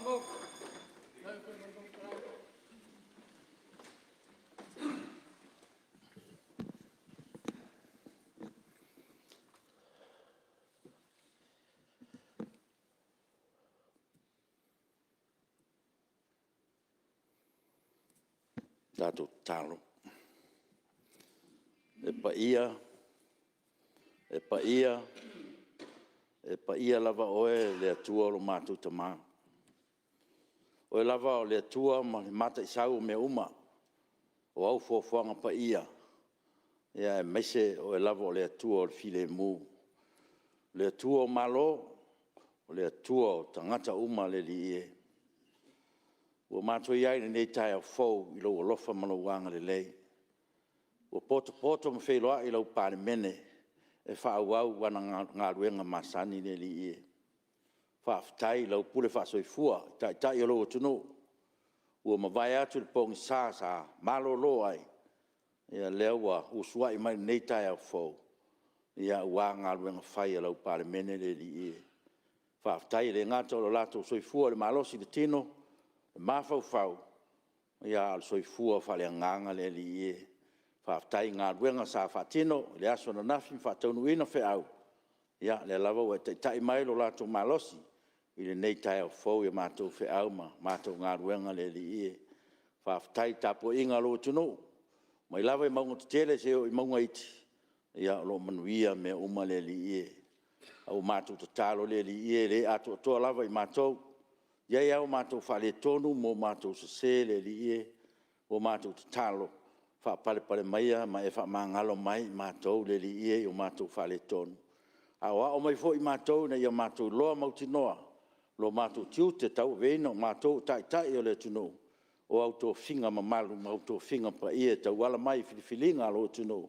Tatou tatalo. Le paia, e paia, e paia lava oe le Atua lo matou Tama. O Oe lava o le Atua ma le Mataisau o mea uma, o au foafoaga paia, aemaise o Oe lava o le Atua o le filemu. O le Atua o Malo, o le Atua o tagata uma le Alii e. Ua matou i ai i lenei taeao fou i lou alofa ma lou agalelei, ua potopoto ma feiloai lau Palemene e faaauau ana galuega masani le Alii e. Faafetai i lau pule faasoifua i Taitai o lou atunuu, ua mavae atu le pogisa sa malolo ai, ia lea ua usuai mai i lenei taeao fou, aua galuega fai a lau Palemene le Alii e. Faafetai e le gata i lo latou soifua i le malosi i le tino, mafaufau, a o le soifua faaleagaga le Alii e. Faafetai i galuega sa faatino i le aso ananafi ma faataunuuina feau, o lea lava ua e taitai mai lo latou malosi i lenei taeao fou i a matou feau ma matou galuega le Alii e. Faafetai i le tapuaiga a lou atunuu, mai lava i mauga tetele seia oo i mauga iti, ia o lo o manuia mea uma le Alii e. A ua matou tatalo le Alii e, e le atoatoa lava i matou, e i ai lava o matou faaletonu ma o matou sese le Alii e, ua matou tatalo, faapalepale maia ma e faamagalo mai i matou le Alii e i o matou faaletonu. Aoao mai foi matou ina ia matou iloa mautinoa lo matou tiute tauaveina o matou o taitai o le atunuu, o au tofiga mamalu ma au tofiga paia e tauala mai i filifiliga a lou atunuu,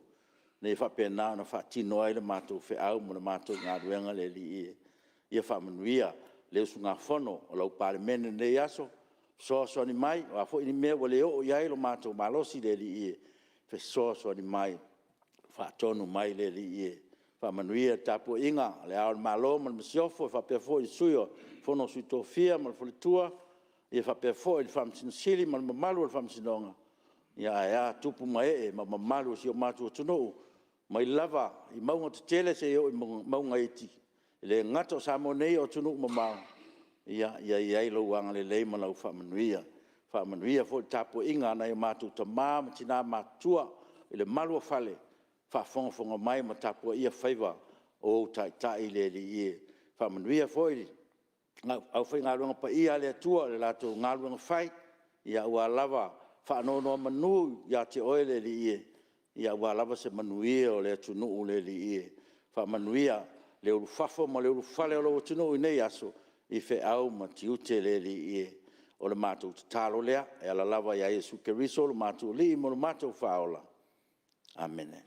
ina ia faapena ona faatino ai le matou feau ma le matou galuega le Alii e. Ia faamanuia le usugafono a lau Palemene i lenei aso, fesoasoani mai, o a foi ni mea ua le oo i ai lo matou malosi le Alii e, fesoasoani mai, faatonu mai le Alii e. Faamanuia i le tapuaiga a Le Ao o le Malo ma le Masiofo, faapea foi le Sui o le Fono a Sui Tofia ma le faletua, ia faapea foi le Faamasino Sili ma le mamalu o le Faamasinoga, ae a tupu ma ee ma mamalu o si o matou atunuu, mai lava i mauga tetele seia oo i mauga iti, e le gata o Samoa nei a o atunuu mamao, ia i ai lou agalelei ma lau faamanuia. Faamanuia foi i le tapuaiga a nai o matou tama ma tina matutua i le malu o fale, faafogafoga mai ma tapuaia faiva o ou taitai le Alii e. Faamanuia foi i le aufaigaluega paia a le Atua i le latou galuega fai, aua lava faanonomanu ia te oe le Alii e, aua lava se manuia o le atunuu le Alii e. Faamanuia le ulufafo ma le ulufale o lou atunuu i lenei aso i feau ma tiute le Alii e. O le matou tatalo lea e ala lava ia Iesu Keriso o lo matou Alii ma lo matou Faaola. Amene.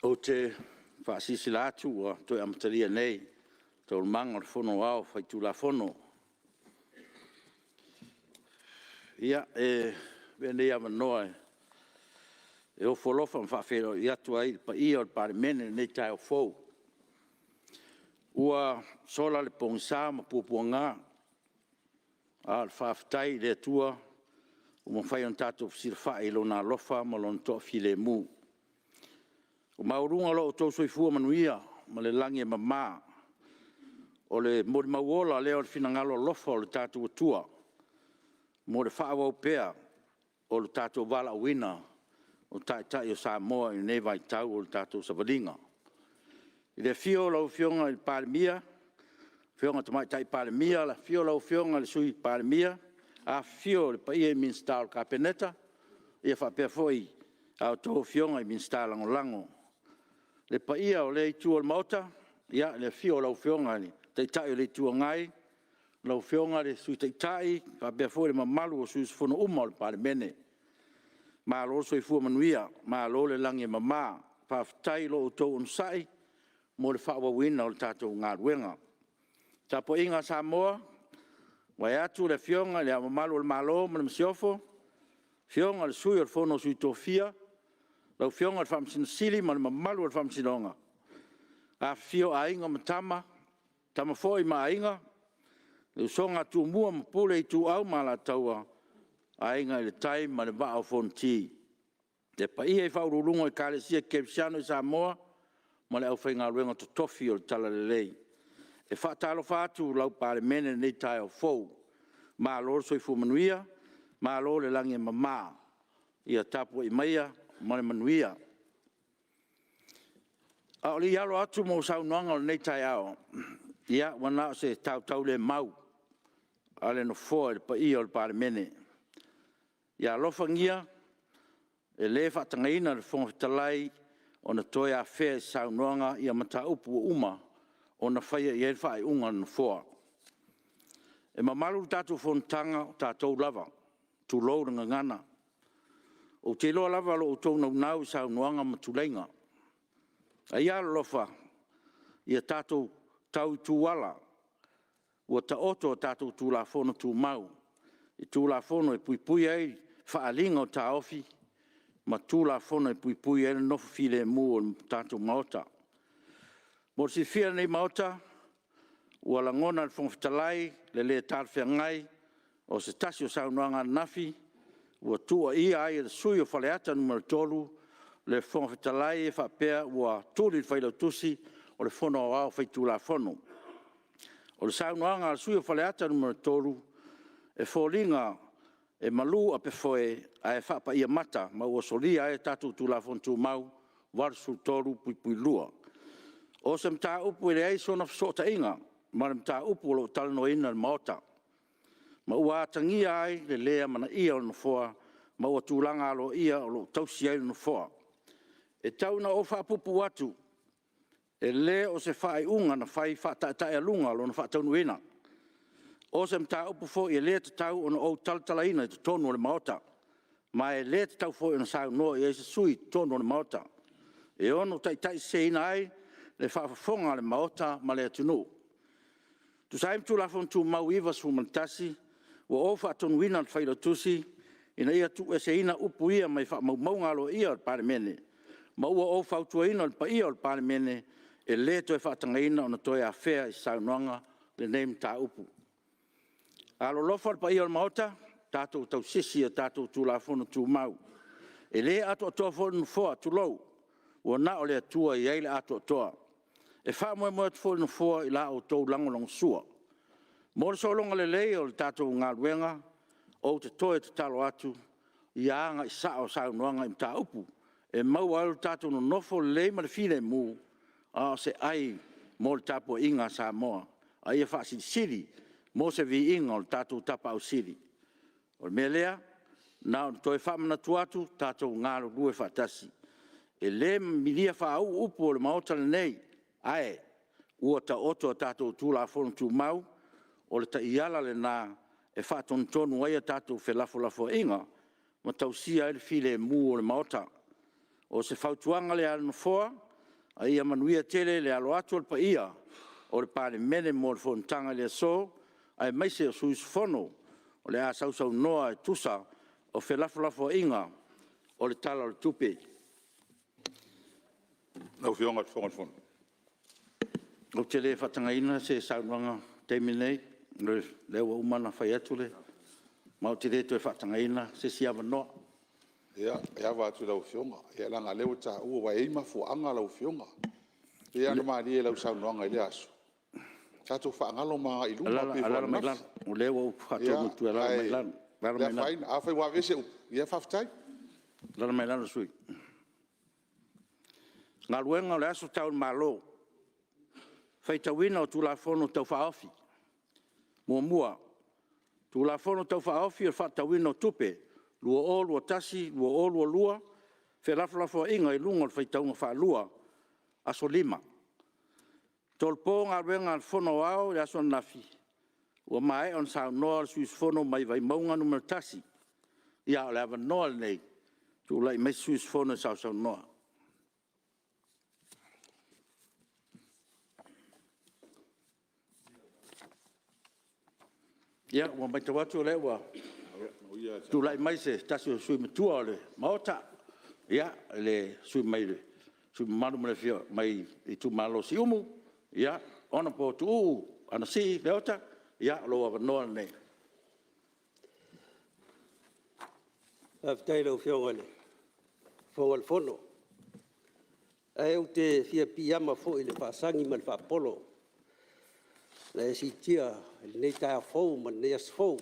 Ou te faasilasila atu ua toe amatalia nei Taualumaga o le Fono Aoao Faitulafono. Ia, e avea lenei avanoa e ofo alofa ma faafeiloai atu ai i le paia o le Palemene i lenei taeao fou. Ua sola le pogisa ma puapuaga, a o le faafetai i le Atua ua mafai ona tatou fesilafai i Lona alofa ma Lona toafilemu. Ua maualuga lo outou soifua manuia ma le lagi e mama. O le molimau ola lea o le finagalo alofa o lo tatou Atua mo le faaauau pea o le tatou valaauina o Taitai o Samoa i lenei vaitau o le tatou savaliga. I le afio o lau Afioga i le Palemia, le Afioga i le Tamaitai Palemia, afio lau Afioga i le Sui Palemia, afifio le paia i Minisita o le Kapeneta faapea foi a outou Afioga i Minisita Lagolago. Le paia o lea Itu o le Maota, i le afio o lau Afioga i le Taitai o le Itu Agai, lau Afioga i le Sui Taitai faapea foi le mamalu o sui usufono uma o le Palemene. Malo le soifua manuia, malo le lagi e mama. Faafetai i lo outou onosai mo le faaauauina o le tatou galuega. Le tapuaiga a Samoa, vaeatu le Afioga i Le Ao Mamalu o le Malo ma le Masiofo, Afioga i le Sui o le Fono a Sui Tofia, lau Afioga i le Faamasino Sili ma le mamalu o le Faamasinoga, afifio Aiga ma Tama, Tama foi ma Aiga, le usoga a Tumua ma Pule, Ituau ma Alataua, Aiga i le Tai ma le Vaa o Fonoti. Le paia i Faauluuluga o Ekalesia Kerisiano i Samoa ma le aufaigaluega totofi o le talalelei. E faatalofa atu lau Palemene i lenei taeao fou, malo le soifua manuia, malo le lagi e mama. Ia tapuai maia ma le manuia. A o le i alo atu mo saunoaga o lenei taeao, ia ua na o se tautaulemau a le Nofoa i le paia o le Palemene, ia alofagia e le faatagaina e le Fofoga Fetalai ona toe afea i se saunoaga mataupu ua uma ona faia i ai le faaiuga a le Nofoa. E mamalu le tatou Fonotaga o tatou lava, tulou le gagana. Ou te iloa lava lo outou naunau i saunoaga ma tuleiga. A ia alolofa, ia tatou tau i tuala ua taoto a tatou Tulafono Tumau, i Tulafono e puipuia ai le faaaliga o taofi ma Tulafono e puipuia ai le nofo filemu o le tatou Maota. Mo le silafia e lenei Maota, ua lagona e le Fofoga Fetalai le le talafeagai o se tasi o saunoaga ananafi ua tuuaia ai e le sui usufono mo Faleata 3 le Fofoga Fetalai e faapea ua tuli le Failautusi o le Fono Aoao Faitulafono. O le saunoaga a le sui usufono mo Faleata 3, e foliga e malu apefoe ae faapaiamata ma ua solia ai a tatou Tulafono Tumau 83(2). O se mataupu e leai sona fesootaiga ma le mataupu o lo o talanoaina e le Maota, ma ua atagia ai le le amanaia o le Nofoa ma ona tulaga aloaia o lo o tausi ai le Nofoa. E tau ina ou faapuupuu atu, e le o se faaiuga na fai faataetaealuga lona faataunuuina. O se mataupu foi e le tatau ona ou talatalaina i totonu o le Maota, ma e le tatau foi ona saunoa i ai se sui usufono i totonu o le Maota, e ono taitaiseseina ai le faafofoga a le Maota ma le atunuu. E tusa ai ma Tulafono Tumau 91, ua ou faatonuina le Failautusi, ina ia tuueseina upu ia mai faamaumauga aloaia o le Palemene, ma ua ou fautuaina le paia o le Palemene, e le toe faatagaina ona toe afea i se saunoaga lenei mataupu. Alolofa le paia o le Maota, tatou tausisi i a tatou Tulafono Tumau. E le atoatoa foi le Nofoa, tulou, ua na o le Atua e i ai le atoatoa. E faamoemoe atu foi le Nofoa i la outou lagolagosua. Mo le sologa lelei o le tatou galuega, ou te toe tatalo atu, ia agai sao saunoaga i mataupu e maua ai lo tatou nonofo lelei ma le filemu, a o se ai mo le tapuaiga a Samoa, a ia faasilisili mo se viiga o le tatou Tapaau Sili. O le mea lea, na ona toe faamanatu atu, tatou galulue faatasi. E le milia faauu upu o le Maota lenei, ae ua taoto a tatou Tulafono Tumau, o le taiala lena e faatonutonu ai a tatou felafolafoaiga ma tausia ai le filemu o le Maota. O se fautuaga lea a le Nofoa, a ia manuia tele le alo atu o le paia o le Palemene mo le fonotaga i le aso, aemaise o sui usufono o le a sausaunoa e tusa o felafolafoaiga o le Tala o le Tupe. Lau Afioga i le Fofoga o le Fono. Ou te le faatagaina se saunoaga i le taimi lenei, o lea ua uma ona fai atu le… ma ou te le toe faatagaina se isi avanoa. Ia, e ava atu i lau Afioga, leaga o lea ua taua, aua e i ai mafuaaga lau Afioga. E pei lava ona malie i lau saunoaga i lea aso, tatou faagalo ma agai i luma e pei foi o Alaala mai i ananafi. lalo, o lea ua ou faatonu atu e alaala mai i lalo. Ae le afaina, afai ua aveese upu, ia faafetai. Alaala mai lalo le sui usufono. Galuega o le Aso Tau i le Malo, Faitauina o Tulafono Tau Faaofi. 1. Tulafono Tau Faaofi o le Faatatauina o Tupe 2021/2022, felafolafoaiga i luga o le faitauga faalua – Aso 5. E tolopo galuega a le Fono Aoao i le aso ananafi ua maea ona saunoa le sui usufono mai Vaimauga 1. Ia, o le avanoa lenei, tulai mai se sui usufono e sausaunoa. Ia, ua matau atu o lea ua tulai mai se tasi o sui usufono matua o le Maota, le sui usufono mamalu mai le itumalo o Siumu, Hon Tuuu Anasii Leota, ia o lou avanoa lenei. Faafetai i lau Afioga i le Fofoga o le Fono. Ae ou te fia piiama foi i le faasagi ma le faapolo na e siitia i lenei taeao fou ma lenei aso fou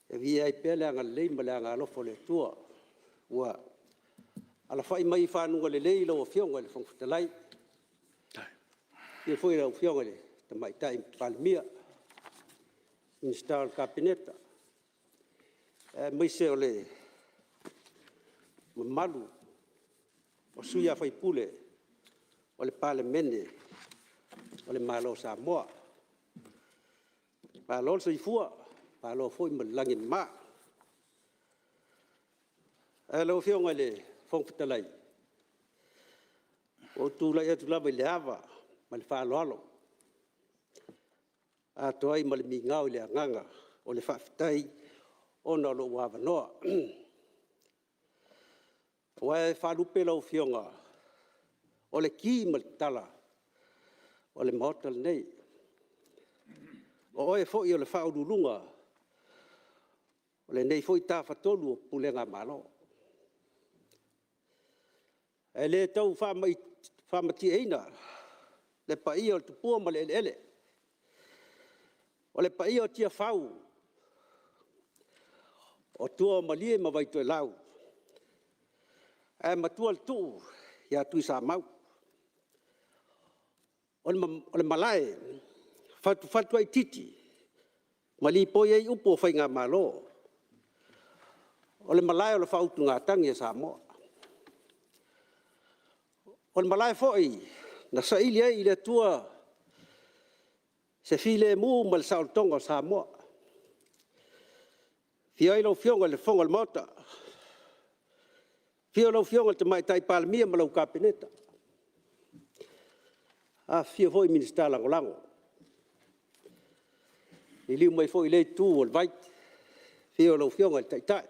e viia ai pea le agalelei ma le agaalofa o le Atua ua alafai mai i faguga lelei lau Afioga i le Fofoga Fetalai, afio foi lau Afioga i le Tamaitai Palemia, Minisita o le Kapeneta, aemaise o le mamalu o sui usufono o le Palemene o le Malo o Samoa. Malo le soifua, malo foi le lagi e mama. Lau Afioga i le Fofoga Fetalai, ua ou tulai atu lava i le ava ma le faaaloalo, atoa ai ma le migao i le agaga o le faafetai ona o lou avanoa. Aua e faalupe lau Afioga, o le ki ma le tatala o le Maota lenei. O oe foi o le faauluuluga o lenei foi Tafatolu o Pulega Malo. Ae le tau faamatieina le paia o le tupua ma le eleele, o le paia o Tiafau o tua o Malie ma Vaitoelau, ae matua le tuu ia Tuisamau. O le malae e fatufatu ai titi ma lipoi ai upu o faigamalo, o le malae o le faautugatagi a Samoa. O le malae foi na saili ai i le Atua se filemu ma le saolotoga o Samoa. Afio ai lau Afioga i le Fofoga o le Maota, afio lau Afioga i le Tamaitai Palemia ma lau Kapeneta, afifio foi Minisita Lagolago. Liliu mai foi i lea Itu o le vai, afio lau Afioga i le Taitai,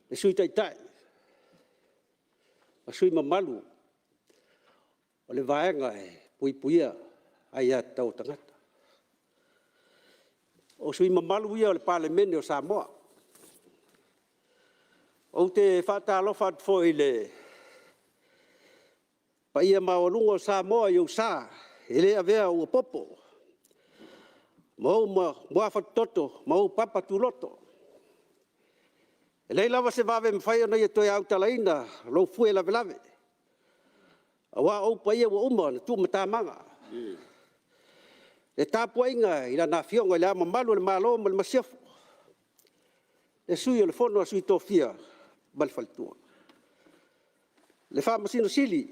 le Sui Taitai ma sui usufono mamalu o le Vaega e Puipuia Aia Tatau a Tagata. O sui usufono mamalu ia o le Palemene o Samoa. Ou te faatalofa atu foi i le paia maualuga o Samoa i ou sa e le avea ua popo ma ou muafatoto ma ou papa tuloto. E leai lava se vave e mafai ona ia toe autalaina lou fue lavelave, aua o ou paia ua uma ona tumatamaga. Le tapuaiga i Lana Afioga i Le Ao Mamalu o le Malo ma le Masiofo, le Sui o le Fono a Sui Tofia ma le faletua, le Faamasino Sili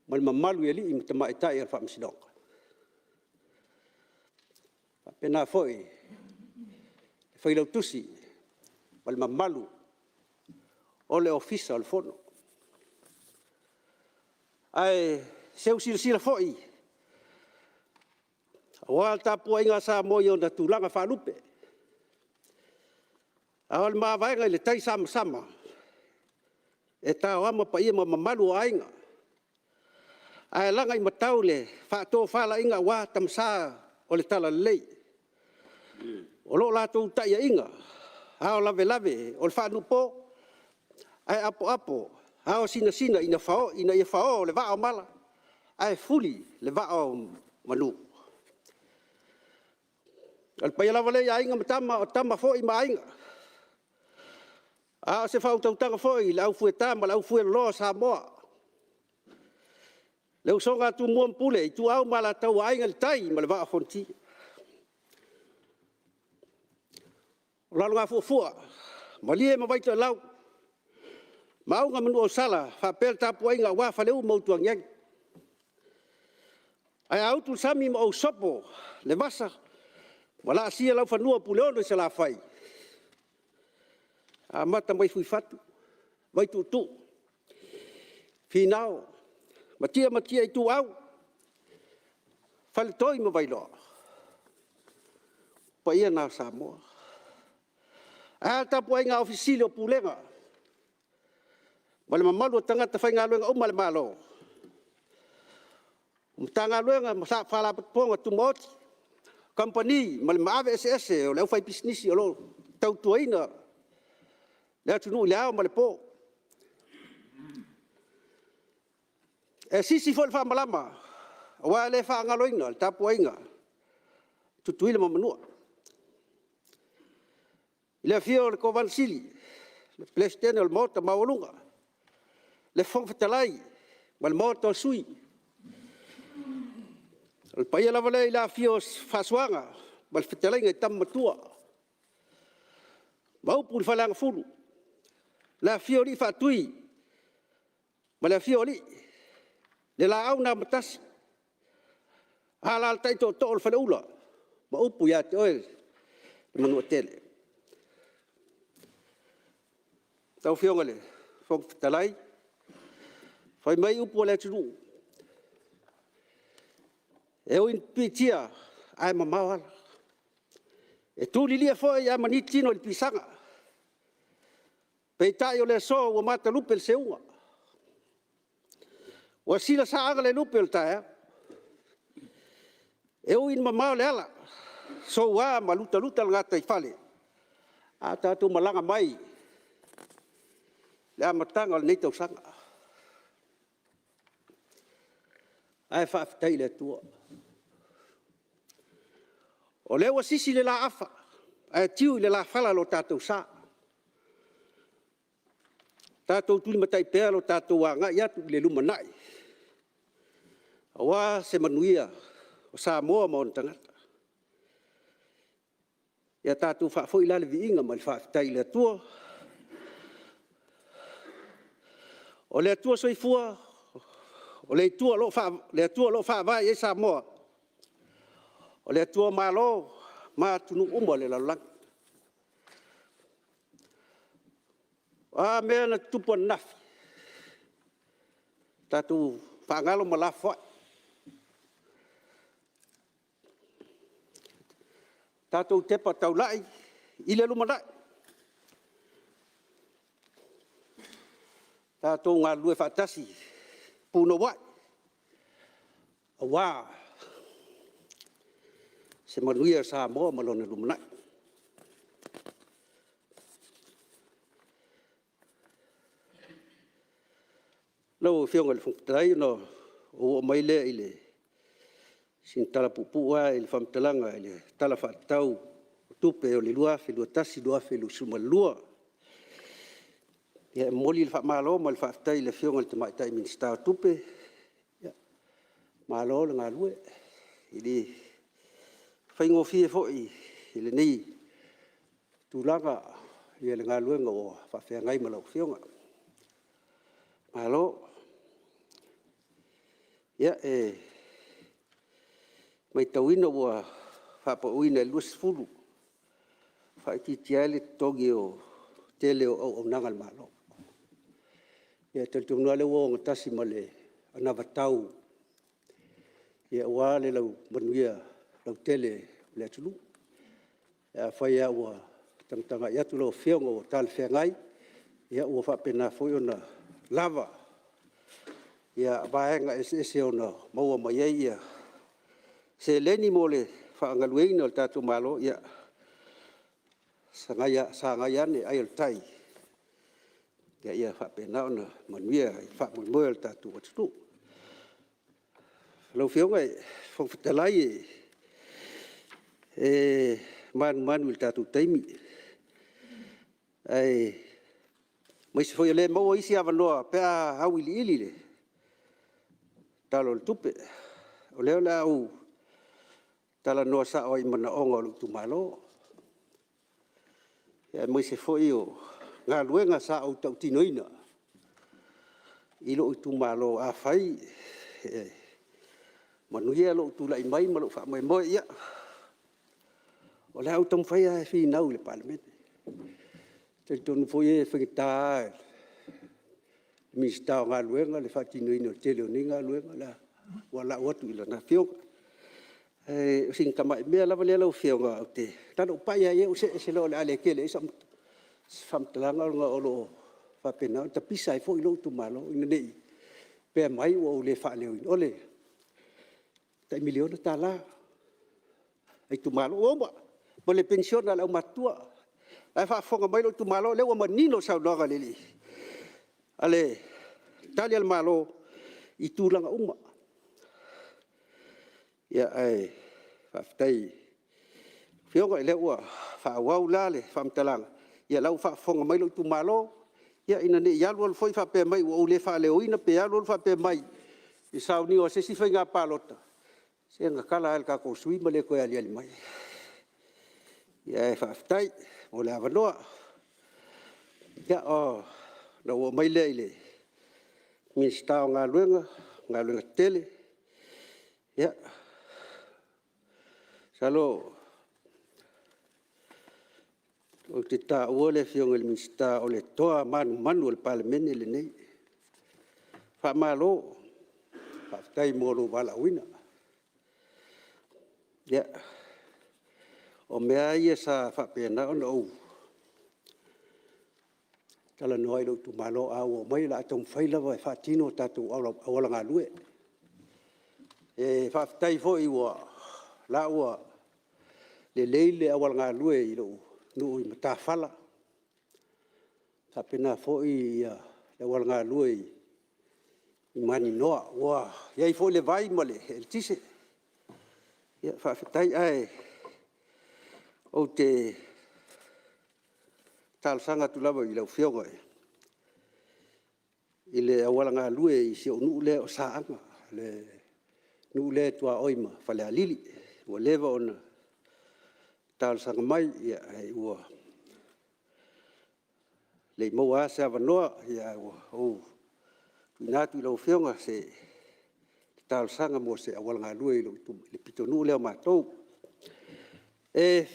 ma le mamalu i alii ma tamaitai o le Faamasinoga. E faapena foi le Failautusi ma le mamalu o le Ofisa o le Fono. Ae seu silasila foi aua le tapuaiga a Samoa i ona tulaga faalupe, a o le mavaega i le taisamasama, e taoama paia ma mamalu o aiga, ae lagaimatau le faatofalaiga aua Tama Sa o le Talalelei, o lo o latou taiaiga ao lavelave o le faanuupo ae apoapo ao sinasina ina ia fao le vaa o mala ae fuli le vaa o manu. O le paia lava lea i Aiga ma Tama, o Tama foi ma Aiga, a o se faautautaga foi i le aufueta ma le aufueloloa o Samoa, le usoga a Tumua ma Pule, Ituau ma Alataua, Aiga i le Tai ma le Vaa o Fonoti. O Lalogafuafua, Malie ma Vaitoelau, Maauga ma Nuuausala, faapea le tapuaiga aua Faleu ma Utuagiagi. Ae a utu le sami ma ou sopo le vasa ma laasia laufanua o Puleono i Salafai, amata mai Fuifatu, Vaituutuu, Finao, Matia ma Matia Ituau, Faletoi ma Vailoa. O paia na o Samoa. Ae a le tapuaiga a Ofisa Sili o Pulega ma le mamalu o tagata faigaluega uma a le Malo, Matagaluega ma Faalapotopotoga Tumaoti, Kamupani ma le maave eseese o le aufaipisinisi o lo o tautuaina le atunuu i le ao ma le po. E sisi foi le faamalama, aua e le faagaloina le tapuaiga a Tutuila ma Manua, i le afio o le Kovana Sili, le Peresetene o le Maota Maualuga, le Fofoga Fetalai ma le Maota o Sui. O le paia lava lea i le afifio o Faasuaga ma le Fetalaiga i Tama Matua ma upu i le Faleagafulu, le afifio o Alii Faatui ma le afifio o Alii, le Laau na Amotasi, alaalatai Tootoo o le Faleula ma upu ia te oe le Manuatele. Lau Afioga i le Fofoga Fetalai, fai mai upu a le atunuu, e ui ina pipii ae mamao ala, e tu lilia foi ae maniti tino i le pisaga. Peitai o le aso ua matalupe le seuga, ua silasaaga le lupe o le taeao. E ui ina mamao le ala, soua ma lutaluta le gataifale, a o tatou malaga mai i le amataga o lenei tausaga. Ae faafetai i le Atua, o lea ua sisi le laafa ae tiu i le lafala lo tatou sa. Tatou tulimatai pea lo tatou agai atu i le lumanai aua se manuia o Samoa ma ona tagata. Ia tatou faafoi la le viiga ma le faafetai i le Atua, o le Atua soifua, o le Atua o lo o faavae i ai Samoa, o le Atua o Malo ma atunuu uma o le lalolagi. O a mea na tutupu ananafi, tatou faagalo ma lafoai. Tatou tepa taulai i le lumanai, tatou galulue faatasi punouai aua se manuia o Samoa ma lona lumanai. Lau Afioga i le Fofoga Fetalai, ona ou oo mai lea i sina tala puupuu lava i le faamatalaga i le Tala Faatatau o Tupe 2021/2022. E momoli le faamalo ma le faafetai i le Afioga i le Tamaitai Minisita o Tupe, malo le galue. E le faigofie foi i lenei tulaga le galuega ua faafeagai ma lau Afioga. Malo. Ia, e matauina ua faapauina i le 20 e faaitiitia ai le totogi o le tele o auaunaga a le Malo. Ia e talitonu lava o lea ua ogatasi ma le anavatau aua le manuia lautele o le atunuu. Afai lava ua tagatagai atu lau Afioga ua talafeagai, ia ua faapena foi ona lava vaega eseese e ono maua mai ai seleni mo le faagalueina o le tatou Malo, ia sagai ane ai o le tai ia faapena ona manuia le faamoemoe o le tatou atunuu. Lau Afioga i le Fofoga Fetalai, e manumanu i le tatou taimi, aemaise foi o lea e maua isi avanoa pe a auiliili le Tala o le Tupe. O lea o le a ou talanoa sao ai i manaoga o lou itumalo, aemaise foi o galuega sa ou tautinoina i lou itumalo, afai e Manuia lou tulai mai ma lou faamoemoe. Ia, o le a ou taumafai lava e finau i le Palemene. Ou te talitonu foi e faigata lava i le Minisita o Galuega le faatinoina o le tele o nei galuega ua lau atu i lana Afioga. Ae o sina tamai mea lava lea lau Afioga na ona ou pai lava i ai ou see ese loa o le a le tele i ai sau faamatalaga ona o lo o faapena ona tapisa ai foi lou itumalo ina ne i pea mai ua ou le faaleoina. O le tai $1 miliona a itumalo, ua uma, ma le penisione a le aumatutua. O la e faafofoga mai lou itumalo, o lea ua manino le saunoaga a le Tali a le Malo i tulaga uma. Ae faafetai i lau Afioga o lea ua faaauau la le faamatalaga, ia o la e ua faafofoga mai lou itumalo, ina ne i alu alu foi faapea mai ua ou le faaleoina, pe alu alu faapea mai i le sauniga o se isi faiga palota, se na tala lava i le tatou sui usufono ma le toe aliali mai. Ae faafetai mo le avanoa. Ia, ona ou oo mai lea i le Minisita o Galuega, Galuega Tetele. Ia, masalo ou te taua le Afioga i le Minisita o le toa manumanu o le Palemene lenei. Faamalo faafetai mo lou valaauina. Ia, o mea lava ia sa faapena ona ou talanoa ai i lou itumalo, a ou oo mai o le a taumafai lava e faatino tatou auala galue. E faafetai foi o la ua lelei le auala galue i lou nuu i Matafala, faapena foi le auala galue i Maninoa, ua i ai foi le vai ma le eletise. Faafetai. Ae ou te talosaga atu lava i lau Afioga i le auala galue i si ou nuu lea o Saaga, le nuu lea e tuaoi ma Falealili. Ua leva ona talosaga mai, ae ua le i maua lava se avanoa, ae ua ou tuuina atu i lau Afioga se talosaga mo se auala galue i le pitonuu lea o matou. E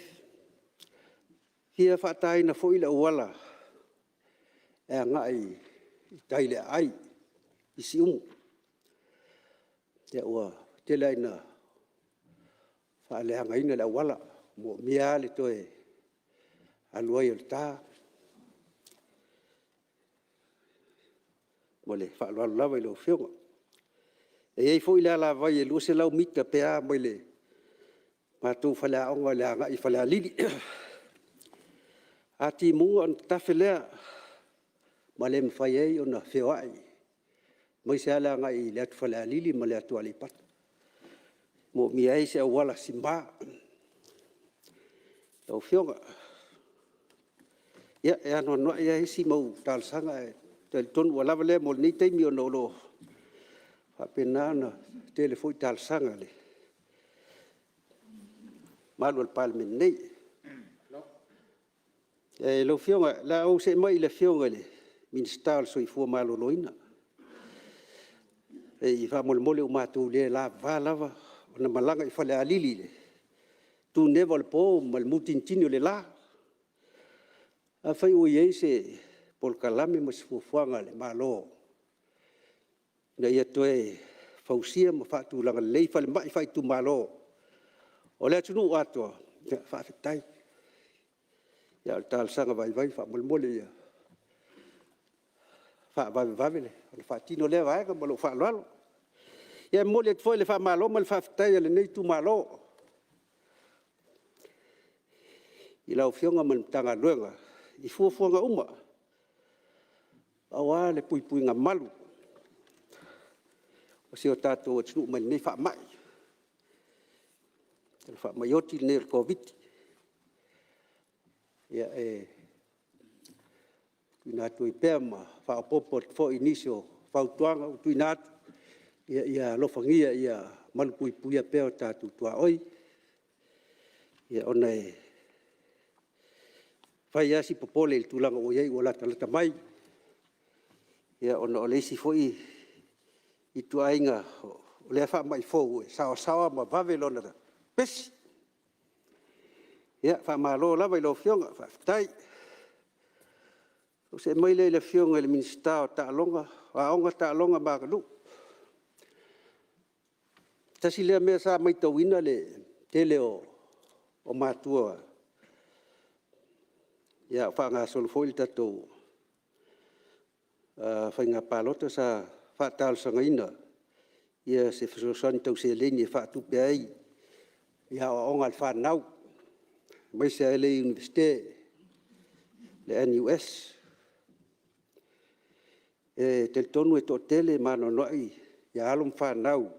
fia faataina foi le auala e agai i tai i le aai i Siumu. Ua tele lava ina faaleagaina le auala, e moomia lava le toe alu ai o le ta. Ma le faaaloalo lava i lau Afioga. E i ai foi le alavai e 200 mita pe a mai le matou faleaoga i le agai i Falealili. A timuga ona tatafe lea ma le mafai ai ona feoai, aemaise lava le agai i le atu Falealili ma le atu Aleipata. E moomia ai se auala sima lau Afioga. Ia, e anoanoai lava isi mau talosaga, ae talitonu ua lava lea mo lenei taimi ona o lo o faapena ona tele foi talosaga a le mamalu o le Palemene nei. Lau Afioga, o le a ou see mai i le Afioga i le Minisita o le Soifua Maloloina. Se i faamolemole ua matou le lavava lava ona malaga i Falealili i le tuneva o le po ma le mutinitini o le la. Afai ua i ai se polokalame ma se fuafuaga a le Malo ina ia toe fausia ma faatulaga lelei falemai faaitumalo o le atunuu atoa, ia faafetai. A o le talosaga vaivai faamolemole ia faavavevave ona faatino lea vaega. Ma lou faaaloalo. Ia, e momoli atu foi le faamalo ma le faafetai a lenei itumalo i lau Afioga ma le Matagaluega i fuafuaga uma aua le puipuiga malu o si o tatou atunuu mai lenei faamai, le faamai oti lenei o le Koviti-19. E tuuina atu ai pea ma faaopoopo atu foi i nisi o fautuaga ua tuuina atu, ia alofagia ia malupuipuia pea o tatou tuaoi, ona e fai lava si popole i le tulaga ua i ai ua latalata mai, ona o le isi foi ituaiga lea faamai fou e saoasaoa ma vave lona pepesi. Ia, faamalo lava i lau Afioga, faafetai. Ona ou see mai lea i le Afioga i le Minisita o Aoga, Taaloga ma Aganuu. Tasi lea mea sa matauina le tele o matua a o faagasolo foi le tatou faiga palota sa faatalosagaina se fesoasoani tau seleni e faatupe ai aoaoga a le fanau, aemaise lava le Iunivesite, le NUS. E talitonu e toatele ma anoanoai alo ma fanau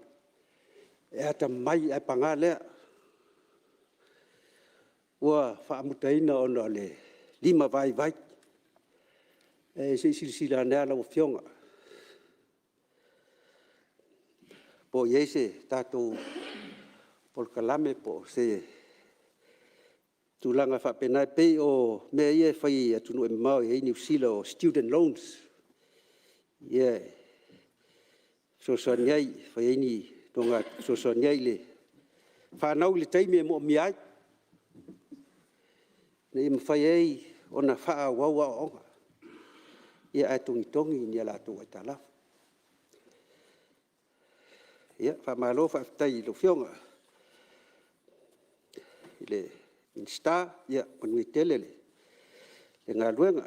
e atamamai, ae paga lea, ua faamutaina ona o le limavaivai. Ae se i silasila ane lava lau Afioga po o i ai se tatou polokalame po o se tulaga faapena, e pei o mea ia e fai i atunuu e mamao e i ai Niu Sila o student loans e fesoasoani ai e fai ai ni nonogatupe e fesoasoani ai i le fanau i le taimi e moomia ai, ina ia mafai ai ona faaauau aoaoga, ae togitogi ni a latou aitalafu. Ia, faamalo faafetai i lau Afioga i le Minisita, ia manuia tele le galuega.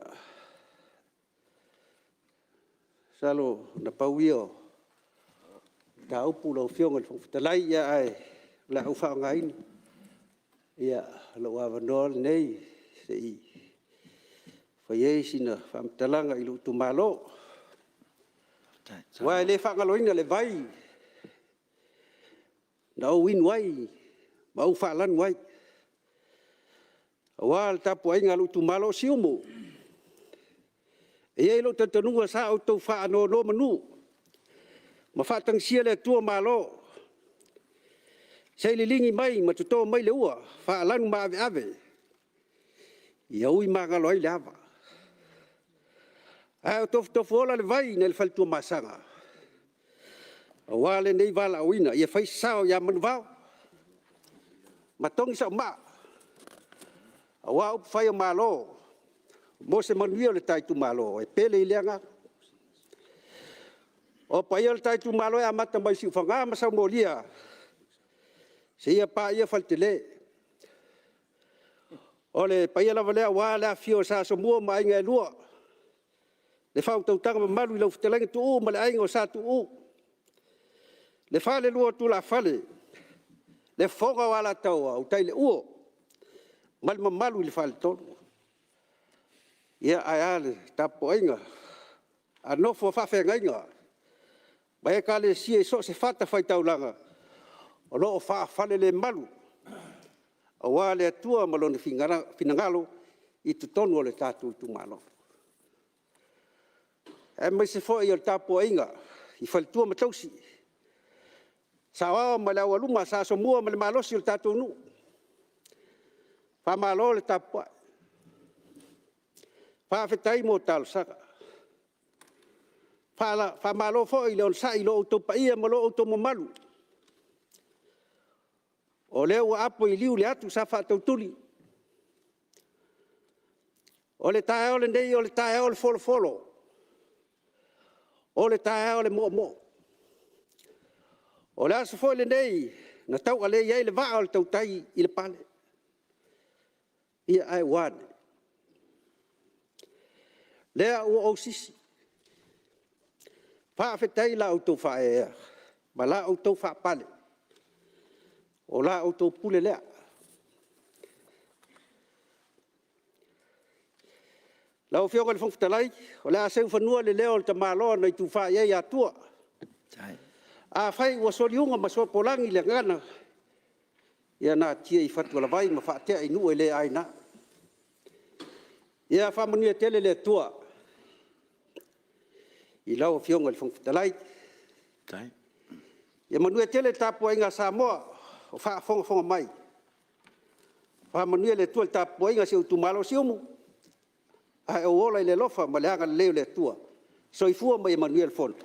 Masalo na pau ia o mataupu lau Afioga i le Fofoga Fetalai, ae o le a ou faaaogaina lou avanoa lenei se i fai ai sina faamatalaga i lou itumalo. Aua e le faagaloina le vai na ou inu ai ma ou faalanu ai, aua le tapuaiga a lou itumalo o Siumu. E i ai lou talitonuga sa outou faanonomanu ma faatagisia le Atua o Malo se i liligi mai ma toto mai le ua faalanumaveave ina ia ui magalo ai le ava. Ae o tofutofuola le vai nai le fale Tuamasaga aua lenei valaauina ia fai se sao ia Manuvao ma togi sau maa aua upufai o Malo mo se manuia o le ta itumalo e pele i le agaga. O paia o le ta itumalo e amata mai i Siufaga ma Saumolia seia paia Faletele. O le paia lava lea aua le afifio o Sa Asomua ma Aiga e Lua, le faautautaga mamalu i lau Fetalaiga Tuuu ma le Aiga o Sa Tuuu, le Falelua o Tulafale, le Fofoga o Alataua, Utaileuo ma le mamalu i le Faletolu. Ia, ae a le tapuaiga a nofo a faafeagaiga ma Ekalesia i so o se fatafaitaulaga o lo o faafalelemalu aua le Atua ma Lona finagalo i totonu o le tatou itumalo. Aemaise foi o le tapuaiga i faletua ma tausi, saoao ma le aualuma, Sa Asomua ma le malosi o le tatou nuu, faamalo le tapuai, faafetai mo talosaga. Faamalo foi le onosai i lo outou paia ma lo outou mamalu, o lea ua apo i liu le atu sa faatautuli. O le taeao lenei o le taeao o le folofolo, o le taeao o le moomoo. O le aso foi lenei na taualei ai le vaa o le tautai i le pale. Ia, ae ua a nei? Lea ua ou sisi, faafetai i la outou faaeaea ma la outou faapale, o la outou pule lea. Lau Afioga i le Fofoga Fetalai, o le a seu i fanua le leo o le tamaloa na itufa i ai Atua. Afai ua soliuga ma sopolagi le gagana, ia natia i fatualavai ma faatea i nuu e le aina. Ia faamanuia tele le Atua i lau Afioga i le Fofoga Fetalai, ia manuia tele le tapuaiga a Samoa o faafogafoga mai. Faamanuia le Atua i le tapuaiga a si ou itumalo o Siumu, ae ou ola i le alofa ma le agalelei o le Atua. Soifua ma ia manuia le Fono.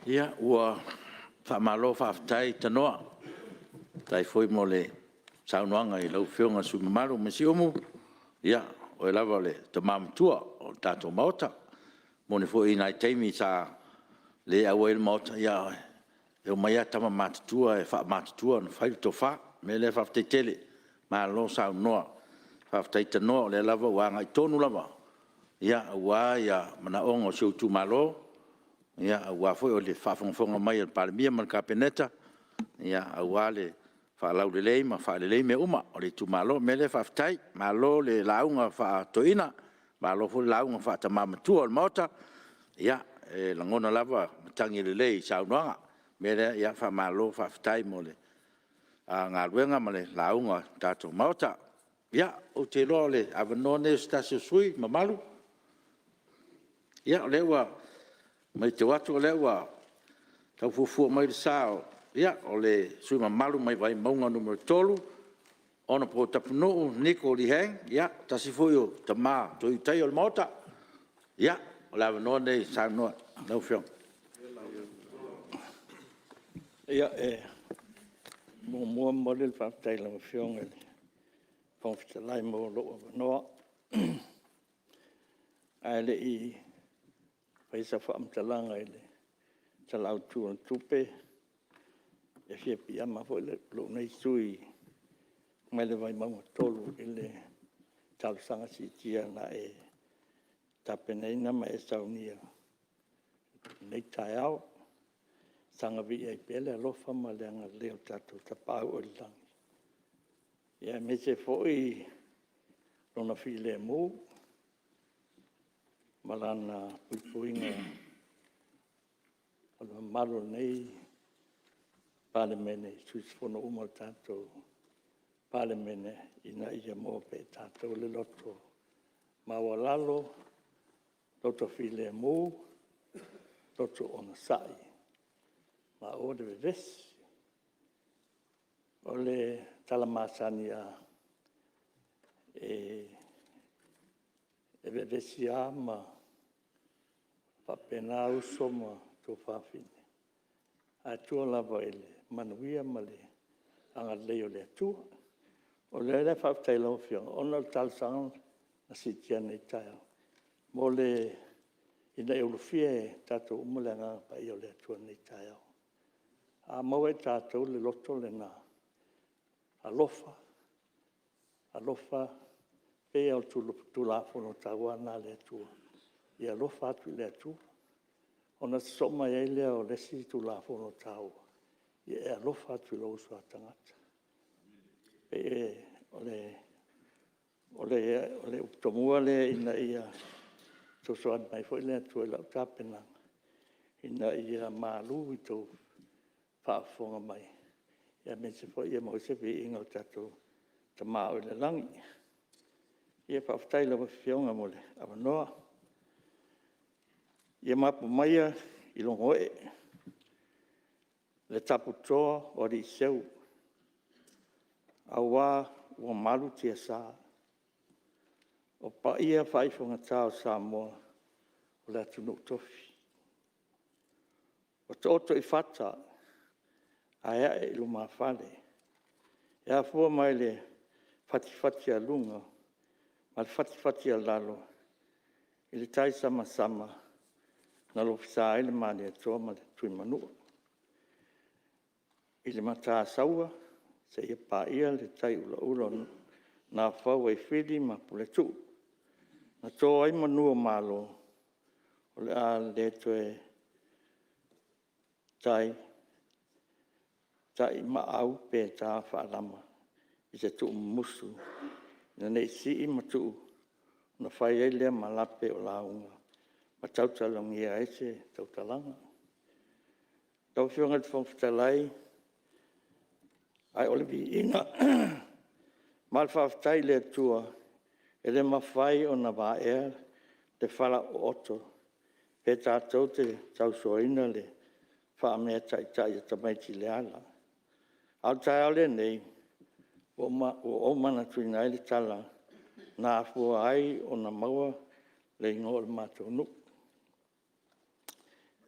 Ia, ua faamalo faafetai tanoa, faafetai foi mo le saunoaga i lau Afioga i le sui usufono mamalu mai Siumu. Ia o oe lava o le tama matua o le tatou Maota. E moni foi i nai taimi sa le auai ai i le Maota, e omai lava tama matutua e faamatutua ona fai le tofa. O le mea lea faafetai tele, malo saunoa, faafetai tanoa, o lea lava ua agai tonu lava aua manaoga o si ou itumalo, aua foi le faafogafoga mai a le Palemia ma le Kapeneta, aua le faalaulelei ma faalelei mea uma o le itumalo. O le mea lea faafetai, malo le lauga faatoeaina, malo foi le lauga faatama matua o le Maota. Ia e lagona lava matagi lelei i saunoaga. O le mea lea, faamalo faafetai mo le galuega ma le lauga i le tatou Maota. Ia, ou te iloa o le avanoa lenei o se tasi o sui usufono mamalu. Ia, o lea ua matau atu o lea ua tau fuafua mai le sa o le sui usufono mamalu mai Vaimauga 3, Honorable Tapunuu Niko Lee Hang, o se tasi foi o tama toeulutaia o le Maota. Ia, o le avanoa lenei e saunoa ai lau Afioga. Ia, e muamua momoli le faafetai i lau Afioga i le Fofoga Fetalai mo lou avanoa. Ae le i faia sau faamatalaga i le Tala Autu o le Tupe, e fia piiama foi lou nei sui usufono mai le Vaimauga 3 i le talosaga siitia na e tapenaina ma e saunia i lenei taeao. Saga viia ai pea le alofa ma le agalelei o lo tatou Tapaau o i le lagi, aemaise foi Lona filemu ma Lana puipuiga o le mamalu o lenei Palemene i sui usufono uma o le tatou Palemene, ina ia maua pea e tatou le loto maualalo, loto filemu, loto onosai, ma aua le vevesi. O le tala masani lava, e vevesi lava ma faapena uso ma tuafafine, ae tua lava i le manuia ma le agalelei o le Atua. O le ala lea e faafetai ai i lau Afioga, ona o le talosaga na siitia nei i le taeao, ina ia ulufia e tatou uma le Agaga Paia o le Atua i lenei taeao. A maua e tatou le loto lena, alofa, alofa, pei lava o le Tulafono taua lena a le Atua, ia alofa atu i le Atua. Ona sosoo mai ai lea o le isi Tulafono taua, ia e alofa atu i lou uso a tagata. E pei o le upu tomua lea ina ia fesoasoani mai foi le Atua i lau tapenaga, ina ia malu i la outou faafofoga mai, aemaise foi ia maua ai se viiga o le tatou Tama o i le lagi. Ia faafetai i lau Afioga mo le avanoa. Ia mapu maia i logoee le taputoa o aliiseu, aua ua malu tiasa. O paia faaifogata o Samoa o le atunuu tofi. Ua taoto i fata ae ae i lumafale. E afua mai i le fatifatialuga ma le fatifatialalo i le tai samasama na alofisa ai le Malietoa ma le Tuimanua i le Matasaua seia paia le tai ulaula o Nafoga i Fili ma Puletuu. Na to ai manu o Malo, o le a le toe ta'imaau pe ta faalama i se tuumumusu, ina ne i sii ma tuu ona fai ai lea ma lape o lauga ma tautalagia ai se tautalaga. Lau Afioga i le Fofoga Fetalai, ae o le viiga ma le faafetai i le Atua, e le mafai ona vaea le falaooto pe tatou te tausoaina le faameataitai a tamaiti leaga. A o le taeao lenei, ua ou manatuaina ai le tala na afua ai ona maua le igoa o le matou nuu.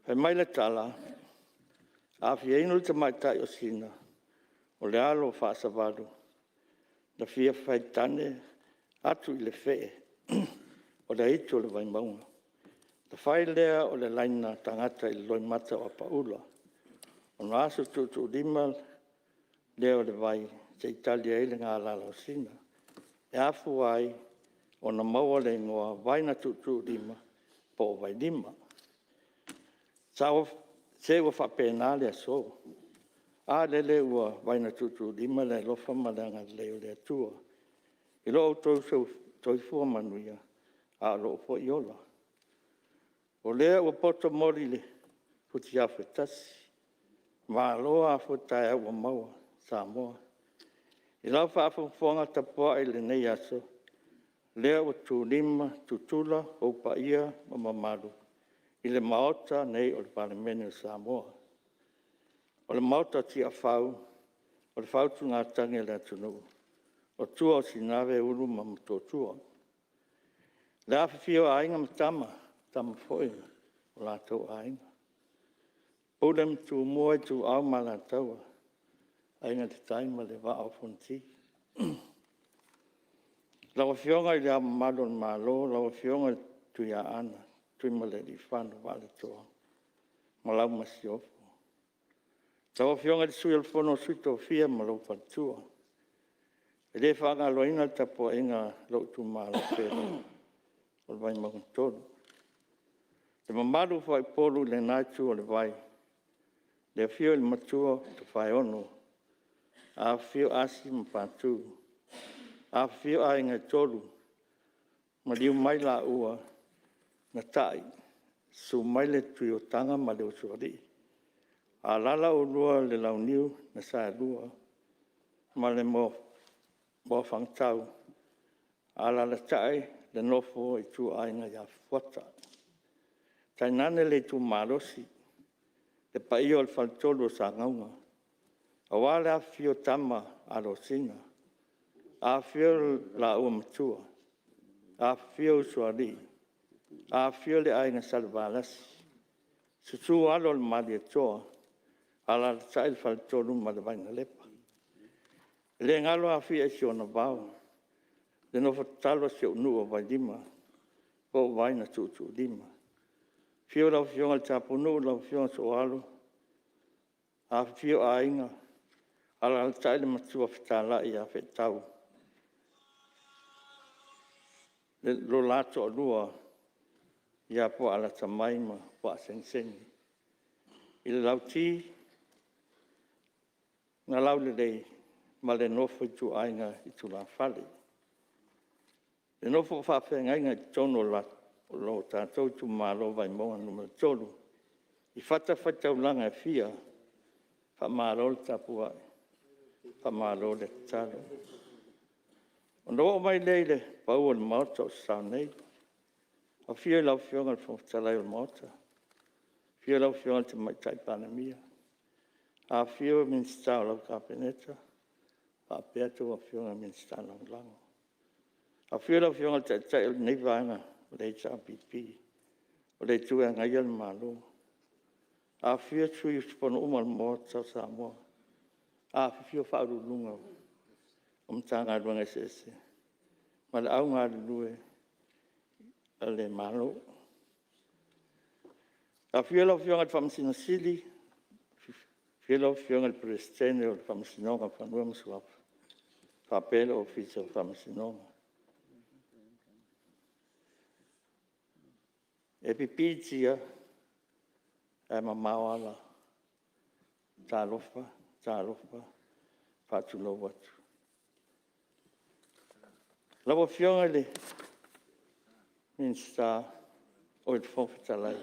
Fai mai le tala, A fia inu le tamaitai o Sina, o le alo o Faasavalu, na fia faitane atu i le fee o le aitu o le Vaimauga. Ona fai lea o le laina tagata i le loimata o Apaula. Ona asu tuutuulima lea o le vai se i tali ai le galala o Sina. E afua ai ona maua le igoa Vainatuutuulima po o Vailima. Se ua faapena le aso, a lele ua vainatuutuulima le alofa ma le agalelei o le Atua i lo outou soifua manuia a o lou foi ola. O lea ua poto moli i le futiafu e tasi, malo afua taeao ua maua Samoa. I lau faafogafoga tapuai i lenei aso, lea ua tulima tutula ou paia ma mamalu i le Maota nei o le Palemene o Samoa. O le Maota o Tiafau o le faautugatagi a le atunuu, o tua o Sinave, Ulu ma Motootua. Le afifio o Aiga ma Tama, o Tama foi ma o latou Aiga, Pule ma Tumua, Ituau ma Alataua, Aiga i le Tai ma le Vaa o Fonoti. Lau Afioga i Le Ao Mamalu o le Malo lau Afioga i le Tuiaana Tuimalealiifano Vaaletoa ma lau Masiofo. Lau Afioga i le Sui o le Fono a Sui Tofia ma lou faletua. E le faagaloina le tapuaiga a lou itumalo pele o Vaimauga 3. Le mamalu o faaipolu i lena itu o le vai, le afio o le matua o Tofaeono, afifio Asi ma Patu, afifio Aiga e Tolu, maliu mai laua na Ta'i, susu mai le Tuiotaga ma le Usoalii, alaala oulua le Launiu na Saelua ma le Moafagatau, alaalatai le nofo a ituaiga ia Fuata, tainane le itu malosi, le paia o le faletolu o Sagauga, aua le afifio o Tama a Alosina, afifio laua Matua, afifio Usoalii, afifio le Aiga Salevalasi, susu alo o le Malietoa, alaalatai le faletolu ma le Vainalepa. E le galo Afia i si ona vao, le nofo tatalo a si ou nuu o Vailima po o Vainatuutuulima. Afio lau Afioga i le Tapunuu, lau Afioga Sooalo, afifio Aiga, alaalatai le matua fetalai ia Feetau lo la toalua ia Puaalatamai ma Puaasegisegi. I le Lauti na Laulelei ma le nofo a ituaiga i tulafale. Le nofo a faafeagaiga i totonu o lo tatou itumalo o Vaimauga 3 i fatafaitaulaga e fia, faamalo le tapuai, faamalo le tatalo. Ona ou oo mai lea i le pau o le Maota o sasaa nei, afio lau Afioga i le Fofoga Fetalai o le Maota, afio lau Afioga i le Tamaitai Palemia, afifio Minisita o lau Kapeneta faapea a outou Afioga i Minisita Lagolago. Afio lau Afioga i le Taitai o lenei Vaega o le HRPP, o le Itu e Agaia le Malo. Afifio sui usufono uma o le Maota o Samoa, afifio Ofisa Sili o Pulega o Matagaluega eseese ma le au galulue a le Malo. Afio lau Afioga i le Faamasino Sili, afio lau Afioga i le Peresetene o le Faamasinoga o Fanua ma Suafa faapea le Ofisa o Faamasinoga. E pipiitia ae mamao ala, talofa, talofa, e faatulou atu. Lau Afioga i le Fofoga Fetalai,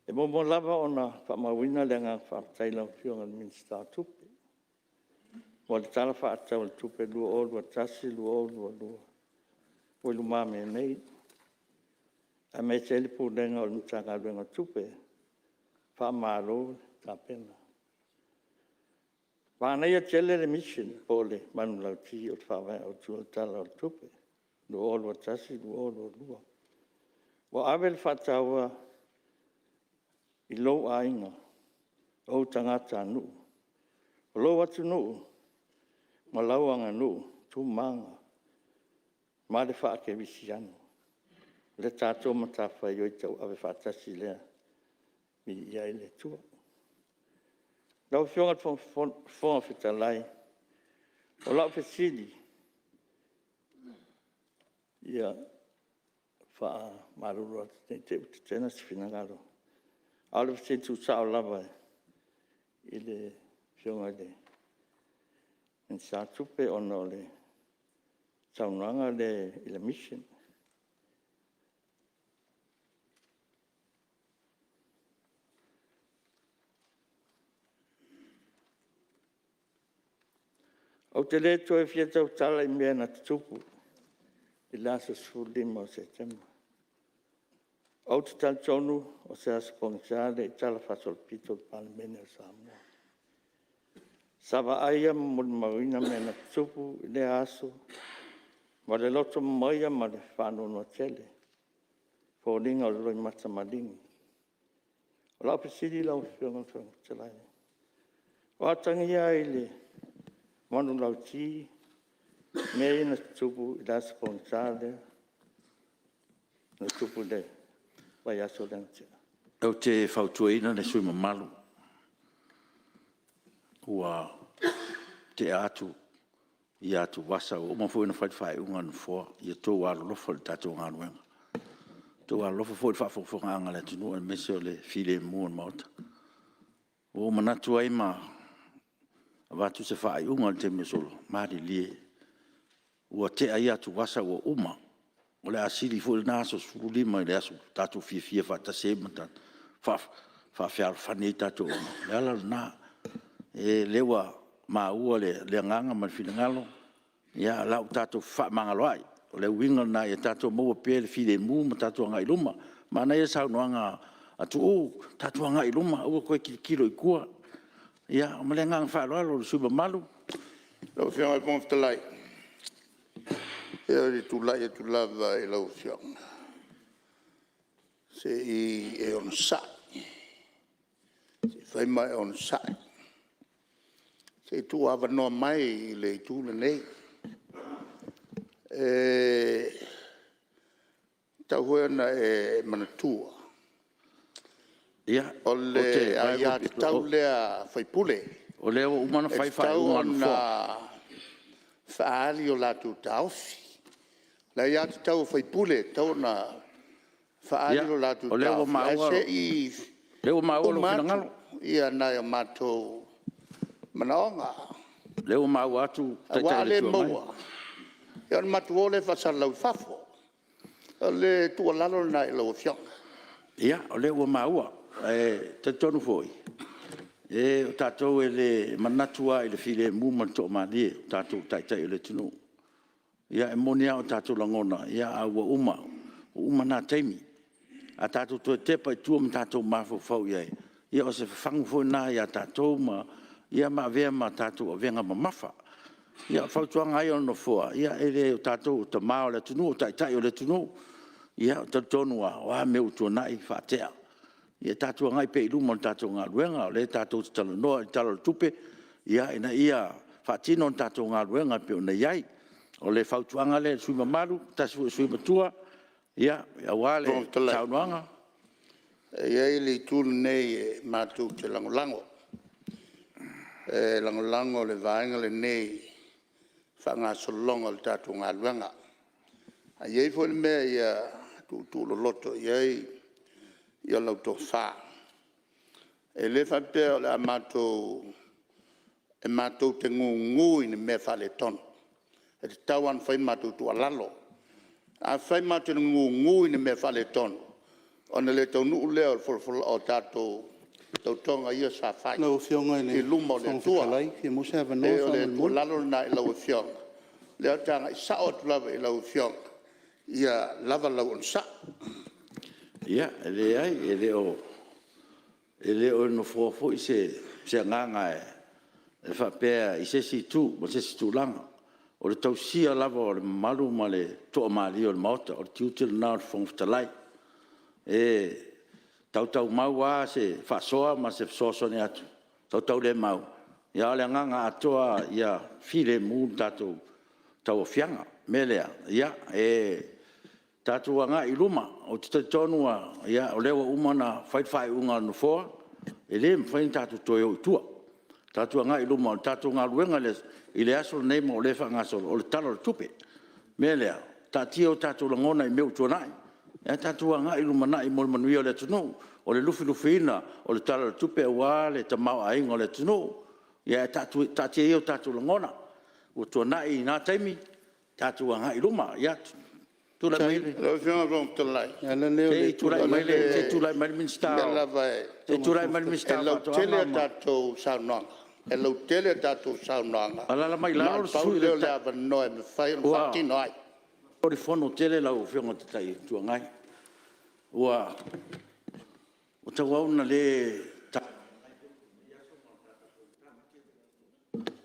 e muamua lava ona faamauina le agaga faafetai i lau Afioga i le Minisita o Tupe mo le Tala Faatatau o le Tupe 2021/2022 ua i lumamea nei, aemaise ai le Pulega o le Matagaluega o Tupe. Faamalo tapena. Manaia tele le mission po o le manulauti o le Faavae Autu o le Tala o le Tupe 2021/2022. Ua ave le faataua i lou aiga. ou tagatanuu, o lou atunuu ma lau aganuu, tu ma aga ma le faakerisiano. O le tatou matafaioi tauave faatasi lea, viia ai le Atua. Lau Afioga i le Fofoga Fetalai, o lau fesili, ia faamalulu atu ne i te i ua tetena se finagalo, a o le fesili tuusao lava i le Afioga i le Minisita o Tupe ona o le saunoaga lea i le mission. Ou te le toe fia tautala i mea na tutupu i le aso 15 o Setema. Ou te talitonu o se aso pogisa lea i le talafaasolopito o le Palemene o Samoa. Sa vaaia ma molimauina mea na tutupu i lea aso ma le loto momoia ma le faanoanoa tele, e foliga o le loimata maligi. O lau fesili lau Afioga i le Fofoga Fetalai, o atagia ai i le manulauti mea ia na tutupu i le aso pogisa lea na tupu i le vaiaso lea na tea? Ou te fautuaina le sui usufono mamalu, ua tea atu atuvasa, ua uma foi ona fai le faaiuga a le Nofoa. Ia outou alolofa i le tatou galuega. Ia outou alolofa foi i le faafogafogaaga a le atunuu aemaise o le filemu o le Maota. Ua ou manatu ai ma avatu se faaiuga i le taimi ua sola, malilie ua tea ia atuvasa ua uma. O le a sili foi lena aso 15 i le aso ua tatou fiafia faatasi ai ma faafealofani ai tatou uma. O le ala lena, o lea ua maua le agaga ma le finagalo, o la ua tatou fefaamagaloai. O le uiga lena ia tatou maua pea le filemu ma tatou agai i luma. Manaia le saunoaga a Tuuu, tatou agai i luma aua le toe tilotilo i tua. Ia ma le agaga faaaloalo i le sui usufono mamalu. Lau Afioga i le Fofoga Fetalai, ia ou te tulai atu lava i lau Afioga, se i e onosai, se i fai ma e onosai, se i tuuavanoa mai i le Itu lenei. E tatau foi ona e manatua, o le aiatatau lea a sui usufono, O lea ua uma ona fai e tatau le faaiuga a le ona Nofoa. faaali o latou taofi. O le aiatatau a sui usufono e tatau ona faaali lo latou taofi, ae se i O lea ua maua lou uma finagalo. atu nai o matou manaoga. O lea ua maua atu le Aua Taitai a o le le Itu Agai. maua, ia ona matou o lea e faasalalau i fafo. O le tuualalo lena i lau Afioga. Ia, o lea ua maua. Ae talitonu foi, o tatou e manatu lava i le filemu ma le toamalie o tatou o taitai o le atunuu. E moni lava o tatou lagona, ae ua uma na taimi. A tatou toe tepa i tua ma tatou mafaufau i ai, ia o se fafagu foi lena ia tatou ma avea ma tatou avega mamafa. Ia, o fautuaga lava ia a le Nofoa, e le o tatou o tama o le atunuu o taitai o le atunuu. Ia e talitonu lava, o a mea ua tuanai, faatea. Ia tatou agai pea i luma i le tatou galuega, o lea tatou te talanoa i le Tala o le Tupe, ina ia faatino le tatou galuega e pei ona i ai. O le fautuaga lea i le sui usufono mamalu, o se tasi foi o sui usufono matua, aua le Fofoga Fetalai, saunoaga. E i ai le Itu lenei e matou te lagolago, e lagolago le Vaega lenei i le faagasologa o le tatou galuega. Ae i ai foi le mea ia tuutuuloloto i ai lau tofa. E le faapea e matou te gugu i ni mea faaletonu, e tatau lava ona fai le matou tuualalo. Afai matou te gugu i ni mea faaletonu, ona le taunuu lea o tatou tautoga ia sa fai Lau Afioga i le i luma o le Fofoga Atua. Fetalai, e fia maua se E avanoa pei o le faamolemole. tuualalo lena i lau Afioga, o lea ou te agai sao atu lava i lau Afioga, ia lava lau onosai. Ia, e leai, e le o i le Nofoa foi se agaga e faapea i se isi itu ma se isi tulaga. O le tausia lava o le mamalu ma le toamalie o le Maota, o le tiute lena o le Fofoga Fetalai. E tautaumau lava se faasoa ma se fesoasoani atu, tautaulemau, a o le agaga atoa ia filemu le tatou tauaofiaga. O le mea lea, tatou agai i luma. Ou te talitonu lava o lea ua uma ona fai le faaiuga a le Nofoa, e le mafai ona tatou toe o i tua. Tatou agai i luma, o le tatou galuega i le aso lenei ma o lea e faagasolo, o le Tala o le Tupe. O le mea lea, taatia o tatou lagona i mea ua tuanai, ae tatou agai i le lumanai mo le manuia o le atunuu. O le lufilufiina o le Tala o le Tupe aua le tamaoaiga o le atunuu. Ae taatia ia o tatou lagona ua tuanai na taimi, tatou agai i luma. Ia tulai mai le Minisita o Faatoaga ma... E lautele a tatou saunoaga, Alaala mai ma lalo e pau lea o le avanoa e mafai ona faatino ai. Ua solifono tele lau Afioga i le Taitai o le Itu Agai. Ua tauau ina le...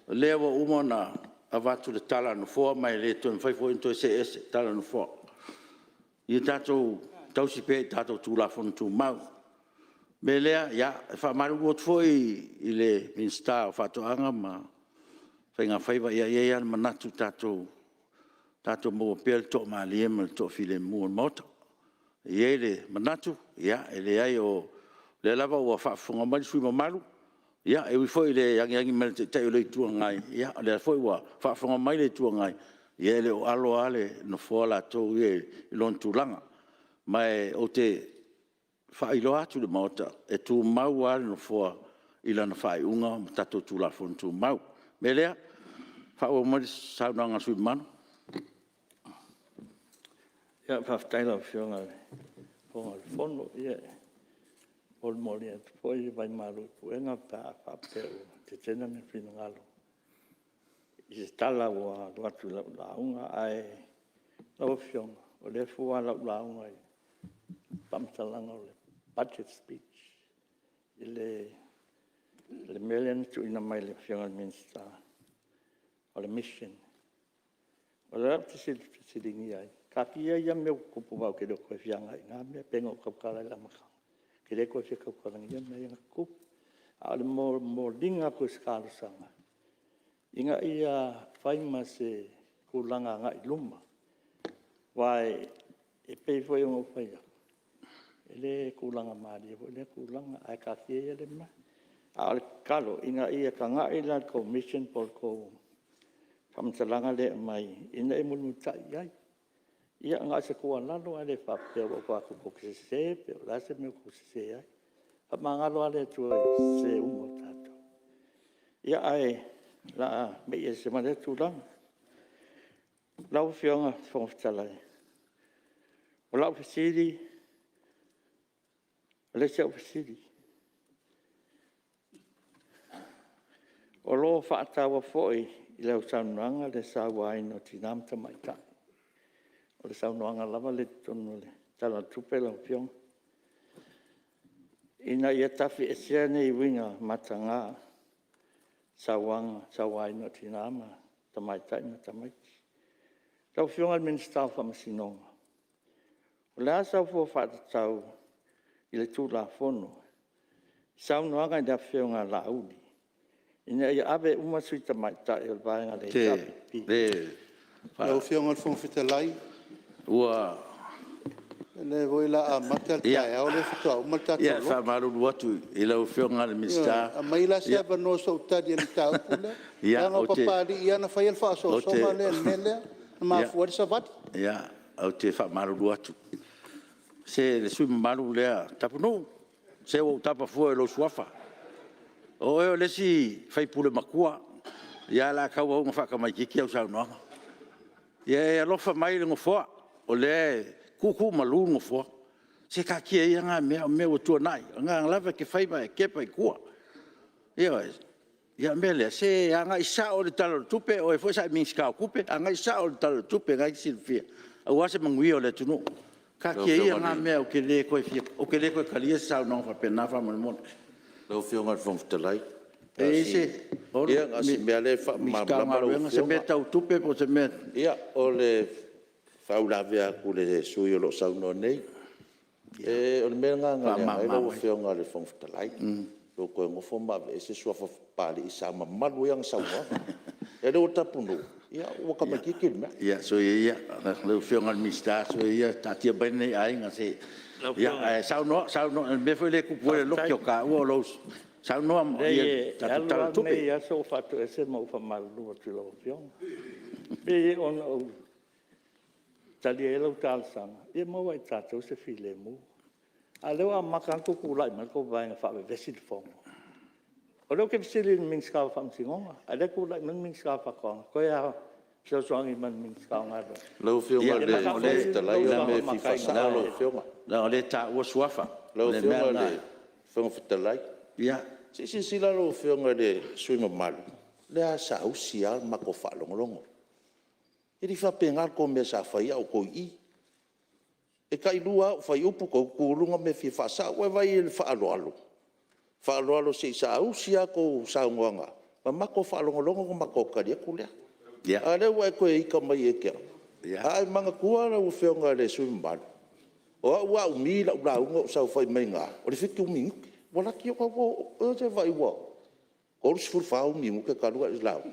O lea ua uma ona avatu le tala a le Nofoa, ma e le toe mafai foi ona toe see ese le tala a le Nofoa. Ia tatou tausi pea i tatou Tulafono Tumau. O le mea lea, e faamalulu atu foi i le Minisita o Faatoaga ma Faigafaiva, e i ai lava le manatu tatou maua pea le toamalie ma le toafilemu o le Maota. E i ai le manatu, e leai o lea lava ua faafofoga mai le sui usufono mamalu, e ui foi i le agiagi mai o le Taitai o le Itu Agai, a o lea foi ua faafofoga mai le Itu Agai, ia e le o alo lava le Nofoa latou ia i lona tulaga. Ma ou te faailoa atu i le Maota, e tumau lava le Nofoa i lana faaiuga ma tatou Tulafono Tumau. O le mea lea, faaauau mai le saunoaga a le sui usufono mamalu. Faafetai i lau Afioga i le Fofoga o le Fono. Ia, e molimoli atu foi vai malu i puega pe a faapea ua tetena ni finagalo i se tala ua alu atu i lau lauga. Ae lau Afioga, o lea e fua lau lauga i le faamatalaga o le Budget Speech i le mea lea na tuuina mai e le Afioga i le Minisita o le mission. O lea ou te fesiligia ai, taatia ia mea ua tutupu aua ou te le o toe fia agai i na mea, pei ona ou tautala i le amataga, ou te le toe fia tautalagia mea ia na tutupu. A o le momoliga atu o se talosaga, ina ia fai ma se tulaga agai i luma. Aua e pei foi ona ou fai atu, e le tulaga malie foi lea tulaga, ae taatia ia lea mea. A o le tatalo, ina ia tagai la outou mission po o le tou faamatalaga lea e aumai ina ia mulimulitai i ai. Ia na o se tuualalo, ae le faapea ua ou fai atu tou te sese po o le a se mea ua outou sese ai. Faamagalo lava le Atua i sese uma o tatou. Ia, ae o le a see ese ma lea tulaga. Lau Afioga i le Fofoga Fetalai, o lau fesili, o le isi au fesili, o lo o faataua foi i lau saunoaga le sauaina o tina ma tamaitai. O le saunoaga lava lea i totonu o le Tala o le Tupe lau Afioga, ina ia tafiesea nei uiga mataga, sauaina o tina ma tamaitai ma tamaiti. Lau Afioga i le Minisita o Faamasinoga, o le a sau fua faatatau i le Tulafono i saunoaga i le Afioga ia Laauli ina ia ave uma sui tamaitai o le Vaega a le HRPP? Lau Afioga i le Fofoga Fetalai, Ua... o lea foi o le a amata le taeao o lea faatoa uma le tatou Ia, e lotu. faamalulu atu i lau Afioga i le Minisita. Ioe. Aumai la se avanoa se i ou tali ai i le mataupu lea. Leaga o Papalii lava na faia le faaosoosoga lea i le mea lea na mafua ai le savali. Ia, ou te faamalulu atu. Se le sui usufono mamalu lea Tapunuu, se ua ou tapa fua i lou suafa. O oe o le isi sui usufono matua, ae o le a tauau ina faatamaitiiti lau saunoaga. Ia e alofa mai i le Nofoa, o lea e tuutuumalu le Nofoa. Se taatia ia na mea, o mea ua tuanai, o lena lava e te fai ma e tepa i tua. Ioe. Ia o le mea lea, se agai sao i le Tala o le Tupe, o oe foi sa e Minisita o Tupe, agai sao i le Tala o le Tupe o lena e te silafia, aua se manuia o le atunuu. Taatia ia na mea ou te le toe talia se saunoaga faapena faamolemole. Lau Afioga i le Fofoga Fetalai... Olu, Ia na o si mea lava lea e Minisita o faamalamalama lau Galuega, se mea Afioga. tau tupe po o se mea... Ia, o le faauilavea atu i le sui usufono o lo o saunoa nei. O le mea lena na leaga ai lau Afioga i le Fofoga Fetalai. Lou toe nofo ma aveese suafa Papalii sa mamalu ai ana saunoaga. Ia o lea ua Tapunuu, ia ua tamaitiiti le mea. Ia soia ia, lau Afioga i le Minisita, soia ia taatia mai lenei aiga se i… Ae saunoa, saunoa, o le mea foi lea e tupu ai le loti o taua o lou... Saunoa i le tatou Leai, e alu Tala o lava le Tupe. lenei aso o ou faatoese ma ou faamalulu atu i lau Afioga. Pei ona ou talia ai lau talosaga, ia maua e tatou se filemu, a o lea ua amata atu tulai mai le tou vaega e faavevesi le Fono. O lea ou te fesili i le Minisita o Faamasinoga, a o lea e tulai mai le Minisita o Faatoaga, toe lava o fesoasoani mai i le Minisita o Galuega. Lau Afioga i le Fofoga Fetalai o le mea e fia faasao lau Afioga. Leaga o lea e taua suafa. Lau Afioga i le Fofoga Fetalai, se i silasila lau Afioga i le sui usufono mamalu, o lea lava sa saausi lava le matou faalogologo. E le i faapena le tou mea sa fai a o outou i i. E tai lua lava au fuaiupu tou tutu i luga mea e fia faasao. Ua e vaai i ai i le faaaloalo? Faaaloalo se i saausi lava a outou saunoaga ma matou faalogologo ona matou tali atu lea. A o lea ua e toe ita mai ia te au. Ae manatua lau Afioga i le sui usufono mamalu, o au a umi lau lauga o ou saofai mai i ina, o le 7 minute. Ua laki ua e vaai ua 34 ou minute talu ona e lauga.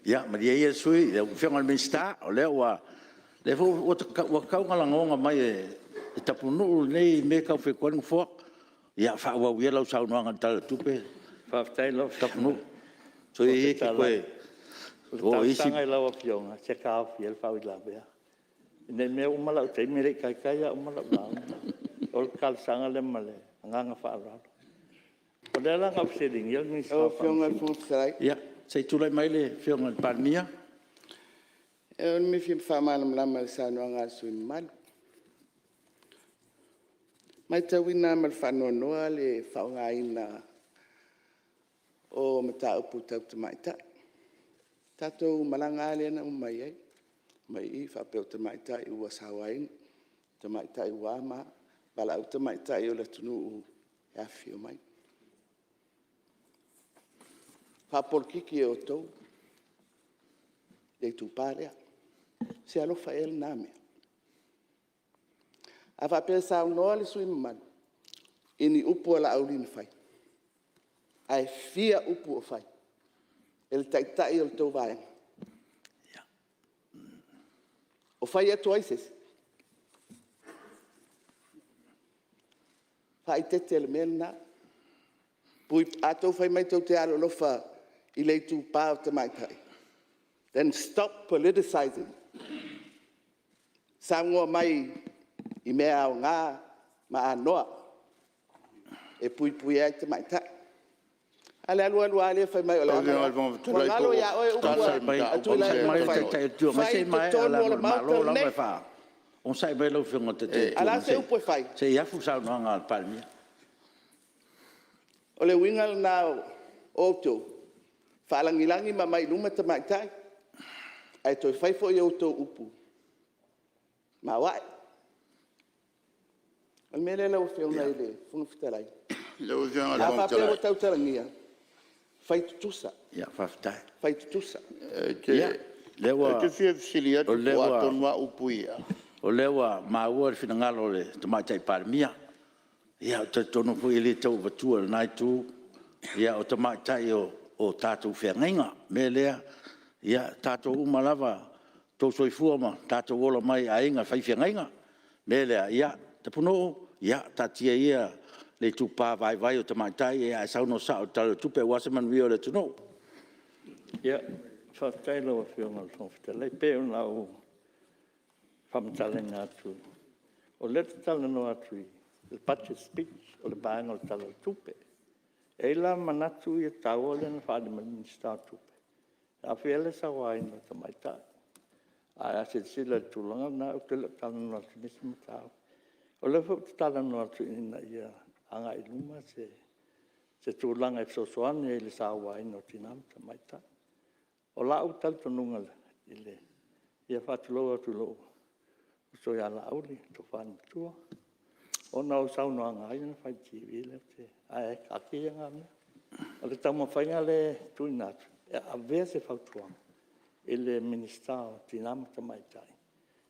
Ia malie ia le sui usufono, lau Afioga i le Minisita, o lea foi ua tataua ona lagona mai e Tapunuu lenei mea e tau fai atu ai le Nofoa. Ia faaauau ia lau saunoaga i le Tala o le Tupe Faafetai i lau Afioga. Tapunuu. Soia ia e te toe O le oo i isi... talosaga i lau Afioga, se taofi ia le faauilavea, ne i mea ua uma lou taimi, e le i taitai lava uma lau lauga. O le talosaga lea ma le agaga faaaloalo. O lea la na ou fesiligia le Minisita Lau Afioga i le Fofoga Fetalai... Ia, se i tulai mai le Afioga i le Palemia. O le mea e fia faamalamalama i le saunoaga a le sui usufono mamalu. E matauina lava ma le faanoanoa le faaaogaina o mataupu tau tamaitai. Le tatou malaga lava lea na uma ai, mai i i faapea o tamaitai ua sauaina, o tamaitai ua a ma a, valaau tamaitai o le atunuu e afifio mai. Faapolokiki e outou le itupa lea. O se alofa ea lena mea? A faapea e saunoa le sui usufono mamalu i ni upu a Laauli na fai, ae fia upu o fai e le Taitai o le tou Vaega? O fai atu ai se isi? Faaeteete i le mea lena. A outou fai mai tou te alolofa i le itupa o tamaitai, then stop politicizing. Saunoa mai i mea aoga ma anoa e puipuia ai tamaitai. A o le alu alu lava lea fai mai o le a ma le a. Ua galo ia oe upu a Tuilaepa na fai? Onosai mai Fai i totonu o le Maota lenei. mai lau Afioga i le Taitai A o le a o le se Itu upu e fai? Agai se i afu le saunoaga a le Palemia. O le uiga lena o outou, faalagilagi ma aumai i luma tamaitai, ae toe fai foi a outou upu maoae. O le mea lea lau Afioga i le Fofoga Fetalai, a faapea ua tautalagia, fai tutusa, fai tutusa. Ou te fia fesili atu po o a tonu lava upu ia. O lea ua maua le finagalo o le Tamaitai Palemia. Ia ou te talitonu foi e le tau avatua i lena Itu, o tamaitai o tatou feagaiga. O le mea lea, ia tatou uma lava, ua outou soifua ma tatou ola mai i aiga faifeagaiga. O le mea lea, Tapunuu, ia taatia ia le itupa vaivai o tamaitai ae saunoa sao i le Tala o le Tupe aua se manuia o le atunuu. Faafetai i lau Afioga i le Fofoga Fetalai. E pei ona ou faamatalaina atu, o lea ou te talanoa atu i le Budget Speech, o le vaega o le Tala o le Tupe. E i ai la manatu ia taua lea na faaali mai e le Minisita o Tupe, e aafia ai le sauaina o tamaitai. Ae a silasila i le tulaga lena, ou te le o talanoa atu i nisi mataupu. O lea foi ou te talanoa atu ina ia agai i luma se tulaga e fesoasoani ai i le sauaina o tina ma tamaitai. O lou talitonuga, e faatulou atu i lou uso ia Laauli, le tofa i le Matua, ona o saunoaga lava ia na fai i le TV, ae taatia ia na mea. O le taumafaiga lea e tuuina atu, e avea se fautuaga i le Minisita o Tina ma Tamaitai,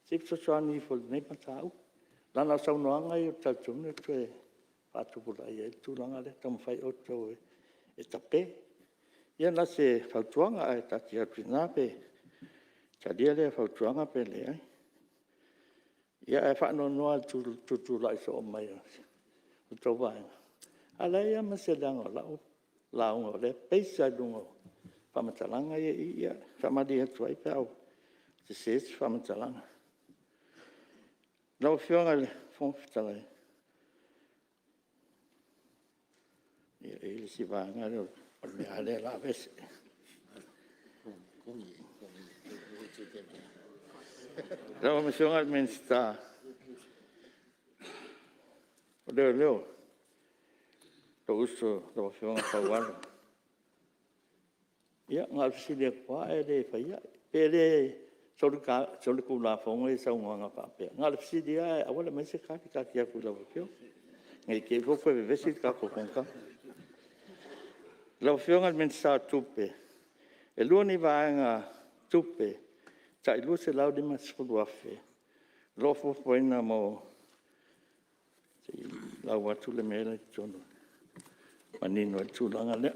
se i fesoasoani ifo i lenei mataupu. Leaga o saunoaga ia ou te talitonu e toe faatupulaia ai le tulaga lea. Taumafai outou e tape. Ia na o se fautuaga ae taatia atu i ina pe talia lea fautuaga pe leai. Ia, ae faanoanoa lava i le tutulai soo mai o la outou Vaega, ae leai lava ma se leaga o lau lauga o lea e base lava i luga o faamatalaga ia e i i. E faamalie atu ai pe a sese se faamatalaga. Lau Afioga i le Fofoga Fetalai, ia e i ai le isi vaega lea, o le mea lava lea o le a aveese. Lau Afioga i le Minisita o Leoleo, lou uso lau Afioga Faualo, ia na o le fesili atu lava ae le fai ai. Pe le solitulafono ia saunoaga faapea? Na o le fesili lava ae aua le aumaia se tali, taatia atu i lau Afioga, ne i te i foi ua toe vevesi le tatou fonotaga. Lau Afioga i le Minisita o Tupe, e 2 ni vaegatupe e tai $250,000 o lo o fuafuaina mo… se i lau atu le mea la e i totonu e manino ai le tulaga lea.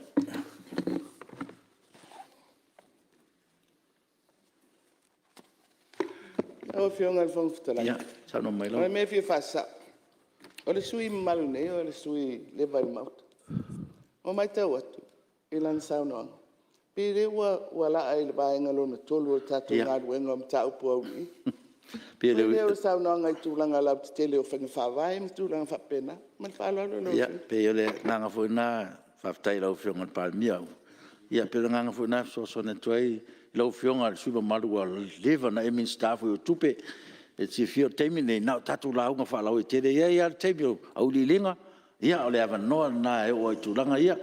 Lau Afioga i le Fofoga Fetalai, o le mea e fia faasao, o le sui usufono mamalu nei o le sui usufono leva i le Maota. Ua matau atu i lana saunoaga, pei o lea ua laa i le vaega lona III o le tatou galuega o mataupu auiliili. Foi lea o saunoaga i tulaga lautetele o faiga faavae ma tulaga faapena. Ma le faaaloalo lau Afioga. Ia, pei o le agaga foi lena, faafetai i lau Afioga i le Palemia. Ia pei o le agaga foi lena e fesoasoani atu ai i lau Afioga i le sui usufono mamalu ua leva ona e Minisita foi o Tupe. E te silafia o le taimi lenei, na o tatou lauga faalauaitele. E i ai lava le taimi o auiliiliga, ia o le avanoa lena e oo ai i tulaga ia.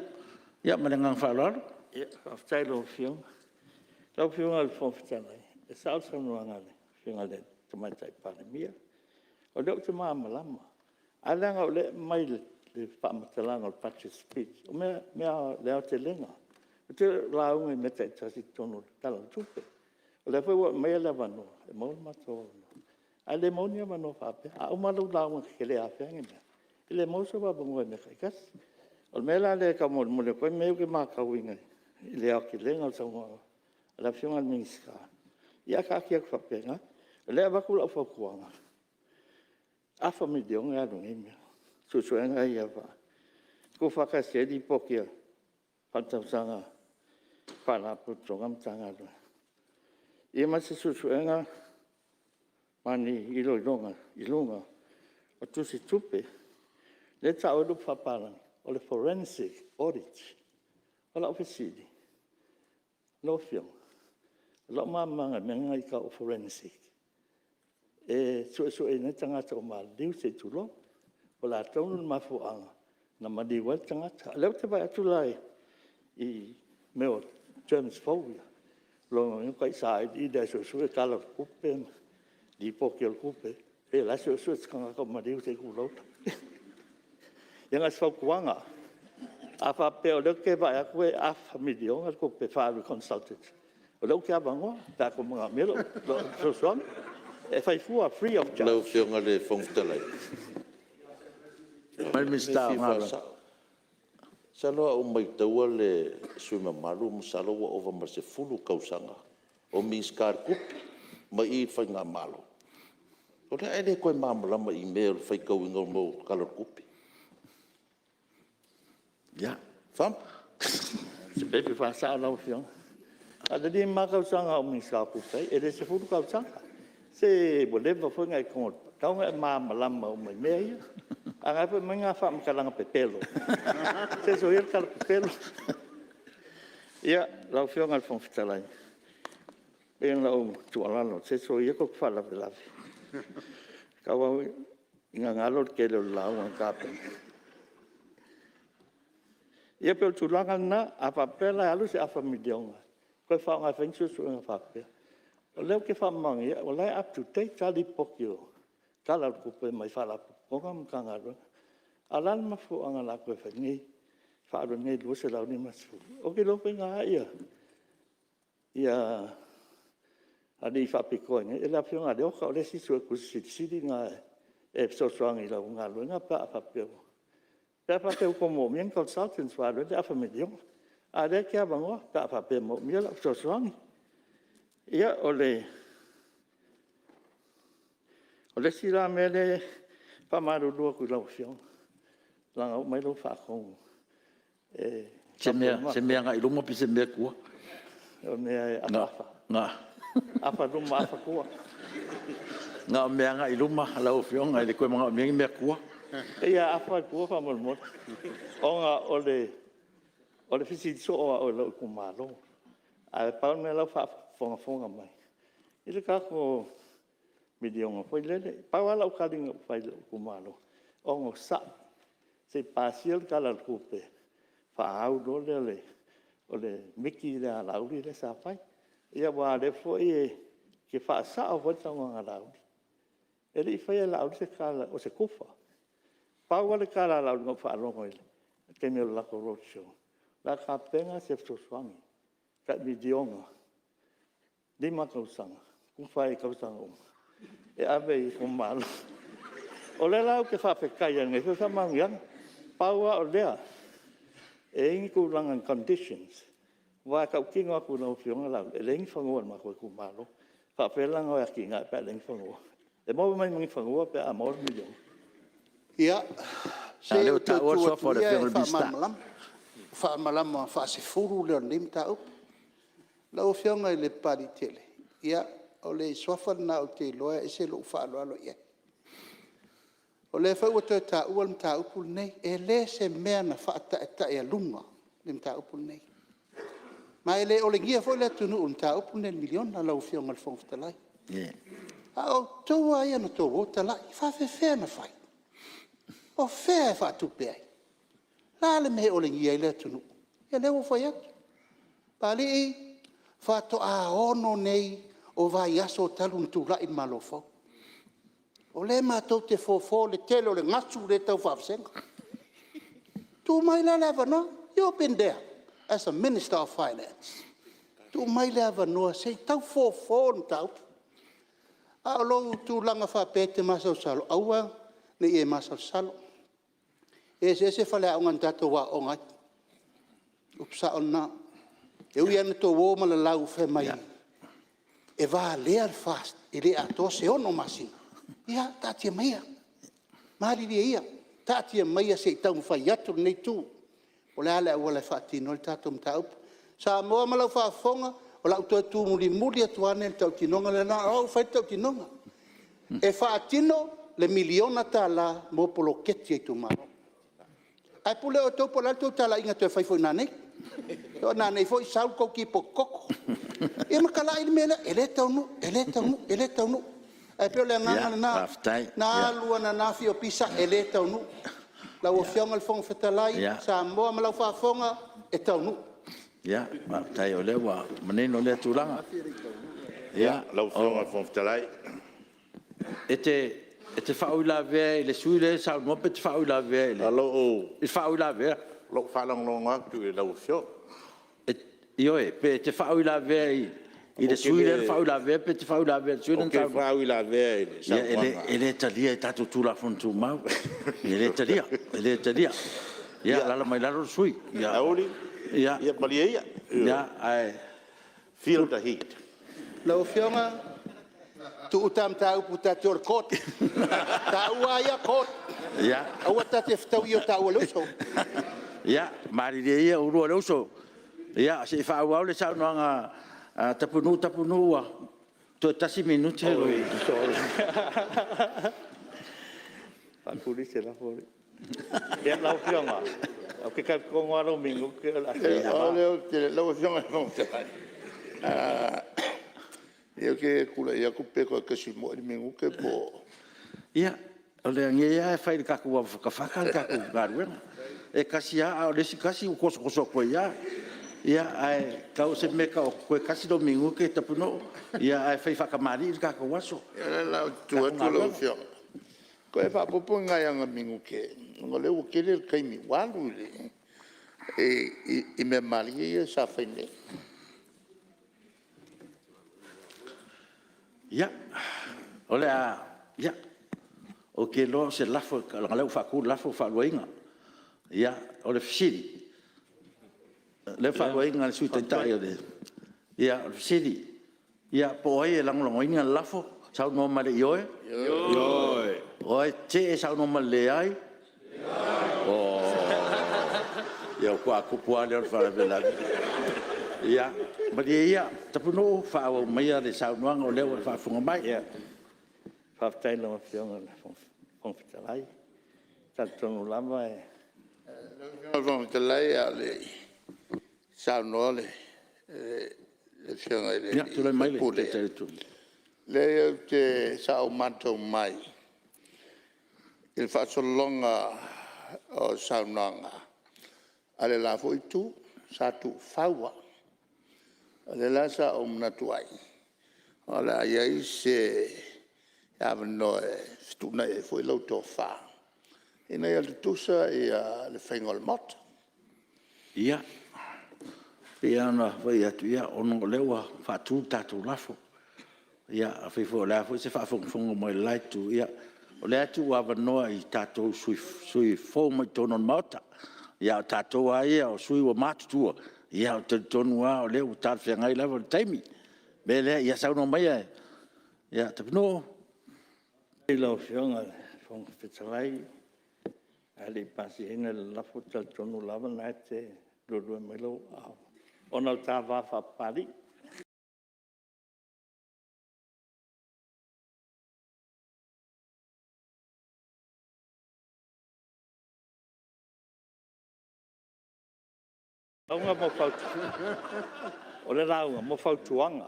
Ia ma le agaga faaaloalo. Faafetai i lau Afioga. Lau Afioga i le Fofoga Fetalai, e sao le saunoaga a le Afioga i le Tamaitai Palemia. O lea ou te malamalama, ae leaga o lea e aumai i le faamatalaga o le Budget Speech, o le aotelega. Ou te le o lauga i mea taitasi i totonu o le Tala o le Tupe. O lea foi ua e aumaia le avanoa e maua lo matou avanoa, ae le maua ni avanoa faapea. A uma lau lauga e te le afea ni mea, e le maua sou avanoa i mea taitasi. O le mea la lea e taumolimoli atu ai mea ia ou te matauina i le aotelega o le saunoaga a le Afioga i le Minisita, ia ae taatia atu faapena. O lea e avatu lau fautuaga, afa miliona e alu i nei mea, suesuega ia tuufaatasi ai lipoti faaletausaga a Faalapotopotoga ma Matagaluega, ia ma se suesuega ma ni iloiloga i luga o tusitupe, lea e tau ai le upu faapapalagi o le forensic audit. O lau fesili lau Afioga, o lou malamalamaga i mea na e tau o le forensic, e suesueina ai tagata ua maliliu se i tulou, po o le a tonu le mafuaaga na maliu ai le tagata. O lea ou te vaai atu la i mea o terms fou ia, lona uiga e matua sailiili lava e suesue Tala o le Tupe ma Lipoti o le Tupe, pei o la e suesue se tagata ua maliu se i tulou. Ia na o se fautuaga, a faapea o lea ou te vaai atu e afa miliona le tupe faaalu i consultants, o lea ou te avanoa pe a outou manaomia lou fesoasoani. E fai fua, free of charge. Lau Afioga i le Fofoga Fetalai, masalo a ou mataua le sui usufono mamalu masalo ua ova ma le 10 tausaga o Minisita o Tupe mai i le faigamalo. O lea e le toe malamalama i mea o le faitauina o mea o Tala o le Tupe. Ia. Fana. O se taimi faasao lau Afioga. A o le 5 lava tausaga na ou Minisita o Tupe ai, e le 10 tausaga. Se ua leva foi ona e i totonu, e tatau ona e malamalama uma i mea ia. A o la e fai mai faamatalaga pepelo. Se soia le tala pepelo. Ia, lau Afioga i le Fofoga Fetalai, pei o lau tuualalo, se soia tou te faalavelave. Tauau ina galo le tele o le lauga na tapena. Ia pei o le tulaga lena, a faapea la e alu se afa miliona e toe faaaoga e fai ni suesuega faapea, o lea ou te faamaonia o la e up to date lava lipoti o Tala o Tupe mai Faalapotopotoga ma Matagaluega. A o le a le mafuaaga o le a toe fai ai faaalu ai nei $250,000? Ou te iloa faiga lava alii faapitoa i mea ia, le Afioga ia Leota o le isi Suetusi Silisili lena e fesoasoani i lau galuega pe a faapea Pe a faapea ua outou manaomia ni consultants ua alu ai le afa miliona. A o lea e te avanoa pe a faapea e manaomia lau fesoasoani. Ia, o le isi la mea lea e faamalulu atu i lau Afioga, leaga ua aumai lau faatonu e… Se mea agai i luma pe se mea i tua? O le mea e afaafa, afa luma afa tua. Na o mea agai i luma lau Afioga, e le toe manaomia ni mea tua. Pei a afa tua faamolemole. Ona o le fesili soo o au e lou itumalo. Ae pau le mea la e faafogafoga mai i le tatou miliona foi lele. Pau lava lau tali na ou fai i lou itumalo, onosai se i pasia le Tala o le Tupe ona faaau loa lea o le miti lea a Laauli lea sa fai. Ia aua o lea foi e fia faasao foi le saunoaga a Laauli. E le i faia e Laauli se tala o se tufa. Pau lava le tala a Laauli na ou faalogo i le taimi o le latou road show, o le a tapena se fesoasoani tai $1miliona, 5 tausaga, tufa ai i tausaga uma e ave i itumalo. O lea la ou te faafetai ai i nei foi faamanuiaga. Pau lava o lea, e i ai ni tulaga ni conditions, aua e tautino atu i lau Afioga Laauli, e leai ni fanua o le matou itumalo. E faapefea la ona o e atiae pe a leai ni fanua? E maua mai ma ni fanua pe a maua le $1miliona? Ia, se ou te tu atu ia e faamalamalama, o le faamalamalama faasefulu lea o lenei mataupu. Lau Afioga i le Papaliitele, ia o le suafa lena ou te iloa e ese lou faaaloalo i ai. O lea foi ua toe taua le mataupu lenei. E le o se mea na faataetaealuga le mataupu lenei. Ma e le olegia foi le atunuu i le mataupu lenei i le $1miliona lau Afioga i le Fofoga Fetalai. A o outou lava ia na outou o talai, e faapefea ona fai? O fea e faatupe ai? O le a le mea e olegia ai le atunuu? Ia lea ua ou fai atu, Papalii, faatoa 6 nei o vaiaso talu ona tulai le Malo fou. O lea matou te fofo le tele o le gasu lea e tau faavasega. Tuu mai la le avanoa, you have been there as a Minister of Finance. Tuu mai le avanoa se i tau fofo le mataupu. A o lou tulaga faapea e te masalosalo, aua ne i e masalosalo. E eseese faleaoga na tatou aooga ai, o le upu sao lena. E ui lava ina outou o ma lalau fai mai e valea le FAST e le atoa se 6 masina, ia taatia maia, malilie ia, taatia maia se i taumafai atu lenei Itu po o le a le auala e faatino ai le tatou mataupu. Samoa ma lau faafofoga, o lau toe tu mulimuli atu lava lenei i le tautinoga lea, leaga o au na fai le tautinoga. E faatino le $1miliona mo poloketi a itumalo. Ae pule outou po o le a le tou talaiga e toe fai foi nanei. O nanei foi sau le tou tipoti koko, ia ma talai le mea lea, e le taunuu, e le taunuu, e le taunuu. Ae pei o le agaga lena, na alu ananafi o pisa, e le taunuu. Lau Afioga i le Fofoga Fetalai, Samoa ma lau faafofoga, e taunuu. Faafetai o lea ua manino lea tulaga. Lau Afioga i le Fofoga Fetalai… E te faauilavea i le sui usufono lea e saunoa pe e te faauilavea i le… I le faauilavea? O lo o faalogologo atu i lau Afioga. Ioe, pe e te faauilavea i le sui usufono lea na faauilavea pe e te faauilavea i le sui lea na saunoa? Ou te faauilavea i le saunoaga. E le talia i tatou Tulafono Tumau, e le talia, e le talia. Ia alaala mai lalo le sui usufono. Laauli, ia malie ia. Feel the heat. Lau Afioga, tuu ta mataupu ta te o i le court. O taua lava ia, court. Aua ta te fetaui o taua o le uso. Ia, malilie ia oulua le uso, se i faaauau le saunoaga a Tapunuu. Tapunuu, toe tasi minute lou… Lau Afioga, ou te talitonu lava lou minute o le a… Lau Afioga i le Fofoga Fetalai, ou te tulai atu pe toe tasi moi le minute po o… Ia, o lenei lava e fai i le tatou avafatafata le tatou galuega. E tasi lava, a o le isi tasi ua tosotoso atu ai lava. Ia, ae tau o se mea e tau atu, toe tasi lou minute Tapunuu, ae fai faatamalii le tatou aso. Ia o lea la ou te tu atu lau Afioga, toe faaopoopo ni nai ana minute ona o lea ua tele le taimi ua alu i mea malie ia sa fai nei. Ia, o le a… Ia, ou te iloa o se lafo, leaga o lea ua faatu le lafo ua faaluaina. Ia, o le fesili, lea e fautuaina e le Sui Taitai o le… Ia, o le fesili, po o ai e lagolagoina le lafo? Saunoa mai i le ioe. Ioe. O ai e tetee, saunoa mai i le leai. Ioe. Ia faatoa tupu lava lea o le faalavelave. Ia malie ia Tapunuu, faaauau maia le saunoaga o lea ua e faafofoga mai. Faafetai i lau Afioga i le Fofoga Fetalai. E talitonu lava… Lau Afioga i le Fofoga Fetalai, a o le i saunoa le Afioga i le sui usufono, leai ou te… sa ou matau mai i le faasologa o saunoaga a le la foi Itu, sa tuufau lava. O lea la sa ou manatu ai, o le a i ai se avanoa e fetuunai ai foi lau tofa, ina ia tutusa le faiga o le Maota. Ia, e pei lava ona fai atu, ona o lea ua faatu le tatou lafo. Afai foi o le a se faafogafoga mai a le la Itu, ia, o lea e tuuavanoa i tatou sui usufono fou mai totonu o le Maota. A o tatou lava ia o sui usufono ua matutua, ia ou te talitonu lava o lea ua talafeagai lava le taimi. O le mea lea, ia saunoa maia Tapunuu. Faafetai i lau Afioga i le Fofoga Fetalai. Ae le i pasiaina le lafo, ou te talitonu lava o lena e te luelue mai lou aao ona o le ta va faa-Papalii. O le lauga mo fautuaga,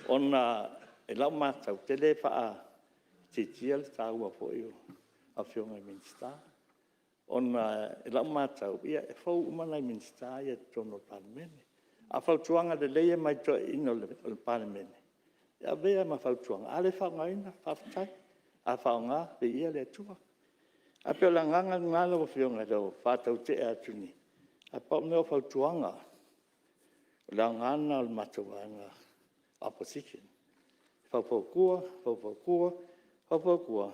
ona i lau matau, ou te le faaitiitia le taua foi o Afioga i Minisita, ona i lau matau, e fou uma nai Minisita ia i totonu o le Palemene. A o fautuaga lelei ia mai toeaiina o le Palemene, e avea ma fautuaga, a le faaaogaina, faafetai, a faaaoga, viia le Atua. Ae pei o le agaga lena lau Afioga, e le o faatautee atu, ae pau le mea o fautuaga. O le aoga lena o le matou vaega Opposition, faufautua, faufautua, faufautua.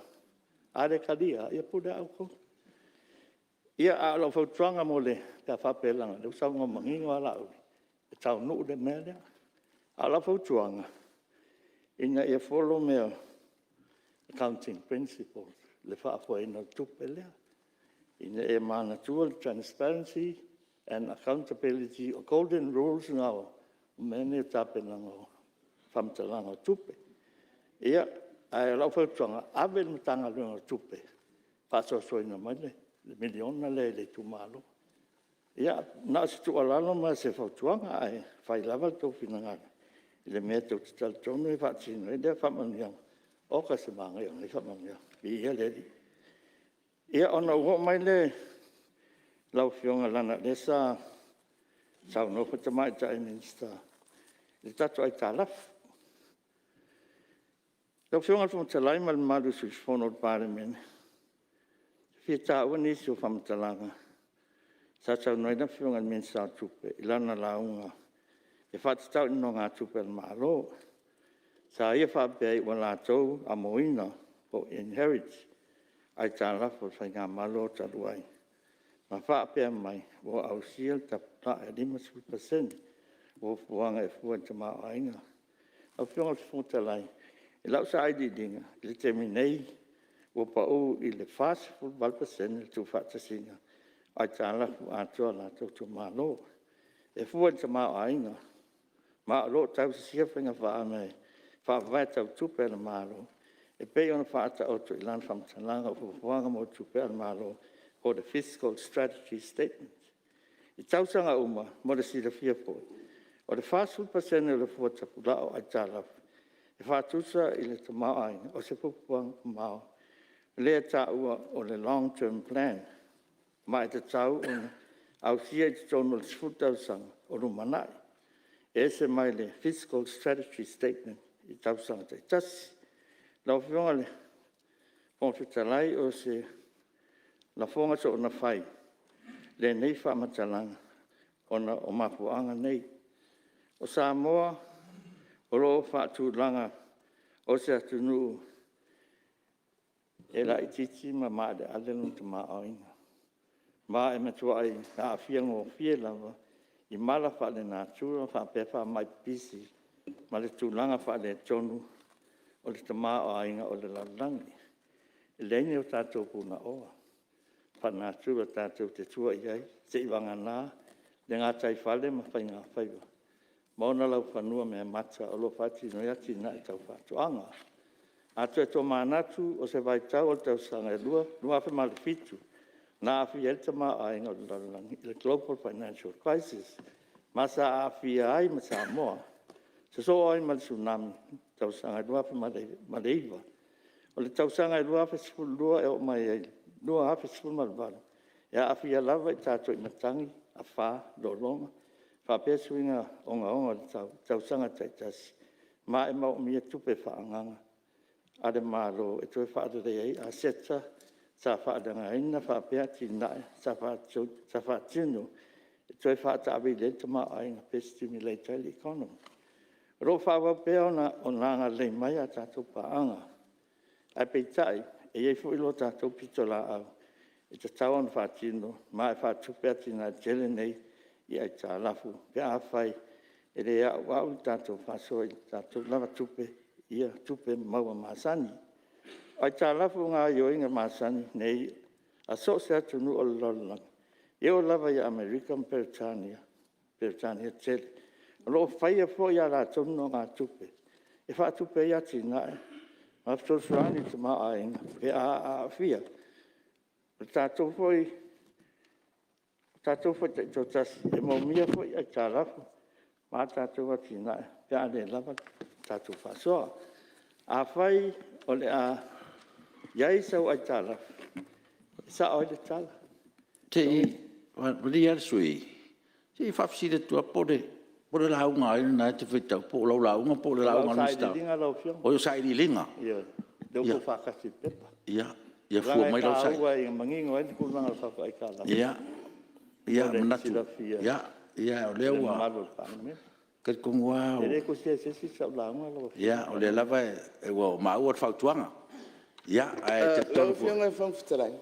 A le talia, ia pule lava outou. Ia, a o lau fautuaga pe a faapea leaga o lea ua saunoa manino lava Laauli, e taunuu le mea lea. A o lau fautuaga, ina ia follow mea o accounting principles i le faafoeina o le tupe lea, ina ia manatua le transparency and accountability, o golden rules na o mea nei o tapenaga o faamatalaga o tupe. Ia, ae o lau fautuaga, ave i le Matagaluega o Tupe e faasoasoaina mai le $1miliona lea i le itumalo. Ia, na o se tuualalo ma se fautuaga, ae fai lava lo outou finagalo i le mea tou te talitonu e faatino ai lea faamanuiaga. Oka se manaia o lenei faamanuiaga, viia le Alii. Ia, ona ou oo mai lea i lau Afioga leaga o lea sa saunoa foi le Tamaitai Minisita i le tatou aitalafu. Lau Afioga i le Fofoga Fetalai ma le mamalu o sui usufono o le Palemene, e fia taua nisi o faamatalaga sa saunoa ai le Afioga i le Minisita o Tupe i lana lauga e faatatau i nonogatupe a le Malo. Sa ia faapea ai ua latou amoina po o inherit aitalafu a le faigamalo talu ai ma faapea mai, ua ausia le tapulaa e 50% o fuafuaga e fua i le tamaoaiga. Lau Afioga i le Fofoga Fetalai, i lau sailiiliga i le taimi nei, ua pau i le 48% le tuufaatasiga o aitalafu atoa a le tatou Malo e fua i le tamaoaiga, ma o lo o tausisia faiga faavae tau tupe a le Malo e pei ona faataoto i lalo o faamatalaga o fuafuaga mo tupe a le Malo po o le fiscal strategy statement. I tausaga uma mo le silafia foi, o le 40% o le fua tapulaa o aitalafu e faatusa i le tamaoaiga, o se fuafuaga mamao lea e taua o le long term plan, ma e tatau ona ausia i totonu o le 10 tausaga o lumanai. E ese mai le fiscal strategy statement i tausaga taitasi. Lau Afioga i le Fofoga Fetalai, o se lafoga soona fai lenei faamatalaga ona o mafuaaga nei. O Samoa o lo o faatulaga o se atunuu e laitiiti ma maaleale lona tamaoaiga. Ma e matuai aafia gofie lava i mala faalenatura faapea faamai pipisi ma le tulaga faaletonu o le tamaoaiga o le lalolagi. E leai ni o tatou punaoa faalenatura tatou te tua i ai, seiavagana le gataifale ma faigafaiva ma ona laufanua meamata o lo o faatino ai atinae tau faatoaga. A toe tomanatu, o se vaitau o le tausaga e 2007 na aafia ai le tamaoaiga o le lalolagi i le Global Financial Crisis, ma sa aafia ai ma Samoa, sosoo ai ma le Tsunami i le tausaga e 2009. O le tausaga e 2012 e oo mai i le 2018, e aafia lava i tatou i matagi, afa, lologa faapea suiga ogaoga o le tau i tausaga taitasi, ma e manaomia tupe faaagaaga a le Malo e toe faaleleia ai aseta sa faaleaogaina faapea atinae sa faatino e toe faataavili ai le tamaoaiga pe stimulate ai le economy. O lo o faaauau pea ona agalelei mai a tatou paaga, ae peitai, e i ai foi lo tatou pitolaau e tatau ona faatino, ma e faatupe atinae tetele nei i aitalafu pe afai e le auau le tatou faasoa i a tatou lava tupe tupe maua masani. O aitalafu o gaoioiga masani nei a so o se atunuu o le lalolagi, e oo lava ia Amerika ma Peretania tele, o lo o faia foi a latou nonogatupe e faatupe ai atinae ma fesoasoani i le tamaoaiga pe a aafia. O tatou foi taitoatasi, e moomia foi aitalafu mo a tatou atinae pe a le lava le tatou faasoa. Afai o le a i ai sau aitalafu, e sao ai le tala. Malie lava le sui usufono, se i faafesili atu lava, po o le lauga a ai lena e te faitau, po o lau lauga po o le lauga a le Minisita? O lau sailiiliga lau Afioga. O sailiiliga? Ioe, lea ua tuufaatasi i le pepa. Ia fua mai lau sailiiliga. Leaga e taua ina ia manino ai le tulaga o tatou aitalafu Ia mo le silafia o e lea le ua mamalu o le Palemene. talitonu lava E le tusia e se isi sau lauga lau Afioga. O lea lava ua maua le fautuaga, ae Lau talitonu foi. Afioga i le Fofoga Fetalai,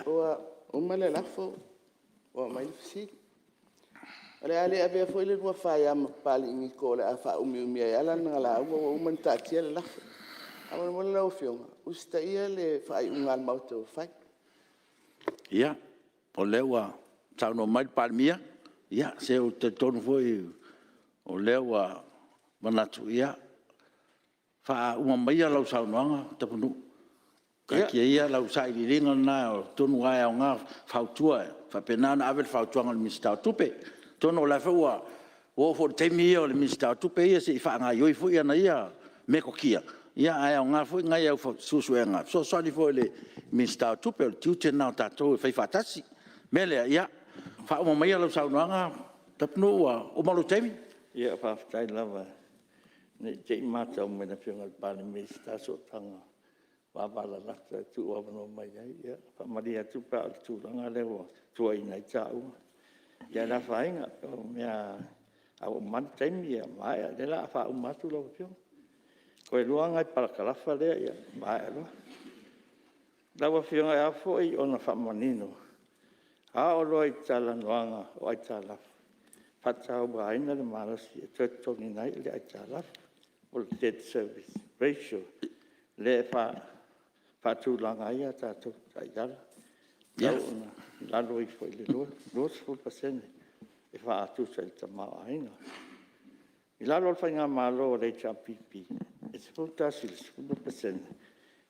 ua uma le lafo ua aumai le fesili. O le a le avea foi le lua faia ma Papalii Niko o le a faaumiumi ai lava lana lauga ua uma ona taatia le lafo. Faamolemole lau Afioga, usitaia le faaiuga a le Maota ua fai. Ia, o lea ua saunoa mai le Palemia, se ou te talitonu foi o lea ua manatu, ia, faauma maia lau saunoaga Tapunuu. Taatia ia lau sailiiliga lena atonu lava e aoga fautua, e faapena ona ave le fautuaga i le Minisita o Tupe. Atonu o lea foi ua oo foi i le taimi ia o le Minisita o Tupe ia se i faagaoioi foi ana ia metotia, ae aoga foi nai au suesuega e fesoasoani foi i le Minisita o Tupe. O le tiute lena o tatou e fai faatasi. O le mea lea, ia faauma maia lau saunoaga Tapunuu ua uma lou taimi. Ia faafetai lava. Ne i te i ua matau mai e le Afioga i le Palemia i se ta sootaga vavalalata e tuuavanoa mai ai. Ia e faamalie atu pe a o le tulaga lea ua tuuaiina ai taua. Ae le afaina, o mea lava a ua uma lava le taimi maea. O lea o le a faauma atu lau Afioga. Toe 2 nai parakalafa lea maea loa. Lau Afioga, e ao foi ona faamanino, a oo loa i talanoaga o aitalafu, e faatauaina le malosi e toe totogiina ai le aitalafu, po o le debt service ratio, lea e faatulaga ai a tatou taiala, e tatau ona i lalo ifo o le 20% e faatusa i le tamaoaiga. I lalo o le faigamalo a le HRPP, e 11% i le 12%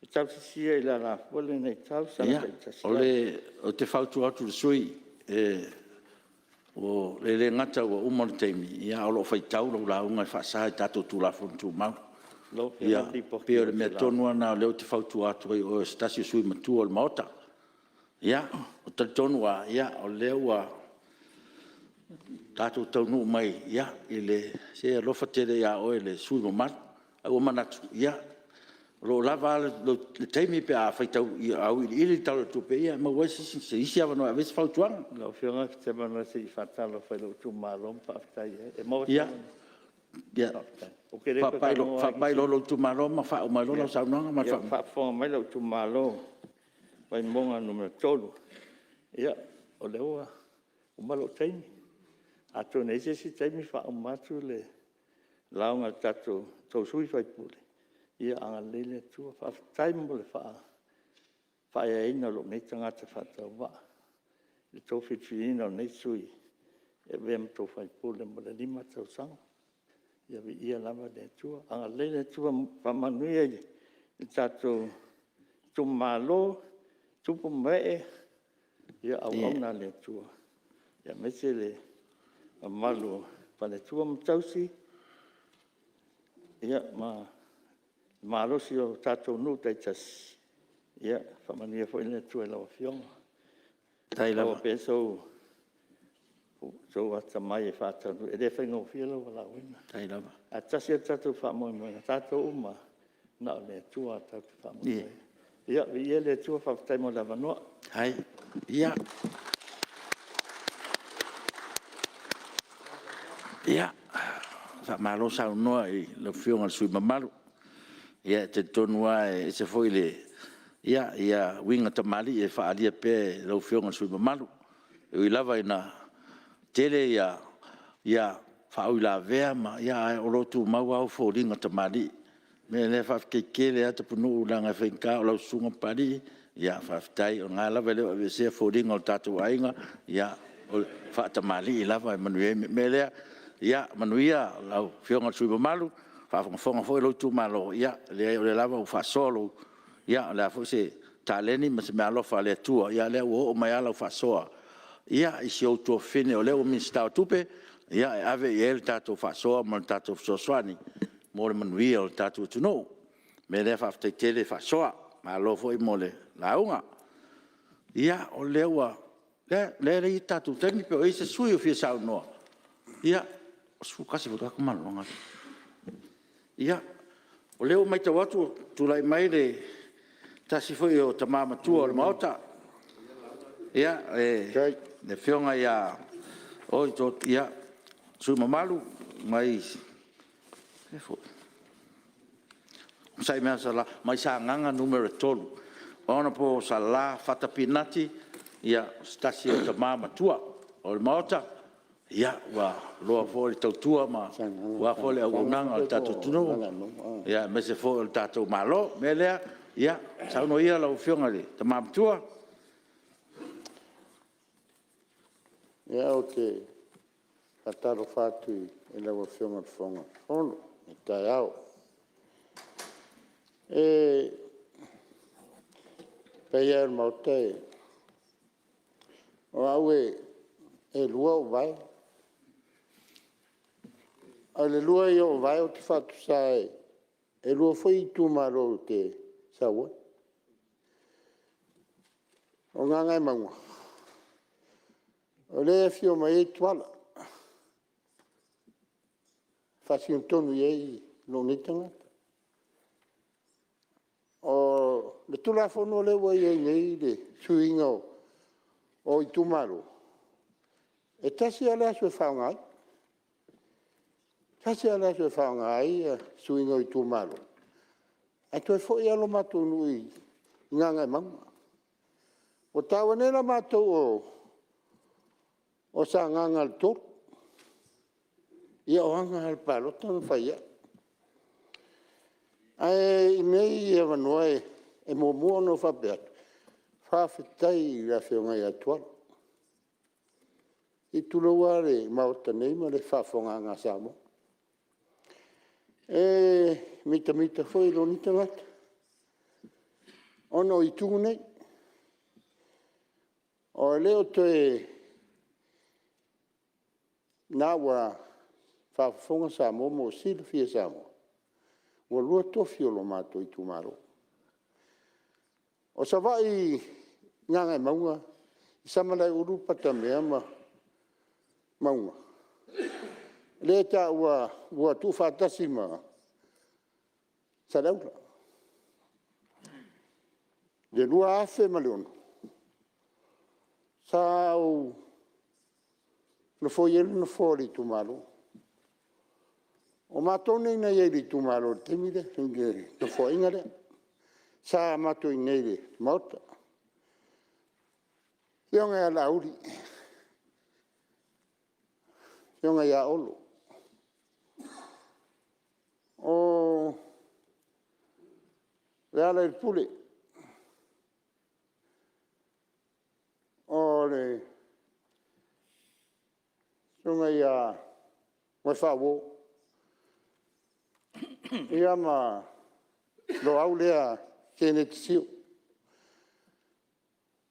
e tausisia i le alafua lea i tausaga taitasi. Ia, ou te fautua atu i le sui usufono, e le gata ua uma le taimi, ae o lo o faitau lau lauga e faasa i tatou Tulafono Tumau. E pei o le mea tonu lava lena o lea ou te fautua atu ai o oe o se tasi o sui usufono matua o le Maota. Ia, ou te talitonu lava o lea ua tatou taunuu mai i le… Se e alofa tele ia oe le sui usufono mamalu. Ae ua manatu, o lo o lava a le taimi pe a faitau auiliili le Tala o le Tupe, e maua ai se isi avanoa e ave ai se fautuaga. Lau Afioga ou te fia se i faatalofa i lou itumalo ma faafetai ai. E maua se Ia, avanoa? Faafetai. faapai loa i lou itumalo ma faauma ai loa lau saunoaga. Ma le Ia, o faaaloalo. faafofoga mai lou itumalo o Vaimauga 3, ia, O lea ua uma lou taimi, atonu e i ai se isi taimi faauma atu le lauga a tou sui usufono. Ia agalelei le Atua. Faafetai mo le faaeaina o lou nei tagata faatauvaa i le tou filifiliina o lenei sui usufono e avea ma tou sui usufono mo le 5 tausaga. Ia viia lava le Atua. Agalelei le Atua ma faamanuia i le tatou itumalo, tupu ma ee, auauna a le Atua, aemaise le mamalu o faletua ma tausi, ma le malosi o tatou nuu taitasi. Ia faamanuia foi le Atua i lau Afioga, maua pea sou atamai e faataunuu, e le faigofie lou valaauina. Ae tasi lava le tatou faamoemoega, o tatou uma lava, na o le Atua tatou te faamoemoe i ai. Ia viia le Atua, faafetai mo le avanoa. Ia, faamalo saunoa i lau Afioga i le sui usufono mamalu. E talitonu lava e ese foi uiga tamalii e faaalua pea e lau Afioga i le sui usufono mamalu. E ui lava ina tele faauilavea, ae o lo o tumau lava ou foliga tamalii. O le mea lea, faafetai tele lava Tapunuu, leaga e faigata o lau susuga Papalii, faafetai o lena lava e le o aveesea foliga o le tatou aiga, o le faatamalii lava e manuia ai mea uma. O le mea lea, ia manuia lau Afioga i le sui usufono mamalu, faafogafoga foi lou itumalo, e leai o lea lava ua faasoa lou…. O le a foi se taleni ma se meaalofa a le Atua, o lea ua oo mai lava lau faasoa i si ou tuafafine o lea ua Minisita o Tupe, e ave i ai le tatou faasoa ma le tatou fesoasoani mo le manuia o le tatou atunuu. O le mea lea faafetai tele faasoa, malo foi mo le lauga. Ia, o lea e i ai le tatou taimi pe o i ai se sui usufono o fia saunoa. Ia, e 11 i le tatou malologa. Ia, o lea ua matau atu ua tulai mai se tasi foi o tama matua o le Maota, le Afioga ia le sui usufono mamalu mai Sagaga 3, Honourable Sala Fata Pinati, o se tasi o tama matua o le Maota, ua iloa foi le tautua aua foi le auaunaga a le tatou atunuu, aemaise foi o le tatou Malo. O le mea lea, ia saunoa ia lau Afioga i le tama matua. Ia, ou te faatalofa atu i lau Afioga i le Fofoga Fetalai i lenei taeao. Le paia e o le Maota, o au e lua ou vae. A o le lua ia o ou vae ou te faatusa e lua foi itumalo ou te sau ai. O Gagaemauga, o lea e afio mai ai Tuala, e faasino tonu i ai lou nei tagata. O le Tulafono lea ua i ai nei le suiga o itumalo, e tasi lava le aso e faaaoga ai. E tasi lava le aso e faaaoga ai le suiga o itumalo, ae toe foi lava lo matou nuu i Gagaemauga. Ua taua nei la matou o Sagaga le 3. Ia o aga lava o le palota na fai ai. Ae i nei avanoa e muamua ona ou faapea atu, faafetai i le Afioga ia Tuala. Se i tulou lava le Maota nei ma le faafofogaaga a Samoa. E mitamita foi lou nei tagata ona o itu nei. O le la ua faafofoga Samoa ma ua silafia e Samoa, ua lua tofi o le matou itumalo. O Savaii i Gagaemauga, Samalaeulu, Patamea ma Mauga, lea e taua ua tuufaatasi ma Saleaula i le 2006, sa ou nofoia ai le nofoa o le itumalo. O matou nei na i ai i le itumalo i le taimi lea, i le nofoaiga lea. Sa matou i inei i le Maota. Afioga ia Laauli, Afioga ia Olo, o Lealailepule, o le Susuga ia Moefaauo ma Loau lea Keneti Sio.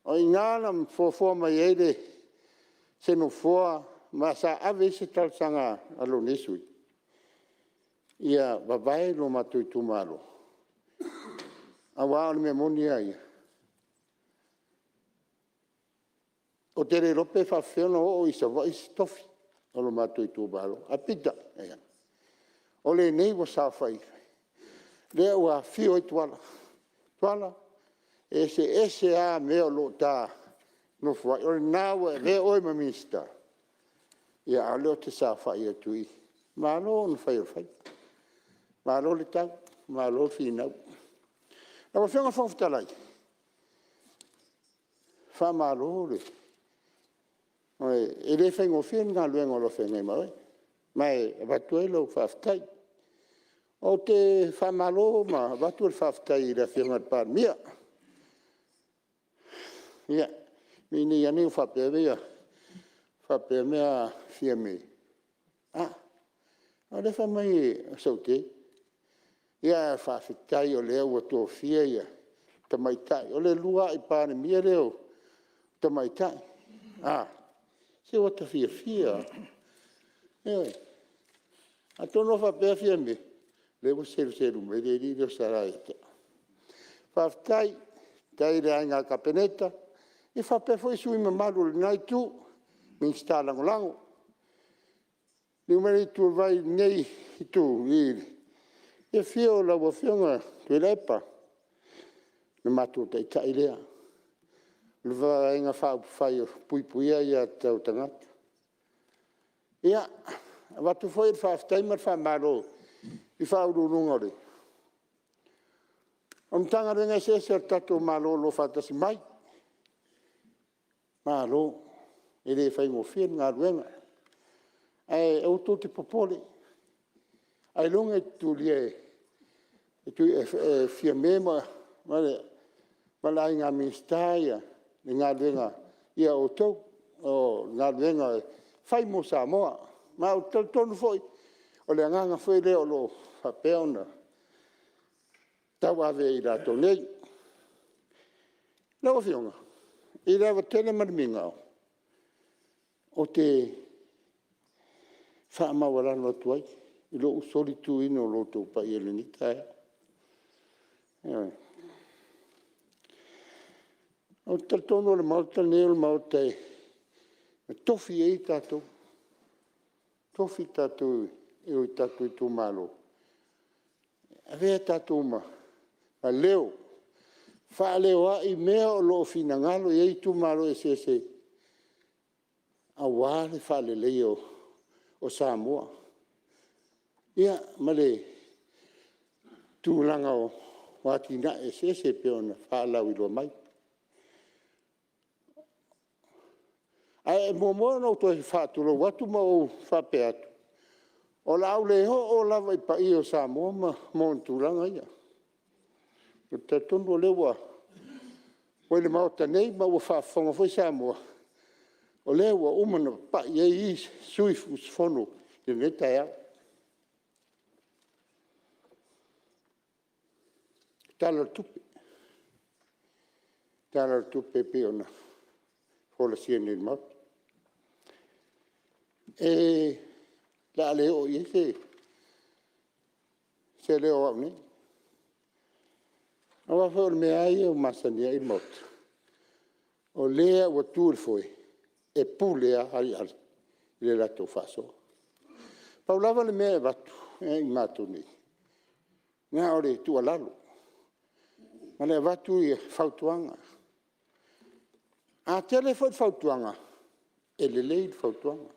O i ina na fofoa mai ai se nofoa ma sa ave i ai se talosaga a lou nei sui usufono, ia vavae lo matou itumalo, aua o le mea moni lava ia, ou te le iloa pe faapefea ona oo i Savaii se tofi o le matou itumalo. Ae peitai, o lenei ua saofai ai, lea ua afio ai Tuala. Tuala, e eseese lava mea o lo o ta nonofo ai, o lena ua avea oe ma Minisita, a o lea ou te saofai atu i i. Malo le fai o le faiva, malo le tau, malo finau. Lau Afioga i le Fofoga Fetalai, faamalo le… E le faigofie le galuega o lo o feagai ma oe, ma e avatu ai lau faafetai. Ou te faamalo ma avatu le faafetai i le Afioga i le Palemia. Ia, ne i meaane ua faapea Fiame, a o lea e fai mai o sou tei. Ae faafetai o lea ua tofia le tamaitai, o le uluai Palemia lea tamaitai. A, se ua ta fiafia lava. Ioe. Atonu o faapea Fiame, o lea ua seluselu mai le alii lea o Sala ia te au. Faafetai, faafetai i le Aiga Kapeneta, faapea foi sui usufono mamalu o lena Itu, Minisita Lagolago. Liliu mai i lenei Itu, i le afio o lau Afioga Tuilaepa, lo matou Taitai lea, le Vaega Faaupufai e Puipuia Aia Tatau a Tagata. Ia, e avatu foi le faafetai ma le faamalo i Ofisa Sili o Pulega o Matagaluega eseese a le tatou Malo o lo o faatasi mai. Malo. E le faigofie le galuega, ae aua tou te popole ailoga e tulia e Fiame ma le Aiga Minisita le galuega ia outou, o le galuega e fai mo Samoa. Ma ou te talitonu foi, o le agaga foi lea o lo o faapea ona tauave e i latou nei. Lau Afioga, i le ava tele ma le migao, ou te faamaualalo atu ai i lou solituina o lo outou paia i lenei taeao. Ioe. Ou te talitonu o le Maota lenei o le Maota na tofi i ai tatou, tofi tatou e o tatou itumalo e avea tatou ma leo e faaleo ai mea o lo o finagalo i ai itumalo eseese aua le faaleleia o Samoa. Ia ma le tulaga o atinae eseese pei ona faalauiloa mai. Ae muamua ona ou toe faatulou atu ma ou faapea atu, o le a ou le oo lava i paia o Samoa ma ona tulaga ia. Ou te talitonu o lea ua i le Maota nei ma ua faafofoga foi Samoa, o lea ua uma ona papai i ai isi sui usufono i lenei taeao. Tala o le Tupe, Tala o le Tupe e pei ona folasia nei i le Maota. O le a le oo i ai se leo o au nei, aua foi o le mea lava ia ua masani ai le Maota, o lea ua tu i le foe, e pule lava i le latou faasoa. Pau lava le mea e avatu ia i matou nei, na o le tuualalo ma le avatu o fautuaga. A tele foi fautuaga, e lelei le fautuaga.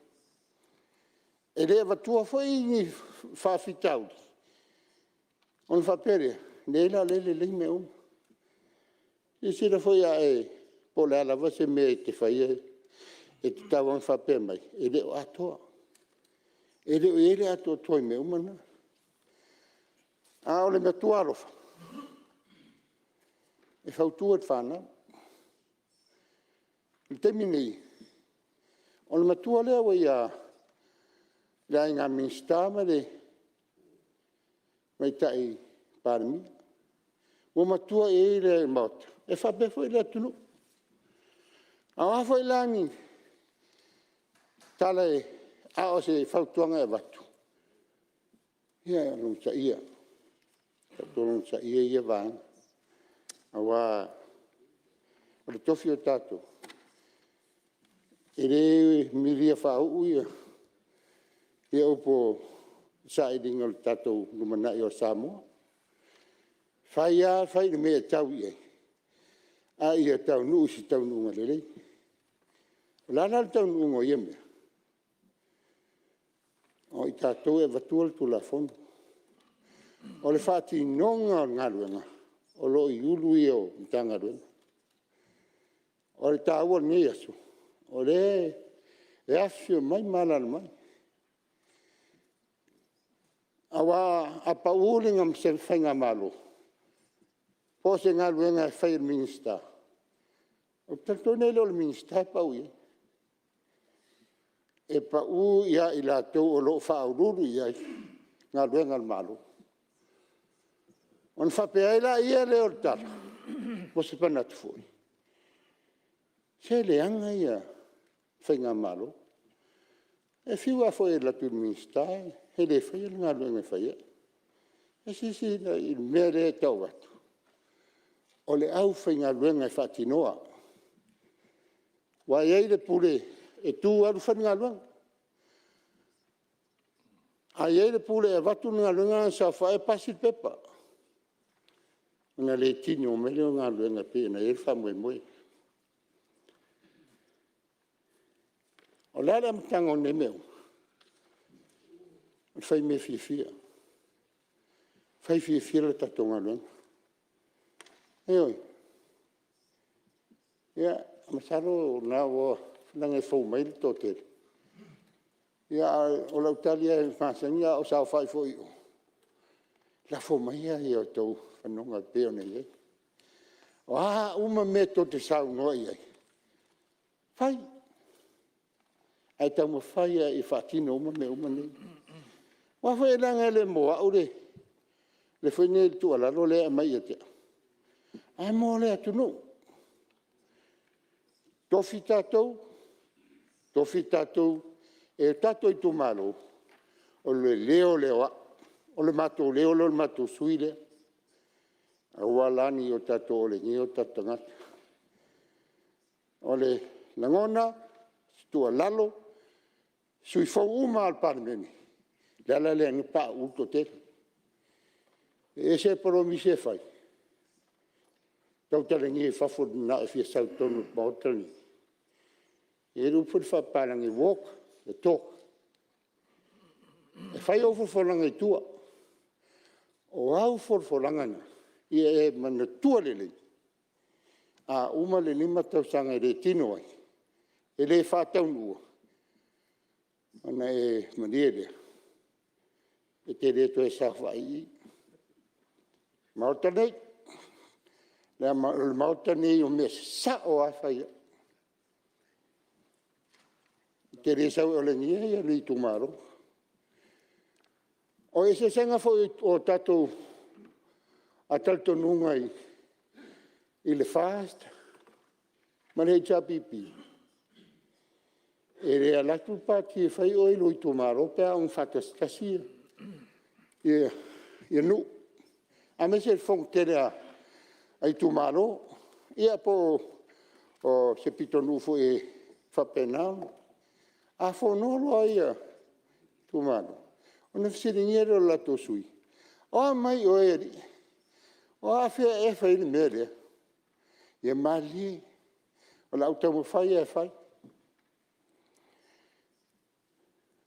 E le avatua foi ni faafitauli ona faapea lea, leai la o lea e lelei mea uma. Silasila foi Po o le a lava se mea e te faia, e tatau lava ona faapea mai, e le o atoa. E le o i ai le atoatoa i mea uma na. A o le matua alofa, e fautua i le fanau. O le taimi lenei, o le matua lea ua ia le Aiga Minisita ma le Tamaitai Palemia, ua matua i ai le Maota e faapea foi le atunuu. A o a foi la ni tala, a o se fautuaga e avatu, ia logosaia, tatou logosaia ia vaega, aua o le tofi o tatou, e le milia faauu upu o le sailiga o le tatou lumanai o Samoa. E fai lava fai i le mea e tau i ai, a ia taunuu i se taunuuga lelei. O le a la le taunuuga o ia mea? O i tatou e avatua le Tulafono. O le faatinoga o le galuega, o lo o i Ofisa Sili o Pulega o Matagaluega. O le taua o lenei aso, o lea e afifio mai ma alaala mai. Aua a pau se faigamalo, po o se galuega e fai e le Minisita, ou te talitonu e le o le Minisita e pau i ai, e pau ia i latou o lo o faauluulu i ai galuega a le Malo. Ona faapea ai lea o le tala, po o se manatu foi, se leaga ia faigamalo. E fiu lava foi e alu atu i le Minisita e le faia le galuega e fai ai. Ia silasila i le mea lea e tau atu, o le aufaigaluega e faatinoa. Aua e i ai le pule e tu alu fai le galuega, ae i ai le pule e avatu le galuega na ona saofai ae pasi le pepa, ona le tino mai lea o galuega e pei ona i ai le faamoemoe. O le a le amataga o nei mea uma? O le fai mea fiafia, fai fiafia le tatou galuega. Ioe. Ia, masalo o lena ua… leaga e fou mai le toatele, ae o lau tali lava e masani a ou saofai foi i o, lafo maia outou fanoga e pei ona i ai. O a uma mea tou te saunoa i ai, fai, ae taumafai lava ia faatino uma mea uma nei. Aua foi leaga e le mo au le tuualalo lea e aumai ia te au, ae mo le atunuu. Tofi tatou, tofi tatou e o tatou itumalo, o le leo lea o au, o le matou leo lea o le matou sui usufono lea. Aua la ne i o tatou olegia o tatou tagata. O le lagona, o se tuualalo i sui usufono fou uma lava o le Palemene, o le ala lea e ala ai ona pauu le toatele. E ese le polomisi e fai, tautalagia i fafo ua mananao e fia sau i totonu o le Maota lenei. E i ai le upu foi lea faapapalagi, walk the talk. E fai au folafolaga i tua, o au folafolaga na, ia e manatua lelei, a uma le 5 tausaga e le tino ai, e le faataunuua, ona e malie lea, e te le toe saofai i i i le Maota lenei. Leaga o le Maota lenei o mea sasao lava e fai ai. E te le sau e olegia le itumalo. O le eseesega foi o tatou talitonuga i le FAST ma le HRPP, e le alu atu le Pati e fai oe i lou itumalo pe a oo ina faatasitasi nuu, aemaise le fono tele a itumalo, ia po o se pitonuu foi e faapena. A fonoa loa itumalo, ona fesiligia lea o latou sui, o a mai oe alii? O afea ea e fai ai le mea lea? Ia malilie, o le a ou taumafai lava e fai.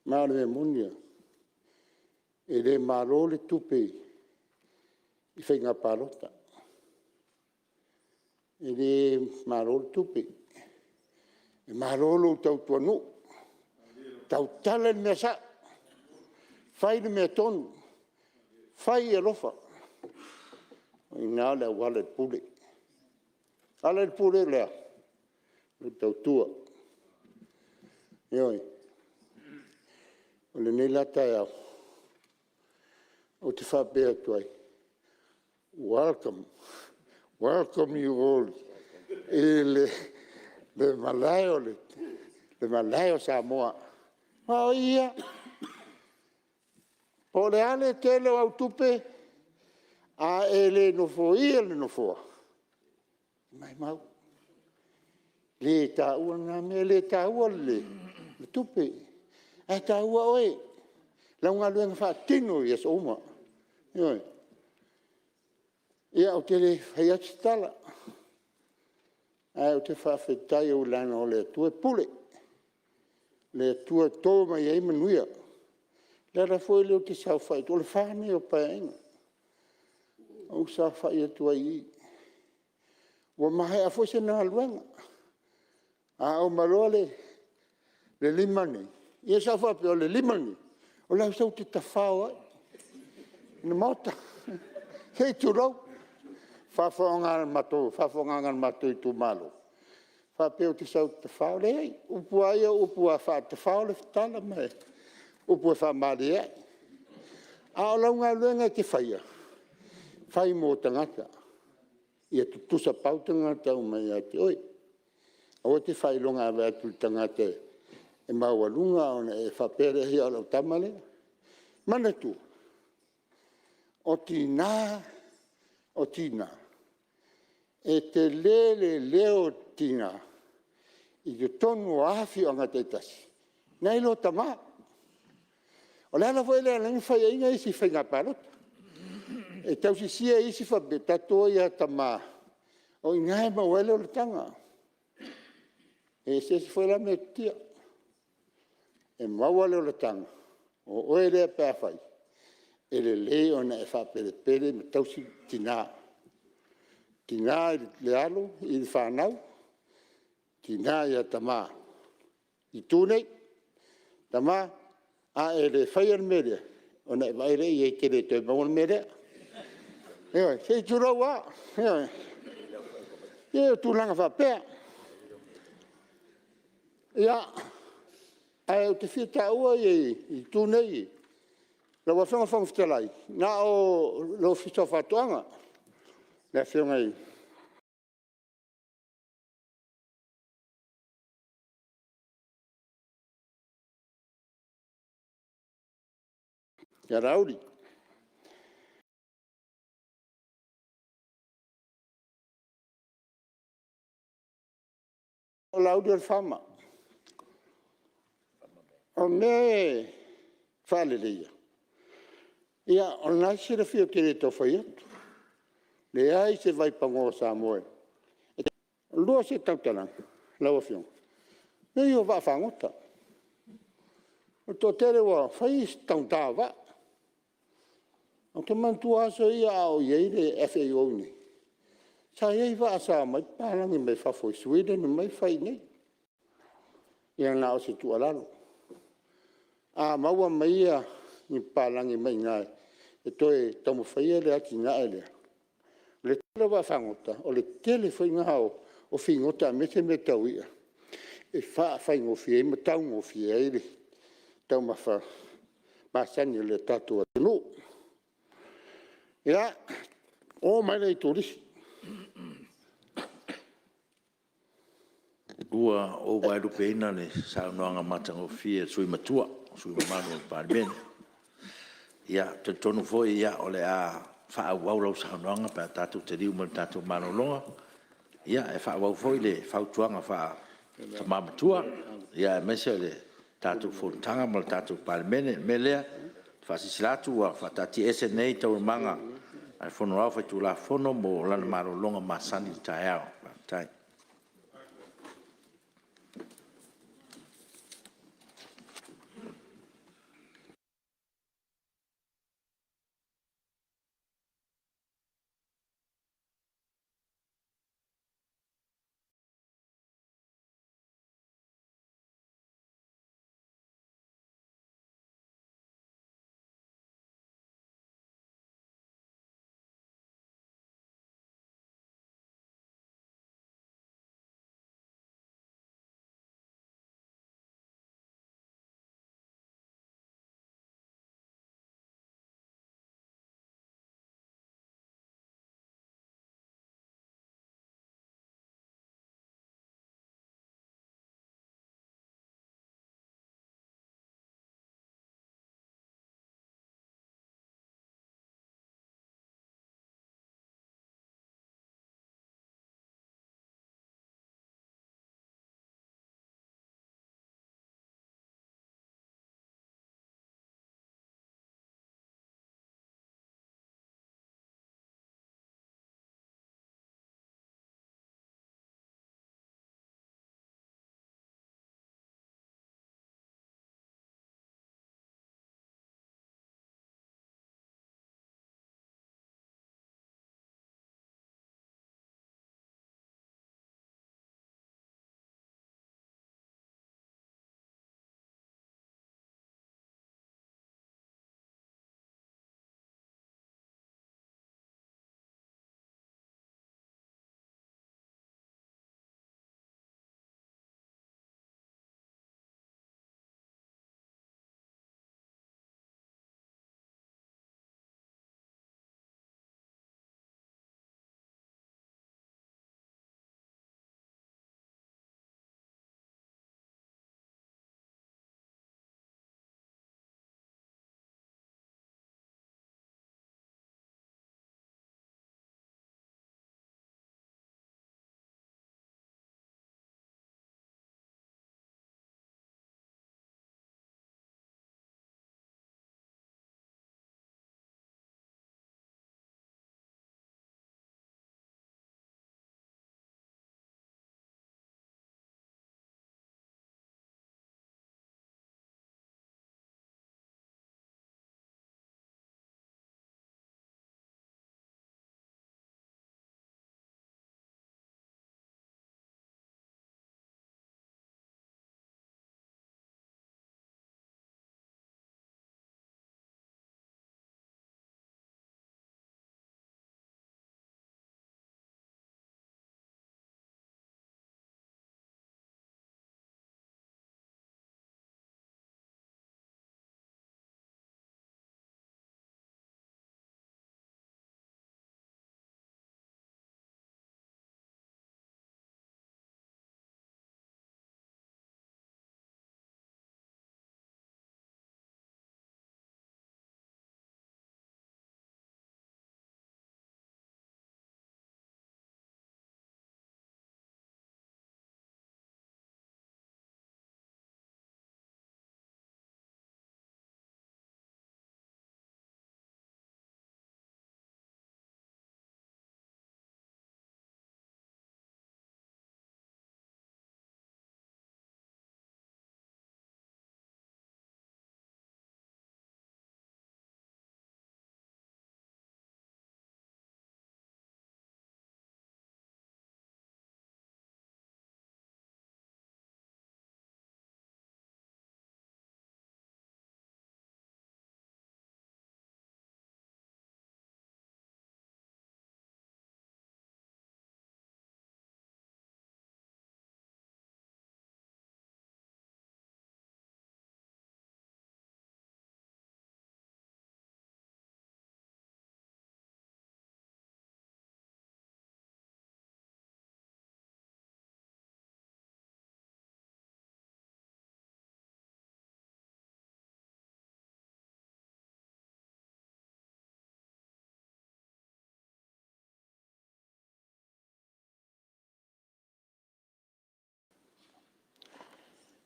Ma o le mea moni lava, e le malo le tupe i faiga palota. E le malo le tupe, e malo lou tautuanuu, tautala le mea sao, fai le mea tonu, fai i alofa. O i ina le auala i le pule. O le ala i le pule o le a? O le tautua. Ioe. O lenei la taeao, ou te faapea atu ai, welcome, welcome you all i le malae o Samoa. Aua o i lava, po o le a le tele o au tupe, a e le nofoia le nofoa, e maumau. E le taua lena mea, e le taua le tupe, ae taua oe, lau galuega faatino i aso uma. Ioe. Ia, ou te le fai atu se tala, ae ou te faafetai leaga o le Atua e pule, o le Atua e to mai ai manuia. O le ala foi lea ou te saofai atu ai, o le fa lenei o Paeaiga o ou saofai atu ai i i. Ua maea foi se galuega. A uma loa le 5 lenei, ia sa ou faapea o le 5 lenei, o le a ou sau ou te tafao ai i le Maota, se i tulou, le faafofogaaga a le matou itumalo, faapea ou te sau ou te tafao. Leai, o upu lava ia o upu faatafao le tala ma upu e faamalie ai. A o lau galuega e te faia, fai mo tagata, ia tutusa pau tagata uma ia te oe. Aua e te failoga a vaai atu i le tagata e maualuga ona e faapea lea, ia o lau tama lea. Manatua, o tina, o tina, e tele le leo o tina i totonu o afioaga taitasi nai lo tama. O le ala foi lea e ala ai ona faiaina isi i faiga palota, e tausisia isi faapea, tatou o ia tama, o i ina e maua ai le olataga. E eseese foi la metotia, e maua le olataga o oe lea pe afai e lelei ona e faapelepele ma tausi tina, tina i alo i fanau, tina ia tama i itu nei. Tama, a e le faia le mea lea, ona e vaai lea i ai e te le toe maua le mea lea. Ioe. Se i tulou lava. Ioe. Se o tulaga faapea. Ia, ae ou te fia taua itu nei lau Afioga i le Fofoga Fetalai, na o le Ofisa o Faatoaga, le Afioga ia Laauli. O Laauli o le farmer. O mea e faaleleia, ia o lena e silafia ou te le tau fai atu. Leai se vaipanoa o Samoa. Lua o se tautalaga lau Afioga, o mea ia o vaafagota. O le toatele ua fai si taugata o vaa. Ou te manatua aso ia a o i ai le FAO i inei, sa i ai vaa sa omai papalagi mai fafo i Sweden omai fai i inei. Ia na o se tuualalo, a maua mai ni papalagi mai i ina e toe taumafaia le atinae lea. O le tele o vaafagota, o le tele foi lena o figota aemaise mea tau i'a e faafaigofie ai ma taugofie ai le taumafa masani a le tatou atunuu. Ia, oo mai lea i turisi. Ua ou vaelupeina le saunoaga matagofie a le sui usufono matua, le sui usufono mamalu o le Palemene. Ia, ou te talitonu foi o le a faaauau lau saunoaga pe a tatou taliu mai i le tatou malologa, e faaauau foi le fautuaga faatama matua, aemaise o le tatou Fonotaga ma le tatou Palemene. O le mea lea, e faasilasila atu ua faataatiaese nei Taualumaga a le Fono Aoao Faitulafono mo lana malologa masani i le taeao. Faafetai.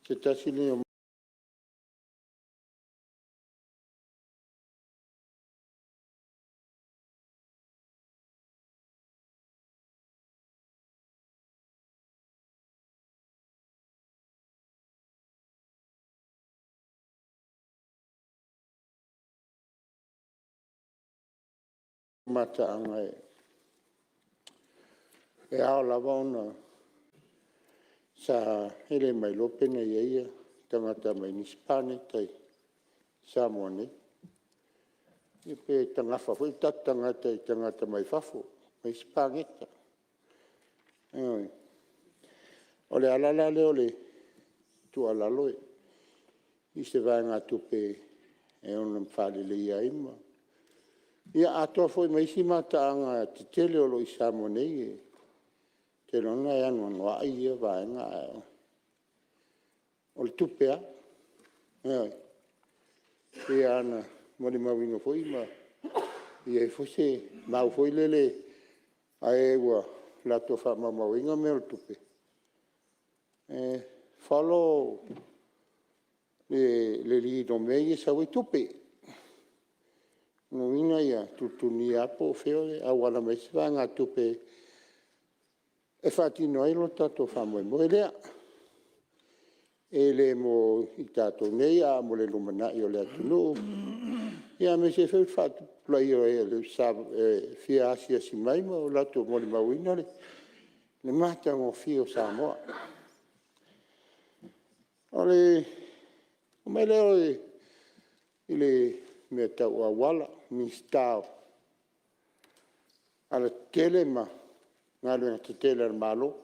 Se tasi lenei o mataaga e ao lava ona sa… E le ma iloa pe na i ai tagata mai nisi palota i Samoa nei. Ia pe tagafa foi o tatou tagata i tagata mai fafo ma isi palota. Ioe. O le ala la lea o le tuualalo i se vaegatupe e ono faaleleia ai ma… Ia atoa foi ma isi mataaga tetele o lo o i Samoa nei, ou te lagona e anoanoai ia vaega, ae o le tupe lava. Ioe. E pei lava ona molimauina foi ma i ai foi se mau foi lele a e ua latou faamaumauina mea o tupe, e follow le lead o mea ia e sau ai tupe. O lona uiga e tulitulinia lava po o fea e auala mai ai se vaegatupe e faatino ai lo tatou faamoemoe lea. E le mo i tatou nei a o le lumanai o le atunuu, aemaise foi o le faatupulaia o e fia asiasi mai ma latou molimauina le matagofie o Samoa. Ona oo mai lea i le mea tau auala, Minisita o Alatetele ma Galuega Tetele a le Malo.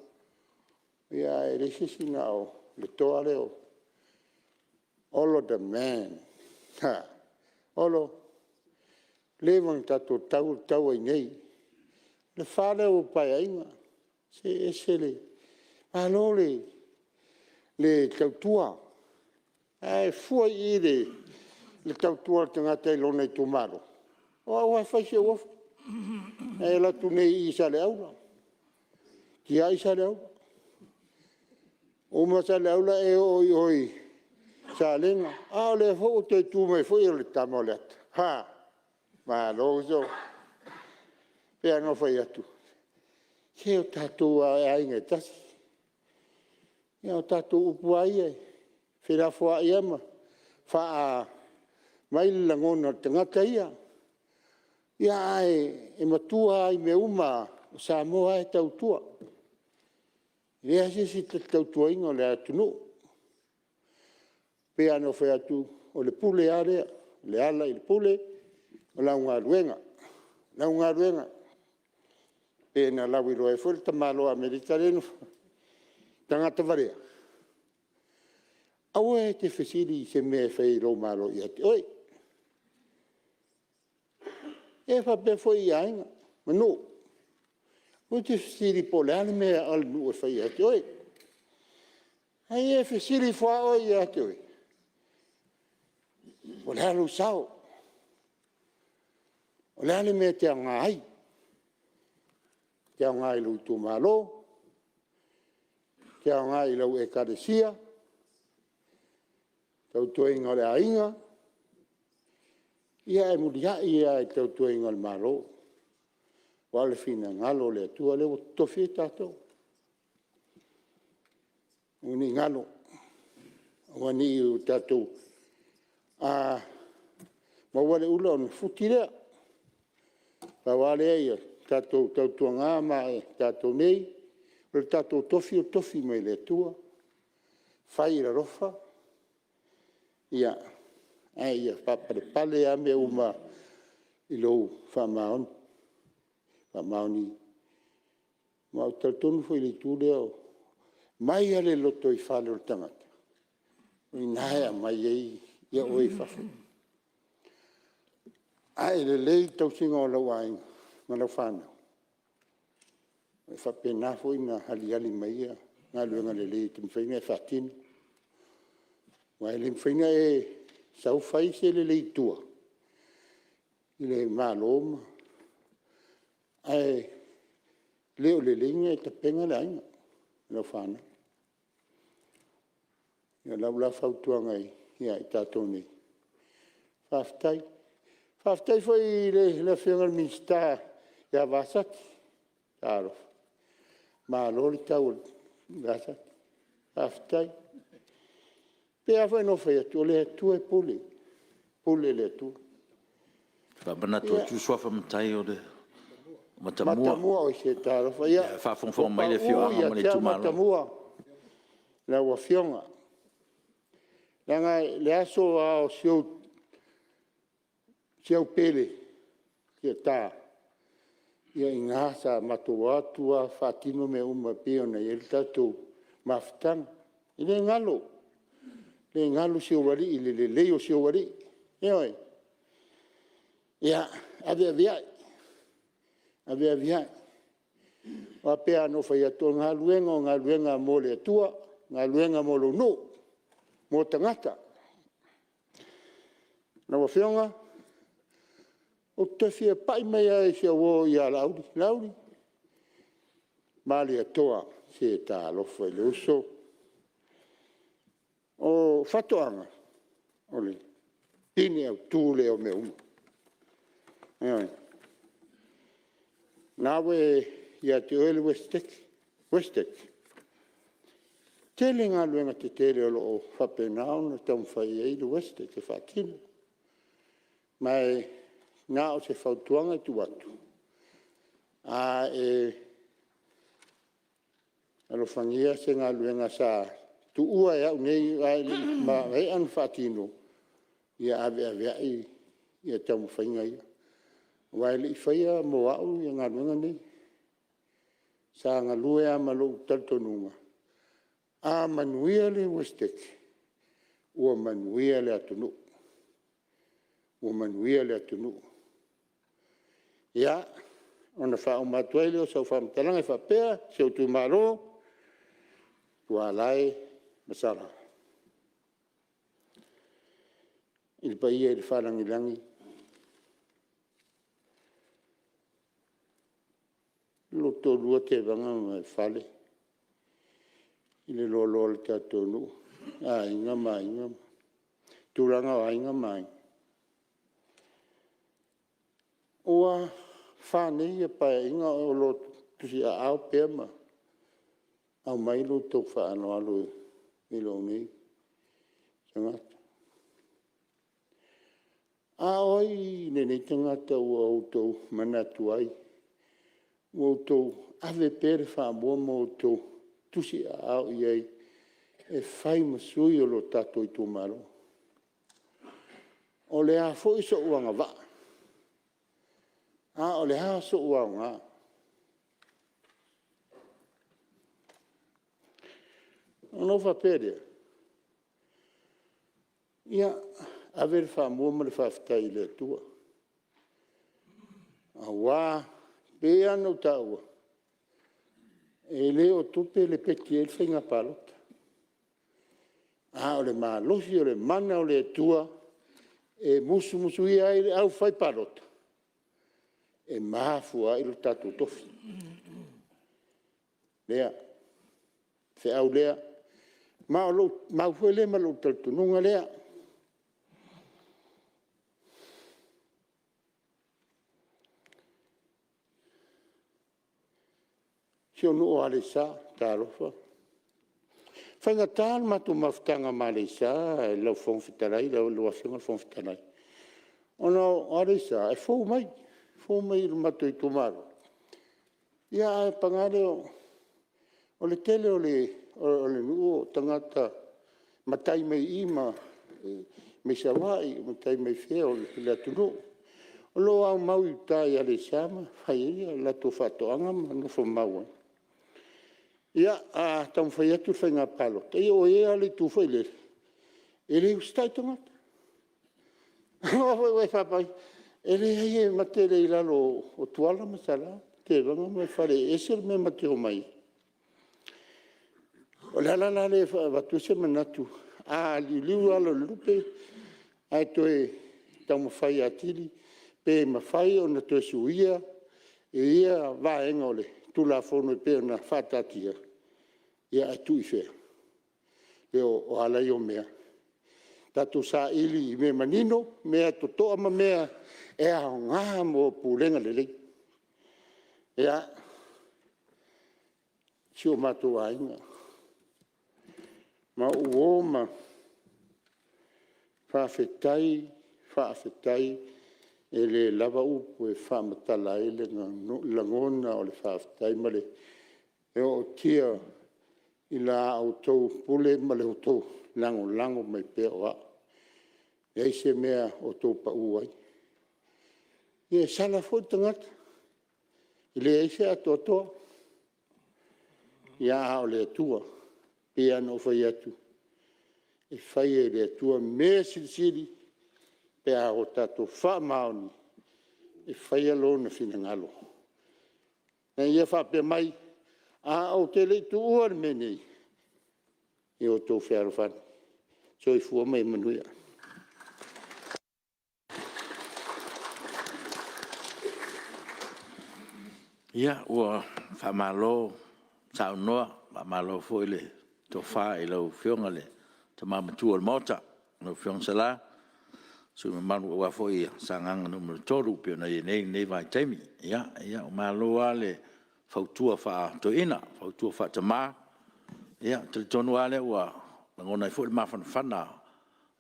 Ia e leai se isi na o le toa lea o Olo the man. Olo, ua leva ona tatou tatau le taua i inei. O le fa lea o ou Paeaiga, se e ese le… Malo le tautua. Ae fua i i le tautua a le tagata i lona itumalo? O au lava e fai si ou ofo. Na e alu atu nei i Saleaula, tiai Saleaula, uma Saleaula e oo i o i Salega, a o lea foi ua toe tu mai foi o le tama o Leata. Ha, malo uso. E pei lava ona ou fai atu, se o tatou lava o aiga e tasi. Ia o tatou upu lava ia e felafoai lava ma aumai le lagona o le tagata ia. Ae matua lava i mea uma lava, o Samoa lava e tautua. E leai lava se isi e ta te tautuaina o le atunuu. E pei lava ona ou fai atu, o le pule lava lea, o le ala i le pule, o lau galuega. O lau galuega. E pei ona lauiloa ai foi le tamaloa Amerika lea e nofo nei, tagata valea, aua e te fesili i se mea e fai e lou malo ia te oe. E faapea foi i aiga ma nuu. Aua e te fesili po o le a le mea a le nuu e fai ia te oe. A ia fesili ifo lava oe ia te oe, po o le a lou sao? O le a le mea e te aoga ai? E te aoga i lou itumalo, e te aoga i lau ekalesia, tautuaina o le aiga, ia ae muliai lava i le tautuaina o le Malo. Aua o le finagalo o le Atua lea ua totofi ai tatou. Aua ne i galo, aua ne i o tatou, a maua le ula ona futi lea. Pau lava lea ia tatou tautuana ma tatou nei, o le tatou tofi o le tofi mai le Atua, fai i le alofa, ae ia faapalepale lava mea uma i lou faamaoni. Aua ou te talitonu foi i le itu lea, mai lava i le lotoifale o le tagata, o i ina e aumai ai oe i fafo. A e lelei i le tausiga o lou aiga ma lau fanau, e faapena foi ona aliali mai galuega lelei e te mafai ona e faatino. Aua e le mafai ona e sau fai se lelei i tua i le Malo ae le o lelei ona e tapena le aiga ma lau fanau. O lau la fautuaga ia i tatou nei, faafetai. Faafetai foi i le Afioga i le Minisita ia Vasati. Talofa, malo le tau Vasati, faafetai. E pei lava foi ona ou fai atu, o le Atua e pule, e pule le Atua. E faamanatu atu le suafa matai o le Matamua. Matamua, se talofa ia, A o faafogafoga mai le ua pau afioaga ma ia le te au itumalo. Matamua lau Afioga. Leaga o le aso lava o si au pele ta, ia o i ina sa matou o atu lava faatino mea uma e pei ona i ai le tatou mafutaga. E le galo, le galo si ou alii i le lelei o si ou alii. Ioe. Ia aveaveai, aveaveai. Aua e pei lava ona ou fai atu, o galuega o galuega mo le Atua, o galuega mo lou nuu, mo tagata. Lau Afioga, ou te toe fia pai mai lava i si au uo ia Laauli. Laauli, Malietoa, se talofa i le uso. O faatoaga, o le pine autu lea o mea uma. Ioe. O lena ua ia te oe le Esetete Tausi, e tele galuega tetele o lo o faapena ona taumafai i ai le Esetete e faatino. Ma e na o se fautuaga e tuu atu, a e alofagia se galuega sa tuua e au nei ae le i maea ona faatino, ia aveaveai taumafaiga ia. Aua e le i faia mo au ia galuega nei, sa galue lava ma lou talitonuga, a manuia le Esetete ua manuia le atunuu, ua manuia le atunuu. Ia, ona faauma atu ai lea o sau faamatalaga e faapea, si ou itumalo, Utulae ma Sala, i le paia i le faalagilagi, o lou toalua Tevaga ma Gafaifale i le loaloa o le tatou nuu, Aiga ma Aiga, tulaga o Aiga ma Aiga. Ua fa nei Paeaiga o tusiaao pea ma aumai lo outou faaaloalo i lou nei tagata. A o ai lenei tagata ua outou manatu ai, ua outou ave pea le faamua ma outou tusiaao i ai e fai ma sui o le tatou itumalo? O le a foi sou agavaa, a o le a sou aoga? Ona ou faapea lea, ia, ave le faamua ma le faafetai i le Atua, aua e pei lava ona ou taua, e le o tupe e lepeti ai le faiga palota, a o le malosi o le mana o le Atua e musumusuia ai le aufaipalota e mafua ai lo tatou tofi. Lea, le feau lea, ma o lou mau foi lea ma lou talitonuga lea. Si ou nuu o Aleisa, talofa. E faigata le matou mafutaga ma Aleisa lau Afioga i le Fofoga Fetalai, ona o Aleisa e fou mai, fou mai i le matou itumalo. Ae paga lea, o le toatele o le nuu o tagata matai mai i i Savaii, matai mai fea o le atunuu. O lo o aumau i uta i Aleisa ma fai ai a latou faatoaga ma nofomau ai. Ia, a taumafai atu le faiga palota, ia ua i ai lava le itu foi lele, e le usitai tagata. E leai ma te le i lalo o Tuala ma Sala, Tevaga ma Vaifale e ese le mea ma te omai ai. O le ala la lea e avatu ai se manatu, a liuliu lava le lupe ae toe taumafai atili pe mafai ona toe suia ia vaega o le Tulafono e pei ona faataatia, ae tuu i fea? Pei o ala ia o mea, tatou saili i mea manino, mea totoa ma mea e aoga mo pulega lelei. Ia, si o matou aiga, ma ou uo ma faafetai, faafetai, e le lava upu e faamatala ai le lagona o le faafetai ma le ootia i la outou pule ma le tou lagolago mai pea o au. E leai se mea o outou pau ai. Ia e sala foi le tagata, e leai se atoatoa, a o le Atua. E pei lava ona ou fai atu, e fai e le Atua mea silisili pe a tatou faamaoni e faia Lona finagalo. Na Ia faapea mai, ae ou te le i tuua le mea lenei, ia outou fealofani. Soifua ma ia manuia. Ia, ua faamalo saunoa, faamalo foi le tofa i lau Afioga i le Tama Matua o le Maota, lau Afioga Sala, le sui usufono mamalu aua foi Sagaga Nu.3 pei ona i ai nei lenei vaitaimi. Ia malo lava le fautua faa-toeaina, fautua faa-tama. Ia, e talitonu lava o lea ua lagona ai foi le mafanafana o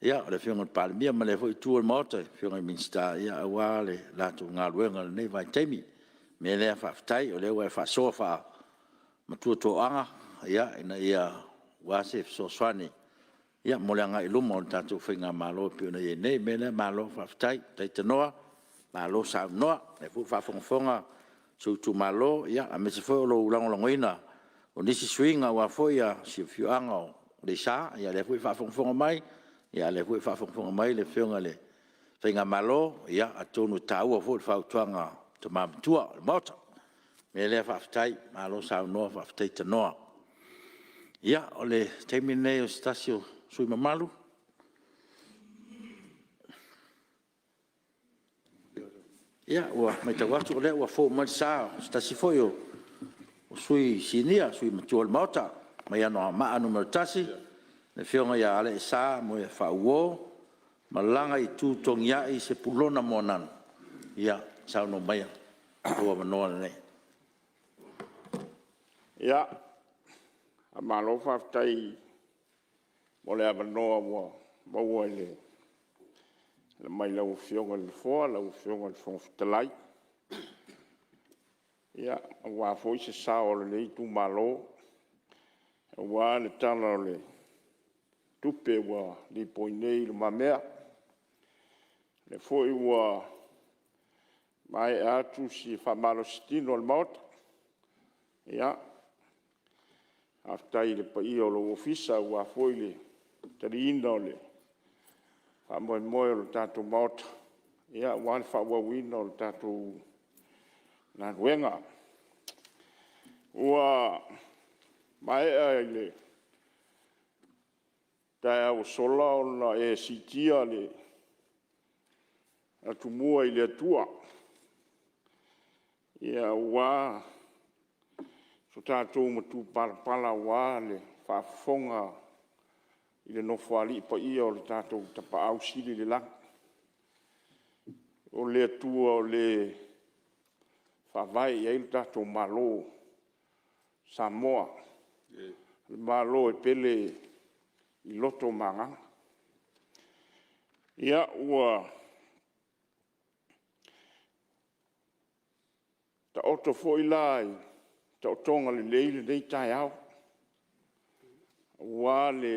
le Afioga i le Palemia ma lea foi Itu o le Maota i Afioga i Minisita aua le latou galuega i lenei vaitaimi. O le mea lea faafetai o lea ua e faasoa faamatua toaga aua se fesoasoani mo le agai i luma o le tatou faigamalo e pei ona i ai nei. O le mea lea, malo faafetai, faafetai tanoa, malo saunoa. O lea foi ua faafogafoga si ou itumalo, aemaise foi o lou lagolagoina o nisi suiga aua foi si afioaga o Aleisa, o lea foi e faafogafoga mai, a o lea foi e faafogafoga mai le Afioga i le faigamalo. Ia atonu e taua foi le fautuaga a tama matua o le Maota. O le mea lea faafetai, malo saunoa faafetai tanoa. Ia, o le taimi lenei o se tasi o sui usufono mamalu. Ia, ua matau atu o lea ua fou mai le sa o se tasi foi o sui usufono sinia, sui usufono matua o le Maota mai Anoamaa 1, le Afioga ia Alaiasa Moefaauo Malagaitū Togiai Sepulona Moananu. Ia, saunoa maia, o lou avanoa lenei. Ia, faamalo faafetai mo le avanoa ua maua mai lau Afioga i le Nofoa lau Afioga i le Fofoga Fetalai, aua foi se sao o lenei itumalo aua le Tala o le Tupe ua lipoi nei i lumamea. O lea foi ua maea atu si faamalositino a le Maota. Ia, faafetai i le paia o lou ofisa aua foi le taliina o le faamoemoe o le tatou Maota aua le faaauauina o le tatou galuega. Ua maea i le taeao ua sola ona e siitia le atumua i le Atua aua so tatou matupalapala aua le faafofoga i le Nofoalii paia o le tatou Tapaau Sili i le Lagi. O le Atua o le e faavae i ai lo tatou Malo o Samoa, le Malo e pele i loto ma agaga. Ia, ua taoto foi la i taotoga lelei lenei taeao aua le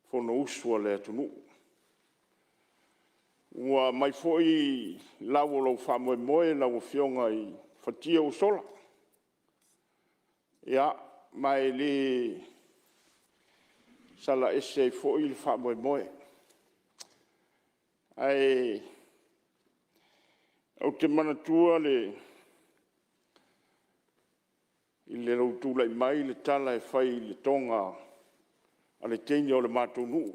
Fonousu a le atunuu. Ua aumai foi lau o lou faamoemoe lau Afioga i fatia ua sola, ma e le salaese ai foi le faamoemoe. Ae ou te manatua i lou tulai mai le tala e fai i le toga a le teine o le matou nuu,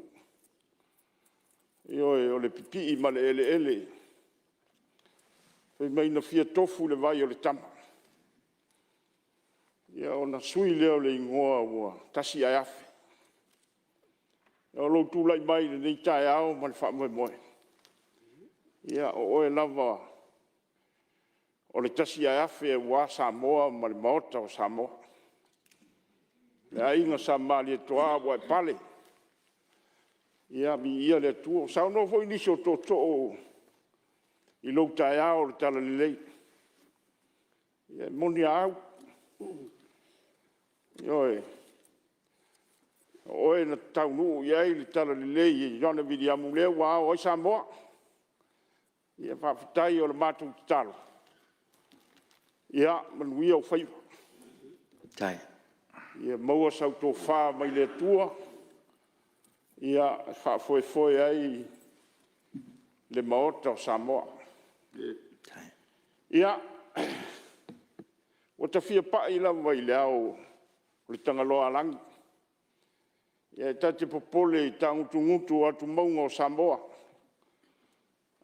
ioe, o le pipii ma le eleele fai mai na fia tofu le vai o le tama, ia ona sui lea o le igoa ua tasi ae afe. O lou tulai mai i lenei taeao ma le faamoemoe, ia o oe lava o le tasi ae afe aua Samoa ma le Maota o Samoa. Le Aiga Sa Malietoa ua e pale, ia viia le Atua. Ua saunoa foi nisi o tootoo i lou taeao o le talalelei. Ia e moni a au, ioe, o oe na te taunuu i ai le talalelei i Lana viliamu lea ua ao ai Samoa. Ia faafetai, o le matou tatalo, ia manuia ou faiva. Ia maua sau tofa mai le Atua e faafoefoe ai le Maota o Samoa. Ia, ua ta fia pai lava i le ao o le Tagaloaalagi, ae ta te popole i taagutugutu o atumauga o Samoa.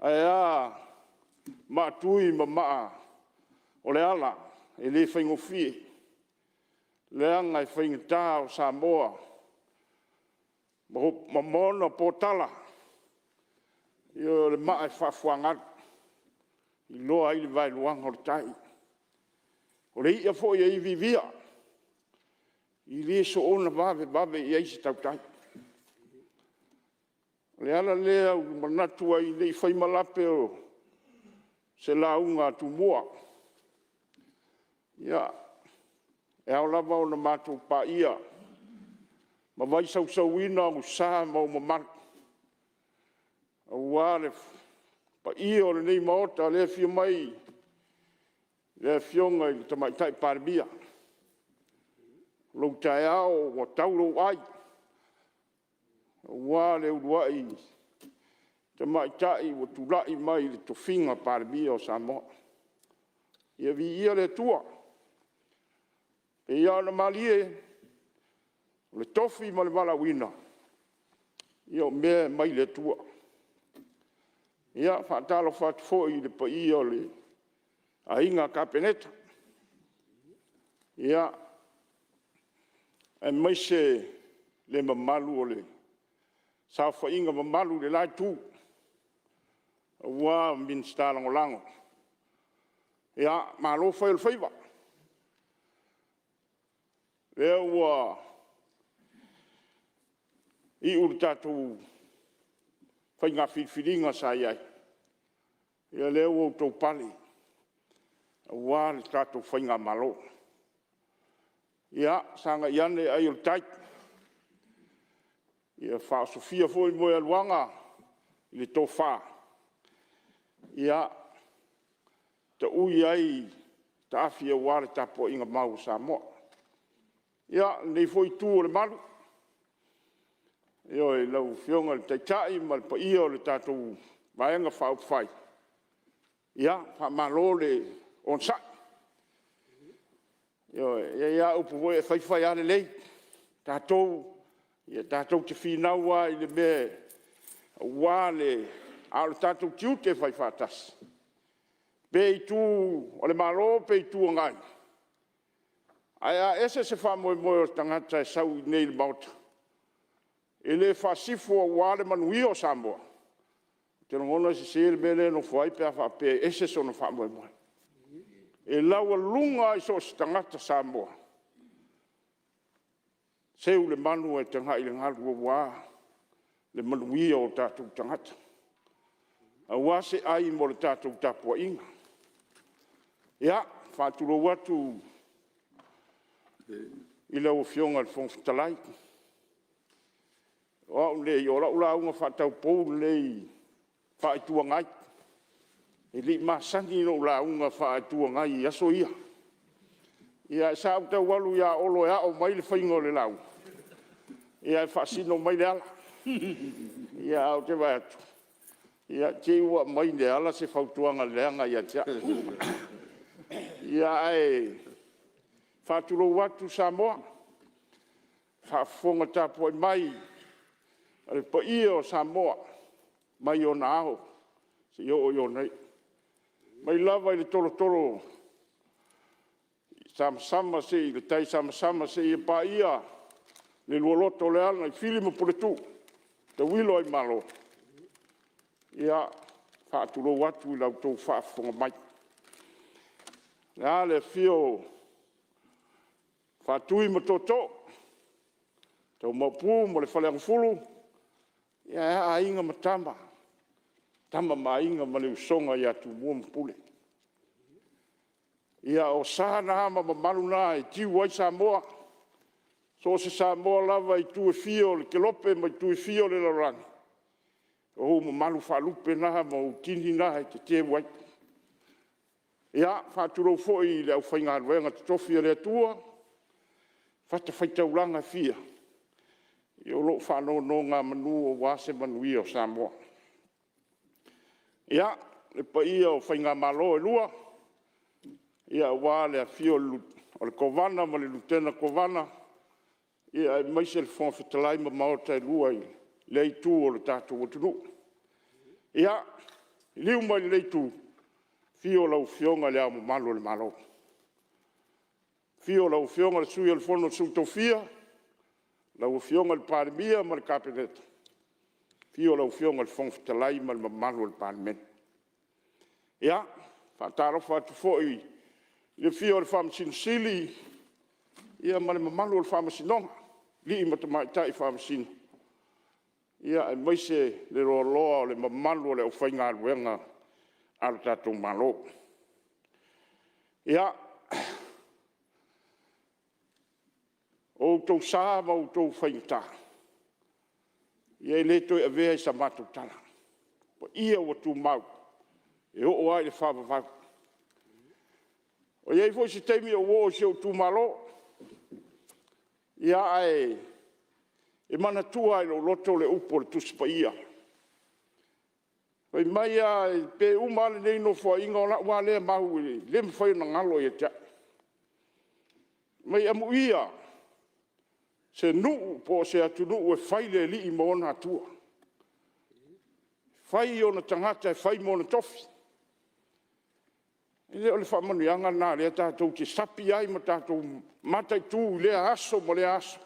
Ae a maa tui ma maa o le ala, e le faigofie, leaga e faigata o Samoa ma ona potala. Ioe, o le maa e faafuagalu e iloa ai le vaeluaga o le tai. O le ia foi e iviivia, e le soona vavevave i ai se tautai. O le ala lea ua ou manatu ai ne i fai ma lape o se lauga a Tumua, ia, e ao lava ona matou paia ma vaisausuina ou sa ma ou mamalu aua le paia o lenei Maota o lea e afio mai le Afioga i le Tamaitai Palemia. O lou taeao ua tau lou ai, aua le uluai tamaitai ua tulai mai i le tofiga Palemia o Samoa. Ia viia le Atua. E pei lava ona malie, o le tofi ma le valaauina, ia o mea e aumai le Atua. Ia, e faatalofa atu foi i le paia o le Aiga Kapeneta, aemaise le mamalu o le saofaiga mamalu i le la Itu aua Minisita Lagolago. Malo fai o le faiva. O lea ua iu le tatou faiga filifiliga sa i ai, ia o lea ua outou pale aua le tatou faigamalo. Ia sagai ane ai o le tai, ia faaosofia foi moegaluaga i le tofa, ia taui ai taafi aua le tapuaiga mau a Samoa. Ia, lenei foi Itu o le Malu, ioe, i lau Afioga i le Taitai ma le paia o le tatou Vaega Faaupufai, ia faamalo le onosai. Ioe, e i ai lava upu foi ia, e fai fai lava lelei. O tatou, ia tatou te finau lava i le mea aua le… a o le tatou tiute faifaatasi, pe i itu o le Malo pe Itu Agai, ae a ese se faamoemoe o le tagata e sau i inei i le Maota e le faasifo aua le manuia o Samoa, ou te lagona e sese le mea lea e nofo ai pe a faapea e ese sona faamoemoe. E laualuga lava i so o se tagata Samoa, seu le manu ae tagai i le galu aua le manuia o tatou tagata, aua se ai mo le tatou tapuaiga. Ia, e faatulou atu i lau Afioga i le Fofoga Fetalai, o au lenei, o lau lauga faataupou lenei faa-Itu Agai. E le i masani ona ou lauga faa-Itu Agai i aso ia. Ae sa ou tau alu ia Olo e ao mai le faiga o le lauga, ae faasino mai Leala. Ae ou te vaai atu, ia te i ua aumai e Leala se fautuaga leaga ia te au. Ae faatulou atu Samoa, faafofoga tapuai mai a le paia o Samoa mai ona ao seia oo i ona iu, mai lava i le tolotolo tai samasama seia paia le lualoto o Leala i Fili ma Puletuu. tauilo ai i malo, ia, e faatulou atu i la outou faafofoga mai. Ae a le afio o Faatui ma Tootoo, o Maopu ma le Faleagafulu, ae a Aiga ma Tama, Tama ma Aiga ma le usoga ia Tumua ma Pule. Ia o sa na ma mamalu na e tiu ai Samoa, so o se Samoa lava i itu e fia o le kelope ma itu e fia o le lalolagi, o ou mamalu faalupe na ma ou tini na e te teu ai. Ia, e faatulou foi i le aufaigaluega totofi a le Atua i fatafaitaulaga e fia o lo o faanonogamanu aua se manuia o Samoa. Ia, le paia o faigamalo e lua, aua le afio o le Kovana ma le Lutena Kovana, aemaise le Fofoga Fetalai ma Maota e Lua i lea Itu o le tatou atunuu. Ia, liliu mai i lenei Itu, afio lau Afioga i Le Ao Mamalu o le Malo, afio lau Afioga i le Sui o le Fono a Sui Tofia, lau Afioga i le Palemia ma le Kapeneta, afio lau Afioga i le Fofoga Fetalai ma le mamalu o le Palemene. Ia, e faatalofa atu foi i le afio o le Faamasino Sili ma le mamalu o le Faamasinoga, alii ma tamaitai Faamasino, aemaise le loaloa o le mamalu o le aufaigaluega a lo tatou Malo. Ia, o outou sa ma outou faigata, e le toe avea i sa matou tala, o paia ua tumau, e oo lava i le faavavau. E i ai foi se taimi ou oo i si ou itumalo, ae manatua lava i lou loto le upu a le Tusi Paia, fai mai lava pe uma lava lenei Nofoaiga, o lau lava lea mau e le mafai ona galo ia te au. Fai mai, amuia se nuu po o se atunuu e fai le Alii ma ona Atua, fai ona tagata e fai ma ona tofi. E le o le faamanuiaga lena o lea tatou te sapi ai ma tatou mataitu i lea aso ma lea aso,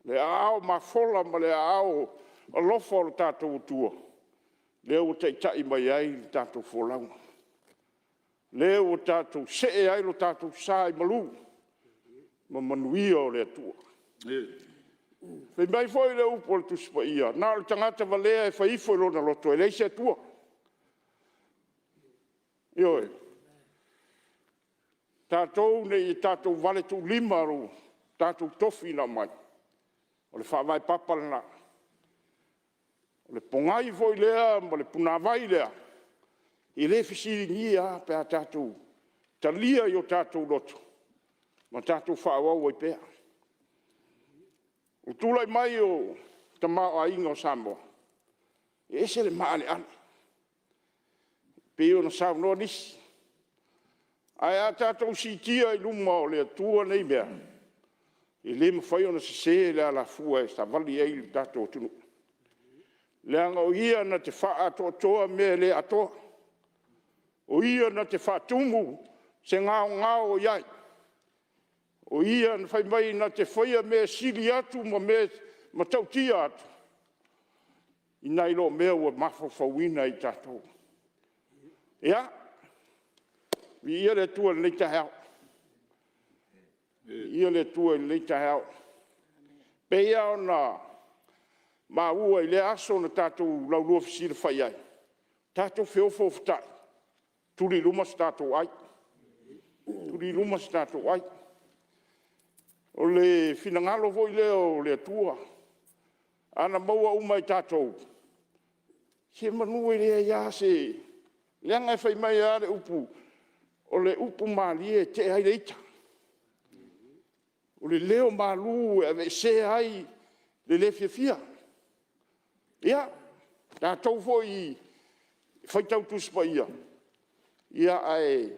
le aao mafola ma le aao alofa o lo tatou Atua lea ua taitai mai ai le tatou folauga, lea ua tatou see ai lo tatou sa i malu ma manuia o le Atua. Fai mai foi le upu a le Tusi Paia, na o le tagata valea e fai ifo i lona loto e leai se Atua. Ioe. Tatou ne i tatou valetuulima lo tatou tofi na aumai, o le faavae papa lena. O le pogai foi lea ma le punavai lea, e le fesiligia lava pe a tatou talia i o tatou loto ma tatou faaauau ai pea. O le tulai mai o le tamaoaiga o Samoa, e ese le maaleale pei ona saunoa nisi. Ae a tatou siitia i luma o le Atua nei mea, e le mafai ona sese le alafua e savali ai le tatou atunuu, leaga o Ia na te faaatoatoa mea e le atoa. O Ia na te faatumu se gaogao o i ai. O Ia fai mai na te faia mea e sili atu ma mea matautia atu nai lo mea ua mafaufauina e i tatou. Ia, viia le Atua i lenei taeao. Viia le Atua i lenei taeao. E pei lava ona maua i lea aso na tatou laulua fesilafai ai, tatou feofoofotai, tuli i luma so tatou ai, tuli i luma so tatou ai. O le finagalo foi lea o le Atua, a na maua uma e tatou, semeamanu e leai lava se… leaga fai mai lava le upu, o le upu malie e tea ai le ita, o le leo malu e aveesea ai le le fiafia. Ia, tatou foi e faitau Tusi Paia, ae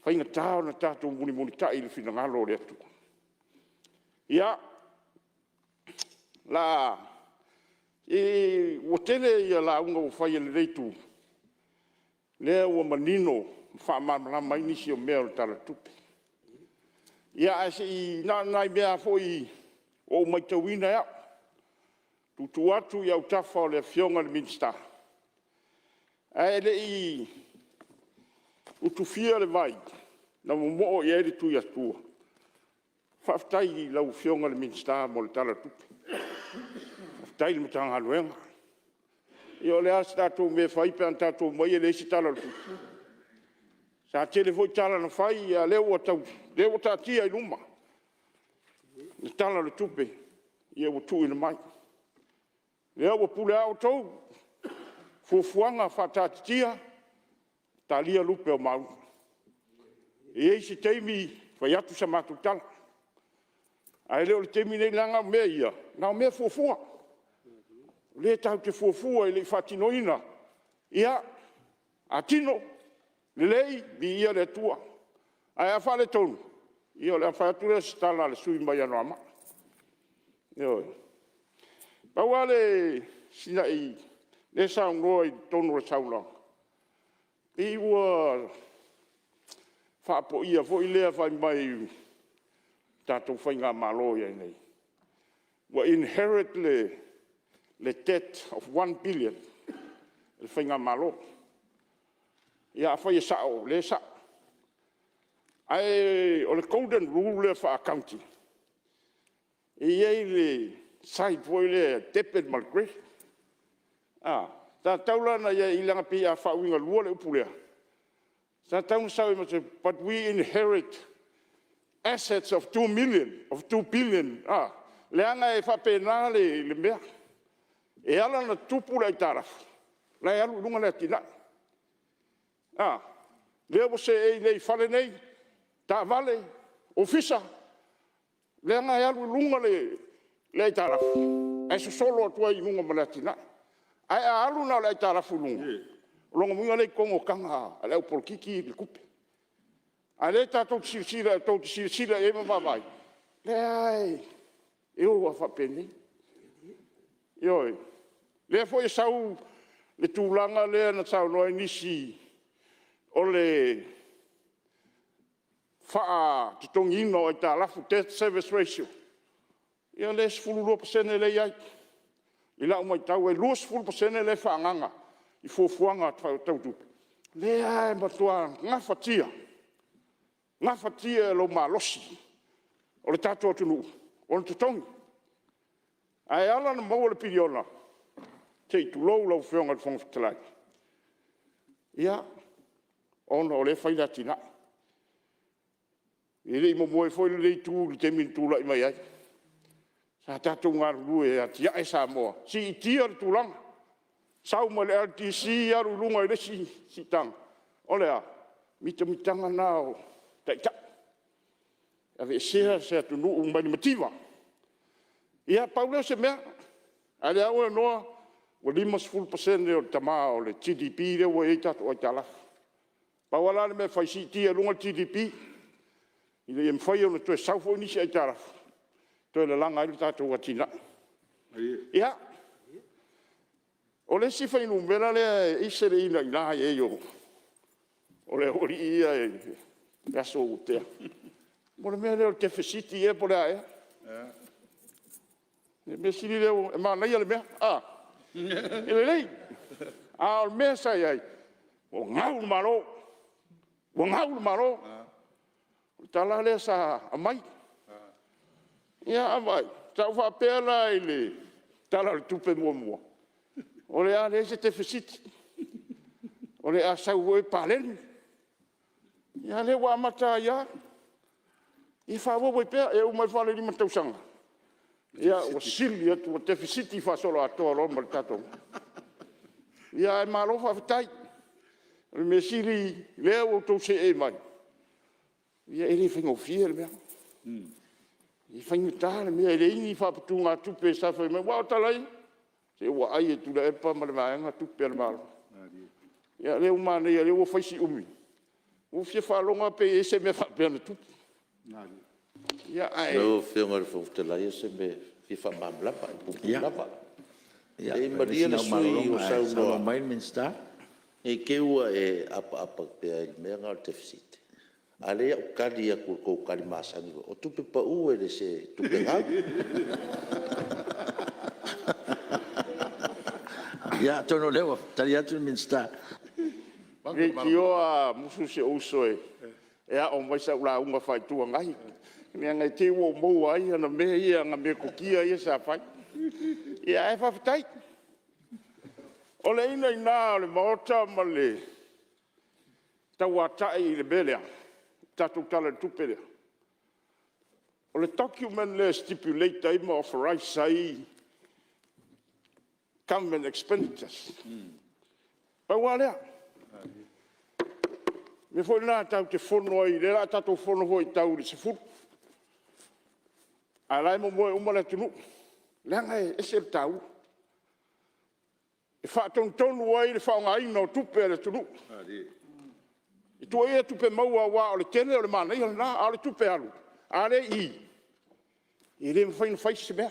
faigata ona tatou mulimulitai i le finagalo o le Atua. Ia, ua tele lauga ua fai a lenei Itu, lea ua manino ma faamalamalama ai nisi o mea o le Tala o le Tupe. Ia, ae se i… na o ni nai mea lava foi ua ou matauina e au. Tuutuu atu i autafa o le Afioga i le Minisita, ae le i utufia le vai na momoo i ai le Tuiatua, faafetai i lau Afioga i le Minisita mo le Tala o le Tupe, faafetai i le Matagaluega. Ia o le a se tatou mea e fai pe a tatou omai e leai se Tala o le Tupe? Sa tele foi tala na fai, a o lea ua taatia i luma le Tala o le Tupe ua tuuina mai. O lea ua pule lava outou i fuafuaga faataatitia, talia lupe o maunu. E i ai se taimi fai atu se matou tala, ae le o le taimi lenei, leaga o mea ia, na o mea fuafua. O lea tatou te fuafua e le i faatinoina. Ia, a tino, lelei, viia le Atua, ae a faaletonu, ia o le a fai atu lea o se tala a le sui usufono mai Anoamaa. Ioe. Pau lava sina... o lea e saunoa i totonu o le saunoaga, pei ua faapoia foi lea fai mai o le tatou faigamalo o i ai nei, ua inherit le debt of $1 billion e le faigamalo. Ia afai e sao, o lea e sao, ae o le golden rule lea faa-accounting, e i ai le side foi lea debit ma le credit. Sa tatau la ona i ai i i, leaga e pei a faauigalua le upu lea, sa tatau ona sau ai ma se but we inherit assets of $2 billion, leaga e faapena le mea. E ala ona tupu le aitalafu, o la e alu i luga le atinae. O lea ua seei nei i fale nei, taavale, ofisa, leaga e alu i luga le aitalafu, ae sosolo atu ai i luga ma le atinae. Ae a alu na o le aitalafu i luga, o lona uiga o lea e i totonu o taga a le au polokiki le tupe. A o lea tou te silasila i ai ma vaavaai, o lea lava e o lava faapenei. Ioe. O lea foi e sau le tulaga lea na saunoa ai nisi o le faatotogiina o aitalafu, debt service ratio, ia o lea e 12% lea e i ai i lau matau, e 20% lea e faaagaaga i fuafuaga tau tupe, o lea lava e matua gafatia, gafatia e lou malosi o le tatou atunuu ona totogi. Ae ala ona maua le piliona, se i tulou lau Afioga i le Fofoga Fetalai, ia, ona o lea e fai le atinae. E le i momoe foi lenei Itu i le taimi na tulai mai ai. Sa tatou galulue e atiae Samoa, siitia le tulaga, sau mai le LTC alu i luga i le isi siitaga. O le a? Mitamitaga lena o taitai, aveesea se atunuu mai le mativa. Ia pau lea o se mea, a o lea ua iloa ua 50% o le tama o le GDP lea ua i ai tatou aitalafu. Pau lava la le mea e fai, siitia i luga le GDP ina ia mafai ona toe sau foi nisi aitalafu e toe lalaga ai le tatou atinae. Ia, o le isi fuainumera lea e ese le ina i ai o le aualii ia i aso ua tea, o le mea lea o le tefesiti ea po o le a ea. O le mea sili lea, e manaia le mea, e lelei. A o le mea sa i ai, ua gau le Malo, ua gau le Malo. O le tala lea sa aumai. Ia a vaai, sa ou faapea la i le Tala o le Tupe muamua, o le a leai se tefesiti, o le a sau foi paleni. A o lea ua amata ai lava. Ia faaauau ai pea, e oo mai foi i le 5 tausaga, ua sili atu, ua tefesiti faasoloatoa loa ma le tatou... Ae malo faafetai. O le mea sili o lea ua outou seei mai, ia e le faigofie le mea. E faigata le mea, e leai ni faaputugatupe sa fai mai, aua o tala lava ia, se ua ai e Tuilaepa ma le vaega tupe a le Malo. Ia o lea ua manaia o lea ua fai si umi, ua ou fia faalogo lava pe i ai se mea faapea na tupu. Ia, ae... Lau Afioga i le Fofoga Fetalai o se mea e fia faamalamalama puupuu lava. Ia, Leai fai malie sina le au sui usufono o malologa ae saunoa saunoa, mai le Minisita. Ne i te i ua e apaapa pea i le mea lena o le tefesite, a o lea o le a ou tali atu i le tou tali masani foi, o tupe pau e le o se tupe gau. Ia atonu o lea ua tali atu le Minisita. Leitioa a musu si ou uso e ao mai sau lauga faa-Itu Agai, leaga i te i ua ou maua ai ana metotia ia sa fai. Ae faafetai. O le inaina o le Maota ma le tauatai i le mea lea, le tatou Tala o le Tupe lea, o le document lea e stipulate ai ma authorize ai government expenditures. Pau lava lea. O le mea foi lena tatou te fono ai, o lea o le a tatou fono foi e tau i le 10:00 a o la e momoe uma le atunuu, leaga e ese le taua. E faatonutonu ai le faaaogaina o tupe a le atunuu. E tuuaia tupe maua aua o le tele o le manaia lena, a o le tupe alu, a lea e i i, e le mafai ona fai se mea.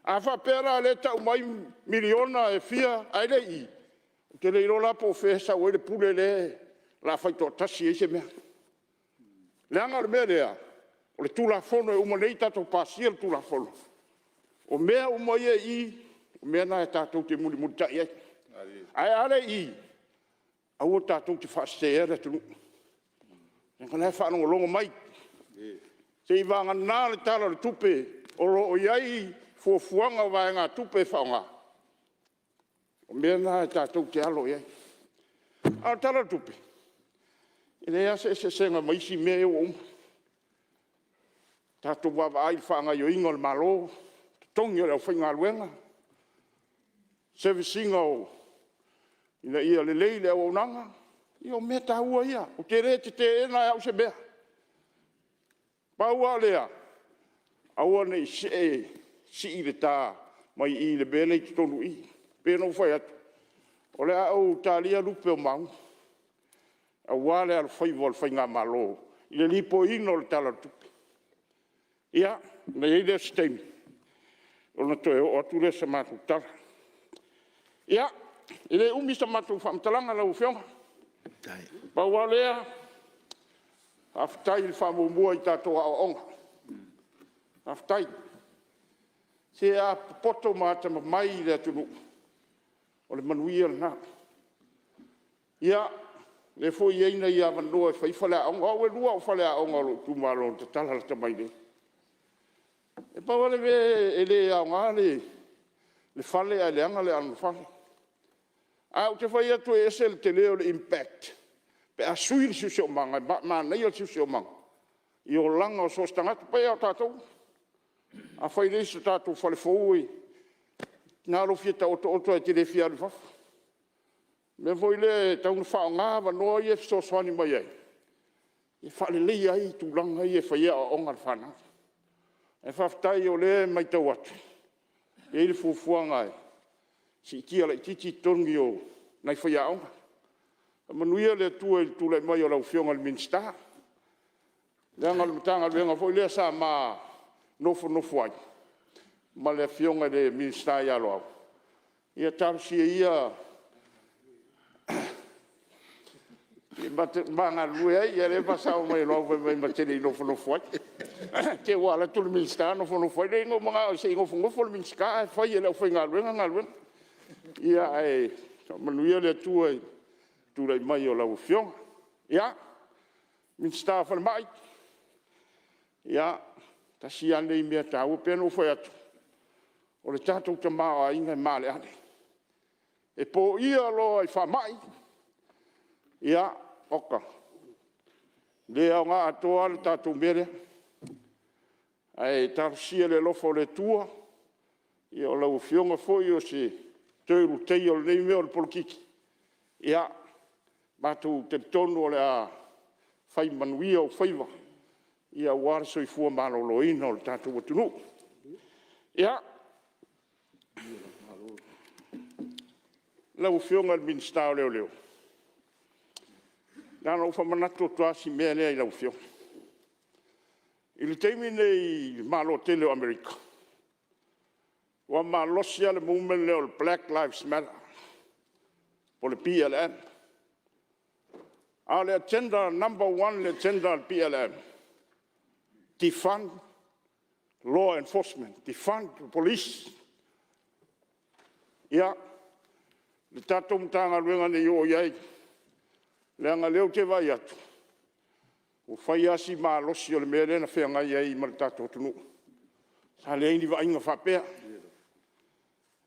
A faapea la o lea e tau mai miliona e fia ae le i i, ou te le iloa la po o fea e sau ai le pule lea o le a fai toatasi ai se mea. Leaga o le mea lea, o le Tulafono e uma nei tatou pasia le Tulafono. O mea uma ia e i i, o mea na tatou te mulimulitai i ai. Ae a le i i, aua tatou te faaseseina le atunuu, leaga o la e faalogologo mai. Seiavagana le Tala o le Tupe o lo o i ai fuafuaga o vaegatupe e faaaoga, o mea na tatou te alo i ai. A o le Tala o le Tupe, e leai lava se eseesega ma isi mea ia ua uma. Tatou vaavaai i le faagaoioiga o le Malo, totogi o le aufaigaluega, service ina ia lelei le auaunaga, ia o mea taua ia. Ou te le teteena e au se mea. Pau lava o lea, aua ne i sii le ta mai i le mea lea i totonu i i. E pei ona ou fai atu, o le a ou talia lupe o maunu aua le alofaiva o le faigamalo i le lipoiina o le Tala o le Tupe. Ia, ona i ai lea o se taimi ona toe oo atu lea o se matou tala. Ia, e le umi sa matou faamatalaga lau Afioga, pau lava lea, faafetai i le faamuamua i tatou aoaoga, faafetai. Se a popoto ma atamamai le atunuu, o le manuia lena. Ia, o lea foi e i ai nai avanoa e fai ai faleaoga. O au e 2 au faleaoga o lou itumalo na tatala lata mai nei. E pau lava le mea e le aoga le fale ae leaga le anofale. Ae ou te fai atu e ese le tele o le impact pe a sui le siosiomaga, e manaia le siosiomaga i olaga o so o se tagata. E pei lava o tatou, afai nei so tatou fale fou, e tiga lou fia taotooto ae e te le fia alu i fafo. O le mea foi lea e tatau ona faaaoga avanoa ia e fesoasoani mai ai, e faaleleia ai tulaga ia e fai ai aoaoga a le fanau. Ae faafetai o lea e matau atu, e i ai le fuafuaga e siitia laitiiti totogi o nai faiaoga. Faamanuia le Atua i le tulai mai o lau Afioga i le Minisita, leaga o le Matagaluega foi lea sa ma nofonofo ai ma le Afioga i le Minisita ia Loau. Ia talosia ia ma galulue ai. Ia o lea e faasao mai e Loau fai mai ma te le i nofonofo ai. Te i ua alu atu le Minisita nofonofo ai. Leai na ou manao se i nofonofo le Minisita ae fai e le aufaigaluega galuega. Ia ae faamanuia le Atua i le tulai mai o lau Afioga. Ia, Minisita o Falemai, ia, tasi lava lenei mea taua. E pei ona ou fai atu, o le tatou tamaoaiga e maaleale. E poia loa i faamai, ia, oka, e le aoga atoa lava le tatou mea lea. Ae talosia i le alofa o le Atua, o lau Afioga foi o se toe ulutaia o lenei mea o le polokiki, ia matou te talitonu o le a fai manuia ou faiva aua le soifua maloloina o le tatou atunuu. Ia, lau Afioga i le Minisita o Leoleo, na ona ou faamanatu atu lava si mea lea i lau Afioga. I le taimi lenei i le Malo tele o Amerika, ua malosi lava le movement lea o le Black Lives Matter po o le BLM. A o le agenda number 1 le agenda a le BLM, defund law enforcement, defund the police. Le tatou Matagaluega ne i oo i ai, leaga o lea ou te vaai atu, ua fai lava si malosi o le mea lea na feagai ai ma le tatou atunuu. Sa leai ni vaaiga faapea.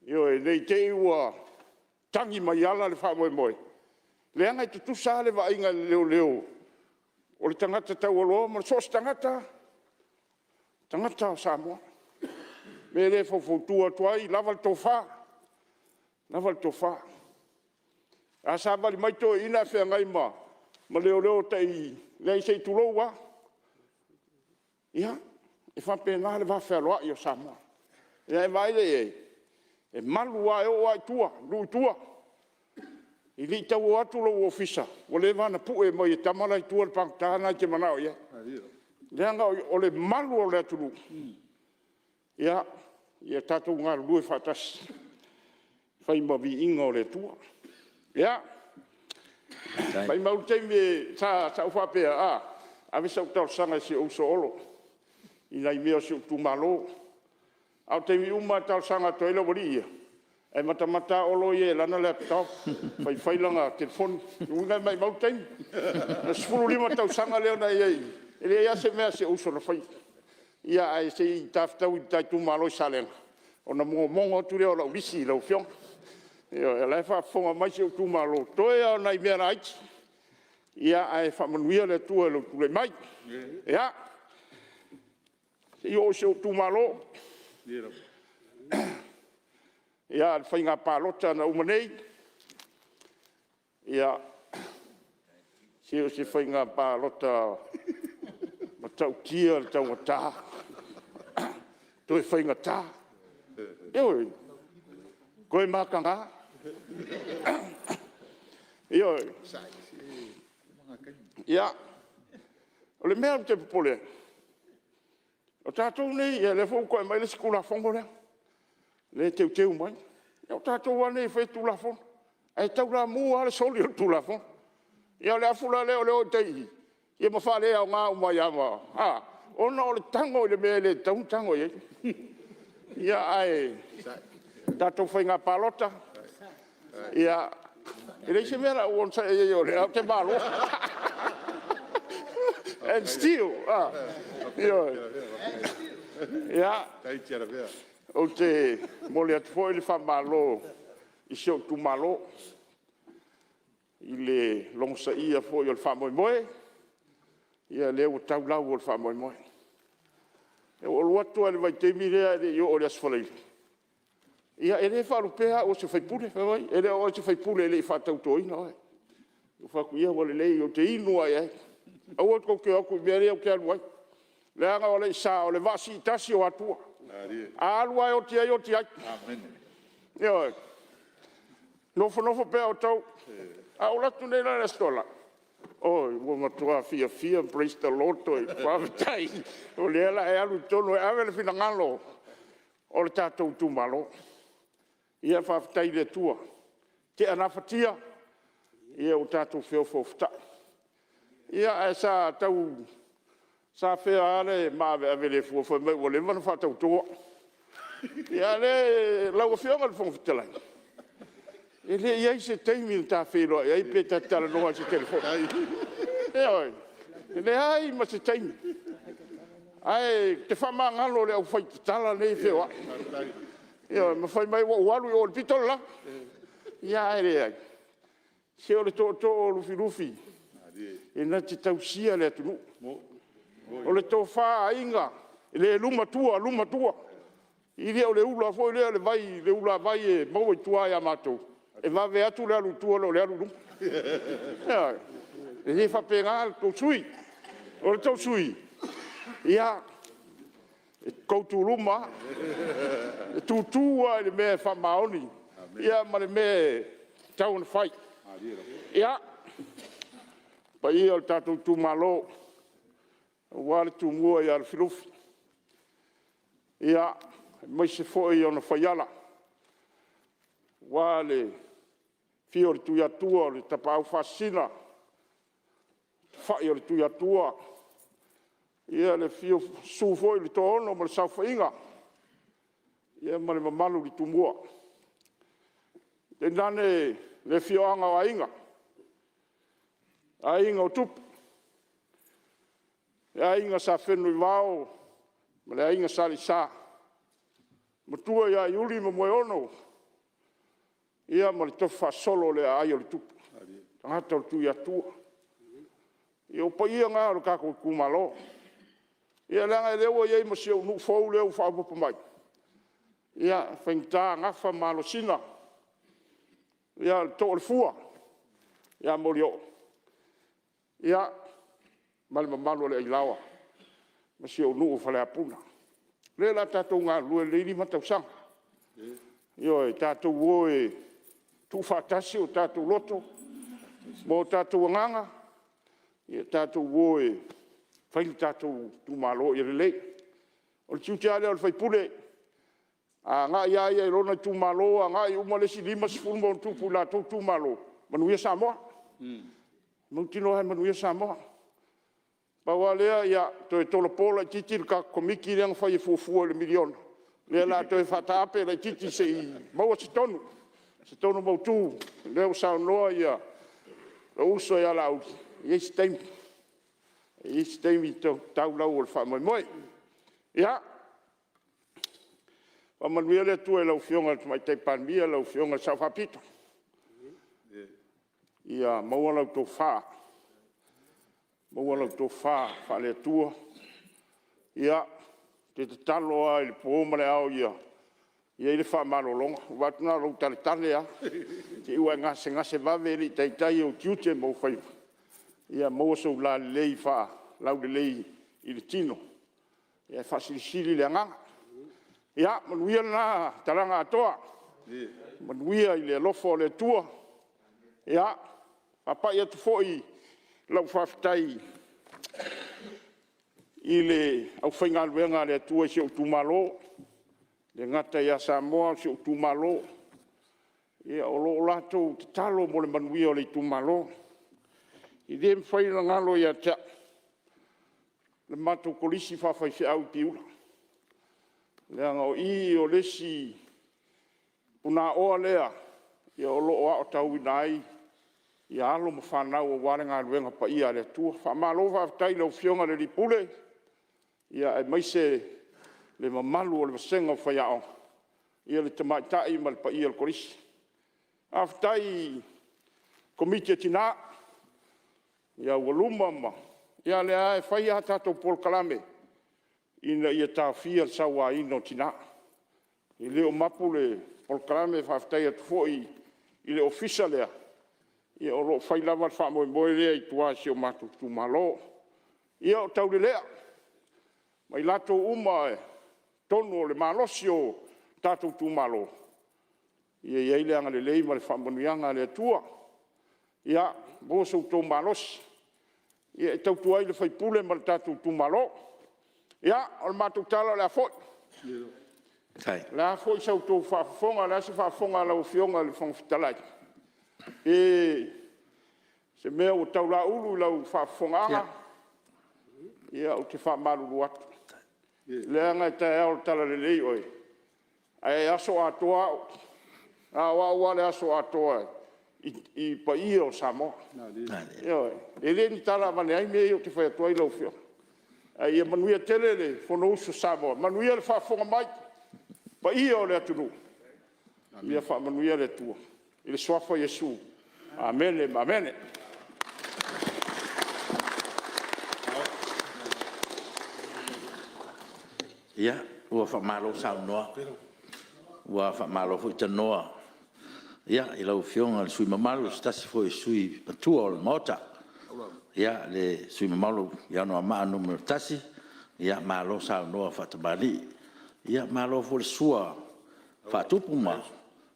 Ioe, ne i te i ua tagi mai ala le faamoemoe, leaga e tutusa lava le vaaiga a le leoleo o le tagata taualoa ma so o se tagata lava, o tagata lava o Samoa. O le mea lea e faufautua atu ai, lava le tofa, lava le tofa. A savali mai toeaiina ae feagai ma leoleo tai, leai se i tulou lava. Ia, e faapena le vafealoai o Samoa. Ia e vaai la i ai? E malu lava e oo lava i tua, i nuu i tua. E le i tau o atu lou ofisa, ua leva ona pue mai e tama la e i tua le pagota lena e te manao i ai. Leaga o le malu o le atunuu, ia tatou galulue faatasi e fai ma viiga o le Atua. Ia, maumau le taimi sa ou faapea a, ave sau talosaga i si ou uso Olo i nai mea o si ou itumalo. A o taimi uma lava e talosaga atu ai le aualii ia, e matamata lava Olo ia i lana laptop, fai fai lana telefoni. Lona uiga e maumau le taimi. O le 15 tausaga lea na i ai i i, e leai lava se mea a si ou uso na faia. Ia ae se i ta fetaui i le ta itumalo i Salega, ona momono atu lea o lau lisi i lau Afioga. Ioe, o la e faafofoga mai si ou itumalo, toe lava o nai mea laiti, ae faamanuia le Atua i lou tulai mai. Ia, se i oo i si ou itumalo. Ia, le faiga palota na uma nei, ia, se o se faiga palota matautia le taugata, toe faigata, ioe, toe mataga. Ioe. Ia, o le mea ou te popole ai, o tatou nei, ia o lea foi ua toe aumai le isi Tulafono lea, lea e teuteu mai. Ia o tatou lava nei e faia Tulafono, ae taulamu lava le soli o le Tulafono. Ia o le afu la lea o le o i tai i i ma faaleaoga uma ai lava ma… ona o le tago i le mea e le tatau ona tago i ai. Ae o le tatou faiga palota, ia, e leai se mea o le a ou onosai ai o lea ou te malo. And still, ioe. Ia, ou te momoli atu foi le faamalo i si ou itumalo i le logosaia foi o le faamoemoe, ia o lea ua tau lau o le faamoemoe. Ou alu atu lava i le vaitaimi lea ae le i oo i le Aso Faraile, ia e le faalupea au o se sui usufono. Fai mai, e le o oe o se sui usufono e le i faatautoina oe. Ou fai atu, ia ua lelei ou te inu lava i ai. Aua tou te o atu i mea ia ou te alu ai, leaga o Alaiasa, o le vaa siitasi o Atua. A alu lava e oti ai, oti ai. Ioe. Nofonofo pea outou. Ae ou alu atu nei la i le Aso Toonai, oi ua matua fiafia, praise the Lord toeaina, faafetai o lea o le a e alu i totonu e ave le finagalo o le tatou itumalo. Ia faafetai i le Atua, ua tea na fatia, ua tatou feofaoftai. Ia ae sa tau afea lava le maaveave le fua fai mai ua leva ona faatauto au. Ia a o lea… Lau Afioga i le Fofoga Fetalai, e le i i ai se taimi na ta feiloai ai pe ta te talanoa i se telefoni. Ioe. E leai ma se taimi, ae ou te faamagalo i le aufaitatala nei e feoai, ioe, ma fai mai ua ou alu i o i le pito le la. Ae leai, se o le tootoo o Lufilufi e na te tausia le atunuu. O le tofa a Aiga, e le luma tua luma tua, e le o le ula foi lea o le vai, le ulavai e maua i tua ia matou, e vave atu le alu i tua i lo le alu i luma. Ioe. E le faapena la outou sui usufono. O le tou sui usufono, ia, e tou tuluma lava, e tutu lava i le mea e faamaoni ma le mea e tatau ona fai. Ia, le paia o le tatou itumalo aua le Tumua ia Lufilufi, aemaise foi ona faiala, aua le afio o le Tuiatua o le Tapaau Faasisina, le afai o le Tuiatua, le afio, susu foi le Toaono ma le Saofaiga ma le mamalu i le Tumua. Tainane le afioaga o Aiga, Aiga o Tupu, le Aiga Sa Fenunuivao ma le Aiga Sa Alaiasa, Matua ia Iuli ma Moeono, ia ma le tofi faasolo i le aai o le Tupu, tagata o le Tuiatua. Ia o paia na o le tatou itumalo. Ia leaga o lea ua i ai ma si ou nuu fou lea ua faaopoopo mai, ia e faigata gafa ma alosina. Ia o le too o le fua ia Molioo, ia ma le mamalu o le Ailaoa ma si ou nuu o Faleapuga. O lea o le a tatou galulue i lenei 5 tausaga. Ioe, tatou o e tuufaatasi o tatou loto ma o tatou agaga, ia tatou o e fai le tatou itumalo ia lelei. O le tiute lava lea o le sui usufono, a agai lava ia i lona itumalo agai uma le isi 50+ i latou itumalo, manuia Samoa. E mautinoa lava e manuia Samoa. Pau lava o lea, toe tolopo laitiiti le tatou Komiti lea na fai e fuafua i le $1 miliona, lea o le a toe faataape laitiiti se i maua se tonu, se tonu mautu. O lea ua saunoa lou uso ia Laauli, e i ai se taimi, e i ai se taimi tau lau o le faamoemoe. Ia, faamanuia le Atua i lau Afioga i le Tamaitai Palemia, lau Afioga i le Sao Faapito, ia maua lau tofa, maua lau tofa faale-Atua. Ou te tatalo lava i le po ma le ao ia i ai le faamalologa. Ua ou vaai atu na o lou taletale lava, te i ua e gasegase vave e le i taitai ou tiute ma ou faiva. Ia maua sou lalelei faalaulelei i le tino ae faasilisili le agaga. Ia manuia lena talaga atoa, manuia i le alofa o le Atua. Ia faapai atu foi lau faafetai i le aufaigaluega a le Atua i si ou itumalo, e le gata ia Samoa a o si ou itumalo, o lo o latou tatalo mo le manuia o le itumalo. E le mafai ona galo ia te au le matou Kolisi Faafaifeau i Piula, leaga o i o le isi punaoa lea o lo o aotauina ai alo ma fanau aua le galuega paia a le Atua. Faamalo faafetai i lau Afioga i le Ofisa Sili o Pulega aemaise le mamalu o le vasega o faiaoga, le tamaitai ma le paia o le Kolisi. Faafetai i le Komiti a Tina i aualuma ma… ia o lea lava e fai a tatou polokalame ina ia taofia le sauaina o tina. E le o mapu le polokalame, faafetai atu foi i le ofisa lea, o lo o fai lava le faamoemoe lea i tua i si o matou itumalo. Ia o Taulelea ma i latou uma i totonu o le malosi o le tatou itumalo, ia i ai le agalelei ma le faamanuiaga a le Atua. Ia maua so outou malosi e tautua ai le sui usufono ma le tatou itumalo. Ia, o le matou tala o le a foi. O le a foi sa outou faafofoga, o le a se faafofoga a lau Afioga i le Fofoga Fetalai, pe o se mea ua tau laulu i lau faafofogaaga, ia ou te faamalulu atu, leaga e taeao i le talalelei oe, ae aso atoa au, na o au lava le aso atoa i paia o Samoa. Ioe. E le o ni tala avane ai mea ia ou te fai atu ai lau Afioga, ae ia manuia tele le Fonousu a Samoa, manuia le faafofoga mai le paia o le atunuu. Ia faamanuia le Atua i le suafa o Iesu. Amene ma amene. Ia, ua faamalo saunoa, ua faamalo foi tanoa i lau Afioga i le sui usufono mamalu, o se tasi foi o sui usufono matua o le Maota, le sui usufono mamalu mo Anoamaa 1. Malo saunoa faatamalii, malo foi le sua faatupu ma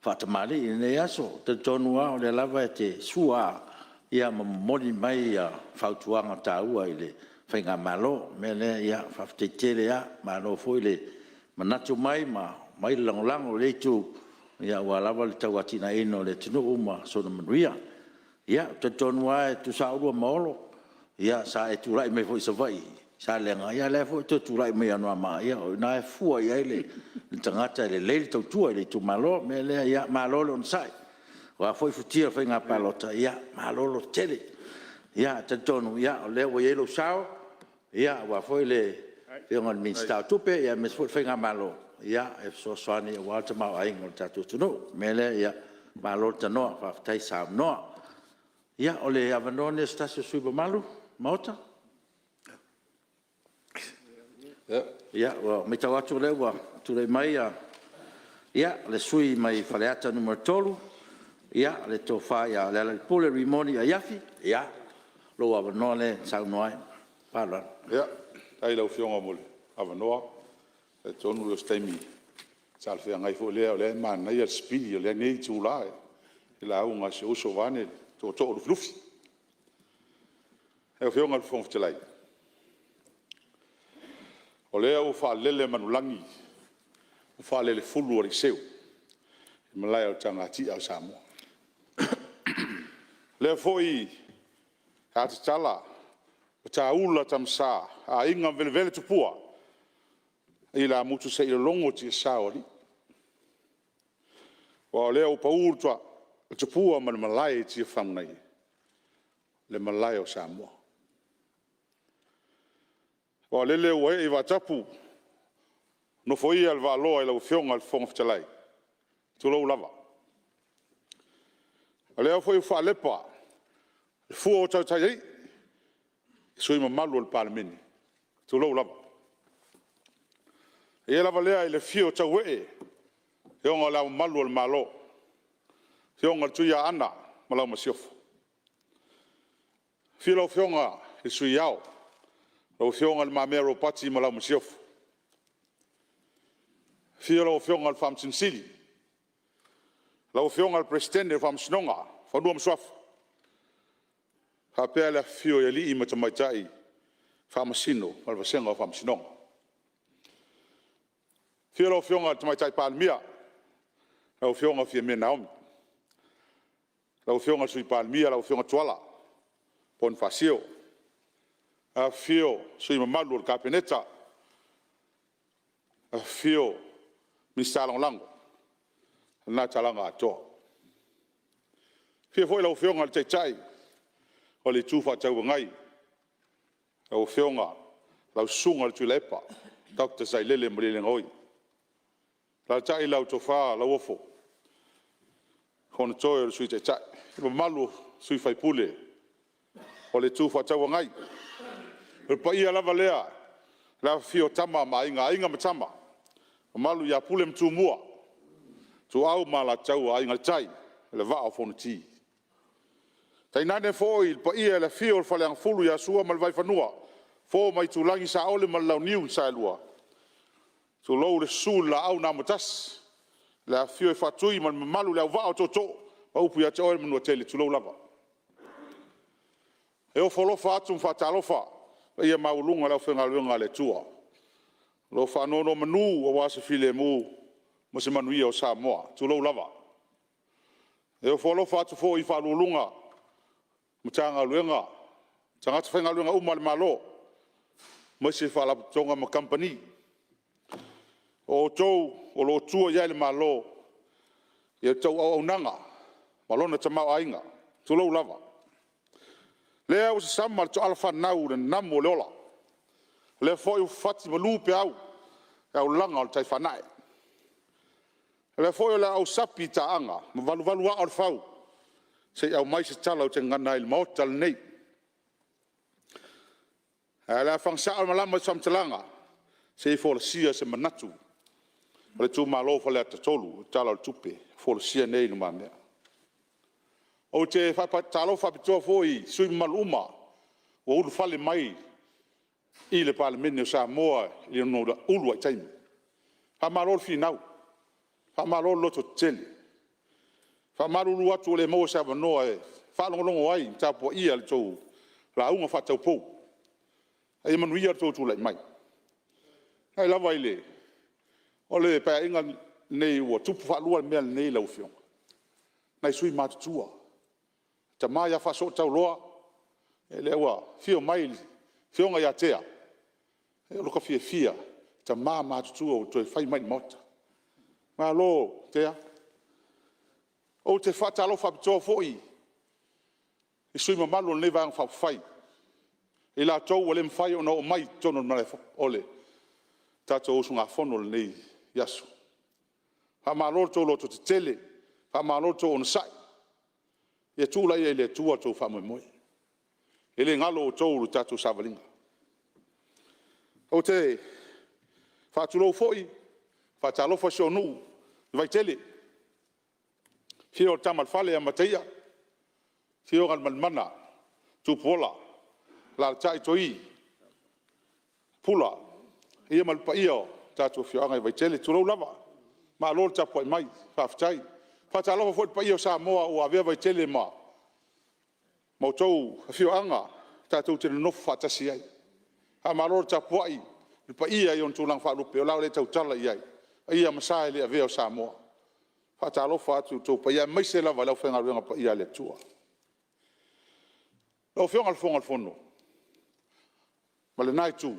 faatamalii i lenei aso. Ou te talitonu lava o lea lava e te sua lava ma momoli mai fautuaga taua i le faigamalo. O le mea lea, faafetai tele lava, malo foi le manatu mai ma aumai le lagolago i lea Itu aua lava le tauatiaeina o le atunuu ma sona manuia. Ia, ou te talitonu lava e tutusa lava oulua ma Olo, sa e tulai mai foi i Savaii i Salega, a o lea foi ua e toe tulai mai Anoamaa, ia o i ina e fua i ai le tagata e lelei le tautua i le itumalo. O le mea lea, malo le onosai. O a foi futia o le faiga palota, ia malo le lototele. E talitonu o lea ua i ai lou sao aua foi le Afioga i le Minisita o Tupe aemaise foi le faigamalo e fesoasoani aua le tamaoaiga o le tatou atunuu. O le mea lea, malo le tanoa, faafetai saunoa. Ia, o le avanoa lenei o se tasi o sui usufono mamalu o le Maota. Ia, ua matau atu o lea ua tulai mai le sui usufono mai Faleata 3, le Tofa ia Lealailepule Rimoni Aiafi. Ia, o lou avanoa lea e te saunoa ai. Ma le faaaloalo. Faafetai i lau Afioga mo le avanoa. E talitonu o se taimi talafeagai foi lea, o lea e manaia le sipili o lenei itula i le lauga a si ou uso vaeane le tootoo o Lufilufi. Lau Afioga i le Fofoga Fetalai, o lea ua faalele manulagi ma faalelefulu alii seu i malae o le tagatia o Samoa. O lea foi a tatala ma taula tamasa aiga ma veleveletupua ilamutu se i lologo tiasa o alii. Aua o lea ua pau le tupua ma le malae i Tiafau nei, le malae o Samoa. Aua o lele ua ee i vaatapu Nofoia le Vaaloa i lau Afioga i le Fofoga Fetalai, tulou lava. O lea foi ua faalepa le fua ua tautaialii i sui usufono mamalu o le Palemene, tulou lava. O le paia lava lea i le afio o Tauee, Afioga i Le Ao Mamalu o le Malo, Afioga i le Tuiaana ma lau Masiofo. Afio lau Afioga i le Sui Ao, lau Afioga Le Mamea Ropati ma lau Masiofo. Afio lau Afioga i le Faamasino Sili, lau Afioga i le Peresetene o le Faamasinoga o Fanua ma Suafa, faapea le afifio o alii ma tamaitai Faamasino ma le vasega o Faamasinoga. Afio lau Afioga i le Tamaitai Palemia, lau Afioga Fiame Naomi. Lau Afioga i le Sui Palemia lau Afioga Tuala Ponifasio. Afifio sui usufono mamalu o le Kapeneta, afifio Minisita Lagolago o lena talaga atoa. Afio foi lau Afioga i le Taitai o le Itu Fefaatauagai, lau Afioga lau Susuga i le Tuilaepa Dr. Sailele Malielegaoi. Alaalatai lau Tofa Lauofo Fonotoe o le Sui Taitai, le mamalu o sui usufono o le Itu Fefaatauagai. O le paia lava lea i le afifio o Tama ma Aiga, Aiga ma Tama, mamalu ia Pule ma Tumua, Ituau ma Alataua, Aiga i le Tai ma le Vaa o Fonoti. Tainane foi le paia i le afio o le Faleagafulu ia Sua ma le Vaifanua, Fofo ma Aitulagi, Saole ma le Launiu na Saelua, tulou le susu i le Laau na Amotasi, le afifio o Faatui ma le mamalu i le auvaa o tootoo ma upu ia te oe le Manuatele, tulou lava. E ofo alofa atu ma faatalofa i le paia maualuga o le aufaigaluega a le Atua o lo o faanonomanu aua se filemu ma se manuia o Samoa, tulou lava. E ofo alofa atu foi i Ofisa Sili o Pulega o Matagaluega, tagata faigaluega uma a le Malo, aemaise Faalapotopotoga ma Kamupani. O outou o lo o tua i ai le Malo i a outou auaunaga ma lona tamaoaiga, tulou lava. O lea ua sasama le toala fanau i le nanamu o le ola, o lea foi ua fafati malu peau i le aulaga o le tai faanae. O lea foi o le a ou sapi i taaga ma valuvalu aa o le fau, se i aumai se tala ou te gagana ai i le Maota lenei. Ae o le a fagasaa le malama i se faamatalaga se i folasia se manatu o le itumalo o Faleata 3 i le Tala o le Tupe ua folasia nei i lumamea. Ou te faatalofa faapitoa foi i sui usufono mamalu uma ua ulufale mai i le Palemene o Samoa i lona uluai taimi. Faamalo le finau, faamalo le lototetele. E faamalulu atu ua le maua se avanoa e faalogologo ai i le tapuaia o le tou lauga faataupou, ae ia manuia lo outou tulai mai. Faafetai lava. O le Paeaiga lenei ua tupu faalua le mea lenei lau Afioga, nai sui usufono matutua, le tama ia Faasootauloa, lea ua afio mai le afioga ia Tea, o lo ta fiafia i tama matutua ua toe fai mai i le Maota. Malo Tea. Ou te faatalofa faapitoa foi i sui usufono mamalu o lenei Vaega Faaupufai, i latou ua le mafai ona oo mai i totonu o le tatou usugafono i lenei aso. Faamalo lo outou lototetele, faamalo lo outou onosai, ia tuu laia i le Atua lo outou faamoemoe. E le galo outou i le tatou savaliga. Ou te faatulou foi ma faatalofa i si ou nuu i Vaitele, afio o le Tama a le Fale ia Mataia, afio Galumalemana Tupuola, alaalatai Toi Pula ma le paia o le tatou afioaga i Vaitele, tulou lava. Malo le tapuai mai, faafetai. E faatalofa foi i le paia o Samoa ua avea Vaitele ma outou afioaga tatou te nonofo faatasi ai. Faamalo le tapuai i le paia i ona tulaga faalupe o le a ou le tautala i ai, o paia ma sa e le avea o Samoa. E faatalofa atu i lo outou paia aemaise lava i le aufaigaluega paia a le Atua. Lau Afioga i le Fofoga Fetalai ma lena Itu,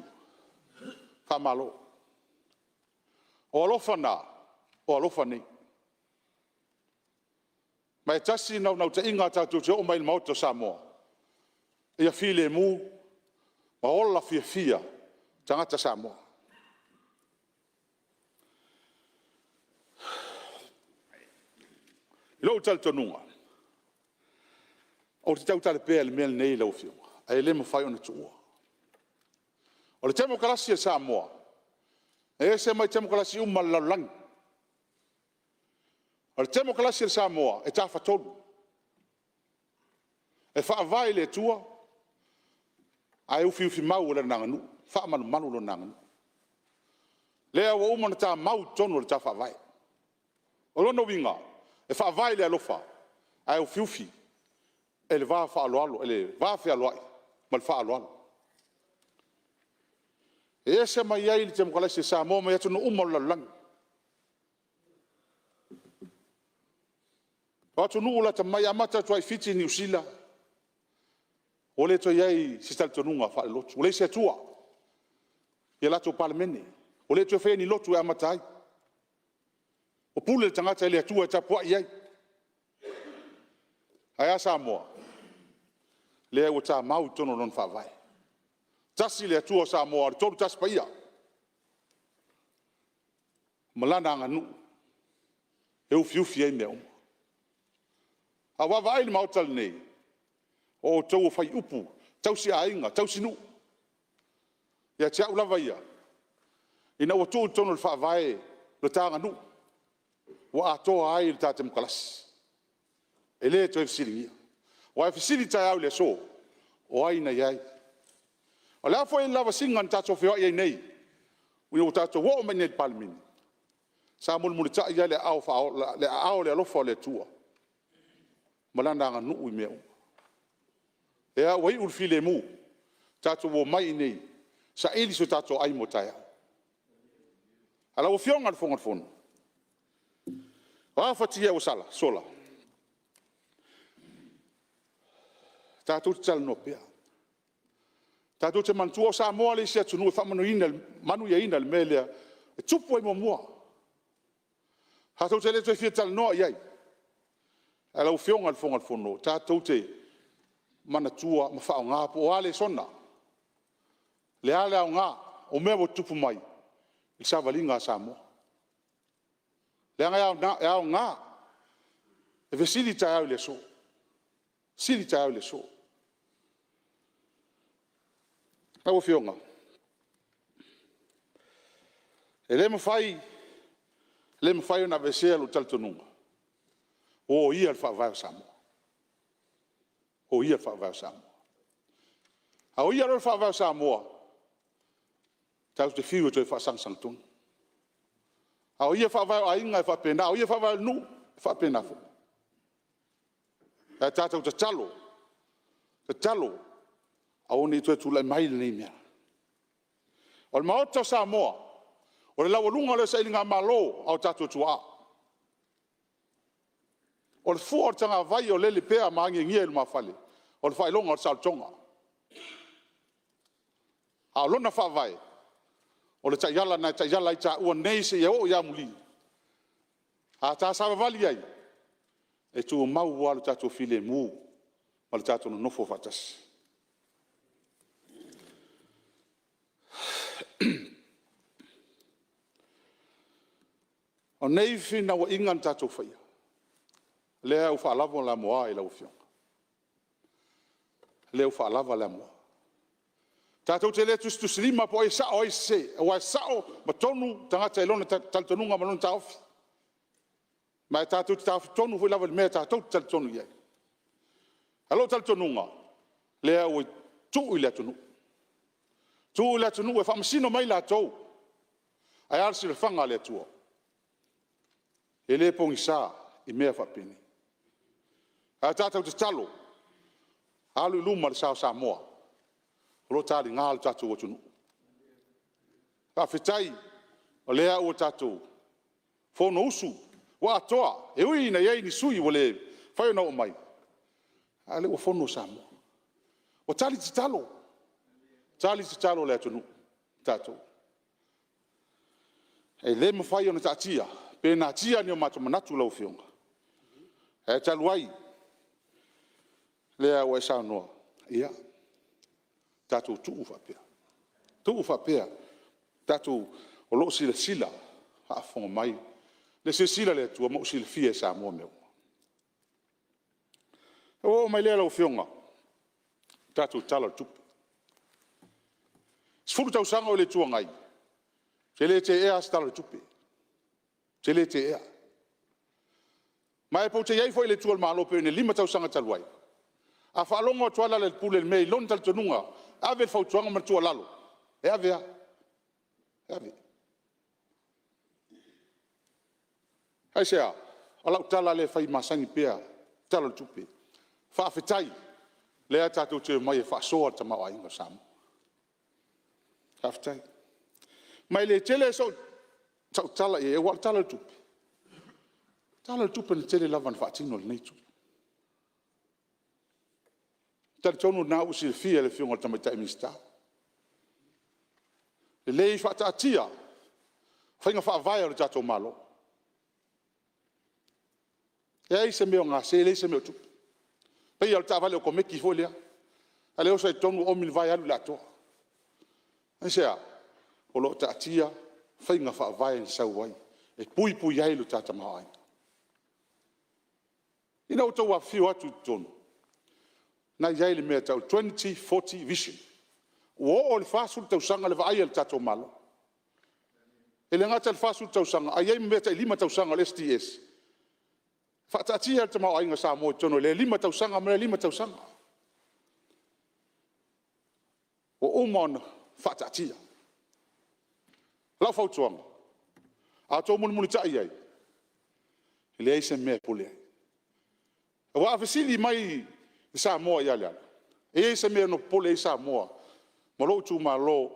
faamalo. O alofa na, o alofa nei. Ma e tasi le naunautaiga tatou te oo mai i le Maota o Samoa, ia filemu ma ola fiafia tagata Samoa. I lou talitonuga, ou te tautala pea i le mea lenei lau Afioga, ae le mafai ona tuua. O le Temokarasi a Samoa, e ese mai Temokarasi uma a le lalolagi. O le Temokarasi a Samoa e tafatolu. E faavae i le Atua ae ufiufimau e lana aganuu, faamalumalu lana aganuu. O lea ua uma ona ta mau i totonu o le ta Faavae. O lona uiga, e faavae i le alofa, ae ufiufi e le vafealoai ma le faaaloalo. E ese mai ai le Temokarasi a Samoa mai atunuu uma o le lalolagi. O atunuu lata mai, e amata atu lava i Fiti, Niu Sila, ua le toe i ai se talitonuga faale-lotu, ua leai se Atua i a latou Palemene, ua le toe faia ni lotu e amata ai. Ua pule le tagata i le Atua e tapuai i ai. Ae a Samoa? O lea ua ta mau i totonu o lona Faavae. E tasi le Atua o Samoa o le Tolu Tasi Paia ma lana aganuu e ufiufi ai mea uma. A ou vaavaai i le Maota lenei, o outou o faaiupu tausi aiga, tausinuu. Ia te au lava ia, ina ua tuu i totonu o le Faavae le ta aganuu, ua atoa ai le ta Temokarasi. E le toe fesiligia. Aua e fesili taeao i le aso, o ai na i ai? O le a foi le lavasiga na tatou feoai ai nei, ina ua tatou oo mai i inei i le Palemene, sa mulimulitai lava i le aao o le alofa o le Atua ma Lana aganuu i mea uma. Lea ua iu le filemu, tatou omai i inei saili so tatou ai mo taeao. Ae lau Afioga i le Fofoga Fetalai, o a fatia ua sola, tatou te talanoa pea. Tatou te manatua o Samoa le isi atunuu e faamanuiaina i le mea lea, e tupu ai muamua. Tatou te le toe fia talanoa i ai, ae lau Afioga i le Fofoga Fetalai, tatou te manatua ma faaaoga po o a lesona, o le a le aoga o mea ua tutupu mai i le savaliga a Samoa. Leaga e aoga, e fesili taeao i le aso, fesili taeao i le aso. Lau Afioga, e le mafai, le mafai ona aveesea lou talitonuga, ua oia le Faavae o Samoa, oia le Faavae o Samoa. A oia loa le Faavae o Samoa, tatou te fiu e toe faasagasagatogi. A oia faavae o aiga, e faapena, a oia faavae o nuu, e faapena foi. Ae tatou tatalo, tatalo, aua ne i toe tulai mai lenei mea. O le Maota o Samoa, o le laualuga lea o sailigamalo a o tatou tuaa. O le fua o le tagavai o lele pea ma agiagia i lumafale, o le faailoga o le saolotoga. A o lona faavae, o le taiala na taiala ai taua nei seia oo ia amuli. A ta savavali ai, E tumau lava lo tatou filemu ma le tatou nonofo faatasi. O nei fefinauaiga na tatou faia, lea ua faalavo le amoa i lau Afioga, lea ua faalava le amoa. Tatou te le tusitusilima po o ai e sao a o ai e sese, aua e sao ma tonu tagata i lona talitonuga ma lona taofi. Ma e tatou te taofi tonu foi lava i le mea tatou te talitonu i ai. A o lou talitonuga, lea ua tuu i le atunuu, tuu i le atunuu e faamasino mai latou. Ae a le silafaga a le Atua? E le pogisa i mea faapenei. Ae tatou tatalo, alo i luma le sa o Samoa, o lo o taliga lo tatou atunuu. Faafetai o lea ua tatou Fonousu ua atoa, e ui ina i ai ni sui usufono ua le mafai ona oo mai, a o lea ua fono Samoa. Ua tali tatalo, tali tatalo a le atunuu i tatou. E le mafai ona taatia pe natia ni o matou manatu lau Afioga, ae talu ai o lea ua e saunoa, ia, tatou tuu faapea, tuu faapea, tatou, o lo o silasila ma faafofoga mai le silasila a le Atua ma ua silafia e Samoa mea uma. Ona ou oo mai lea lau Afioga i le tatou Tala o le Tupe. E 10 tausaga o ou i le Itu Agai, ou te le teea lava se Tala o le Tupe, ou te le teea. Ma pe ou te i ai foi i le tua o le Malo pei o le 5 tausaga talu ai, a faalogo atu lava Lealailepule i le mea i lona talitonuga e ave le fautuaga ma le tuualalo, e ave lava, e ave. Aisea? O lau tala lea e fai masani pea i le Tala o le Tupe, faafetai o lea tatou te omai e faasoa le tamaoaiga o Samoa. Faafetai. Ma e le tele sau tala i ai, aua o le Tala o le Tupe, o le Tala o le Tupe na tele lava ina faatino e lenei Itu. Ou te talitonu o lena ua silafia e le Afioga i le Tamaitai Minisita, lelei faataatia faiga faavae a le tatou Malo. E leai se mea o gase, leai se mea o tupu. E pei lava o le taavale otometi foi lea, a o lea e oso ai i totonu ua oomi le vae alu i le atoa. Aisea? O lo o taatia faiga faavae na sau ai, e puipui ai lo ta tamaoaiga. Ina ua outou afifio atu i totonu, o lena e i ai le mea e tau o le 2040 Vision. Ua oo i le 40 tausaga le vaai a le tatou Malo. E le gata i le 40 tausaga, ae i ai ma mea tai 5 tausaga o le SDS, faataatia le tamaoaiga o Samoa i totonu o lea 5 tausaga ma lea 5 tausaga. Ua uma ona faataatia. O lau fautuaga, a outou mulimulitai i ai, e leai se mea e popole ai. Aua a fesili mai le Samoa ia Leala, e i ai se mea e ono popole ai Samoa ma lou itumalo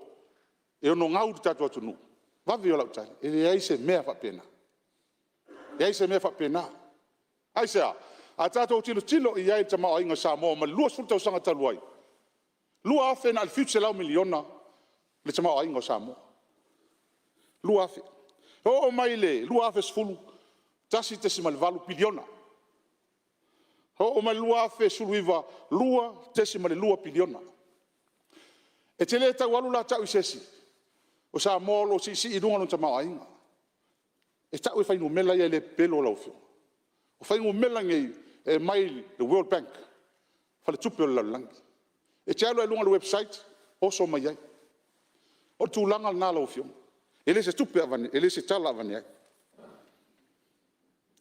e ono gau le tatou atunuu? O le vave ia o lau tali, e leai se mea faapena. E leai se mea faapena. Aisea? A tatou tilotilo i ai i le tamaoaiga o Samoa mai le 20 tausaga talu ai, $2,000 na o le $700 miliona le tamaoaiga o Samoa. 2,000. Oo mai i le 2010, $1.8 piliona. Oo mai i le 2019, $2.2 piliona. E te le tau alu la tau i se isi, o Samoa o lo o siisii i luga lona tamaoaiga. E tau e fuainumera ia e le pepelo lau Afioga. O fuainumera nei e aumai le World Bank, Faletupe o le Lalolagi. E te alu lava i luga o le website oso mai ai. O le tulaga lena lau Afioga, e le o se tala e avane ai.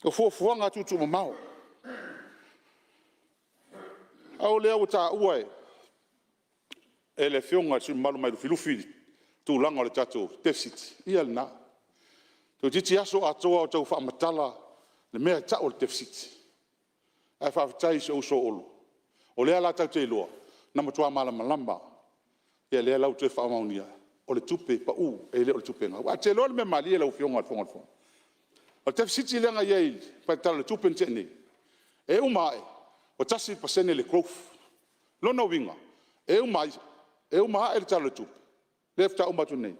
O fuafuaga tuutuumamao. A lea ua taua e le Afioga i le sui usufono mamalu mai Lufilufi le tulaga o le tatou deficit, ia lena. Toeitiiti aso atoa o tau faamatala le mea e tau o le deficit. Ae faafetai i si ou uso o Olo, o lea la tatou te iloa, na matua malamalama lava. Ia lea la ua toe faamaonia, o le tupe pau, e le o le tupe gau. Ae ou te iloa le mea malie lau Afioga i le Fofoga Fetalai, o le deficit lea na i ai i le Tala o le Tupe na tea nei, e uma ae ua 1% le growth. O lona uiga, e uma ae le Tala o le Tupe lea faatoa uma atu nei,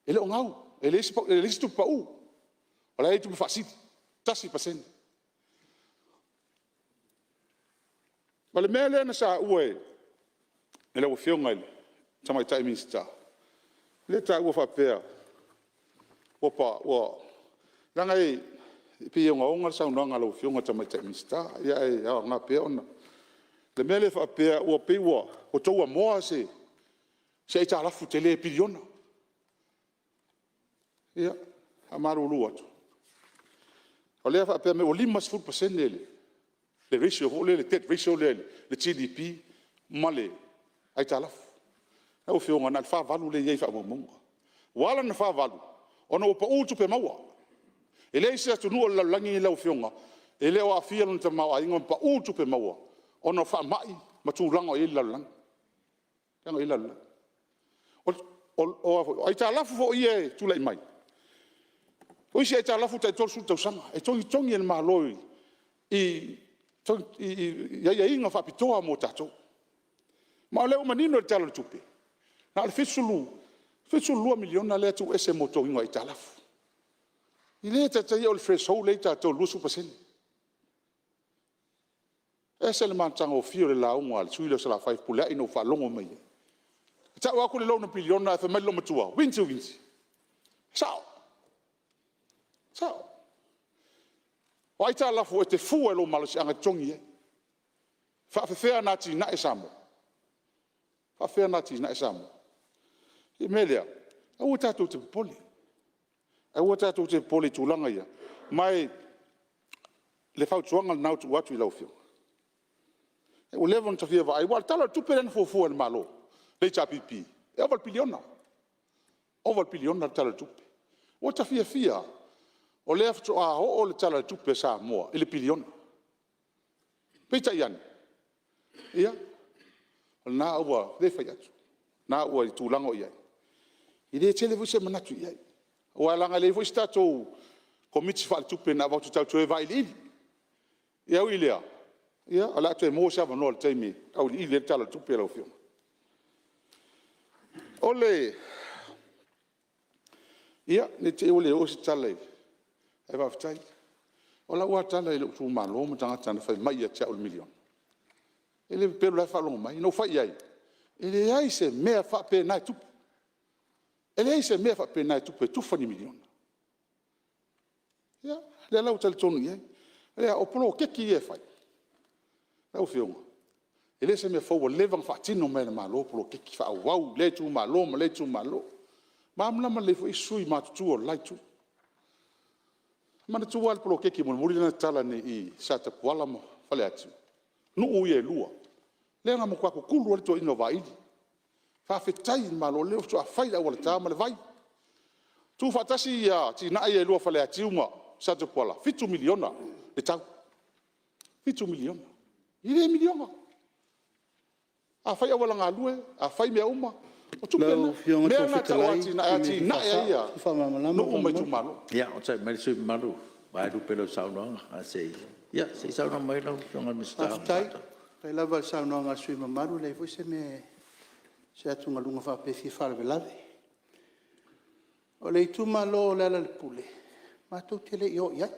e le o gau, e leai se tupe pau, o la e i ai tupe faasili, 1%. Ma le mea lea na saua e lau Afioga i le Tamaitai Minisita, lea e taua faapea, leaga e pei e ogaoga le saunoaga a lau Afioga i le Tamaitai Minisita, ae aoga pea ona… Le mea lea faapea e pei ua outou amoa se aitalafu tele piliona. Ia, e faamalulu atu, o lea e faapea mai ua 50% le ratio foi lea le debt ratio lea i le GDP ma le aitalafu. Lau Afioga na o le 48 lea e i ai i faamaumauga. Ua ala ona 48, ona ua pau tupe maua. E leai se atunuu o le lalolagi lau Afioga e le o aafia lona tamaoaiga ma pau tupe maua ona o faamai ma tulaga o i ai le lalolagi. O aitalafu foi ia e tulai mai, o isi aitalafu tai 30 tausaga, e togitogi e le Malo i aiaiga faapitoa mo tatou. Ma o lea ua manino i le Tala o le Tupe, na o le $72 miliona lea e tuu ese mo le totogiina o aitalafu. E le taitai oo i le threshold lea e i ai tatou i le 20%. E ese le matagofie o le lauga a le sui usufono lea o Salafai Fepuleai ina ua ou faalogo mai ai. E tau atu le loan a piliona ae fai mai le loomatua, uini uini. E sao, e sao. O aitalafu e te fua i lou malosiaga e totogi ai. E faapefea ona atinae Samoa? E faapefea ona atinae Samoa? O le mea lea, aua tatou te popole, aua tatou te popole i tulaga ia, ma o le fautuaga lena ua tuu atu i lau Afioga. Ua leva ona ta fia vaai, aua o le Tala o le Tupe lea na fuafua e le Malo, le HRPP, e ova i le piliona, ova i le piliona le Tala o le Tupe. Ua ta fiafia lava, o lea faatoa oo le Tala o le Tupe a Samoa i le piliona. Peitai ane, ia, o lena ua le fai atu, o lena ua i le tulaga o i ai. E le tele foi se manatu i ai, aua leaga e leai foi se tatou Komiti Faaletupe na avatu tatou te o e vailiili. Ae ui i lea, o le a toe maua se avanoa i le taimi e auiliili ai le Tala o le Tupe lau Afioga. Ia, ne i te i ua le oo se tala i… ae faafetai. O lau lava tala i lou itumalo ma tagata na fai mai ia te au i le miliona, e le pepelo o la e faalogo mai. Na ou fai i ai, e leai se mea faapena e tupu. E leai se mea faapena e tupu e tufa ni miliona. Ia, lea la ua talitonu i ai. O poloketi ia e fai, lau Afioga, e le o se mea fou ua leva ona faatino mai e le Malo poloketi faaauau i lea itumalo ma lea itumalo. E malamalama lelei foi sui usufono matutua o le la Itu. E manatua lava le poloketi mulimuli lea na tatala nei i i Satapuala ma Faleatiu, nuu ia e lua, lea na matua tutulu ai le toeaina o Vaili. Faafetai i le Malo o lea faatoa fai le auala ta ma le vai. Tuufaatasi atinae ia e lua o Faleatiu ma Satapuala, e $7 miliona le tau, $7 miliona. E le miliona. A fai auala galue, a fai mea uma, o tupe na. Lau O Afioga i le mea Fofoga na e tau o Fetalai, atinae e pe atinae ai faamalamalama nuu ma faamolemole. itumalo. Ia, onosai mai le sui usufono mamalu Vaelupe i lau saunoaga. Ia, se i saunoa mai lau Afioga i le Minisita o Faafetai. Faafetai lava i le saunoaga a le sui usufono mamalu, e leai foi se mea, se atugaluga faapea e fia faalavelave. O le itumalo o Lealailepule, matou te le i o i ai,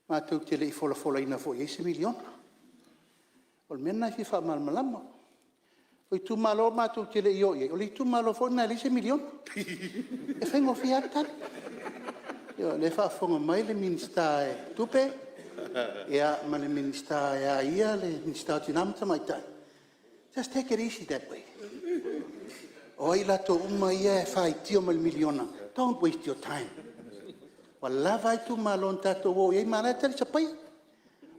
matou te le i folafolaina foi i ai se miliona. O le mea lena e fia faamalamalama. O itumalo matou te le i o i ai, o le itumalo foi lena e leai se miliona. E faigofie lava le tali. Ioe, o lea e faafofoga mai le Minisita o Tupe ma le Minisita e a ia le Minisita o Tina ma Tamaitai, just take it easy that way. O ai latou uma ia e faitio mai i le miliona, don't waste your time. Ua lava itumalo na tatou o i ai ma o la e talisapaia.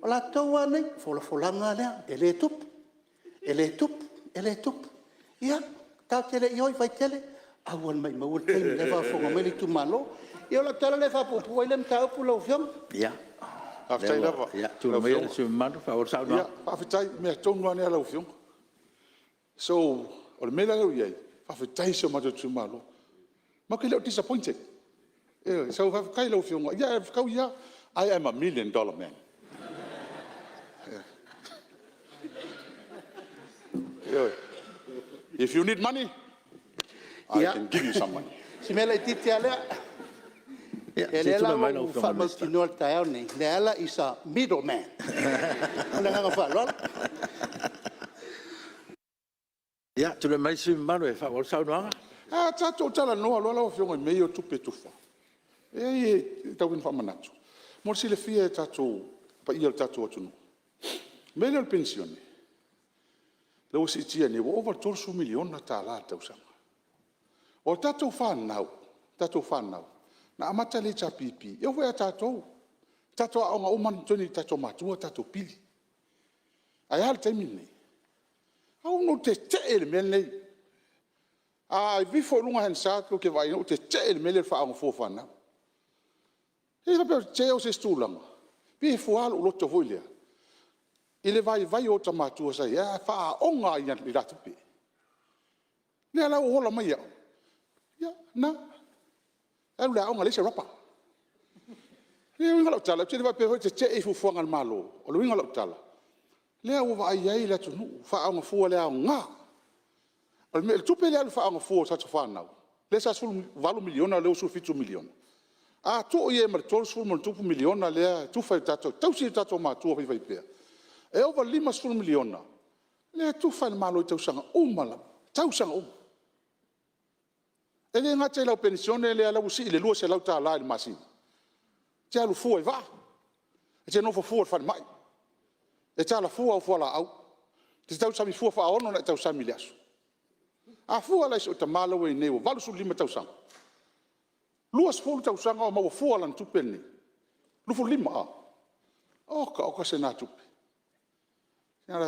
O latou lava nei, o le folafolaga lava lea, e le tupu, e le tupu, e le tupu. Ia, tatou te le i o i Vaitele, ae ua maumau e le taimi o la e faafofoga mai le itumalo. Ia o lau tala lea e faapuupuu ai lea mataupu lau Afioga. Ia, Faafetai lava i tulai maia le sui usufono mamalu e faaauau le saunoaga. Faafetai, o le mea tonu lava lea lau Afioga. So, o le mea la lea ua i ai, faafetai i si o matou itumalo. Matou te le o disappointed. Ioe. So faafetai i lau Afioga, ae fetaui lava, I am a $1 million man. Ioe. If you need money, I can give you some money. Ia, si mea laitiiti lava lea. lea la ua ou faamautinoa i le taeao lenei, Leala is a middleman. Ma le agaga faaaloalo. Ia tulai mai le sui usufono mamalu e faaauau le saunoaga. A tatou talanoa loa lau Afioga i mea ia o tupe tufa, e leai e tau ina faamanatu, mo le silafia e le paia o le tatou atunuu, o le mea lea o le penisione ua siitia nei ua ova i le $30 miliona i le tausaga. O a tatou fanau, na amata i le HRPP, e oo foi ia tatou, na tatou aooga uma lava na totogi e tatou matua a tatou pili. Ae a le taimi lenei? Na ou tetee i le mea lenei. A aveifo i luga o le Hansard tou te vaai i ai na ou tetee i le mea lea o le faaaoga fua o fanau. E le faapea o le tetee o se isi tulaga, pei e fua lou loto foi lea i le vaivai o ota matua sa i ai ae faaaoga i a latou tupe. O lea la ua ola mai au, ia lena, e alu i le aoga e leai se rubber. O le uiga o lau tala, ou te le faapea foi e tetee i fuafuaga a le Malo. O le uiga o lau tala, o lea ua vaai i ai le atunuu, faaaoga fua le aoga. O le tupe lea e alu e faaaoga fua o tatou fanau, lea sa $18 miliona lea ua $17 miliona, a tuu i ai ma le $30+ miliona lea e tufa e tausi e tatou matua faifaipea, e ova i le $50 miliona lea e tufa e le Malo i tausaga uma lava, tausaga uma. E le gata i lau penisione lea ua sii i le $200 i le masina, e te alu fua i vaa, e te nofo fua i le falemai, e tala fua au fualaau, e te tausami fua faa-6 ona e tausami i le aso. A fua la i si ou tama la ua i ai nei ua 85 tausaga, 20 tausaga o maua fua lana tupe lenei, 25 a? Oka oka se na tupe. O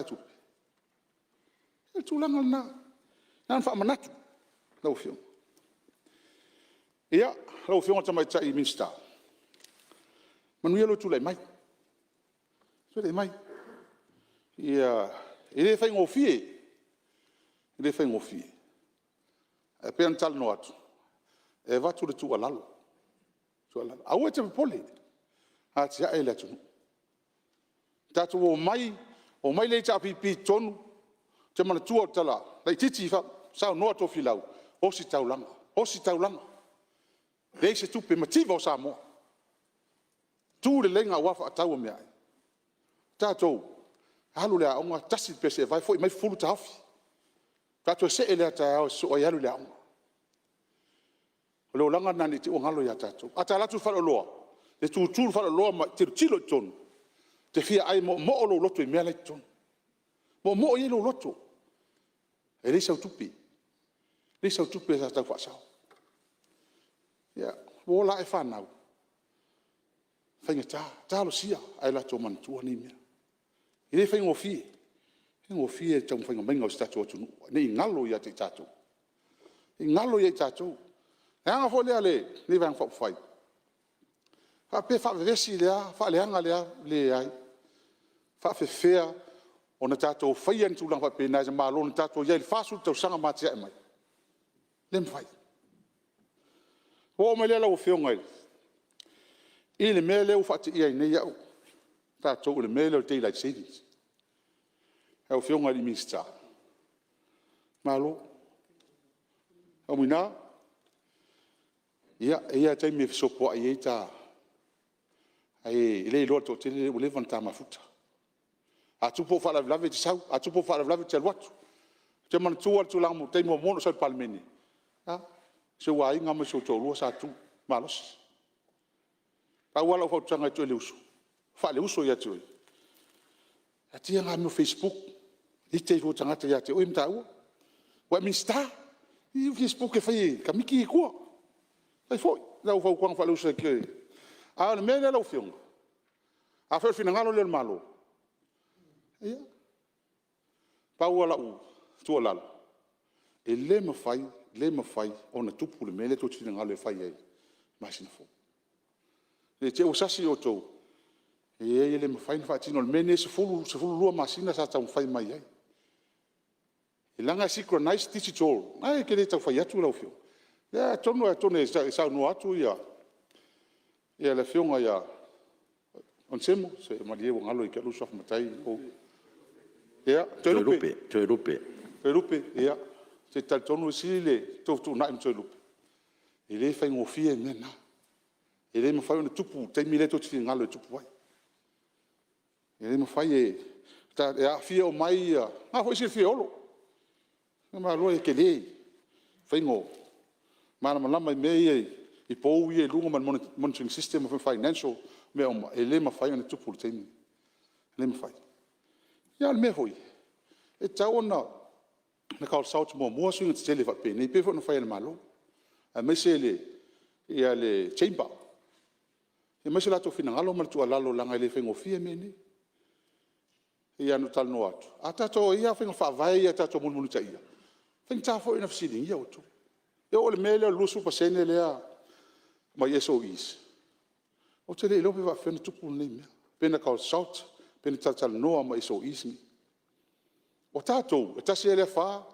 le tulaga lena, na ona faamanatu lau Afioga. Ia, lau Afioga i le Tamaitai Minisita, manuia lou tulai mai. Tulai mai. E le faigofie, e le faigofie. Ae pei ona talanoa atu, e avatu le tuualalo, aua e te popole, atiae le atunuu. Tatou omai, omai le HRPP i totonu, ou te manatua le tala laitiiti ua saunoa Tofilau, ositaulaga, ositaulaga, leai se tupe, mativa o Samoa, tu le laina aua le faatau o meaai. O tatou, alu i le aoga tasi le pese e vae, foi mai fufulu taofi. Faatoa toe see lea a taeao e sosoo ai alu i le aoga. O le olaga lena ne i te i ua galo ia i tatou. A ta alu atu i le faleoloa, e tutu i le faleoloa ma tilotilo i totonu, e te fia ai e moomoo lou loto i mea la e i totonu, moomoo i ai lou loto, e leai sau tupe, leai sau tupe e tau faasao. Ia, ua ola ae fanau, e faigata. Talosia ae latou manatua nei mea. E le faigofie, e le faigofie le taumafaiga mai o si o tatou atunuu ne i galo ia i tatou, ne i galo ia i tatou. O le agaga foi lea o lenei Vaega Faaupufai, faapea e faavevesi lea, faaleaga lea, leai. E faapefea ona tatou faia ni tulaga faapena i se Malo na tatou i ai i le 40 tausaga ma atiae mai? E le mafai. Ona ou oo mai lea lau Afioga i le mea lea ua faateia ai nei au, tatou i le mea lea o le Daylight Saving. Lau Afioga i le Minisita, malo. Faumuina, e i ai lava taimi e fesopoai ai ta, ae le iloa e le toatele ua leva ona ta mafuta. A tupu ou faalavelave e te sau, a tupu ou faalavelave ou te alu atu. Ou te manatua le taimi muamua na ou sau ai i le Palemene, a, si ou aiga ma si ou toalua sa tutu malosi. Pau lava lau fautuaga ia te oe le uso, faale-uso ia te oe, taatia na mea o facebook, ita ifo i tagata ia te oe ma taua, ua e Minisita. O facebook e fai e Kamiti ia i tua. Fai foi, lau fautuaga faale-uso ia te oe. A o le mea lea lau Afioga, afai o le finagalo lea o le Malo, ia, pau lava lau tuualalo, e le mafai, le mafai ona tupu le mea lea tou te finagalo e fai ai i le masina fou. Ne i te i ua sasi outou, e leai e le mafai ona faatino. O le mea lenei e 10, 12 masina sa taumafai mai ai. Leaga e synchronize digital, o lena e te le tau fai atu lau Afioga. Ia atonu e saunoa atu le Afioga ia Onesemo, se malie ua galo ia te au lou suafa matai Iou. Ia, Toelupe. Toelupe, ia, ou te talitonu e sili le tou fetuunai ma Toelupe, e le faigofie le mea lena. E le mafai ona tupu i le taimi lea tou te finagalo e tupu ai. E le mafai, e aafia uma ai ia… O lena foi e silafia e Olo, faigamalo e tele le faiga o… malamalama i mea ia i pou ia i luga ma le monitory system ma financial ma mea uma, e le mafai ona tupu i le taimi lenei, e le mafai. A o le mea foi, e tatau ona consult muamua suiga tetele faapenei pei foi ona fai e le Malo aemaise le Chamber, e aumai so latou finagalo ma le tuualalo leaga e le faigofie mea nei. E pei lava ona ou talanoa atu, a tatou… e i ai lava faiga faavae ia a tatou te mulimulitaia, e faigata foi ona fesiligia outou. E oo i le mea lea o le 20% lea mai SOE's, ou te le iloa pe faapefea ona tupu lenei mea, pe na consult pe na talatalanoa ma SOE's nei. O tatou, e tasi lava le afa,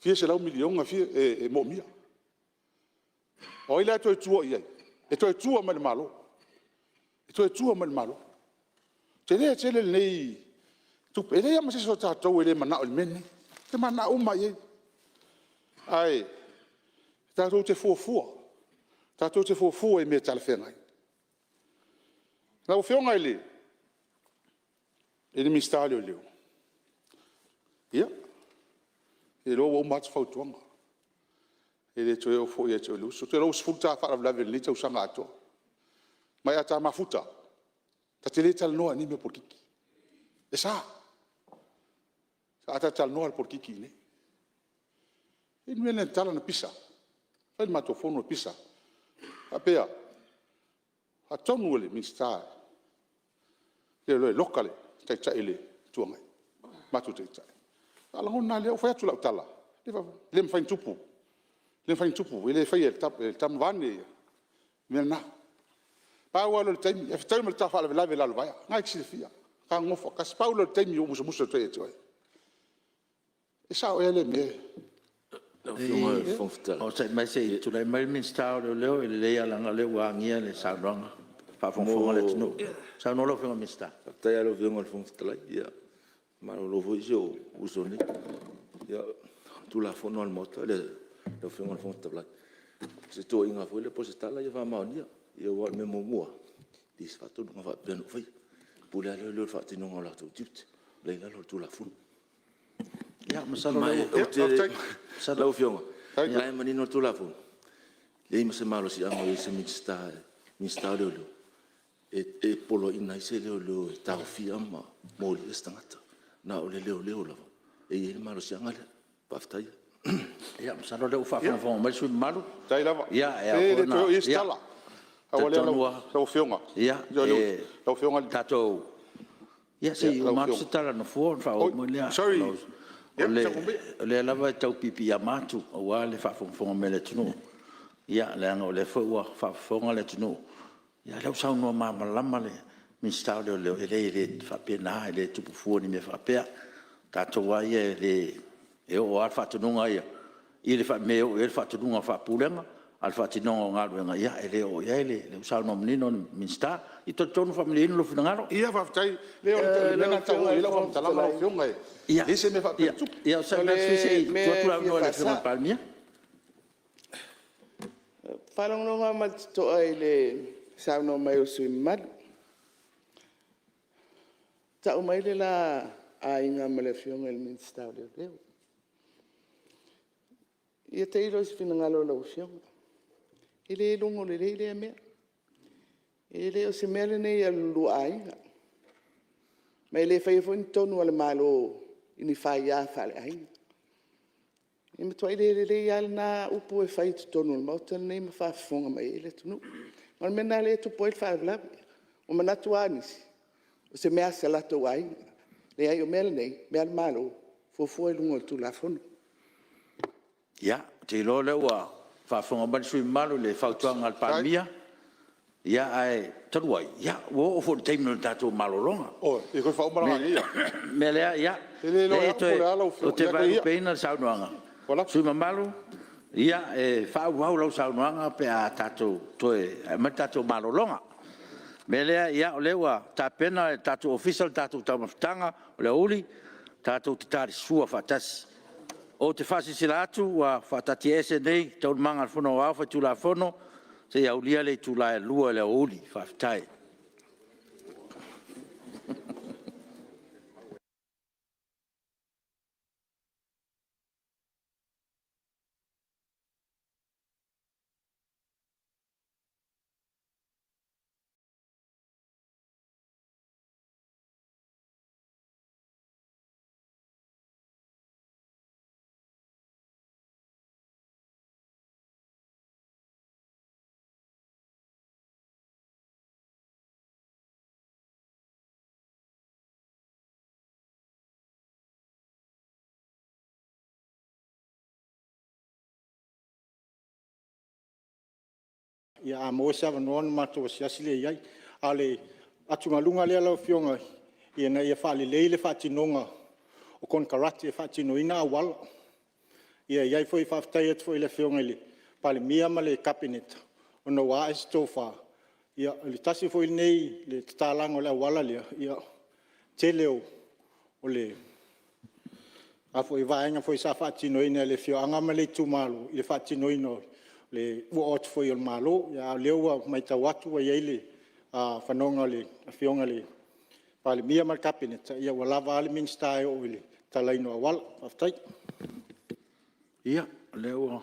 fia selau miliona e moomia. O ai la e toe tua i ai? E toe tua mai i le Malo, e toe tua mai i le Malo. E tele tele lenei tupe, e leai lava ma se isi o tatou e le manao i le mea lenei, ou te mananao uma lava i ai. Ae tatou te fuafua, tatou te fuafua i mea talafeagai. Lau Afioga i le Minisita o Leoleo, ia, ou te iloa ua uma atu fautuaga, e le toe oo foi ia te oe le uso. Ou te iloa ua 10 ta faalavelave i lenei tausaga atoa. Ma a ta mafuta, ta te le talanoa i ni mea polokiki. E sa, a ta talanoa lava o le polokiki i inei. E i ai le mea lea na tatala ona pisa, fai le matou fono e pisa, faapea, faatonu e le Minisita o Leoleo e loka le Taitai o le Itu Agai, le matou Taitai. Ona ou lagona lava lea, ou fai atu lau tala, e le mafai ona tupu, e le mafai ona tupu, e le faia e le tama vaeane le mea lena. Pau lava lea o le taimi, ae fetaui ma le ta faalavelave i Lalovaea. O lena e te silafia, ta nonofo faatasi. Pau lea o le taimi na ou musumusu atu ai ia te oe. E sao ea lea mea? Onosai mai se i tulai mai le Minisita o Leoleo, e lelei lava leaga o lea ua agia le saunoaga a o faafogafoga le atunuu. Saunoa lau Afioga i le Minisita. Faafetai lava i lau Afioga i le Fofoga Fetalai. Ia malolo foi si ou uso nei. Ia, o le Tulafono a le Maota lau Afioga i le Fofoga Fetalai, o se toeaiina foi lea po o se tala ia faamaonia. Aua o le mea muamua lava, e leai se faatonuga faapea na ou faia. E pule lava leoleo i le faatinoina o latou tiute, o lea e i lalo o le Tulafono. Ma lau Afioga, o la e manino le Tulafono, e leai ma se malosiaga o i ai i se Minisita o Leoleo e poloaiina ai se leoleo e taofia ma molia se tagata. Na o le leoleo lava e i ai le malosiaga lea. Faafetai. Ia masalo o lea ua faafogafoga mai le sui usufono mamalu. Faafetai lava. Se e le toe oo i ai se tala. Pau lava lea lau Afioga… Ia se i uma atu se tala a le Nofoa ona faaauau mai lea. Sorry… O lea lava e tau piipiiama atu aua le faafogafoga mai a le atunuu, leaga o lea foi ua faafofoga le atunuu, o lea ua saunoa malamalama le Minisita o Leoleo, e leai e le faapena, e le tupu fua i ni mea faapea. O tatou lava ia e oo lava le faatonuga ia i le mea e oo i ai le faatonuga faa-Pulega, a o le faatinoga o galuega, ia e le oo i ai. O lea ua saunoa manino le Minisita. Ou te talitonu ua faamalieina lou finagalo. Ia faafetai. Leai o le mea lena na tau oo i ai lau faamatalaga lau Afioga, e leai se mea faapea na tupu. Ia onosai mai le sui usufono se i tuu atu le avanoa i le Afioga i le Palemia. Ou te faalogologo lava ma le totoa i le saunoa mai a le sui usufono mamalu, tau mai le la aiga ma le Afioga i le Minisita o Leoleo. Ia tailo i se finagalo o lau Afioga, e le logo lelei lea mea. E le o se mea lenei a lo oulua aiga, ma e le faia foi ni tonu a le Malo i ni faia faaleaiga. E matuai le lelei lava lena upu e fai i totonu o le Maota lenei ma faafofoga mai ai le atunuu. Ma o le mea lena o lea e tupu ai le faalavelave. Ua manatu lava nisi, o se mea a se latou aiga. Leai o le mea lenei, o mea a le Malo, fuafua i luga o le Tulafono. Ia, ou te iloa o lea ua faafofoga mai le sui usufono mamalu i le fautuaga a le Palemia. Ia, ae talu ai, ua oo foi i le taimi o le tatou malologa. Oi, se toe faauma la ia. O le mea lea, E le iloa e au po o le a lau ou te vaelupeina le saunoaga, le sui usufono mamalu, e faaauau lau saunoaga pe a tatou toe aumai le tatou malologa. O le mea lea, o lea ua tapena e le tatou Ofisa le tatou taumafataga o le aoauli tatou te talisua faatasi. Ou te faasilasila atu ua faataatiaese nei Taualumaga a le Fono Aoao Faitulafono seia aulia le itula e 2:00 i le aoauli. Faafetai. Ia a maua se avanoa ona matou asiasi lea i ai. A o le atugaluga lea lau Afioga ina ia faalelei le faatinoga o konekarate e faatinoina auala. Faafetai atu foi i le Afioga i le Palemia ma le Kapeneta ona ua ae se tofa, o le tasi foi lenei o le tatalaina o le auala lea, o le tele o vaega foi sa faatinoina e le afioaga ma le itumalo i le faatinoina o le oo atu foi o le malo. A o lea ua matau atu ua i ai le fanoga o le Afioga i le Palemia ma le Kapeneta, ia ua lava a le Minisita e oo i le tatalaina o auala. Faafetai. Ia, o lea ua...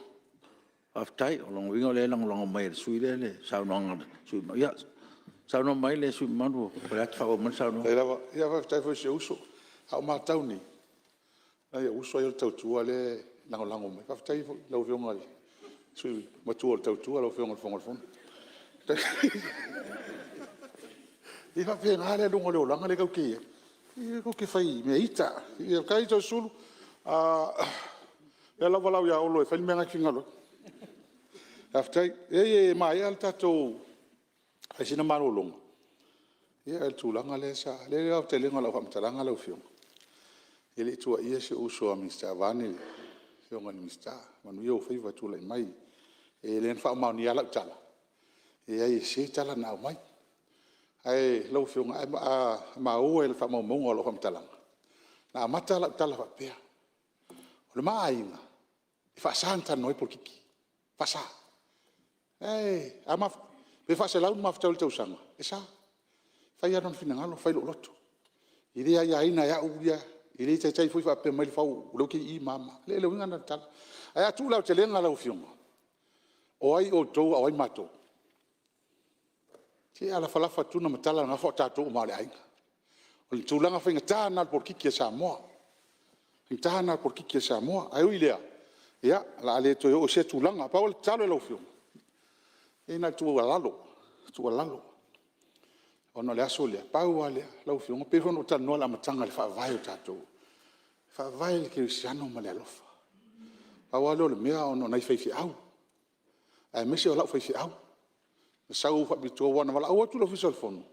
Faafetai. O lona uiga o lea e lagolago mai e le sui usufono lea le saunoaga a le sui usufono mamalu. Ia, saunoa mai le sui usufono mamalu o Faleata, faaauau mai le saunoaga. Faafetai lava. Ia faafetai foi i si ou uso. A o matau nei, leai o ou uso ia o le tautua lea e lagolago mai. Faafetai foi i lau Afioga i le sui matua o le tautua lau Afioga i le Fofoga o le Fono. E faapena le aluga o le olaga lea tatou te i ai. Aua tatou te fai mea ita. Faafetai Toeolesulusulu. O lea o le a ou valaau ia Olo e fai le mea lena e te finagalo ai. Faafetai. Leai e manaia lava le tatou fai sina malologa i le tulaga lea sa… O le aotelega o lau faamatalaga lau Afioga, e le i tuuaia si ou uso a Minisita vaeane le Afioga i le Minisita. Manuia ou faiva tulai mai. O lea na faamaonia lava lau tala, e leai e sese tala na aumai. Ae lau Afioga, a maua i faamaumauga o lau faamatalaga, na amata lau tala e faapea, o le ma aiga, e faasa ona talanoa ai polokiki, e faasa. Pe faaselau ona ma fetau i le tausaga, e sa. E fai lava lona finagalo fai lou loto. E le aiaina e au ia, e le taitai foi faapea mai Lefau o lea ou te i i ma a ma a. E leai o le uiga lena o le tala. Ae a tuu i le aotelega lau Afioga, o ai outou a o ai matou? Se alafalafa Tuna ma Tala o tatou uma lava o le aiga. O le tulaga faigata lena o le polokiki a Samoa, faigata lena o le polokiki a Samoa. Ae ui i lea, o le a le toe oo i sea tulaga. Pau o le tatalo i lau Afioga, ia na o le tuualalo, tuualalo, ona o le aso lea, pau lava lea, lau Afioga, pei foi ona ou talanoa i le amataga i le faavae o tatou, e faavae i le kerisiano ma le alofa. Pau lava lea o le mea ona o nai faifeau, aemaise o lau faifeau na sau faapitoa, aua na valaau atu le Ofisa o le Fono,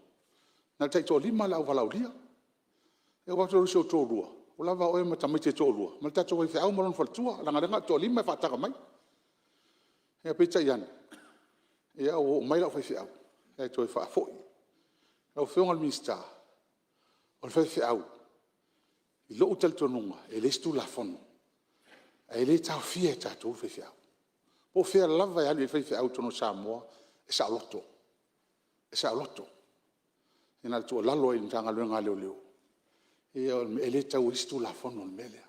na o le taitoalima le auvalaaulia. Ou vaai atu i si ou toalua, ua lava oe ma tamaiti e toalua ma le tatou faifeau ma lona faletua, leaga o lea na o le toalima e faataga mai. Ae peitai ane, ua oo mai lau faifeau ae toe faafoi. Lau Afioga i le Minisita, o le faifeau i lou talitonuga, e leai se Tulafono, ae le taofia e tatou le faifeau. Po o fea lava e alu i ai le faifeau i totonu o Samoa, e saoloto, e saoloto. Ia na o le tuualalo lava i le Matagaluega a Leoleo, e le tau i ai se Tulafono i le mea lea.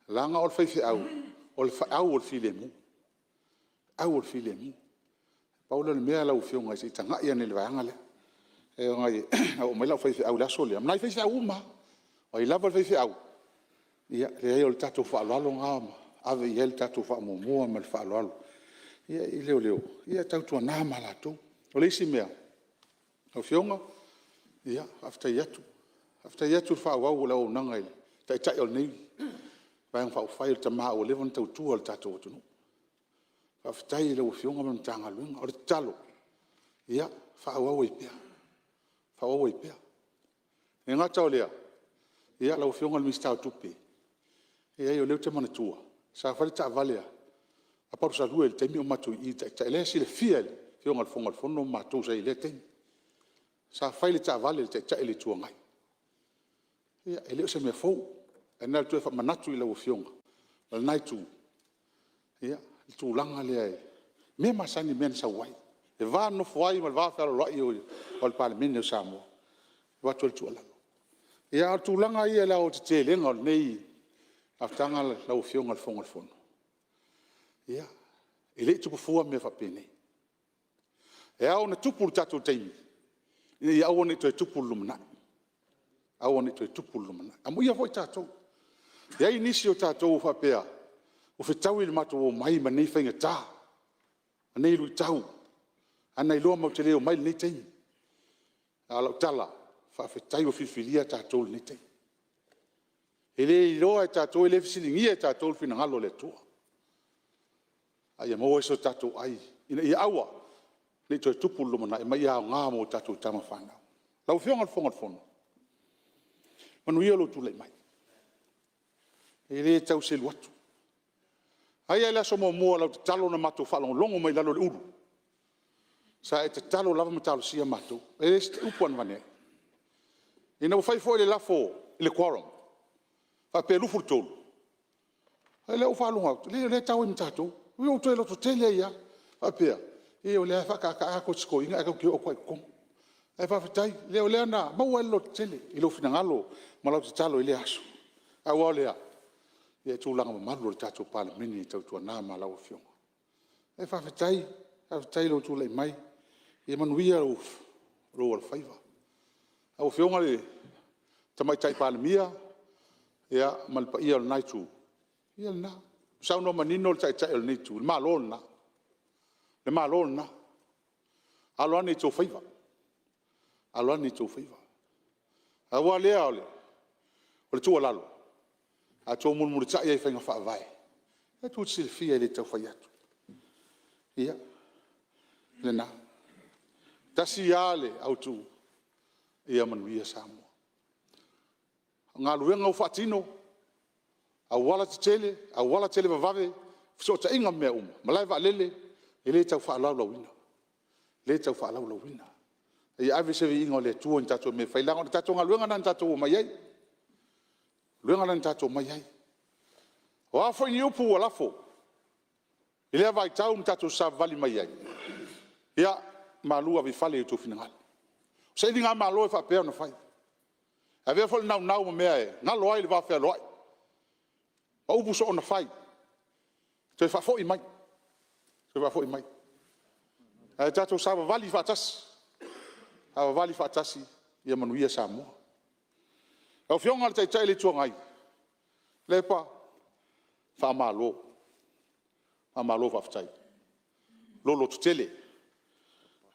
Leaga o le faifeau, o le feau o le filemu, feau o le filemu. Pau lea o le mea lau Afioga se i tagai ane i le vaega lea. Na oo mai lau faifeau i le aso lea, ma nai faifeau uma lava. O ai lava le faifeau, ia e leai o le tatou faaaloalo lena ma ave i ai le tatou faamuamua ma le faaaloalo i leoleo, ia tautuana ma latou. O le isi mea, lau Afioga, ia faafetai atu, faafetai atu i le faaauau o le auaunaga i le Taitai o lenei Vaega Faaupufai, o le tama ua leva ona tautua i le tatou atunuu. Faafetai i lau Afioga ma le Matagaluega. O le tatalo, ia faaauau ai pea, faaauau ai pea. E le gata o lea lau Afioga i le Minisita o Tupe, leai o lea ou te manatua, sa fai le taavale a Palusalua i le taimi o matou i i i le Taitai, o la e silafia e le Afioga i le Fofoga o le Fono ma matou sa i ai i lea taimi. Sa fai le taavale a le Taitai o le Itu Agai. Ia, e le o se mea fou, ae na ona toe faamanatu i lau Afioga ma lena Itu le tulaga lea i mea masani i le mea na sau ai. Le va nonofo ai ma le va fealoaloai o le Palemene o Samoa, e avatu ai le tuualalo. A o le tulaga ia i le aoaotetelega o lenei amataga lau Afioga i le Fofoga o le Fono, ia, e le i tupu fua mea faapenei. E ao ona tupu i le tatou taimi, ina ia aua ne i toe tupu i le lumanai, aua ne i toe tupu i le lumanai. Amuia foi tatou, e i ai nisi o tatou e faapea ua fetaui le matou omai ma nei faigata ma nei luitau. A na iloa matou te le omai i lenei taimi. A o lau tala, faafetai ua filifilia tatou i lenei taimi. E le iloa e tatou, e le fesiligia e tatou le finagalo o le Atua, a ia maua so tatou ai ina ia aua ne i toe tupu i le lumanai, ma ia aoga mo tatou tama fanau. Lau Afioga i le Fofoga o le Fono, manuia lou tulai mai. E le tau selu atu. Mai lava i le aso muamua i lau tatalo na matou faalogologo mai ai i lalo o le ulu, sa e tatalo lava ma talosia matou, e le o se upu lava e avane ai. Ina ua fai foi le lafo i le quorum, faapea e 23, a lea ua ou faalogo atu, leai o lea e tau ai ma tatou. Ua ou toe lototele ai lava, faapea, se o lea lava e faataataa atu e si toeaina ae tatou te o atu lava i totonu. Ae faafetai, o lea na maua ai le lototele i lou finagalo ma lau tatalo i lea aso. Ae ua a lea? O tulaga mamalu o le tatou Palemene e tautuana ma lau Afioga. Ae faafetai, faafetai i lou tulai mai, ia manuia lou alofaiva. Lau Afioga i le Tamaitai Palemia ma le paia o lena Itu, ia lena. Ua saunoa manino le Taitai o lenei Itu, le Malo lena, le Malo lena. Alo ane i outou faiva, alo ane i outou faiva. Pau lava lea o le tuualalo, a outou mulimulitai lava i faiga faavae, o lena tou te silafia e le tau fai atu. Ia, lena. E tasi lava le autu, ia manuia Samoa. O galuega ua faatino, aualatetele, aualatelevavave, fesootaiga ma mea uma, malaevaalele, e le tau faalaulauina, e le tau faalaulauina. Ia ave se viiga o le Atua i a tatou mea e fai, leaga o le tatou galuega lena na tatou omai ai, o le galuega lena na tatou omai ai. O a foi ni upu ua lafo i lea vaitau ma tatou savavali mai ai, ia malu ave i fale i outou finagalo. O sailigamalo e faapea ona fai. Avea foi le naunau ma mea e galo ai le vafealoai ma upu soona fai, toe faafoi mai, toe faafoi mai. Ae tatou savavali faatasi, savavali faatasi ia manuia Samoa. Lau Afioga i le Taitai o le Itu Agai, Tuilaepa, faamalo, faamalo faafetai i lou lototele,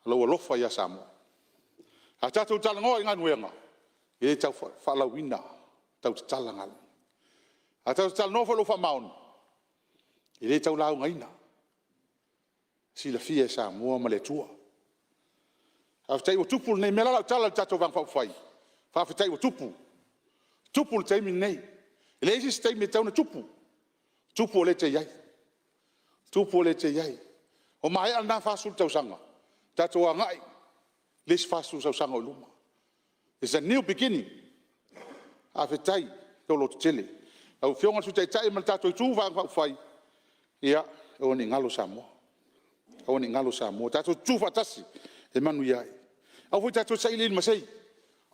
lou alofa ia Samoa. A tatou talanoa i galuega, e le tau faalauina, e tautatala galuega. A tatou talanoa foi i lou faamaoni, e le tau laugaina, e silafia e Samoa ma le Atua. Faafetai ua tupu lenei mea. O le a lau tala i le tatou Vaega Faaupufai? Faafetai ua tupu, tupu i le taimi lenei. E leai se isi taimi e tatau ona tupu, tupu o lea e te i ai, tupu o lea e te i ai. Ua maea lena 40 tausaga, tatou agai i le isi 40 tausaga o i luma. It's a new beginning. Faafetai lou lototele. Lau Afioga i le Sui Taitai ma le tatou Itu Vaega Faaupufai, ia aua ne i galo Samoa, aua ne i galo Samoa. Tatou tutu faatasi e manuia ai. Aua foi tatou te sailiili masei,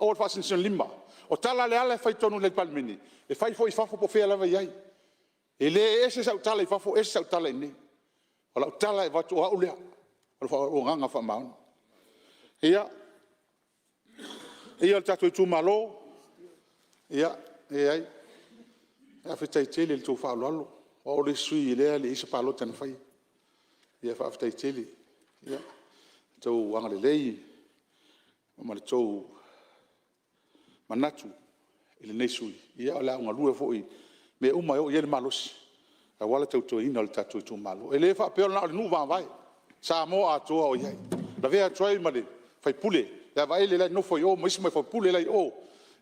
aua le faasinosinolima. O tala a Leala e fai i totonu iinei i le Palemene, e fai foi i fafo po o fea lava e i ai. E le ese sau tala i fafo ese sau tala iinei. O lau tala e avatu o au lea, o lou agaga faamaoni. Ia, le paia o le tatou itumalo, e leai, faafetai tele i le tou faaaloalo. O au le isi sui usufono lea e leai se palota na faia. Faafetai tele i lo outou agalelei ma lo outou manatu i lenei sui usufono. O le a ou galue foi i mea uma e oo i ai le malosi aua le tautuaina o le tatou itumalo. E le faapea na o le nuu mavae, o Samoa atoa o i ai, e lavea atu ai ma le sui usufono ia Vaele la e nofo i o ma isi sui usufono la e i o,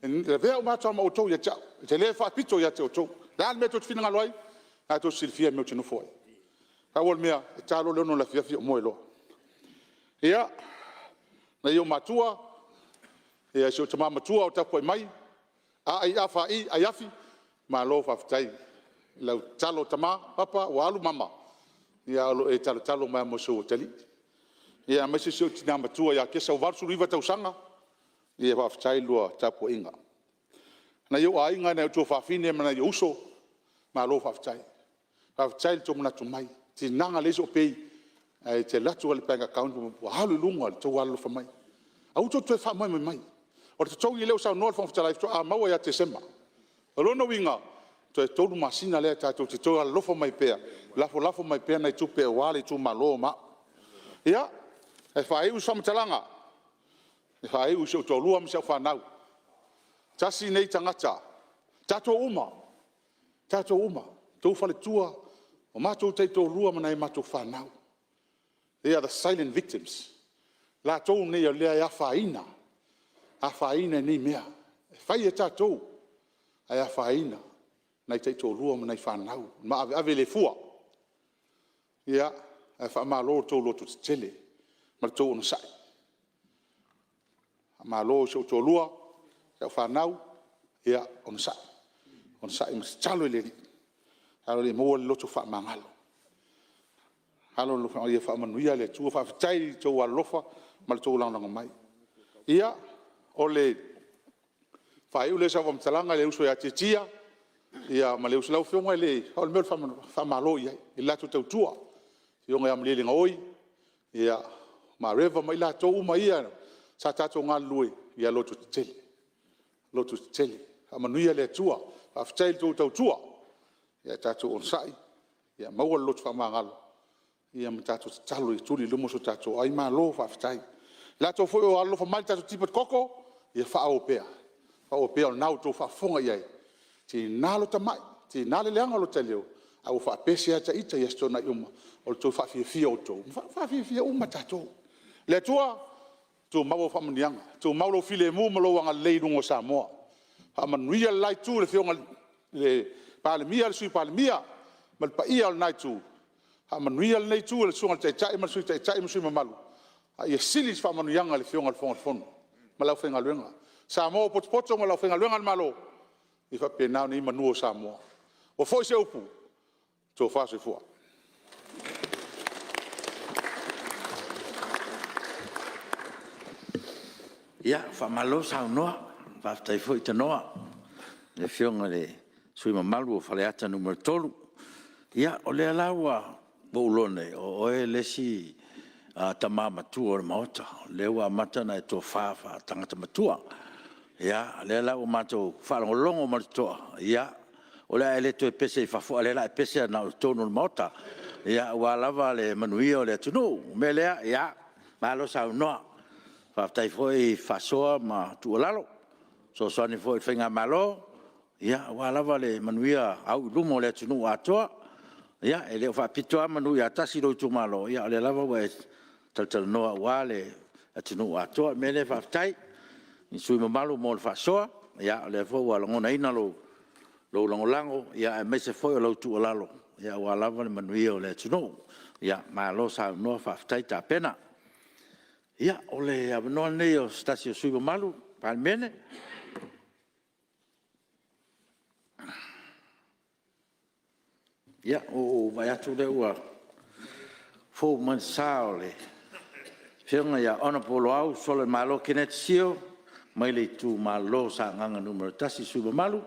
e lavea uma atu lava ma outou ia te au. Ou te le faapito ia te outou. O le a le mea tou te finagalo ai, o lena tou te silafia le mea ou te nofo ai. Pau o le mea, e ta loa le 6:00 i le afiafi ou moe loa. Ia, nai ou matua, si ou tama matua o tapuai mai, A I A F I Aiafi, malo faafetai i lau tatalo tama. Papa ua alu mama, ae o lo o e talotalo mai lava mo si ou atalii. Aemaise si ou tina matua ia Kesa ua 89 tausaga, ia faafetai i le lua tapuaiga. Nai ou aiga nai ou tuafafine ma nai ou uso, malo faafetai. Faafetai i le tou manatu mai, e tiga ona leai sou pay, ae e te alu atu lava i le bank account ua alu i luga i le tou alolofa mai. Aua tou te toe faamoemoe mai. O le totogi lea ua saunoa le Fofoga Fetalai faatoa maua ia Tesema. O lona uiga, toe 3 masina lea tatou te toe alolofa mai pea, lafolafola mai pea nai tupe aua le itumalo ma au. Ia, e faaiu se faamatalaga, e faaiu i si ou toalua ma si au fanau. E tasi nei tagata, tatou uma, outou faletua, o matou taitoalua ma nai a matou fanau, they are the silent victims. O latou nei o lea e afaina, afaina i nei mea. E fai e tatou, ae afaina nai taitoalua ma nai fanau, maaveave le fua. Ae faamalo i lo outou lototetele ma le tou onosai. Faamalo i si ou toalua, si au fanau, ia onosai, onosai ma tatalo i le Alii, ia maua le loto faamagalo. Ia faamanuia le Atua, faafetai i lo outou alolofa ma le tou lagolago mai. Ia, ona faaiu lea o sau faamatalaga i le uso ia Tiatia ma le uso, lau Afioga pau o le mea o le faamalo i ai i le latou tautua, le afioga ia Malielegaoi Mareva ma i latou uma ia sa tatou galulue, ia lototetele, lototetele, faamanuia le Atua. Faafetai i la outou tautua. Ia tatou onosai, ia maua le loto faamagalo ma tatou tatalo ia tuli i luma so tatou ai. Malo faafetai. O latou foi o lo o alolofa mai i le tatou tipoti koko, ia faaauau pea, faaauau pea o lena ua outou faafofoga i ai, e tiga lo ta mai, tiga le leaga o lo ta leo, ae ua faapese lava ita i Aso Toonai uma, o le toe faafiafia o outou, ma faafiafia uma tatou. Le Atua, tumau au faamanuiaga, tumau lou filemu ma lou agalelei i luga o Samoa. Faamanuia le la Itu i le Afioga i le Palemia, le Sui Palemia ma le paia o lena Itu, faamanuia lenei Itu i le Susuga i le Taitai ma le Sui Taitai ma sui usufono mamalu, a ia sili se faamanuiaga i le Afioga i le Fofoga o le Fono ma le aufaigaluega. Samoa ua potopoto ma le aufaigaluega a le Malo, ia faapena ona i ai manu o Samoa. Ua foi se upu, tofa soifua. Ia, faamalo saunoa, faafetai foi tanoa i le Afioga i le sui usufono mamalu o Faleata Nu.3. Ia, o lea la ua ou iloa nei, o oe le isi tama matua o le Maota, o lea ua amata ona e tofa faatagata matua. Ia, o lea la ua matou faalogologo ma le totoa, ia, o le a e le toe pese i fafo, a o lea o le a e pese lava na o totonu o le Maota, aua lava le manuia o le atunuu. O le mea lea, ia, malo saunoa, faafetai foi faasoa ma tuualalo, fesoasoani foi i le faigamalo aua lava le manuia auiluma o le atunuu atoa. Ia, e le o faapito lava manu ia tasi i lou itumalo, a o lea lava ua e talatalanoa aua le atunuu atoa. O le mea lea, faafetai i le sui usufono mamalu mo le faasoa, o lea foi ua lagonaina lou lagolago aemaise foi o lau tuualalo aua lava le manuia o le atunuu. Malo saunoa faafetai tapena. Ia, o le avanoa lenei o se tasi o sui usufono mamalu o le Palemene. Ia, ua ou vaai atu o lea ua fou mai le sa o le Afioga ia Hon Loau Solamalemalo Keneti Sio mai le itumalo o Sagaga 1, le sui usufono mamalu,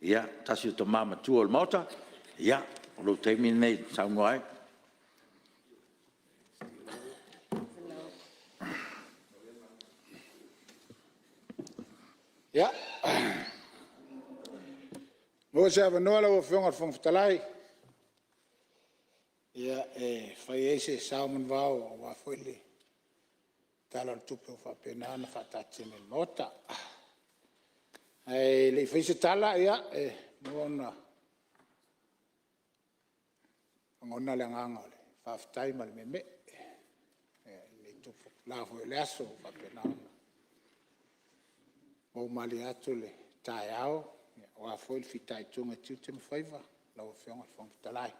se tasi o tama matua o le Maota. Ia, o lou taimi lenei e te saunoa ai. Ia, maua se avanoa lau Afioga i le Fofoga Fetalai e fai ai se sao manuvao aua foi le Tala o le Tupe ua faapena ona faataatia mai i le Maota. Ae le i faia se tala, e muamua ona lagona le agaga o le faafetai ma le meemee i lenei itula foi o le aso ua faapena ona mou malie atu le taeao aua foi le fitaituga i tiute ma faiva o lau Afioga i le Fofoga Fetalai.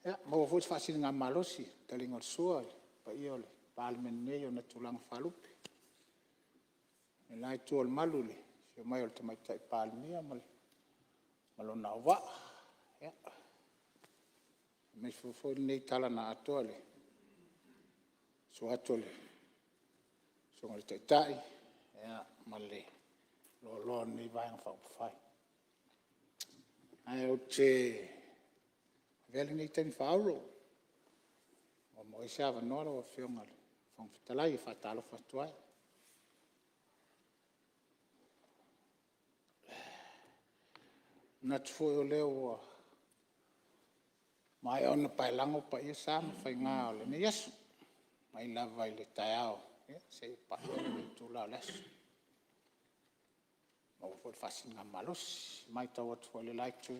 Ia maua foi se faasiligamalosi i le taliga o le sua i le paia o le Palemene nei i ona tulaga faalupe. I lena itu o le malu i le afio mai o le Tamaitai Palemia ma lona auvaa, aemaise foi lenei tala na atoa i le Susu atu o le Susuga i le Taitai ma le loaloa o lenei Vaega Faaupufai. Ae ou te avea lenei taimi faaauuro, ua maua ai se avanoa lau Afioga i le Fofoga Fetalai e faatalofa atu ai. E manatu foi o lea ua maea ona paelago paia sa ma faiga o lenei aso, mai lava i le taeao seia paia lenei itula o le aso. Ua maua foi le faasiligamalosi. E matau atu foi i le la itu,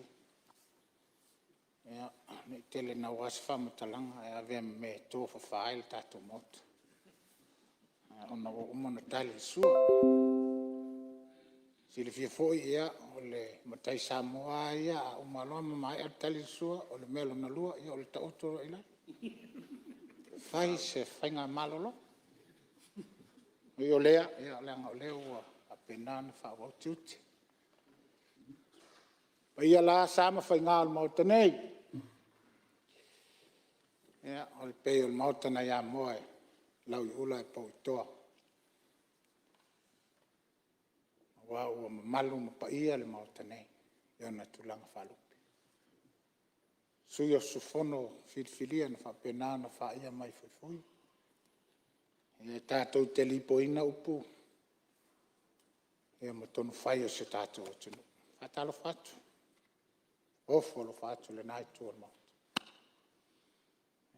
ne i tele naua se faamatalaga ae avea ma mea e tofafa ai le tatou Maota, ona ua uma ona tali le sua. E silafia foi o le matai Samoa lava ia a uma loa ma maea ona tali le sua, o le mea lona lua o le taoto loa i lalo, fai se faiga malolo. Ui o lea, leaga o lea ua faapena ona faaauau tiute. O paia la sa ma faiga o le Maota nei, e pei o le Maota nai Amoa e lau i ula ae pou i toa, aua ua mamalu ma paia le Maota nei i ona tulaga faalupe. Sui usufono filifilia na faapena ona faia mai fuifui, e tatou te lipoiina upu ma tonu fai a si o tatou atunuu. E faatalofa atu, ofo alofa atu i lena Itu o le Maota,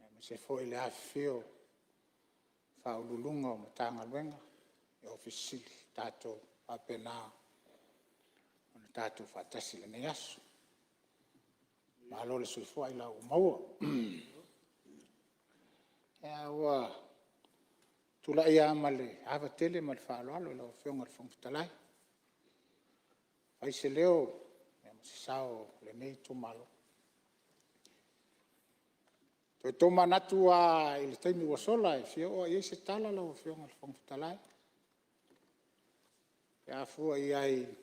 aemaise foi le afifio o Ofisa Sili o Pulega o Matagaluega ma Ofisa Sili ua tatou faapena ona tatou faatasi i lenei aso. Malo le soifua ailao ua maua. Ua tulai lava ma le ava tele ma le faaaloalo i lau Afioga i le Fofoga Fetalai e fai se leo ma se sao o lenei itumalo. E toe tomanatu lava i le taimi ua sola e fia oo lava i ai se tala lau Afioga i le Fofoga Fetalai, pe a fua i ai,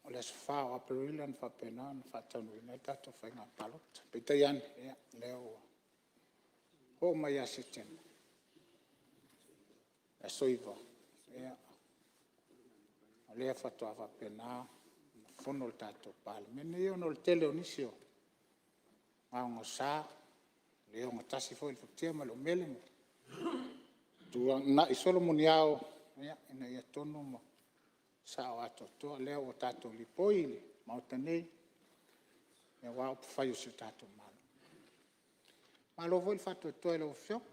o le aso 4 o Aperila na faapena ona faataunuuina ai le tatou faiga palota. Peitai ane, o lea ua oo mai ia Setema i le aso 9, o lea faatoa faapena ona fono le tatou Palemene. Ia ona o le tele o nisi o gaogaosa, e le ogatasi foi le futia ma le umele, ma fetuunai solo muniao ina ia tonu ma sao atoatoa lea ua tatou lipoi i le Maota nei aua upufai o si o tatou Malo. Malo foi le faatoatoa i lau Afioga.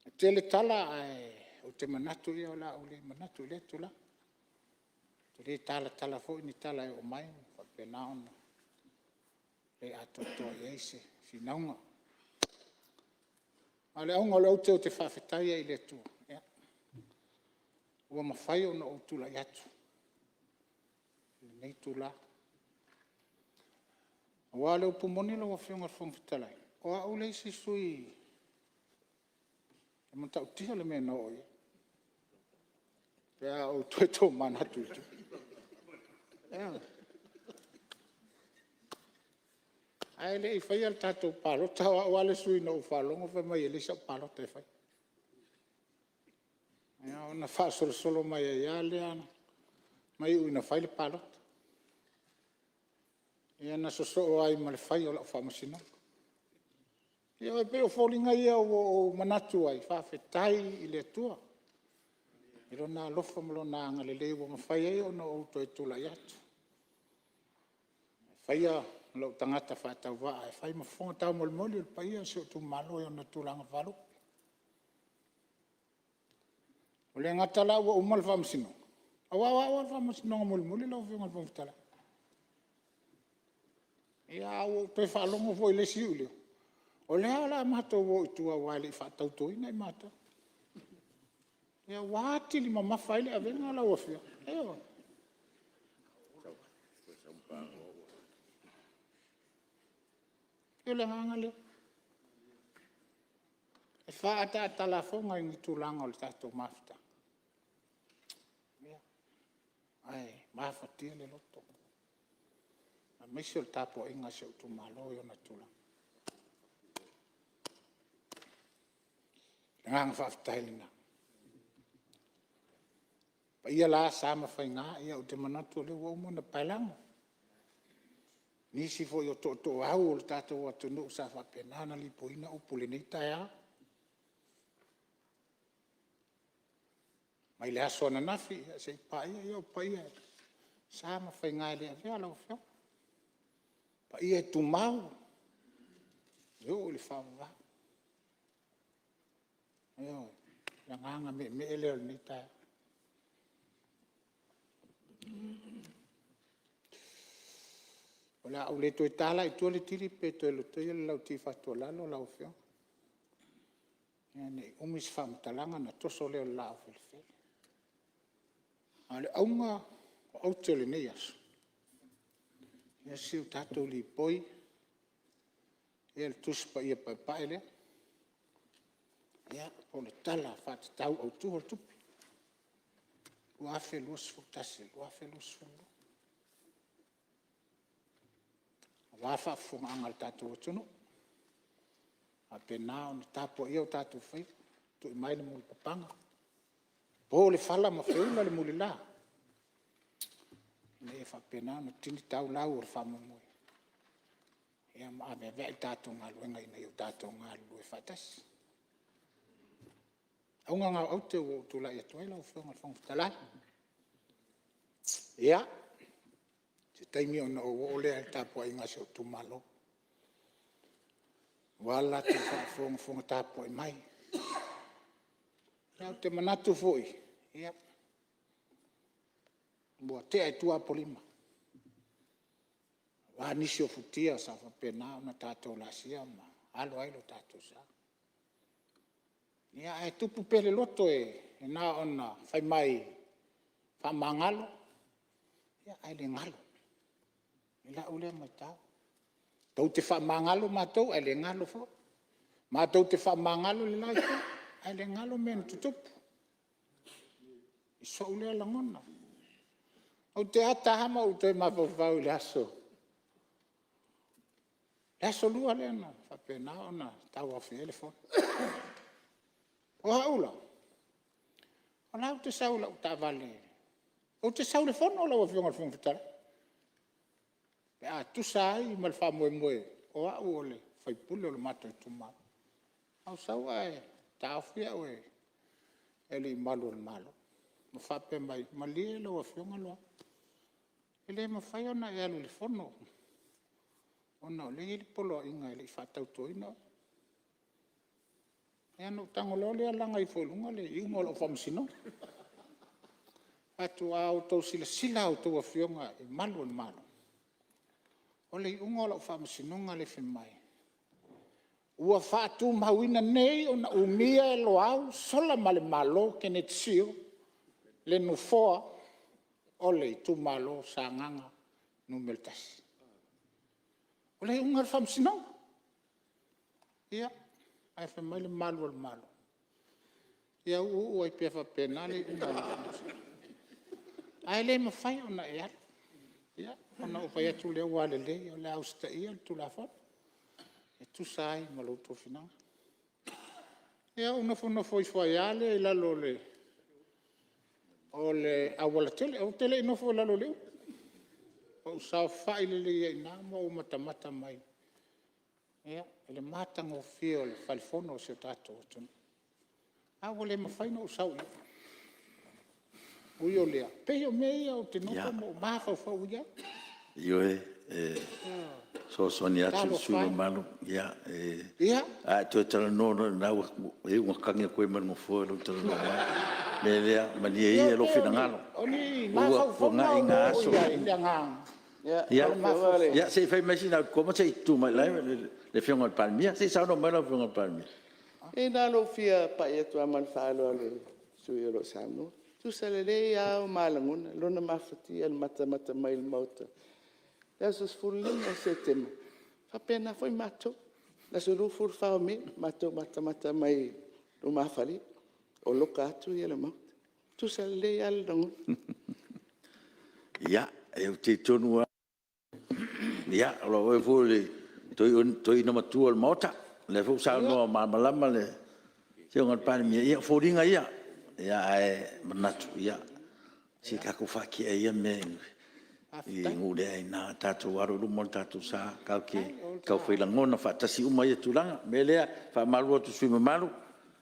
E tele tala ae ou te manatu o le a ou le manatu i lea tulaga. Ou te le talatala foi ni tala e oo mai ma faapena ona le atoatoa i ai se finauga. A o le auga o le aute ou te faafetai ai i le Atua ua mafai ona ou tulai atu i lenei itula. Aua o le upu moni lau Afioga i le Fofoga Fetalai, o au le isi sui usufono e matautia le mea na oo i ai pe a ou toe tomanatu i tua. Ae le i faia le tatou palota, o au lava le sui na ou faalogo o fai mai e leai sau palota e faia. Ona faasolosolo mai ai lava lea ma iu ina fai le palota. Ia na sosoo ai ma le fai o lau faamasinoga. E pei o foliga ia ua ou manatu ai, faafetai i le Atua i Lona alofa ma Lona agalelei ua mafai ai ona ou toe tulai atu e faia lou tagata faatauvaa e fai ma fofoga taumolimoli o le paia o si ou itumalo i ona tulaga faalupe. E le gata la ua uma le faamasinoga, aua o au lava le faamasinoga mulimuli lau Afioga i le Fofoga Fetalai. Ae ua ou toe faalogo foi i le isi iuleo, o lea o le a matou o i tua aua e le i faatautoina i matou. Ua atili mamafa ai le avega lau Afioga, ioe. O le agaga lea, e faaataata a lafoga i tulaga o le tatou mafutaga, ae mafatia le loto, aemaise o le tapuaiga a si ou itumalo i ona tulaga. agaga faafetai lena. O paia la sa ma faiga ou te manatu o lea ua uma ona paelago. Nisi foi o tootooau o le tatou atunuu sa faapena ona lipoiina upu i lenei taeao. Mai le aso ananafi seia paia, o paia o sa ma faiga e le avea lau Afioga. O paia e tumau e oo i le faavavau. O le agaga meemee lea o lenei taeao. O le a ou le toe ta la i tua le tili pe toe lotea le lauti fatualalo lau Afioga, ne i umi se faamatalaga ona toso lea o le laau felefele. A o le auga o aute o lenei aso, ia se i o tatou lipoi le Tusi Paia Paepae lea, po o le Tala Faatatau Autu o le Tupe 2021/2022. Aua faafofogaaga a lo tatou atunuu, faapena ona tapuaia o tatou faiva, tui mai le mulipapaga, po le fala ma feula le mulila, ina ia faapena ona tini tau lau o le faamoemoe ma aveaveai le tatou galuega ina ia tatou galulue faatasi. O auga na o aute ua ou tulai atu ai lau Afioga i le Fofoga Fetalai. Ia, se taimi ona ou oo lea i le tapuaiga a si ou itumalo, aua le latou faafogafoga tapuai mai. Ou te manatu foi, ua tea i tua Apolima, aua nisi o futia sa faapena ona tatou laasia ma alo ai lo tatou sa. Ae tupu pea le loto e na ona fai mai faamagalo ae le galo i lau lea matau. Tou te faamagalo matou ae le galo foi. Matou te faamagalo le la Itu, ae le galo mea na tutupu, i sou lea lagona. Ou te ata lava ma ou toe mafaufau i le aso Lua lea na faapena ona tauaofia ai le Fono. O au la, o la ou te sau i lau taavale, ou te sau i le Fono lau Afioga i le Fofoga Fetalai, pe a tusa ai ma le faamoemoe o au o le sui usufono o le matou itumalo. Ou sau ae taofi au e alii mamalu o le Malo ma faapea mai, malie lau Afioga Loau, e le mafai ona e alu i le Fono ona o lea e i ai le poloaiga e le i faatautoina oe. Ia ona ou tago loa lea laga ifo i luga le iuga o lau faamasinoga. Ou fai atu, a outou silasila a outou afioga i malu o le Malo, o le iuga o lau faamasinoga lea e fai mai, ua faatumauina nei ona umia e Loau Solamalemalo Keneti Sio le Nofoa o le itumalo Sagaga 1. O le iuga o le faamasinoga. Ia, ae fai mai le malu a le Malo, ia uu ai pea faapena le iuga a le faamasinoga, ae le mafai ona e alu. Ia, ona ou fai atu lea, ua lelei o le a usitaia le tulafono e tusa ai ma lo outou finagalo. Ia ou nofonofo ifo ai lava lea i lalo o le aualatele. Ou te le i nofo i lalo o le ulu, ou saofai lelei ai i ina ma ou matamata mai i le matagofie o le fale fono o si o tatou atunuu. Ae ua le mafai ona ou sau i ai. Ui o lea, e pei o mea ia ou te nofo ma ou mafaufau i ai. Ioe, e fesoasoani atu i le sui usufono mamalu, a e toe talanoa loa i ina, ua iu ina tagi atu ai ma le Nofoa i lou talanoa mai. O le mea lea, malie ia lou finagalo, ua tuanai na aso. Ia se i fai mai sina au koma se i tulai mai le Afioga i le Palemia. Se i saunoa mai lau Afioga i le Palemia. E na ona ou fia pai atu lava ma le faaaloalo i le sui usufono o lo o saunoa. E tutusa lelei lava o ma lagona, lona mafatia i le matamata mai i le Maota i le aso 15 o Setema, e faapena foi matou, le aso 24 o Me, matou matamata mai i lumafale o loka atu le Maota. E tutusa lelei lava le lagona. Ia, ou te talitonu lava, o oe foi o le toeaina matua o le Maota. O lea foi ua saunoa malamalama le Afioga i le Palemia, ia o foliga ia, ae manatu, se i tatou faatea ia mea i nuu le aina, tatou alo i luma lo tatou sa. Tatou te tau fai lagona faatasi uma ia tulaga. O le mea lea, e faamalulu atu i le sui usufono mamalu,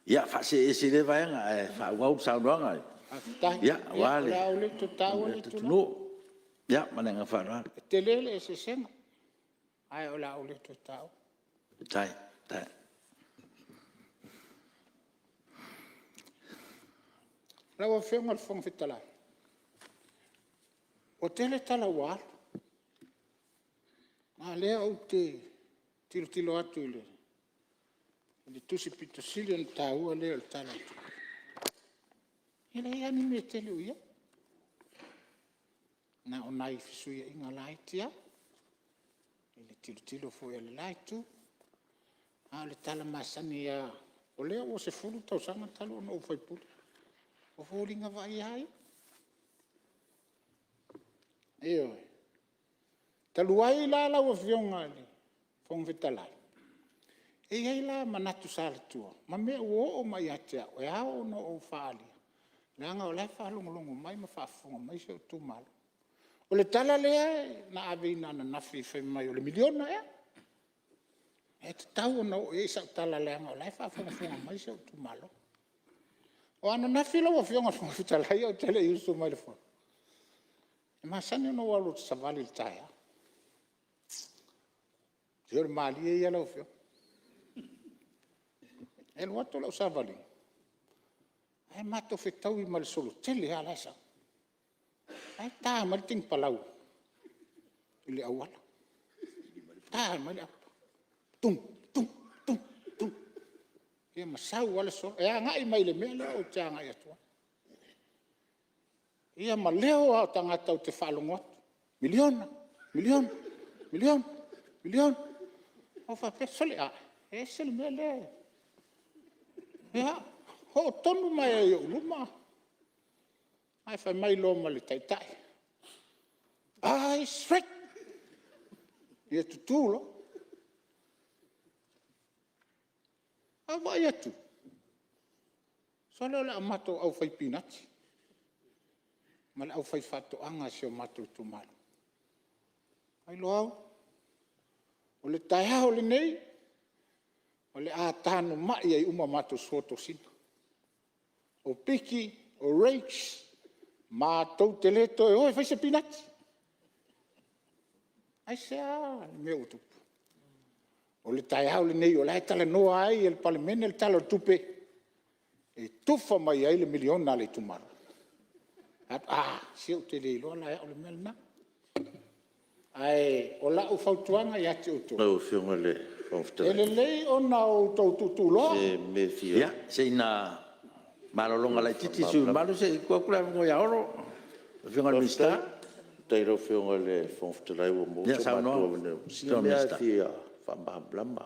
ia faasee ese i lea vaega ae faaauau le saunoaga aua le O le a ou le toe taua lea tulaga. atunuu. Ma le agaga faaaloalo. E tele le eseesega, ae o le a ou le toe taua. Lau Afioga i le Fofoga Fetalai, ua tele tala ua alu, a o lea ou te tilotilo atu i le tusi aupito sili ona taua lea o le Tala o le Tupe, e leai lava ni mea e tele o i ai, na o nai fesuiaiga laiti lava i le tilotilo foi a le la Itu. A o le tala masani lava, o lea ua 10 tausaga talu ona ou faipule, o foliga vaaia lava ia. Ioe. Talu ai la lau Afioga i le Fofoga Fetalai, e i ai la manatu salatua ma mea ua oo mai ia te au e ao ona ou faaalia, leaga o la e faalogologo mai ma faafofoga mai si ou itumalo. O le tala lea na aveina ananafi fai mai o le miliona ea? E tatau ona oo i ai sau tala leaga o la e faafogafoga mai si ou itumalo. O ananafi lau Afioga i le Fofoga Fetalai ae ou te le i usu mai i le fono, e masani ona ou alu ou te savali i le taeao. Se o le malie ia lau Afioga. E alu atu lau savaliga ae matou fetau ma le solo tele lava la e sau, la e ta mai le tinipalau i le auala, ta mai le apa, d,d,d,d, ma sau lava le solo. E agai mai i le mea lea ou te agai atu ai. Ia ma leo lava o tagata ou te faalogo atu, miliona, miliona, miliona, miliona. Ou faapea, sole, a, e ese le mea lea e… Ia, oo tonu mai lava i ou luma ae fai mai loa ma le taitai, Eyes right, ia tutu loa. Ae ou vaai atu, sole o le matou aufaipinati ma le aufaifaatoaga a si o matou itumalo. Fai mai, Loau, o le taeao lenei, o le a tanumai ai uma a matou suotosina, o piki, o rakes, matou te le toe o e fai se pinati. Aisea le mea ua tupu? O le taeao lenei o la e talanoa ai e le Palemene le Tala o le Tupe e tufa mai ai le miliona a le itumalo. Ou fai atu, a, se ou te le iloa la e au le mea lena. Ae o lau fautuaga ia te outou, Lau Afioga i le Fofoga e Fetalai… lelei ona outou tuutuuloa. O se mea e fia… Ia, se i malologa laitiiti le sui usufono mamalu se i tuu atu le avanoa ia Olo, le Afioga i le Minisita. Faafetai i lau Afioga i le Fofoga Fetalai ua maua so matou avanoa. O sina mea lava e fia faamalamalama,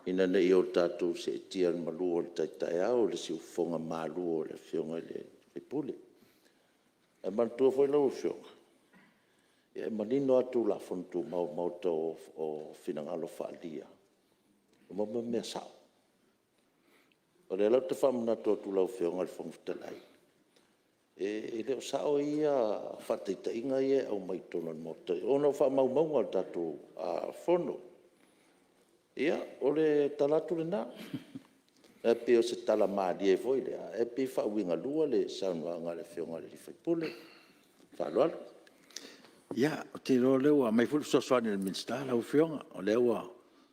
ina ne i o tatou seetia i le malu o le tai taeao i le siufofoga malu o le Afioga i le sui usufono. Ae manatua foi lau Afioga, e manino lava Tulafono Tumau a le Maota o finagalo faaalia, e mea o mea sao. O lea la ou te faamanatu atu i lau Afioga i le Fofoga Fetalai, e le o sao ia faataitaiga ia e aumai i totonu o le Maota ona o faamaumauga o le tatou Fono. Ia, o le tala atu lena. Ae pei o se tala malie foi lea, ae pei e faauigalua le saunoaga a le Afioga i le sui usufono. Ma le faaaloalo. Ia, ou te iloa o lea ua aumai foi le fesoasoani a le Minisita lau Afioga, o lea ua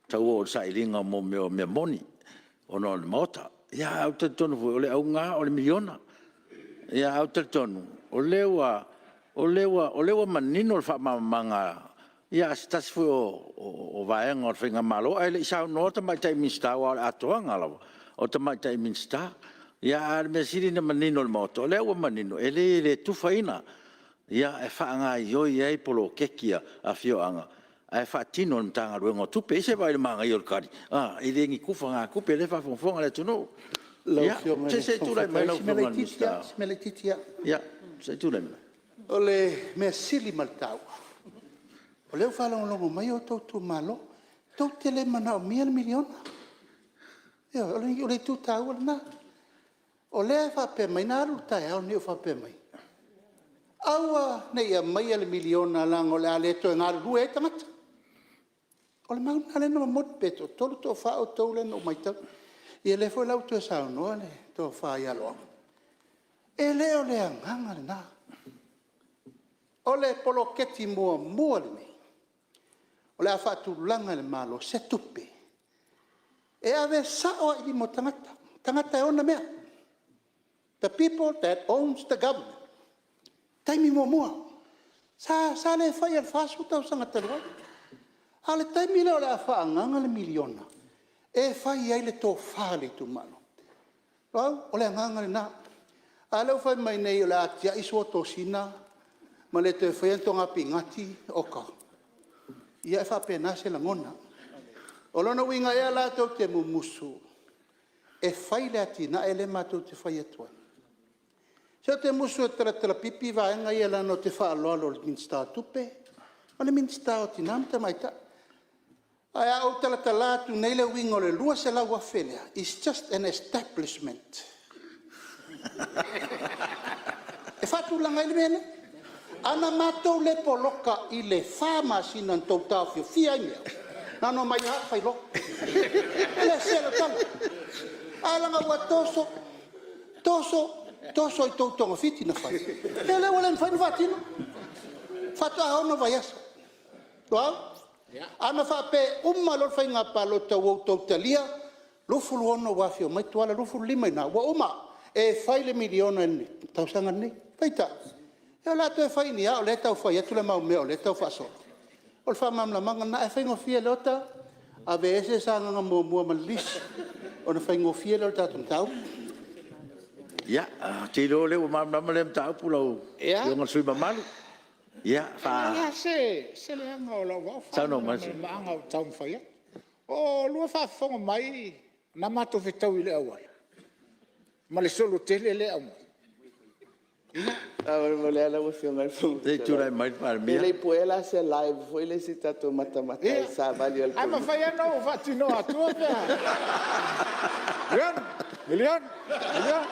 tau oo i le sailiga o mea moni ona o le Maota. Ae ou te talitonu foi, o le auga lava o le miliona. Ae ou te talitonu o lea ua manino le faamalamalamaga a se tasi foi o vaega o le faigamalo, ae le i saunoa le Tamaitai Minisita, aua o le atoaga lava o le Tamaitai Minisita. Ae o le mea sili ona manino i le Maota, o lea ua manino, e leai e le tufaina, e faagaoioi ai poloketi a afioaga ae faatino e le Matagaluega o Tupe. Ia se i vaai i le manaia o le tali? E le o ni tufagatupe o lea e faafogafoga le atunuu. Lau Afioga i Se le i Fofoga tulai mai Fetalai, lau si mea Afioga i le laitiiti Minisita. lava, si mea laitiiti lava. Ia, se i tulai mai. O le mea sili ma le taua, o lea ua faalogologo mai outou itumalo, tou te le manaomia le miliona. Ioe, o le itu taua lena. O lea e faapea mai, na alu le taeao lenei o faapea mai, aua ne i aumaia le miliona leaga o le a le toe galulue ai tagata. O le mau lena lea na momoli, pe toatolu toafa outou lea na ou matauina. Ia lea foi la ua toe saunoa le tofa ia Loau. E le o le agaga lena. O le poloketi muamua lenei o le a faatulaga e le Malo se tupe e ave sao lava i lima o tagata, tagata e ona mea. The people that owns the government. Taimi muamua. Sa le faia i le 40 tausaga talu ai. A o le taimi lea o le a faaagaaga le miliona e fai ai le tofa a le itumalo. Loau, o le agaga lena. A o lea ua fai mai nei o le a tiai suotosina ma le toe faia ni toga pinati, oka. Ia e faapena se lagona. O lona uiga ea la tou te mumusu e fai le atinae lea matou te fai atu ai? Se ou te musu e talatalapipi vaega ia leaga ou te faaaloalo i le Minisita o Tupe ma le Minisita o Tina ma Tamaitai. Ae a ou talatala atu nei le uiga o le $200,000 lea, its just an establishment. E faatulaga ai le mea lea. A na matou le poloka i le 4 masina na outou taofiofia ai mea, na ona omai lava fai loa. E le sese lau tala. Ae leaga ua toso, toso, toso i tou togafiti na fai, ia lea ua le mafai ona faatino. Faatoa 6 vaiaso. Loau, ana faapea e uma loa le faiga palota ua outou talia 26 ua afio mai Tuala, 25 i ina ua uma, e fai le miliona i le tausaga lenei. Peitai, ia o le a toe fai i ni a o lea e tau fai atu le mau mea o lea e tau faasolo? O le faamalamalamaga lena, ae faigofie Leota, aveese Sagaga 1 ma le lisi ona faigofie lea o le tatou mataupu. Ia, ou te iloa o lea ua malamalama lea mataupu lau Afioga i le sui usufono mamalu. Ia… E leai lava se leaga o lau faamalamalamaga o taumafai atu. O oulua faafofoga mai na matou fetau i le auala ma le solo tele lea e aumai. Faamolemole lava lau Afioga i le Fofoga Se i tulai mai le Fetalai, Palemia. Pe le i puea la se live foi lea se i tatou matamata ai i le savali a le Ae mafai lava ona ou faatinoa atua pe a… Miliona, miliona,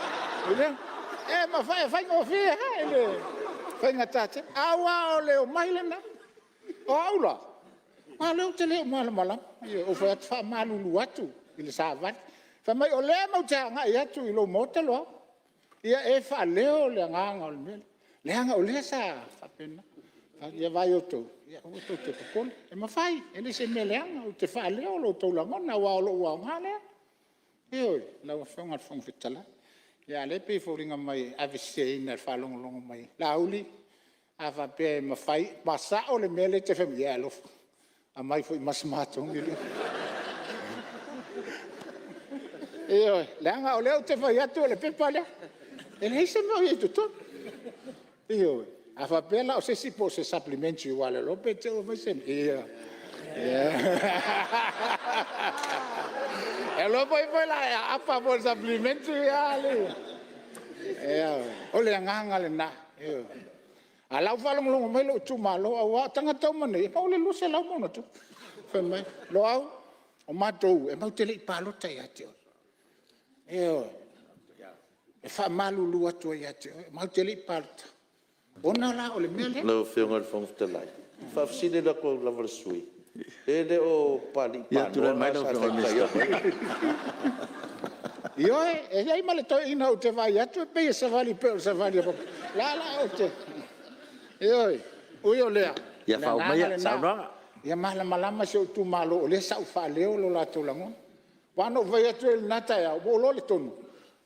miliona. E mafai, e faigofie lava, e le faigata tele. Aua o le omai lena. O au la, aua o lea ou te le o malamalama, ou fai atu, faamalulu atu i le savali. Fai mai o lea matou te agai atu i lou maota Loau, ia e faaleo le agaga o le mea lea, leaga o lea sa faapena. Ia vaai outou, aua tou te popole, e mafai, e le o se mea leaga, ou te faaleo lo outou lagona aua o lou aoga lea. Ioe, lau Afioga i le Fofoga Fetalai. A o lea e pei e foliga mai e aveseseina i le faalogologo mai. Laauli, a faapea e mafai ma sao le mea lea e te fai mai ai, ia e alofa, aumai foi ma se matou miliona. Ioe, leaga o lea ou te fai atu o le pepa lea, e leai se mea o i ai i totonu. Ioe. A faapea la o se isi po o se Supplementary aua e le iloa pe te i ua fai se mea, ia… E iloa foi o le a aapa foi i le Supplementary lea. Ioe. O le agaga lena, ioe. A o la e ua faalogologo mai lou itumalo, aua o tagata uma nei, e pau le $200 ma ona tupu. Fai mai, Loau, o matou matou te le i palota ia te oe. Ioe. E faamalulu atu ai ia te oe, matou te le i palota, ona la o le mea lea. Lau Afioga i le Fofoga Fetalai, e faafesili atu lava i le sui usufono, pe le o Papalii Panoa lena sa taitai ai? Ioe, e i ai ma le toeaina ou te vaai atu e pei e savali pei o le savali a Papalii. Ioe, ui o lea, o Ia le faauma agaga maia le lena, saunoaga. ia malamalama si ou itumalo o lea sa ou faaleo lo latou lagona. Aua na ou fai atu ai i lena taeao, ua ou iloa le tonu,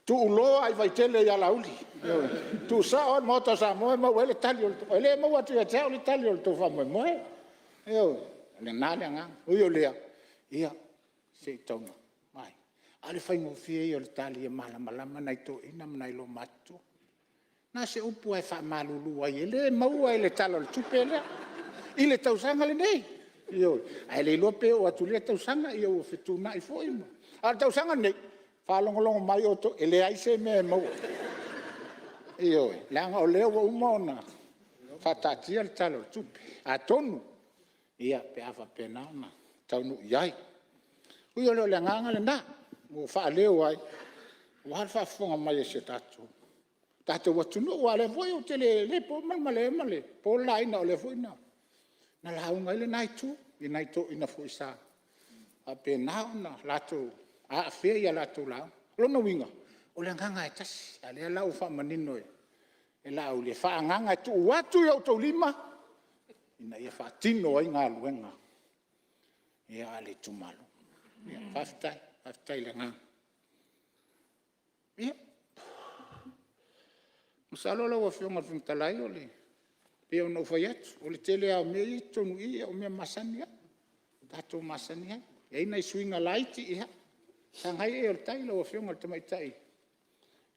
tuuloa lava i Vaitele ia Laauli, ioe, tuusao lava i le Maota o Samoa e maua ai le tali, e le maua atu ia te au le tali o le tou faamoemoe. Ioe, o lena le agaga. Ui o lea, ia, se i tau ina… a o le faigofie ia o le tali e malamalama nai toeaiina ma nai loomatutua. Na o se upu lava e faamalulu ai, e le maua i le Tala o le Tupe lea i le tausaga lenei. Ioe. Ae le iloa pe oo atu i lea tausaga ua fetuunai foi ma… A o le tausaga lenei, faalogologo mai outou, e leai se mea e maua. Ioe. Leaga o lea ua uma ona faataatia le Tala o le Tupe, atonu pe a faapena ona taunuu i ai. Ui o lea, o le agaga lena. Ua faaleo ai aua le faafofoga mai a si o tatou atunuu. Aua o lea foi ou te le po ma le malele ma le po le laina, o lea foi na lauga ai lena itu i nai toeaiina foi sa faapena ona latou aafia i a latou lauga. O lona uiga, o le agaga lava e tasi, a o lea la ua faamanino e Laauli, e faaagaaga e tuu atu i outou lima ina ia faatino ai galuega a le itumalo. Faafetai, faafetai i le agaga. Ia, masalo lau Afioga i le Fofoga Fetalai, e pei ona ou fai atu, o le tele lava o mea ia e i totonu i i, o mea masani lava tatou te masani ai. E i ai nai suiga laiti, ia sagai ane ai o le tai lau Afioga i le Tamaitai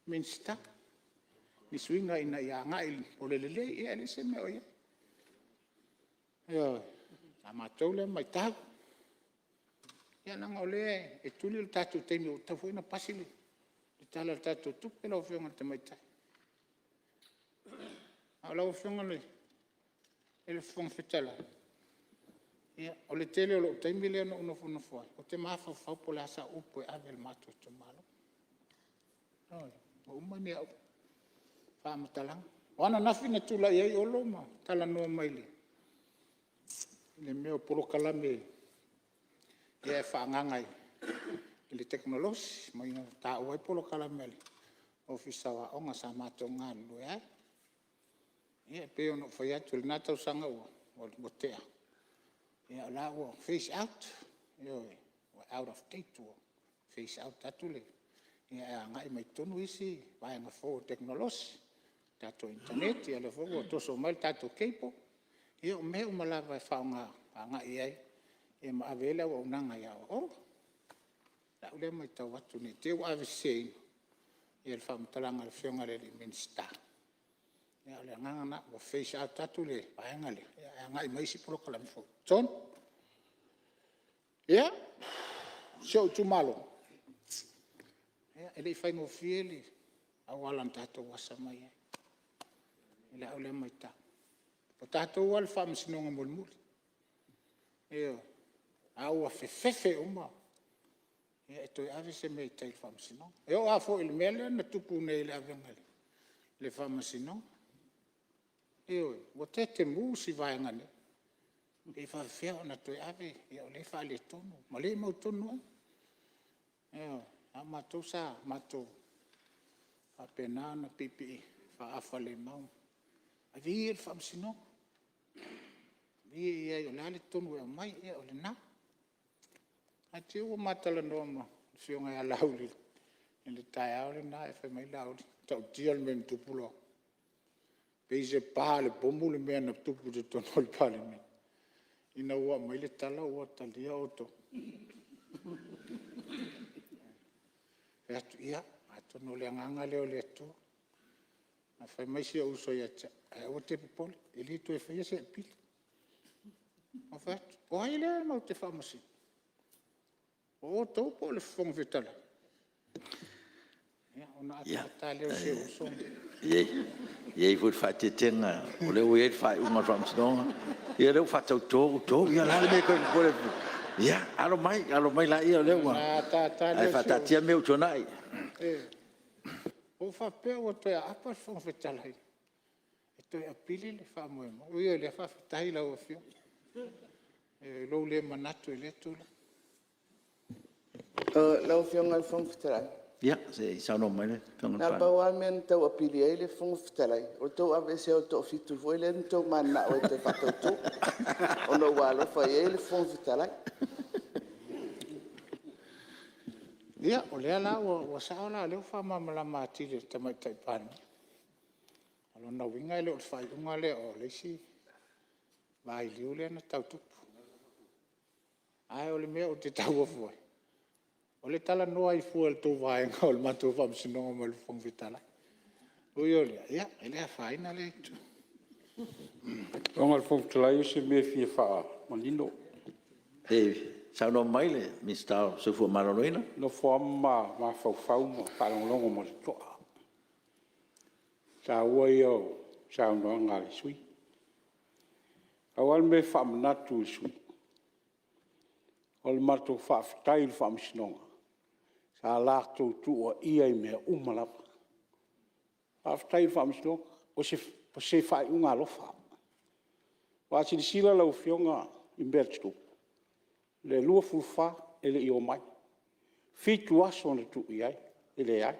Minisita i suiga ina ia agai mo le lelei, ia e leai se mea o i ai. Ioe. O la matou lea matau. Ia leaga o lea e tuli le tatou taimi ua tatau foi ona pasi le Tala o le tatou Tupe lau Afioga i le Tamaitai. A o lau Afioga i le Fofoga Fetalai, ia, o le tele o lou taimi lea na ou nofonofo ai, ou te mafaufau po o le a sau upu e ave i le matou itumalo. Ioe. Ua uma ni au faamatalaga. O ananafi na tulai ai Olo ma talanoa mai i le mea o polokalame e faaagaaga i le tekonolosi ma ia taua ai polokalame a le Ofisa o Aoga sa matou galulue ai. Ia e pei ona ou fai atu i lena tausaga ua tea, o la ua phase out, ioe, ua out of date ua phase out atu le… ae agai mai totonu isi vaega fou o le tekonolosi, tatou internet, ia o lea foi ua toso mai le tatou cable. Ia o mea uma lava e faaaoga agai i ai ma ave i ai le auaunaga i aoaoga. I lau lea matau atu ne i te i ua aveseseina le faamatalaga a le Afioga i le Minisita, a o le agaga lena, ua phase out atu le vaega lea ae agai mai isi polokalame fou i totonu. Ia, si ou itumalo, e le i faigofie le auala na tatou asa mai ai i lau lea matau. O tatou lava le faamasinoga mulimuli, ioe, a ua fefefe uma e toe ave se mea i tai i le faamasinoga. E oo lava foi i le mea lea na tupu nei i le avega i le faamasinoga. Ioe, ua tetemu si vaega nei, pe faapefea ona toe ave, o lea e faaletonu ma le mautonu ai. Ioe. A o matou sa matou faapena ona piipii faaafa lemau, ave ia i le faamasinoga, ave ia i ai o le a le tonu e aumai, ia o lena. Ae te i ua ma talanoa ma le afioga ia Laauli i le taeao lena ae fai mai Laauli, e matautia le mea na tupu Loau, e pei se pa a le pomu le mea na tupu i totonu o le Palemene ina ua aumai le tala ua talia outou. Ou fai atu, ia, atonu o le agaga lea o le Atua. Ae fai mai si ou uso ia te au, ae aua e te popole, e le toe faia se apili. Ou fai atu, o ai lea matou te faamasino? O outou po o le Fofoga Fetalai? Ona ataata lea o si ou uso. E i ai foi le faaeteetega o lea ua i ai le faaiuga a le faamasinoga, o lea ua faatauto outou. Ia o le a le mea e toe popole ai? Ia, alo mai, alo mai laia o lea ua… Ae faataatia mea ua tuanai. Ua ou faapea ua toe aapa le Fofoga Fetalai e toe apili le faamoemoe. Ui o lea faafetai i lau Afioga i lou le manatu i lea tulaga. Lau Afioga i le Fofoga Fetalai. Ia se i saunoa mai le Afioga i le Palemia. Na o le pau lava le mea na tau apili ai le Fofoga Fetalai, o le tou aveesea o le toafitu foi lea na outou mananao e toe faatauto, ona ua alofa i ai le Fofoga Fetalai. Ia, o lea la ua sao la o lea ua faamalamalama atili e le Tamaitai Palemia. O lona uiga e le o le faaiuga lea o le isi vailiu lea na tau tupu. Ae o le mea ou te tau ofo ai, o le talanoa ai fua e le tou vaega o le matou faamasinoga ma le Fofoga Fetalai. Ui o lea, e le afaina lea itu. Lau Afioga i le Fofoga Fetalai o se mea e fia faamanino. Saunoa mai le Minisita o le Soifua Maloloina. E nofo lava ma mafaufau ma faalogologo ma le totoa, o le taua ia o saunoaga a le sui usufono. Pau lava le mea e faamanatu i le sui usufono, o le matou faafetai i le Faamasinoga, sa Sa latou tuuaia i mea uma lava. Faafetai i le Faamasinoga, o se faaiuga alofa. Aua a silasila lau Afioga i mea na tutupu, i le 24 e le i omai, 7 aso na tuu i ai e leai.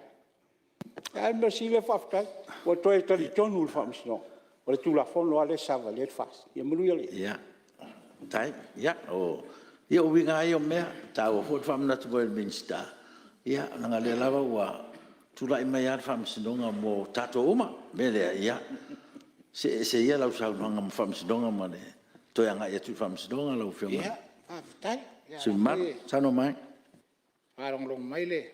Ae o le mea sili faafetai ua toe talitonu i le Faamasinoga, o le Tulafono lava lea e savavali ai le FAST. Ia manuia le Fono. Ia, o uiga lava ia o mea, e taua foi le faamanatu mai o le Minisita, leaga o lea lava ua tulai mai lava le Faamasinoga mo tatou uma. O le mea lea, ia, see ese ia lau saunoaga ma Faamasinoga ma le toe agai atu i le Faamasinoga lau Afioga i le sui usufono mamalu. Saunoa mai. Ia faafetai. O lea foi e faalogologo mai le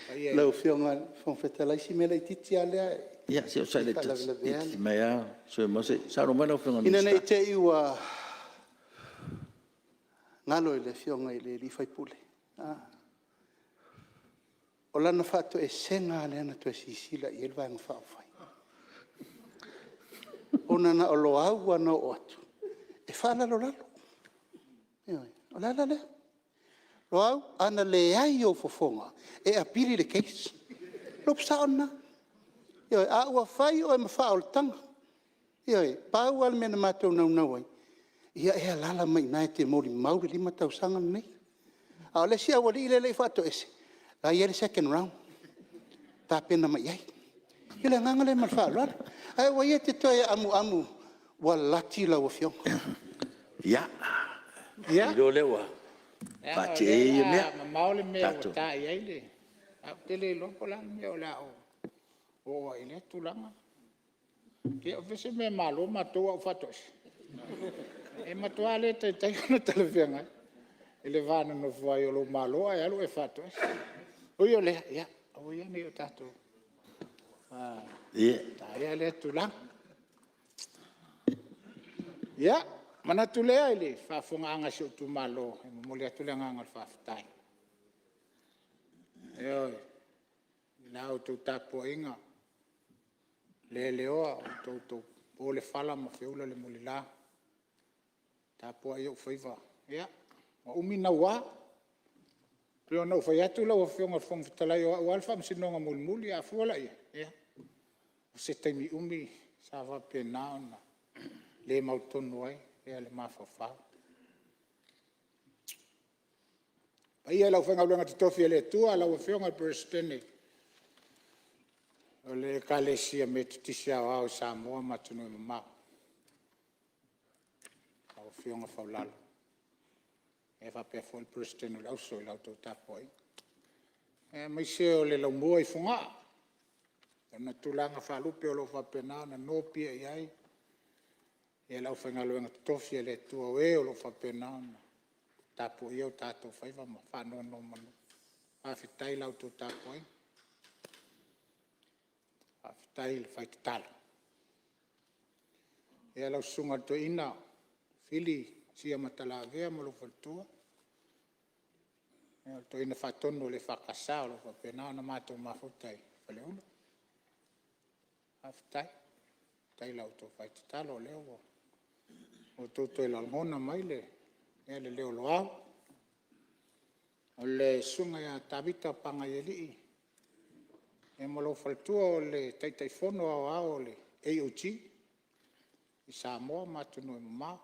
paia i Lau Afioga i le Fofoga Fetalai, si mea laitiiti lava lea Ia se i e onosai faalavelavea laitiiti mai lava le sui usufono mamalu se i saunoa mai lau Afioga i le Ina ne Minisita. i te i ua galo i le Afioga i le sui usufono, o lana faatoesega lava lea na toe silasila i ai le Vaega Faaupufai. Ona na o Loau lava na oo atu e faalalolalo. Ioe. O le ala lea. Loau, a na leai ou fofoga, e apili le case. O le upu sao lena. Ioe. Ae ua fai oe ma faaolataga. Ioe. Pau lava le mea na matou naunau ai, ia e alaala mai i ina e te molimau le 5 tausaga lenei. A o le isi aualii lea e le i faatoese, o la e i ai le second round e tapena mai i ai. Ia o le agaga lea ma le faaaloalo. Ae aua ia e te toe amuamu ua lati lau Afioga. Ia, ou te iloa o lea ua Leaga o faateia lea ia o le mea. a mamao le mea ua ta i ai le… ae ou te le iloa po o le a le mea o le a ou oo ai i lea tulaga. Ia o fea se mea e malo matou ae ou faatoese? E matua le taitai ona talafeagai i le va nonofo ai o lou malo ae alu oe e faatoese. Ui o lea, ia aua ia ne i o tatou taea lea tulaga. Ia, ona manatu lea i le faafofogaaga a si ou itumalo, e momoli atu le agaga o le faafetai. Ioe, i la outou tapuaiga leleoa o outou po le fala ma feula le mulila, tapuai ou faiva, ia ua umi naua. E pei ona ou fai atu lau Afioga i le Fofoga Fetalai, o au lava le faamasinoga mulimuli. A fua la i ai, ia, o se taimi umi sa faapena ona le mautonu ai le mafaufau. Le paia i le aufaigaluega totofi a le Atua lau Afioga i le Peresetene o le Ekalesia Metotisi Aoao i Samoa ma atunuu e mamao, lau Afioga Faulalo faapea foi le Peresetene o le Auso i la outou tapuaiga, aemaise o le laumua i Fogaa i ona tulaga faalupe o lo o faapena ona nopiai ai le aufaigaluega totofi a le Atua o e o lo o faapena ona tapuaia o tatou faiva ma faanonomanu. Faafetai i la outou tapuaiga, faafetai le fai tatalo. Ia lau susuga i le toeaina Fili Sio Matalavea ma lou faletua, le toeaina faatonu o le EFKS o lo o faapena ona matou mafuta i Faleula, faafetai. Faafetai i la outou fai tatalo o lea ua outou toe lagona mai le leo o Loau. O le susuga ia Tavita Pagaialii ma lou faletua o le Taitaifono aoao o le AOG i Samoa ma atunuu e mamao,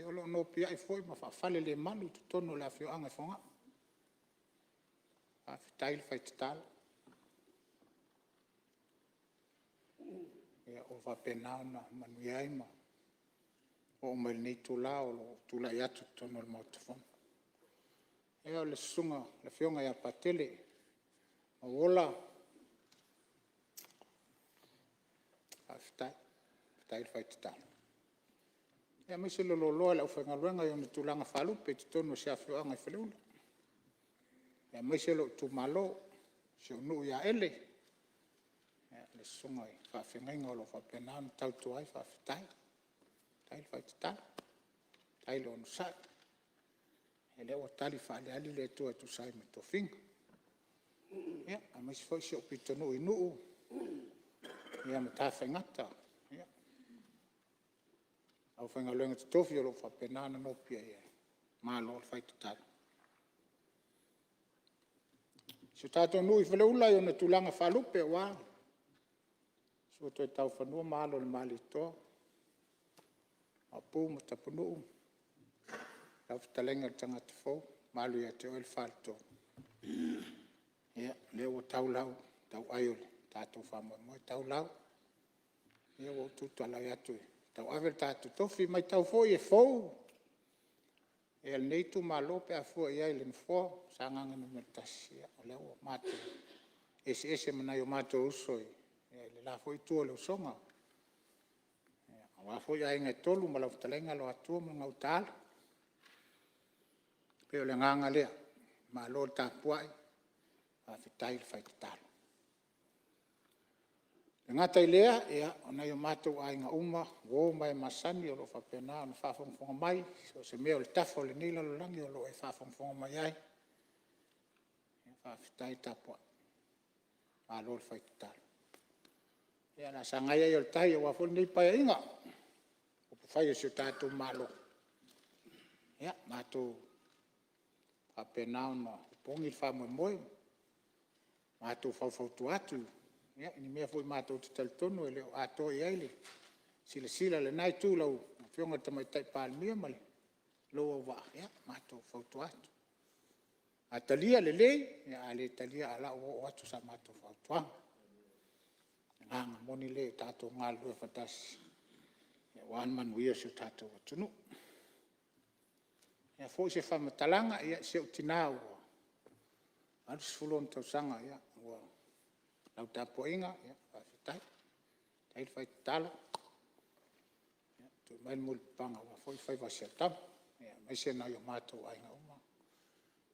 o lo o nopiai foi ma faafalelemalu i totonu o le afioaga i Fogaa. Faafetai le fai tatalo, ua faapena ona manuia ai ma oo mai i lenei itula o lo o tulai atu i totonu o le Maota Fono. Ia o le afioga ia Patele Mauola, faafetai, faafetai le fai tatalo aemaise le loaloa o le aufaigaluega i ona tulaga faalupe i totonu o si afioaga i Faleula, aemaise lou itumalo, si ou nuu i Aele, le susuga i le faafeagaiga o lo o faapena ona tautua ai, faafetai. Faafetai le fai tatalo, faafetai le onosai, o lea ua tali faaaliali le Atua e tusa ai ma tofiga. Ia, aemaise foi si ou pitonuu i Nuu ma Tafaigata, le aufaigaluega totofi o lo o faapena ona nopiai ai, malo le fai tatalo. Si o tatou nuu i Faleula i ona tulaga faalupe aua le susu o Toetaufanua ma Alo o le Malietoa, Maopu ma Tapunuu, lau fetalaiga i le Tagata fou, le mamalu ia te oe le Faletolu. Ia, o lea ua tau lau tau ai o le tatou faamoemoe, tau lau, ia ua ou tulai atu e tauave lo tatou tofi. E matau foi e fou lenei itumalo pe a fua i ai i le Nofoa o Sagaga 1, o lea ua matou eseese ma nai o matou uso i le la foi itu o le usoga, aua foi Aiga e Tolu ma lau fetalaiga Luatua ma Gautaala. E pei o le agaga lea, malo le tapuai, faafetai le fai tatalo. E le gata i lea, o nai o matou aiga uma, uo ma e masani o lo o faapena ona faafogafoga mai i so o se mea o le tafa o lenei lalolagi o lo o e faafogafoga mai ai, faafetai tapuai, malo le fai tatalo. Ia o le a sagai ane ai o le tai aua foi lenei Paeaiga i upufai o si o tatou Malo, ia matou faapena ona opogi le faamoemoe, matou faufautua atu i ni mea foi matou te talitonu e le o atoa i ai le silasila a lena Itu i lau Afioga i le Tamaitai Palemia ma lou auvaa, ia matou fautua atu. A talia, lelei, a le talia, a o la e ua oo atu sa matou fautuaga. O le agaga moni lea ia tatou galulue faatasi aua le manuia o si o tatou atunuu. O le a foi se faamatalaga, ia si ou tina ua 80 ona tausaga, lau tapuaiga, faafetai. Faafetai le fai tatalo, tuu mai le mulipapaga aua foi faiva o si au tama, aemaise nai o matou aiga uma,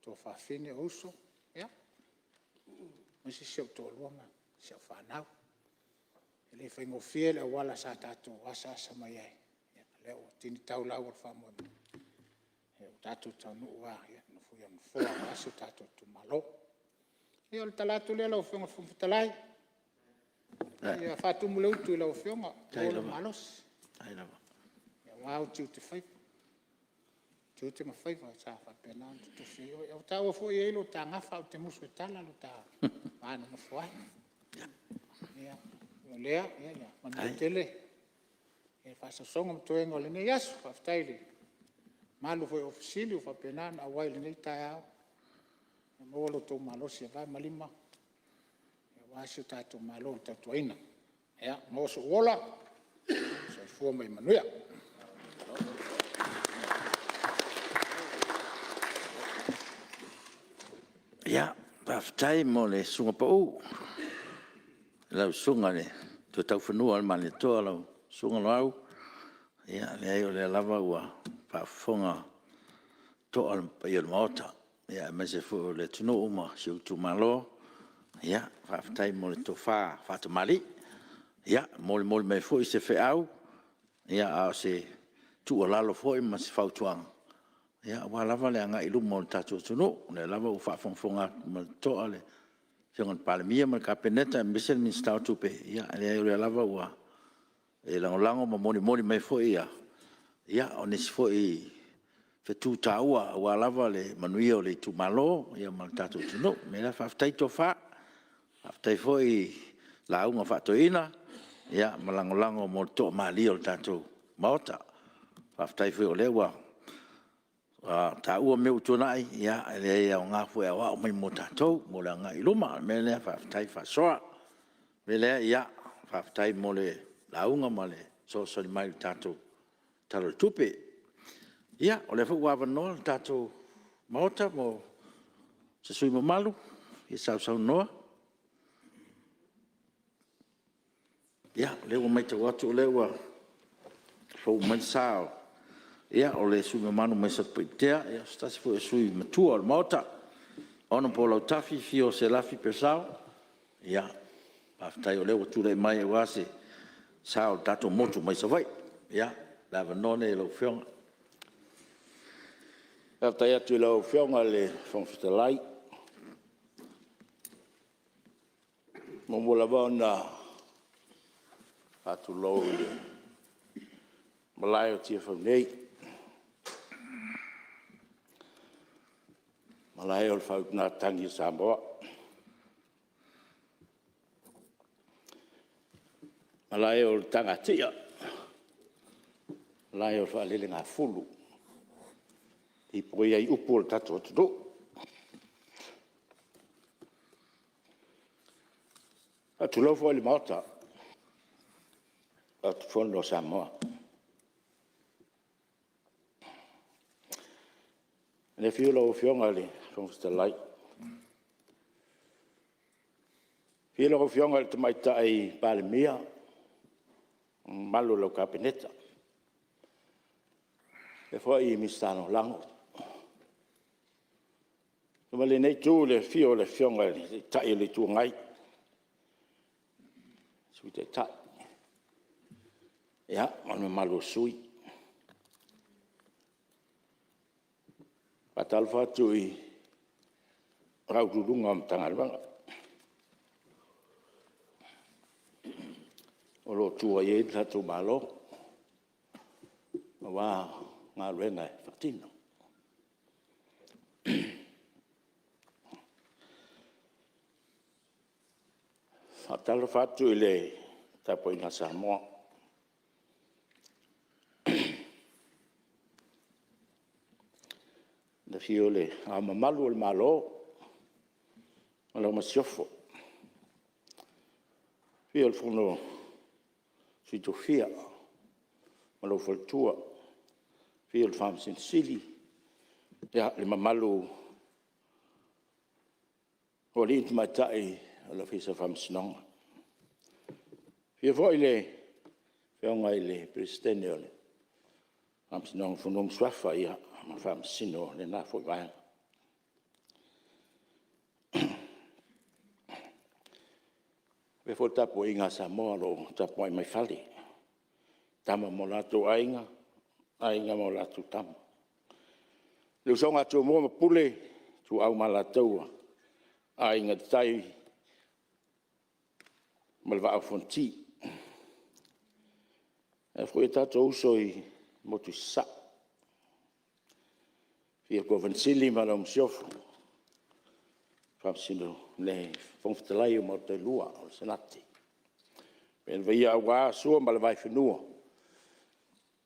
tuafafine, o uso, aemaise si ou toalua ma si au fanau. E le faigofie le auala sa tatou asaasa mai ai, o lea ua tini tau lau o le faamoemoe, ua tatou taunuu lava i le nofoia o le Nofoa aua si o tatou itumalo. Ia o le tala atu lea lau Afioga i le Fofoga Fetalai, ia faatumu le utu i lau Afioga, maua lou malosi aua ou tiute ma faiva sa faapena ona tofia ai oe. O taua foi e i ai lo ta gafa ae ou te musu e tala lo ta va nonofo ai. O lea, ia manuia tele faasausauga ma toega o lenei aso. Faafetai i le mamalu foi o Ofisa Sili o Pulega ua faapena ona auai i lenei taeao, ia maua lo outou malosi e vae ma lima aua si o tatou Malo i le tautuaina. Ia maua sou ola. Soifua ma ia manuia. Ia, faafetai mo le susuga pau i lau Susuga i le Toetaufanua a le Malietoa lau Susuga Loau. Ia leai o lea lava ua faafofoga totoa le paia o le Maota, aemaise foi o le atunuu ma si ou itumalo. Faafetai mo le tofa faatamalii, e molimoli mai foi se feau, a o se tuualalo foi ma se fautuaga aua lava le agai i luma o le tatou atunuu. O lea lava ua faafogafoga atu ma le totoa le Afioga i le Palemia ma le Kapeneta aemaise le Minisita o Tupe, ia e leai o lea lava ua e lagolago ma molimoli mai foi o nisi foi fetu taua aua lava le manuia o le itumalo ma le tatou atunuu. O le mea lea, faafetai tofa, faafetai foi lauga faatoeaina ma lagolago mo le toamalie o le tatou Maota. Faafetai foi o lea ua taua mea ua tuanai, e leai e aoga foi e aoao mai mo tatou mo le agai i luma. O le mea lea, faafetai faasoa. O le mea lea, ia, faafetai mo le lauga ma le fesoasoani mai i le tatou Tala o le Tupe. Ia, o lea foi ua avanoa le tatou Maota mo se sui usufono mamalu e fia sausaunoa. Ia, o lea ua matau atu o lea ua fou mai le sa o le sui usufono mamalu mai Satupaitea, o se tasi foi o sui usufono matua o le Maota, Hon Lautafi Fio Selafi Purcell. Faafetai o lea ua tulai mai aua se sao o le tatou motu mai Savaii. Ia, o le avanoa lenei i lau Afioga. Faafetai atu i lau Afioga i le Fofoga Fetalai. E muamua lava ona faatulou i le malae o Tiafau nei, le malae o le faautugatagi a Samoa. Malae o le tagatia, malae o le faalelegafulu e lipoi ai upu o le tatou atunuu. E faatulou foi i le Maota Fono o Samoa. I le afio o lau Afioga i le Fofoga Fetalai, afio lau Afioga i le Tamaitai Palemia ma le mamalu o lau Kapeneta, faapea foi Minisita Lagolago. Liliu mai i lenei Itu i le afio o le Afioga i le Taitai o le Itu Agai, Sui Taitai ma le mamalu o sui usufono. E faatalofa atu i Ofisa Sili o Pulega o Matagaluega o lo o tua i ai lo tatou Malo aua galuega e faatino. E faatalofa atu i le tapuaiga a Samoa, i le afio o Le Ao Mamalu o le Malo ma lau Masiofo, afio le Sui o le Fono a Sui Tofia ma lou faletua, afio le Faamasino Sili, le mamalu o alii ma tamaitai o le Ofisa o Faamasinoga. Afio foi le Afioga i le Peresetene o le Faamasinoga o Fanua ma Suafa ma Faamasino o lena foi Vaega. E faapea foi le tapuaiga a Samoa o lo o tapuai mai fale, Tama ma o latou Aiga, Aiga ma latou Tama. Le usoga a Tumua ma Pule, Ituau ma Alataua, Aiga i le Tai ma le Vaa o Fonoti. Ae a foi o tatou uso i le motu i Sasae, afio le Kovana Sili ma lau Masiofo, le Fofoga Fetalai o Maota e Lua o le Senate. Le paia aua Sua ma le Vaifanua,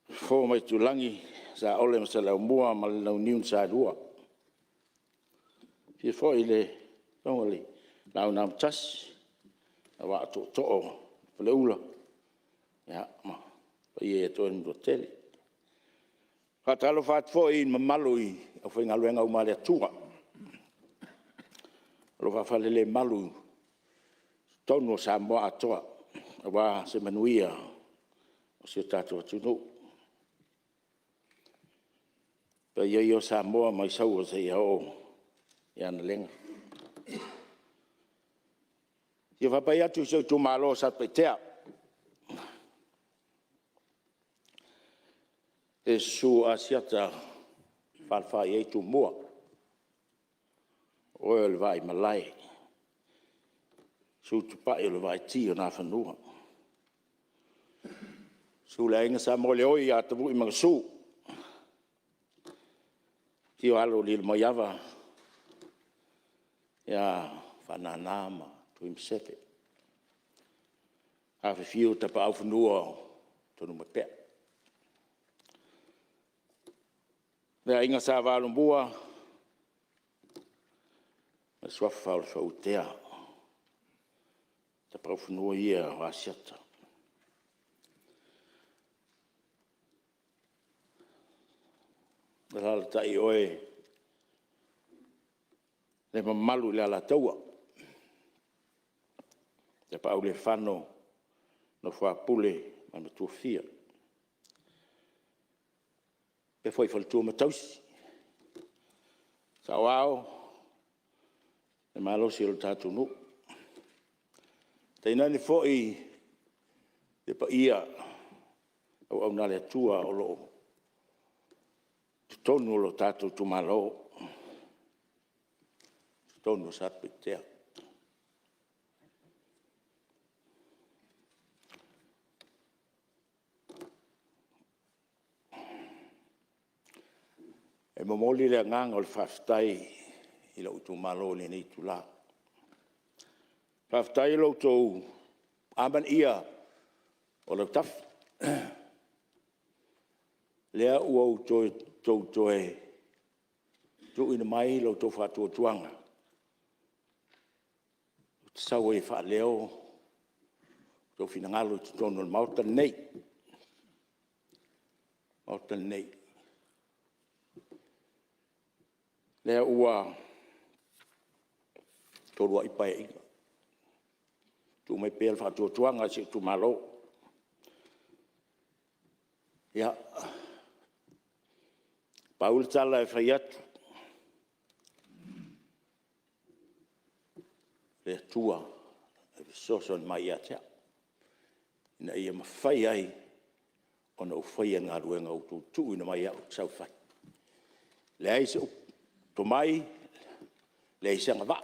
Fofo ma Aitulagi, Saole ma Saleaaumua ma le Launiu na Saelua. Afio foi le Afioga i le Laau na Amotasi, Auvaa o Tootoo o le Faleula ma le paia ia te oe le Manuatele. E faatalofa atu foi i le mamalu i le aufaigaluega uma a le Atua o lo o faafalelemalu i totonu o Samoa atoa aua se manuia o si o tatou atunuu. O paia ia o Samoa mai Saua seia oo i Analega. E fia faapai atu i si ou itumalo o Satupaitea, susu Asiata e falefa i ai Tumua, o oe o le Vaimalae, susu Tupai o le Vaati o Nafanua, susu le Aiga Samoeleoi ia Tavui ma Gasu, afio alo o Lilomaiava ia Faanana ma Tuimaseve, afifio Tapaaufanua o Tonumaipea. Le Aiga Sa Valomua ma le Suafa o le Fauatea, Tapaaufanua ia o Asiata. Alaalatai oe le mamalu i le Alataua, Tapaaualefano, nofo a Pule ma Matuafia. E faapea foi faletua ma tausi, saoao le malosi o le tatou nuu, tainane foi le paia o auauna a le Atua o lo o i totonu o lo tatou itumalo, totonu o Satupaitea. E momoli le agaga o le faafetai i lou itumalo i lenei itula. Faafetai i lo outou amanaia o Lautafi. Lea ua outou toe tuuina mai lo outou faatuatuaga ou te sau ai e faaleo lou finagalo i totonu o le Maota lenei. O lea ua toluai Paeaiga, tuu mai pea le faatuatuaga i si ou itumalo. Ia, pau le tala e fai atu, le Atua e fesoasoani mai ia te au, ina ia mafai ai ona ou faia le galuega ua outou tuuina mai au ou te sau e fai. E leai sou tomai, leai se agavaa,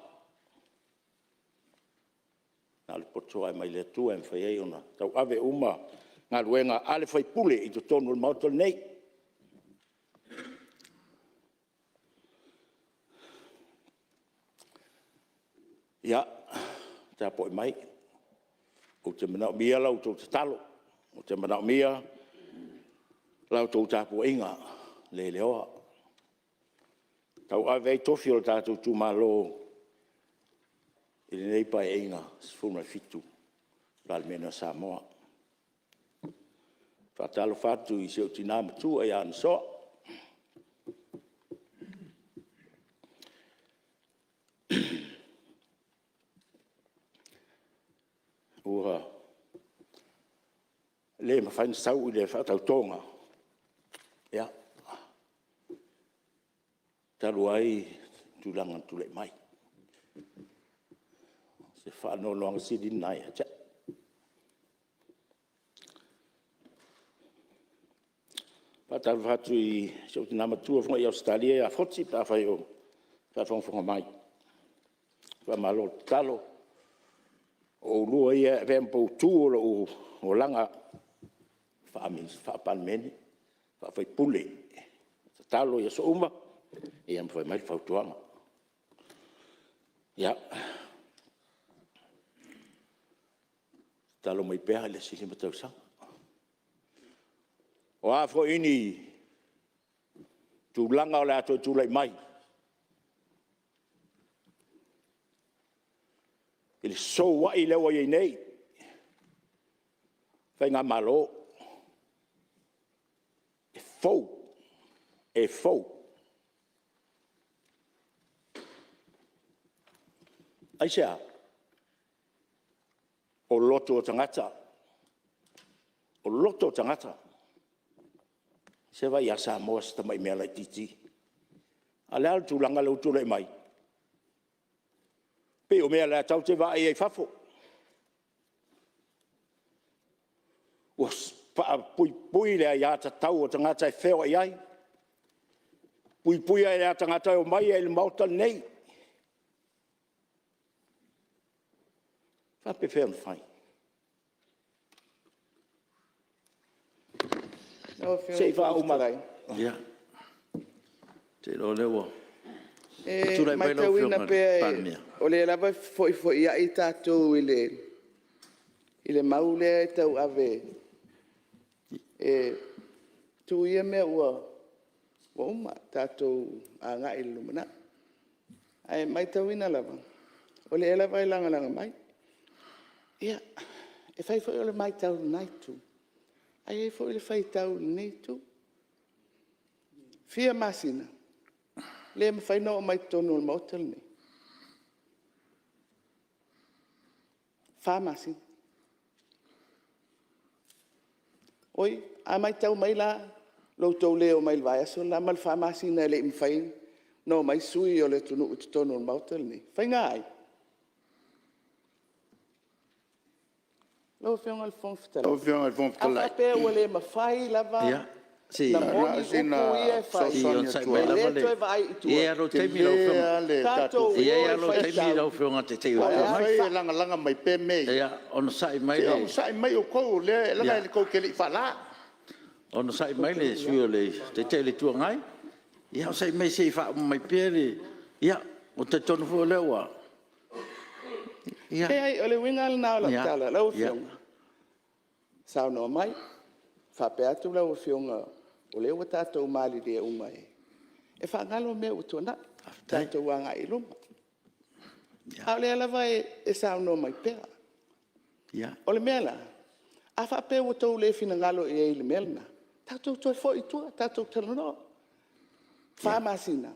na o le poto lava mai le Atua e mafai ai ona tauave uma galuega a le sui usufono i totonu o le Maota lenei. Ia, tapuai mai, ou te manaomia la outou tatalo, ou te manaomia la outou tapuaiga leleoa e tauave ai tofi o le tatou itumalo i lenei Paeaiga XVII o le Palemene o Samoa. E faatalofa atu i si ou tina matua ia Anasoa. Ua le mafai ona sau i le faatautoga, ia, talu ai tulaga na tulai mai. O se faanoanoaga sili lena ia te au. E faatalofa atu i si ou tina matua foi i Ausetalia ia Foti pe afai o faafogafoga mai, faamalo tatalo. O oulua ia e avea ma poutu o lou olaga faa-Palemene, faa-sui usufono. Tatalo i aso uma ma fai mai le fautuaga. Ia, tatalo mai pea i le isi 5 tausaga. O a foi ni tulaga o le a toe tulai mai i le soui lea ua i ai nei faigamalo, e fou, e fou. Aisea? O loto o tagata, o loto o tagata. Se i vaai ia Samoa o si tamai mea laitiiti. A o le a le tulaga lea ua tulai mai? E pei o mea o lea tatou te vaai ai i fafo. Ua puipui le aiatatau a tagata e feoai ai, puipui le aia a tagata e omai ai i le Maota lenei. E faapefea ona fai? Lau Afioga Se i i le Fofoga faauma Fetalai... Ia, ou te iloa o lea ua... E Tulai mai lau matauina Afioga i le pea Palemia. o lea lava e fefoifoiai tatou i le mau lea e tauave e tuu ia mea ua uma, tatou agai i le lumanai. Ae matauina lava, o lea lava e lagalaga mai. Ia, e fai foi o le matau a lena Itu, ae i ai foi le faitau a lenei Itu. E fia masina le mafai ona oo mai i totonu o le Maota lenei? 4 masina. Oi, a matau mai la lo outou le omai i le vaiaso le la ma le 4 masina e le i mafai ona omai sui usufono o le atunuu i totonu o le Maota lenei? Faiga a ai? Lau Afioga i le Fofoga Lau Fetalai, Afioga i le Fofoga a Fetalai... faapea ua le mafai lava Ia, se i ona Na moni o sina upu ia e fai, fesoasoani onosai atu e mai lava. le lava le... toe vaai i E i tua, ai lava lou E taimi tele lau Afioga. lava le tatou tatou... E o i ai e lava lou taimi faitau lau Afioga i le Taitai o po o le le Itu a Agai. le Afai e sao. lagalaga mai pea mea ia, Ia, onosai mai se i le onosai mai outou leaga tou te le i faala. Onosai mai le sui usufono o le Taitai o le Itu Agai. Ia onosai mai se i faauma mai pea le... Ia, ou te talitonu foi o lea ua... Ia. Leai, o le uiga lena o lau tala, lau Afioga, saunoa mai, faapea atu lau Afioga o lea ua tatou malilie uma e faagalo mea ua tuanai, tatou agai i luma. A o lea lava e saunoa mai pea. O le mea la, a faapea ua outou le finagalo i ai i le mea lena, tatou toe foi i tua tatou talanoa. 4 masina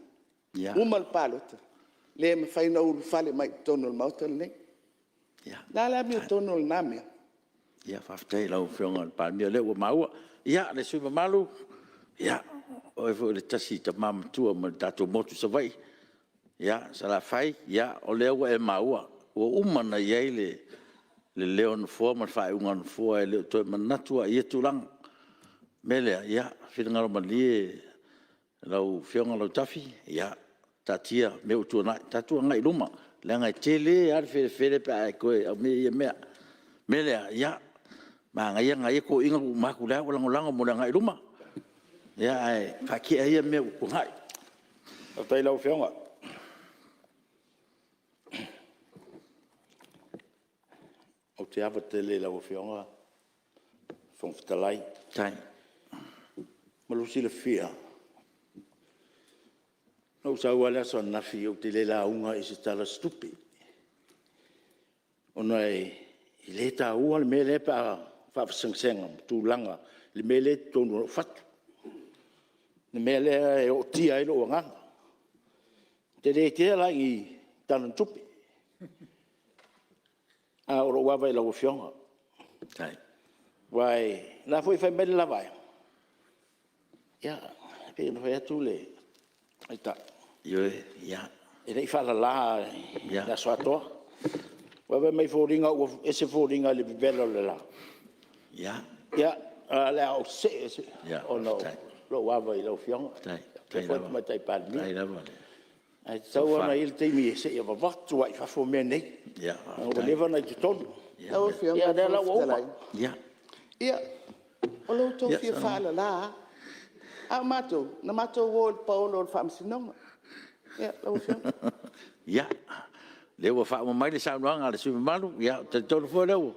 uma le palota, le mafai ona ulufale mai i totonu o le Maota lenei. O le a le amiotonu o lena mea? Faafetai i lau Afioga i le Palemia o lea ua maua. Ia, le sui usufono mamalu, o oe foi o le tasi tama matua mai le tatou motu i Savaii, Salafai. Ia, o lea ua e maua, ua uma ona i ai le leo o le Nofoa ma le faaiuga a le Nofoa, e le o toe manatu lava i ia tulaga. O le mea lea, ia finagalo malie lau Afioga Lautafi, ia taatia mea ua tuanai, tatou agai i luma, leaga e tele lava le felefele pe a e toe aumaia ia mea. O le mea lea, ia, manaia nai ia toeaiina ua uma atu o lea ua lagolago mo le agai i luma, ae faatea ia mea ua tuanai. Faafetai i lau Afioga. Ou te ava tele i lau Afioga i le Fofoga Fetalai. Mo lou silafia, na ou sau lava i le aso ananafi ou te le lauga i se Tala o se Tupe, ona e le taua le mea lea pe a faavasega tulaga i le mea lea e i totonu o lou fatu, le mea lea e ootia ai lou agaga. Ou te le kea la i ni Tala o ni Tupe, ae o lou ava i lau Afioga. Aua o la foi e fai mai le la vaega, ia, e pei ona fai atu le Taitai, Ioe, ia. E le i faalala i le aso atoa. Aua fai mai e foliga ua ese foliga i le vevela o le la. Ia, ae o le a ou see ese ona o lou ava i lau Afioga faapea foi le Tamaitai Palemia. Ae tatau lava ona i ai le taimi se i avavatu lava i fafo mea nei, leaga ua leva ona i totonu. Lau Afioga Ia i o lea le la Fofoga ua uma. Fetalai, ia, o lo outou fia faalala lava, a o matou, na matou o i le paolo o le Faamasinoga. Lau Afioga. Ia, o lea ua faauma mai le saunoaga a le sui usufono mamalu, ou te talitonu foi o lea ua…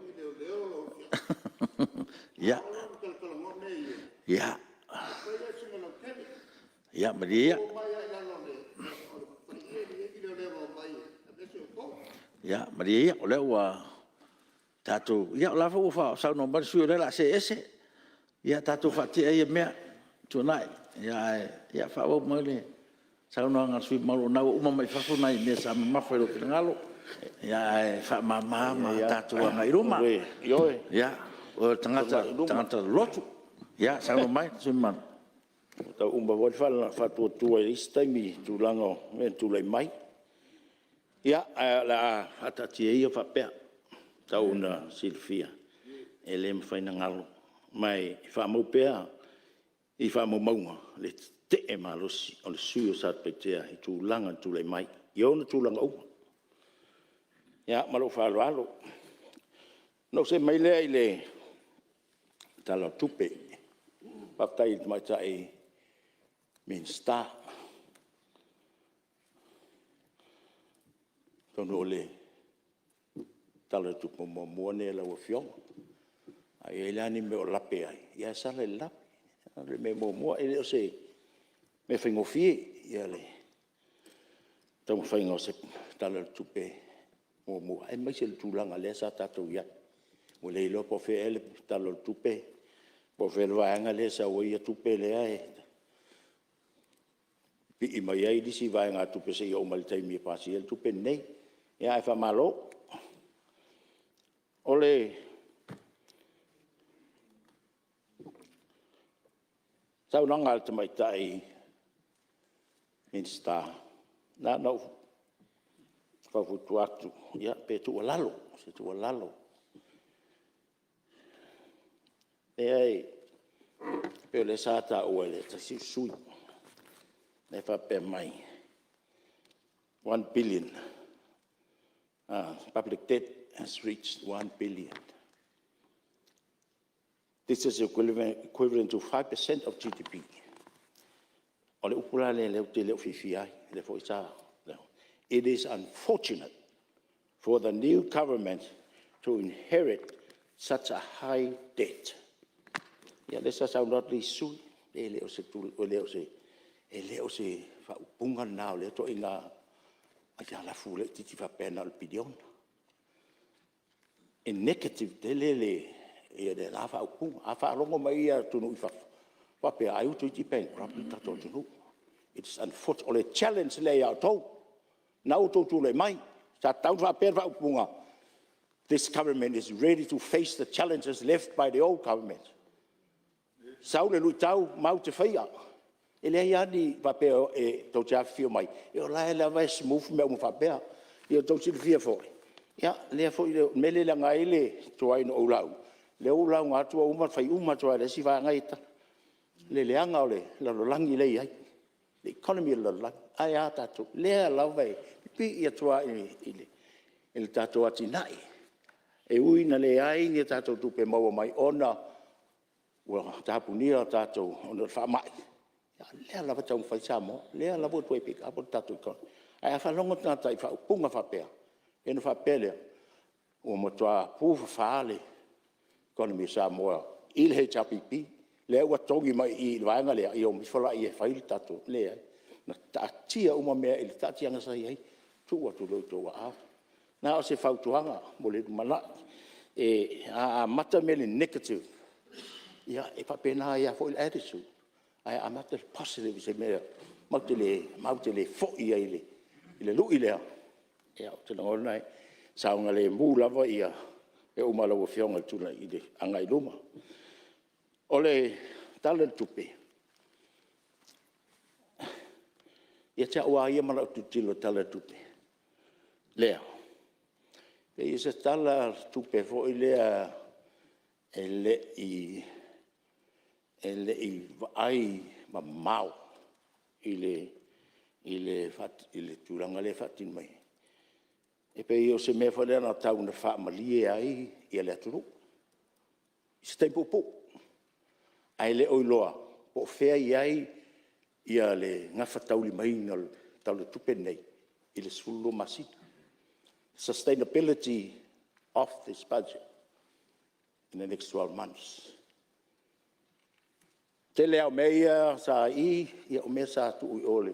Ia, ia malie ia, malie ia, o lea ua tatou… Ia o la foi ua saunoa mai le sui usufono o lea o le a see ese. Ia tatou faatea ia mea ua tuanai, ae faaauau mai le saunoaga a le sui usufono mamalu, o lena ua uma mai i fafo nai mea sa mamafa i lou finagalo, ae faamama ma tatou agai i luma. Ioe. O oe o le tagata lotu. Ia saunoa mai le sui usufono mamalu. Ua tau uma foi le faatuatua i isi taimi i tulaga o mea e tulai mai. Ia, ae o le a faataatia ia faapea, tau ina silafia, e le mafai ona galo. Ma e faamau pea i faamaumauga le tetee malosi o le sui usufono o Satupaitea i tulaga na tulai mai i ona tulaga uma. Ia, ma lou faaaloalo. Ona ou see mai lea i le Tala o le Tupe. Faafetai i le Tamaitai Minisita. Atonu o le Tala o le Tupe muamua lenei a lau Afioga. A i ai la ni mea o lape ai, ia sala i le lape. O le mea muamua, e le o se mea faigofie le taumafaiga o se Tala o le Tupe muamua, aemaise le tulaga lea sa tatou i ai, ua le iloa po o fea ea le Tala o le Tupe, po o fea le vaega lea e sau ai tupe lea e pipii mai ai nisi vaegatupe seia oo mai i le taimi e pasia ai le tupe lenei. Ae faamalo. O le saunoaga a le Tamaitai Minisita, na ona ou faufautua atu pe tuualalo, se tuualalo. E pei o lea sa taua e se tasi o sui usufono lea e faapea mai, $1 billion, public debt has reached $1 billion. This is equivalent to 5% of GDP. O le upu la lea ou te le o fiafia ai, lea foi sa… It is unfortunate for the new government to inherit such a high debt? Ia lea sa saunoa atu le isi sui usufono, e le o se faaupuga lena o lea ituaiga aitalafu laitiiti faapea na o le piliona. E negative tele lena faaupuga. A faalogo mai atunuu i fafo, faapea ai ua toeitiiti bankrupt le tatou atunuu. It's unfortunate. O le challenge lea ia outou, o lena ua outou tulai mai, sa tatau ona faapea le faaupuga, this Government is ready to face the challenges left by the old government. Sau le luitau matou te faia. E leai lava ni faapea tou te afifio mai, o la e lava e smooth mea uma faapea. Ia outou silafia foi, o le mea lea e leaga ai le tuai ona ou lauga, o lea ua ou lauga atu ua uma ona fai uma atu lava e le isi vaega ia tala, i le leaga o le lalolagi lea e i ai, le economy o le lalolagi. Ae a tatou? O lea lava e pipii atu lava i le tatou atinae. E ui ina leai ni tatou tupe maua mai ona ua tapunia tatou ona o le faamai, a o lea lava e taumafai Samoa, o lea lava ua toe pick up le tatou economy. Ae a faalogo le tagata i faaupuga faapea, ona faapea lea, ua matua pufafa le economy o Samoa i le HRPP, lea ua togi mai i i i le vaega lea, ia o ifo lea e fai le tatou… E leai, na taatia uma mea i le taatiaga sa i ai, tuu atu loa i outou aao. Na o se fautuaga mo le lumanai. A amata le mea i le negative, ia e faapena ai lava foi le attitude, ae a amata i le positive i se mea matou te le foi ai i le lui lea, ia ou te lagona e saogalemu lava mea uma a lau Afioga i le agai i luma. O le Tala o le Tupe, ia te au lava ia ma lau tilotilo i le Tala o le Tupe lea, e pei o se Tala o le Tupe foi lea e le i vaai mamao i le tulaga lea e faatino mai ai. E pei o se mea foi lea na tau ina faamalie ai le atunuu i se taimi puupuu, ae le o iloa po o fea e i ai le gafataulimaina o le Tala o le Tupe lenei i le 12 masina. Sustainability of this budget in the next 12 months. O le tele lava o mea ia sa i i, o mea sa tuu i o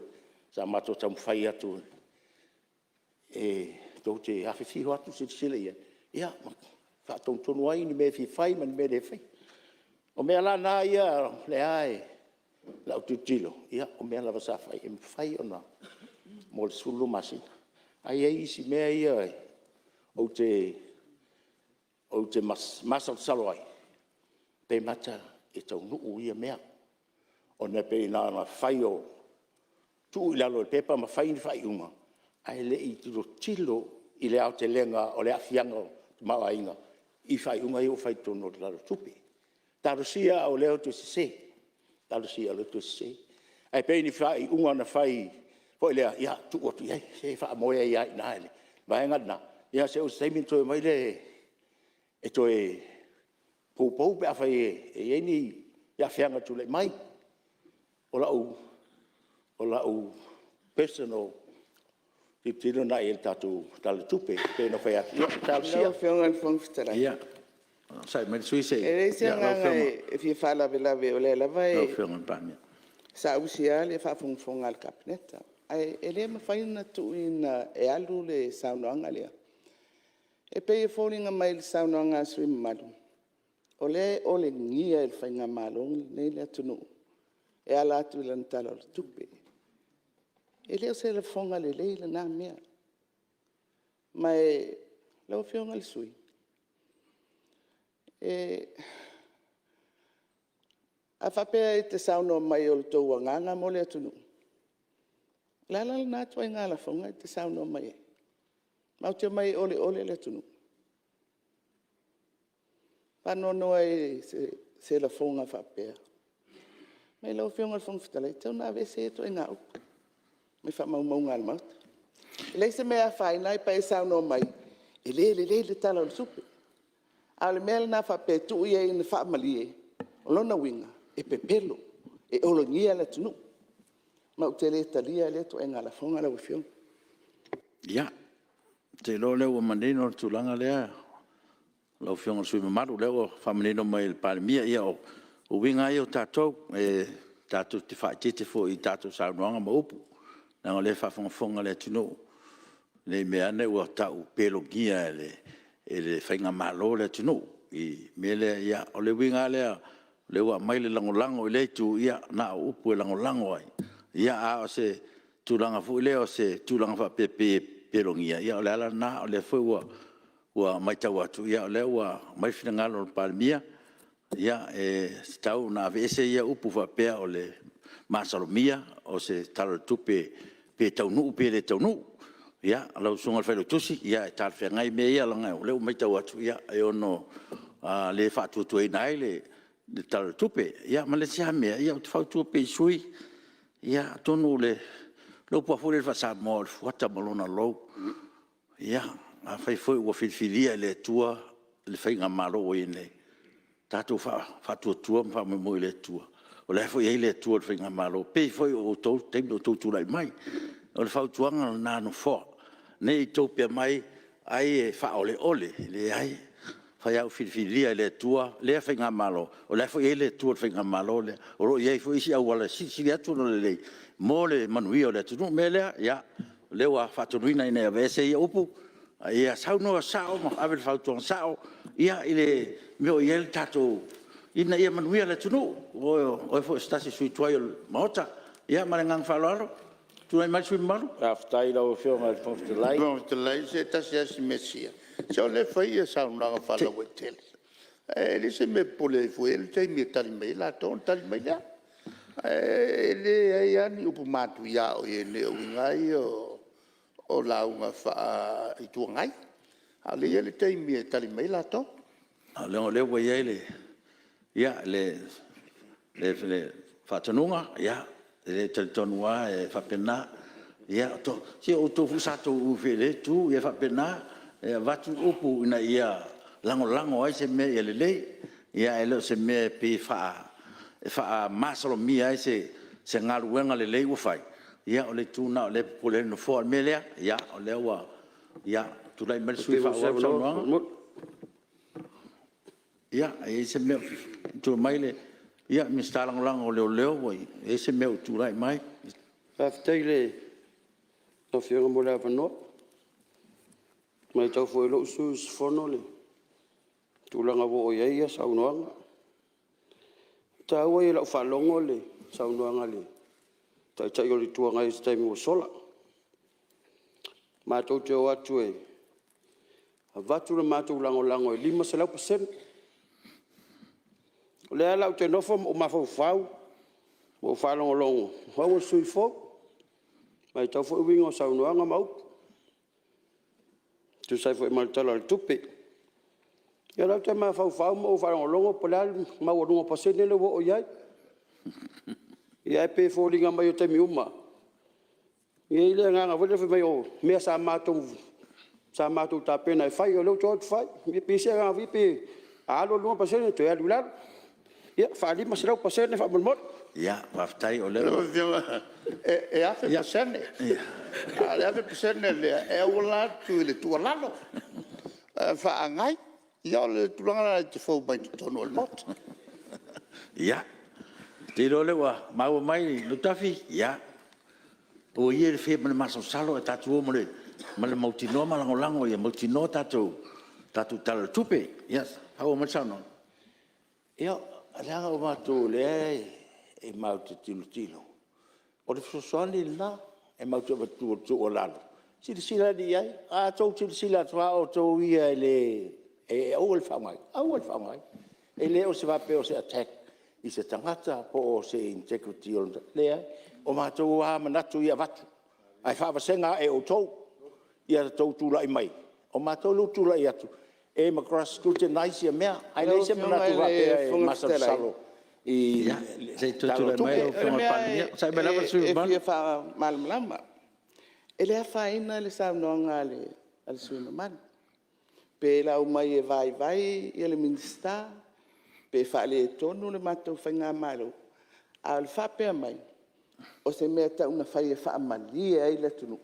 sa matou taumafai atu e tou te afifio atu silasila i ai, ia ma faatonutonu ai ni mea e fia fai ma ni mea e le faia. O mea la na ia o lea i lau tilotilo, o mea lava sa fai e mafai ona mo le 12 masina. Ae i ai isi mea ia ou te masalosalo ai, pe mata e taunuu ia mea, ona e pei na ona fai tuu i lalo o le pepa ma fai ni faaiuga, ae le i tilotilo i le aotelega o le aafiaga o le tamaoaiga i faaiuga ia ua fai i totonu o le Tala o le Tupe. Talosia a o lea ou te sese, talosia o lea ou te sese. Ae pei o ni faaiuga na fai foi lea, ia tuu atu i ai, se faamoe ai lava i ina i le vaega lena, ia se i oo i se taimi ona toe omai lea e toe poupou pe afai e i ai ni aafiaga e tulai mai. O lau personal tilotilo lena i ai i le tatou Tala o le Tupe. E pei ona ou fai atu, ia talosia. Lau Afioga i le Fofoga Fetalai, Ia, onosai mai le sui usufono e leai se agaga e fia faalavelave o lea lava e saausi lava le faafogafoga a le Kapeneta. Ae le mafai ona tuuina e alu le saunoaga lea, e pei e foliga mai i le saunoaga a le sui usufono mamalu, o lea e olegia e le faigamalo lenei le atunuu e ala atu i lana Tala o le Tupe. E le o se lafoga lelei lena mea. Ma lau Afioga i le sui usufono, a faapea e te saunoa mai o le tou agaga mo le atunuu, o le a la lena ituaiga lafoga e te saunoa mai ai? Matou te omai e oleole le atunuu? E faanoanoa i se lafoga faapea. Lau Afioga i le Fofoga Fetalai, e tatau ona aveese ia ituaiga upu mai faamaumauga a le Maota. E leai se mea e afaina ai pe a e saunoa mai e le lelei le Tala o le Tupe. A o le mea lena faapea e tuu i ai ina faamalie, o lona uiga, e pepelo, e olegia le atunuu. Ma ou te le talia lea ituaiga lafoga lau Afioga. Ia, ou te iloa o lea ua manino le tulaga lea lau Afioga i le sui usufono mamalu, o lea ua faamanino mai e le Palemia. Ia o uiga lava ia o tatou, e tatou te faaeteete foi i a tatou saunoaga ma upu, leaga o lea e faafogafoga le atunuu, ne i mea ane ua tau Pelogia e le faigamalo le atunuu. O le mea lea, o le uiga lava lea, o lea ua aumai le lagolago i lea Itu, ia na o upu e lagolago ai, a o se tulaga foi lea o se tulaga faapea e pei e Pelogia, ia o le ala lena. O lea foi ua matau atu, o lea ua aumai le finagalo o le Palemia, e tatau ona aveese ia upu faapea o le masalomia o se Tala o le Tupe pe taunuu pe le taunuu. Ia, lau Susuga i le Failautusi, e talafeagai mea ia leaga o lea ua matau atu, e ono le faatuatuaina ai le Tala o le Tupe. Ia ma le isi lava mea, ou te fautua pea i sui usufono, atonu o le upu lava foi lea faa-Samoa o le fuata ma lona lou. Ia, afai foi ua filifilia e le Atua le faigamalo ua i ai nei, tatou faatuatua ma faamoemoe i le Atua, o la e foi e i ai le Atua i le faigamalo, e pei foi o outou i le taimi a o outou tulai mai. O le fautuaga lena a le Nofoa, ne i outou pea mai ai e faaoleole. E leai, afai lava ua filifilia e le Atua lea faigamalo, o la e foi e i ai le Atua i le faigamalo lea. O lo o i ai foi isi auala e silisili atu ona lelei mo le manuia o le atunuu. O le mea lea, ia, o lea ua faatonuina ina ia aveese ia upu, a ia saunoa sao ma ave le fautuaga sao i le mea o i ai le tatou... ina ia manuia le atunuu. O oe foi o se tasi o sui usufono tuai o le Maota. Ia ma le agaga faaaloalo. Tulai mai le sui usufono mamalu. Faafetai i lau Afioga i le Fofoga Fetalai. Lau Afioga i le Fofoga Fetalai, se tasi lava si mea sia, se o lea e fai saunoaga faalauaitele, ae leai se mea e popole ai fua, e i ai le taimi e tali mai ai latou ona tali mai lea. Ae leai lava ni upu matuia o i ai nei, o uiga lava ia o lauga faa-Itu Agai, a o lea e i ai le taimi e tali mai ai latou. Leaga o lea ua i ai le faatonuga, ia, e talitonu lava e faapena. Ia, se o outou foi sa outou i lea Itu, ia e faapena. E avatu upu ina ia lagolago ai se mea ia lelei, ae le o se mea e pei e faamasalomia ai se galuega lelei ua fai. Ia o le itu lena o lea e popole ai le Nofoa. O le mea lea, o lea ua tulai mai le sui usufono e faaauau le saunoaga. Ia, e i ai se mea o tulai mai le Minisita Lagolago o Leoleo ua i ai se mea o tulai mai. Faafetai i lau Afioga mo le avanoa. E matau foi e lou sui usufono le tulaga ua oo i ai saunoaga. O le taua ia i lau faalogo le saunoaga a le Taitai o le Itu Agai i se taimi ua sola, matou te o atu e avatu le matou lagolago e 500%. O lea la ou te nofo ma ou mafaufau ma ou faalogologo, o au o le sui usufono fou, e matau foi uiga o saunoaga ma upu e tusa ai foi ma le Tala o le Tupe. Ia o lea ou te mafaufau ma ou faalogologo po o le a le maualuga o pasene lea ua oo i ai. Ia ae pei e foliga mai o taimi uma lava, e i ai le agaga foi lea fai mai o mea sa matou tapena e fai o lea ou te o atu fai. E pei o se agaga foi lea pei a alu le 2% toe alu i lalo. Ia faa-500% faamolemole. Ia, faafetai o lea ua... Lau Afioga e 1000%, a o le 1000% lea e auala atu i le tuualalo faa-Agai. Ia o le tulaga lena e te fou mai totonu o le Maota. Ia, ou te iloa o lea ua maua mai Lautafi, ia aua ia le faia ma le masalosalo ae tatou o ma le mautinoa ma lagolago ia mautinoa tatou Tala o le Tupe. Ia faaauau mai le saunoaga. Ia, leaga o matou o lea e matou te tilotilo, o le fesoasoani lena e matou te avatua o le tuualalo, silasila ane i ai. A outou silasila atu lava outou ia e aua le faaaogaina, aua le faaaogaina. E le faapea o se attack i se tagata po o se integrity o le... leai. O matou lava manatu ia e avatu, ae faavasega ane e outou ia le tou tulai mai. O matou lea ua tulai atu, e matua scrutinize ia mea, ae leai se manatu faapea e masalosalo i le Se i Tala o le tulai mai Tupe. lau O le Afioga i le Palemia. mea Onosai mai lava le sui usufono e mamalu. fia faamalamalama, e le afaina le saunoaga a le sui usufono mamalu, pe lau mai e vaivai le Minisita, pe faaletonu le matou faigamalo, a o le faapea mai, o se mea e tau ina fai e faamalie ai le atunuu.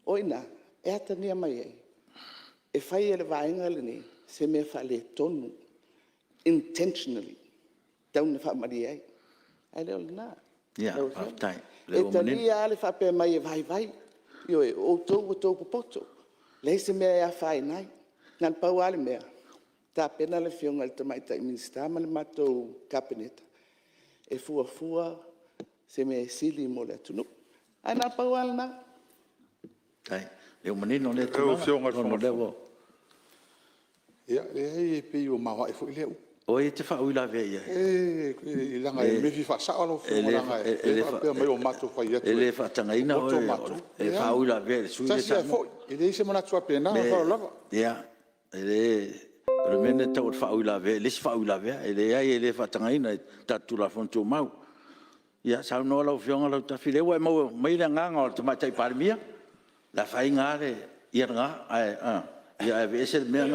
O i ina e atagia mai ai, e fai e le Vaega lenei se mea faaletonu intentionally, e tatau ona faamalie ai, ae le o lena. Lau Afioga, e talia lava le faapea mai e vaivai. Ioe, o outou ua outou popoto, e leai se mea e afaina ai. Na o le pau lava le mea, tapena le Afioga i le Tamaitai Minisita ma le matou Kapeneta e fuafua se mea e sili mo le atunuu. Ae na o le pau lava lena. Faafetai, o lea ua manino lea tulaga. Ia, leai e pei ua maoae foi lea upu. O ai e te faauilavea i ai? Leaga o le mea e fia faasao lau Afioga leaga o lea e faapea mai ua matou fai atu E le faatagaina e oe popoto matou. e faauilavea i le sui usufono lea e Leai, tasi ae foi, e leai se manatu faapena ma le faaaloalo lava. Ia, o le mea lena e tau o le faauilavea i le isi faauilavea. E leai e le faatagaina i tatou Tulafono Tumau. Ia saunoa lau Afioga Lautafi, o lea ua e maua mai le agaga o le Tamaitai Palemia, e afaina lava ia lena, ae aveese le mea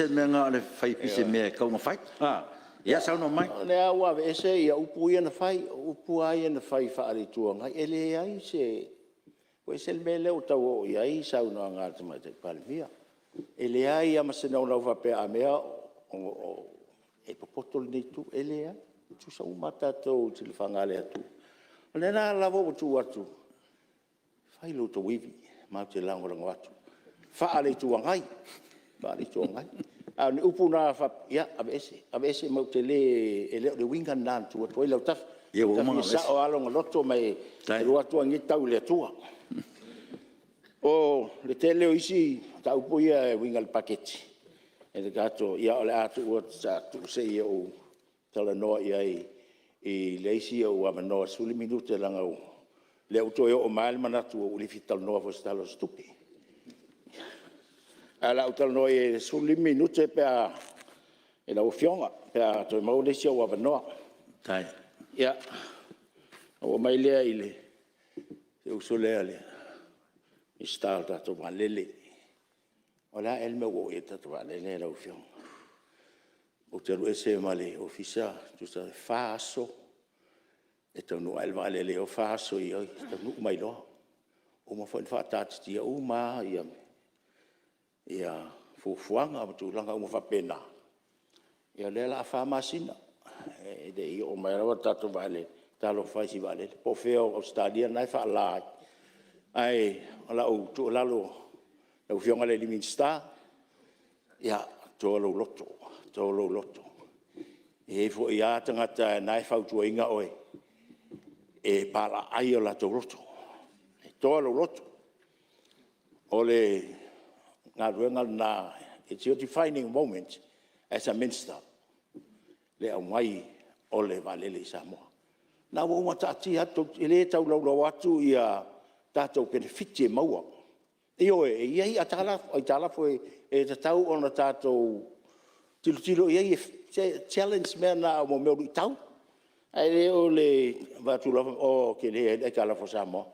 lena o le fai pisinese e tatau ona fai. Ia saunoa mai. O lea lava ua aveese upu ia na fai, o upu lava ia na fai faale-Itu Agai. E leai se... ua ese le mea lea ua tau oo i ai le saunoaga a le Tamaitai Palemia. E leai lava ma se naunau faapea a mea e popoto lenei Itu. E leai, e tutusa uma lava tatou i le silafaga a le Atua. O lena lava ua tuu atu, fai lo outou ivi, matou te lagolago atu faale-Itu Agai, faale-Itu Agai. A o ni upu na faapea, ia aveese, aveese matou te le... e le o le uiga lena na tuu atu ai Lautafi. Lautafi e sao lava lona loto ma e alu atu lava lenei tau i le Atua. O le tele o isi mataupu ia e uiga i le paketi, ia o le a tuu atu se i ou talanoa i ai i le isi ou avanoa 15 minute leaga o lea ua toe oo mai lava le manatu ua ou le fia talanoa foi i se Tala o se Tupe. Ae o le a ou talanoa i ai i le 15 minute lau Afioga pe a toe maua le isi ou avanoa. Ia, ona ou oo mai lea i si ou uso lea le Minisita o le tatou Vaalele. O le a ea le mea ua oo i ai le tatou vaalele lau Afioga? Ou te alu ese ma le Ofisa tusa e 4 aso e taunuu ae le vaalele i o, 4 aso i o taunuu mai loa. Ua uma foi ona faataatitia uma lava fuafuaga ma tulaga uma faapena. Ia o lea o le a 4 masina e le i oo mai lava le tatou vaalele. Talofa e i si vaalele, po o fea o Ausetalia lena e faala ai. Ae o lau tuualalo i lau Afioga i le Minisita, ia toa lou loto, toa lou loto. E i ai foi lava tagata o lena e fautuaina oe, e palaaai o latou loto. Toa lou loto, o le galuega lena, it's your defining moment as a Minister le aumai o le vaalele i Samoa. O lena ua uma ona taatia atu, e le taulaulauina atu tatou penefiti e maua. Ioe, e i ai aitalafu e tatau ona tatou tilotilo i ai, e challenge mea na o mea o luitau. Ae le o le avatu loa, o, e tele ai le aitalafu a Samoa.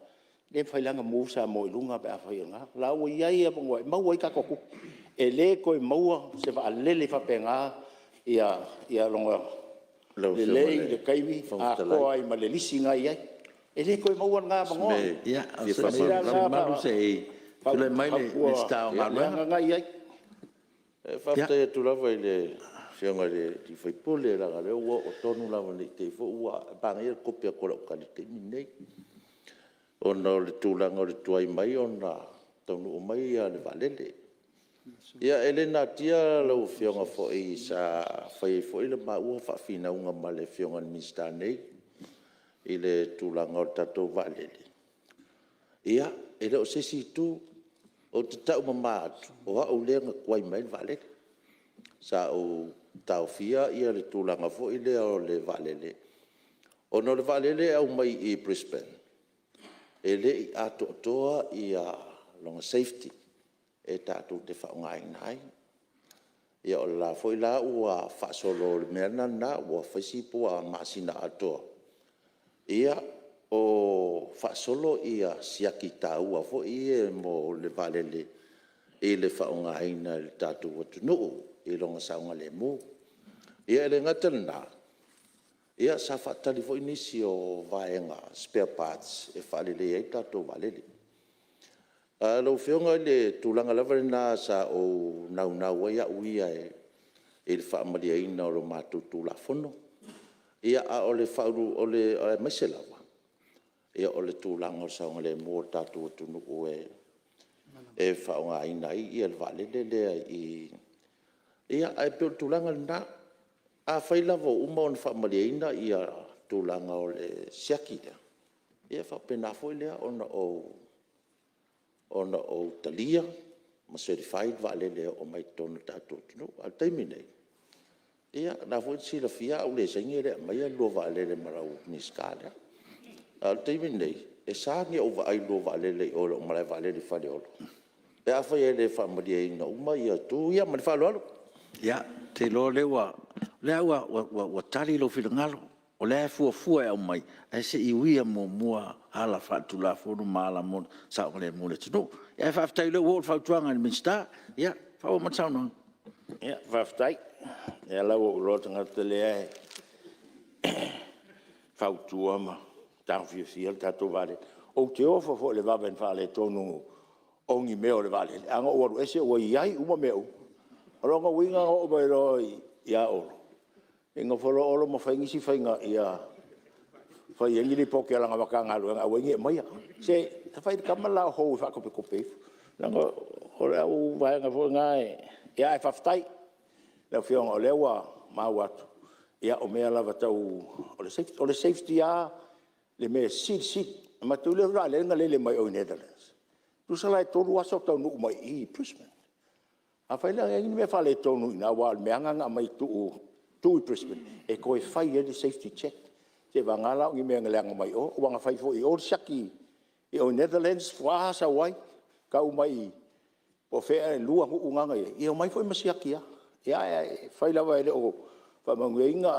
E le mafai la ona move Samoa i luga pe afai o lena. O la ua i ai avanoa e maua ai tatou tupe. E le toe maua se vaalele faapena lona lelei i le taimi atoa ai ma le lisi na e i ai. E le toe maua lena avanoa. Se i tulai mai le Minisita o Galuega. E faafetai atu lava i le Afioga i le sui usufono, leaga o lea ua oo tonu lava ne i te i foi ua... E manaia le tope atu o lau tali i le taimi lenei. Ona o le tulaga o le tuai mai ona taunuu mai le vaalele. Ia e le natia lau Afioga foi sa fai ai foi le maua faafinauga ma le Afioga i le Minisita nei i le tulaga o le tatou vaalele. Ia, e le o se isi itu, ou te taumama atu, o au lea na tuai mai ai le vaalele. Sa ou taofia le tulaga foi lea o le vaalele, ona o le vaalele e aumai i Brisbane, e le i atoatoa lona safety e tatou te faaaogaina ai. Ia o la foi la ua faasolo i le mea lena, ua fai si masina atoa o faasolo siaki taua foi ia mo le vaalele i le faaaogaina e le tatou atunuu i lona saogalemu. Ia e le gata i lena, sa faatali foi nisi o vaega spare parts e faaleleia ai le tatou vaalele. Lau Afioga i le tulaga lava lena sa ou naunau ai au ia i le faamalieina o le matou Tulafono, aemaise lava o le tulaga o le saogalemu o le tatou atunuu e faaaogaina ai le vaalele lea i… Ae pei o le tulaga lena. Afai lava ua uma ona faamalieina tulaga o le siaki lea, ia ona faapena foi lea ona ou talia ma certify le vaalele e oo mai i totonu o le tatou atunuu. A o le taimi lenei, ia o lena foi e te silafia a ou le saini e le aumaia le lua vaalele ma lau Minisita lea. A o le taimi lenei, e sa ona ou vaai i le lua vaalele i o i lou malaevaalele i Faleolo pe afai e le faamalieina uma itu ia. Ma le faaaloalo. Ia, ou te iloa o lea ua tali lou finagalo, o lea e fuafua e aumai, ae se i uia muamua ala faale-Tulafono ma ala mo le saogalemu o le atunuu. Ae faafetai o lea ua oo le fautuaga i le Minisita. Ia faaauau mai le saunoaga. Faafetai. O lea la ua ou iloa le tagata lea e fautua ma taofiofia le tatou vaalele. Ou te ofo foi i le vave na faaletonu o ni mea o le vaalele, ae na ou alu ese ua i ai uma mea uma. O lona uiga na oo mai loa ia Olo, nofo loa Olo ma fai nisi faiga ia fai ai ni lipoti a lana Matagaluega e aua ai ne i aumaia. Se fai i le tama le la o Hoe e faatopetope ifo. Leaga o le au vaega foi lena e… ae faafetai i lau Afioga o lea ua maua atu, o mea lava tau… o le safety lava le mea e silisili. Manatua le vaalele na lele mai o i Netherlands, tusa la e 3 aso o taunuu mai i i i Brisbane. Afai la e i ai ni mea faaletonu i ina aua o le mea lava lena na aumai e tuu i Brisbane e toe fai ai le safety check, seiavagana la o ni mea na leaga mai o. Aua na fai foi i o le siaki i o i Netherlands faatoa sau ai tau mai i po o fea e 2 nuu na na i ai, ia omai foi ma siaki lava. Ae afai lava e le o faamalieina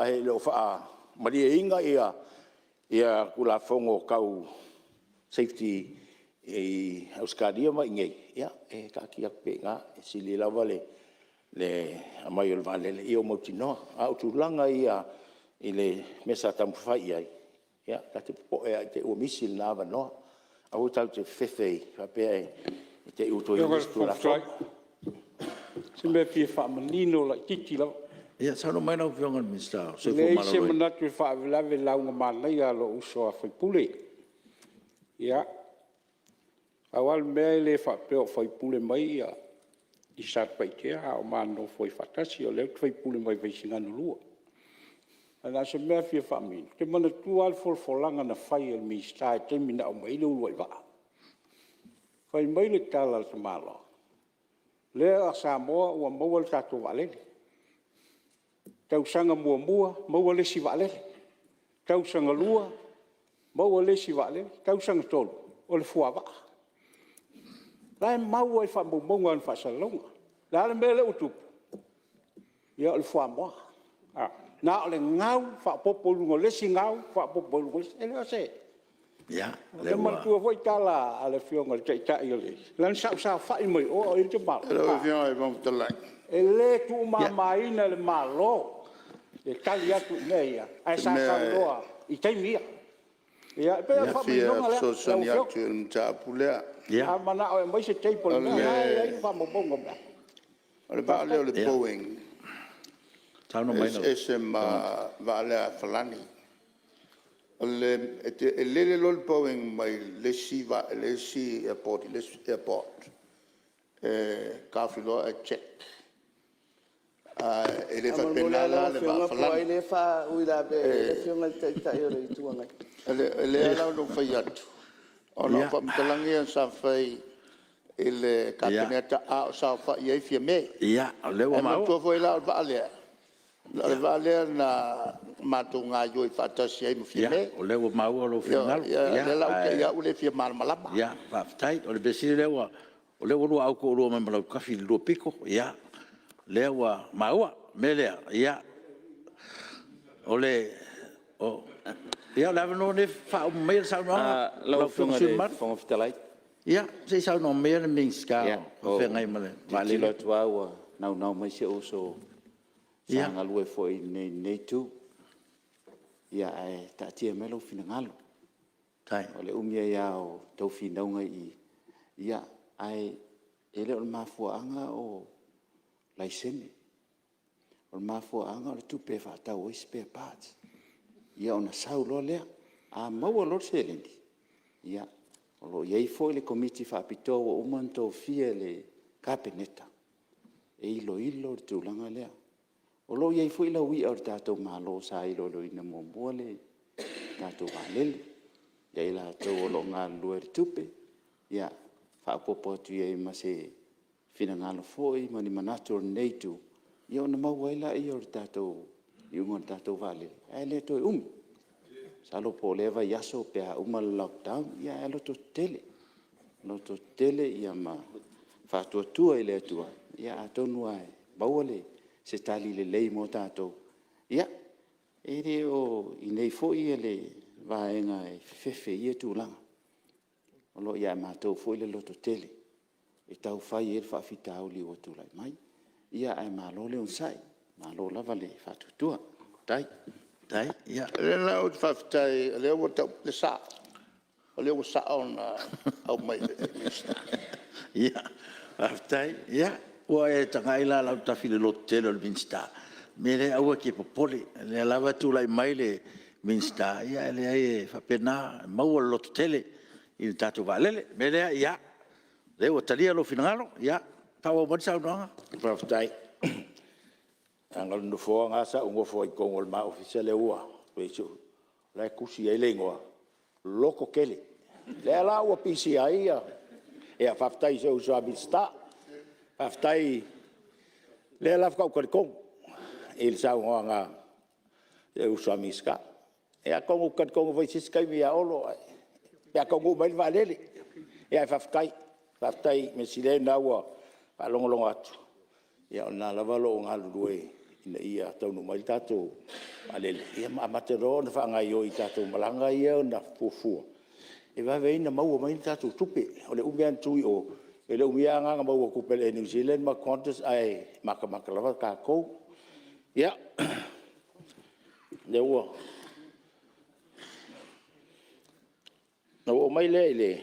Tulafono tau safety i Ausetalia ma i inei, ia e taatia atu pea i ina, e sili lava le aumai o le vaalele ia ua mautinoa. A o tulaga ia i le mea sa taumafai i ai, ia ta te popoe lava i te i ua misi lena avanoa. Aua tatou te fefefe faapea i te i ua toe i ai nisi Tulafono. Lau Afioga i le Fofoga Fetalai, o se mea e fia faamanino laitiiti lava. Ia saunoa mai lau Afioga i le Minisita o le E Soifua leai se Maloloina. manatu e faalavelave i le lauga manaia a lou uso a sui usufono. Ia, pau lava le mea e le faapea o faipule mai Satupaitea a o ma nonofo ai faatasi, o lea ou te faipule mai Vaisigano 2. Ae na o se mea e fia faamanino, ou te manatua lava le folafolaga na fai a le Minisita i le taimi na aumai ai le uluai vaa. Fai mai le tala a le tamaloa, lea Samoa ua maua le tatou vaalele. Tausaga muamua, maua le isi vaalele, tausaga lua, maua le isi vaalele, tausaga tolu, o le fuavaa. O la e mau lava i faamaumauga o ana faasalalauga. O le a le mea lea ua tupu? Ia o le fuamoa. Na o le gau faaopoopo i luga o le isi gau faaopoopo i luga o le isi… E le o se… Ou te manatua foi tala a le Afioga i le Taitai o le… leaga sa ou saofai mai o a o i ai le tamaloa. Lau Afioga i le Fofoga Fetalai… E le tuumamaina e le Malo le tali atu i mea ia, ae sa saunoa i taimi ia. Ia, e pei o le E fia faamaninoga lea lau fesoasoani Afioga. atu i le mataupu lea. A manao e aumai se tape o le mea lena e i ai faamaumauga o mea. O le vaa lea o le BOEING e eseese ma le vaa lea a Falani. E lele loa le BOEING mai le isi airport i le isi airport, e taofi loa ae check. Ae le Faamolemole faapena lava la lau le vaa Afioga po o ai Falani. lea e faauilavea i ai le Afioga i le Taitai o le Itu Agai. O lea la na ou fai atu, ona o faamatalaga ia sa fai i le Kapeneta a o saofai ai Fiame. Ia, o lea ua Ae maua. manatua foi la o le vaa lea, o le vaa lea na matou gaoioi faatasi ai ma Fiame. Ia, o lea ua maua lou finagalo. Ioe. O lea la ua te i lava ua le fia malamalama. Faafetai. O le mea sili o lea ua oulua au toalua mai ma Lautafi i le lua pito. Ia, o lea ua maua. O le mea lea, ia, o le avanoa lenei, faauma maia le saunoaga Lau lau Afioga i le Afioga sui i le usufono mamalu. Fofoga Fetalai… Ia, se i saunoa maia le Minisita o feagai ma le Ia, ua tilotilo vaalele. atu lava ua naunau mai si ou uso sa galue foi i lenei itu. Ae taatia mai lou finagalo. O le umi ai lava o tou finauga i i, Ae e le o le mafuaaga o laisene, o le mafuaaga o le tupe e faatau ai spare parts, ia ona sau loa lea. A maua loa le seleni, ia o lo o i ai foi le Komiti Faapitoa ua uma ona tofia e le Kapeneta e iloilo le tulaga lea. O lo o i ai foi lauia a le tatou Malo sa iloiloina muamua le tatou vaalele, ia i latou o lo o galulue i le tupe, faaopoopo atu i ai ma se finagalo foi ma ni manatu o lenei Itu, ia ona maua ai lea o le tatou iuga o le tatou vaalele, ae le toe umi. Masalo po o lea vaiaso pe a uma le lockdown, ae lototetele, lototetele ma faatuatua i le Atua, atonu lava e maua se tali lelei mo tatou. Ia, e le o i inei foi le vaega e fefefe i ia tulaga, o lo o ia matou foi le lototele e tau fai ai le faafitauli ua tulai mai. Ae malo le onosai, malo lava le faatuatua. Faafetai. Faafetai. Ia. O lea la ou te faafetai o lea ua tau mai le sao, o lea ua sao ona aumai e le Minisita. Faafetai. Ia, ua e tagai la Lautafi i le lototele o le Minisita. O le mea lea aua e te popole, o lea lava e tulai mai le Minisita, ia e leai e faapena, e maua le lototele i le tatou vaalele. O le mea lea, ia, o lea ua talia lou finagalo, faaauau mai le saunoaga. Faafetai. Leaga o le nofoa lena sa ou nofo ai i totonu o le ma ofisa lea la e tusi ai le igoa, Lototele. Lea la ua pisia ai ia… Faafetai i si ou uso a Minisita, faafetai. O lea la faatoa ou talitonu i le saunoaga a si ou uso a Minisita. Ia atonu ou te talitonu foi i se isi taimi ia Olo pe a taunuu mai le vaalele. Ae faafetai, faafetai. O le mea sili o lena ua faalogologo atu, o lena lava o lo o galulue ina ia taunuu mai le tatou vaalele ma amata loa ona faagaoioi i tatou malaga ia na fuafua e vave ai ona maua mai ni tatou tupe. O le umi lava ona tu i o, o le umi lava lena ona maua o tupe a le Air New Zealand ma Qantas ae matamata lava tatou. Ia, lea ua… Ona ou oo mai lea i le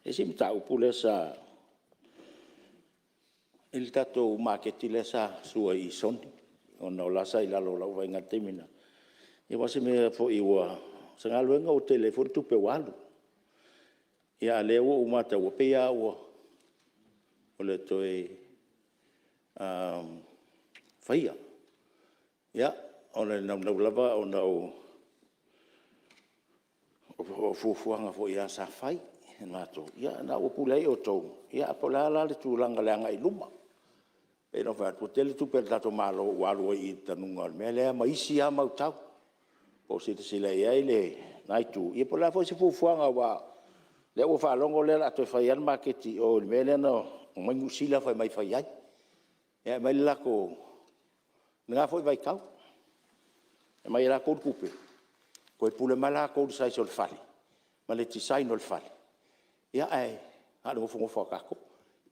isi mataupu lea sa… i le tatou maketi lea sa sua i Sogi ona o la sa i lalo o lau vaaiga i le taimi lena. Aua o se mea foi o se galuega ua tele ai foi le tupe ua alu, a o lea ua ou mataua, e pei lava o le toe faia. Ia, o le naunau lava ona o fuafuaga foi lava sa fai e matou, ia o lena ua pule ai outou, ae po o le a la le tulaga i le agai i luma. E pei ona ou fai atu, ua tele tupe a le tatou Malo ua alu ai i i i le tanuga o le mea lea ma isi lava mau tau. Po o silasila i ai lena Itu, ia po o le a foi se fuafuaga aua o lea ua ou faalogo o le a toe fai lava le maketi i o i le mea lea na omai Niu Sila fai mai e fai ai. E aumai le latou… i lena foi vaitau, aumai e latou le tupe, toe pule mai lava latou i le size o le fale ma le design o le fale, ae na o le nofonofo lava o tatou.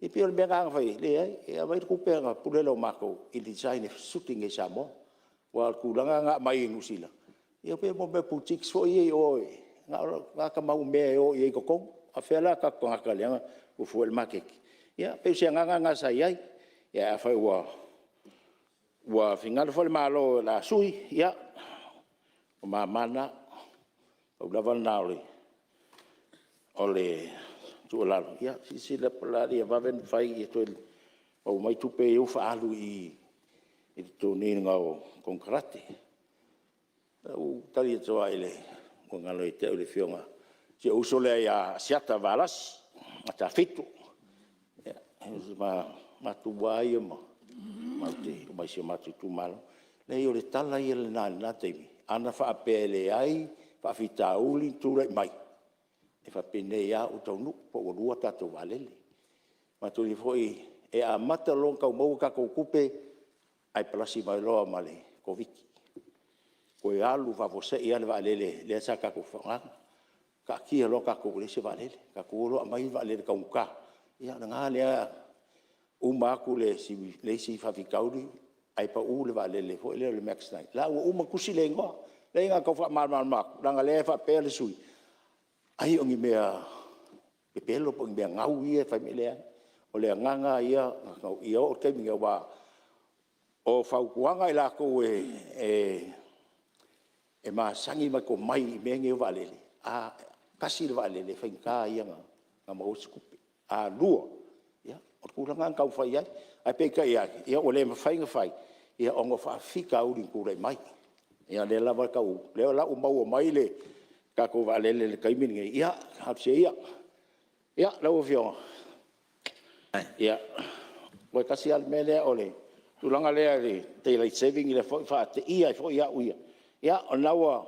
Ia pei o le mea lena na fai ai, leai, e aumai le tupe ona pule lea o matou i le design e suit i inei i Samoa. Aua o le tulaga na aumai e Niu Sila, ia pei o mea o boutiques foi ia i o na o tagata maumea e o i ai i totonu. A o fea la o tatou tagata lea na fuafua i ai le maketi? Ia pei o se agaga lena sa i ai. Ae afai ua finagalo foi le Malo o le a sui, ia, o mama na. Pau lava lena o le tuualalo, ia silasila ia vave ona fai ia toe maua mai tupe ia ua faaalu i i le totogiina o konekarate. Ou te tali atu lava ua galo ia te au le afioga, si ou uso lea ia Asiata Valasi Tafito. O matou lava ia matou te omai i si o matou itumalo. Leai o le tala ia lena i lena taimi, ana faapea e leai faafitauli na tulai mai, e faapenei lava ua taunuu po ua 2 a tatou vaalele. Matou te iloa foi e amata loa ona tau maua a tatou tupe, ae palasi mai loa ma le Koviti. Toe alu faafuasei lava le vaalele lea sa tatou faaaogaina. Taatia loa tatou ua leai se vaalele, tatou o loa aumai vaalele taugata, ia lena lea uma atu le isi faafitauli ae pau le vaalele foi lea o le MAX 9, la ua uma ona tusi le igoa. Leai na ona tau faamalamalama atu, leaga o lea e faapea le sui usufono, ai o ni mea pepelo po o ni mea gau ia e fai mai. E leai. O le agaga lava ia, ia oo i le taimi, aua o fautuaga a i latou e masani ma tomai i mea nei o vaalele, a tasi le vaalele, e faigata ia ona maua se tupe. A lua, ia o le tulaga lena na taumafai i ai, ae peitai ane, ua le mafai ona fai ona o faafitauli na tulai mai. Ia o lea lava e tau, o lea la ua maua mai le tatou vaalele i le taimi lenei, ia talosia ia. Ia, lau Afioga, ia, toe tasi lava le mea lea, o le tulaga lea i le daylight saving lea foi ua faateia ai foi au ia, ia o lena ua…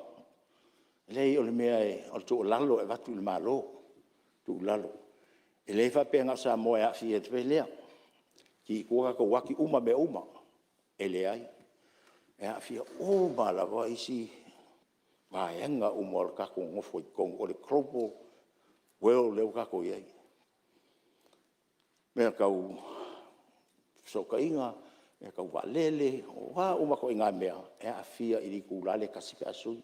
leai o le mea o le tuualalo e avatu i le Malo, tuualalo, e le faapea na o Samoa e aafia i le mea lea, ki i tua tatou uati uma mea uma. E leai, e aafia uma lava isi vaega uma o le tatou nonofo ai i totonu, o le global world lea ua tatou i ai. O mea tau fesootaiga, mea tau vaalele, o a uma ituaiga mea, e aafia i le itula lea e 1 pe a sui.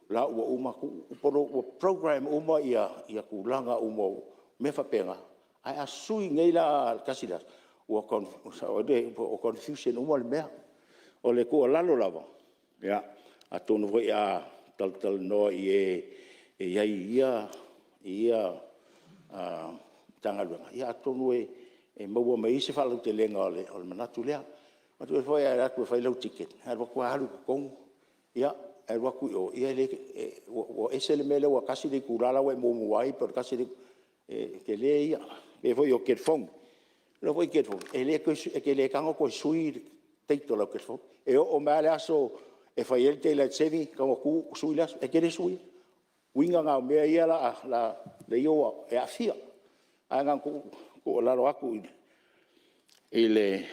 O la ua uma atu ua programme uma tulaga uma o mea faapena, ae a sui nei la i le tasi le aso, ua confusion uma le mea. O le tuualalo lava, ia atonu foi a talatalanoa i e e i ai i ia Matagaluega, ia atonu e maua mai ai se faalauteleaga o le manatu lea. Manatua foi a e alu atu e fai lau ticket, e alu atu lava alu i totonu, ia e alu atu i o, ua ese le mea lea ua 1 le itula la ua e muamua ai pe o le 1 le… E tele ia. E pei foi o telefoni, o mea foi ia o telefoni, e te le tago toe sui le date o lau telefoni. E oo mai lava le aso e fai ai le daylight saving e tago atu sui le aso. E te le suia. Uiga na o mea ia e aafia. Ae na ona tuualalo atu i le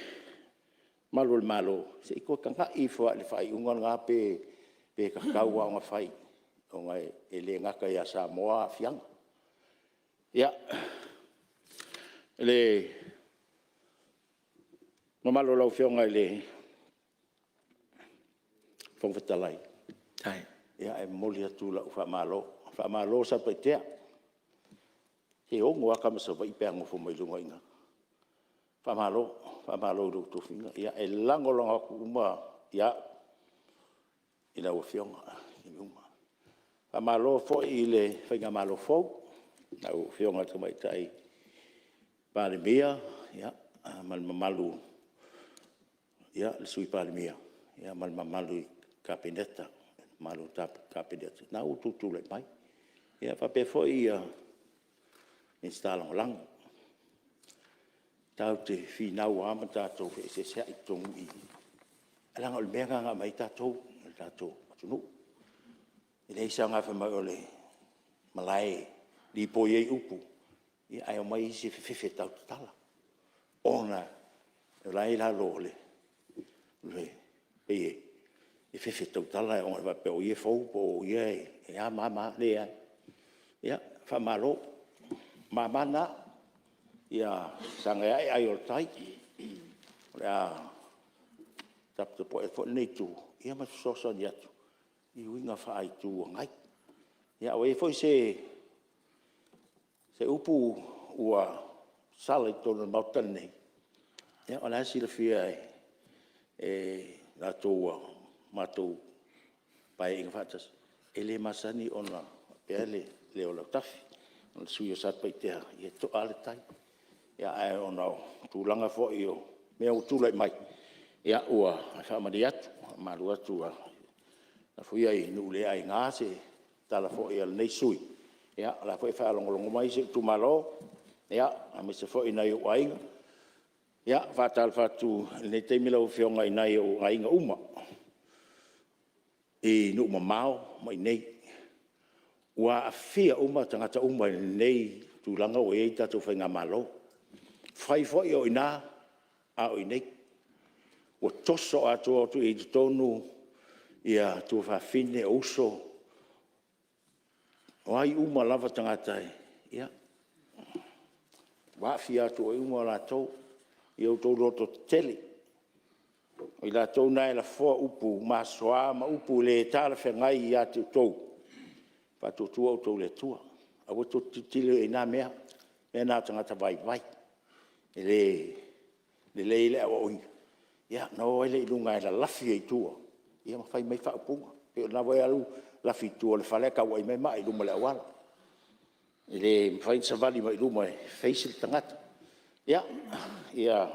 malu o le Malo, se i toe tagai ifo lava i le faaiuga lena pe tatau lava ona fai, ona e le gata ia Samoa aafiaga. Ia, le mamalu o lau Afioga i le Fofoga Fetalai, ia e momoli atu lau faamalo. Faamalo Satupaitea, se e 6 lava tama Savaii pe a nofo mai luga i ina. Faamalo, faamalo i lou tofiga. Ia e lagolago atu uma au i lau Afioga i taimi uma. Faamalo foi i le faigamalo fou lau Afioga i le Tamaitai Palemia ma le mamalu i le Sui Palemia ma le mamalu i le Kapeneta, le mamalu o le Kapeneta, lena ua outou tulai mai. Ia faapea foi Minisita Lagolago. Tatou te finau lava ma tatou feeseeseai i totonu i i, ae leaga o le mea lena na aumai ai tatou e le tatou atunuu. E leai se aoga e fai mai o le malae e lipoi ai upu, ae omai isi e fefefe e tautatala, ona o la e i lalo o le… pei e fefe tautala ona faapea o ia e fou po o ia e a ma a ma a. Leai. Ia, faamalo. O mama na, ia sagai ae ai o le tai. O le a taputapuai atu foi lenei Itu ma fesoasoani atu i uiga faa-Itu Agai. A ua i ai foi se upu ua sala i totonu o le Maota lenei, ia o la e silafia e i latou ua matou Paeaiga faatasi, e le masani ona faapea le leo o Lautafi. O le sui usufono o Satupaitea, e toa lava le tai. Ae ona o tulaga foi o mea ua tulai mai, ia ua faamalie atu, faamalulu atu, lafo ia i nuu le aina se tala foi a lenei sui usufono, ia o la foi e faalogologo mai si ou itumalo, aemaise foi nai ou aiga. E faatalofa atu i lenei taimi lau Afioga i nai ou aiga uma i nuu mamao ma i inei, ua aafia uma tagata uma i lenei tulaga ua i ai le tatou faigamalo. E fai foi o i ina, a o i inei. Ua toso atoa atu i totonu ia tuafafine, o uso, o ai uma lava tagata, ia, ua aafia atu uma ai latou. Ia outou lototetele, o i latou na e lafoa upu masoa ma upu le talafeagai ia te outou, faatuatua outou i le Atua. Aua tou te tilotilo i na mea. mea na a tagata vaivai. E le lelei le aoaoina, ia ona o ai lea i luga e lalafi ai i tua, ia ma fai mai faaupuga. E pei o lena foi e alu lafi i tua o le fale ae tauai mai maa i luma o le auala. E le mafai ona savali mai i luma e face le tagata. Ia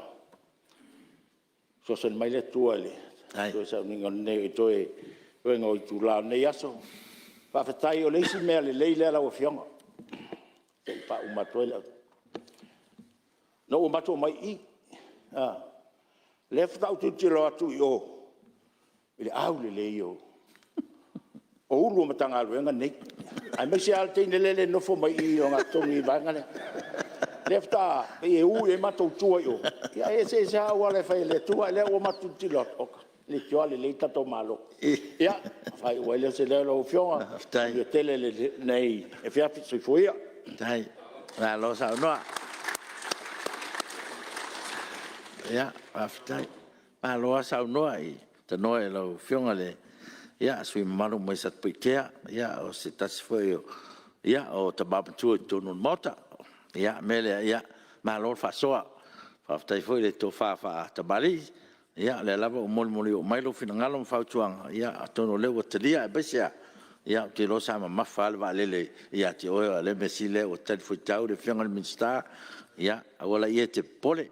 fesoasoani mai le Atua i le toe sauniga o lenei toega o itula o lenei aso. Faafetai o le isi mea lelei lea lau Afioga, se i faauma atu ai lau... ina ua matou omai i i, lea faatoa ou tilotilo atu i o i le aulelei o Ofisa Sili o Matagaluega nei, aemaise lava le teine lea e le nofo mai i i le ogatotonu i le vaega lea. Lea faatoa pei e u i ai matou i tua i o, ae eseese lava auala e fai e le Atua. O lea ua matou tilotilo atu, oka, e leitioa lelei le tatou Malo. Ia, ona faaiu ai lea o se leo lau Afioga, manuia tele lenei afiafi. Soifua ia. Faafetai, malo saunoa. Faafetai. Malo lava saunoa, tanoa i lau Afioga i le sui usufono mamalu mai Satupaitea, o se tasi foi o tama matua i totonu o le Maota. O le mea lea, malo le faasoa, faafetai foi le tofa faatamalii, o lea lava ua molimoloo mai lou finagalo ma fautuaga, atonu o lea ua talia, aemaise lava, ou te iloa sa mamafa lava le vaalele ia te oe, a o le mea sili o lea ua talifuaitau le Afioga i le Minisita, ia aua laia e te popole.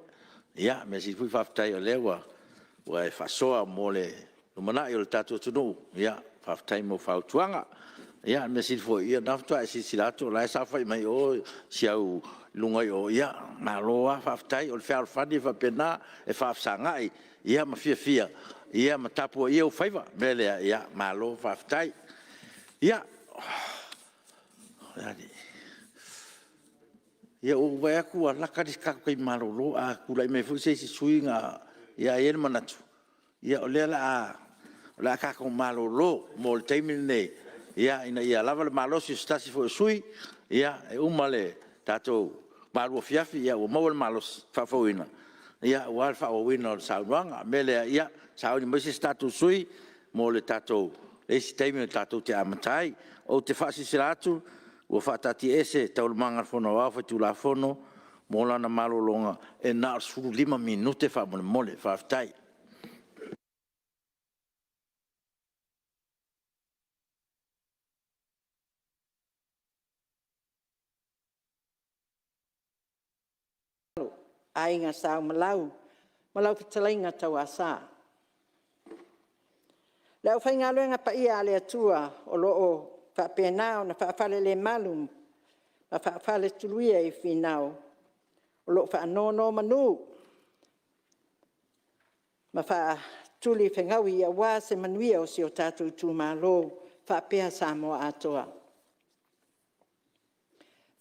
Ia, mea sili foi faafetai o lea ua e faasoa mo le lumanai o le tatou atunuu, faafetai mo fautuaga. O le mea sili foi, o lena faatoa e silasila atu o la e saofai mai o si au luga i o, ia malo lava faafetai. O le fealofani e faapena, e faafesagai ma fiafia ma tapuaia ou faiva. O le mea lea, malo faafetai. Ia, ua ou vaai atu ua lata le tatou taimi malolo, a tulai mai foi se isi sui usufono ona i ai lea o le manatu, o lea o le a tatou malolo mo le taimi lenei, ina ia lava le malosi o se tasi foi o sui usufono. E uma le tatou malu afiafi ua maua le malosi faafouina aua le faaauauina o le saunoaga. O le mea lea, ia sauni mai se isi tatou sui usufono mo le isi taimi tatou te amata ai. Ou te faasilasila atu ua faataatiaese Taualumaga a le Fono Aoao Faitulafono mo lana malologa e na o le 15 minute faamolemole. Faafetai. Aiga Sa Umalau ma lau fetalaiga Tauasa. Le aufaigaluega paia a le Atua o lo o faapena ona faafalelemalu ma faafaletuluia i Finao o lo o faanonomanu ma faatulifegaui aua se manuia o si o tatou itumalo faapea Samoa atoa.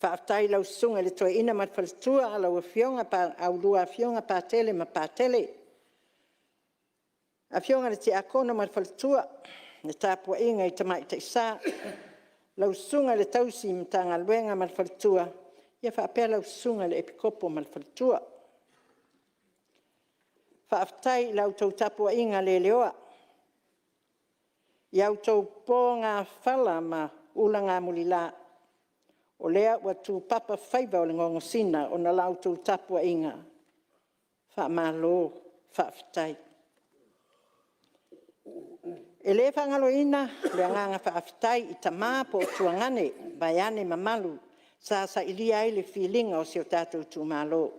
Faafetai i lau Susuga i le Toeaina ma le faletua, a lua Afioga Patele ma Patele, afioga i le Tiakono ma le faletua, le tapuaiga i Tamaitai Sa, lau Susuga i le tausi Matagaluega ma le faletua, faapea lau Susuga i le Epikopo ma le faletua. Faafetai i la outou tapuaiga leleoa, i a outou pogafala ma ulagamulila, o lea ua tupapa faiva o le gogosina ona o la outou tapuaiga, faamalo faafetai. E le faagaloina le agaga faafetai i tama po o tuagane vaeane mamalu sa sailia ai le filiga o si o tatou itumalo.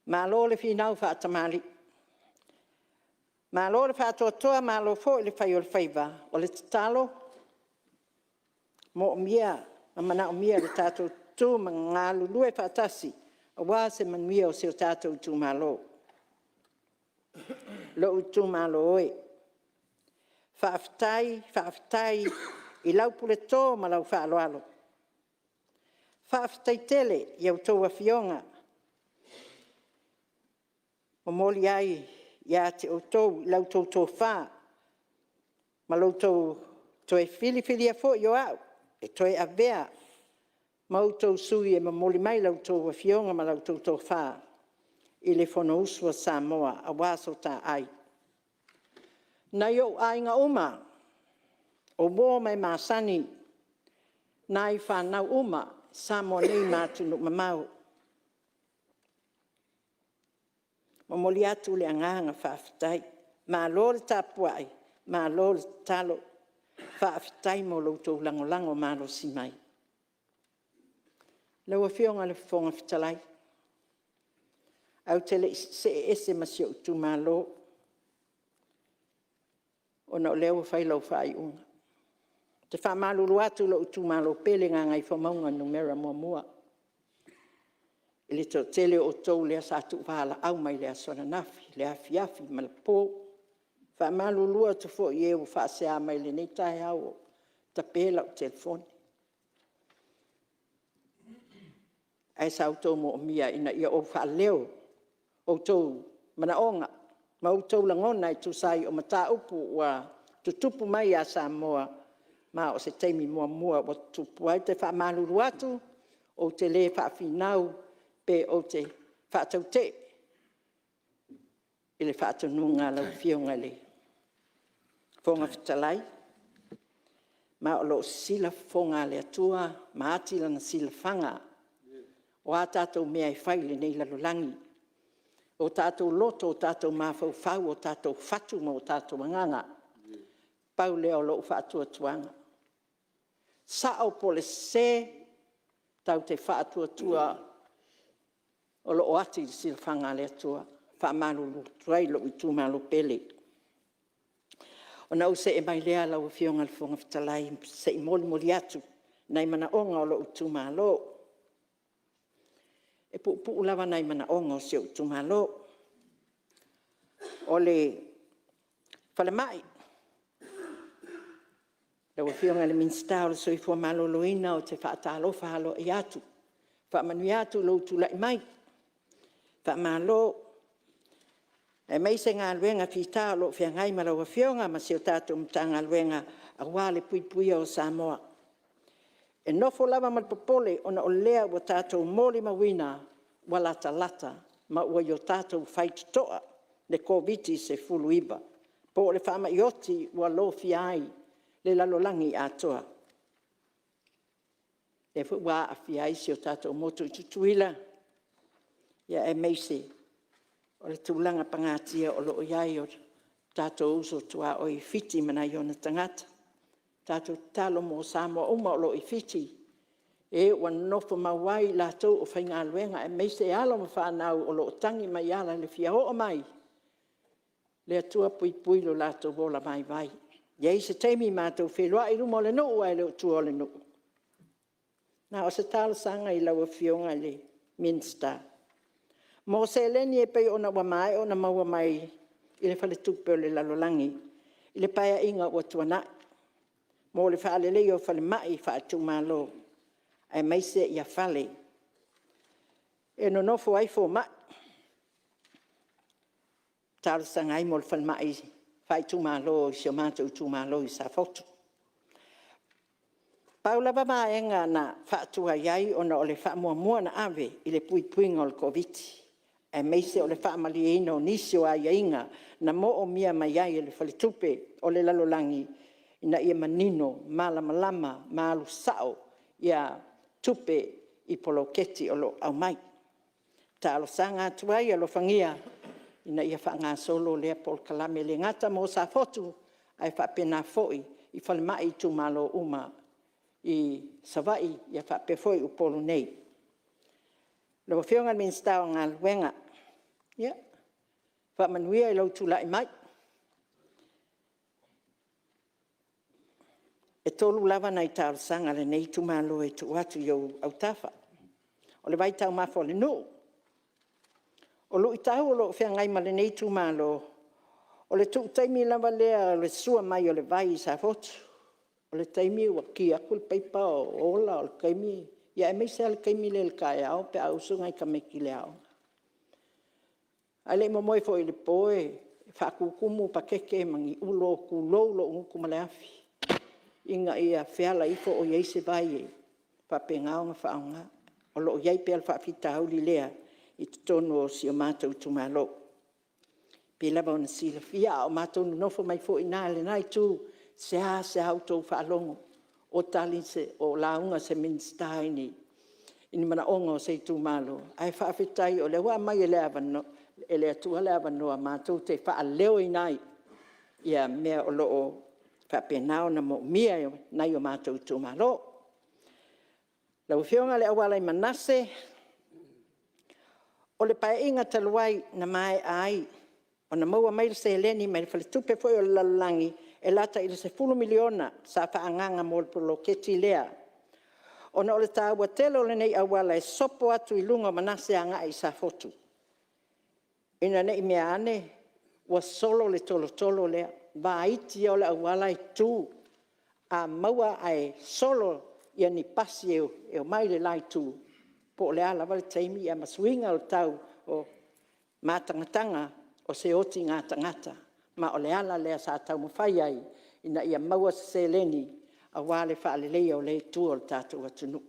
Malo le finau faatamalii, malo le faatoatoa malo foi le fai o le faiva. O le tatalo, e moomia ma manaomia le tatou tutu ma galulue faatasi aua se manuia o si o tatou itumalo. Lou itumalo e, faafetai, faafetai i lau puleto ma lau faaaloalo. Faafetai tele i a outou Afioga, e momoli ai ia te outou la outou tofa ma lo outou toe filifilia foi o au e toe avea ma outou sui e momoli mai la outou Afioga ma la outou tofa i le Fonousu a Samoa aua so ta ai. Nai ou aiga uma, o uo ma e masani, nai fanau uma. Samoa nei ma atunuu mamao. E momoli atu le agaga faafetai, malo le tapuai, malo le tatalo, faafetai mo lo outou lagolago malosi mai. Lau Afioga i le Fofoga Fetalai, ae ou te le i see ese ma si ou itumalo, ona o lea ua fai lau faaiuga. Ou te faamalulu atu i lou itumalo pele Gagaifomauga Nu.1, i le toatele o outou lea sa tuuvalaau mai i le aso ananafi, le afiafi ma le po. E faamalulu atu foi i e ua faasea mai i lenei taeao ua tape lau telefoni. Ae sa outou moomia ina ia ou faaleo outou manaoga ma outou lagona e tusa ai o mataupu ua tutupu mai ia Samoa, ma o se taimi muamua ua tutupu ai. Ou te faamalulu atu, ou te le faafinau pe ou te faatautee i le faatonuga a lau Afioga i le Fofoga Fetalai, ma o lo o sisila fofoga o le Atua ma ati lana silafaga. O a tatou mea e fai i lenei lalolagi, o tatou loto, o tatou mafaufau, o tatou fatu ma o tatou agaga, pau lea o lou faatuatuaga, sao po o le sese, tatou te faatuatua o lo o ati le silafaga a le Atua. E faamalulu atu ai i lou itumalo pele. Ona ou see mai lea lau Afioga i le Fofoga Fetalai se i molimoli atu nai manaoga o lou itumalo. E puupuu lava nai manaoga o si ou itumalo. O le falemai, lau Afioga i le Minisita o le Soifua Maloloina, ou te faatalofa aloaia atu, faamanuia atu i lou tulai mai. Faamalo aemaise galuega fita o lo o feagai ma lau Afioga ma si a tatou Matagaluega aua le puipuia o Samoa. E nofo lava ma le popole ona o lea ua tatou molimauina ua latalata ma ua i o tatou faitotoa le Koviti-19 po o le faamai oti ua lofia ai le lalolagi atoa. O lea foi ua aafia ai si o tatou motu i Tutuila, aemaise o le tulaga pagatia o lo o i ai o tatou uso tuaoi i Fiti ma nai ona tagata. Tatou tatalo mo Samoa uma o lo o i Fiti, e ua nonofomau ai i latou o faigaluega aemaise alo ma fanau o lo o tagi mai ala i le fia oo mai. Le Atua puipui lo latou ola vaivai. E i ai se taimi matou feiloai i luma o le nuu ae le o tua o le nuu. Na o se talosaga i lau Afioga i le Minisita mo seleni e pei ona ua maea ona maua mai i le Faletupe o le Lalolagi i le Paeaiga ua tuanai mo le faaleleia o falemai faaitumalo, aemaise fale e nonofo ai fomai. E talosaga ai mo le falemai faaitumalo i si o matou itumalo i Safotu. Pau lava vaega na faatuai ai ona o le faamuamua na ave i le puipuiga o le Koviti-19, aemaise o le faamalieina o nisi o aiaiga na moomia mai ai e le Faletupe o le Lalolagi ina ia manino, malamalama ma alu sao tupe i poloketi o lo o aumai. E talosaga atu ai alofagia ina ia faagasolo lea polokalame, e le gata mo Safotu, ae faapena foi i falemai itumalo uma i Savaii faapea foi Upolu nei. Lau Afioga i le Minisita o Galuega, ia faamanuia i lou tulai mai. E 3 lava nai talosaga a lenei itumalo e tuu atu i ou autafa. O le vaitaumafa o le nuu. O luitau o lo o feagai ma lenei itumalo, o le tuu taimi lava lea o le sua mai o le vai i Safotu. O le taimi ua ki atu le paipa o ola, o le taimi… aemaise lava le taimi lea i le taeao pe a usu nai tamaiti i le aoga. A o le i momoe foi i le po e faatutumu pakete ma ni ulo, tulou lou gutu ma le afi, ina ia feala ifo o i ai se vai e faapena ona faaaoga. O lo o i ai pea le faafitauli lea i totonu o si o matou itumalo. E pei lava ona silafia a o matou nonofo mai foi i lena itu, e seasea outou faalogo o lauga se Minisita i ni i manaoga o se itumalo, ae faafetai o lea ua aumai e le Atua le avanoa matou te faaleoina ai mea o lo o faapena ona moomia e nai o matou itumalo. Lau Afioga i le auala i Manase, o le Paeaiga talu ai na maea ai ona maua mai le seleni mai le Faletupe foi o le Lalolagi e lata i le $10 miliona sa faaagaaga mo le poloketi lea. Ona o le taua tele o lenei auala e sopo atu i luga o Manase agai i Safotu, ina ne i meaane ua solo le tolotolo lea, vaiti ia o le auala e tu. A maua ae solo ni pasi e omai i le la itu, po o le a lava le taimi ma suiga o le tau, o matagataga, o se otiga tagata. Ma o le ala lea sa taumafai ai ina ia maua se seleni aua le faaleleia o lea itu o le tatou atunuu.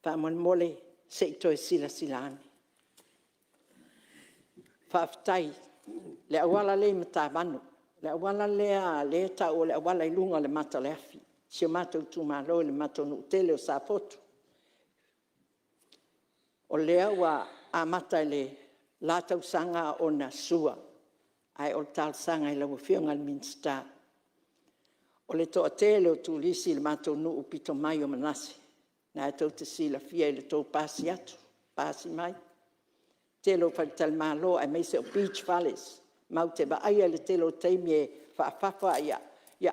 Faamolemole se i toe silasila ane. Faafetai i le auala lea i Matavanu, le auala lea e tau o le auala i luga o le mata o le afi, si o matou itumalo i le matou nuu pele o Safotu. O lea ua amata i le la tausaga ona sua, ae o le talosaga i lau Afioga i le Minisita, o le toatele o turisi i le matou nuu pito mai o Manase, o lena tou te silafia i le tou pasi atu pasi mai, tele o faletalimalo aemaise o beach fales. Matou te vaaia i le tele o taimi e faafafa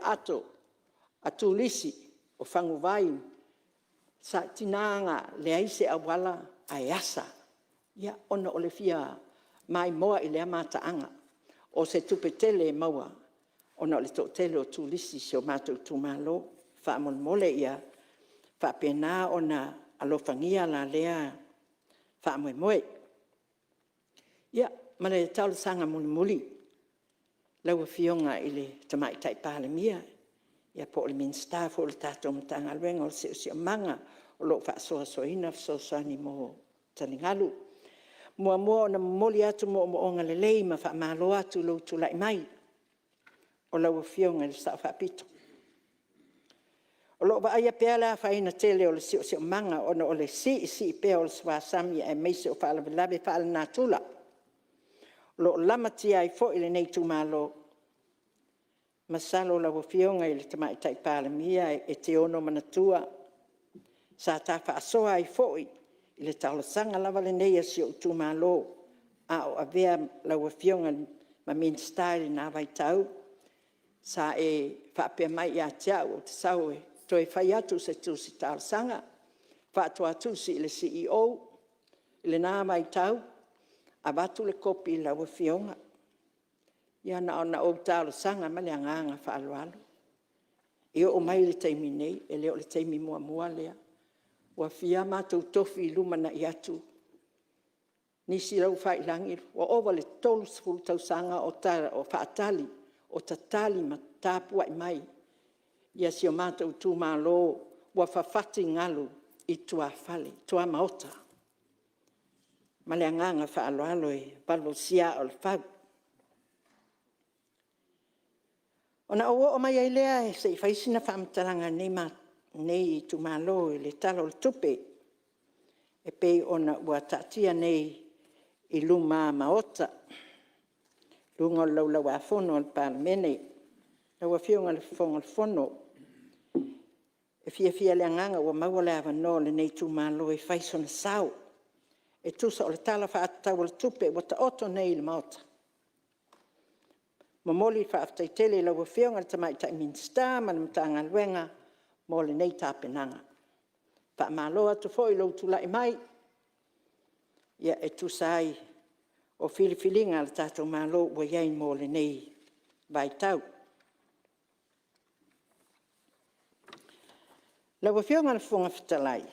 ato a turisi, o faguvai, e tiga lava ona leai se auala ae asa, ona o le fia maimoa i lea mataaga. O se tupe tele e maua ona o le toatele o turisi i si o matou itumalo. Faamolemole ia faapena ona alofagia la lea faamoemoe. Ia, ma le talosaga mulimuli lau Afioga i le Tamaitai Palemia po o le Minisita foi o le tatou Matagaluega o le Siosiomaga o lo o faasoasoaina fesoasoani mo taligalu. Muamua ona momoli atu moomooga lelei ma faamalo atu i lou tulai mai o lau Afioga i le Sao Faapito. O lo o vaaia pea le afaina tele o le siosiomaga ona o le siisii pea o le suasami aemaise o faalavelave faalenatura o lo o lamatia ai foi lenei itumalo. Masalo lau Afioga i le Tamaitai Palemia e te ono manatua sa ta faasoa ai foi i le talosaga lava lenei a si ou itumalo a o avea lau Afioga ma Minisita i lena vaitau, sa e faapea mai ia te au ou te sau e toe fai atu se tusi talosaga, faatoa tusi i le CEO i lena vaitau, avatu le kopi i lau Afioga. Ia na ona ou talosaga ma le agaga faaaloalo. E oo mai i le taimi nei, e le o le taimi muamua lea, ua fia matou tofi i lumanai atu nisi la ua fai i lagi, ua ova i le 30 tausaga o faatali, o tatali ma tapuai mai si o matou itumalo ua fafati galu i tuafale, tuamaota. Ma le agaga faaaloalo e valuvalusia aa o le fau. Ona ou oo mai ai lea se i fai sina faamatalaga a lenei itumalo i le Tala o le Tupe e pei ona ua taatia nei i luma Maota, luga o le Laulau-a-Fono a le Palemene. Lau Afioga i le Fofoga Fetalai, e fiafia lava le agaga ua maua le avanoa o lenei itumalo e fai sona sao e tusa o le Tala Faatatau o le Tupe ua taoto nei i le Maota. Momoli le faafetai tele i lau Afioga i le Tamaitai Minisita ma le Matagaluega mo lenei tapenaga. Faamalo atu foi i lou tulai mai e tusa ai o filifiliga a lo tatou Malo ua i ai mo lenei vaitau. Lau Afioga i le Fofoga Fetalai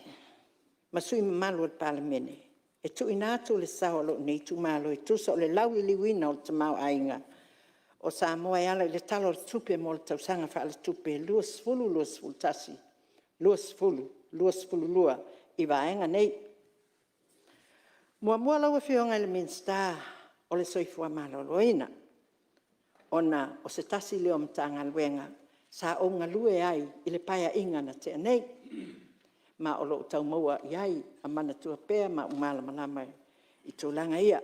ma sui usufono mamalu o le Palemene, e tuuina atu le sao o lou nei itumalo e tusa o le lauliliuina o le tamaoaiga o Samoa e ala i le Tala o le Tupe mo le Tausaga Faaletupe 2021/2022 i vaega nei. Muamua lau Afioga i le Minisita o le Soifua Maloloina, ona o se tasi lea o Matagaluega sa ou galue ai i le Paeaiga na tea nei. Ma o lo o tau maua i ai ma manatua pea ma ou malamalama i tulaga ia.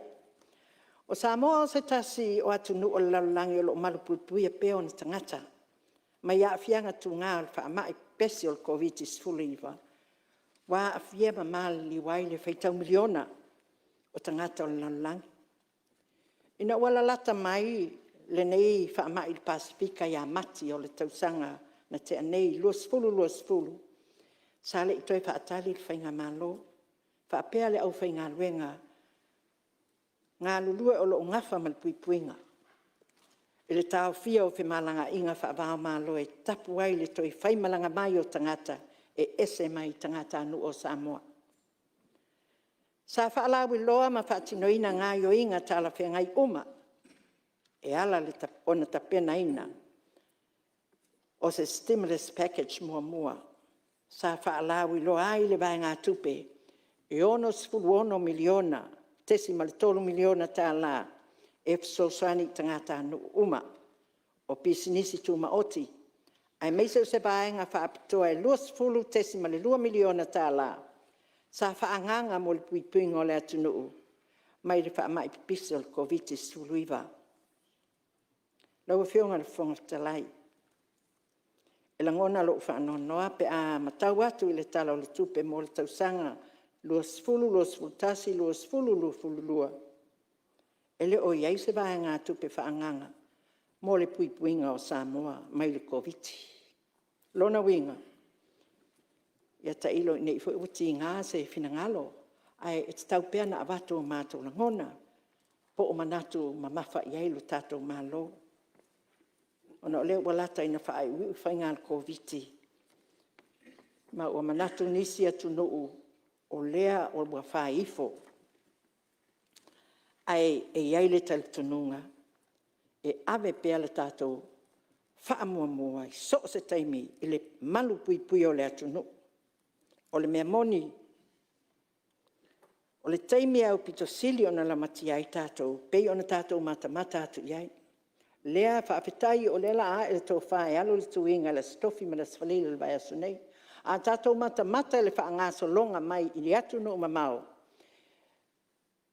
O Samoa o se tasi o atunuu o le lalolagi o lo o malupuipuia pea ona tagata mai aafiaga tuga o le faamai pepesi o le Koviti-19, ua aafia ma maliliu ai le faitau miliona o tagata o le lalolagi. Ina ua lalata mai lenei faamai i le Pasefika ia Mati o le tausaga na tea nei 2020, sa le i toe faatali le Faigamalo faapea le aufaigaluega galulue o lo o nafa ma le puipuiga i le taofia o femalagaiga faava o Malo e tapu ai le toe faimalaga mai o tagata e ese mai tagatanuu o Samoa. Sa faalauiloa ma faatinoina gaoioiga talafeagai uma e ala i ona tapenaina o se stimulus package muamua sa faalauiloa ai le vaegatupe e $66.3 miliona e fesoasoani i tagatanuu uma, o pisinisi tumaoti aemaise o se vaega faapitoa e $20.2 miliona sa faaagaga mo le puipuiga o le atunuu mai le faamai pipisi o le Koviti-19. Lau Afioga i le Fofoga Fetalai, e lagona lou faanoanoa pe a matau atu i le Tala o le Tupe mo le tausaga 2021/2022, e le o i ai se vaegatupe faaagaga mo le puipuiga o Samoa mai le Koviti. O lona uiga, ia tailo ne i tiga se finagalo, ae e tatau pea ona avatu o matou lagona po o manatu mamafa i ai lo tatou Malo. Ona o lea ua lata ina faaiuiu faiga a le Koviti, ma ua manatu nisi atunuu o lea ua fai ifo. Ae e i ai le talitonuga, e ave pea le tatou faamuamua i so o se taimi i le malupuipuia o le atunuu. O le mea moni, o le taimi e aupito sili ona lamatia ai tatou, e pei ona tatou matamata atu i ai. O lea faafetai o lea o le a ae le tofa e alu le tuiga i le Aso Tofi ma le Aso Faraile o le vaiaso nei. A tatou matamata i le faagasologa mai i atunuu mamao,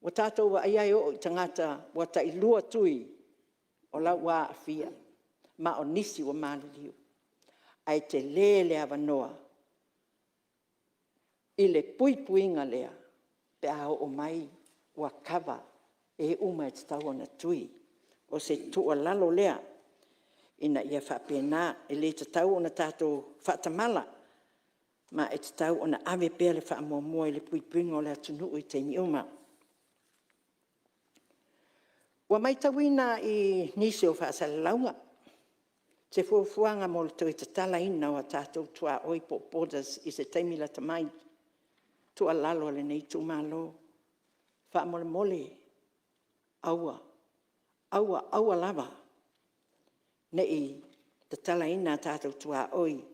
ua tatou vaaia e oo i tagata ua tailua tui o la ua aafia, ma o nisi ua maliliu. Ae tele le avanoa i le puipuiga lea pe a oo mai ua kava e uma e tatau ona tui. O se tuualalo lea ina ia faapena, e le tatau ona tatou faatamala, ma e tatau ona ave pea le faamuamua i le puipuiga o le atunuu i taimi uma. Ua matauina i nisi o faasalalauga se fuafuaga mo le toe tatalaina o tatou tuaoi po o borders i se taimi lata mai. O le tuualalo a lenei itumalo, faamolemole aua, aua, aua lava ne i tatalaina a tatou tuaoi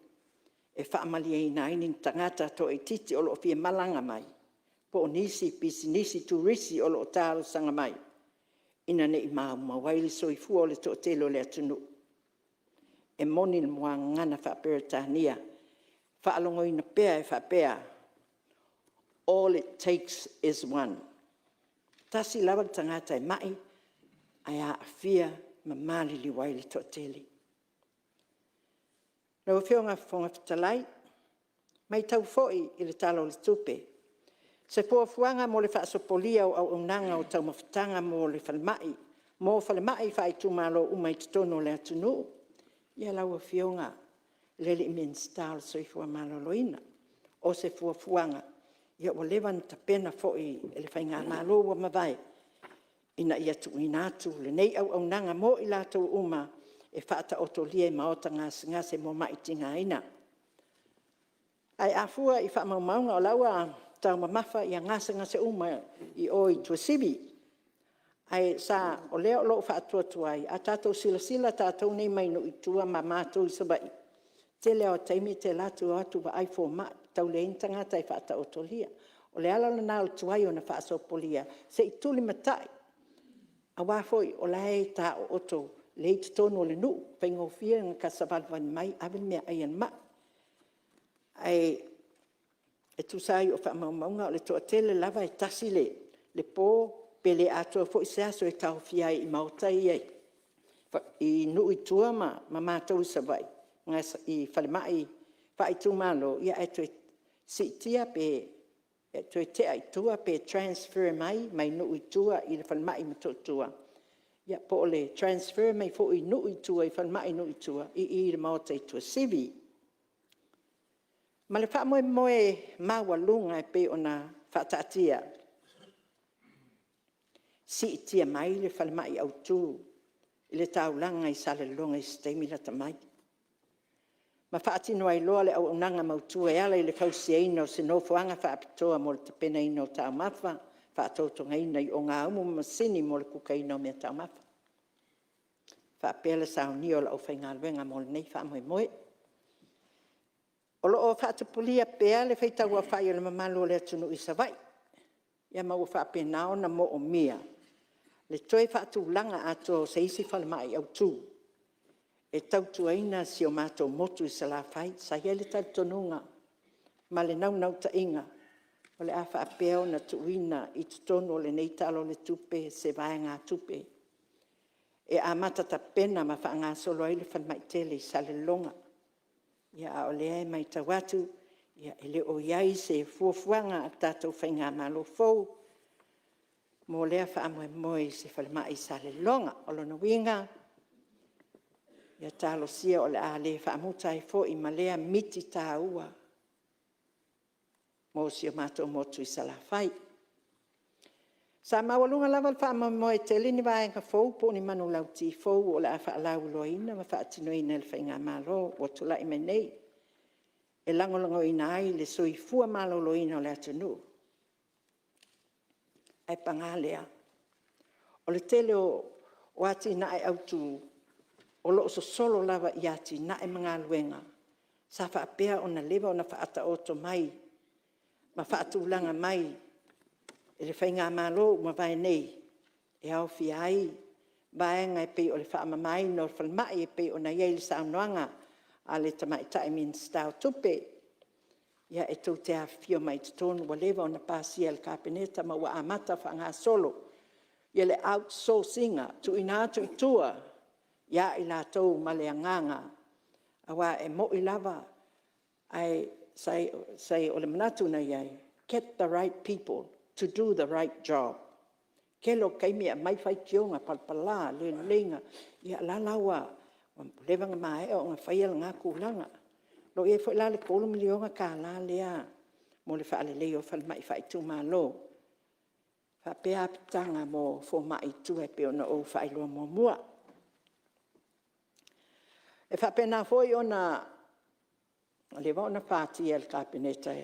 e faamalieina ai ni tagata toaitiiti o lo o fia malaga mai, po o nisi pisinisi turisi o lo o talosaga mai, ina ne i maumau ai le soifua o le toatele o le atunuu. E moni le muagagana faa-Peretania, faalogoina pea e faapea, all it takes is one. E tasi lava le tagata e mai ae aafia ma maliliu ai le toatele. Lau Afioga i le Fofoga Fetalai, matau foi i le Tala o le Tupe, se fuafuaga mo le faasopolia o auaunaga o taumafataga mo le falemai, mo falemai faaitumalo uma i totonu o le atunuu. Ia lau Afioga i le Minisita o le Soifua Maloloina, o se fuafuaga ua leva ona tapena foi e le Faigamalo ua mavae, ina ia tuuina atu lenei auaunaga mo i latou uma e faataotolia i maota gasegase mo mai tigaina. Ae a fua i faamaumauga o la ua taumamafa i gasegase uma i o i Tuasivi. Ae o lea o lo o faatuaituai, a tatou silasila tatou nei mai nuu i tua ma matou i Savaii, tele lava o taimi e te alu atu o atu vaai fomai, e tau leai ni tagata e faataotolia. O le ala lena o le tuai ona faasopolia, se i tulimatai, aua foi o la e taooto lelei totonu o le nuu, e faigofie ona ta savalivali mai ave le meaai a le mai. Ae E tusa ai o faamaumauga o le toatele lava e tasi le po pe le atoa foi se aso e taofia ai i maota ia i nuu i tua ma matou i Savaii i falemai faaitumalo, ae toe siitia pe toe tea i tua pe transfer mai nuu i tua i le falemai i Motootua, ia po o le transfer mai foi i nuu i tua i falemai i nuu i tua i le Maota i Tuasivi. Ma le faamoemoe maualuga e pei ona faataatia, siitia mai le falemai autu i le taulaga i Salelologa i se taimi lata mai, ma faatino ai loa le auaunaga mautu e ala i le fausiaina o se nofoaga faapitoa mo le tapenaina o taumafa, faatotogaina i ogaumu ma masini mo le kukaina o meataumafa, faapea le saunia o le aufaigaluega mo lenei faamoemoe. O lo o faatupulia pea le faitauaofai o le mamalu o le atunuu i Savaii, ia ma ua faapena ona moomia le toe faatulaga atoa o se isi falemai autu e tautuaina si o matou motu i Salafai. Sa i ai le talitonuga ma le naunautaiga, o le a faapea ona tuuina i totonu o lenei Tala o le Tupe se vaegatupe e amata tapena ma faagasolo ai le falemai tele i Salelologa. Ia ae o lea e matau atu, e le o i ai se fuafuaga a le tatou Faigamalo fou mo lea faamoemoe i se falemai i Salelologa. O lona uiga, ia talosia o le a le faamuta ai foi ma lea miti taua mo si o matou motu i Salafai. Sa maualuga lava le faamoemoe e tele ni vaega fou po o ni manulauti fou o le a faalauiloaina ma faatinoina e le Faigamalo ua tulai mai nei, e lagolagoina ai le soifua maloloina o le atunuu. Ae paga lea, o le tele o atinae autu, o lo o sosolo lava i atinae ma galuega sa faapea ona leva ona faataoto mai ma faatulaga mai e le Faigamalo ua mavae nei, e aofia ai vaega e pei o le faamamaina o le falemai e pei ona i ai le saunoaga a le Tamaitai Minisita o Tupe. Ia e tou te afifio mai i totonu ua leva ona pasia e le Kapeneta ma ua amata ona faagasolo ia le outsource ina, tuuina atu i tua ia i latou ma le agaga, aua e moi lava, o le manatu na i ai, get the right people to do the right job. O le tele o taimi e aumai faitioga palapala le lelei ona… ia o la e la ua leva ona maea ona faia lena tulaga. O lo o i ai foi la le $3 miliona lea mo le faaleleia o falemai faaitumalo faapea apitaga mo fomai i tua e pei ona ou faailoa muamua. E faapena foi ona leva ona pasia e le Kapeneta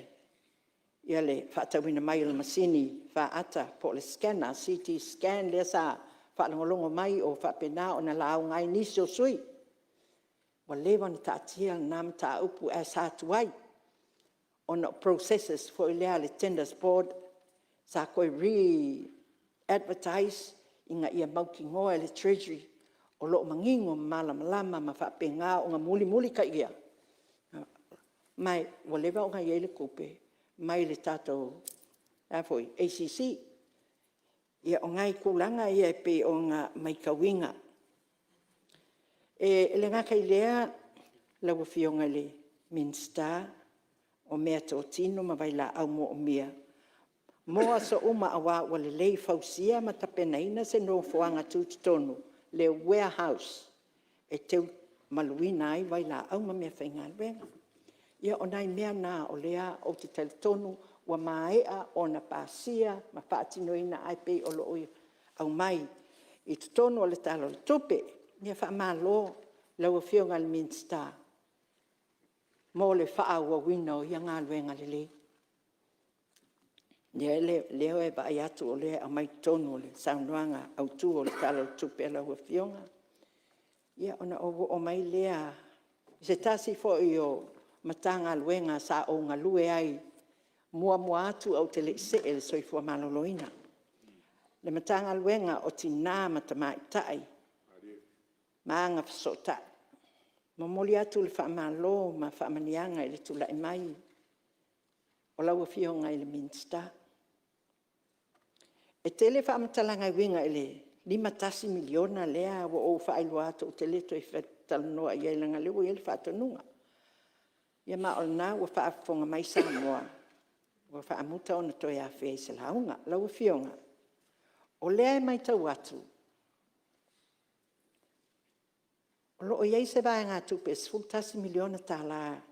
le faatauina mai o le masini faata po o le scanner CT Scan lea sa faalogologo mai o faapena ona lauga ai nisi o sui usufono. Ua leva ona taatia lena mataupu ae sa tuai ona o processes foi lea a le tenders board sa toe re-advertise ina ia mautinoa e le Treasury o lo o manino ma malamalama ma faapena ona mulimulitaia, ma ua leva ona i ai le tupe mai le tatou ACC. Ia o nai tulaga ia e pei ona matauina. E le gata i lea lau Afioga i le Minisita, o meatotino ma vailaau manaomia mo aso uma aua ua lelei fausia ma tapenaina se nofoaga tutotonu, le warehouse e teu ai vailaau ma meafaigaluega. Ia o nai mea na o lea ou te talitonu ua maea ona pasia ma faatinoina, ae pei o lo o aumai i totonu o le Tala o le Tupe. Ia faamalo i lau Afioga i le Minisita mo le faaauauina o ia galuega lelei. O lea e vaai atu o lea e aumai i totonu o le saunoaga autu o le Tala o le Tupe a lau Afioga. Ia ona ou oo mai lea i se tasi foi o Matagaluega sa ou galue ai muamua atu ae ou te le i see i le Soifua Maloloina, le Matagaluega o Tina ma Tamaitai ma Agafesootai. E momoli atu le faamalo ma faamanuiaga i le tulai mai o lau Afioga i le Minisita. E tele faamatalaga e uiga i le $51 miliona lea ua ou faailoa atu ou te le toe fia talanoa i ai leaga o lea ua i ai le faatonuga. Ia ma o lena ua faafofoga mai Samoa, ua faamuta ona toe afea i se lauga. Lau Afioga, o lea e matau atu, o lo o i ai se vaegatupe e $11 miliona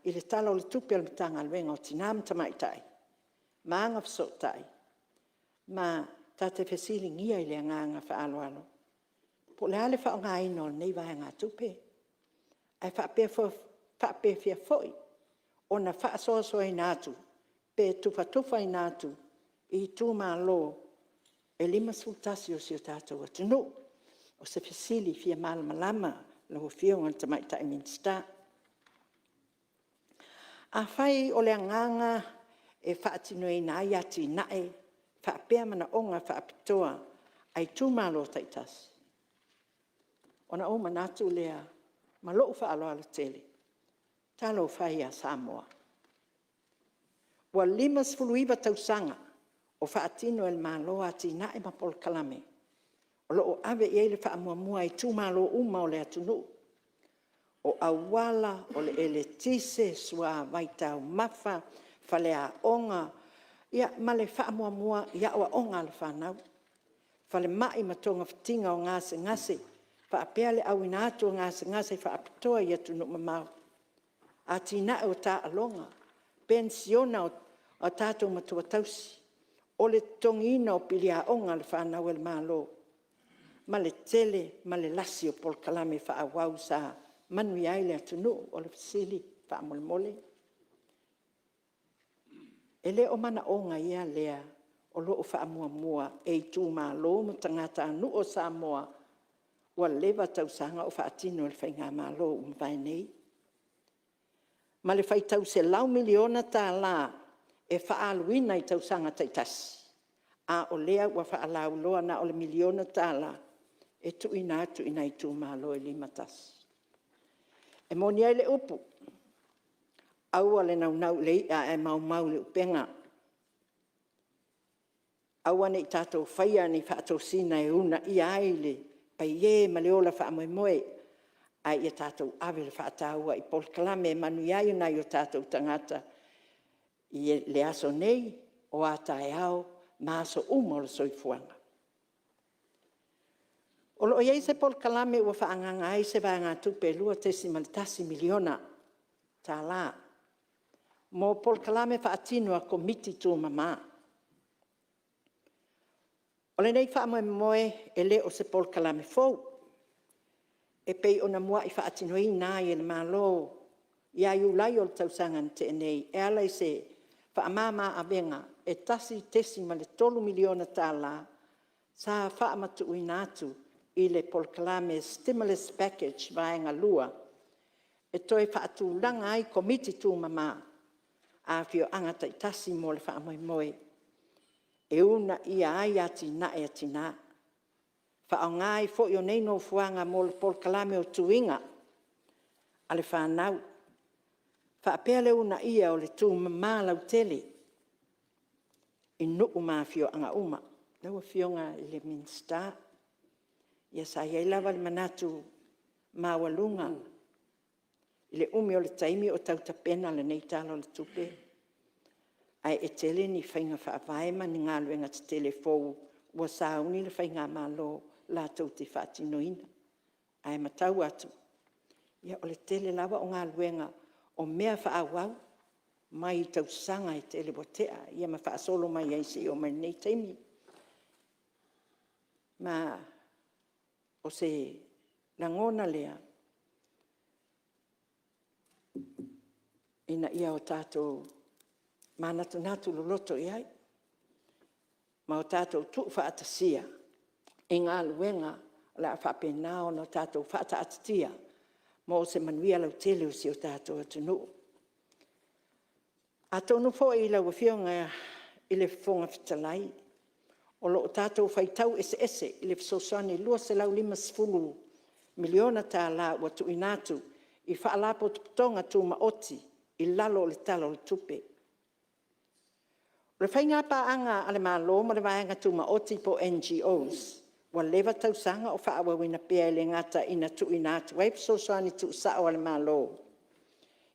i le Tala o le Tupe a le Matagaluega o Tina ma Tamaitai ma Agafesootai, ma ta te fesiligia i le agaga faaaloalo, po o le a le faaaogaina o lenei vaegatupe? Ae faapefea foi ona faasoasoaina atu pe tufatufaina atu i itumalo e 51 o si o tatou atunuu? O se fesili fia malamalama lau Afioga i le Tamaitai Minisita. Afai o le agaga e faatinoina ai atinae faapea manaoga faapitoa a itumalo taitasi, ona ou manatu lea ma lou faaaloalo tele, talofa e ia Samoa, ua 59 tausaga o faatino e le Malo atinae ma polokalame o lo o ave i ai le faamuamua a itumalo uma o le atunuu. O auala, o le eletise, suavai taumafa, faleaoga, ia ma le faamuamua i aoaoga a le fanau, falemai ma togafitiga o gasegase faapea le auina atu o gasegase faapitoa i atunuu mamao, atinae o taaloga, penisiona a tatou matua tausi, o le totogiina o pili aoga a le fanau a le Malo, ma le tele ma le lasi o polokalame faaauau sa manuia ai le atunuu. O le fesili faamolemole, e le o manaoga ia lea o lo o faamuamua e itumalo ma tagatanuu o Samoa ua leva tausaga o faatino e le faigamalo ua mavae nei? Ma le faitau $100 miliona e faaaluina i tausaga taitasi, a o lea ua faalauiloa na o le $1 miliona e tuuina atu i nai itumalo e 51. E moni ai le upu, aua le naunau i le i'a ae maumau i le upega. Aua ne i tatou faia ni faatosina e uunaia ai le paie ma le ola faamoemoe, a ia tatou ave le faataua i polokalame e manuia ai nai o tatou tagata i le aso nei, o a taeao ma aso uma o le soifuaga. O lo o i ai se polokalame ua faaagaaga ai se vaegatupe e $2.1 miliona mo polokalame faatino a Komiti Tumama. O lenei faamoemoe, e le o se polokalame fou, e pei ona muai faatinoina ai e le Malo ia Iulai o le tausaga na tea nei e ala i se faamama-avega e $1.3 miliona sa faamatuuina atu i le polokalame stimulus package vaega 2 e toe faatulaga ai Komiti Tumama a afioaga taitasi mo le faamoemoe e uunaia ai atinae a tina. Faaaoga ai foi nei nofoaga mo le polokalame o tuiga a le fanau, faapea le uunaia o le tumama lautele i nuu ma afioaga uma. Lau Afioga i le Minisita, ia sa i ai lava le manatu maualuga i le umi o le taimi o tau tapena lenei Tala o le Tupe, ae e tele ni faiga faavae ma ni galuega tetele fou ua sauni le faigamalo latou te faatinoina. Ae matau atu, ia o le tele lava o galuega o mea faaauau mai tausaga e tele ua tea, ia ma faasolo mai ai seia oo mai i lenei taimi. Ma o se lagona lea, ina ia o tatou manatunatu loloto i ai, ma o tatou tuufaatasia i galuega o le a faapena ona tatou faataatitia mo se manuia lautele o si o tatou atunuu. Atonu foi lau Afioga i le Fofoga Fetalai, o lo o tatou faitau eseese i le fesoasoani e $250 miliona ua tuuina atu i Faalapotopotoga Tumaoti i lalo o le Tala o le Tupe. O le faiga paaga a le Malo ma le Vaega Tumaoti po o NGOs, ua leva tausaga o faaauauina pea e le gata ina tuuina atu ai fesoasoani tuusao a le Malo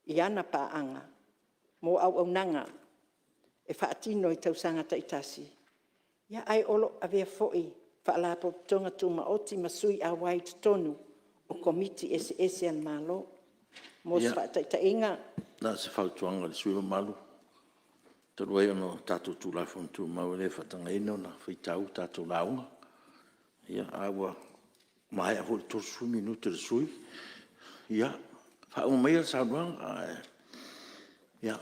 i ana paaga mo auaunaga e faatino i tausaga taitasi, ae o lo o avea foi Faalapotopotoga Tumaoti ma sui auai i totonu o Komiti eseese a le Malo. Mo se faataitaiga... Ia, na o se fautuaga i le sui usufono mamalu, talu ai ona o tatou Tulafono Tumau e le faatagaina ona faitau a tatou lauga, a ua maea foi le 30 minute o le sui usufono. Ia, faauma maia le saunoaga,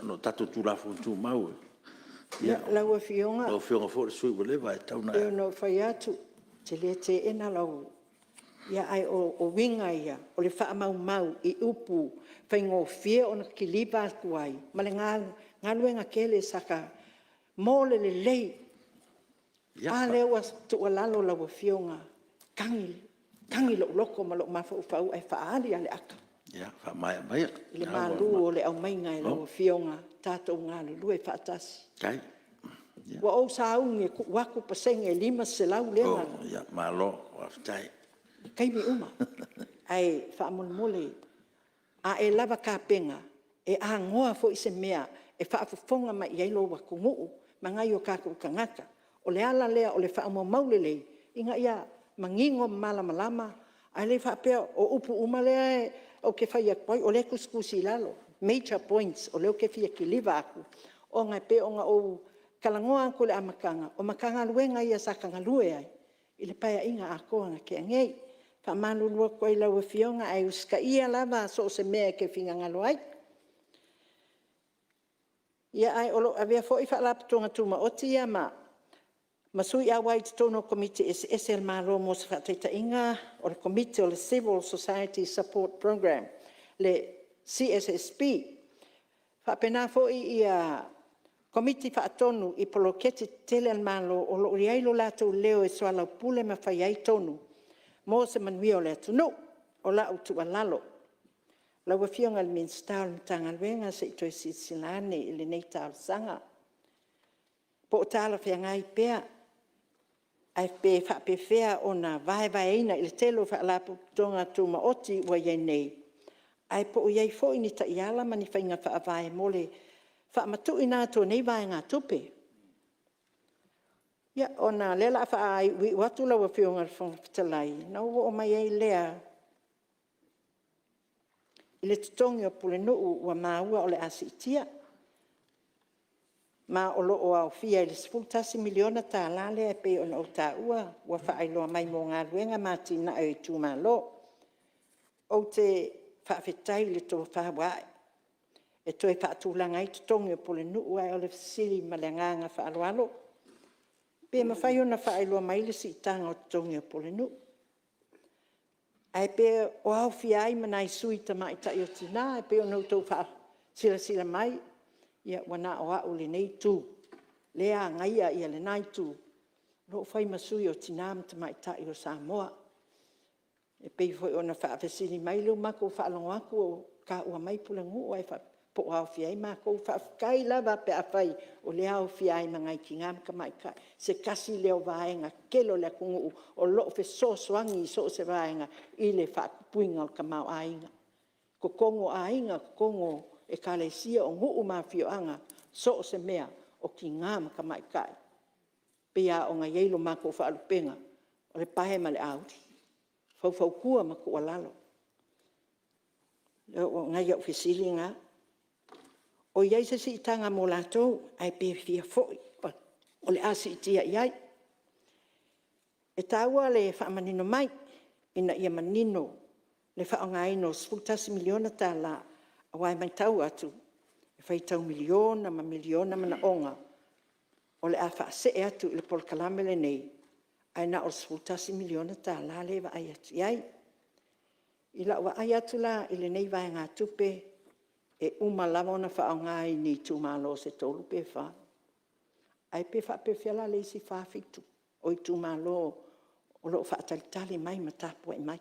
ona o tatou Tulafono Tumau, Lau Afioga... o lau Afioga foi o le sui usufono ua leva, e tatau ona e... E pei ona ou fai atu, ou te le teena lau... ae o uiga ia o le faamaumau i upu faigofie ona kiliva atu ai ma le galuega tele sa ta... mo le lelei. A lea ua tuualalo lau Afioga, e tagi lou loto ma lou mafaufau ae faaali lava le ata. Ia, faamaea maia. I le malu o le aumaiga e lau Afioga, tatou galulue faatasi. Ua ou sauni e tuu atu pasene e 500 lea na... Malo faafetai. I taimi uma. Ae faamolemole, a e lava tapena, e aanoa foi se mea e faafofoga mai i ai lou atunuu ma nai o tatou tagata. O le ala lea o le faamaumau lelei, ina ia manino ma malamalama, ae le faapea o upu uma lea ou te fai atu ai, o lea e tusitusi i lalo, major points o lea ou te fia kiliva atu, ona e pei ona ou talanoa atu i le amataga, o Matagaluega ia sa ta galue ai i le Paeaiga atoa na tea nei. E faamalulu atu ai i lau Afioga, ae usitaia lava so o se mea e te finagalo ai. Ia, ae o lo o avea foi Faalapotopotoga Tumaoti ia ma sui auai i totonu o Komiti eseese a le Malo mo se faataitaiga, o le Komiti o le Civil Society Support Programme, le CSSP. E faapena foi ia Komiti Faatonu i poloketi tetele a le Malo o lo o i ai lo latou leo e soalaupule ma fai ai tonu mo se manuia o le atunuu. O lau tuualalo, lau Afioga i le Minisita o le Matagaluega, se i toe silasila ane i lenei talosaga, po o talafeagai pea, ae pe faapefea ona vaevaeina i le tele o Faalapotopotoga Tumaoti ua i ai nei, ae po o i ai foi ni taiala ma ni faiga faavae mo le faamatuuina atu o nei vaegatupe. Ia ona o lea o le a faaiuiu atu lau Afioga i le Fofoga Fetalai, ona ou oo mai ai lea i le totogi o Pulenuu ua maua o le a siitia, ma o lo o aofia i le $11 miliona lea e pei ona ou taua ua faailoa mai mo galuega ma atinae o itumalo. Ou te faafetai i le tofa ua ae, e toe faatulaga ai totogi o Pulenuu. Ae o le fesili ma le agaga faaaloalo, pe mafai ona faailoa mai le siitaga o totogi o Pulenuu? Ae pe o aofia ai ma nai sui tamaitai o tina e pei ona outou silasila mai, ia ua na o au o lenei Itu lea e agaia lena Itu, o lo o fai ma sui o tina ma tamaitai o Samoa. E pei foi ona faafesili mai lea ua matou faalogo atu ua taua mai Pulenuu ae faapea po o aofia ai matou. Faafetai lava pe afai o lea e aofia ai ma nai tina ma tamaitai, se tasi lea o vaega tele o le atunuu o lo o fesoasoani i so o se vaega i le faatupuina o le tamaoaiga, totonu o aiga, totonu o ekalesia, o nuu ma afioaga, so o se mea, o tina ma tamaitai. E pei lava ona i ai lo matou faalupega, o le pae ma le auli, faufautua ma tuualalo. O nai au fesili na. O i ai se siitaga mo latou ae pe fia foi o le a siitia i ai? E taua le faamanino mai ina ia manino le faaaogaina o le $11 miliona aua e matau atu, e faitau miliona ma miliona manaoga o le a faasee atu i le polokalame lenei, ae na o le $11 miliona lea e vaai atu i ai. I lau vaai atu la i lenei vaegatupe, e uma lava ona faaaoga i ni itumalo se 3 pe 4, ae pe faapefea la le isi 47 o itumalo o lo o faatalitali mai ma tapuai mai?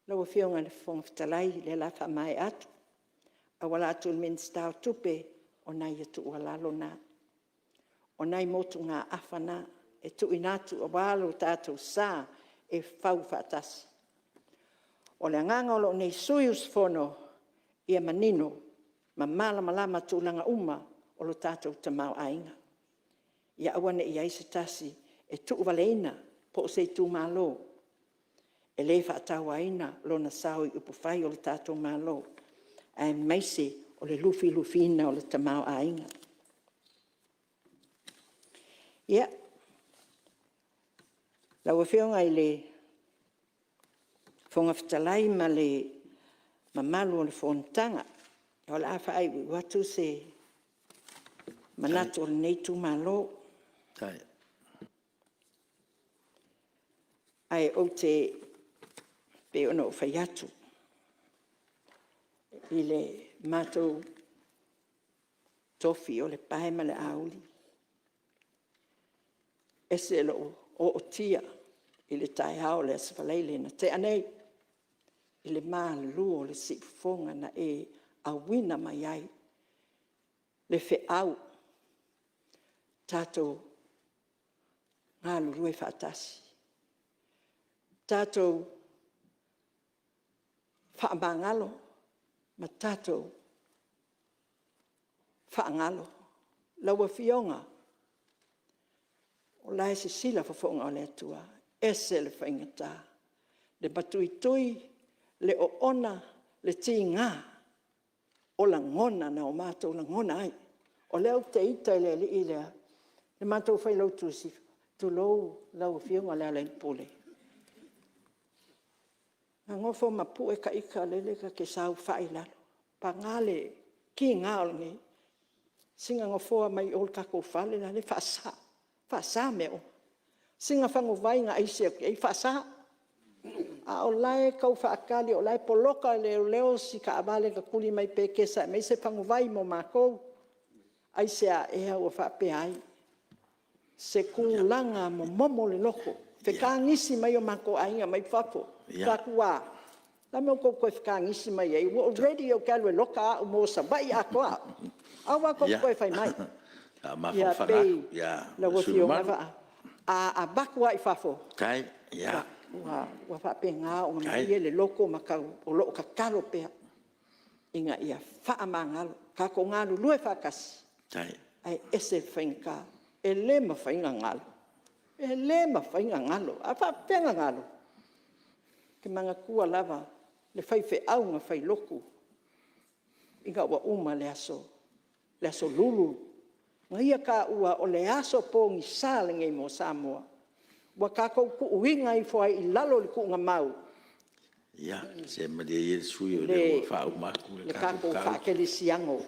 Lau Afioga i le Fofoga Fetalai, o lea o le a faamaea atu, e tauala atu i le Minisita o Tupe, o nai a tuualalo na. O nai motugaafa na e tuuina atu aua lo tatou sa e fau faatasi. O le agaga o lou nei sui usufono, ia manino ma malamalama tulaga uma o le tatou tamaoaiga. Ia aua ne i i ai se tasi e tuuvaleina po o se itumalo e le faatauaina lona sao i upufai o le tatou Malo, aemaise o le lufilufiina o le tamaoaiga. Ia, lau Afioga i le Fofoga Fetalai ma le mamalu o le Fonotaga, o le a faaiuiu atu se manatu o lenei itumalo. Ae ou te e pei ona ou fai atu, i le matou tofi o le pae ma le auli, e ese lou ootia i le taeao o le Aso Faraile na tea nei i le malu o le siufofoga na e auina mai ai le feau, tatou galulue faatasi, tatou faamagalo ma tatou faagalo. Lau Afioga, o la e sisila fofoga o le Atua, e ese le faigata, le matuitui, le oona, le tiga o lagona na matou lagona ai. O lea ou te ita i le alii lea, le matou failautusi, tulou lau Afioga Lealailepule, na nofo ma pue ta ita lele ta te saofai i lalo, paga le tiga o lenei, sina nofoa mai o i le tatou fale lale e faasa, faasa mea uma. Sina faguvai na aisi atu i ai, faasa. A o la e tau faatali o la e poloka e leoleo si taavale na tuli mai Petesa e aumai se faguvai mo matou. Aisea ea ua faapea ai se tulaga momomo o le loto, fetagisi mai o matou aiga mai fafo, ou fai atu, a? O le a le mea ua outou toe fetagisi mai ai? Ua ou ready ou te alu e loka au mo Savaii atoa. Aua tou te toe fai mai. Ia pei lau Afioga, a avatu lava i fafo, ua faapena ona malie le loto ma tau, o lo o tatalo pea ina ia faamagalo. Tatou galulue faatasi, ae ese le faigata. E le mafai ona galo, e le mafai ona galo. A faapefea ona galo? Ou te manatua lava le faifeau na failotu ina ua uma le Aso Lulu na ia taua o le aso pogisa lenei mo Samoa, ua tatou tuuina ifo ai i lalo i le tuugamau Ia, se malie ia le sui usufono o lea ua faauma atu le le tatou faakerisiano,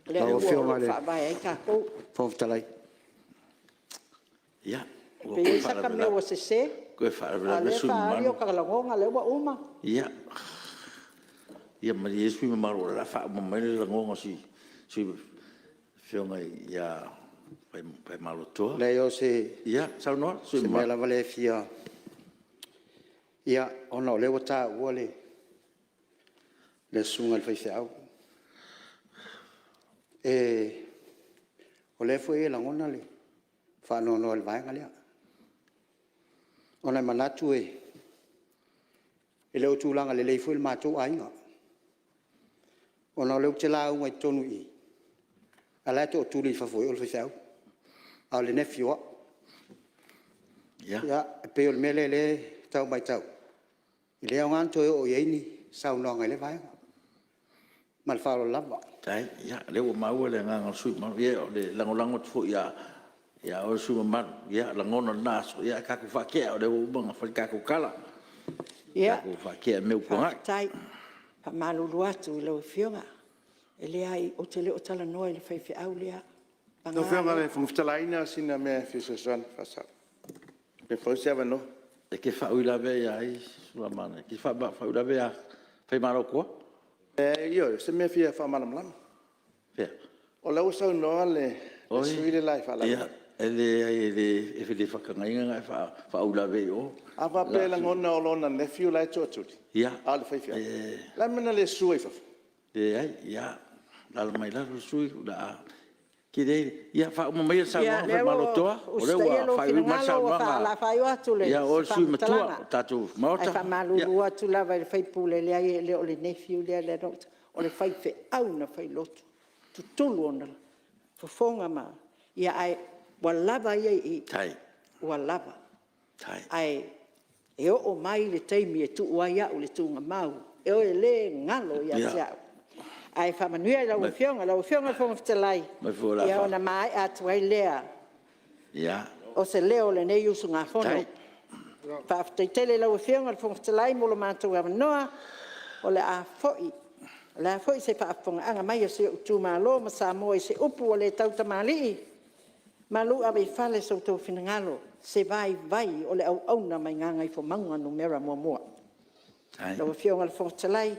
le Atua o lo o faavae ai tatou. Lau Afioga i le Fofoga Fetalai... Pe i ai sata mea ua sese, a o lea e faaali ota lagona o lea ua uma. Ia malie ia le sui usufono mamalu o lea o le a faauma mai le lagona o le Afioga ia Faimalotoa. Leai o se Ia saunoa le sui usufono mea mamalu. lava lea e fia... Ia, ona o lea ua taua le susuga i le faifeau. O lea foi e lagona le faanoanoa i le vaega lea, ona e manatu e le o tulaga lelei foi le matou aiga, ona o lea ou te lauga i totonu i i, a o la e tootuli i fafo i o le faifeau, a o le nephew o au. Ia, e pei o le mea lea e tau matau, e le aoga ona toe oo i ai ni saunoaga i lea vaega. Ma le faaaloalo lava. Faafetai, o lea ua maua le agaga o le sui usufono mamalu. Ia o le lagolago atu foi ia oe le sui usufono mamalu i lagona o lena aso, ae tatou faatea o lea ua uma ona fai le tatou tala. Tatou faatea i mea ua tuanai. Faafetai. E faamalulu atu i lau Afioga, e leai ou te le o talanoa i le faifeau lea. Paga Lau Afioga i lea... le Fofoga Fetalai na o sina mea e fia fesoasoani e faasao, pe maua se avanoa. E te faauilavea ia ai Sulamanaia? E te faauilavea ia Faimalotoa? Ioe, o se mea e fia faamalamalama. Fea? O la e ua saunoa le sui usufono le la e faalavelave. E leai e le faatagaina ona e faauilavea i o. A faapea e lagona o lona nephew la e tootuli a o le faifeau, o le a le mea na le susu ai i fafo? Leai, alaala mai i lalo le sui usufono. Ia faauma maia le saunoaga Faimalotoa, o lea ua faaiuiu mai le saunoaga. Ia o oe o le sui usufono matua o le tatou Maota. Ia, o lea ua usitaia lou finagalo, o le a faaiu atu le faamatalaga. Ae faamalulu atu lava i le sui usufono, e leai e le o le nephew lea, o le faifeau na failotu, tutulu ona fofoga, ae ua lava ia i i, ua lava. Ae oo mai le taimi e tuu ai au i le tuugamau, e le galo ia te au. Ae faamanuia i lau Afioga. Lau Afioga i le Fofoga Fetalai, ona maea atu ai lea o se leo o lenei usugafono. Faafetai tele i lau Afioga i le Fofoga Fetalai mo lo matou avanoa. O le a foi se faafofogaaga mai a si ou itumalo ma Samoa i se upu ua le tautamalii, malu ave i fale i so outou finagalo se vaivai o le auauna mai Gagaifomauga Nu.1. Lau Afioga i le Fofoga Fetalai,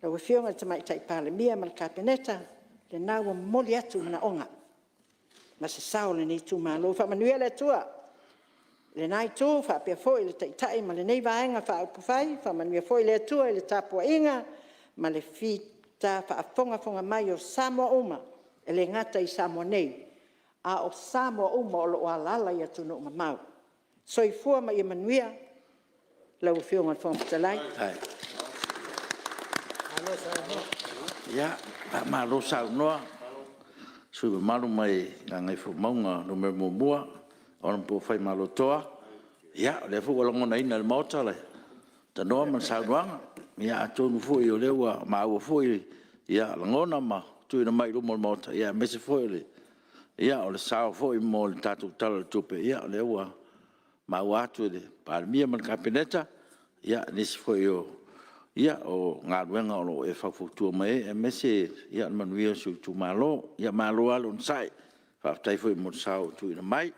lau Afioga i le Tamaitai Palemia ma le Kapeneta, o lena ua momoli atu manaoga ma se sao o lenei itumalo. Faamanuia le Atua i lena Itu faapea foi le Taitai ma lenei Vaega Faaupufai, faamanuia foi le Atua i le tapuaiga ma le fita faafogafoga mai o Samoa uma, e le gata i Samoa nei, a o Samoa uma o lo o alaala i atunuu mamao. Soifua ma ia manuia lau Afioga i le Fofoga Fetalai. Faamalo saunoa i le sui usufono mamalu mai Gagaifomauga Nu.1, Honorable Faimalotoa. Ia, o lea foi ua lagonaina e le Maota le tanoa ma le saunoaga. Ia atonu foi o lea ua maua foi lagona ma tuuina mai i luma o le Maota, aemaise foi o le sao foi mo le tatou Tala o le Tupe. Ia o lea ua maua atu e le Palemia ma le Kapeneta nisi foi o galuega o lo o e faufautua mai ai, aemaise o le manuia o si ou itumalo. Malo lava le onosai, faafetai foi mo le sao ua tuuina mai.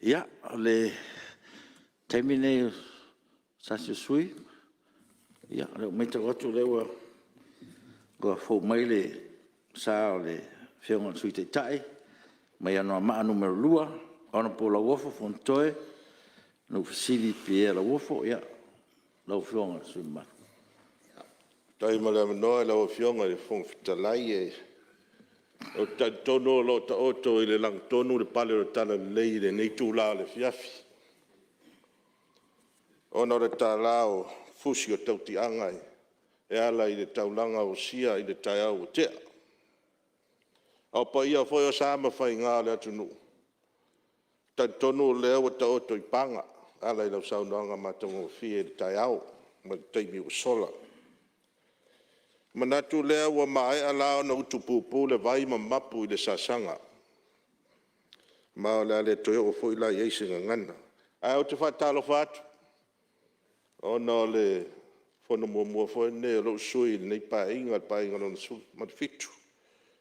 Ia, o le taimi lenei o se tasi o sui usufono. Ia, o lea ua matau atu o lea ua fou mai le sa o le Afioga i le Sui Taitai mai Anoamaa Nu.2, Honorable Lauofo Fonotoe Nuafesili Pierre Lauofo. Lau Afioga i le sui usufono mamalu. Faafetai mo le avanoa i lau Afioga i le Fofoga Fetalai. Ou te talitonu o lo o taoto i le lagatonu le pale o le talalelei i lenei itula o le afiafi, ona o le tala o fusi o le tautiaga e ala i le taulaga osia i le taeao ua tea. A o paia foi o sa ma faiga o le atunuu, e talitonu o lea ua taoto i paga e ala i lau saunoaga matagofie i le taeao ma le taimi ua sola. Ona manatu lea ua maea la ona utupupu le vai ma mapu i le sasaga, ma o le a le toe oo foi la i ai se gagana. Ae ou te faatalofa atu, ona o le fonu muamua foi lenei a lou sui usufono i lenei Paeaiga, le Paeaiga Lona XVII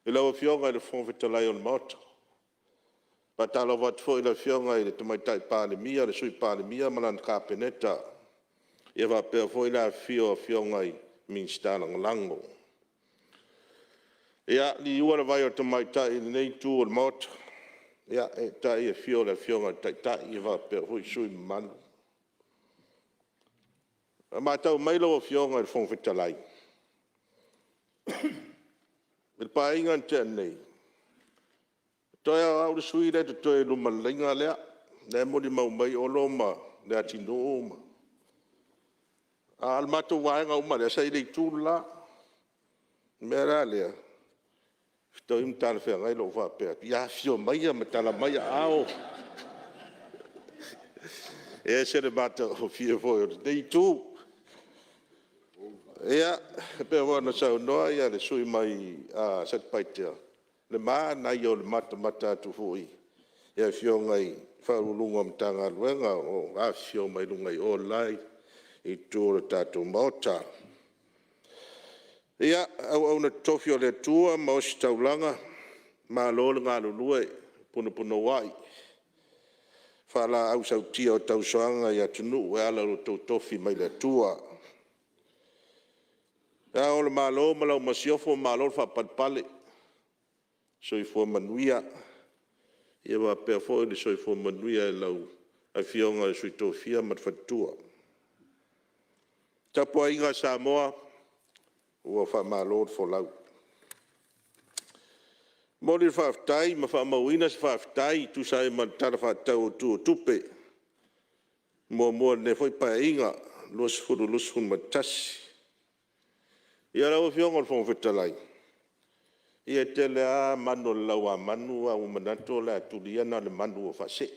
i lau Afioga i le Fofoga Fetalai o le Maota. E faatalofa atu foi i le Afioga i le Tamaitai Palemia, le Sui Palemia ma lana Kapeneta, e faapea foi le afifio o Afioga i Minisita Lagolago. Ia, liua le vai o le tamaitai i lenei Itu o le Maota, eetai le afio o le Afioga i le Taitai faapea foi sui usufono mamalu. A matau mai lau Afioga i le Fofoga Fetalai, i le Paeaiga na tea nei, toe lava o au le sui usufono lea e totoe i luma o le laina lea, lea e molimau mai Olo ma Leatinuu. A o le matou vaega uma lea, sa i le itu le la. O le mea la lea, e fetau ma talafeagai lou faapea atu, ia afifio maia ma tala mai aao. E ese le matagofie foi o lenei itu. Ia, e pei foi ona saunoa le sui usufono mai Satupaitea, le manaia o le matamata atu foi i Afioga i Ofisa Sili o Pulega o Matagaluega o afifio mai luga i o i le la itu o le tatou Maota. Ia, auauna totofi a le Atua ma ositaulaga, malo le galulue punouai, faalaau sautia o tausoaga i atunuu e ala i lo outou tofi mai le Atua. Le Ao o le Malo ma lau Masiofo, malo le faapalepale, soifua manuia. Ia faapea foi le soifua manuia i lau Afioga i le Sui Tofia ma le faletua. Le tapuaiga a Samoa, ua faamalo le folau. Momoli le faafetai ma faamauina se faafetai e tusa ai ma le Tala Faatatau Autu o Tupe Muamua i lenei foi Paeaiga 2020/2021. Ia lau Afioga i le Fofoga Fetalai, ia e tele lava manu o le lauamanu, ae ua manatu o le a tuli ia na o le manu ua faasee.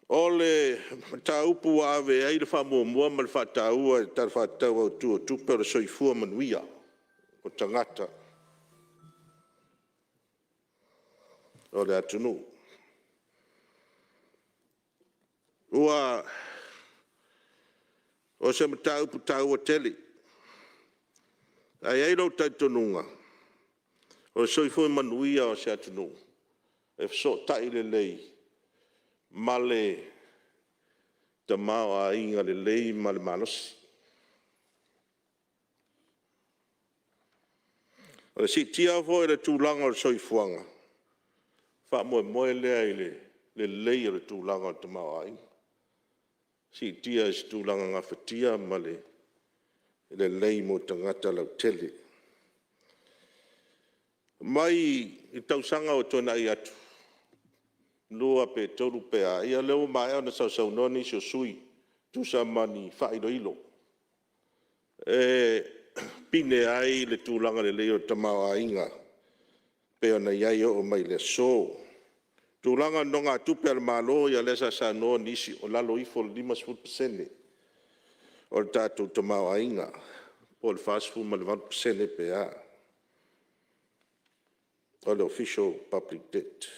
O le mataupu ua ave i ai le faamuamua ma le faataua i le Tala Faatatau Autu o Tupe, o le soifua manuia o tagata o le atunuu. O se mataupu taua tele, ae i ai lou talitonuga, o le soifua manuia o se atunuu, e fesootai lelei ma le tamaoaiga lelei ma le malosi. O le siitia foi o le tulaga o le soifuaga, e faamoemoe lea i le lelei o le tulaga o le tamaoaiga, siitia i se tulaga gafatia ma le lelei mo tagata lautele. Mai tausaga ua tuanai atu, 2 pe 3 pe a, ia o lea ua maea ona sausaunoa nisi o sui usufono e tusa ma ni faailoilo e pine ai le tulaga lelei o le tamaoaiga pei ona i ai e oo mai i le aso. O tulaga o nonogatupe a le Malo, ia lea sa saunoa nisi o lalo ifo o le 50% o le tatou tamaoaiga, po o le 48% pe a, o le Official Public Debt.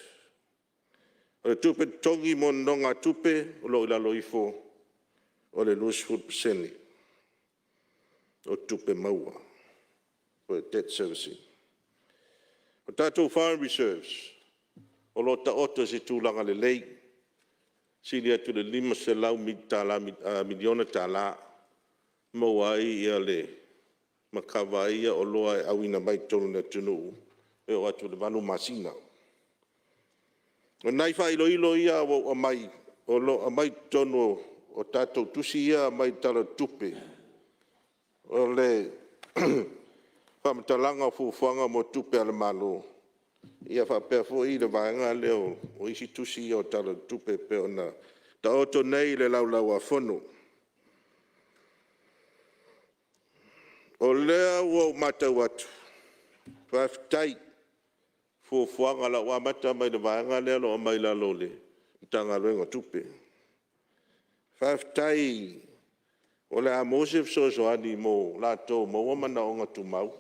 O le tupe totogi mo nonogatupe o lo o i lalo ifo o le 20% o tupe maua po o le Debt Servicing. O tatou foreign reserves, o lo o taoto i se tulaga lelei, sili atu i le $500 miliona e maua ai ma kava ai oloa e auina mai totonu o le atunuu e oo atu i le 8 masina. O nai faailoilo ia ua ou aumai, o lo o aumai i totonu o tatou tusi ia e aumai i le Tala o le Tupe, o le faamatalaga o fuafuaga mo tupe a le Malo, ia faapea foi le vaega lea o isi tusi ia o le Tala o le Tupe e pei ona taoto nei i le Laulau-a-Fono. O lea ua ou matau atu, faafetai i fuafuaga o le a ou amata mai i le vaega lea o lo o aumai i lalo o le Matagaluega o Tupe. Faafetai o le a maua se fesoasoani mo latou o maua manaoga tumau.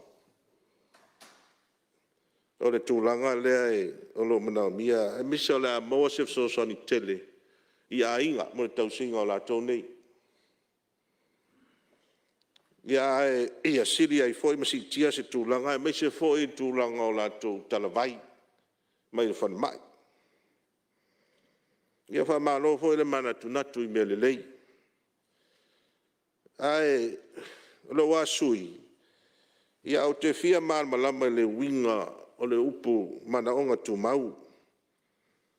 O le tulaga lea o lo o manaomia, aemaise o le a maua se fesoasoani tele i aiga mo le tausiga o latou nei. Ae ia sili ai foi ma siitia se tulaga aemaise foi le tulaga o latou talavai mai le falemai. Ia faamalo foi le manatunatu i mea lelei. Ae o lou lava sui usufono, ia ou te fia malamalama i le uiga o le upu manaoga tumau,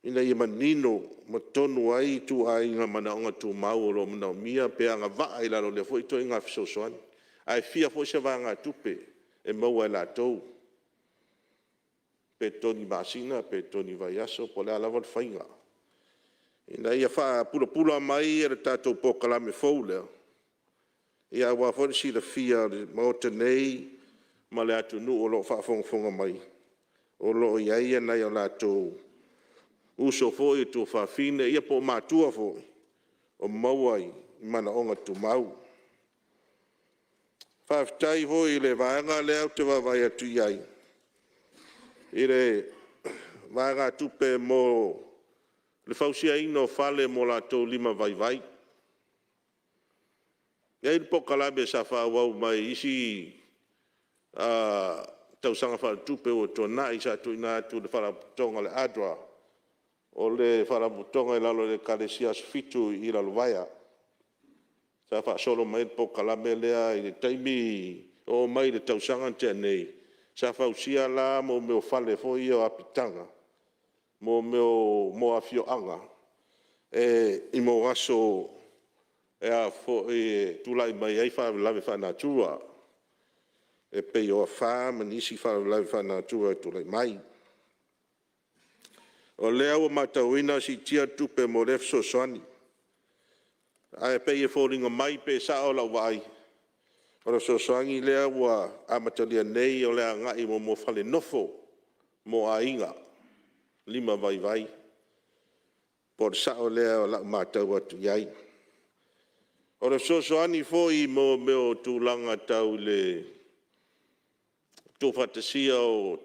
ina ia manino ma tonu ai ituaiga manaoga tumau o lo o manaomia pe agavaa i lalo o lea foi ituaiga fesoasoani. Ae fia foi se vaegatupe e maua e latou, pe totogi masina pe totogi vaiaso po o le a lava le faiga, ina ia faapulapula mai le tatou polokalame fou lea, aua foi le silafia e le Maota nei ma le atunuu o lo o faafogafoga mai, o lo o i ai nai o latou uso foi o tuafafine ia po o matua foi o maua i manaoga tumau. Faafetai foi i le vaega lea ou te vaavaai atu i ai i le vaegatupe mo le fausiaina o fale mo latou e lima vaivai. E i ai le polokalame sa faaauau mai i isi tausaga faaletupe ua tuanai sa tuuina atu i le faalapotopotoga o le ADRA, o le faalapotopotoga i lalo o le Ekalesia Asofitu i Lalovaea. Sa faasolo mai ai le polokalame lea i le taimi oo mai i le tausaga na tea nei, sa fausia la mea o fale foi ia o apitaga mo afioaga mo aso e tulai mai ai faalavelave faalenatura. e pei o afa ma nisi faalavelave faalenatura e tulai mai. O lea ua matauina ua siitia le tupe mo lea fesoasoani, ae pei e foliga mai pe sao lau vaai, o le fesoasoani lea ua amatalia nei o le agai mo fale nofo mo aiga lima vaivai. Po o le sao lea o lau matau atu i ai. O le fesoasoani foi mo mea o tulaga tau le tuufaatasia o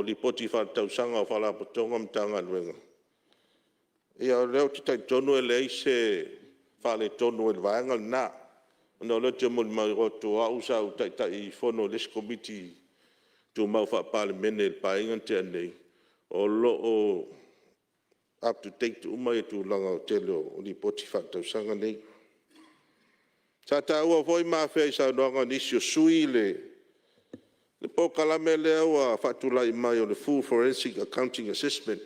Lipoti Faaletausaga a Faalapotopotoga ma Matagaluega, ia o lea ou te talitonu e leai se faaletonu i le vaega lena, ona o lea ou te molimau atu o au sa ou Taitaifono i le isi Komiti Tumau Faa-Palemene i le Paeaiga na tea nei, o lo o up to date uma tulaga o le tele o Lipoti Faaletausaga nei. Sa taua foi ma afea i saunoaga a nisi o sui usufono le polokalame lea ua faatulai mai o le Full Forensic Accounting Assessment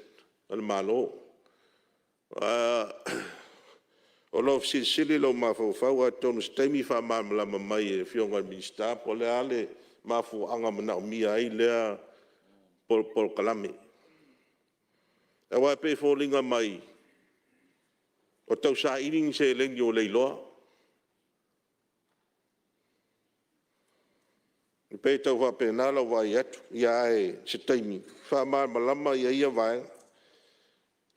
a le Malo. O lo o fesilisili lou mafaufau, atonu o se taimi faamalamalama mai e le Afioga i le Minisita po o le a le mafuaaga manaomia ai lea polokalame. Aua e pei e foliga mai o tausaili ni seleni ua leiloa. E pei e tau faapena lau vaai atu, ae o se taimi faamalamalama ia vaega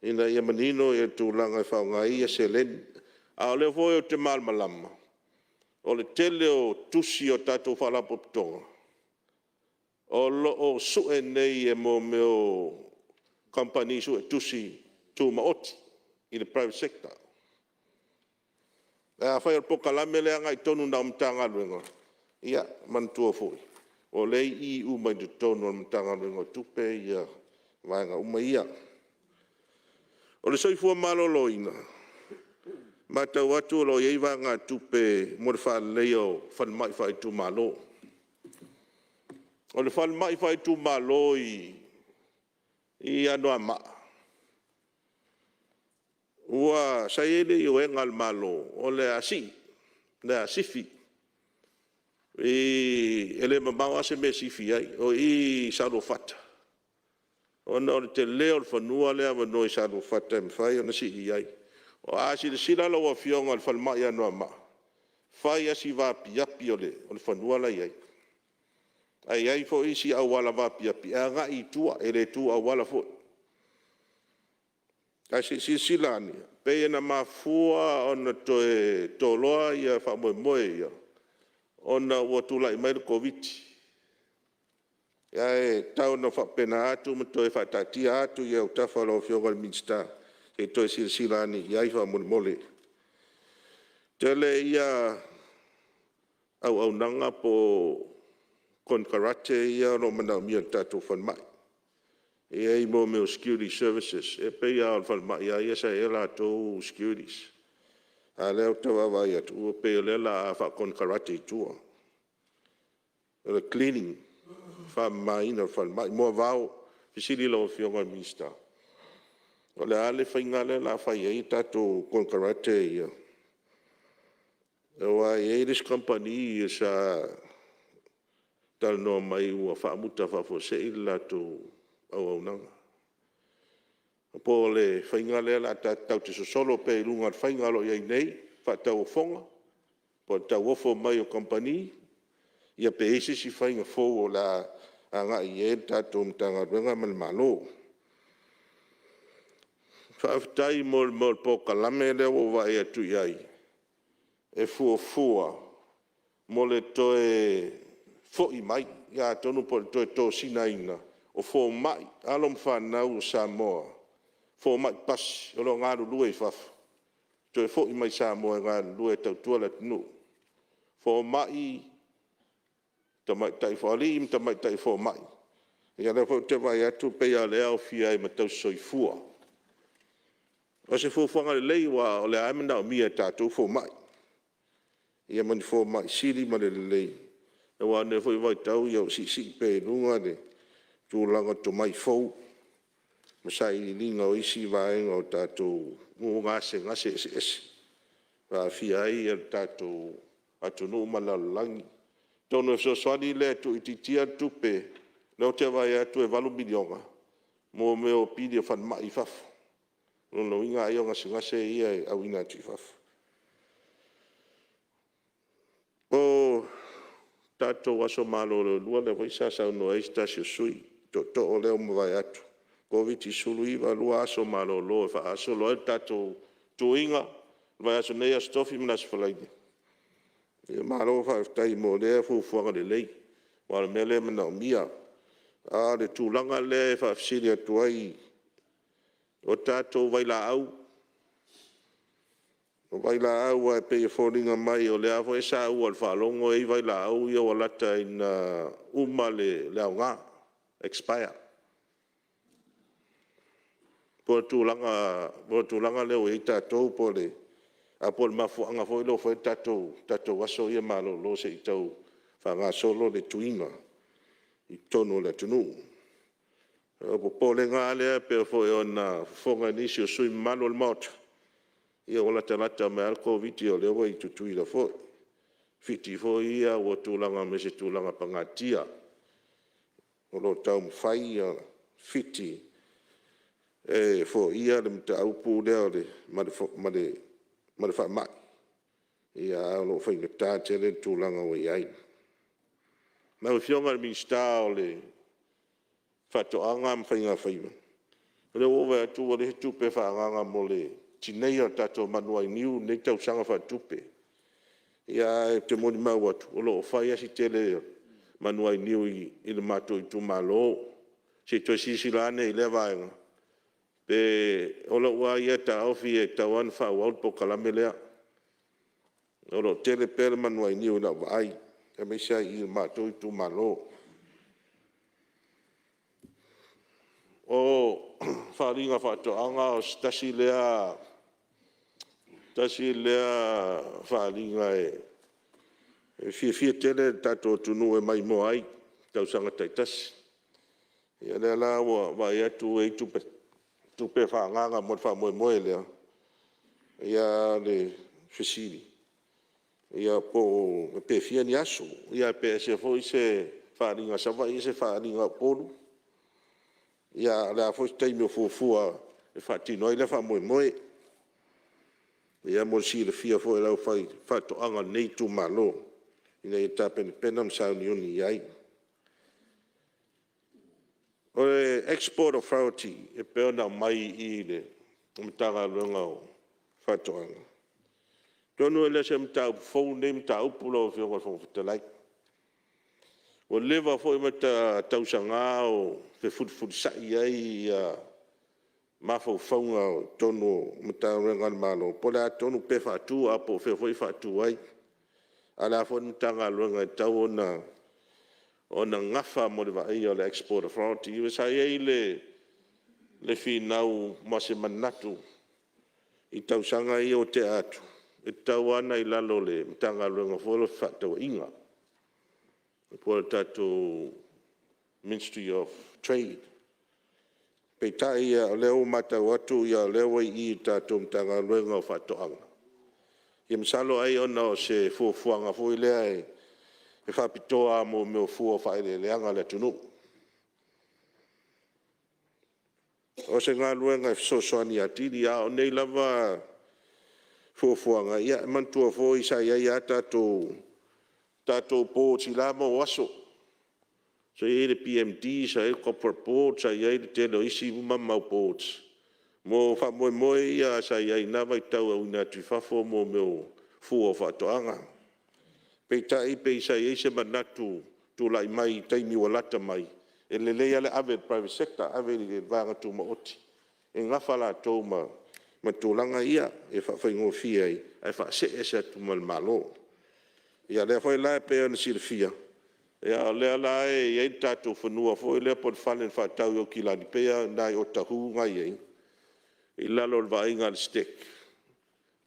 ina ia manino le tulaga e faaaoga ai ia seleni. A o lea foi ou te malamalama, o le tele o tusi a tatou Faalapotopotoga, o lo o sue nei e mea o kamupani suetusi tumaoti i le private sector. Ae afai o le polokalame lea e agai tonu na o Matagaluega, ia manatua foi, o lea e i i uma i totonu o le Matagaluega o Tupe vaega uma ia. O le soifua maloloina, e matau atu o lo o i ai vaegatupe mo le faaleleia o falemai faaitumalo. O le falemai faaitumalo i Anoamaa, sa i ai le ioega a le Malo o le a sii, o le a sifi, e le mamao lava se mea e sifi i ai, o i i Saluafata, ona o le tele o le fanua lea e avanoa i Saluafata e mafai ona sii i ai. A silasila lau Afioga i le falemai i Anoamaa, e fai lava si vaapiapi o le fanua la e i ai. Ae i ai foi isi auala vaapiapi e agai i tua, e le tu auala foi. Ae se i silasila ane, pei na mafua ona toe toloa faamoemoe ia, ona ua tulai mai le Koviti-19. Ae tau ina faapena atu ma toe faataatia atu i autafa o lau Afioga i le Minisita, se i toe silasila ane i ai faamolemole. Tele ia auaunaga po o konekarate ia o lo o manaomia i le tatou falemai. E i ai mea o security services, e pei lava o le falemai lava ia sa i ai a latou securities, a o lea ou te vaavaai atu e pei o lea o le a faakonekarate i tua. O le cleaning, faamamaina o le falemai, moavao. O le fesili i lau Afioga i le Minisita, o le a le faiga lea o le a fai ai tatou konekarate ia? Aua e i ai le isi kamupani sa talanoa mai ua faamuta faafuasei le latou auaunaga. Po o le faiga lea tatou te sosolo pea i luga o le faiga o lo o i ai nei, faatauofoga, po o le tauofo mai o kamupani, ia pe i ai se isi faiga fou o le a agai i ai le tatou Matagaluega ma le Malo. Faafetai mo le mea o le polokalame lea ua ou vaai atu i ai e fuafua mo le toe foi mai, ia atonu po o le toe tosinaina o fomai, alo ma fanau a Samoa, fomai pasi o lo o galulue i fafo, toe foi mai i Samoa e galulue e tautua le atunuu. Fomai, alii ma tamaitai fomai. Ia o lea foi ou te vaai atu pei lava o lea e aofia ai ma tausisoifua. O se fuafuaga lelei aua o lea lava e manaomia e tatou fomai, ia ma ni fomai sili ma le lelei, aua o lenei foi vaitau ua siisii pea i luga le tulaga o tomai fou ma sailiiliga o isi vaega o tatou gasegase eseese e aafia ai le tatou atunuu ma le lalolagi. Atonu o le fesoasoani lea e tuuitiitia le tupe, o lea ou te vaai atu e $8 miliona mo mea o pili o falemai i fafo. O lona uiga ai o gasegase ia e auina atu i fafo. O tatou aso malolo e 2 lea foi sa saunoa i ai se tasi o sui usufono, le tootoo lea ua mavae atu, Koviti-19, 2 aso malolo e faagasolo ai le tatou tuiga, vaiaso nei Aso Tofi ma le Aso Faraile. Malo faafetai mo lea fuafuaga lelei, aua o le mea lea e manaomia. A o le tulaga lea e faafesili atu ai, o tatou vailaau, o vailaau aua e pei e foliga mai o lea foi e saua i le faalogo e i ai vailaau ia ua lata ina uma le aoga, expire. Po o le tulaga lea ua i ai tatou ae po o le mafuaaga foi lea ua fai ai tatou aso ia malolo se i tau faagasolo le tuiga i totonu o le atunuu. O le popolega lava lea pei foi ona fofoga i nisi o sui usufono mamalu o le Maota, ia ua latalata mai lava le Koviti-19 o lea ua i Tutuila foi. O Fiti foi ia ua tulaga mai i se tulaga pagatia, o lo o taumafai Fiti e foia le mataupu lea ma le faamai, ae o lo o faigata tele le tulaga ua i ai. Lau Afioga i le Minisita o Faatoaga ma Faigafaiva, o lea ua ou vaai atu ua leai se tupe faaagaaga mo le tineia o le tatou manuainiu i lenei tausaga faaletupe. Ae ou te molimau atu, o lo o fai lava si tele o manuainiu i le matou itumalo. Se i toe silasila ane i lea vaega. O lou lava ia taofi e tatau lava ona faaauau le polokalame lea. O lo o tele pea le manuainiu i lau vaai, aemaise lava i le matou itumalo. O le faaaliga faatoaga o se tasi lea faaaliga e fiafia tele le tatou atunuu e maimoa ai i tausaga taitasi. Ia o lea la ua vaai atu ua i ai tupe faaagaaga mo le faamoemoe lea. A o le fesili, pe fia ni aso, ae pe ese foi se faaaliga a Savaii ese le faaaliga a Upolu, a o le a foi se taimi o fuafua e faatino ai lea faamoemoe. Ia mo le silafia foi e le aufaifaatoaga a lenei itumalo ina ia tapenapena ma sauniuni i ai. O le Export Authority e pei ona aumai i le Matagaluega o Faatoaga, atonu e le o se mataupu fou lenei mataupu lau Afioga i le Fofoga Fetalai. Ua leva foi ma tausaga o fefulifulisai i ai mafaufauga i totonu o Matagaluega a le Malo, po o le a tonu, pe faatu ae po o fea foi e faatu ai. A o le a foi le Matagaluega e tatau ona nafa mo le vaaia o le Export Authority. Sa i ai le finau ma se manatu i tausaga ia ua tea atu, e tatau lava ona i lalo o le Matagaluega foi lea o Fefaatauaiga po o le tatou Ministry of Trade. Peitai o lea ua matau atu o lea ua i i i le tatou Matagaluega o Faatoaga. Ia masalo ai ona o se fuafuaga foi lea e faapitoa lava mo mea o fua o faaeleeleaga a le atunuu. O se galuega e fesoasoani atili. A o nei lava fuafuaga, ia manatua foi sa i ai lava tatou boards i la mau aso, sa i ai le PMD sa i ai le Copra Board, sa i ai le tele o isi uma mau boards mo faamoemoe ia sa i ai i na vaitau e auina atu i fafo mea o fua o faatoaga. Peitai pei sa i ai se manatu tulai mai i taimi ua lata mai, e lelei lava le ave i le private sector, ave i le vaega tumaoti e nafa latou ma tulaga ia e faafaigofie ai ae faasee ese atu ma le Malo. Ia o lea foi la e pei ona silafia, o lea la e i ai le tatou fanua foi lea po o le fale na faatau i Aukilani, pei lava o i ina i Otahuhu na e i ai i lalo o le vaaiga a le STEC.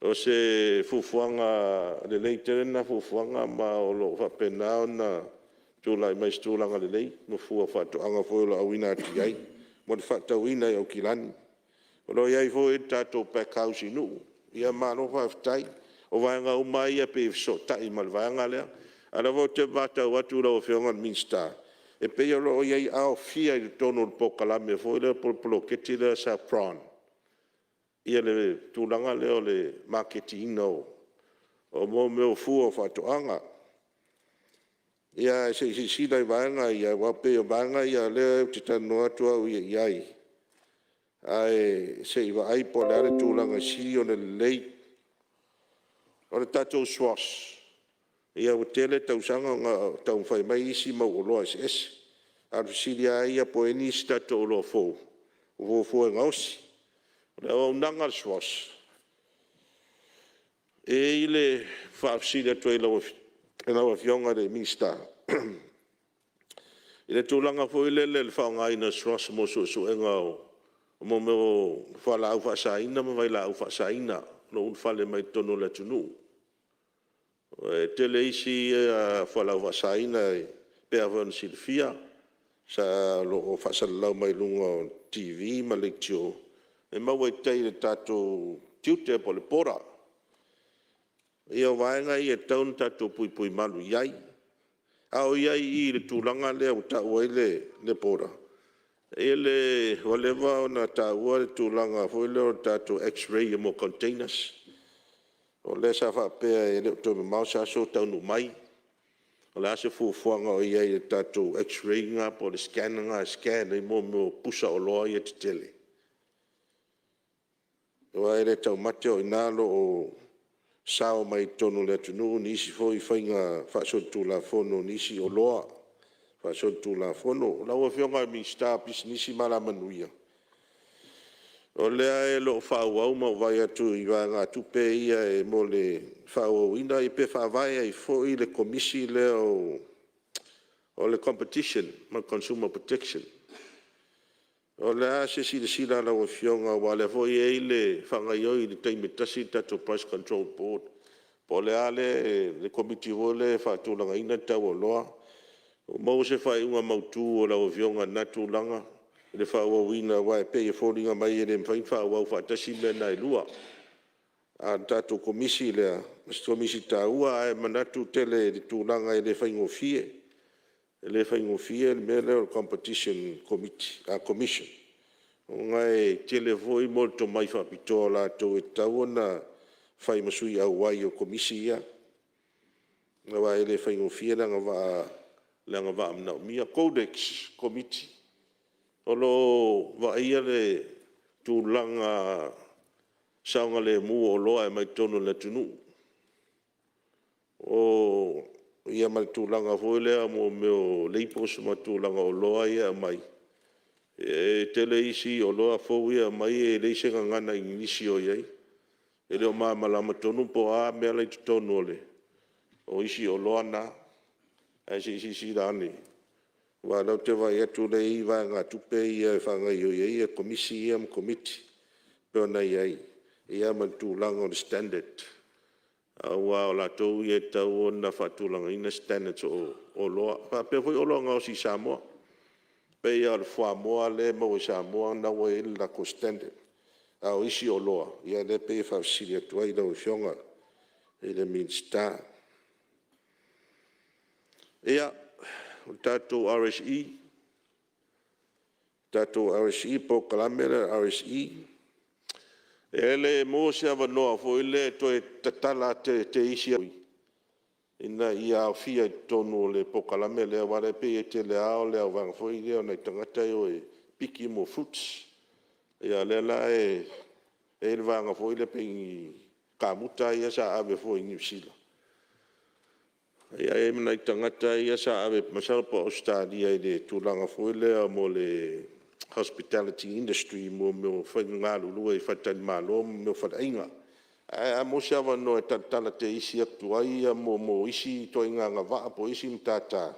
O se fuafuaga lelei tele lena fuafuaga ma o lo o faapena ona tulai mai i se tulaga lelei ma fua o faatoaga foi o lo o auina atu i ai mo le faatauina i Aukilani. O lo o i ai foi le tatou pack house i Nuu, ia malo faafetai. O vaega uma lava ia e pei e fesootai ma le vaega lea. A o lea foi ou te matau atu lau Afioga i le Minisita, e pei o lo o i ai aofia i totonu o le polokalame foi lea po o le poloketi lea o le SAFPROM le tulaga lea o le maketiina o mea o fua o faatoaga. Ia ae se i silasila i vaega ia, aua e pei o vaega ia o lea ou te talanoa atu au ia i ai, ae se i vaai po o le a le tulaga e sili ona lelei. O le tatou SROS, ia ua tele tausaga o taumafai mai isi mau oloa eseese. A o le fesili lava ia po o i ai nisi tatou oloa fou o fuafua e gaosi. O le auaunaga a le SROS, e i ai le… e faafesili atu ai i lau Afioga i le Minisita, i le tulaga foi lele i le faaaogaina o le SROS mo suesuega o mea o fualaau faasaina ma vailaau faasaina o lo o ulufale mai totonu o le atunuu. E tele isi fualaau faasaina e pei lava foi ona silafia, o lo o faasalalau mai luga o TV ma leitio, e maua i tai i le tatou tiute po o le border. Ia o vaega ia e tatau ona tatou puipuimalu i ai. A o i ai i i i le tulaga lea ua taua ai le border, ua leva ona taua le tulaga foi lea o le tatou x-ray mo containers. O lea sa faapea e le o toe mamao se aso taunuu mai. O le a se fuafuaga o i ai i le tatou x-ray lena po o le scanner lena e scan ai mea o pusa oloa ia tetele? Aua e le taumate o i ina o lo o sao mai ai totonu o le atunuu nisi foi faiga faasolitulafono o nisi oloa faasolitulafono. Lau Afioga i le Minisita o Pisinisi ma Alamanuia, o lea o lo o faaauau ma ou vaai atu i vaegatupe ia mo le faaauauina pe faavae ai foi le Komisi lea o le Competition ma le Consumer Protection. O le a se silasila a lau Afioga aua o lea foi e i ai le faagaoioi i le taimi e tasi le tatou Price Control Board, po o le a le Komiti foi lea e faatulagaina le tau o oloa. Ua maua se faaiuga mautu a lau Afioga i lena tulaga i le faaauauina aua e pei e foliga mai e le mafai ona faaauau faatasi mea na e lua. A o le tatou Komisi lea, o se Komisi taua, ae manatu tele i le tulaga e le faigofie. E le faigofie le mea lea o le Competition Commission, ona e tele foi le tomai faapitoa o latou e tatau ona fai ma sui auai o Komisi ia, aua e le faigofie le agavaa manaomia. CODEX Komiti, o lo o vaaia le tulaga saogalemu o oloa e aumai totonu o le atunuu ma le tulaga foi lea o mea o labels ma tulaga o oloa ia e aumai. E tele isi oloa fou ia e aumai e leai se gagana igilisi o i ai, e le o malamalama tonu po o a mea la e i totonu o isi oloa na. Ae se i silasila ane, aua o lea ou te vaai atu o lea e i ai vaegatupe ia e faagaoioi ai Komisi ia ma Komiti e pei ona i ai, ia ma le tulaga o le standard, aua o latou ia e tatau ona faatulagaina standards o oloa, faapea foi oloa e gaosi i Samoa. E pei lava o le fuamoa lea e maua i Samoa o lena ua i ai le latou standard, a o isi oloa, ia lea e pei e faafesili atu ai lau Afioga i le Minisita. Ia, o le tatou RSE, le polokalame lea o le RSE, pe le maua se avanoa foi lea e toe tatala teisi ina ia aofia i totonu o le polokalame lea, aua o lea e pei e tele lava o le vaega foi lea o nai tagata ia e o e piki fruits. Ia o lea la e i ai le vaega foi lea pei ni kamuta ia sa ave foi i Niu Sila, e i ai ma nai tagata ia sa ave masalo po o Ausetalia i le tulaga foi lea mo le hospitality industry mo mea o galulue i faletalimalo ma mea o faleaiga. Ae a maua se avanoa e talatala teisi atu ai isi ituaiga agavaa po o isi matata,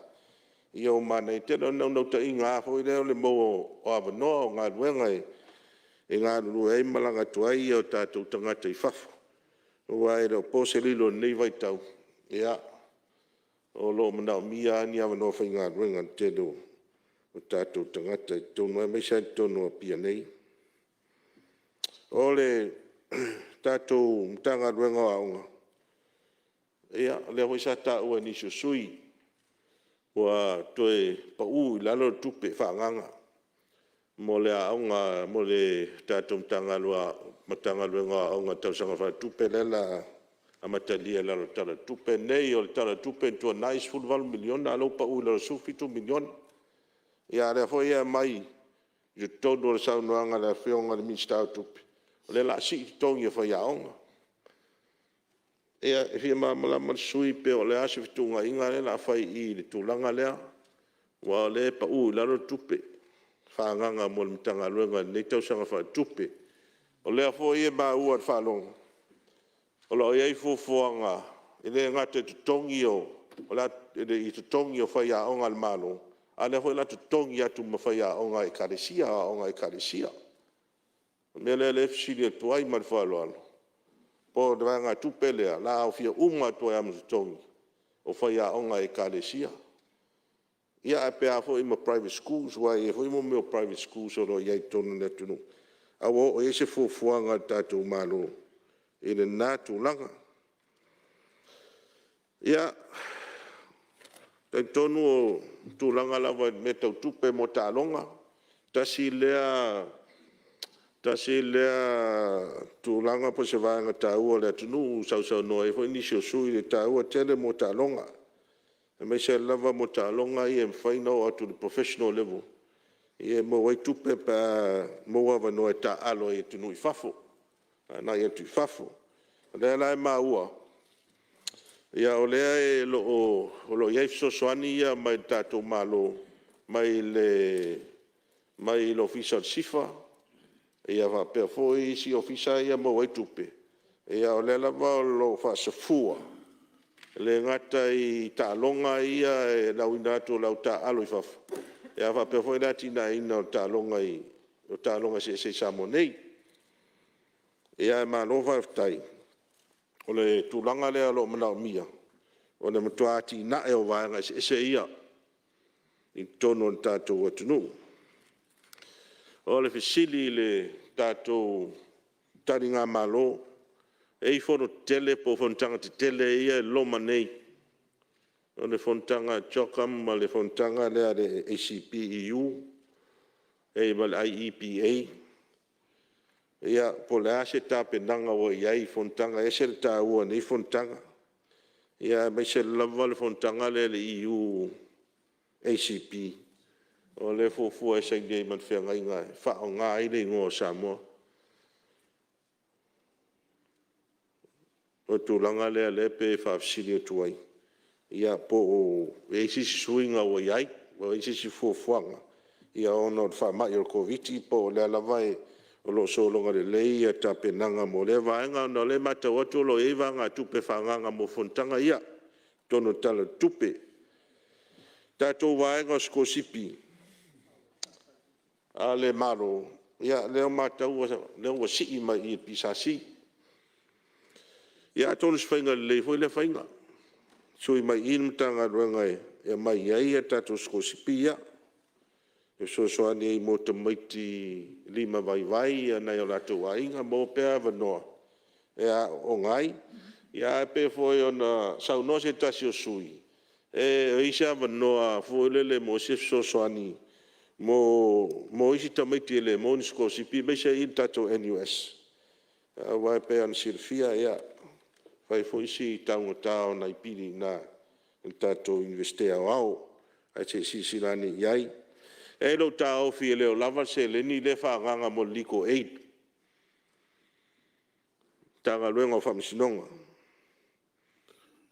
ia ua manaia tele. O le naunautaiga lava foi lea o le maua o avanoa o galuega e galulue ai ma malaga atu ai o tatou tagata i fafo, aua e le o po se lilo i lenei vaitau, o lo o manaomia lava ni avanoa faigaluega e le tele o tatou tagata aemaise lava i totonu o Apia nei. O le tatou Matagaluega o Aoga, Ia o lea foi sa taua e nisi o sui usufono, ua toe pau i lalo le tupe faaagaaga mo le aoga mo le tatou Matagaluega o Aoga i le Tausaga Faaletupe lea o le a amatalia i lalo o le Tala o le Tupe lenei. O le Tala o le Tupe ua tuanai e $18 miliona a o lea ua pau i lalo i le $17 miliona. A o lea foi e aumai i totonu o le saunoaga a le Afioga i le Minisita o Tupe, o lea o le a sii totogi o faiaoga. Ia, e fia malamalama le sui usufono po o le a se fetuunaiga lea o le a fai i i le tulaga lea, aua o lea e pau i lalo le tupe faaagaaga mo le Matagaluega i lenei tausaga faaletupe. O lea foi e maua i le faalogo o lo o i ai fuafuaga e le gata i totogi o faiaoga a le Malo, a o lea foi o le a totogi atu ma faiaoga a Ekalesia, aoga a Ekalesia. O le mea lea o lea e fesili atu ai ma le faaaloalo, po o le vaegatupe lea o le a aofia uma atu ai lava ma totogi o faiaoga a Ekalesia, ae pe a foi ma private schools, aua e i ai foi mea o private schools o lo o i ai i totonu o le atunuu, a ua oo i ai se fuafuaga a le tatou Malo i lena tulaga. Ia, e talitonu o tulaga lava i mea tau tupe mo taaloga, tasi lea tulaga po o se vaega taua o le atunuu ua sausaunoa ai foi nisi o sui usufono i le taua tele mo taaloga, aemaise lava mo taaloga ia e mafai ona oo atu i le professional level e maua ai tupe pe a maua avanoa e taaalo ai i atunuu i fafo, agai atu i fafo. O lea la e maua, o lea o lo o i ai fesoasoani ia mai le tatou Malo mai le Ofisa o le SIFA faapea foi isi ofisa ia e maua ai tupe. O lea lava o lo o faasafua, e le gata i taaloga ia i le auina atu o le au taaalo i fafo, ae faapea foi le atinaeina o taaloga eseese i Samoa nei. Ae malo faafetai. O le tulaga lea o lo o manaomia, o le matua atiae o vaega eseese ia i totonu o le tatou atunuu. O le fesili i le tatou taligamalo, e i ai fono tetele po o fonotaga tetele ia e loma nei, o le fonotaga a le CHOGM ma le fonotaga lea a le ACPEU ma le IEPA. Ia po o le a se tapenaga ua i ai i fonotaga, e ese le taua o nei fonotaga, aemaise lava le fonotaga lea a le EU ACP, o lea e fuafua e saini ai ma le feagaiga e faaaoga ai le igoa o Samoa. O le tulaga lea o lea e pei e faafesili atu ai, po o i ai se isi suiga ua i ai, po o i ai se isi fuafuaga ona o le faamai o le Koviti-19 po o lea lava o lo o sologa lelei tapenaga mo lea vaega, ona o lea e matau atu o lo o i ai vaegatupe faaagaaga mo fonotaga ia i totonu o le Tala o le Tupe. Le tatou vaega o sikolasipi a le Malo, ia o lea ua matau o lea ua sii mai i le PSC. Ia atonu o se faiga lelei foi lea faiga, sui mai i le Matagaluega e aumai i ai tatou sikolasipi ia, e fesoasoani ai mo tamaiti limavaivai nai o latou aiga, maua pea avanoa e aooga ai. Ae pei foi ona saunoa se tasi o sui usufono, e i ai se avanoa foi lele e maua ai se fesoasoani mo isi tamaiti e le maua ni sikolasipi aemaise lava le tatou NUS. Aua e pei ona silafia e fai foi si taugata o nai pili i ina i le tatou Iunivesite Aoao, ae se i silasila ane i ai. E i ai lou taofi e le o lava le seleni lea e faaagaaga mo le Legal Aid le Matagaluega o Faamasinoga.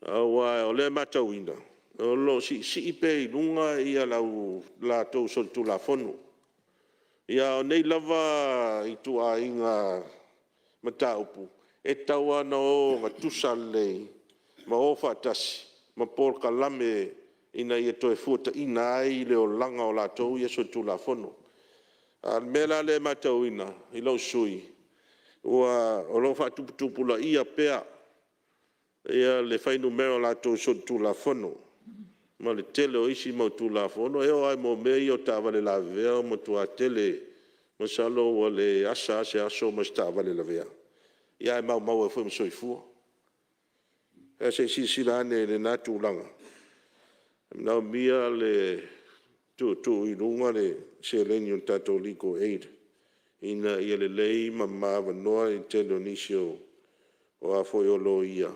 Aua o lea e matauina, o lo o siisii pea i luga latou solitulafono. A o nei lava ituaiga mataupu, e tatau lava ona ogatusa lelei ma o faatasi ma polokalame ina ia toe fuataina ai le olaga o latou ia e solitulafono. A o le mea la lea e matauina i lou sui usufono, o lo o faatuputupulaia pea le fuainumera o latou solitulafono ma le tele o isi mau tulafono. E oo lava i mea ia o taavale lavevea ua matua tele, masalo ua le asa lava se aso ma se taavale lavea, ae maumau ai foi ma soifua. Ae se i silasila ane i lena tulaga, e manaomia le tuutuu i luga le seleni o le tatou Legal Aid ina ia lelei ma avanoa le tele o nisi o loia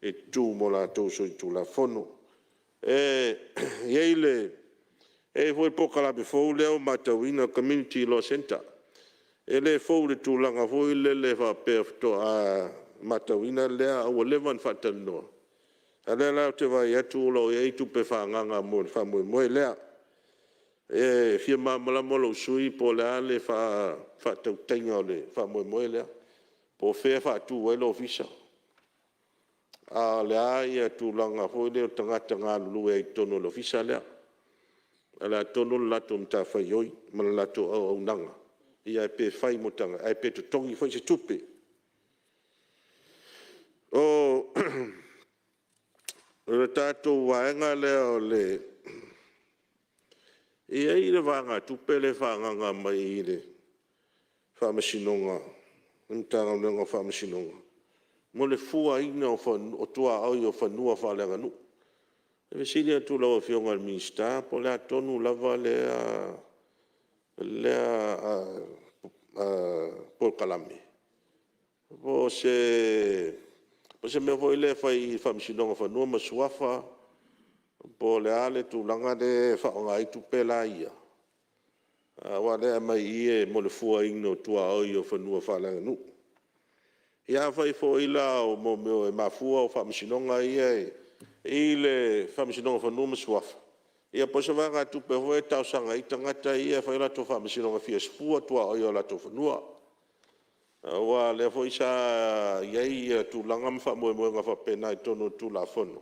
e tutu mo latou solitulafono. E i ai foi le polokalame fou lea ua matauina, le Community Law Centre. E le fou i le tulaga foi lele faapea faatoa matauina lea, a ua leva ona faatalanoa. A o lea la ou te vaai atu o lo o i ai tupe faaagaaga mo le faamoemoe lea. E fia malamalama lou sui usufono po o le a le faatautaiga o le faamoemoe lea, po o fea e faatu ai le ofisa, a o le a tulaga foi lea o tagata galulue ai i totonu o le ofisa lea. O le a tonu le latou matafaioi ma le latou auaunaga, ia pe fai mo tagata ae pe totogi foi se tupe. O le tatou vaega lea o le... E i ai le vaegatupe lea e faaagaaga mai i le Faamasinoga, le Matagaluega o Faamasinoga mo le fuaina o tuaoi o fanua faaleaganuu. E fesili atu i lau Afioga i le Minisita po o le a tonu lava lea polokalame, po o se mea foi lea e fai i le Faamasinoga o Fanua ma Suafa po o le a le tulaga lea e faaaoga ai tupe ia, aua o lea e aumai i i mo le fuaina o tuaoi o fanua faaleaganuu. Ia afai foi la o mea e mafua o faamasinoga ia i le Faamasinoga o Fanua ma Suafa, ia po o se vaegatupe foi lea e talosaga ai tagata ia e fai latou faamasinoga e fia fua tuaoi o latou fanua. Aua o lea foi sa i ai tulaga ma faamoemoega faapena i totonu o le Tulafono,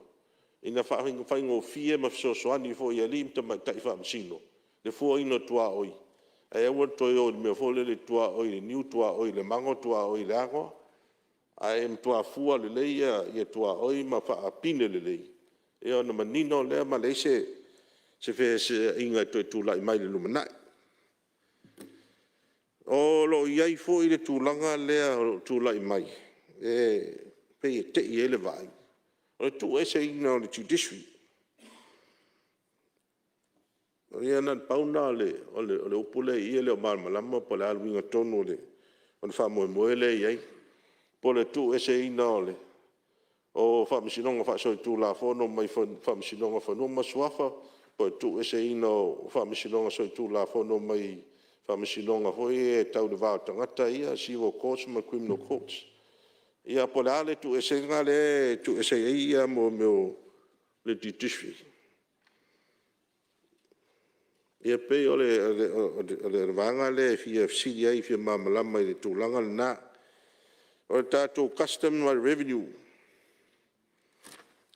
ina ia faafaigofie ma fesoasoani foi i alii ma tamaitai faamasino le fuaina o tuaoi, ae aua le toe o i le mea foi lele e tuaoi i le niu, tuaoi i le mago, tuaoi i le a noa. Ae matua fua lelei tuaoi ma faapine lelei, ia ona manino lea ma leai se feeseaiga e toe tulai mai i le lumanai. O lo o i ai foi le tulaga lea o lo o tulai mai e pei e tei ai le vaai, o le tuueseina o le Judiciary. Ia na o le pau lena o le upu lea e i i e le o malamalama po o le a le uiga tonu o le faamoemoe lea e i ai, po o le tuueseina o Faamasinoga Faasolitulafono mai Faamasinoga o Fanua ma Suafa, po o le tuueseina o Faamasinoga Solitulafono mai Faamasinoga foi ia tau le va o tagata ia, Civil Courts ma Criminal Courts. Ia po o le a le tuueseesega lea e tuuese ai mea o le Judiciary. Ia pei o le vaega lea e fia fesili ai e fia malamalama i le tulaga lena. O le tatou Customs ma le Revenue,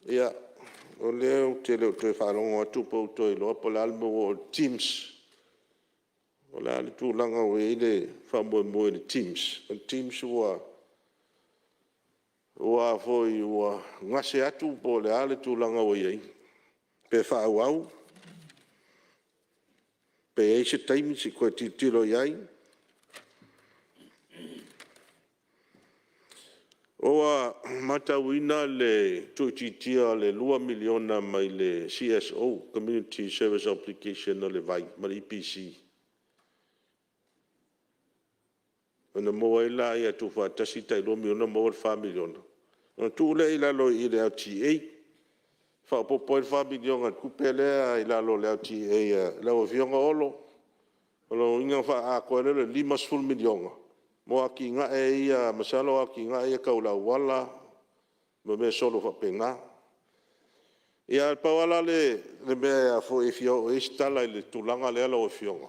ia, o lea ou te le o toe faalogo atu pe ua toe iloa po o le a le mea ua oo i le TIMS. O le a le tulaga ua i ai le faamoemoe i le TIMS? O le TIMS ua gase atu po o le a le tulaga ua i ai, pe faaauau, pe i ai se taimi se i toe tilotilo i ai. Ua matauina le tuuitiitia o le $2 miliona mai le CSO, Community Service Obligation a le Vai ma le EPC, ona maua ai lea, a tuufaatasi le tai $2 miliona maua le $4 miliona, ona tuu lea i lalo i le LTA, faaopoopo ai le $4 miliona i le tupe lea i lalo o le LTA a lau Afioga Olo. O lona uiga ona faaatoa ai lea o le $50 miliona mo atinae ia, masalo o atinae ia tau le auala ma mea solo faapena. Ia na pau lava la le mea e fia oo i ai se tala i le tulaga lea lau Afioga,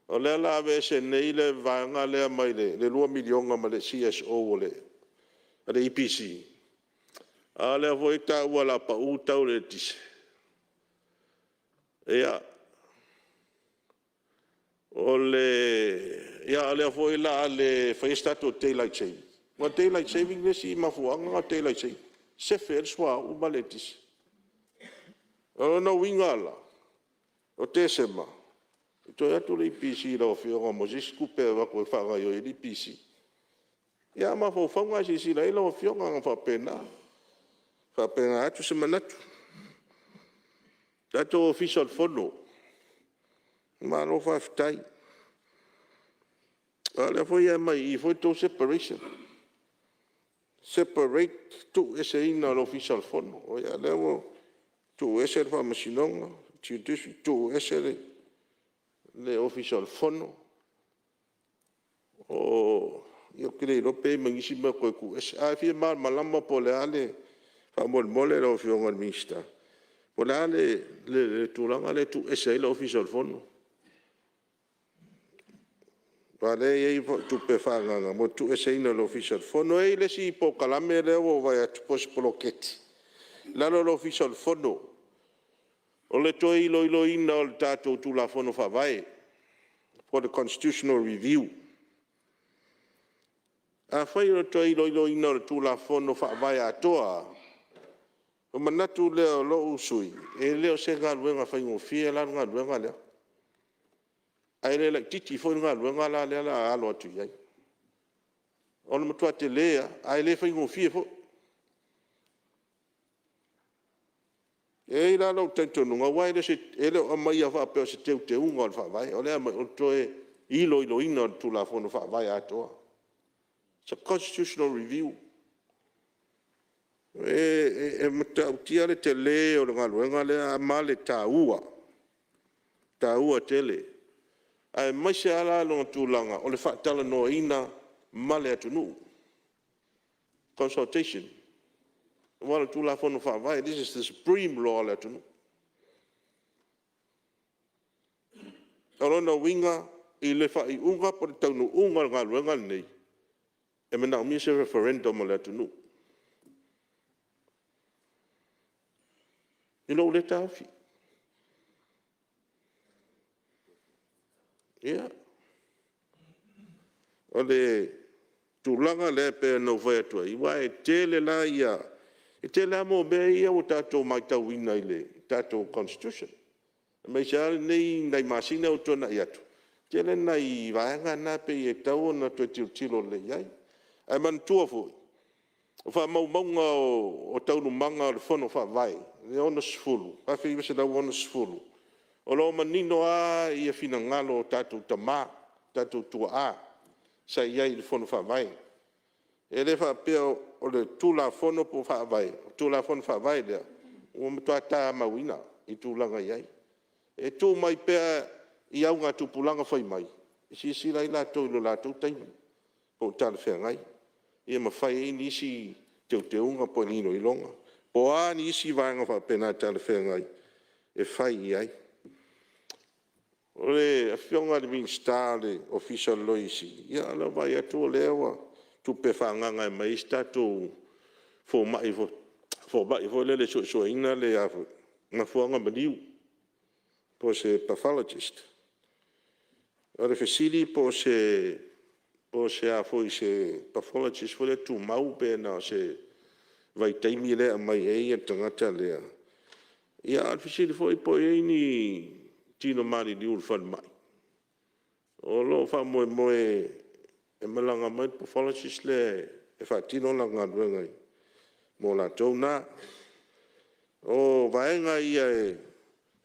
o lea o le a aveese nei le vaega lea mai le $2 miliona mai le CSO a le EPC, a o lea foi e taua o le a pau le tau o le eletise. Ia, o lea foi o le a le faia se tatou daylight saving, aua o le daylight saving le isi mafuaaga lena o le daylight saving, e sefe ai le suauu ma le eletise. O lona uiga la, o Tesema, e toe o atu le EPC i lau Afioga mo se isi tupe e avatu e faagaoioi ai le EPC. Ia o mafaufauga na e silasila i ai lau Afioga, na faapena. faapena atu se manatu. Le tatou Ofisa o le Fono, malo faafetai. A o lea foi e aumai i i foi le tou separation, separate, tuueseina o le Ofisa o le Fono. Ia o lea ua tuu ese le Faamasinoga, Judiciary, tuu ese le Ofisa o le Fono. Ia ou te le iloa pe i ai ma nisi mea o toe tuu ese. Ae fia malamalama po o le a le… faamolemole lau Afioga i le Minisita, po o le a le tulaga lea e tuu ese ai le Ofisa o le Fono? Aua o lea e i ai tupe faaagaaga mo le tuueseina o le Ofisa o le Fono. E i ai le isi polokalame lea ua ou vaai atu po o se poloketi i lalo o le Ofisa o le Fono, o le toe iloiloina o le tatou Tulafono Faavae po o le Constitutional Review. Afai o le toe iloiloina o le Tulafono Faavae atoa lava, ona manatu lea o lou sui usufono, e le o se galuega faigofie la le galuega lea, ae le laitiiti foi le galuega la lea o le a alo atu i ai. O le matua tele lava, ae le faigofie foi. E i ai la lou talitonuga, aua e le o aumaia faapea o se teuteuga o le Faavae, o lea e aumai, o le toe iloiloina o le Tulafono Faavae atoa. It's a Constitutional Review. E matautia le tele o le galuega lea ma le taua, e taua tele, aemaise lava la lona tulaga o le faatalanoaina ma le atunuu, consultation. Aua o le Tulafono Faavae, this is the Supreme Law a le atunuu. O lona uiga i le faaiuga po o le taunuuga o le galuega lenei, e manaomia se referendum a le atunuu, i lou lea taofi. Ia, o le tulaga lea pei ona ou fai atu ai, aua e tele lava mea ia ua tatou matauina i le tatou Constitution, aemaise lava lenei nai masina ua tuanai atu, tele nai vaega na e pei e tatau ona toe tilotilo lelei i ai. Ae manatua foi, o faamaumauga o taualumaga o le Fono Faavae i le 1960, o lo o manino lava finagalo o tatou tama, o tatou tuaa sa i ai i le Fono Faavae. E le faapea o le Tulafono po o Faavae, o le Tulafono Faavae lea ua matua tamauina i tulaga e i ai. E tuu mai pea i augatupulaga fai mai e silasila i ai latou i lo latou taimi po o talafeagai ia ma fai ai nisi teuteuga po o ni iloiloga, po o a nisi vaega faapena talafeagai e fai i ai. O le Afioga i le Minisita o le Ofisa o le Loia Sili, ia o lau vaai atu o lea ua tupe faaagaaga e aumai ai se tatou fomai foi lele e suesueina le mafuaaga o maliu, po o se Pathologist. O le fesili po o se Pathologist foi lea tumau pe na o se vaitaimi lea e aumai ai le tagata lea. A o le fesili foi po o i ai ni tino maliliu i le falemai o lo o faamoemoe e malaga mai le Pathologist lea e faatino lana galuega mo latou na. O vaega ia e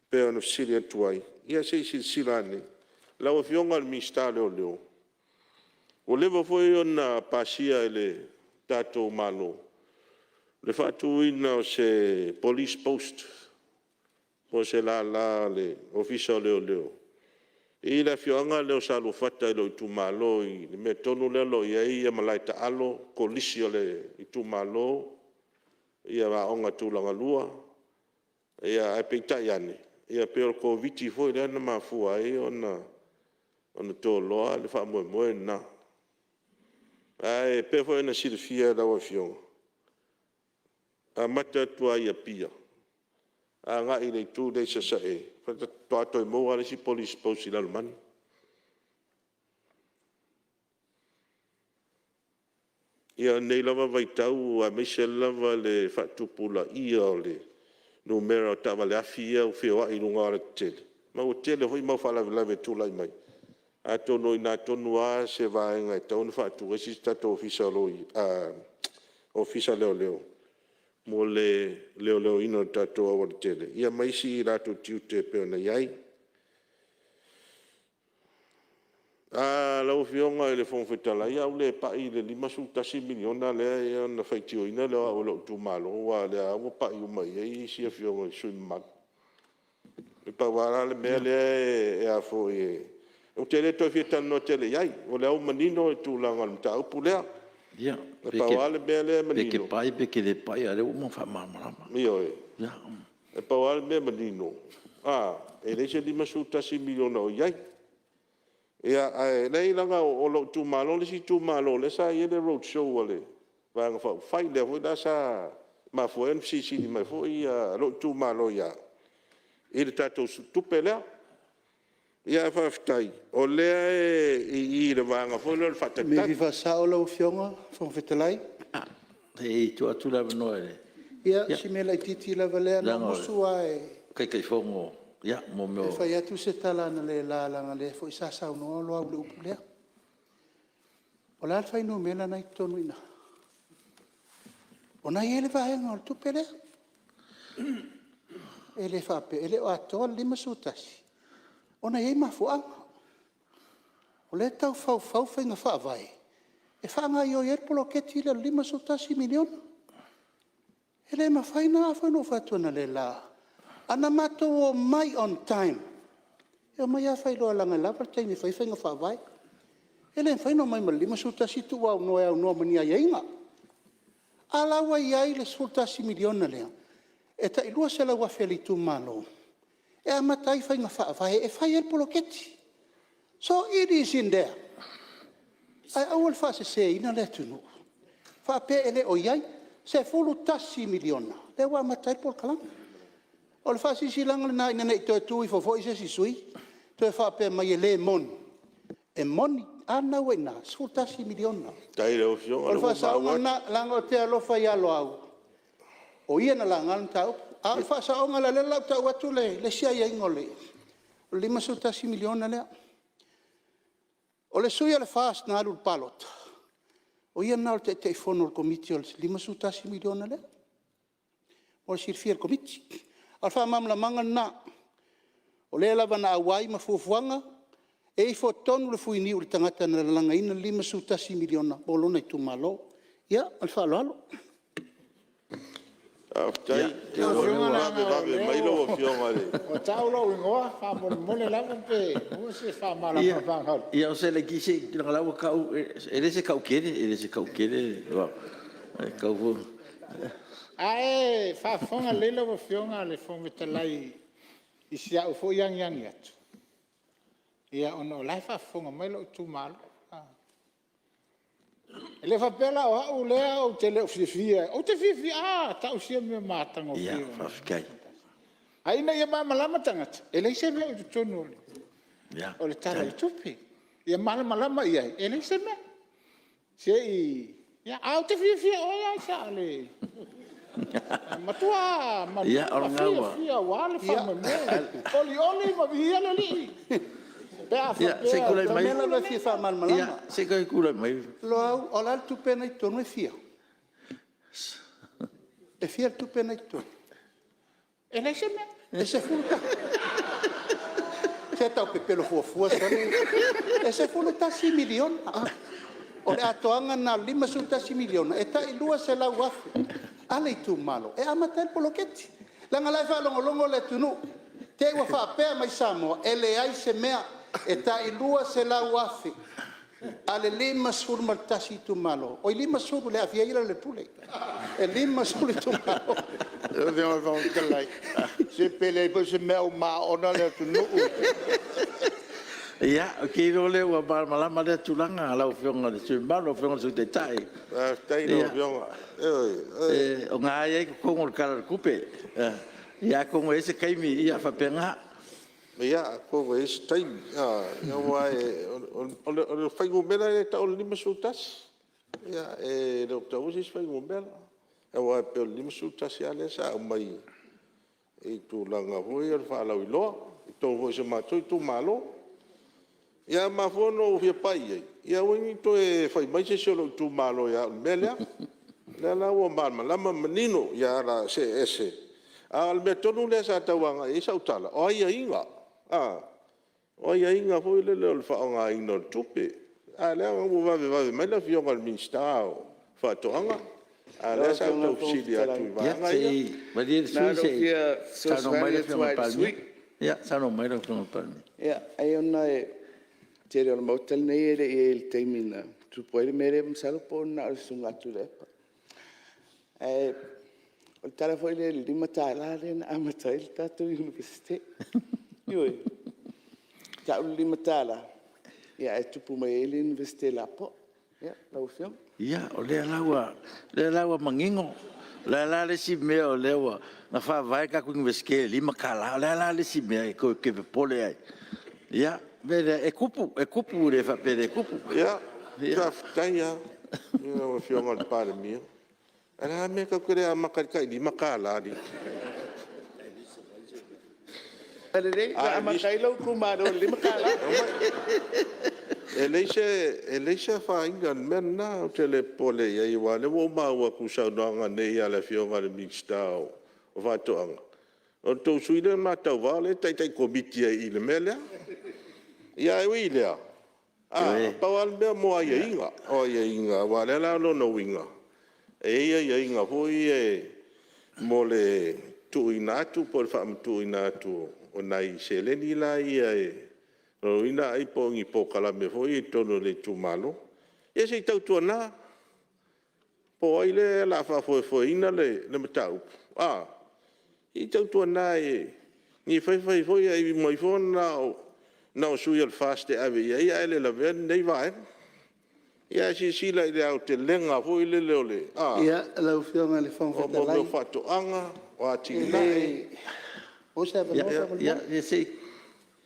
pei ona fesili atu ai, ia se i silasila ane. Lau Afioga i le Minisita o Leoleo, ua leva foi ona pasia e le tatou Malo le faatuina o se Police Post po o se lala o le Ofisa o Leoleo i le afioaga lea o Saluafata i lou itumalo i le mea tonu lea o lo o i ai malae taalo, kolisi a le itumalo, ma aoga tulagalua. Ae peitai ane, e pei o le Koviti-19 foi lea na mafua ai ona toloa le faamoemoe lena. Ae pei foi ona silafia e lau Afioga, e amata atu lava i Apia agai i le itu lea i Sasae, faatoa toe maua lava le isi Police Post i Lalomanu. Ia o lenei lava vaitau aemaise lava le faatupulaia o le numera o taavale afi ia ua feoai i luga o aualatetele, ma ua tele foi mau faalavelave e tulai mai, atonu o i ina tonu lava se vaega e tatau ona faatu ai se isi tatou Ofisa o Leoleo mo le leoleoina o le tatou aualatele, ia ma isi a latou tiute e pei ona i ai. Lau Afioga i le Fofoga Fetalai o le a ou le pai i le $51 miliona lea ona faitioina lea o au e lou itumalo, aua o lea lava ua pai uma i ai isi afioga i sui usufono mamalu. E pau lava la le mea lea ou te le toe fia talanoa tele i ai, o lea ua manino le tulaga o le mataupu lea. Ia, E pau lava le mea lea e pe e manino. te pai pe e te le pai, a o lea ua uma ona faamalamalama. Ioe, e pau lava le mea manino, e leai se $51 miliona o i ai. Ae leai leaga o lou itumalo le isi itumalo o lea sa i ai le road show a le Vaega Faaupufai, lea foi la sa mafua ai ona fesilisili mai foi lou itumalo ia au i le tatou tupe lea. Ae faafetai o lea e i i le vaega foi lea o le O le mea e faatalitali. fia faasao lau Afioga i le Fofoga Fetalai. Se i tuu atu le avanoa i le Ia, si mea laitiiti lava lea na ou Leaga o musu lava le Taitaifono mo mea e o... fai atu se tala analeila leaga o lea foi sa saunoa Loau i le upu lea. O le a le fuainumera lena e i totonu i ina? O lena e i ai le vaega o le tupe lea. E le faapea, e le o atoa le 51 ona e i ai mafuaaga. O lea e tau faufau faiga faavae e faagaoioi ai le poloketi lea o le $51 miliona. E le mafai ona… A foi na ou fai atu analeila, a na matou omai on time, e omai lava fai loa leaga e lava le taimi e fai ai faiga faavae. E le mafai ona omai ma le 51 tuu aunoa e aunoa ma ni aiaiga. A la e ua i ai le $11 miliona lea, e tai $200,000 a le itumalo e amata ai faiga faavae e fai ai le poloketi. So it is in there, ae aua le faaseseina le atunuu faapea e le o i ai. $11 miliona lea ua amata ai le polokalame. O le faasilasilaga lena ina ne i toe tu ifo foi se isi sui usufono toe faapea mai e le moni, e moni. A lena ua i ina, $11 miliona. Faafetai i lau Afioga O o le lea ua faasaoga maua atu. lena, leaga ou te alofa ia Loau, o ia na laga le mataupu. A o le faasaoga, o lea la ua ou tau atu le isi aiaiga o le $51 miliona lea. O le sui o le FAST na alu i le palota, o ia lena o le Taitaifono o le Komiti o le $51 miliona lea, mo le silafia e le Komiti. A o le faamalamalamaga lena, o le lava na auai ma fuafuaga, e ifo tonu le fuiniu i le tagata na lalagaina le $51 miliona mo lona itumalo. Ia, ma le faaaloalo. Faafetai ua vavevave mai lau Afioga i le... Ua tau lou igoa faamolemole lava pe maua se faamalamalamaga. Ia o se laitiiti, leaga o la e ua tau... E le se tautele, e le se tautele Loau. E tatau foi ona... A e faafofoga lelei lau Afioga i le Fofoga Fetalai i si au foi agiagi atu, ona o la e faafofoga mai lou itumalo. E le faapea la o au lea ou te le o fiafia, ou te fiafia, a tau sia mea matagofie. Ae ina ia malamalama tagata, e leai se mea o i totonu o le Tala o le Tupe, ia malamalama i ai, e leai se mea. Se i... Ae ou te fiafia, o ai lava sa ou matua fiafia aua le faamoemoe. Olioli ma viia le Alii pe a faapea Se i O tulai le mai mea lava e fia faamalamalama. Se i tulai mai. Loau, o le a le tupe lena e i totonu e fia? E fia le tupe lena e i totonu? E leai se mea. E 11… Se e tau pepelo fuafua sole. E $11 miliona. O le atoaga lena o le $51 miliona e tai $200,000 a le itumalo e amata ai le poloketi. Leaga o la e faalogologo le atunuu, te i ua faapea mai Samoa e leai se mea. E tai $200,000 a le 51 itumalo, oi 50 e le aafia ai Lealailepule, e 50 itumalo. Lau Afioga i le Fofoga Fetalai, se pe leai foi se mea ua maona le atunuu. Ia, ou te iloa o lea ua malamalama lea tulaga lau Afioga i le sui usufono mamalu, lau Afioga i le Sui Taitai. Faafetai i lau Afioga. Ioe. O lena lava e i ai i totonu o le Tala o le Tupe. Ia atonu e i ai se taimi, ia faapena. Ia, atonu e i ai se taimi, aua o le fuainumera lea e tau o le 51. Ia e le o taua se isi fuainumera, aua e pei o le 51 lava lea sa aumai i tulaga foi ia o le faalauiloa i totonu foi o si o matou itumalo. Ia ae mafua ona ou fia pai i ai, ia aua ne i toe fai mai se isi o lou itumalo ia au i le mea lea. O lea la ua malamalama ma manino, ae o le a see ese. A o le mea tonu lea sa tau agai i ai sau tala, o aiaiga, o aiaiga foi lele o le faaaogaina o le tupe. A o lea ua vavevave mai le Afioga i le Minisita o Faatoaga, a o lea sa ou tau fesili atu i vaega ia. Ia se i malie le sui usufono se i saunoa mai le Afioga i le Palemia. Ia, ai ona o le tele o le Maota lenei e le i i ai i le taimi na tupu ai le mea lea, masalo po na o le Susuga ia Tuilaepa. Ae o le tala foi lea i le $5 lea na amata ai le tatou Iunivesite. Ioe, e tau le $5 ae tupu mai ai le Iunivesite lapoa. Ia, lau Afioga. Ia, o lea la ua manino. O le a la le isi mea o lea ua... Na faavae le tatou Iunivesite i le $5. O le a la le isi mea e toe popole ai? Ia, o le mea lea, e tupu, e tupu, e le faapea e le tupu. Ia, faafetai lava i lau Afioga i le Palemia. Ae o le a le mea e tatou te le amata ai i le tai $5 alii? Lelei, amata ai lou itumalo i le $5. E leai se afaina i le mea lena, ou te le popole i ai, aua o lea ua ou maua atu i saunoaga nei a le Afioga i le Minisita o Faatoaga, o le tou sui usufono lea na ma tauva o lea e taitai komiti ai i i i le mea lea. Ae ui i lea, na pau lava le mea mo aiaiga, o aiaiga, aua o lea la o lona uiga, e i ai aiaiga foi ia mo le tuuina atu po o le faamatuuina atu o nai seleni la ia, o lona uiga ai po o ni polokalame foi ia i totonu o le itumalo. Ia se i tautuana, po o ai lea o le a faafoefoeina le mataupu, a? Se i tautuana ne i fai fai foi ae uma ifo na o sui o le FAST e ave i ai ae le lavea lenei Vaega. Ia ae silasila i le aotelega foi lele o le Lau Afioga i le Fofoga Fetalai... o faatoaga, o atinae. Pe maua se avanoa faamolemole? Ia se i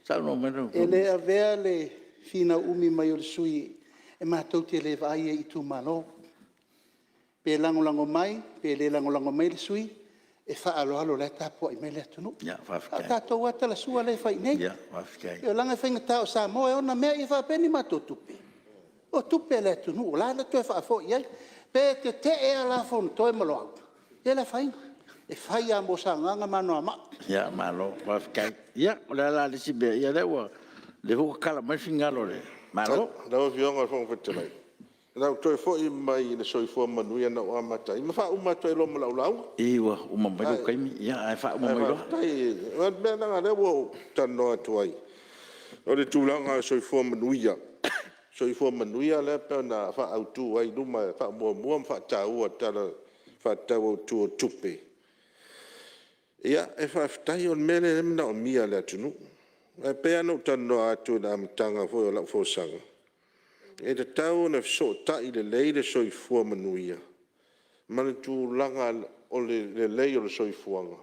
saunoa mai lau Afioga. E le avea le finau umi mai o le sui usufono e matou te le vaai ai i itumalo. Pe lagolago mai pe le lagolago mai le sui usufono, e faaaloalo o la e tapuai mai le atunuu. A o tatou lava talasua la e fai i inei. Leaga e faigata o Samoa e ona mea, ia faapea ni matou tupe? O tupe a le atunuu o le a le toe faafoi i ai? Pe tetee lava la Fonotoe ma Loau, e le afaina, e fai lava mo Sagaga ma Anoamaa. Ia malo faafetai. Ia, o le a la le isi mea? Ia o lea foi ua tatala mai le finagalo o le Malo. Lau Afioga i le Fofoga Fetalai, o le a ou toe foi mai i le soifua manuia na ou amata ai ma faauma atu ai loa ma lau lauga. I, ua uma mai lou taimi, ae faauma mai loa. Faafetai. O le mea leaga o lea ua ou talanoa atu ai, o le tulaga o le soifua manuia, soifua manuia lea pei ona faaautu ai i luma e faamuamua ma faataua i le Tala Faatatau Autu o le Tupe. Ia, e faafetai o le mea lea e manaomia e le atunuu. Ae pei lava ona ou talanoa atu i le amataga foi o lau folasaga, e tatau ona fesootai lelei le soifua manuia ma le tulaga o le lelei o le soifuaga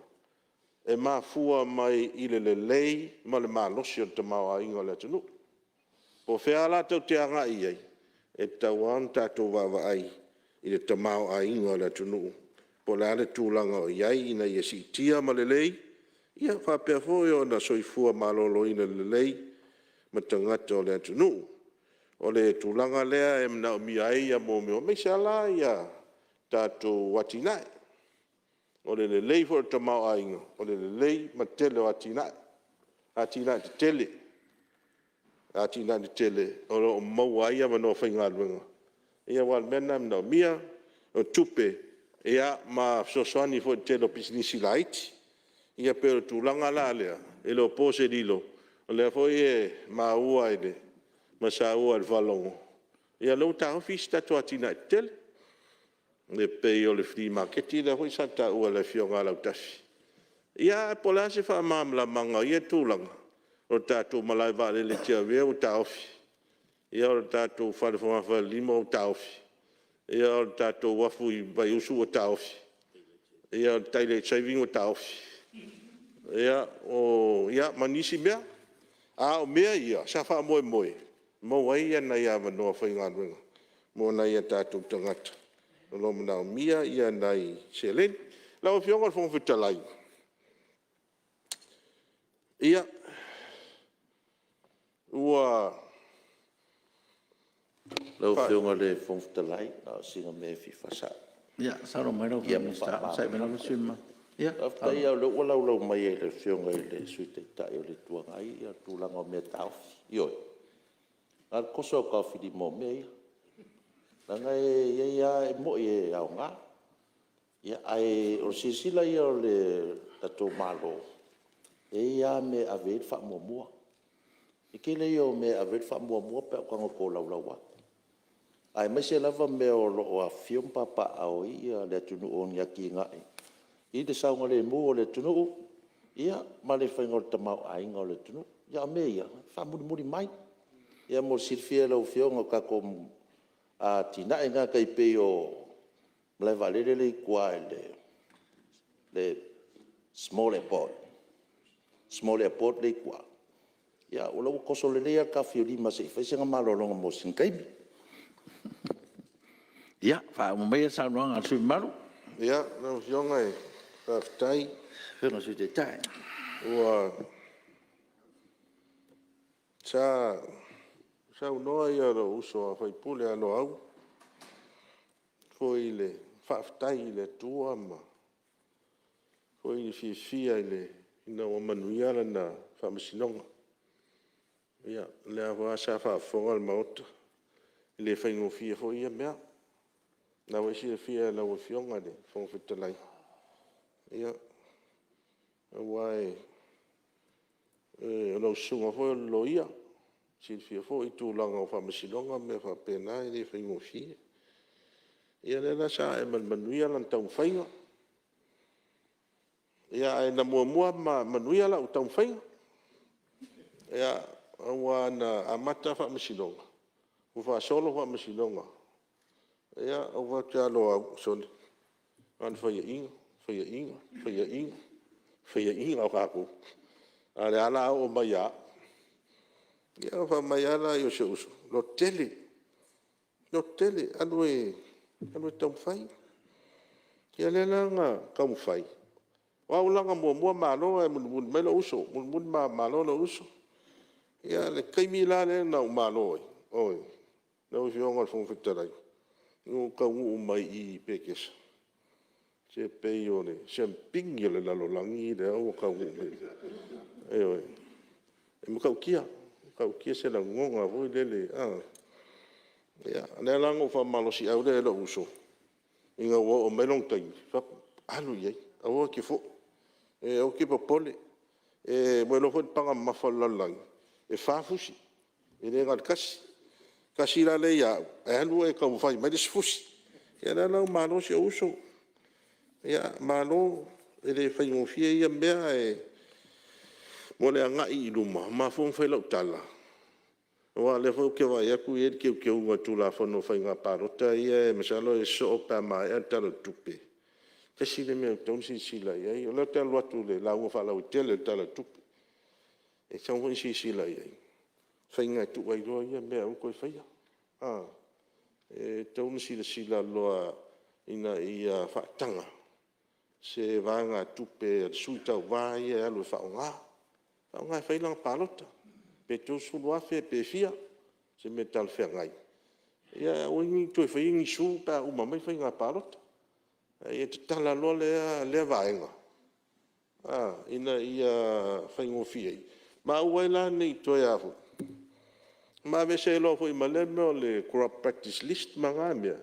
e mafua mai i le lelei ma le malosi o le tamaoaiga o le atunuu. Po o fea lava la tou te agai i ai, e tatau lava ona tatou vaavaai i le tamaoaiga o le atunuu po o le a le tulaga o i ai ina ia siitia ma lelei, ia faapea foi ona soifua maloloina lelei ma tagata o le atunuu. O le tulaga lea e manaomia ai aemaise lava la tatou atinae. O le lelei foi o le tamaoaiga, o le lelei ma le tele o atinae, atinae tetele, atinae tetele o lo o maua ai avanoa faigaluega, aua o le mea lena e manaomia, o tupe ma fesoasoani foi i le tele o pisinisi laiti. Ia pei o le tulaga la lea, e le o po se lilo, o lea foi e maua ma saua i le faalogo, ia o lea ua taofi isi tatou atinae tetele, e pei o le flea maketi lea foi sa taua e le Afioga ia Lautafi. Ia po o le a se faamalamalamaga o ia tulaga? O le tatou malae vaalele i Tiavea ua taofi, ia o le tatou fale fogafalelima ua taofi, ia o le tatou uafu i Vaiusu ua taofi, ia o le Daylight Saving ua taofi, ia ma nisi mea. A o mea ia sa faamoemoe e maua ai nai avanoa faigaluega mo nai o tatou tagata o lo o manaomia nai seleni. Lau Afioga i le Fofoga Fetalai, ia, ua... Lau Afioga i le Fofoga Fetalai, na o sina mea e fia faasao. Faafetai lava o lea ua laulau mai e le Afioga i le Sui Taitai o le Itu Agai le tulaga o mea e taofi. Ioe, na o le toso lava o le taofilima o mea ia, leaga e i ai lava, e moni e aoga, ae o le silasila ia a le tatou Malo, e i ai lava mea e ave i ai le faamuamua. O le tele ia o mea e ave i ai le faamuamua pe a ou tago e tolaulau atu, aemaise lava mea o lo o afifio ma papaaao ai le atunuu, o ni atinae i le saogalemu o le atunuu ma le faiga o le tamaoaiga o le atunuu. A o mea ia, e faamulimuli mai. Ia mo le silafia e lau Afioga o tatou atinae na e tai pei o le malae vaalele lea i tua i le small airport lea e i tua, ia o la e ua toso lelei lava le taofilima se i fai sana malologa mo sina taimi. Ia, faauma maia le saunoaga a le sui usufono mamalu. Lau Afioga faafetai. Lau Afioga i le Sui Taitai. Sa saunoa lou uso a sui usufono ia Loau i le faafetai i le Atua ma le fiafia ina ua manuia lana faamasinoga. Ia, o lea lava sa faafofoga le Maota, e le faigofie foi ia mea. O lena foi e silafia e lau Afioga i le Fofoga Fetalai, aua o lau susuga foi o le loia, e silafia foi tulaga o faamasinoga ma mea faapena, e le faigofie. Ia o lea la sa ae ma le manuia lana taumafaiga, ae na muamua manuia lau taumafaiga. Aua na amata faamasinoga, ua faasolo faamasinoga, ou vaai atu ia Loau, sole, na ona faiaina, faiaina, faiaina, faiaina lava o tatou, a o lea lava o le a oo mai ia au. Ia ona fai mai lava lea o si ou uso, lototele, lototele, alu e taumafai. Ia lea la na taumafai, o au la na muamua malo ae mulimuli mai lou uso, mulimuli malo lou uso. Ia le taimi la lea na ou malo ai, oi lau Afioga i le Fofoga Fetalai, ina ua ou taunuu mai i Petesa, se pei o le siamupini o le lalolagi lea ua taunuu mai ai. Ioe. E matautia, e matautia se lagona foi lele, a. O lea la na ou faamalosiau lea i lou uso ina ua oo mai lona taimi, ou fai atu, alu i ai, aua e te foi, aua e te popole, ua e iloa foi le paga mamafa o le lalolagi, e 4 fusi, e le na o le tasi. E tasi la lea ia au, ae alu oe e taumafai mai le isi fusi. Ia o lea la ua malo si ou uso, malo. E le faigofie ia mea, ae mo le agai i luma, ua mafua ona fai lau tala, aua o lea foi ou te vaai atu e i ai le teuteuga o le Tulafono o Faiga Palota ia masalo e sosoo pe a maea le Tala o le Tupe. Tasi lea mea ua tatau ona silasila i ai, o lea ou te alu atu i le lauga faalauaitele i le Tala o le Tupe, e tatau foi ona silasila i ai i faiga e tuu ai loa ia mea e aua le toe faia. E tatau ona silasila loa ina ia faataga se vaegatupe a le sui tauva ia e alu e faaaoga, faaaoga e fai ai lana palota, pe $30,000 pe fia, o se mea talafeagai, ia ae aua ai ne i toe faia ni sue pe a uma mai faiga palota. A ia tatala loa lea vaega ina ia faigofie ai, ma aua ai la ne i toe ma aveese ai loa ma lea mea o le corrupt practice list ma na mea,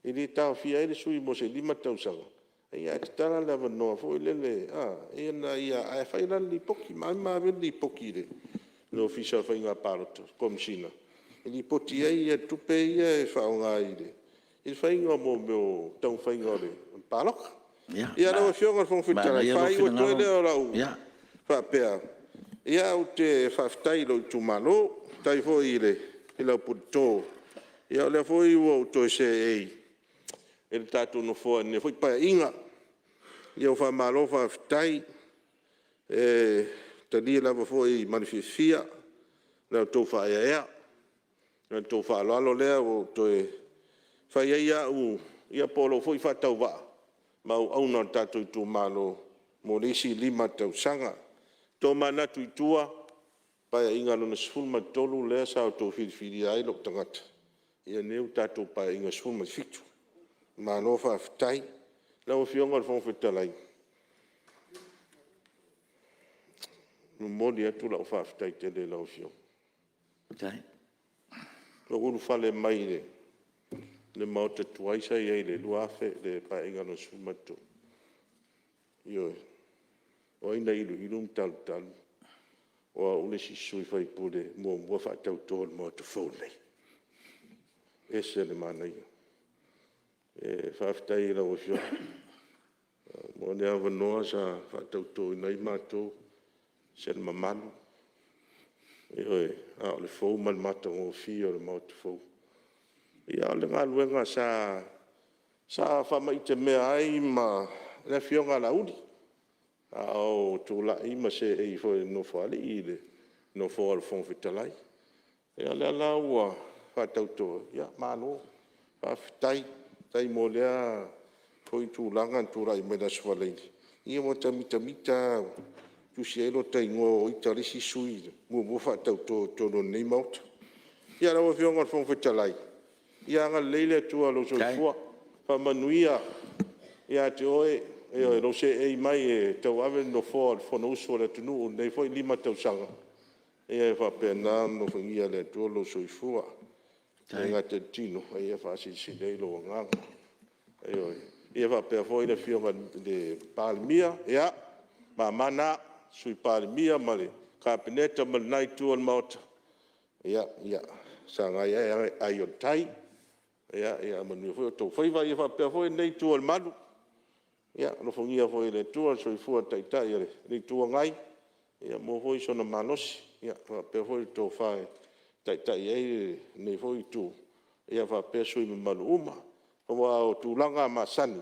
e le taofia ai le sui mo se 5 tausaga, ae tatala le avanoa foi lele ina ia… ae fai la le lipoti, ma ave le lipoti i le Ofisa o Faiga Palota, le Komesina e lipoti ai tupe ia e faaaoga i le faiga o mea o taumafaiga o le palota. Ia lau Afioga i le Fofoga Fetalai, ona faaiu atu ai lea o lau faapea, ia ou te faafetai i lou itumalo, faafetai foi i lau puleto, o lea foi ua ou toe seei i le tatou Nofoa i lenei foi Paeaiga. Ua faamalo faafetai. E talia lava foi ma le fiafia la outou faaeaea ma la outou faaaloalo lea ua ou toe fai ai au po o lou foi faatauvaa ma auauna a le tatou itumalo mo le isi 5 tausaga. Tomanatu i tua, Paeaiga Lona XIII lea sa outou filifilia ai lou tagata, ia lenei ua tatou Paeaiga XVII. Malo faafetai. Lau Afioga i le Fofoga Fetalai, e momoli atu lau faafetai tele i lau Afioga. Na ou ulufale mai i le Maota tuai sa i ai i le Paeaiga Lona XIII, ioe, o ai na iluilu ma talutalu o au le isi sui usufono e muamua faatauto i le Maota fou lenei. E ese le manaia. E faafetai i lau Afioga mo le avanoa sa faatautoina ai matou, e ese le mamalu, a o le fou ma le matagofie o le Maota fou. A o le galuega sa faamaite mea ai le Afioga ia Laauli, a o tulai ma seei foi i le Nofoalii i le nofoa o le Fofoga Fetalai. Ia o lea la ua faatauto, ia malo faafetai. Faafetai mo lea foi tulaga na tulai mai le Aso Faraile, ia ua ta mitamita lava ua tusi ai lota igoa o ita le isi sui usufono na muamua faatauto i totonu o lenei Maota. Ia lau Afioga i le Fofoga Fetalai, ia agalelei le Atua i lou soifua, faamanuia ia te oe lou seei mai e tauave le Nofoa o le Fonousu a le atunuu i lenei foi 5 tausaga. Ia faapena ona alofagia e le Atua lou soifua, e le gata i le tino, a ia faasilisili ai lou agaga. Ioe. Ia faapea foi le Afioga i le Palemia, ia, o ou mama na, le Sui Palemia ma le Kapeneta ma lena Itu o le Maota, ia sagai ane ai o le tai, ia manuia foi outou faiva. Ia faapea foi lenei Itu o le Malu, ia alofagia foi e le Atua le soifua o le Taitai o le Itu Agai, ia maua foi sona malosi faapea foi le tofa e taitai ai lenei foi Itu faapea sui usufono mamalu uma. Aua o tulaga lava masani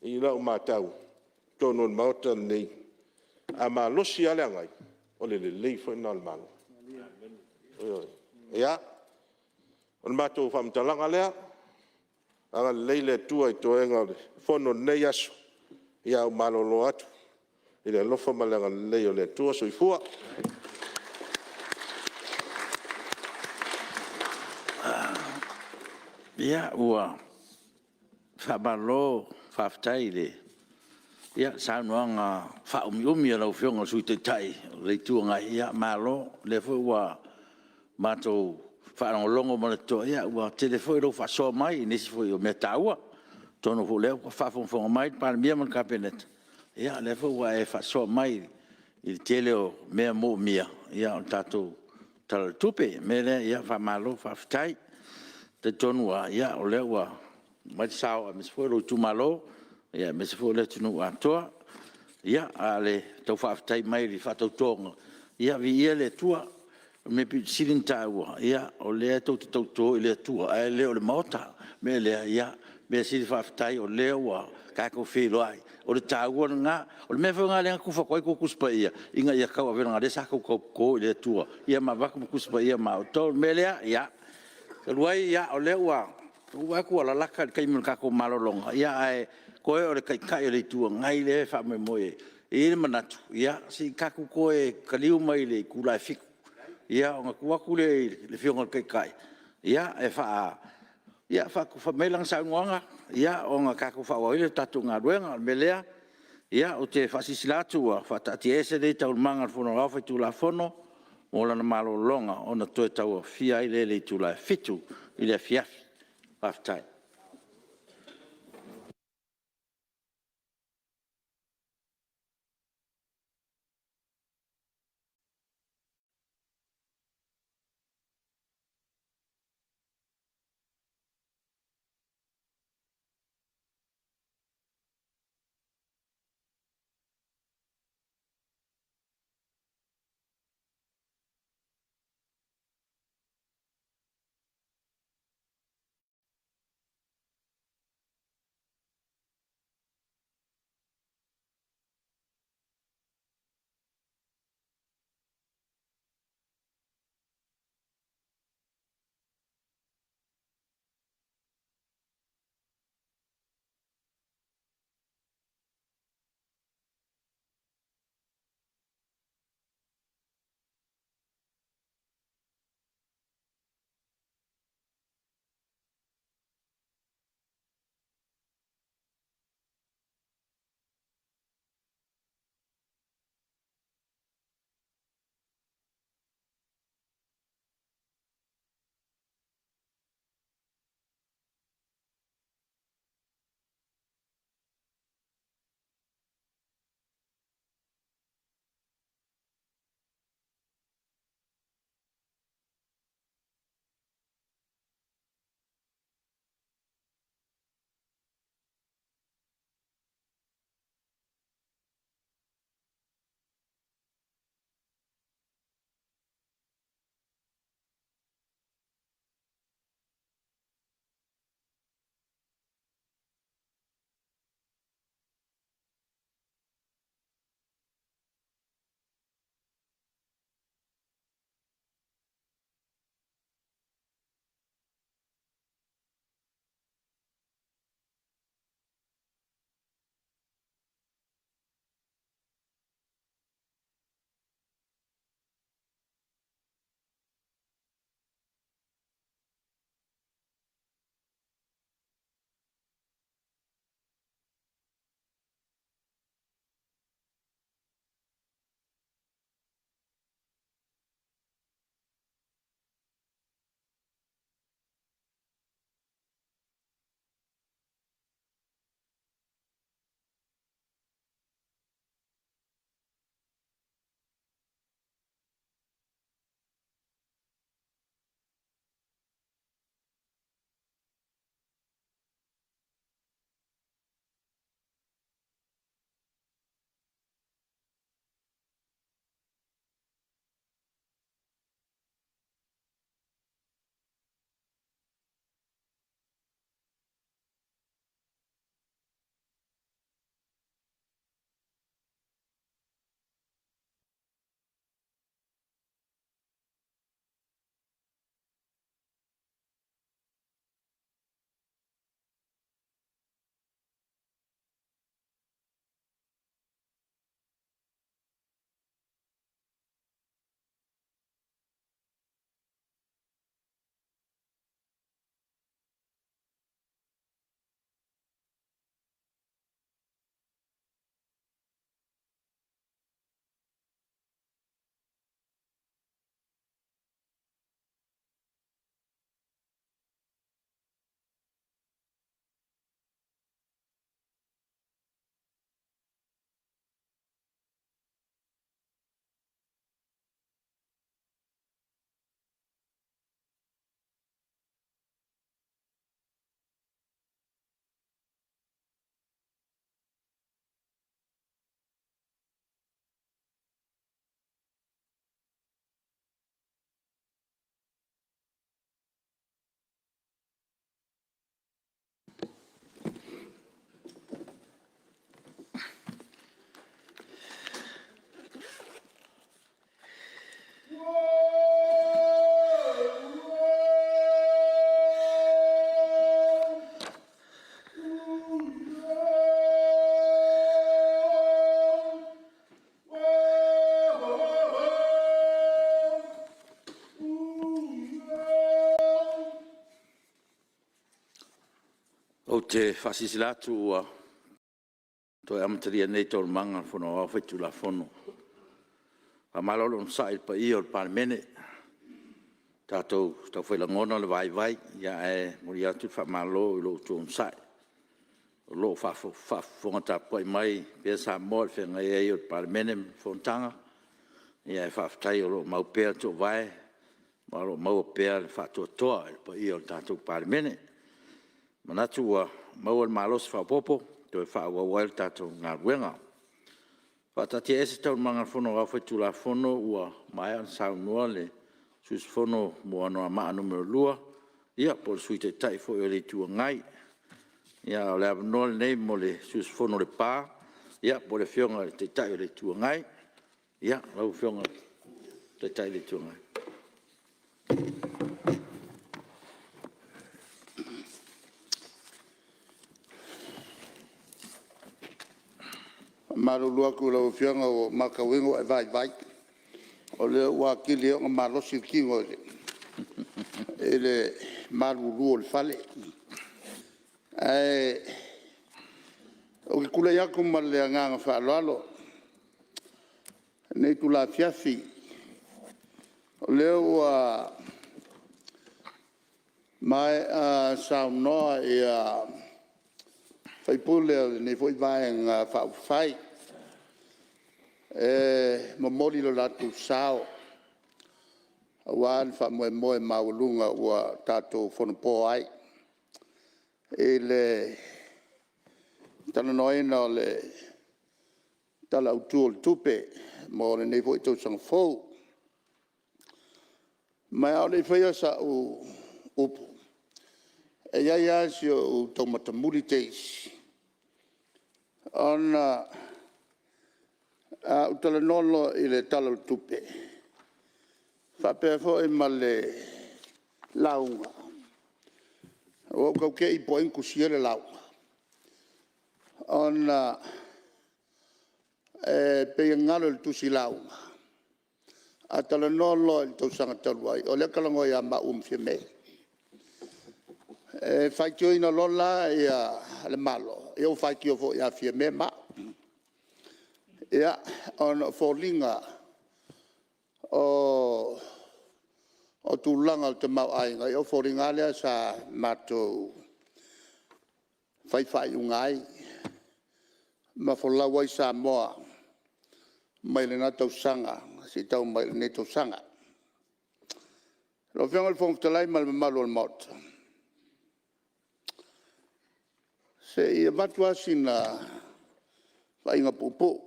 i lau matau i totonu o le Maota lenei, a malosi lava le agai, o le lelei foi lena o le Malo. Ioe. Ia, o le matou faamatalaga lea, agalelei le Atua i toega o le Fono i lenei aso, ae ou malolo atu i le alofa ma le agalelei o le Atua. Soifua. Ia, ua faamalo faafetai i le saunoaga faaumiumi a lau Afioga i le Sui Taitai o le Itu Agai. Malo, o lea foi ua matou faalogologo ma le totoa, ua tele foi lou faasoa mai i nisi foi o mea taua. Atonu foi o lea ua faafogafoga mai le Palemia ma le Kapeneta, o lea foi ua e faasoa mai i le tele o mea manaomia o le tatou Tala o le Tupe. O le mea lea, faamalo faafetai. E talitonu lava o lea ua aumai le sao aemaise foi o lou itumalo, aemaise foi o le atunuu atoa. Ia, a o le tau faafetai mai i le faatautoga, ia viia le Atua. O le mea aupito sili ona taua, o lea tou te tauto i le Atua ae le o le Maota. O le mea lea, ia, mea sili faafetai o lea ua tatou feiloai, o le taua lena. O le mea foi lena o lea na tufa atu ai tou Tusi Paia, ina ia tauave, leaga o lea sa outou tauto i le Atua ma avatu Tusi Paia ma outou. O le mea lea, ia, talu ai o lea ua ou vaai atu ua lalata le taimi o le tatou malologa, ae toe o le Taitai o le Itu Agai lea e faamoemoe e… E i ai le manatu, se i tatou toe taliu mai i le itula e 7:00 ona tuu atu lea i le Afioga i le Taitai e fai mai lana saunoaga ona tatou faaauau ai lea o le tatou galuega. O le mea lea, ou te faasilasila atu ua faataatiaese nei Taualumaga a le Fono Aoao Faitulafono mo lana malologa, ona toe tauaofia ai lea i le itula e 7:00 i le afiafi. Faafetai. te faasilasila atu ua toe amatalia nei Taualumaga a le Fono Aoao Faitulafono. Faamalo le onosai i le paia o le Palemene, ua tatou taufai lagona le vaivai, ae momoli atu le faamalo i lo outou onosai. O lo o faafofoga tapuai mai pea Samoa i le feagai ai o le Palemene ma fonotaga, ae faafetai o lo o mau pea le toovae ma o lo o maua pea le faatoatoa i le paia o le tatou Palemene. E manatu ua maua le malosi faaopoopo e toe faaauau ai le tatou galuega. E faataatiaese Taualumaga a le Fono Aoao Faitulafono ua maea ona saunoa le sui usufono mo Anoamaa 2, ia po o le Sui Taitai foi o le Itu Agai. A o le avanoa lenei mo le sui usufono mo Lepa po o le Afioga i le Taitai o le Itu Agai. Ia, lau Afioga i le Taitai o le Itu Agai. E faamalulu atu i lau Afioga ua ou matauina ua e vaivai, o lea ua atili ai ona malosi le tino i le malulu o le fale. Ae ou te tulai atu ma le agaga faaaloalo i lenei itula afiafi, o lea ua maea saunoa sui usufono o lenei foi Vaega Faaupufai e momoli lo latou sao aua le faamoemoe maualuga ua tatou Fonopo ai i le talanoaina o le Tala Autu o le Tupe mo lenei foi tausaga fou. Ma a o le i faia sau upu, e i ai lava si ou tau matamuli teisi, ona a ou talanoa loa i le Tala o le Tupe faapea foi ma le lauga, ua ou tau te i po o ai na tusia le lauga, ona e pei e galo i le tusi lauga, a talanoa loa i le tausaga talu ai, o lea e talanoa ia maua ma Fiame. E faitioina loa la le Malo, ia ua faitio foi ia Fiame ma au. Ia, ona o foliga o tulaga o le tamaoaiga, o foliga lava lea sa matou fai faaiuga ai ma folau ai Samoa mai lena tausaga seia tau mai i lenei tausaga. Lau Afioga i le Fofoga Fetalai ma le mamalu o le Maota, se i avatu lava sina vaaiga puupuu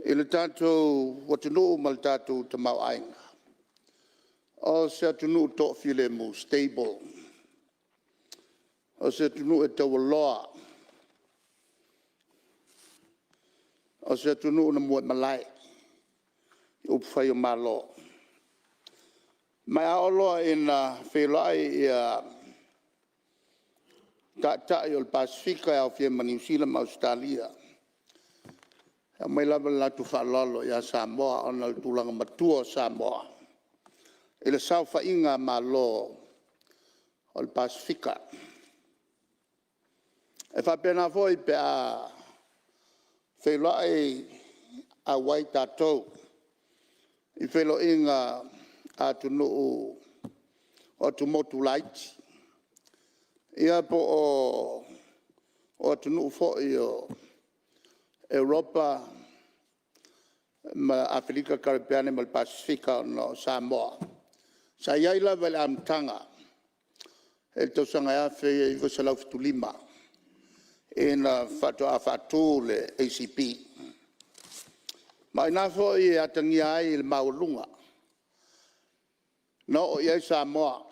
i le tatou atunuu ma le tatou tamaoaiga, o se atunuu toafilemu, stable. O se atunuu e taualoa, o se atunuu na muaimalae i upufai o Malo. Ma a oo loa ina feiloai Taitai o le Pasefika e aofia ai ma Niu Sila ma Ausetalia, e aumai lava le latou faaaloalo ia Samoa ona o le tulaga matua o Samoa i le saofaiga a Malo o le Pasefika. E faapena foi pe a feiloai auai tatou i feiloaiga a atunuu o atumotu laiti, ia po o atunuu foi o Europa ma Aferika, Karepeane ma le Pasefika ona o Samoa sa i ai lava i le amataga i le tausaga e 1975 ina faatoa faatu le ACP. Ma o i ina foi e atagia ai le maualuga na oo i ai Samoa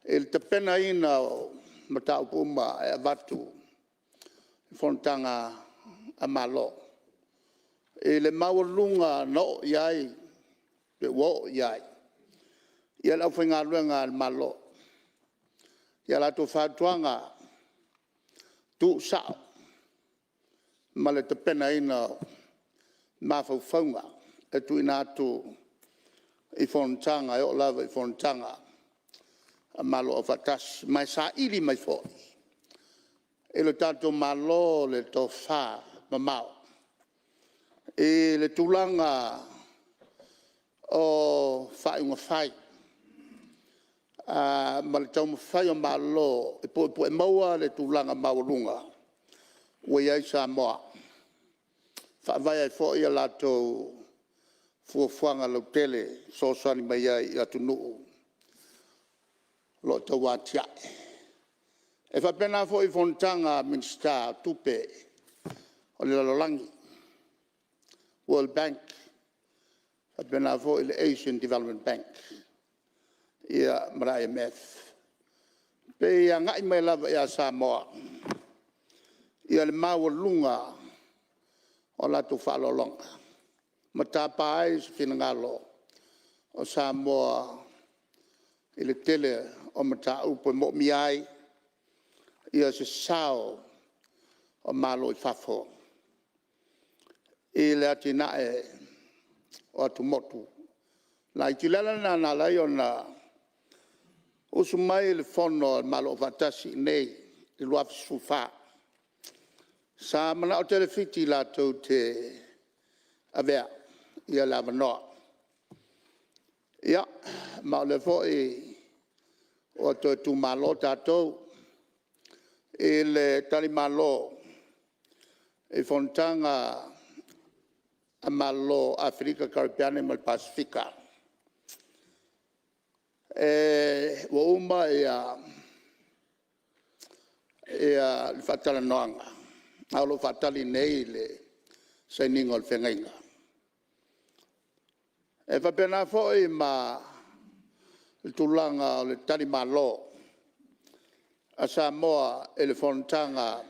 i le tapenaina o mataupu uma e avatu i fonotaga a Malo, i le maualuga na oo i ai pe ua oo i ai le aufaigaluega a le Malo i a latou fautuaga tuusao ma le tapenaina o mafaufauga e tuuina atu i fonotaga e oo lava i fonotaga Malo Aufaatasi. Ma e saili mai foi e lo tatou Malo le tofa mamao i le tulaga o faaiuga fai ma le taumafai o Malo e puepue maua le tulaga maualuga ua i ai Samoa, e faavae ai foi a latou fuafuaga lautele e fesoasoani mai ai i atunuu o lo o tau atiae. E faapena foi i fonotaga a Minisita o Tupe o le lalolagi, World Bank, faapena foi le Asian Development Bank ma le IMF. E pei e agai mai lava ia Samoa le maualuga o a latou faaaloaloga ma tapa ai se finagalo o Samoa i le tele o mataupu e moomia ai se sao o Malo i fafo i le atinae o atumotu laiti. O le ala lena na ala ai ona usu mai le fono a Malo Afaatasi i inei i le 2014, sa manao tele Fiti latou te avea le avanoa. Ia, ma o lea foi ua toe tumalo tatou i le talimalo i fonotaga a Malo o Aferika, Karepeane ma le Pasefika. Ua uma le faatalanoaga, a o lo o faatali nei le sainiga o le feagaiga. E faapena foi ma le tulaga o le talimalo a Samoa i le fonotaga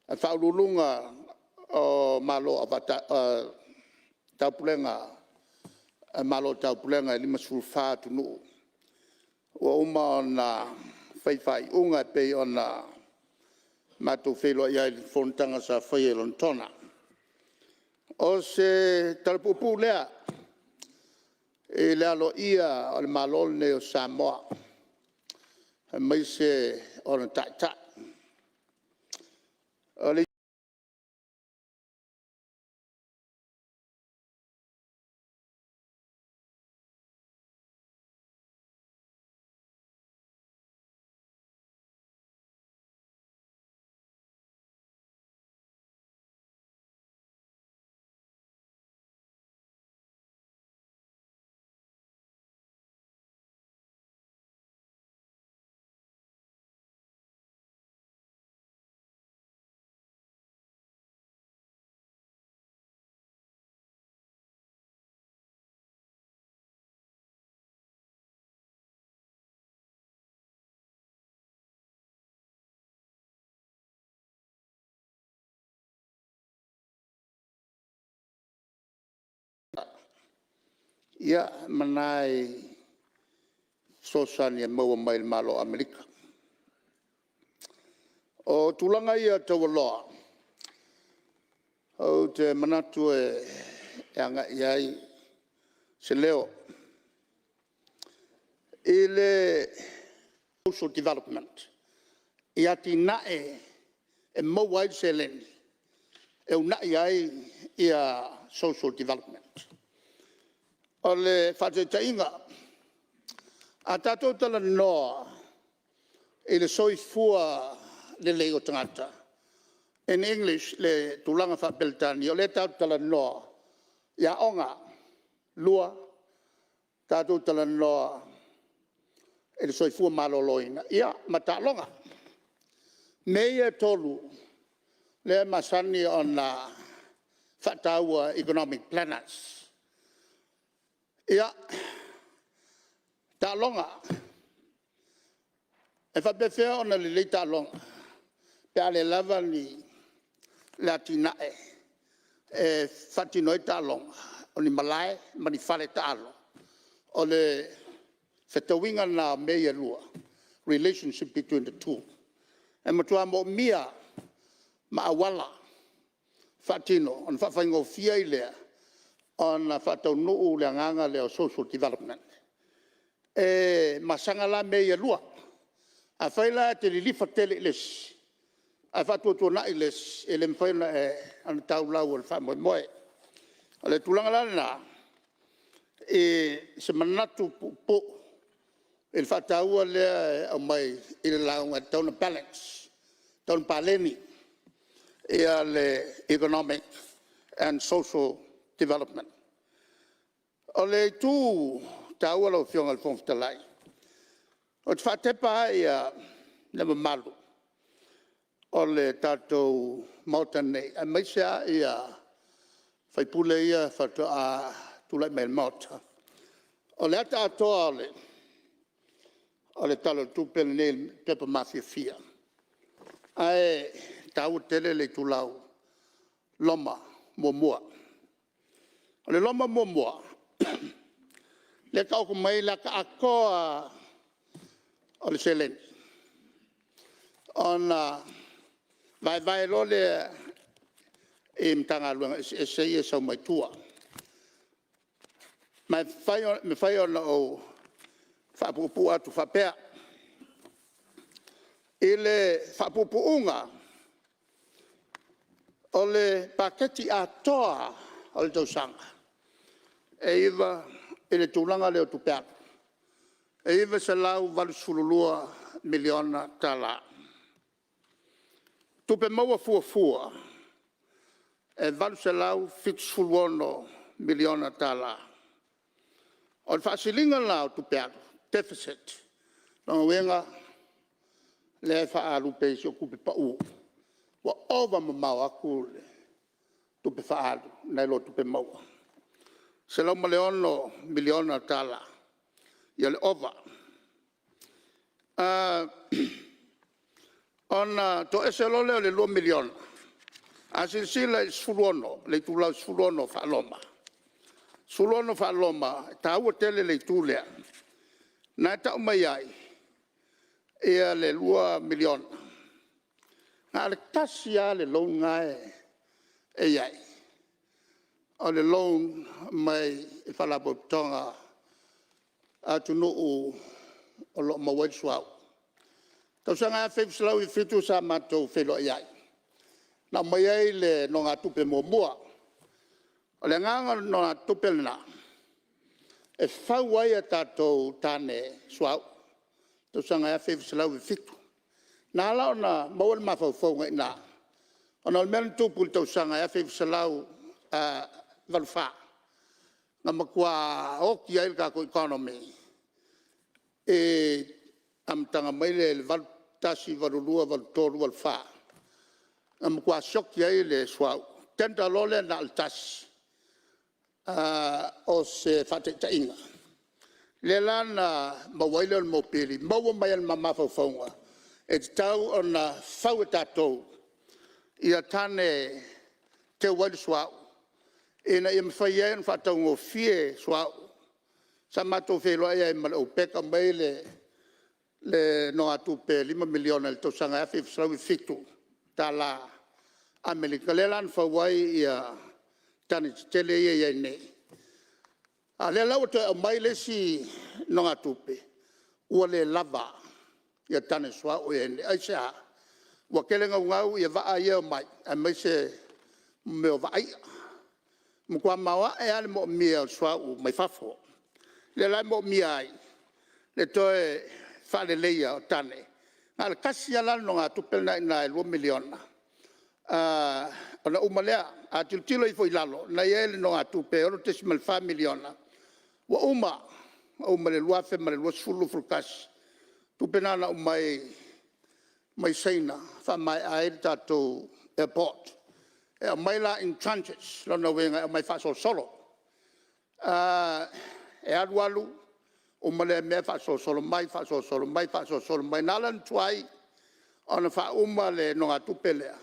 a Faauluuluga o Malo o Taupulega e 54 atunuu, ua uma ona fai faaiuga e pei ona matou feiloai ai i le fonotaga sa faia i Lonetona. O se tala puupuu lea i le aloaia o le Malo lenei o Samoa, aemaise ona taitai. O le itu ma nai fesoasoani e maua mai i le Malo o Amerika. O tulaga ia taualoa, ou te manatu e agai i ai se leo i le Social Development, i atinae e maua ai le seleni e uunai ai social development. O le faataitaiga, a tatou talanoa i le soifua lelei o tagata, in English i le tulaga faa-Peretania o lea tatou te talanoa i aoga, lua, tatou talanoa i le soifua maloloina, ia ma taaloga. O mea ia e 3 lea e masani ona faataua e economic planners. Ia, taaloga. E faapefea ona lelei taaloga pe a le lava le atinae e faatino ai taaloga, o ni malae ma ni faletaalo. O le fetauiga lena o mea ia e lua, relationship between the two. E matua moomia ma auala faatino ona faafaigofie ai lea ona faataunuu le agaga lea o social development. E masaga la mea ia e lua. Afai la e te lilifa tele i le isi ae faatuatuanai le isi, e le mafai ona tau lau o le faamoemoe. O le tulaga la lena i se manatu puupuu i le faataua lea e aumai i le lauga e tatau ona balance, e tatau ona paleni le economic and social development. O le itu taua lau Afioga i le Fofoga Fetalai, ou te faatepa lava le mamalu o le tatou Maota nei, aemaise lava sui usufono ia faatoa tulai mai i le Maota. O le ata atoa o le Tala o le Tupe lenei, le pepa mafiafia, ae taua tele le itulau Roma 1. O le Roma 1, lea e taoto mai ai le ata atoa lava o le seleni, ona vaevae loa lea i Matagaluega eseese ia e sau mai tua. Ma e mafai ona ou faapuupuu atu faapea, i le faapuupuuga lava, o le paketi atoa lava o le tausaga, i le tulaga lea o tupe alu, e $982 miliona. Tupe maua fuafua e $876 miliona. O le faasiliga la o tupe alu, deficit, o lona uiga o lea e faaalu pea i isi o tupe pau, ua ova mamao atu le tupe faaalu nai lo tupe maua, $106 miliona le ova. Ona toese loa lea o le $2 miliona, a silasila i le 16, le itulau e 16 faa-Roma, 16 faa-Roma e taua tele le itu lea, o lena e tau mai ai le $2 miliona, na o le tasi lava le loan lena e i ai, o le loan mai le Faalapotopotoga a atunuu o lo o maua ai le suauu. O le tausaga e 1997 sa matou feiloai ai, na aumai ai le nonogatupe muamua. O le agaga o le nonogatupe lena, e fau ai a tatou tane suauu i le tausaga e 1997. Na ala ona maua le mafaufauga i ina, ona o le mea na tupu i le tausaga e 1984, na matua oti ai le tatou economy i le amataga mai lea i le 1981, 1982, 1983, 1984, na matua sioki ai le suauu, tender loa lea na o le tasi, o se faataitaiga, lea la na maua ai le mopili, maua mai ai ma mafaufauga, e tatau ona fau e tatou tane e teu ai le suauu, ina ia mafai ai ona faataugofie suauu. Sa matou feiloai ai ma le OPEC aumai le nonogatupe e $5 miliona i le tausaga e 1997 Amerika, lea la na fau ai tane tetele ia e i ai nei. A o lea la ua toe aumai le isi nonogatupe, ua le lava tane suauu ia e i ai nei. Aisea? Ua tele naunau vaa ia e omai aemaise mea o vaa i'a, ua matua maoae lava le moomia o le suauu mai fafo. O lea la e moomia ai le toe faaleleia o tane. Na o le tasi lava la le nonogatupe lena e i ina e $2 miliona ona uma lea. A tilotilo ifo i lalo, o lena e i ai le nonogatupe e $6.4 miliona ua uma, na uma i le 2020/2021, tupe na na aumai mai Saina e faamaea ai le tatou airport. E aumai la in tranches, o lona uiga e aumai faasolosolo. E alu alu uma lea mea faasolosolo mai, faasolosolo mai, faasolosolo mai. Na ala ona tuai ona faauma le nonogatupe lea,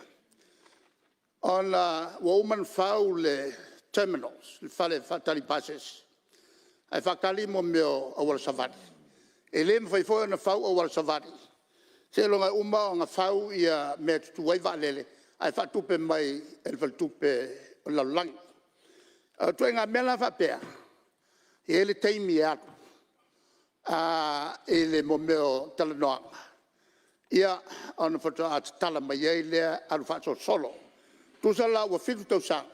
ona ua uma ona fau le terminals, le fale faatali pasese, ae faatali mea o auala savali. E le mafai foi ona fau auala savali seiloga e uma ona fau mea e tutu ai vaalele, ae faatupe mai e le Faletupe o le Lalolagi. O ituaiga mea la faapea, e i ai le taimi e alu. I le mea o talanoaga, ia ona faatoa tatala mai ai lea alu faasolosolo. Tusa la ua 7 tausaga,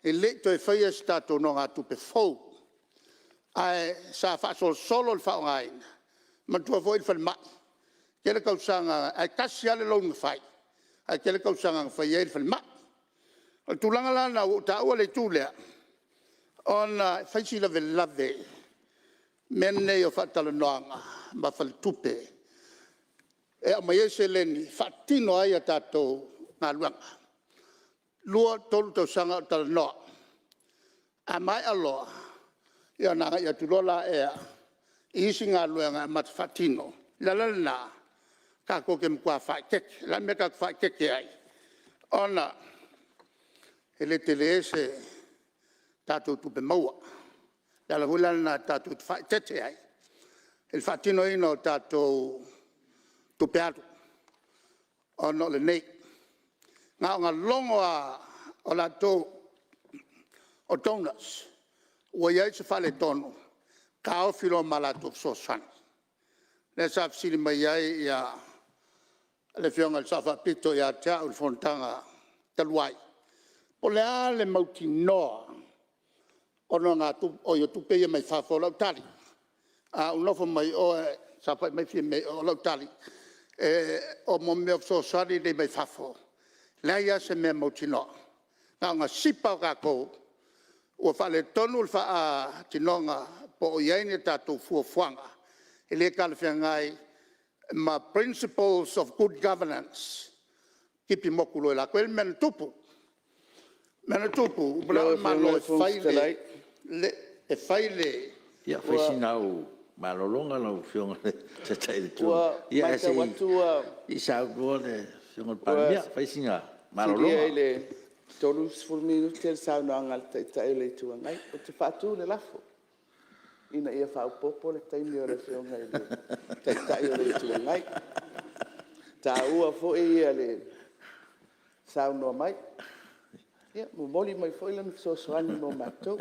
e le i toe faia se tatou nonogatupe fou, ae sa faasolosolo le faaaogaina. Manatua foi le falemai, tele tausaga ae tasi lava le loan na fai, ae tele tausaga na fai ai le falemai. O le tulaga la lena ua ou taua le itu lea, ona e fai si lavelave i mea nei o faatalanoaga ma faletupe e aumai ai seleni e faatino ai a tatou galuega. 2, 3 tausaga o talanoa, a maea loa, ia ona agai atu loa lea i isi galuega e amata faatino. O le ala lena tatou te matua faaeteete. O le a le mea tatou te faaeteete ai? Ona e le tele se tatou tupe maua. O le ala foi la lena tatou te faaeteete ai i le faatinoina o tatou tupe alu, ona o lenei. Na ona logo lava o latou o donors ua i ai se faaletonu, taofi loa ma latou fesoasoani. Lea sa fesili mai ai le Afioga i le Sao Faapito ia te au i le fonotaga talu ai, po o le a le mautinoa o tupe ia mai fafo? O lau tali, a ou nofo mai o ae saofai mai Fiame i o, o lau tali, o mea o fesoasoani nei mai fafo, e leai lava se mea e mautinoa. Na ona sipa lava o tatou ua faaletonu le faatinoga po o i ai ni a tatou fuafuaga e le talafeagai ma principles of Good Governance, tipi motu loa e latou. E i ai le mea na tupu, o le mea na tupu, ua manao le Malo e fai le... Ia fai sina au malologa lau Afioga i le Taitai o le Itu Agai, Ua ae matau atu ua se i saunoa le Afioga i le Palemia. Fai sina malologa. Ua silia i le 30 minute le saunoaga a le Taitai o le Itu Agai. Ou te faatu le lafo, Ina ia faaopoopo le taimi o le Afioga i le Taitai o le Itu Agai. E taua foi le saunoa mai, ia momoli mai foi lana fesoasoani mo matou.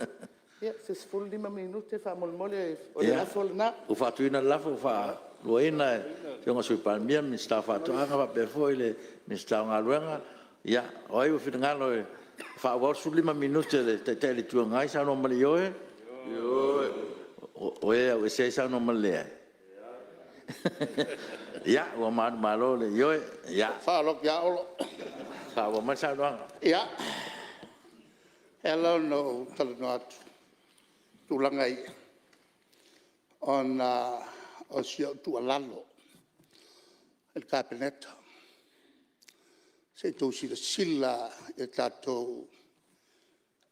Ia se 15 minute faamolemole, o le lafo lena. Ia, ua faatuina le lafo, ua faaluaina e le Afioga i le Sui Palemia, le Minisita o Faatoaga faapea foi le Minisita o Galuega. Ia, o ai ua finagalo e faaauau le 15 minute a le Taitai o le Itu Agai saunoa mai i le ioe. O e e auese ai saunoa mai i le leai. Ia, ua manumalo i le ioe. Ia Faaaloalo lava Olo. Faaauau mai le saunoaga. Ia, e ala ona ou talanoa atu i tulaga ia, ona o si au tuualalo i le Kapeneta, se i outou silasila lava i a tatou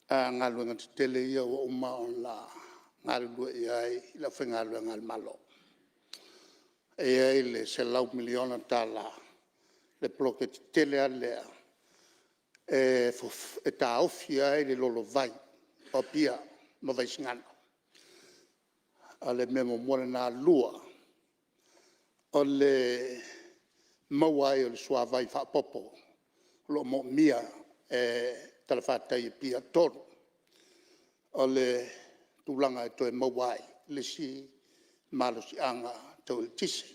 galuega tetele ia ua uma ona galulue i ai le aufaigaluega a le Malo. E i ai le $100 miliona le poloketi tele lava lea e taofi ai le lolovai o Apia ma Vaisigano. O le mea muamua lena. Lua, o le maua ai o le suavai faaopoopo o lo o moomia e talafatai i Apia. Tolu, o le tulaga e toe maua ai le isi malosiaga tau eletise.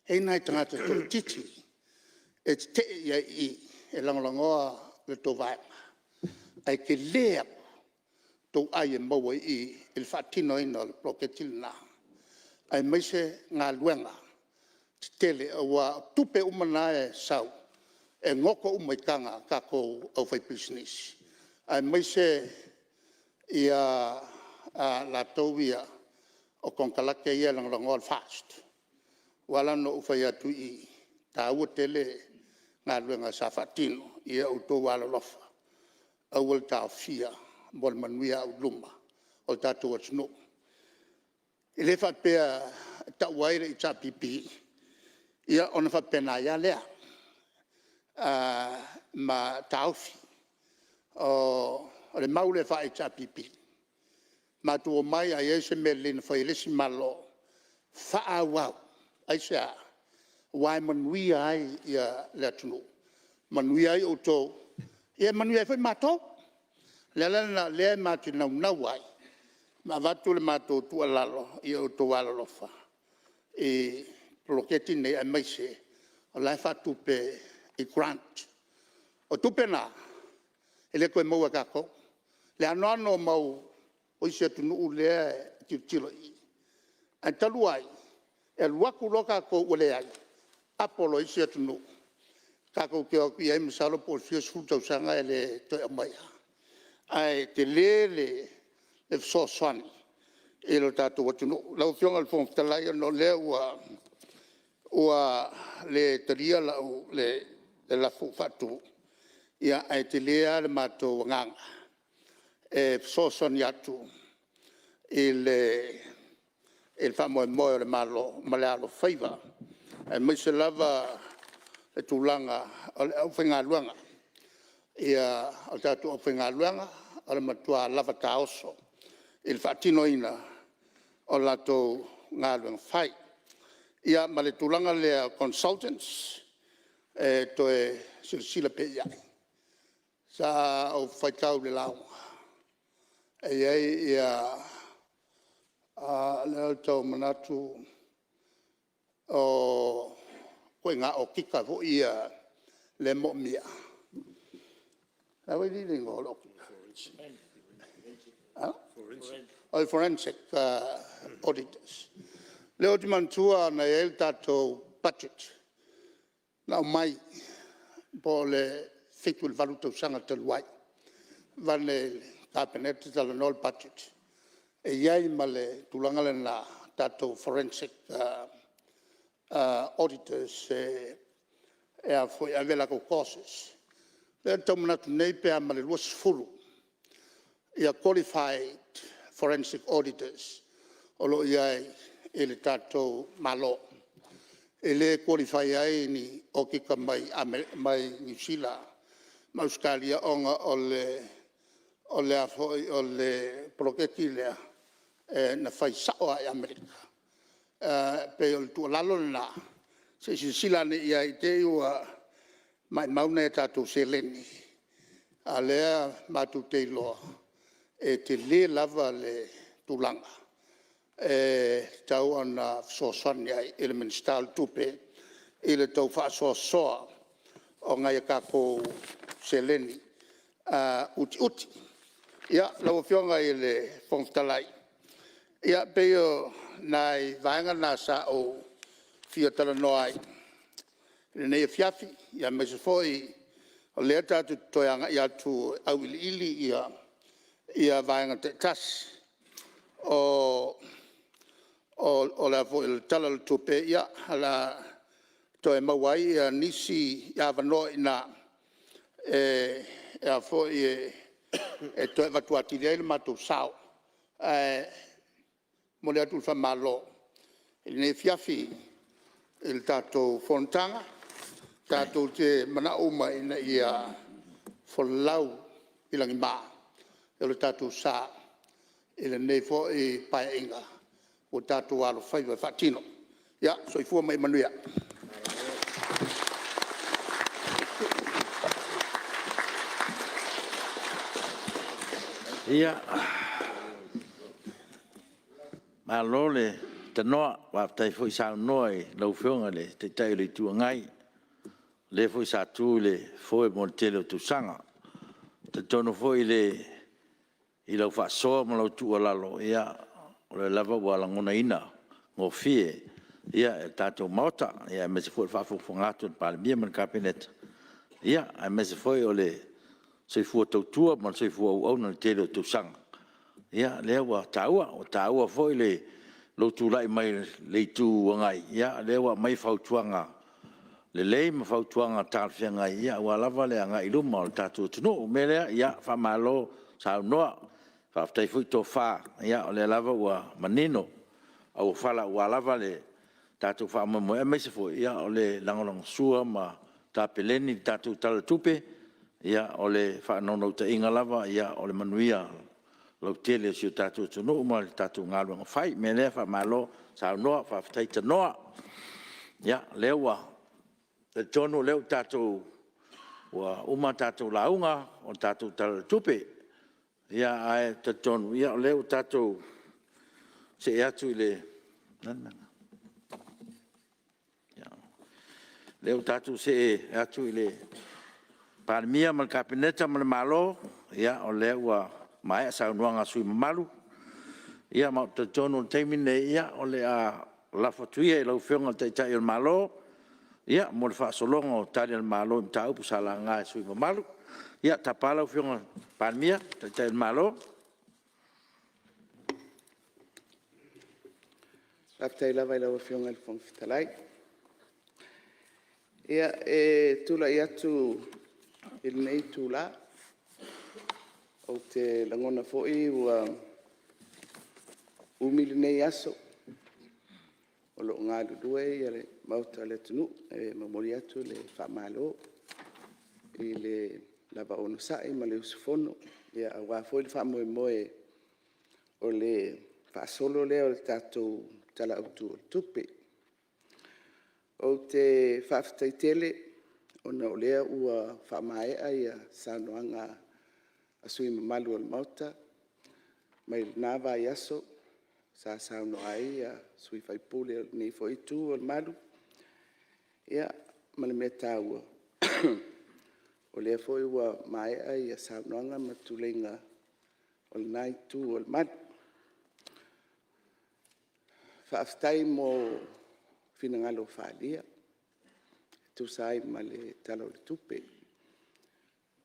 E i ai nai tagata toaitiiti e tetee i ai i i e lagolagoina le tou vaega, ae tele atu tou ai e maua i i i le faatinoina o le poloketi lena, aemaise galuega tetele, aua o tupe uma na e sau, e goto uma i taga a tatou aufaipisinisi, aemaise latou ia o konekarate ia e lagolagoina le FAST. Ua ala ona ou fai atu i i, e taua tele galuega sa faatino, ia outou alolofa, aua le taofia mo le manuia auiluma o le tatou atunuu. E le faapea e tau ai le HRPP ia ona faapena ai lava lea ma taofi. O le mau lea faa-HRPP, matou omai a i ai se mea lelei na fai e le isi Malo, faaauau. Aisea? Aua e manuia ai le atunuu, manuia ai outou, ia manuia ai foi matou. O le ala lena o lea matou te naunau ai Ma avatu le matou tuualalo, ia outou alolofa i poloketi nei, aemaise o la e faatupe i grant. O tupe na, e le toe maua e tatou. O le anoano o isi atunuu lea e tilotilo i i, ae talu ai, e alu atu loa tatou ua leai, apo loa e isi atunuu, tatou te o atu i ai masalo po o le fia sefulu tausaga e le toe aumaia. Ae tele le fesoasoani i lo tatou atunuu. Lau Afioga i le Fofoga Fetalai, ona o lea ua le talia le lafo ua faatu, ae tele lava le matou agaga e fesoasoani atu i le faamoemoe o le Malo ma le alofaiva, aemaise lava le tulaga o le aufaigaluega. O le tatou aufaigaluega, o le matua lava taoso i le faatinoina o latou galuega fai. Ia ma le tulaga lea o consultants, e toe silasila pea i ai. Sa ou faitau i le lauga, e i ai lea ou te tau manatu o ituaiga okika foi ia lea e moomia. O le a foi le igoa o le okika? O le Forensic Auditors. O lea ou te manatua na i ai le tatou budget na aumai po o le 7 i le 8 tausaga talu ai, aveane e le Kapeneta talanoa le budget, e i ai ma le tulaga lena o tatou Forensic Auditors e ave a latou courses. O lea ou te tau manatu nei pe a ma le 20 qualified forensic auditors o lo o i ai i le tatou Malo. E le qualify ai ni okika mai Niu Sila ma Ausetalia ona o le poloketi lea, na fai sao lava i Amerika. E pei o le tuualalo lena, se i silasila ane i ai i te i ua maumau nai a tatou seleni, a o lea matou te iloa e tele lava le tulaga e tatau ona fesoasoani ai i le Minisita o Tupe i le tau faasoasoa o nai a tatou seleni utiuti. Ia, lau Afioga i le Fofoga Fetalai, e pei o nai vaega na sa ou fia talanoa ai i lenei afiafi, aemaise foi o lea tatou te toe agai atu e auiliili vaega taitasi o le Tala o le Tupe, ia, o le a toe maua ai nisi avanoa i ina e toe avatu atili ai lo matou sao. Ae momoli atu le faamalo i lenei afiafi i le tatou Fonotaga, tatou te manao uma ina ia folau i lagima lo tatou sa i lenei foi Paeaiga ua tatou alofaiva e faatino. Ia, soifua ma ia manuia. Ia, malo le tanoa, faafetai foi saunoa i lau Afioga i le Taitai o le Itu Agai, o le foi sa tu i le foe mo le tele o tausaga. E talitonu foi i lau faasoa ma lau tuualalo, o lea lava ua lagonaina gofie e le tatou Maota, aemaise foi o le faafogafoga atu a le Palemia ma le Kapeneta, aemaise foi o le soifua tautua ma le soifua auauna i le tele o tausaga. O lea ua taua, ua taua foi lou tulai mai le Itu Agai, o lea ua aumai fautuaga lelei ma fautuaga talafeagai aua lava le agai i luma o le tatou atunuu. O le mea lea, ia faamalo saunoa, faafetai foi tofa, o lea lava ua manino auofala aua lava le tatou faamoemoe, aemaise foi o le lagolagosua ma tapeleni le tatou Tala o le Tupe. O le faanaunautaiga lava o le manuia lautele o si o tatou atunuu ma le tatou galuega fai. O le mea lea, faamalo saunoa faafetai tanoa. Ia, o lea ua talitonu o lea ua uma a tatou lauga o le tatou Tala o le Tupe. Ae talitonu o lea ua tatou see atu i le... O lea ua tatou see atu i le Palemia ma le Kapeneta ma le Malo, ia o lea ua maea saunoaga a sui usufono mamalu. Ia ma ou te talitonu o le taimi lenei, o le a lafo atu ia i lau Afioga i le Taitai o le Malo mo le faasologa o tali a le Malo i mataupu sa laga e sui usufono mamalu. Ia tapa lau Afioga i le Palemia, le Taitai o le Malo. Faafetai lava i lau Afioga i le Fofoga Fetalai. Ia, e tulai atu i lenei itula, ou te lagona foi ua umi lenei aso o lo o galulue le Maota o le atunuu. E momoli atu le faamalo i le lava onosai ma le usufono aua foi le faamoemoe o le faasolo lea o le tatou Tala Autu o le Tupe. Ou te faafetai tele ona o lea ua faamaea saunoaga a sui usufono mamalu o le Maota mai lena vaiaso sa saunoa ai sui usufono o lenei foi Itu o le Malu. Ia, ma le mea taua, o lea foi ua maea saunoaga ma tuleiga o lena Itu o le Malu. Faafetai mo finagalo faaalia e tusa ai ma le Tala o le Tupe,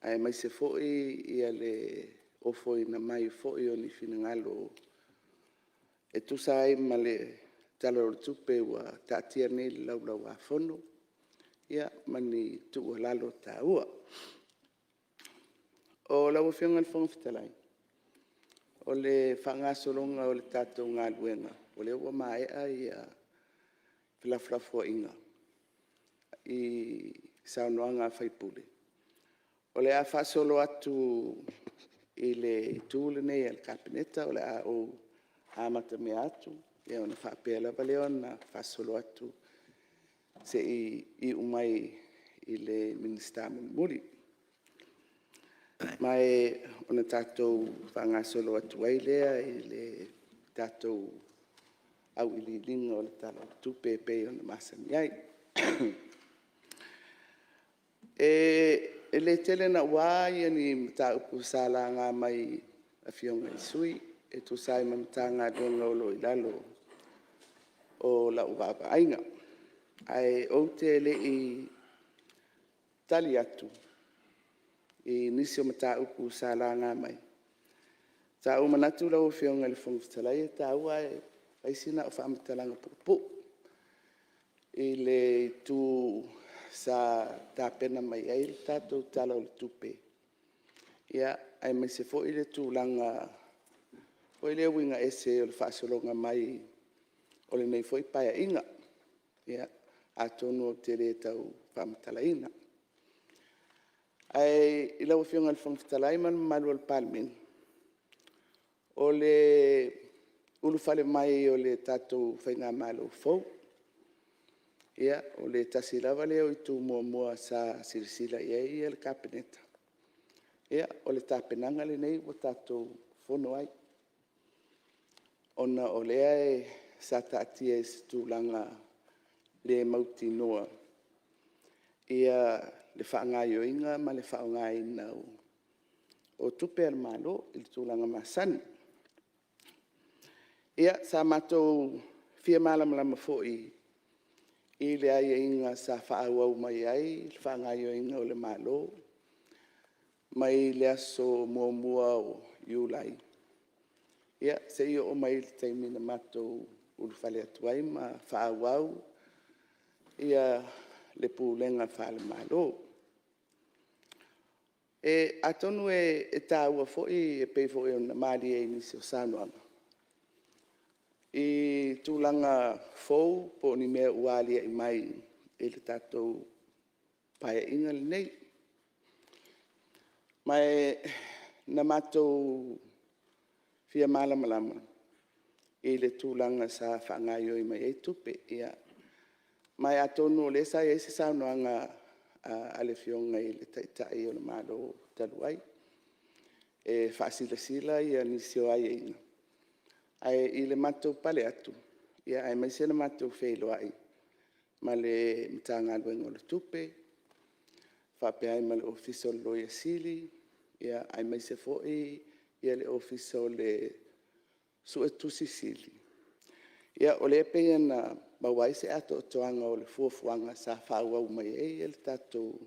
aemaise foi le ofoina mai foi o ni finagalo e tusa ai ma le Tala o le Tupe ua taatia nei i le Laulau a Fono, ma ni tuualalo taua. Lau Afioga i le Fofoga Fetalai, o le faagasologa o le tatou galuega, o lea ua maea felafolafoaiga i saunoaga a sui usufono. O le a faasolo atu i le Itu lenei a le Kapeneta, o le a ou amatamea atu ona faapea lava lea ona faasolo atu seia iu mai i le Minisita mulimuli. Ma ona tatou faagasolo atu ai lea i le tatou auiliiliga o le Tala o le Tupe e pei ona masani ai. E le tele naua ni mataupu sa laga mai e Afioga i sui usufono e tusa ai ma Matagaluega o lo o i lalo o lau vaavaaiga. Ae ou te le i tali atu i nisi o mataupu sa laga mai, sa ou manatu lau Afioga i le Fofoga Fetalai, e taua ae fai sina au faamatalaga puupuu i le itu sa tapena mai ai le tatou Tala o le Tupe, aemaise foi le tulaga foi lea uiga ese o le faasologa mai o lenei foi Paeaiga. Ia, atonu ou te le tau faamatalaina. Ae i lau Afioga i le Fofoga Fetalai ma le mamalu o le Palemene, o le ulufale mai o le tatou faigamalo fou, o le tasi lava lea o itu muamua sa silasila i ai le Kapeneta, o le tapenaga lenei ua tatou fono ai, ona o lea sa taatia i se tulaga le mautinoa le faagaoioiga ma le faaaogaina o tupe a le Malo i le tulaga masani. Ia, sa matou fia malamalama foi i le aiaiga sa faaauau mai ai le faagaoioiga o le Malo mai le aso 1 o Iulai seia oo mai i le taimi na matou ulufale atu ai ma faaauau le pulega faale-Malo. Atonu e taua foi e pei foi ona malie i nisi o saunoaga i tulaga fou po o ni mea ua aliae mai i le tatou Paeaiga lenei. Ma na matou fia malamalama i le tulaga sa faagaoioi mai ai tupe. Ma atonu o lea sa i ai se saunoaga a le Afioga i le Taitai o le Malo talu ai, e faasilasila nisi o aiaiga. Ae i le matou pale atu aemaise le matou feiloai ma le Matagaluega o le Tupe faapea ai ma le Ofisa o le Loia Sili, aemaise foi le Ofisa o le Suetusi Sili, o lea e pei ona maua ai se atoatoaga o le fuafuaga sa faaauau mai ai le tatou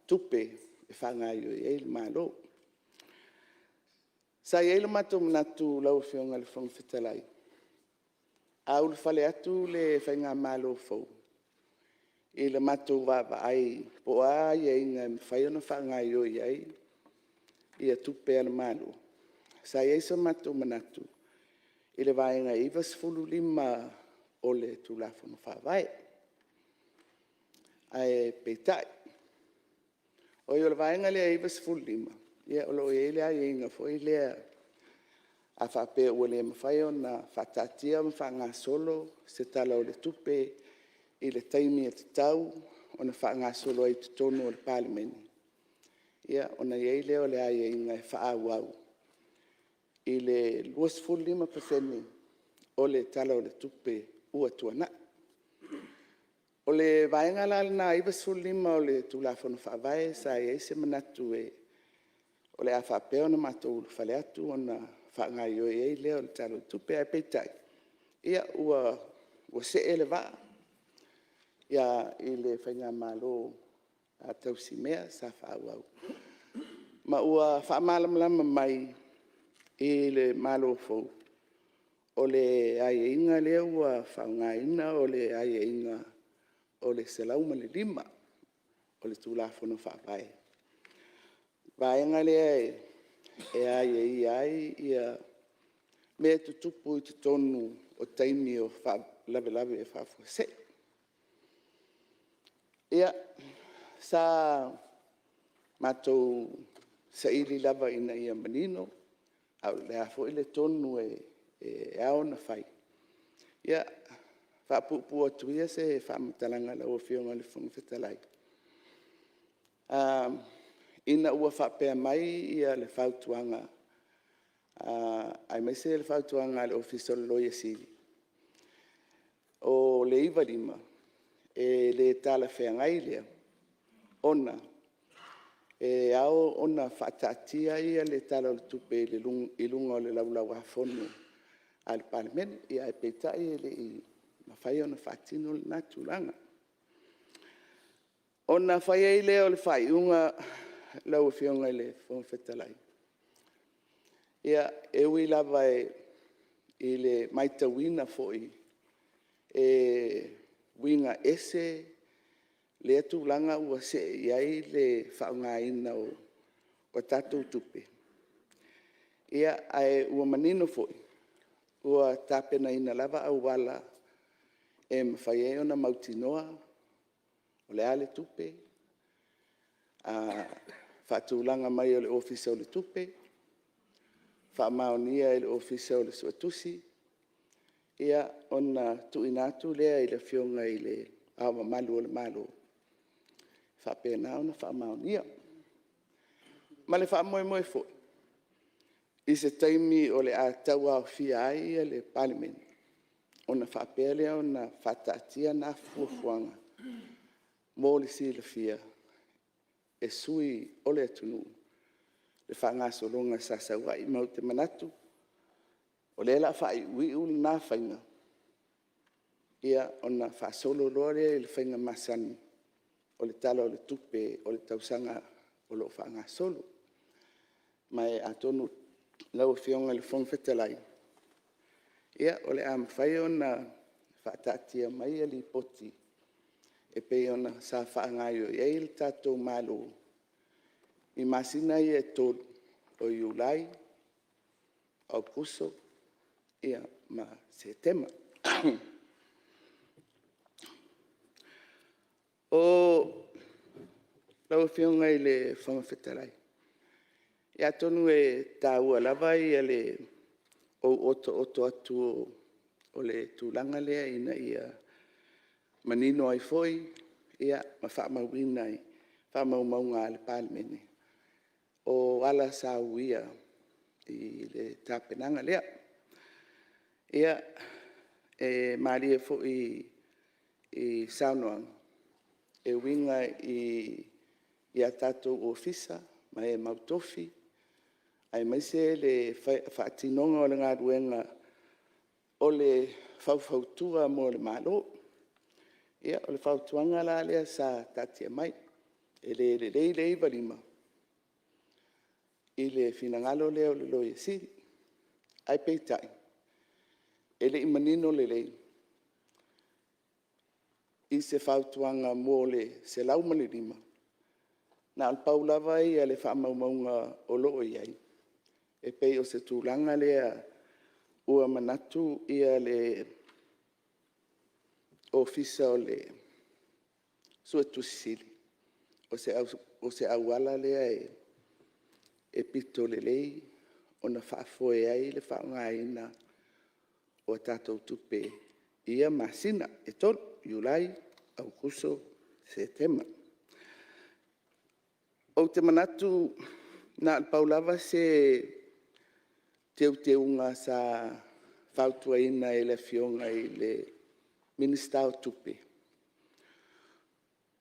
tupe e faagaoioi ai le Malo. Sa i ai lo matou manatu lau Afioga i le Fofoga Fetalai, a ulufale atu le faigamalo fou, i le matou vaavaai po o a aiaiga e mafai ona faagaoioi ai tupe a le Malo, sa i ai so matou manatu i le Vaega 95 o le Tulafono Faavae. Ae peitai, o le Vaega lea e 95, o lo o i ai le aiaiga foi lea a faapea ua le mafai ona faataatia ma faagasolo se Tala o le Tupe i le taimi e tatau ona faagasolo ai i totonu o le Palemene, ona i ai lea o le aiaiga e faaauau i le 25% o le Tala o le Tupe ua tuanai. O le Vaega la lena e 95 o le Tulafono Faavae sa i ai se manatu o le a faapea ona matou ulufale atu ona faagaoioi ai lea o le Tala o le Tupe. Ae peitai, ua see le vaa i le faigamalo tausimea sa faaauau, ma ua faamalamalama mai e le Malo fou, o le aiaiga lea ua faaaogaina o le aiaiga o le 105 o le Tulafono Faavae, vaega lea e aiaia ai mea e tutupu i totonu o taimi o faalavelave faafuasei. Ia, sa matou saili lava ina ia manino a o le a foi le tonu e ao ona fai. Ia, faapuupuu atu ia se faamatalaga lau Afioga i le Fofoga Fetalai, ina ua faapea mai le fautuaga aemaise le fautuaga a le Ofisa o le Loia Sili, o le 95, e le talafeagai lea ona e ao ona faataatia le Tala o le Tupe i luga o le Laulau-a-Fono a le Palemene, ae peitai e le i mafai ona faatino lena tulaga. Ona fai ai lea o le faaiuga lau Afioga i le Fofoga Fetalai, e ui lava i le matauina foi e uiga ese lea tulaga ua see i ai le faaaogaina o tatou tupe, ae ua manino foi ua tapenaina lava auala e mafai ai ona mautinoa o le a le tupe faatulaga mai e le Ofisa o le Tupe, faamaonia e le Ofisa o le Suetusi, ona tuuina atu lea i le Afioga i Le Ao Mamalu o le Malo e faapena ona faamaonia. Ma le faamoemoe foi i se taimi o le a tauaofia ai le Palemene, ona faapea lea ona faataatia na fuafuaga mo le silafia e sui usufono o le atunuu le faagasologa sa sau ai. Ma ou te manatu o lea o le a faaiuiu lena faiga, ona faasolo loa lea i le faiga masani o le Tala o le Tupe o le tausaga o lo o faagasolo. Ma atonu lau Afioga i le Fofoga Fetalai, o le a mafai ona faataatia mai Lipoti e pei ona sa faagaoioi ai le tatou Malo i masina ia e 3 o Iulai, Aokuso ma Setema. Lau Afioga i le Fofoga Fetalai, ia atonu e taua lava le ou otooto atu o le tulaga lea ina ia manino ai foi ma faamauina i faamaumauga a le Palemene, o ala sa uia i le tapenaga lea. Ia, e malie foi i saunoaga e uiga i a tatou Ofisa ma e mautofi aemaise le faatinoga o le galuega o le faufautua mo le Malo. Ia, o le fautuaga la lea sa taatia mai, e le lelei le 95 i le finagalo lea o le Loia Sili. Ae peitai, e le i manino lelei i se fautuaga mo le 105, na o le pau lava le faamaumauga o lo o i ai, e pei o se tulaga lea ua manatu le Ofisa o le Suetusi Sili, o se auala lea e pito lelei ona faafoe ai le faaaogaina o a tatou tupe i ia masina e 3, Iulai, Aokuso, Setema. Ou te manatu na o le pau lava se teuteuga sa fautuaina e le Afioga i le Minisita o Tupe,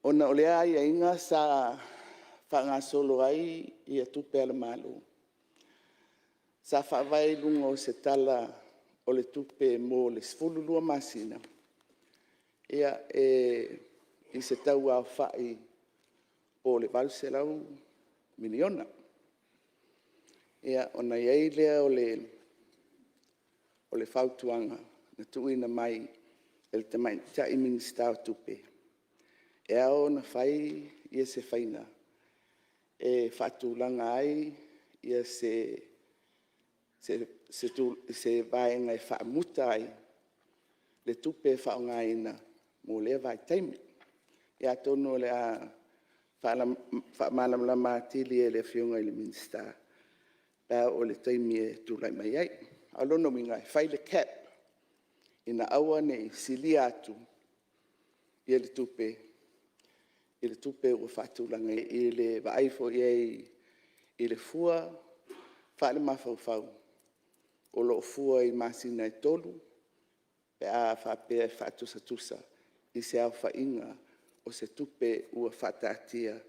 ona o lea aiaiga sa faagasolo ai tupe a le Malo, sa faavae i luga o se Tala o le Tupe mo le 12 masina i se tau aofai po o le $800 miliona. Ona i ai lea o le fautuaga na tuuina mai e le Tamaitai Minisita o Tupe, e ao ona fai se faiga e faatulaga ai se vaega e faamuta ai le tupe e faaaogaina mo lea vaitaimi. Ia atonu o le a faamalamalama atili e le Afioga i le Minisita pe a oo i le taimi e tulai mai ai. A o lona uiga, e fai le cap ina aua ne i silia atu le tupe i le tupe ua faatulaga i le vaai foi i ai i le fua faalemafaufau o lo o fua i masina e 3 pe a faapea e faatusatusa i se aofaiga o se tupe ua faataatia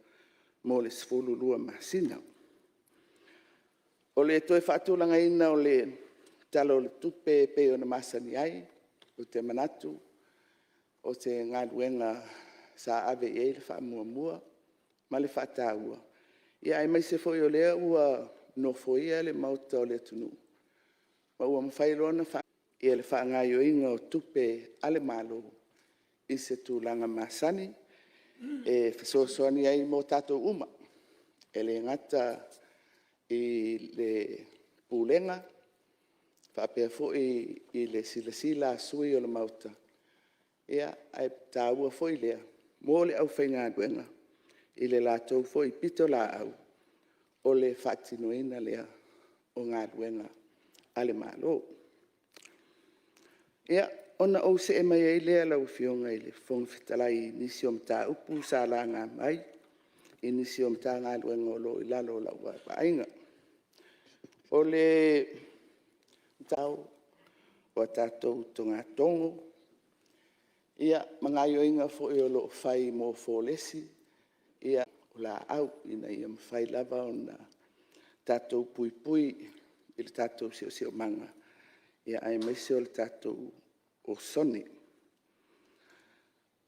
mo le 12 masina. O le toe faatulagaina o le Tala o le Tupe e pei ona masani ai, ou te manatu o se galuega sa ave i ai le faamuamua ma le faataua, aemaise foi o lea ua nofoia le Maota o le atunuu ma ua mafai loa ona le faagaoioiga o tupe a le Malo i se tulaga masani e fesoasoani ai mo tatou uma. E le gata i le Pulega faapea foi i le silasila a sui usufono o le Maota, ae taua foi lea mo le aufaigaluega i le latou foi pitolaau o le faatinoina lea o galuega a le Malo. Ia, ona ou see mai ai lea lau Afioga i le Fofoga Fetalai i nisi o mataupu sa laga mai i nisi o Matagaluega o lo o i lalo o lau vaavaaiga. O le o a tatou togatogo ma gaoioiga foi o lo o fai mo folesi o laau ina ia mafai lava ona tatou puipui i le tatou siosiomaga, aemaise o le tatou osone.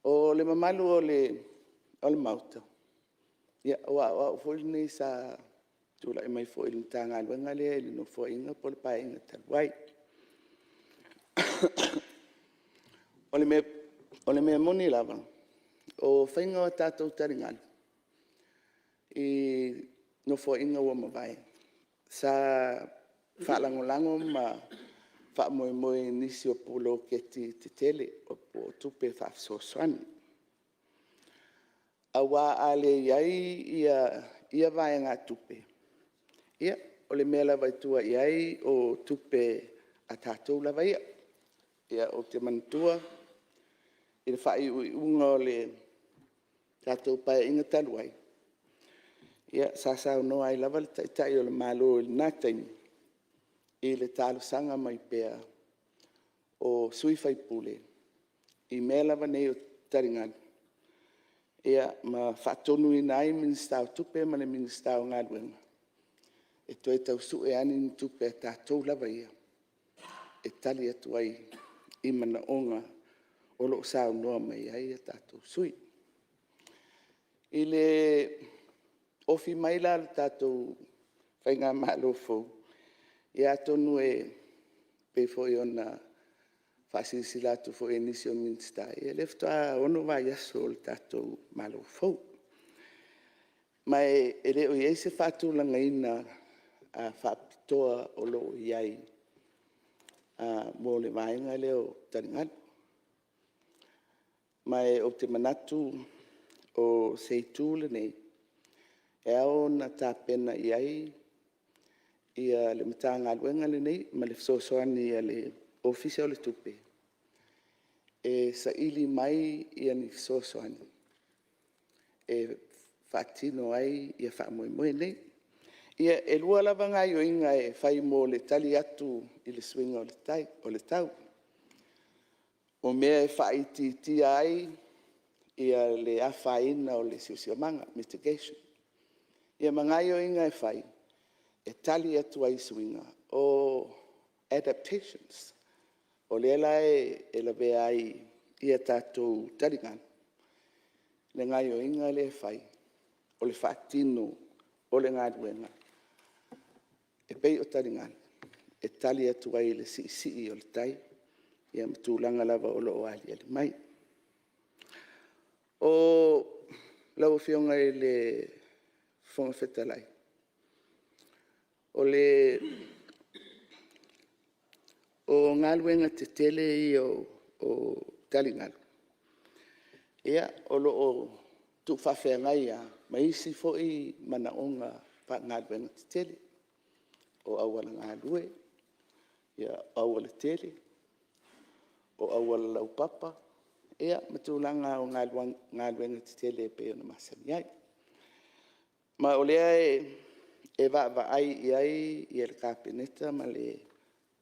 O le mamalu o le Maota, aua o au foi lenei sa tulai mai foi i le Matagaluega lea i le Nofoaiga po o le Paeaiga talu ai. O le mea moni lava, o le faiga o tatou taligalu i Nofoaiga ua mavae, sa faalagolago ma faamoemoe i nisi o poloketi tetele po o tupe faafesoasoani. Aua a leai ia vaegatupe, ia, o le mea lava e tua i ai o tupe a tatou lava ia. Ou te manatua i le faaiuiuga o le tatou Paeaiga talu ai, sa saunoa ai lava le Taitai o le Malo i lena taimi i le talosaga mai pea. o sui usufono i mea lava nei o taligalu, ma faatonuina ai le Minisita o Tupe ma le Minisita o Galuega, e toe tau sue ane ni tupe a tatou lava ia e tali atu ai i manaoga o lo o saunoa mai ai tatou sui usufono. I le ofi mai la o le tatou faigamalo fou, ia atonu e pei foi ona faasilasila atu foi e nisi o Minisita, ia o lea faatoa 6 vaiaso o le tatou Malo fou. Ma e le o i ai se faatulagaina faapitoa o lo o i ai mo le vaega lea o taligalu. Ma ou te manatu o se itu lenei e ao ona tapena i ai le Matagaluega lenei ma le fesoasoani a le Ofisa o le Tupe, e saili mai ni fesoasoani e faatino ai faamoemoe nei. Ia, e lua lava gaoioiga e fai mo le tali atu i le suiga o le tau. O mea e faaitiitia ai le afaina o le siosiomaga, mitigation, ia ma gaoioiga e fai e tali atu ai i suiga, o adaptations. O lea la e lavea ai i a tatou taligalu le gaoioiga lea e fai o le faatino o le galuega e pei o taligalu e tali atu ai i le siisii o le tai ma tulaga lava o lo o aliali mai. Lau Afioga i le Fofoga Fetalai, o galuega tetele ia o taligalu, o lo o tuufaafeagai lava ma isi foi manaoga faale-galuega tetele, o auala galue, o aualatele, o auala laupapa, ma tulaga o galuega tetele e pei ona masani ai. Ma o lea e vaavaai i ai le Kapeneta ma le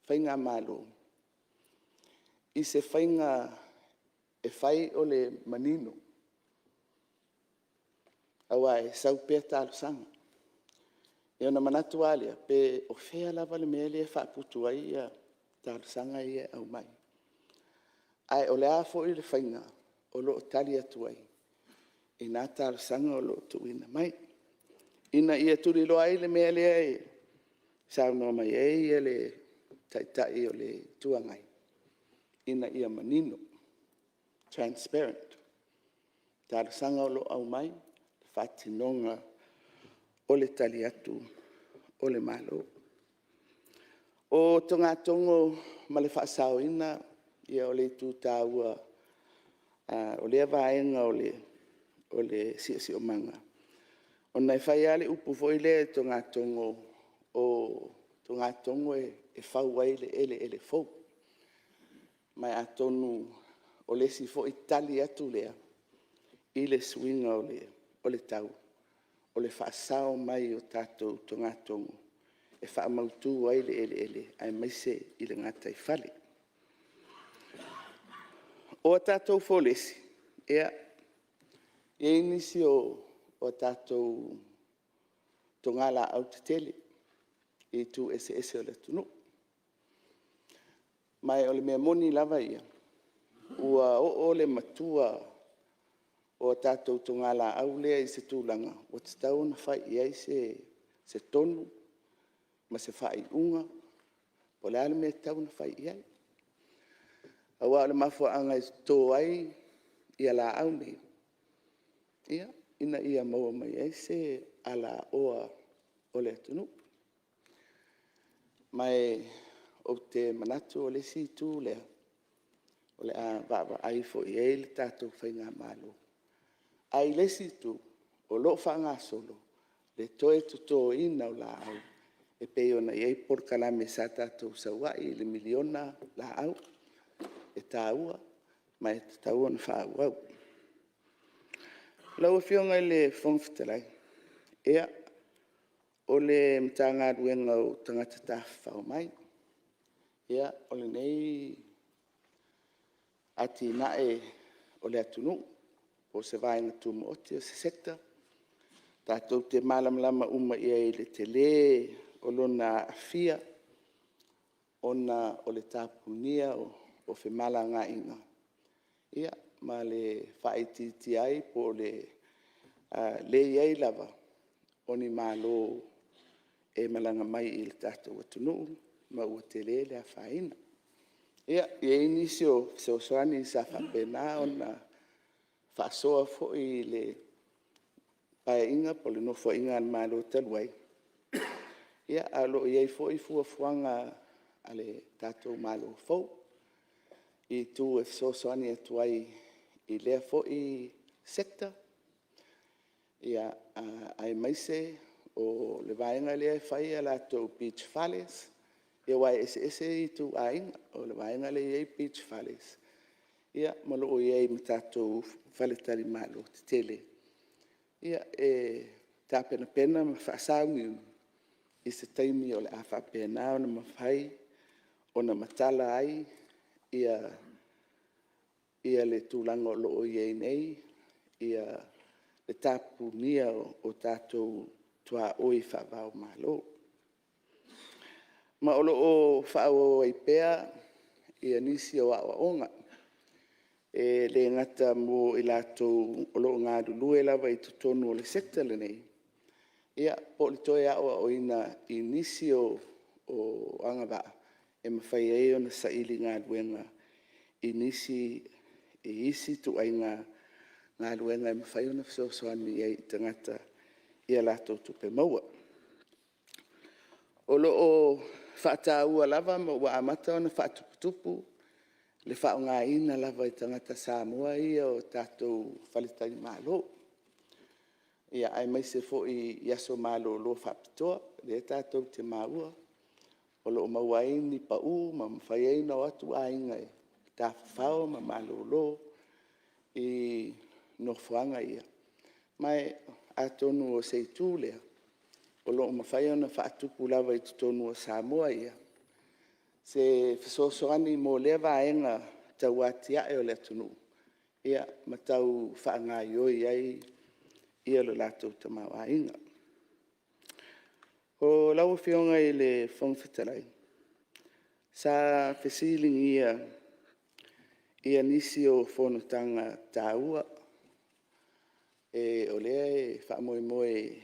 faigamalo i se faiga e fai o le manino, aua e sau pea talosaga. Ia ona manatu lava lea, pe o fea lava le mea lea e faaputu ai talosaga ia e aumai, ae o le a foi le faiga o lo o tali atu ai i na talosaga o lo o tuuina mai, ina ia tuliloa ai le mea lea e saunoa mai ai le Taitai o le Itu Agai, ina ia manino, transparent talosaga o lo o aumai, faatinoga o le tali atu o le Malo. O togatogo ma le faasaoina o le itu taua o lea vaega o le siosiomaga, ona e fai lava le upu foi lea i togatogo, o togatogo e fau ai le eleele fou. Ma atonu o le isi foi tali atu lea i le suiga o le tau, o le faasao mai o tatou togatogo e faamautu ai le eleele aemaise i le gataifale. O a tatou folesi, e i ai nisi o tatou togalaau tetele i itu eseese o le atunuu. Ma o le mea moni lava ia, ua oo le matua o tatou togalaau lea i se tulaga ua tatau ona fai i ai se tonu ma se faaiuga po o le a le mea e tatau ona fai i ai. Aua o le mafuaaga e toto ai laau nei, ina ia maua mai ai se alaoa o le atunuu. Ma ou te manatu o le isi itu lea o le a vaavaai foi i ai le tatou faigamalo. Ae i le isi itu, o lo o faagasolo le toe totoina o laau e pei ona i ai polokalame sa tatou sau ai i le miliona laau, e taua ma e tatau ona faaauau. Lau Afioga i le Fofoga Fetalai, ia, o le Matagaluega o Tagata Tafafao mai, o lenei atinae o le atunuu, po o se vaega tumaoti o se sector, tatou te malamalama uma i ai i le tele o lona aafia ona o le tapunia o femalagaaiga ma le faaitiitia ai po o le leai lava o ni malo e malaga mai i le tatou atunuu, ma ua tele le afaina. E i ai nisi o fesoasoani sa faapena ona faasoa foi i le Paeaiga po o le Nofoaiga a le Malo talu ai, ae o lo o i ai foi fuafuaga a le tatou Malo fou i itu e fesoasoani atu ai i lea foi sector, aemaise o le vaega lea e fai a latou beach fales, aua e eseese ituaiga. O le vaega lea e i ai beach fales, ma o lo o i ai ma tatou faletalimalo tetele e tapenapena ma faasauniuni i se taimi o le a faapena ona mafai ona matala ai le tulaga o lo o i ai nei le tapunia o tatou tuaoi faava-o-Malo. Ma o lo o faaauau ai pea nisi o aoaoga, e le gata mo i latou o lo o galulue lava i totonu o le Sector lenei, po o le toe aoaoina i nisi o agavaa e mafai ai ona saili galuega i nisi ituaiga galuega e mafai ona fesoasoani ai i tagata i a latou tupe maua. O lo o faataua lava ma ua amata ona faatuputupu le faaaogaina lava e tagata Samoa ia o tatou faletalimalo, aemaise foi i aso malolo faapitoa, lea tatou te maua o lo o maua ai ni pau ma mafai ai ona o atu aiga e tafafao ma malolo i nofoaga ia. Ma atonu o se itu lea o lo o mafai ona faatupu lava i totonu o Samoa ia se fesoasoani mo lea vaega tauatiae o le atunuu ma tau faagaoioi ai lo latou tamaoaiga. Lau Afioga i le Fofoga Fetalai, sa fesiligia nisi o fonotaga taua o lea e faamoemoe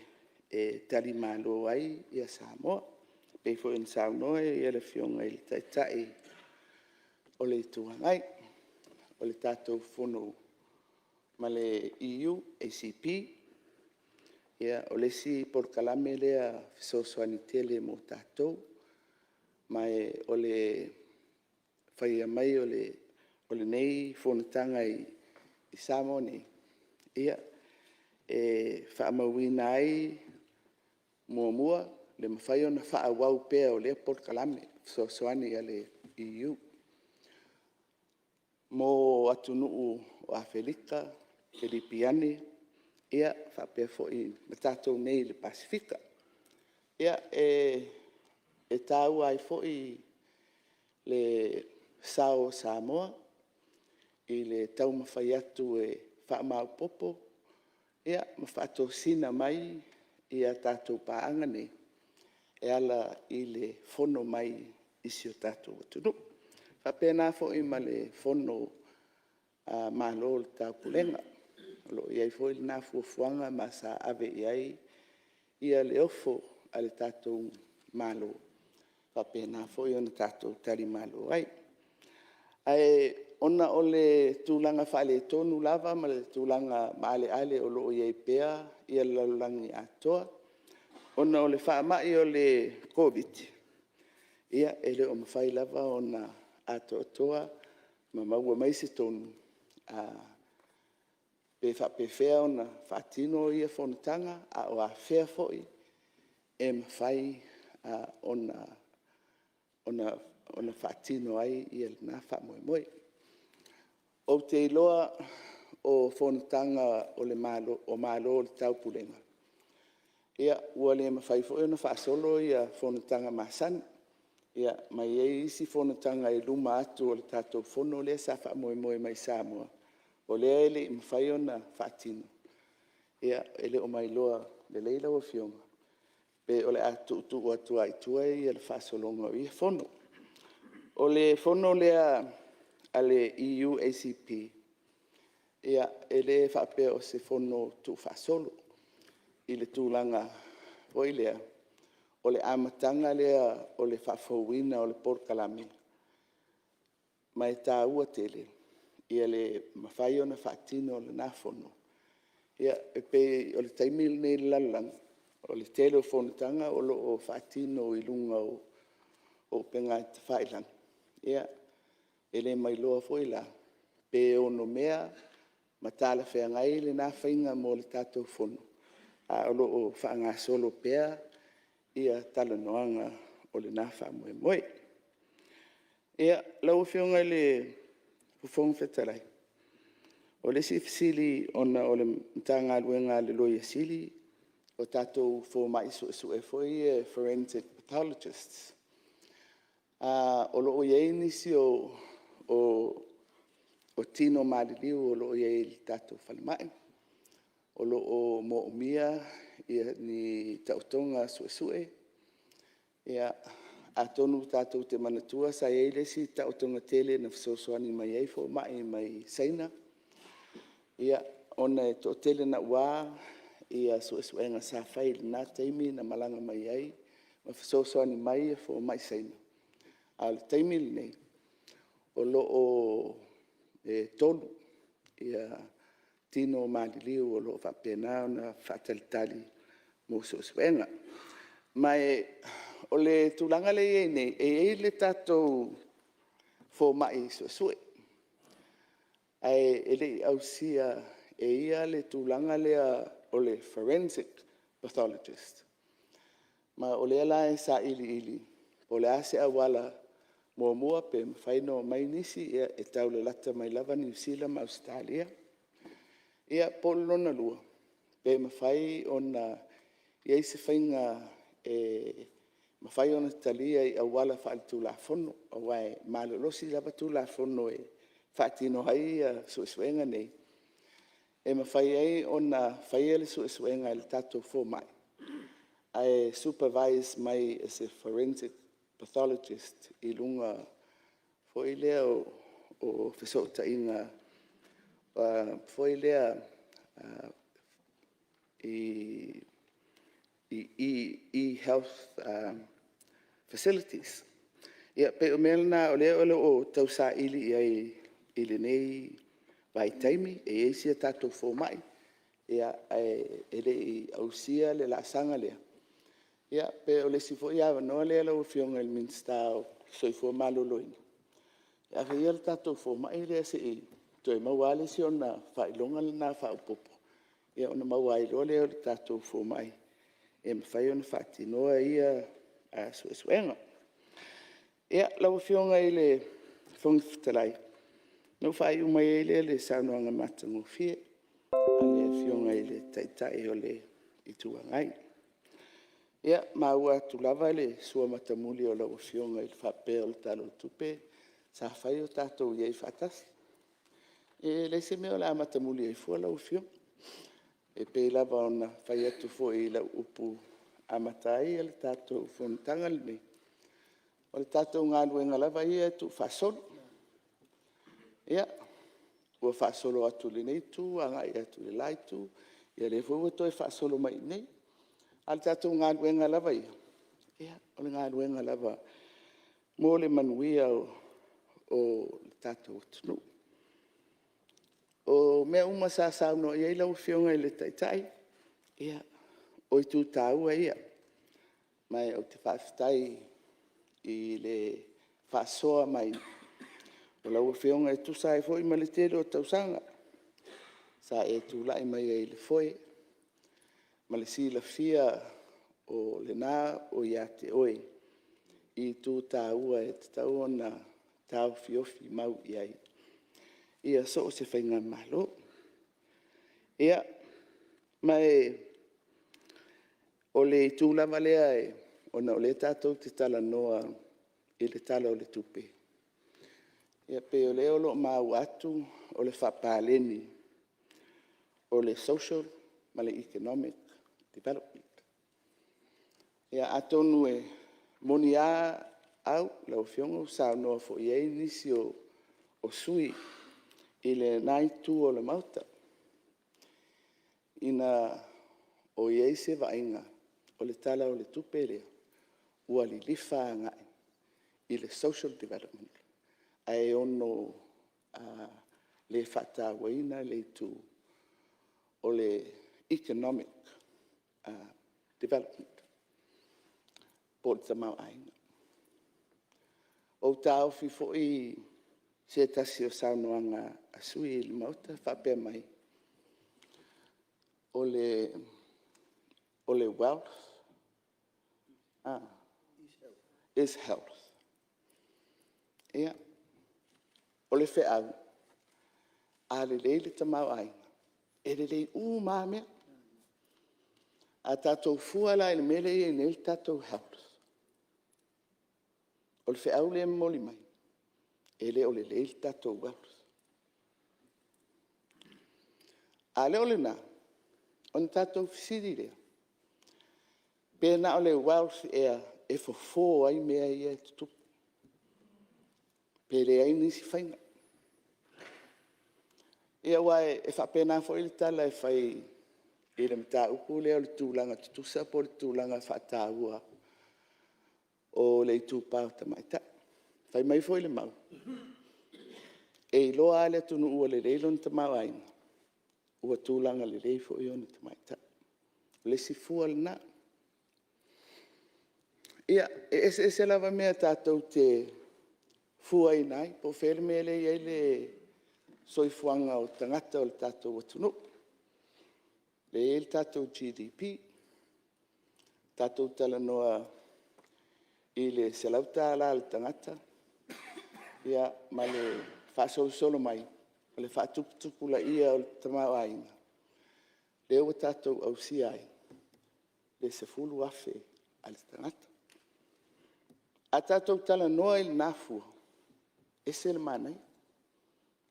e talimalo ai Samoa, e pei foi ona saunoa le Afioga i le Taitai o le Itu Agai. O le tatou Fono ma le EU ACP, o le isi polokalame lea fesoasoani tele mo tatou. Ma o le faia mai o lenei Fonotaga i Samoa nei, e faamauina ai muamua, le mafai ona faaauau pea o lea polokalame fesoasoani a le EU mo atunuu o Aferika, Kalipiane, faapea foi ma tatou nei i le Pasefika. E taua ai foi le sao o Samoa i le taumafai atu e faamaopoopo ma faatosina mai tatou paaga nei e ala i le fono mai i si o tatou atunuu. E faapena foi ma le Fono a Malo o le Taupulega, o lo o i ai foi lena fuafuaga ma sa ave i ai le ofo a le tatou Malo, e faapena foi ona tatou talimalo ai. Ae ona o le tulaga faaletonu lava ma le tulaga maaleale o lo o i ai pea le lalolagi atoa ona o le faamai o le Koviti-19, e le o mafai lava ona atoatoa ma maua mai se tonu pe faapefea ona faatino ia fonotaga, a o afea foi e mafai ona faatino ai lena faamoemoe. Ou te iloa o fonotaga o Malo o le Taupulega, ua le mafai foi ona faasolo fonotaga masani. Ma e i ai isi Fonotaga i luma atu o le tatou Fono lea sa faamoemoe mai Samoa, o lea e le i mafai ona faatino. E le o ma iloa lelei lau Afioga, pe o le a tuutuu atu lava i tua le faasologa o ia fono. O le fono lea a le EU ACP, e le faapea o se fono tuufaasolo i le tulaga foi lea, o le amataga lea o le faafouina o le polokalame. Ma e taua tele le mafai ona faatino o lena fono. E pei o le taimi lenei i le lalolagi, o le tele o Fonotaga o lo o faatino i luga o upega tafailagi. E le ma iloa foi la, pe onomea ma talafeagai lena faiga mo le tatou Fono, ae o lo o faagasolo pea talanoaga o lena faamoemoe. Lau Afioga i le Fofoga Fetalai, o le isi fesili ona o le Matagaluega a le Loia Sili, o tatou fomai suesue foi ia forensic pathologist. O lo o i ai nisi o tino maliliu o lo o i ai i le tatou falemai, o lo o manaomia ni taotoga suesue. Atonu tatou te manatua sa i ai le isi taotoga tele na fesoasoani mai ai fomai mai Saina, ona e toatele naua suesuega sa fai i lena taimi na malaga mai ai ma fesoasoani mai fomai Saina. A o le taimi lenei, o lo o 3 tino maliliu o lo o faapena ona faatalitali mo suesuega. Ma o le tulaga lea e i ai nei, e i ai le tatou fomai suesue, ae le i ausia e ia le tulaga lea o le forensic pathologist. Ma o lea la e sailiili po o le a se auala, muamua, pe mafai ona omai nisi, e taulalata mai lava Niu Sila ma Ausetalia. Ia po o le lona lua, pe mafai ona i ai se faiga e mafai ona talia i auala faaletulafono, aua e malolosi lava Tulafono e faatino ai suesuega nei, e mafai ai ona faia le suesuega e le tatou fomai, ae supervise mai e se forensic pathologist i luga foi lea o fesootaiga foi lea i e-health facilities. Ia, pei o mea na o lea o lo o tausaili i ai i lenei vaitaimi. E i ai isi a tatou fomai, ae le i ausia le laasaga lea. Ia pe o le isi foi avanoa lea lau Afioga i le Minisita o le Soifua Maloloina, e ave ia le tatou fomai lea se i toe maua lava le isi ona faailoga lena faaopoopo, ia ona maua ai loa lea o le tatou fomai e mafai ona faatinoa ia suesuega. Ia, lau Afioga i le Fofoga Fetalai, ona ou faaiu mai ai lea i le saunoaga matagofie a le Afioga i le Taitai o le Itu Agai. Ia, e maua atu lava le suamatamuli o lau Afioga i le faapea o le Tala o le Tupe sa fai o tatou i ai faatasi. E leai se mea o le a matamuli ai fua lau Afioga. E pei lava ona fai atu foi i lau upu e amata ai le tatou Fonotaga lenei, o le tatou galuega lava ia e tuufaasolo. Ia, ua faasolo atu i lenei Itu agai atu i le la Itu, ia o lea foi ua toe faasolo mai i inei. A o le tatou galuega lava ia, o le galuega lava mo le manuia o le tatou atunuu. O mea uma sa saunoa i ai lau Afioga i le Taitai, ia, o itu taua ia. Ma ou te faafetai i le faasoa mai o lau Afioga e tusa ai foi ma le tele o tausaga sa e tulai mai ai i le foe ma le silafia o lena o ia te oe i itu taua e tatau ona taofiofi mau i ai so o se faigamalo. Ia, ma o le itu lava lea ona o lea tatou te talanoa i le Tala o le Tupe, e pei o lea o lo o maua atu o le faapaleni o le social ma le economic development. Ia atonu e moni lava au lau Afioga ua saunoa foi i ai nisi o sui usufono i lena Itu o le Maota, ina o i ai se vaaiga o le Tala o le Tupe lea ua lilifa agai i le social development, ae ono le faatauaina le itu o le economic development po o le tamaoaiga. Ua ou taofi foi se tasi o saunoaga a sui usufono o le Maota o faapea mai, o le wealth is health. Ia, o le feau, a lelei le tamaoaiga, e lelei uma lava mea. A tatou fua la i le mea lea e i ai nei le tatou health, o le feau lea e momoli mai, e le o lelei le tatou wealth. A le o lena, ona tatou fesili lea, pe na o le wealth ea e fofo ai mea ia e tutupu, pe leai nisi faiga. Ia aua e faapena foi le tala e fai i le mataupu lea o le tulaga tutusa po o le tulaga faataua o le itupa o tamaitai. Fai mai foi le mau, e iloa lava le atunuu ua lelei lona tamaoaiga, ua tulaga lelei foi ona tamaitai. O le isi fua lena. Ia, e eseese lava mea tatou te fuaina ai po o fea le mea lea e i ai le soifuaga o tagata o le tatou atunuu. Lea e i ai le tatou GDP, tatou talanoa i le $100 a le tagata ma le faasolosolo mai o le faatuputupulaia o le tamaoaiga, lea ua tatou ausia ai le $10,000 a le tagata. A tatou talanoa i lena fua, e ese le manaia, e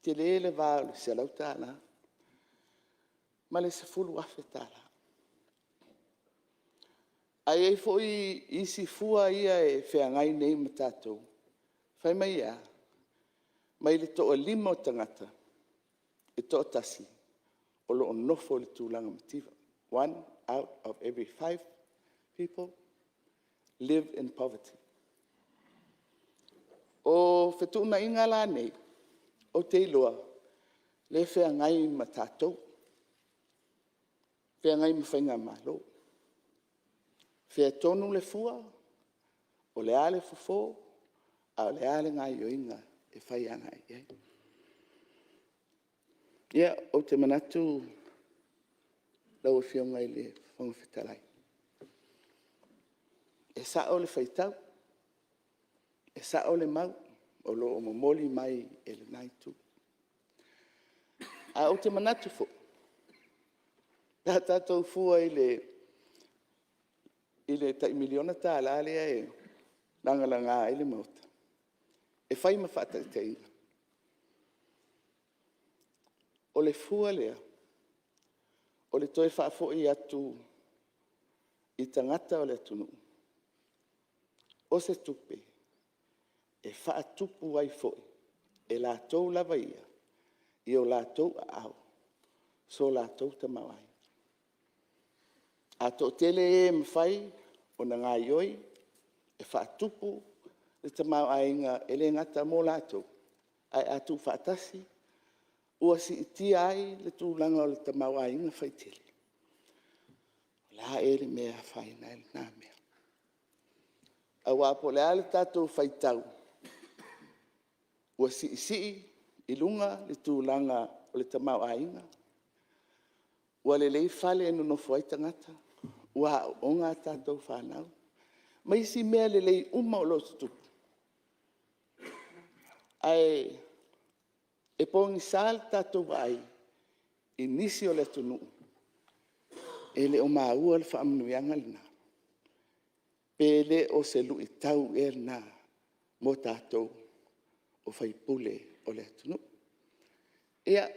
tele le va o le $100 ma le $10,000. Ae i ai foi isi fua ia e feagai nei ma tatou, fai mai e a? Mai le toalima o tagata e toatasi o lo o nofo i le tulaga mativa. One out of every five people live in poverty. O fetuunaiga la nei, ou te iloa lea e feagai ma tatou, feagai ma faigamalo. O fea tonu le fua? O le a le fofo, a o le a le gaoioiga e fai agai i ai? Ia, ou te manatu lau Afioga i le Fofoga Fetalai, e sao le faitau, e sao le mau o lo o momoli mai e lena Itu. Ae ou te manatu foi, pe a tatou fua i le tai $1 miliona lea e lagalaga ai le Maota e fai ma faataitaiga, o le fua lea o le toe faafoi atu i tagata o le atunuu o se tupe e faatupu ai foi e latou lava ia i o latou aao so latou tamaoaiga. A toatele e mafai ona gaoioi e faatupu le tamaoaiga e le gata mo latou, ae a tuufaatasi ua siitia ai le tulaga o le tamaoaiga faitele, o le a ea le mea e afaina ai lena mea? Aua po o le a le tatou faitau ua siisii i luga le tulaga o le tamaoaiga, ua lelei fale e nonofo ai tagata, ua aooga a tatou fanau, ma isi mea lelei uma o lo o tutupu, ae pogisa le tatou vaai i nisi o le atunuu e le o maua le faamanuiaga lena. Pe le o se luitau ea lena mo tatou o sui usufono o le atunuu. Ia,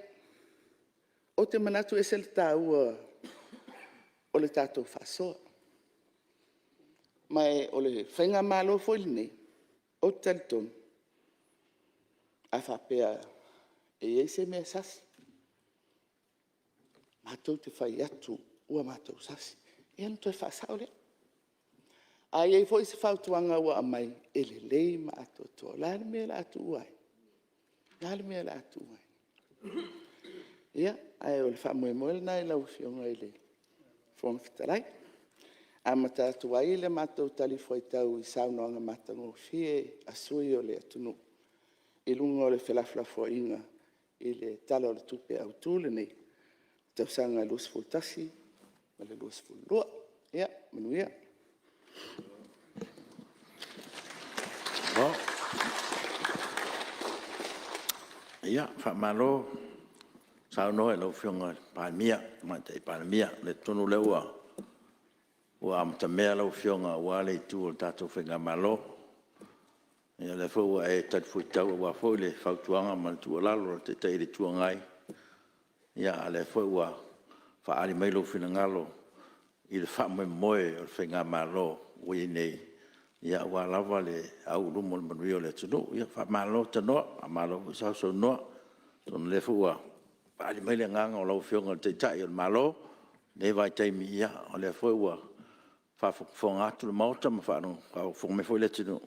ou te manatu e ese le taua o le tatou faasoa. Ma o le faigamalo foi lenei, ou te talitonu, a faapea e i ai se mea e sasi, matou te fai atu ua matou sasi, ia ona toe faasao lea. A i ai foi se fautuaga ua aumai e lelei ma atoatoa, o le a le mea o le a tuua ai? O le a le mea o le a tuua ai? Ia, ae o le faamoemoe lena lau Afioga i le Fofoga Fetalai. E amata atu ai le matou talifuaitau i saunoaga matagofie a sui usufono o le atunuu i luga o le felafolafoaiga i le Tala o le Tupe Autu lenei, tausaga 2021/2022. Ia manuia. Ia, faamalo saunoa i lau Afioga i le Palemia, le Tamaitai Palemia. E talitonu o lea ua amatamea lau Afioga aua lea Itu o le tatou faigamalo. O lea foi ua e talifuaitau aua foi le fautuaga ma le tuualalo a le Taitai o le Itu Agai, a o lea foi ua faaali mai lou finagalo i le faamoemoe o le faigamalo ua i ai nei, aua lava le au i luma o le manuia o le atunuu. Ia faamalo tanoa, faamalo foi sausaunoa. Atonu o lea foi ua faaali mai le agaga o lau Afioga i le Taitai o le Malo i lenei vaitaimi, o lea foi ua faafogafoga atu le Maota ma faafogafoga mai foi le atunuu,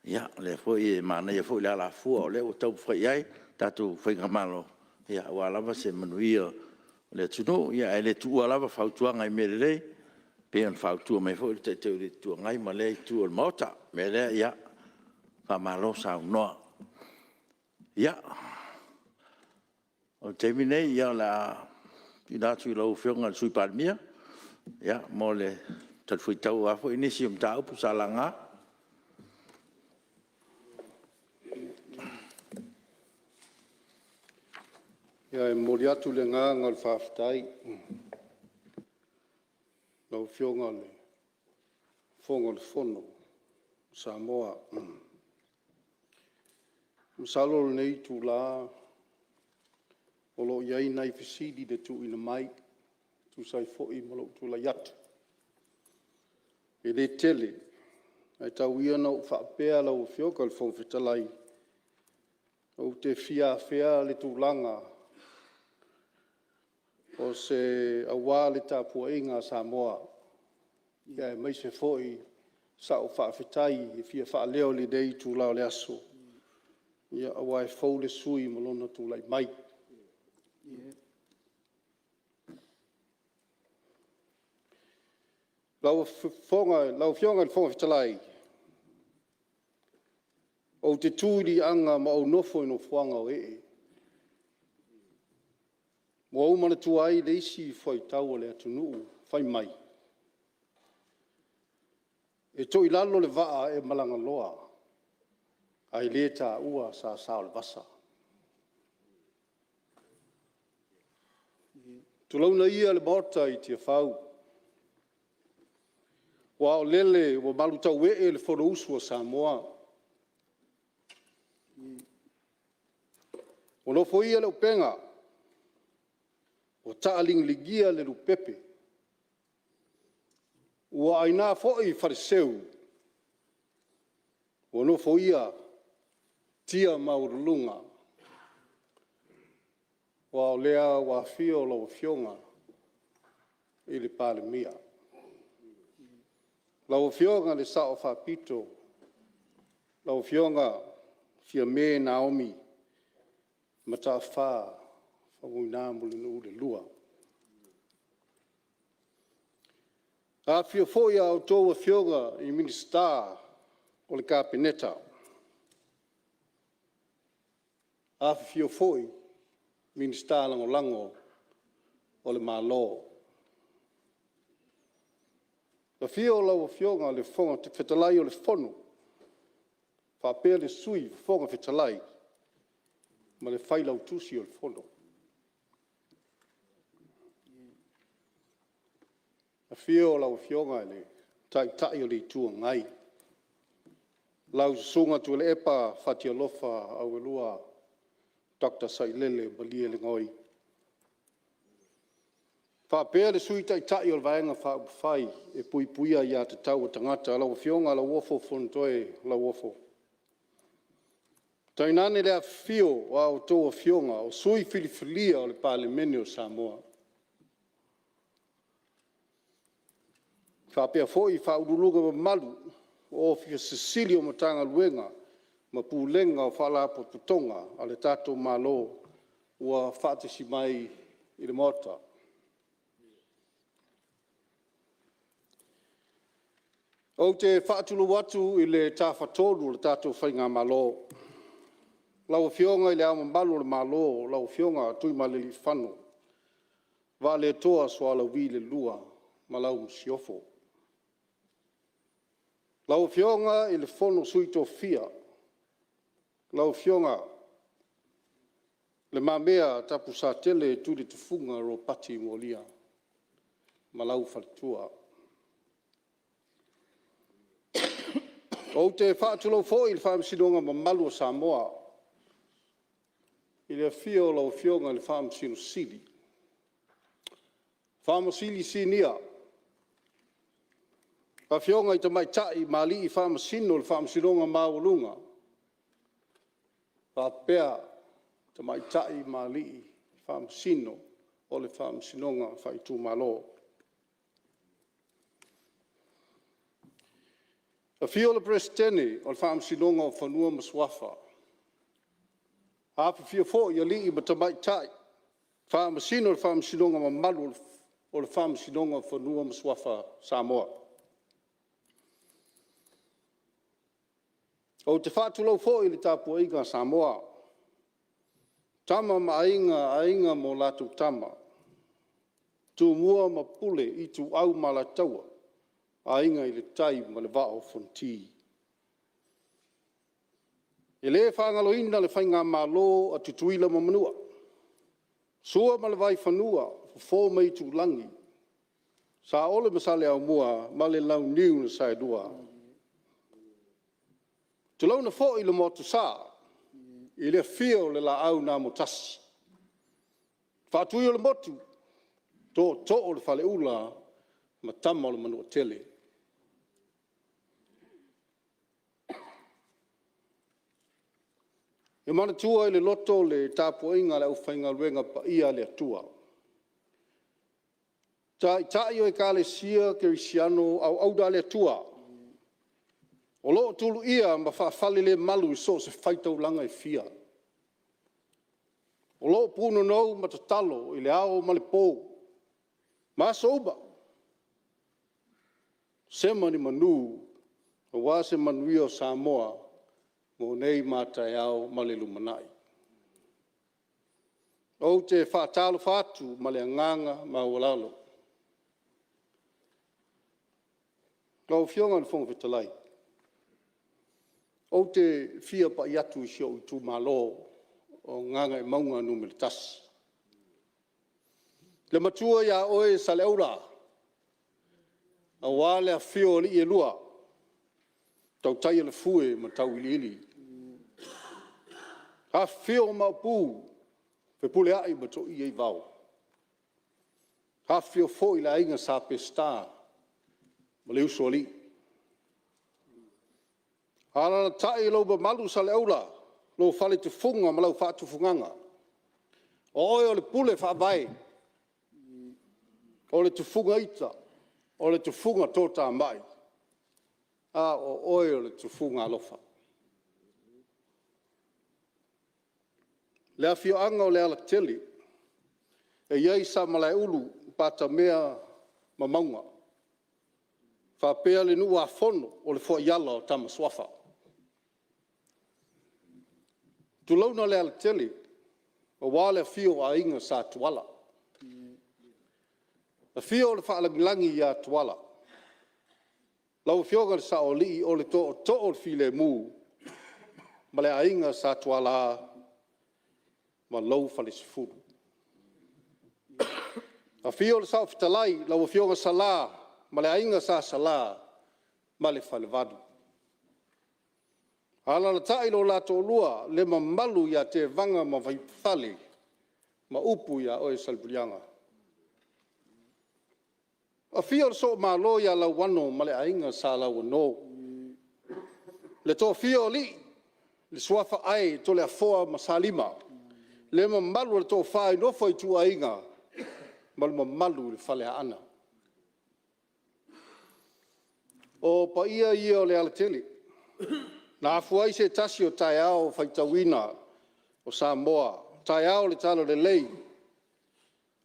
ia o lea foi e manaia foi le alafua o lea ua taumafai i ai le tatou faigamalo, aua lava se manuia o le atunuu. Ae le tuua lava fautuaga i mea lelei, e pei ona fautua mai ai foi le Taitai o le Itu Agai ma lea Itu o le Maota. O le mea lea, ia, faamalo saunoa. Ia, o le taimi lenei o le a tuuina atu i lau Afioga i le Sui Palemia mo le talifuaitau aua foi nisi o mataupu sa laga. Ia, e momoli atu le agaga o le faafetai i lau Afioga i le Fofoga o le Fono a Samoa. Masalo o lenei itula o lo o i ai nai fesili na tuuina mai e tusa ai foi ma lou tulai atu. E le tele, ae tau ia ina ou faapea lau Afioga i le Fofoga Fetalai, ou te fia afea le tulaga aua le tapuaiga a Samoa, aemaise foi sau faafetai e fia faaleo i lenei itula o le aso, aua e fou le sui usufono ma lona tulai mai. Lau Afioga i le Fofoga Fetalai, ou te tu i liaga ma ou nofo i nofoaga o ee. Ua ou manatua ai le isi fuaitau a le atunuu fai mai, e toilalo le vaa e malaga loa ae le taua sasa o le vasa. Tulouna ia le Maota i Tiafau, aua o lele ua malutauee le Fonousu a Samoa. Ua nofoia le upega ua taaligiligia le lupepe, ua aina foi faleseu, ua nofoia tia maualuluga aua o lea ua afio lau Afioga i le Palemia, lau Afioga i le Sao Faapito, lau Afioga Fiame Naomi Mataafa Faumuina Mulinuu II. Afifio foi a outou Afioga i Minisita o le Kapeneta, afifio foi Minisita Lagolago o le Malo. Afio lau Afioga i le Fofoga Fetalai o le Fono faapea le Sui Fofoga Fetalai ma le Failautusi o le Fono. Afio lau Afioga i le Taitai o le Itu Agai. Lau Susuga Tuilaepa Fatialofa Auelua Dr. Sailele Malielegaoi. Faapea le Sui Taitai o le Vaega Faaupufai e Puipuia Aia Tatau a Tagata lau Afioga Lauofo Fonotoe Lauofo, tainane le afifio o a outou Afioga o sui usufono filifilia o le Palemene o Samoa, faapea foi Ofisa Sili o Pulega mamalu o Ofisa Sili o Matagaluega ma Pulega o Faalapotopotoga a le tatou Malo ua faatasi mai i le Maota. Ou te faatulou atu i le Tafatolu o le tatou faigamalo, lau Afioga i Le Ao Mamalu o le Malo lau Afioga Tuimalealiifano Vaaletoa Sualauvi II ma lau Masiofo. Lau Afioga i le Fono a Sui Tofia, lau Afioga Le Mamea Tapulesatele Tuiletufuga Ropati Mualia ma lou faletua. Ou te faatulou foi i le Faamasinoga mamalu a Samoa i le afio o lau Afioga i le Faamasino Sili, Faamasino Sinia, Afioga i Tamaitai ma Alii Faamasino o le Faamasinoga Maualuga faapea Tamaitai ma Alii Faamasino o le Faamasinoga Faaitumalo. Afio le Peresetene o le Faamasinoga o Fanua ma Suafa, afifio foi alii ma tamaitai Faamasino o le Faamasinoga mamalu o le Faamasinoga o Fanua ma Suafa o Samoa. Ou te faatulou foi i le tapuaiga a Samoa, Tama ma Aiga, Aiga ma latou Tama, Tumua ma Pule, Ituau ma Alataua, Aiga i le Tai ma le Vaa o Fonoti. E le faagaloina le faigamalo a Tutuila ma Manua, Sua ma le Vaifanua, Fofo ma Aitulagi, Saole ma Saleaaumua ma le Launiu na Saelua. Tulouna foi le Motusa i le afio o le Laau na Amotasi, Faatuiolemotu, Tootoo o le Faleula ma Tama a le Manuatele. E manatua i le loto le tapuaiga a le aufaigaluega paia a le Atua, Taitai o Ekalesia Kerisiano o auauna a le Atua o lo o tulua ma faafalelemalu i so o se fatafaitaulaga e fia, o lo o punonou ma tatalo i le ao ma le po ma aso uma, sema ni manu aua se manuia o Samoa mo nei ma a taeao ma le lumanai. Ou te faatalofa atu ma le agaga maualalo. Lau Afioga i le Fofoga Fetalai, ou te fia pai atu i si ou itumalo o Gagaemauga Nu.1. Le matua ia oe Saleaula, aua le afifio o alii e lua, Tautaiolefue ma Tauiliili, afifio Maopu, Fepuleai ma Toiaivao, afifio foi le Aiga Sa Peseta ma le Usoalii. Alaalatai lou mamalu Saleaula, lou faletufuga ma lau faatufugaga, o oe o le Pule faavae, o le tufuga ita, o le tufuga toatamai, a o oe o le tufuga alofa. Le afioaga o Lealatele e i ai Samalaeulu, Patamea ma Mauga, faapea le nuu a fono o le fuaiala o Tama Suafa. Tulouna Lealatele aua le afio o Aiga Sa Tuala, afio le Faalagilagi ia Tuala, lau Afioga i le Saoalii o le tootoo o le filemu ma le Aiga Sa Tuala ma lou falesefulu. Afio le Saofetalai lau Afioga Sala ma le Aiga Sa Sala ma le falevalu. Alaalatai lo la toalua, le mamalu ia Tevaga ma Vaifale ma upu ia oe Salemuliaga. Afio le Soomalo ia Lauano ma le Aiga Sa Lauano, le toafia o alii, le suafa Ae, Toleafoa ma Salima, le mamalu o le toafa i le nofo a ituaiga ma le mamalu i le Faleaana. O paia ia o Lealatele na afua ai se tasi o taeao faitauina o Samoa, taeao o le talalelei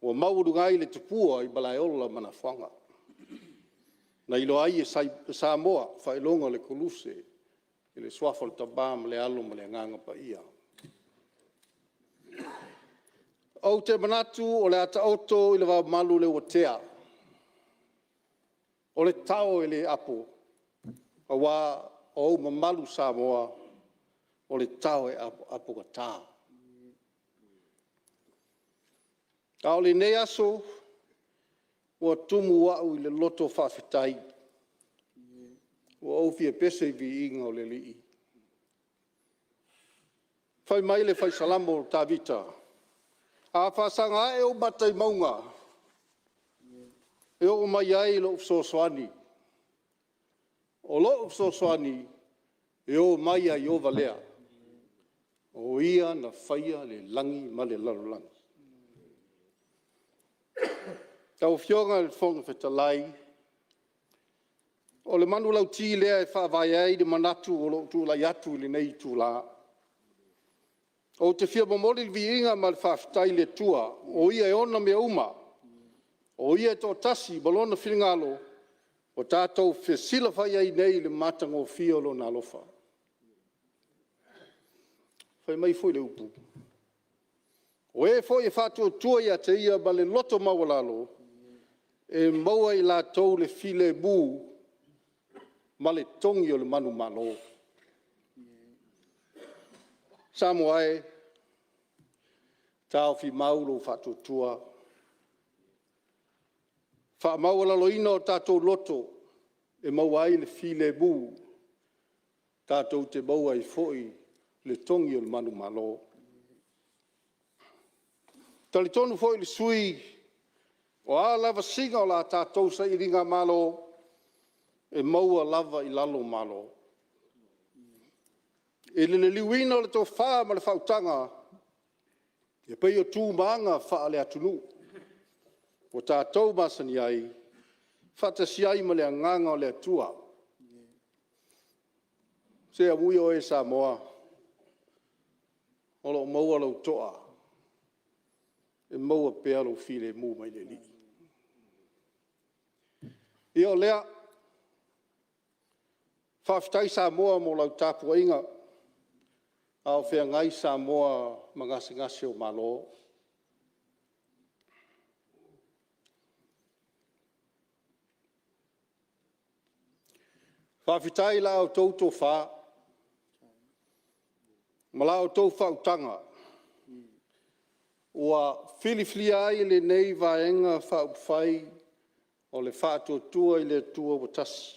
ua maualuga ai le tupua i Malaeola ma Nafoga, na iloa ai e Samoa faailoga o le koluse i le suafa o le Tama ma le Alo ma le Agaga Paia. Ou te manatu o le a taoto i le vaomalua le uatea, o le tao e le apo, aua o ou mamalu Samoa, o le tao e apoapogata. A o lenei aso, ua tumu au i le loto faafetai, ua ou fia pese i le viiga o le Alii. Fai mai le fai Salamo o Tavita, a faasaga ae ou mata i mauga, e oo mai ai lou fesoasoani. O lou fesoasoani, e oo mai ia Ieova lea, o Ia na faia le lagi ma le lalolagi. Lau Afioga i le Fofoga Fetalai, o le manulauti lea e faavae ai le manatu o lou tulai atu i lenei itula, ou te fia momoli le viiga ma le faafetai i le Atua o Ia e ona mea uma, o Ia e toatasi ma Lona finagalo ua tatou fesilafai ai nei i le matagofie o Lona alofa. Fai mai foi le upu, o e foi e faatuatua ia te Ia ma le loto maualalo, e maua e i latou le filemu ma le togi o le manumalo. Samoa e, taofi mau lou faatuatua, faamaualaloina o tatou loto e maua ai le filemu, tatou te maua ai foi le togi o le manumalo. E talitonu foi le sui usufono, o a lavasiga o la tatou sailigamalo, e maua lava i lalo malo. I le liliuina o le tofa ma le faautaga e pei o tu ma aga faale-atunuu ua tatou masani ai, faatasi ai ma le agaga o le Atua. Se amuia oe Samoa o lo o maua lou toa, e maua pea lou filemu mai le Alii. E ui o lea, faafetai Samoa mo lau tapuaiga a o feagai Samoa ma gasegase o malo. Faafetai i la outou tofa ma la outou faautaga ua filifilia ai e lenei Vaega Faaupufai o le Faatuatua i le Atua ua Tasi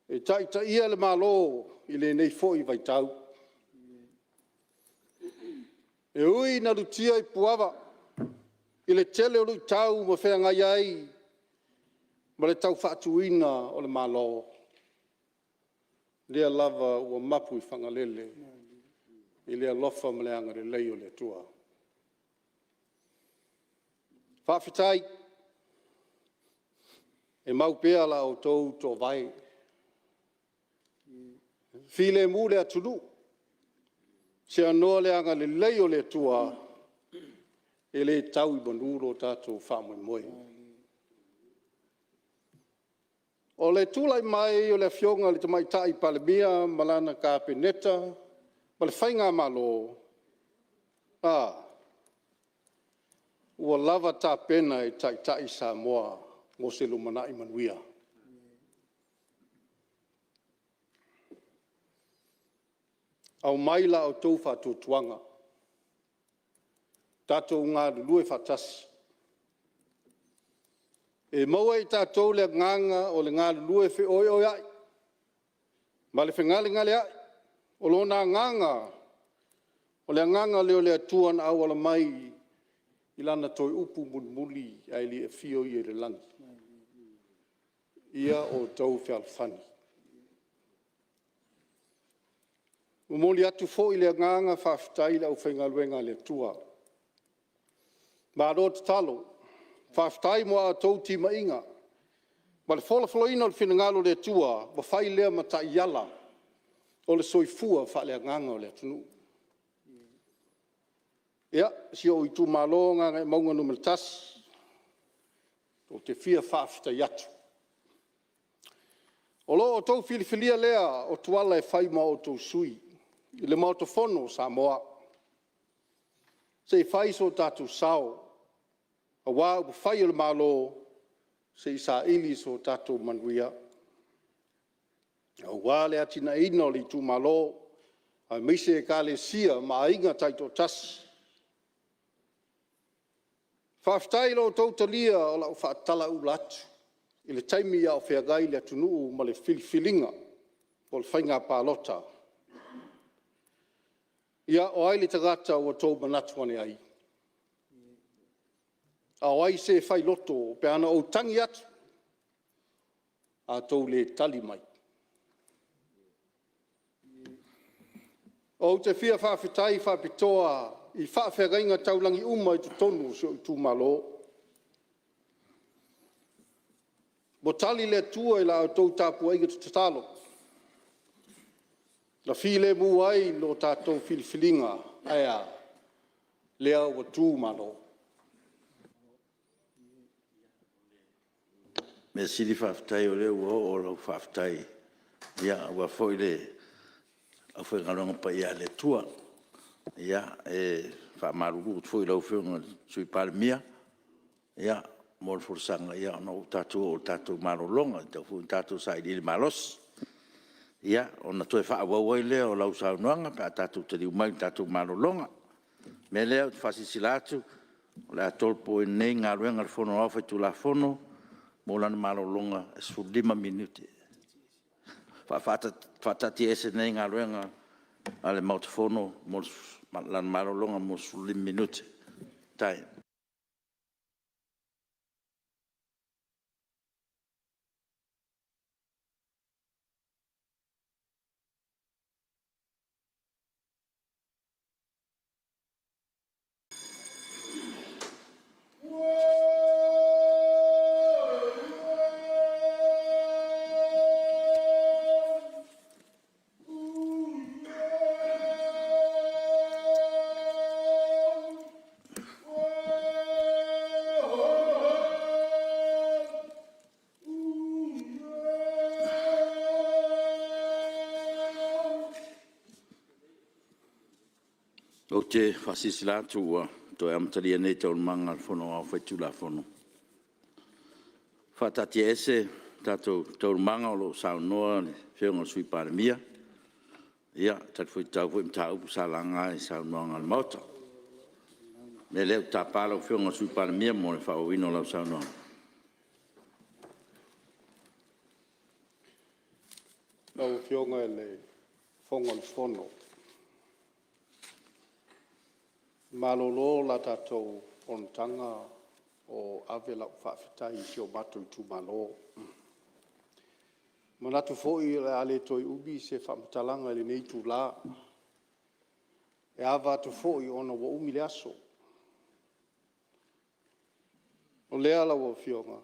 e taitaia le Malo i lenei foi vaitau. E ui ina lutia i puava i le tele o luitau ua feagai ai ma le tau faatuina o le Malo, o lea lava ua mapu i Fagalele i le alofa ma le agalelei o le Atua. Faafetai. E mau pea la outou toovae, filemu le atunuu, seanoa le agalelei o le Atua, e le tau i manu lo tatou faamoemoe. O le tulai mai o le Afioga i le Tamaitai Palemia ma lana Kapeneta ma le faigamalo, a, ua lava tapena e taitai Samoa mo se lumanai manuia. Aumai la outou faatuatuaga, tatou galulue faatasi, e maua e i tatou le agaga o le galulue feoeoeai ma le fegalegaleai O Lona Agaga, o le Agaga lea o le Atua na auala mai i Lana toe upu mulimuli ae le i afio o Ia i le lagi, “Ia outou fealofani.” E momoli atu foi le agaga faafetai i le aufaigaluega a le Atua, malo tatalo, faafetai mo a outou timaiga ma le folafolaina o le finagalo o le Atua ua fai lea ma taiala o le soifua faaleagaga o le atunuu. Ia, si ou itumalo o Gagaemauga 1, ou te fia faafetai atu. O lo outou filifilia lea o Tuala e fai ma outou sui i le Maota Fono o Samoa se i fai so tatou sao aua upufai o le Malo, se i saili so tatou manuia aua le atiaeina o le itumalo, aemaise Ekalesia ma aiga taitoatasi. Faafetai i lo outou talia o lau faatalauula atu i le taimi a o feagai le atunuu ma le filifiliga o le faiga palota. Ia, o ai le tagata ua outou manatu ane ai? A o ai se failoto pe ana ou tagi atu ae outou le tali mai? Ou te fia faafetai faapitoa i faafeagaiga taulagi uma i totonu o si ou itumalo. Ua tali le Atua i la outou tapuaiga tatalo, na filemu ai lo tatou filifiliga. Ae a? Lea ua tu Malo. Mea sili faafetai o lea ua oo lau faafetai aua foi le aufaigaluega paia a le Atua. E faamalulu atu foi i lau Afioga i le Sui Palemia mo le folasaga, ona ua tatou oo i le tatou malologa, e tatau foi ona tatou sailiili malosi, ona toe faaauau ai lea o lau saunoaga pe a tatou taliu mai i le tatou malologa. O le mea lea ou te faasilasila atu o le a tolopoina nei Galuega a le Fono Aoao Faitulafono mo lana malologa e 15 minute. E faataatiaese nei Galuega a le Maota Fono mo lana malologa mo le 15 minute. Faafetai. Ou te faasilasila atu ua toe amatalia nei Taualumaga a le Fono Aoao Faitulafono. E faataatiaese tatou Taualumaga o lo o saunoa le Afioga i le Sui Palemia, e talifuaitau foi i mataupu sa laga i saunoaga a le Maota. O le mea lea ou te tapa lau Afioga i le Sui Palemia mo le faaauauina o lau saunoaga. Lau Afioga i le Fofoga o le Fono, e malolo la tatou fonotaga o ave lau faafetai i si o matou itumalo. E manatu foi o le a le toe umi se faamatalaga i lenei itula, e ava atu foi ona ua umi le aso. O lea lau Afioga,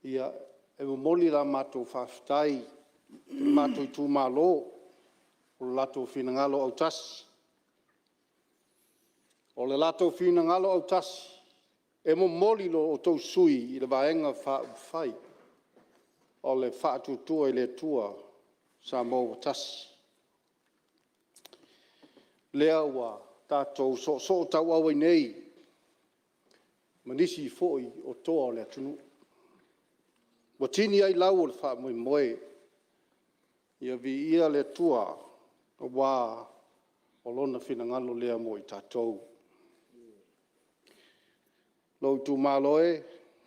ia, e momoli la matou faafetai i le matou itumalo i lo latou finagalo autasi. O le latou finagalo autasi e momoli lo outou sui usufono i le Vaega Faaupufai o le Faatuatua i le Atua Samoa ua Tasi, lea ua tatou soosootauau ai nei ma nisi foi o toa o le atunuu, ua tini ai lau o le faamoemoe. Ia viia le Atua aua o Lona finagalo lea mo i tatou. Lou itumalo e,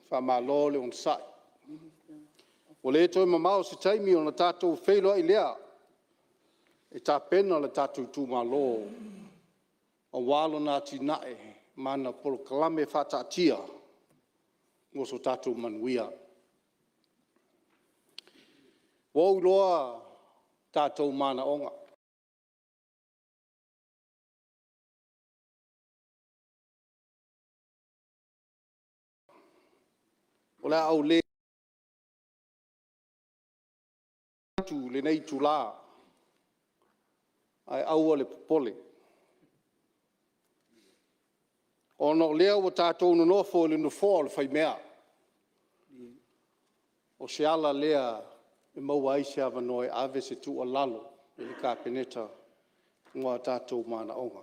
faamalo le onosai. Ua le toe mamao se taimi ona tatou feiloai lea. e tapena le tatou itumalo aua lona atinae ma ana polokalame faataatia mo so tatou manuia. Ua ou iloa tatou manaoga. O le a ou le atu i lenei itula, ae aua le popole, ona o lea ua tatou nonofo i le nofoa o le faimea, o se ala lea e maua ai se avanoa e ave se tuualalo i le Kapeneta mo tatou manaoga.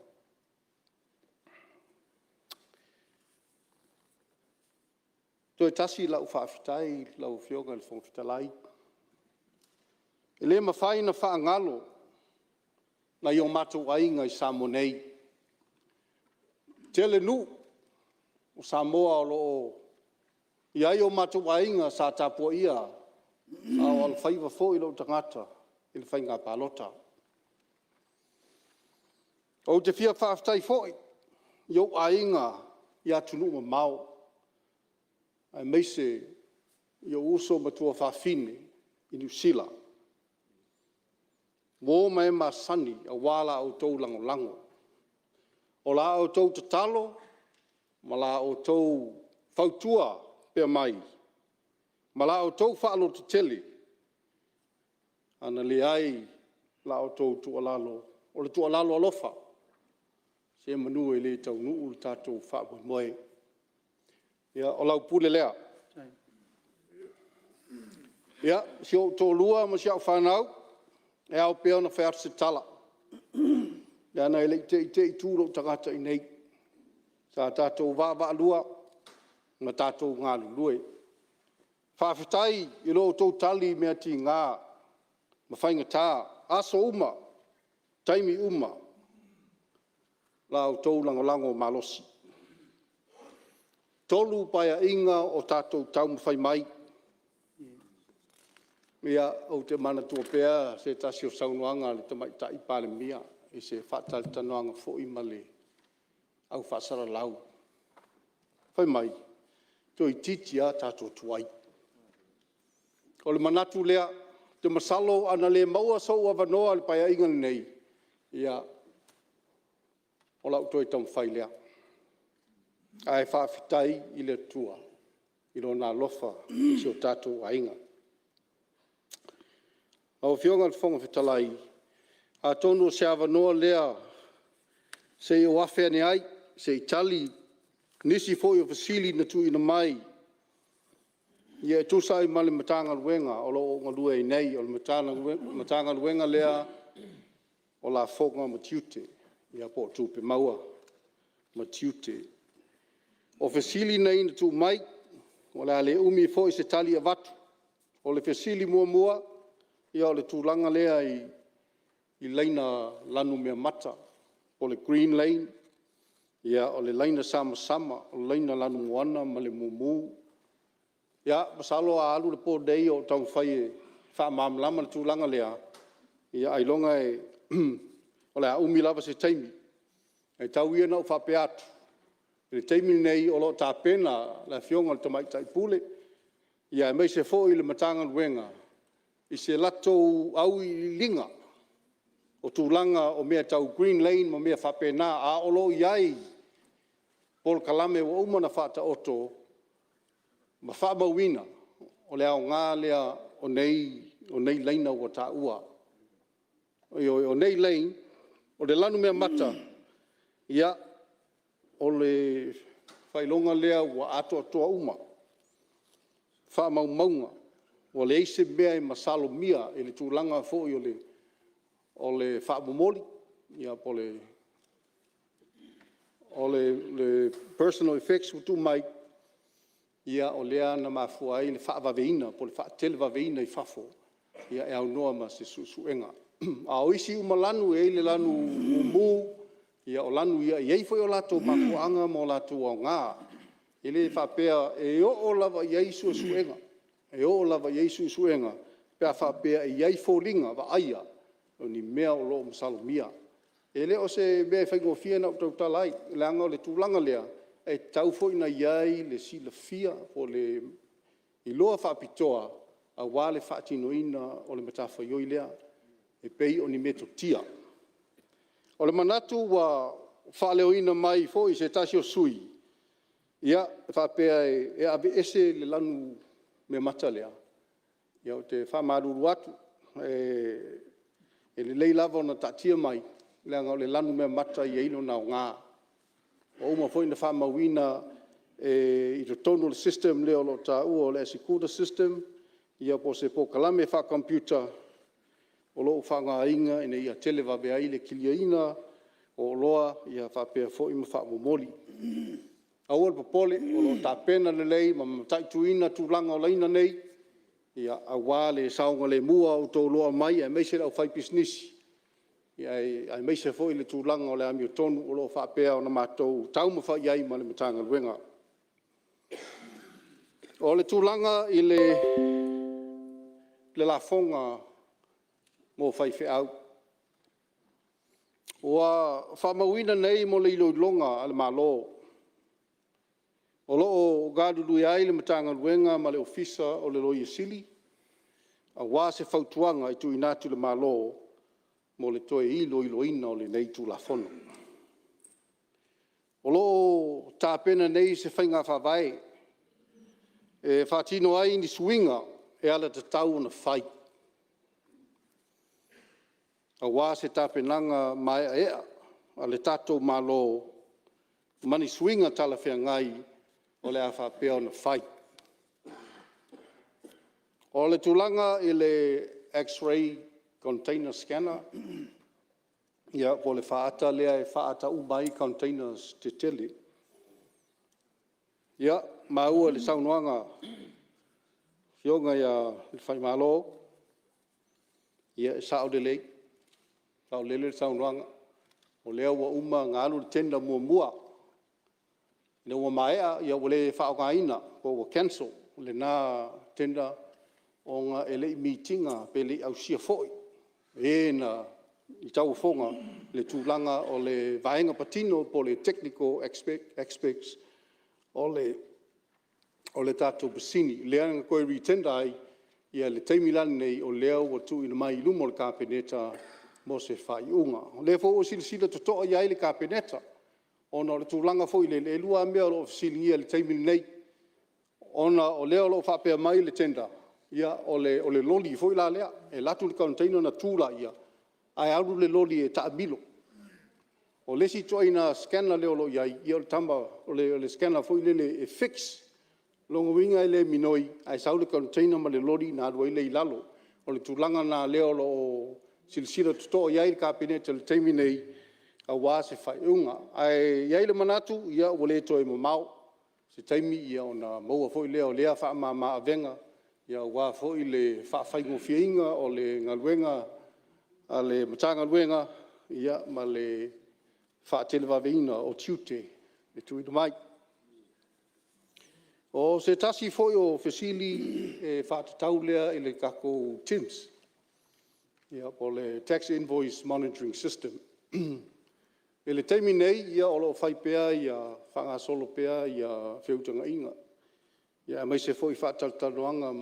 Toe tasi lau faafetai lau Afioga i le Fofoga Fetalai, e le mafai ona faagalo nai o matou aiga i Samoa nei. E tele nuu o Samoa o lo o i ai o matou aiga sa tapuaia a o alofaiva foi lou tagata i le faiga palota. Ou te fia faafetai foi i ou aiga i atunuu mamao, aemaise ou uso ma tuafafine i Niu Sila, uo ma e masani aua la outou lagolago. O la outou tatalo ma la outou fautua pea mai ma la outou faalototele, a na leai la outou tuualalo, o le tuualalo alofa, semeamanu e le taunuu le tatou faamoemoe. Ia, o lau pule lea. Ia, si ou toalua ma si au fanau, e ao pea ona fai atu se tala, leaga e le i te i te i tu lou tagata i inei, sa tatou vaavaalua ma tatou galulue. Faafetai i lo outou tali i mea tiga ma faigata, aso uma, taimi uma, la outou lagolago malosi. 3 Paeaiga o tatou taumafai mai. Ia, ou te manatua pea se tasi o saunoaga a le Tamaitai Palemia i se faatalatalanoaga foi ma le aufaasalalau, fai mai, toeitiiti lava tatou tuai. O le manatu lea, ou te masalo ana le maua sou avanoa i le Paeaiga lenei, ia, o lau toe taumafai lea. Ae faafetai i le Atua i Lona alofa i si o tatou aiga. Lau Afioga i le Fofoga Fetalai, atonu o se avanoa lea se i ou afe ane ai se i tali nisi foi o fesili na tuuina mai e tusa ai ma le Matagaluega o lo o ou galue ai nei, o le Matagaluega lea o Lafoga ma Tiute, ia po o Tupe Maua ma Tiute. O fesili nei na tuu mai, o le a le umi foi se tali e avatu. O le fesili muamua, ia o le tulaga lea i laina lanumeamata po o le green lane, o le laina samasama, o le laina lanumoana ma le mumu. Ia masalo a alu le po nei o ou taumafai e faamalamalama le tulaga lea, ia ailoga o le a umi lava se taimi. Ae tau ia ina ou faapea atu, o le taimi lenei o lo o tapena le Afioga i le Tamaitai Pule aemaise foi le Matagaluega i se latou auiliiliga o tulaga o mea tau green lane ma mea faapena, a o lo o i ai polokalame ua uma ona faataoto ma faamauina, o le aoga lea o nei laina ua taua. Ioe, o nei lane, o le lanumeamata, o le faailoga lea ua atoatoa uma faamaumauga, ua leai se mea e masalomia i le tulaga foi o le faamomoli po o le personal effects ua tuu mai, ia o lea na mafua ai le faavaveina po o le faatelevaveina i fafo e aunoa ma se suesuega. A o isi uma lanu e i ai le lanu mumu, o lanu ia e i ai foi o latou mafuaaga ma o latou aoga. E le faapea... e oo lava i ai suesuega, e oo lava i ai suesuega pe a faapea e i ai foliga vaaia O ni mea o lo o masalomia. E le o se mea e faigofie ona ou tautala ai, leaga o le tulaga lea, e tatau foi ona i ai le silafia po o le iloa faapitoa aua le faatinoina o le matafaioi lea, e pei o ni metotia. O le manatu ua faaleoina mai foi e se tasi o sui usufono, ia, e faapea e aveese le lanumeamata lea, ia ou te faamalulu atu, e lelei lava ona taatia mai, leaga o le lanumeamata e i ai lona aoga. Ua uma foi ona faamauina i totonu o le system lea o lo o taua o le ASYCUDA system, ia po o se polokalame faacomputer o lo o faaaogaina ina ia televave ai le kiliaina o oloa faapea foi ma faamomoli. Aua le popole, o lo o tapena lelei ma mataituina tulaga o laina nei, aua le saogalemu o a outou oloa e aumai aemaise le aufaipisinisi, aemaise foi le tulaga o le amiotonu o lo o faapea ona matou taumafai i ai ma le Matagaluega. O le tulaga i le lafoga mo faifeau. Ua faamauina nei mo le iloiloga a le Malo, o lo o galulue ai le Matagaluega ma le Ofisa o le Loia Sili, aua se fautuaga e tuuina atu i le Malo mo le toe iloiloina o lenei Tulafono. O lo o tapena nei se faiga faavae e faatino ai ni suiga e alagatau ona fai, aua se tapenaga maeaea a lo tatou Malo ma ni suiga talafeagai o le a faapea ona fai. O le tulaga i le x-ray container scanner ia po o le faata lea e faata uma ai containers tetele. Ia, maua i le saunoaga a le Afioga ia Faimalo, ia e sao lelei, saolele le saunoaga. O lea ua uma ona alu le tender muamua, ina ua maea ua le faaaogaina pe ua cancel lena tender ona e le i meet ina pe le i ausia foi e na tauofoga le tulaga o le vaega patino po o le technical aspects o le tatou masini. O lea na toe re-tender ai, i le taimi la lenei, o lea ua tuuina mai i luma o le Kapeneta mo se faaiuga. O lea foi ua silasila totoa i ai le Kapeneta, ona o le tulaga foi lele, e 2 lava mea o lo o fesiligia i le taimi lenei, ona o lea o lo o faapea mai le tender, ia o le loli foi la lea, e alu atu le container ona tu lea, ae alu le loli e taamilo. O le isi ituaiga scanner lea o lo o i ai, o le scanner foi lea e fix. O lona uiga e le migoi ae sau le container ma le loli ona alu ai lea i lalo. O le tulaga lena o lea o lo o silasila totoa i ai le Kapeneta i le taimi lenei aua se faaiuga. Ae i ai le manatu ua le toe mamao se taimi ona maua foi lea o lea faamama-avega aua foi le faafaigofieina o le galuega a le Matagaluega ma le faatelevaveina o tiute e tuuina mai. O se tasi foi o fesili e faatatau lea i le tatou TIMS po o le Tax Invoice Monitoring System. I le taimi nei o lo o faagasolo pea feutagaiga, aemaise foi faatalatalanoaga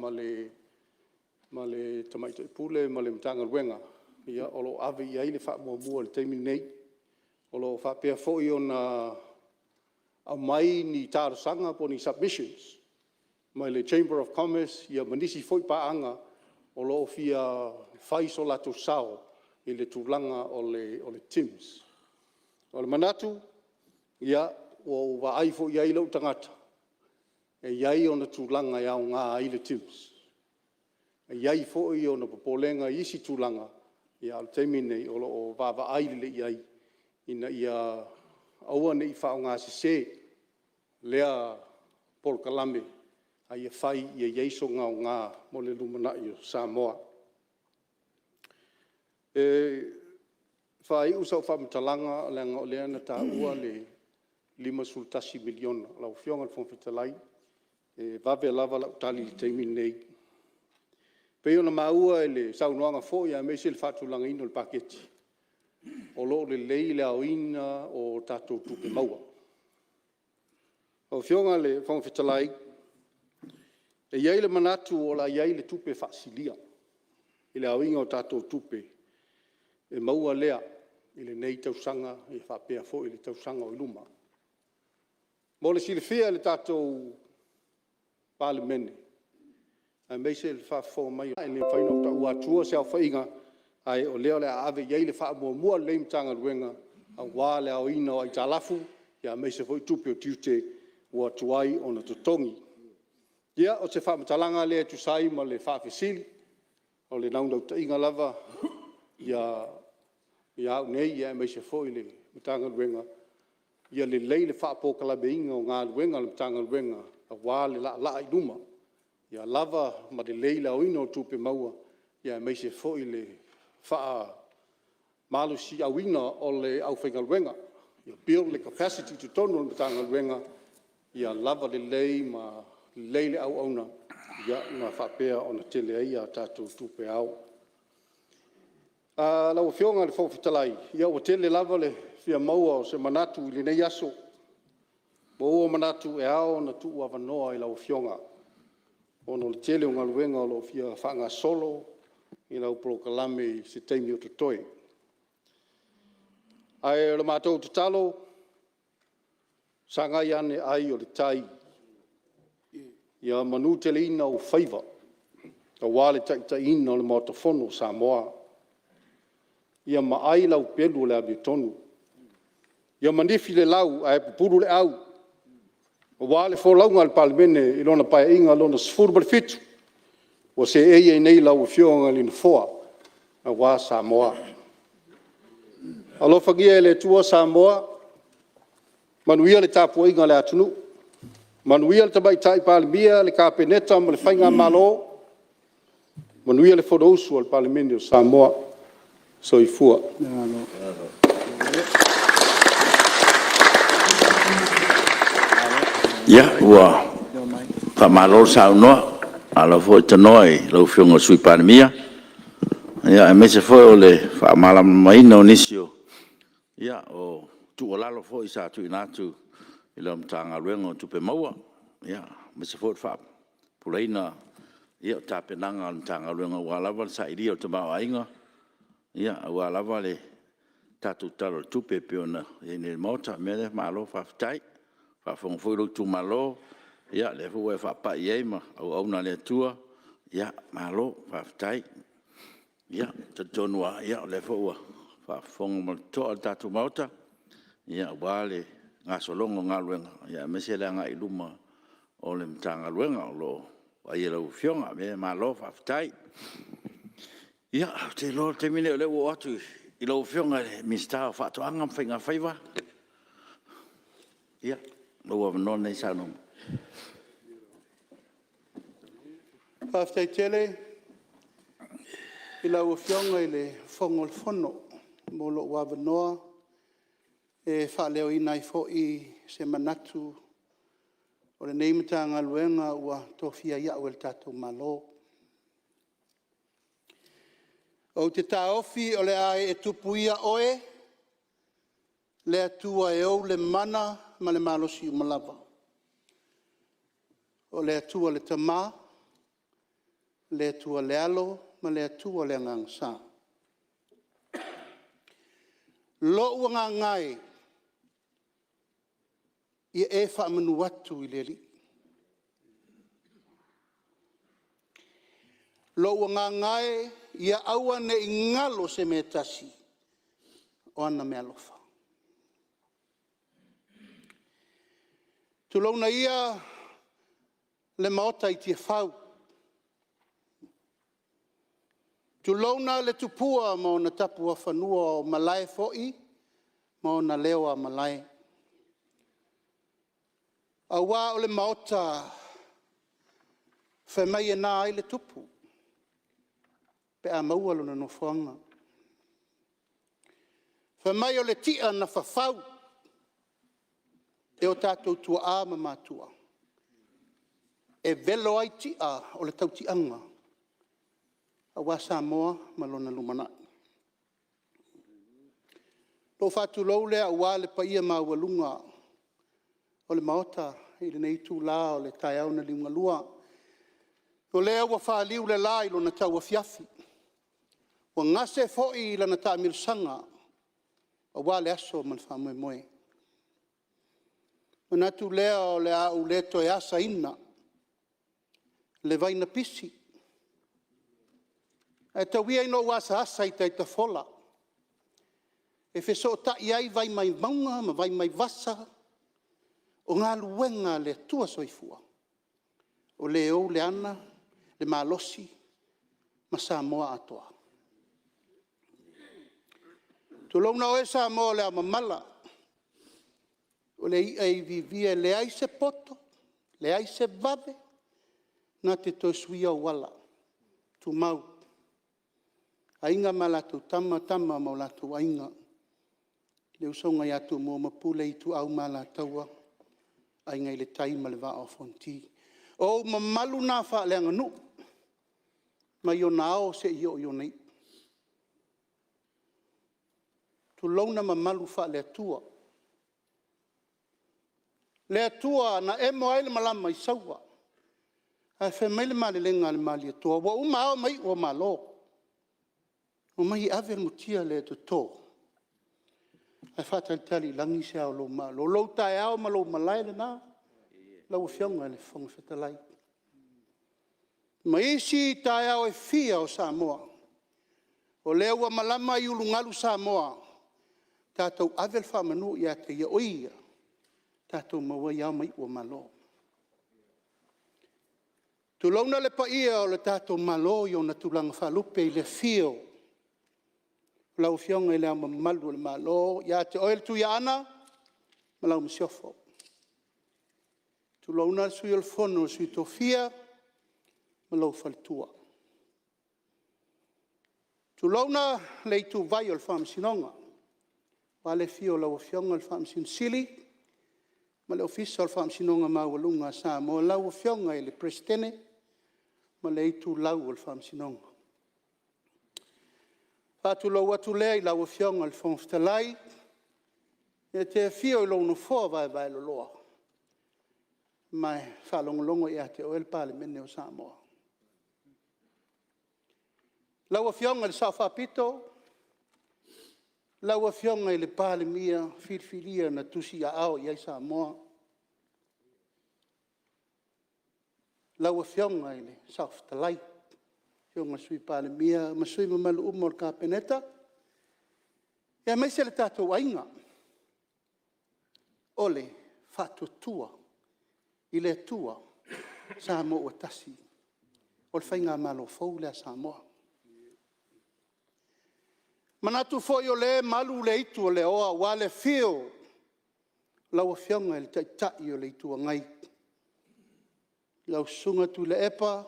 ma le Tamaitai Pule ma le Matagaluega o lo o ave i ai le faamuamua i le taimi lenei. O lo o faapea foi ona aumai ni talosaga po o ni submissions mai le Chamber of Commerce ma nisi foi paaga o lo o fia fai so latou sao i le tulaga o le TIMS. O le manatu, ia, ua ou vaai foi i ai lou tagata, e i ai ona tulaga e aoga ai le TIMS. E i ai foi ona popolega i isi tulaga, a o le taimi lenei, o lo o vaavaai lelei i ai ina ia aua ne i faaaogasese lea polokalame, a ia fai ia i ai sona aoga mo le lumanai o Samoa. E faaiu sau faamatalaga leaga o lea na taua le $51 miliona. Lau Afioga i le Fofoga Fetalai, e vave lava lau tali i le taimi lenei. pei ona maua i le saunoaga foi aemaise le faatulagaina o le paketi, o lo o lelei le aoina o tatou tupe maua. Lau Afioga i le Fofoga Fetalai, e i ai le manatu o le a i ai le tupe faasilia i le aoina o tatou tupe e maua lea i lenei tausaga faapea foi le tausaga o i luma. Mo le silafia e le tatou Palemene, aemaise le faafofoga mai, e le mafai ona ou taua atua se aofaiga, ae o lea o le a ave i ai le faamuamua a lenei Matagaluega aua le aoina o aitalafu, aemaise foi tupe o tiute ua tuai ona totogi. Ia, o se faamatalaga lea e tusa ai ma le faafesili. O le naunautaiga lava ia au nei aemaise foi o le Matagaluega, ia lelei le faapolokalameina o galuega a le Matagaluega aua le laalaa i luma, ia lava ma lelei le aoina o tupe maua, aemaise foi le faamalosiaiuina o le aufaigaluega, ia build le capacity i totonu o le Matagaluega, ia lava lelei ma lelei le auauna ma faapea ona tele ai a tatou tupe ao. Lau Afioga i le Fofoga Fetalai, ia ua tele lava le fia maua o se manatu i lenei aso. Ua ou manatu e ao ona tuuavanoa i lau Afioga ona o le tele o galuega o lo o fia faagasolo i lau polokalame i se taimi o totoe. Ae o le matou tatalo, sagai ane ai o le tai, ia manuteleina ou faiva aua le taitaiina o le Maota Fono o Samoa. Ia maai lau pelu o le amiotonu, ia manifi le lau ae pupulu le au aua le folauga a le Palemene i lona Paeaiga Lona XVII ua seei ai nei lau Afioga i le Nofoa aua Samoa. Alofagia e le Atua Samoa, manuia le tapuaiga a le atunuu, manuia le Tamaitai Palemia, le Kapeneta ma le faigamalo, manuia le Fonousu a le Palemene o Samoa. Soifua. Ia, ua faamalo saunoa, malo foi tanoa i lau Afioga i le Sui Palemia, aemaise foi o le faamalamalamaina o nisi o tuualalo foi sa tuuina atu i lau Matagaluega o Tupe Maua, aemaise foi o le faapupulaina o tapenaga a le Matagaluega aua lava le sailia o le tamaoaiga, aua lava le tatou Tala o le Tupe e pei ona i ai nei i le Maota. O le mea lea, malo faafetai. Ua faafofoga foi lou itumalo, o lea foi ua e faapai i ai ma auauna a le Atua, malo faafetai. E talitonu lava o lea foi ua faafofoga ma le totoa le tatou Maota aua le gasologa o galuega, aemaise le agai i luma o le Matagaluega o lo o vaaia e lau Afioga. O le mea lea, malo faafetai. Ia, ou te iloa o le taimi lenei o lea ua oo atu i lau Afioga i le Minisita o Faatoaga ma Faiga Faiva. Ia, lou avanoa lenei e saunoa mai. Faafetai tele i lau Afioga i le Fofoga o le Fono mo lou avanoa e faaleoina ai foi se manatu o lenei Matagaluega ua tofia ai au e le tatou Malo. Ou te taofi o le a ee tupu ia oe le Atua e ou le mana ma le malosi uma lava, o le Atua le Tama, le Atua le Alo ma le Atua le Agaga Sa. Lou agaga e, ia e faamanu atu i le Alii. Lou agaga e, ia aua ne i galo se mea e tasi o ana meaalofa. Tulouna ia le Maota i Tiafau, tulouna le tupua ma ona tapuafanua, o malae foi ma ona leoamalae. Aua o le Maota fai mai e na ai le tupu pe a maua lona nofoaga. Fai mai o le ti'a na fafau e o tatou tuaa ma matua e velo ai ti'a o le tautiaga aua Samoa ma lona lumanai. Ona ou faatulou lea aua le paia maualuga o le Maota i lenei itula o le taeao na liugalua. O lea ua faliu le la i lona tauafiafi, ua gase foi lana taamilosaga aua le aso ma le faamoemoe. Ona manatu lea o le a ou le toe asaina le vai na pisi, ae tau ia ina ou asaasa i tai tafola e fesootai ai vai mai mauga ma vai mai vasa, o galuega a le Atua Soifua, o le ou le ana, le malosi ma Samoa atoa. Tulouna oe Samoa o le ao mamala, o le i'a iviivia e leai se poto, leai se vave na te toe suia ou ala, e tumau. Aiga ma latou Tama, Tama ma o latou Aiga, le usoga ia Tumua ma Pule, Ituau ma Alataua, Aiga i le Tai ma le Vaa o Fonoti. O ou mamalu na faaleaganuu mai ona ao seia oo i ona iu. Tulouna mamalu faale-Atua, le Atua na emo ai le malama i Saua, ae fai mai le malelega a le Malietoa, ua uma ao ma iu o Malo, omai e ave le mutia lea e toto ae faatalitali i lagi se ao o lou Malo. O lou taeao ma lou malae lena lau Afioga i le Fofoga Fetalai, ma isi taeao e fia o Samoa, o lea ua malama i ulugalu Samoa, tatou ave le faamanu ia te Ia, o Ia na tatou maua ai ao ma iu o Malo. Tulouna le paia o le tatou Malo i ona tulaga faalupe i le afio o lau Afioga i Le Ao Mamalu o le Malo ia te oe le Tuiaana ma lau Masiofo. Tulouna le Sui o le Fono a Sui Tofia ma lou faletua. Tulouna le ituvai o le Faamasinoga, aua le afio o lau Afioga i le Faamasino Sili ma le Ofisa o le Faamasinoga Maualuga a Samoa, lau Afioga i le Peresetene ma le itulau o le Faamasinoga. E faatulou atu lea i lau Afioga i le Fofoga Fetalai e te afio i lou Nofoa vaevaeloloa ma e faalogologo ia te oe le Palemene o Samoa. Lau Afioga i le Sao Faapito, lau Afioga i le Palemia filifilia na tusiaao i ai Samoa, lau Afioga i le Saofetalai, lau Afioga i le Sui Palemia ma sui usufono mamalu uma o le Kapeneta, aemaise le tatou aiga o le Faatuatua i le Atua Samoa ua Tasi, o le Faigamalo fou lea a Samoa. E manatu foi o lea e malu le itu a le aoa aua le afio o lau Afioga i le Taitai o le Itu Agai, lau Susuga Tuilaepa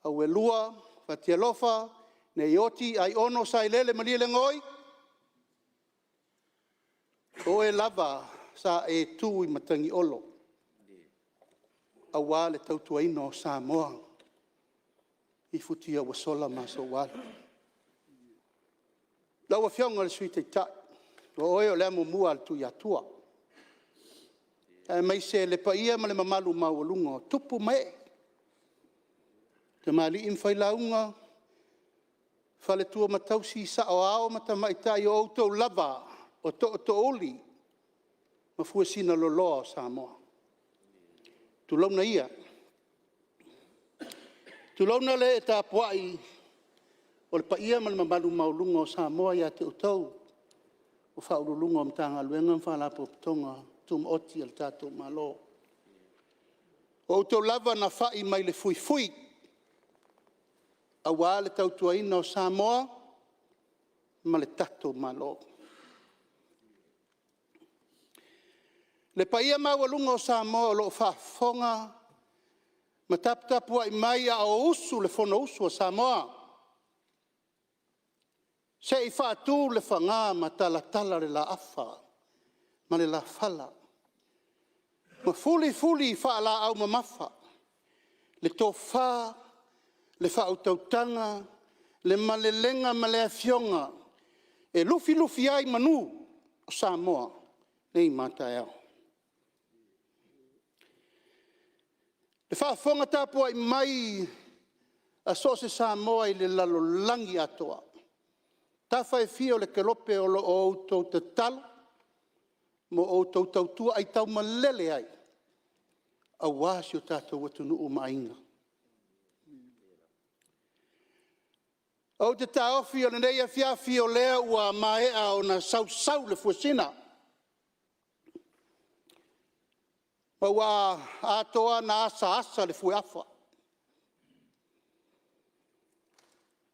Auelua Fatialofa Neioti Aiono Sailele Malielegaoi, o oe lava sa e tu i matagiolo aua le tautuaina o Samoa i futia ua sola ma aso ua alu. Lau Afioga i le Sui Taitai, o oe o le amomua a le Tuiatua, aemaise le paia ma le mamalu maualuga o tupu ma ee, tamalii ma failauga, faletua ma tausi, saoao ma tamaitai, o outou lava o tootoouli ma fuefuesina loloa o Samoa. Tulouna ia. Tulouna le ee tapuai o le paia ma le mamalu maualuga o Samoa ia te outou o Ofisa Sili o Pulega o Matagaluega ma Faalapotopotoga Tumaoti a le tatou Malo. O outou lava na fai mai le fuifui aua le tautuaina o Samoa ma le tatou Malo. Le paia maualuga o Samoa o lo o faafofoga ma taputapuai mai a o usu le Fonousu a Samoa, se i faatu le faga ma talatala le laafa ma le lafala ma fulifuli faalaau mamafa le tofa, le faautautaga le malelega ma le afioga e lufilufi ai manu o Samoa nei ma a taeao. Le faafofoga tapuai mai a so o se Samoa i le lalolagi atoa, tafa e fia o le kelope o lo o outou tatalo ma outou tautua aitaumalele ai aua si o tatou atunuu ma aiga. Ou te taofi o lenei afiafi o lea ua maea ona sausau le fuesina, ma ua atoa na asaasa le fueafa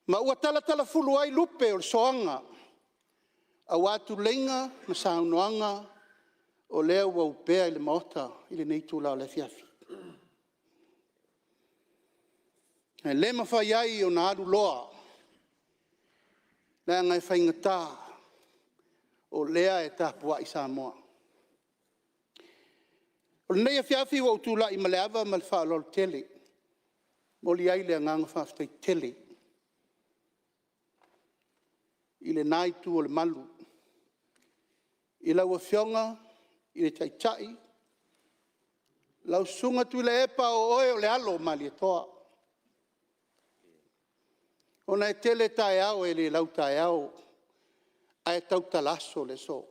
ma ua talatalafulu ai lupe o le soaga aua tuleiga ma saunoaga o lea ua opea i le Maota i lenei itula o le afiafi. Ae le mafai ai ona aluloa leaga e faigata o lea e tapuai Samoa. O lenei afiafi ua ou tulai ma le ava ma le faaaloalo tele e momoli ai le agaga faafetai tele i lena itu o le malu i lau Afioga i le Taitai, lau Susuga Tuilaepa o oe o le Alo o le Malietoa, ona e tele taeao e le lautaeao ae tautala aso le aso.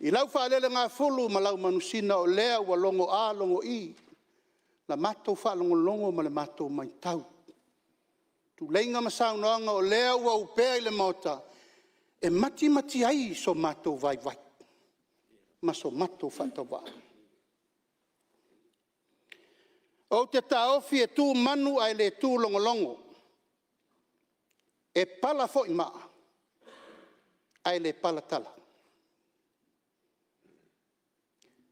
I lau faalelegafulu ma lau manusina o lea ua logo a logo i la matou faalogologo ma le matou matau, tuleiga ma saunoaga o lea ua opea i le Maota, e matimati ai so matou vaivai ma so matou faatauvaa. Ou te taofi e tu manu ae le tu logologo, e pala foi maa ae le pala tala.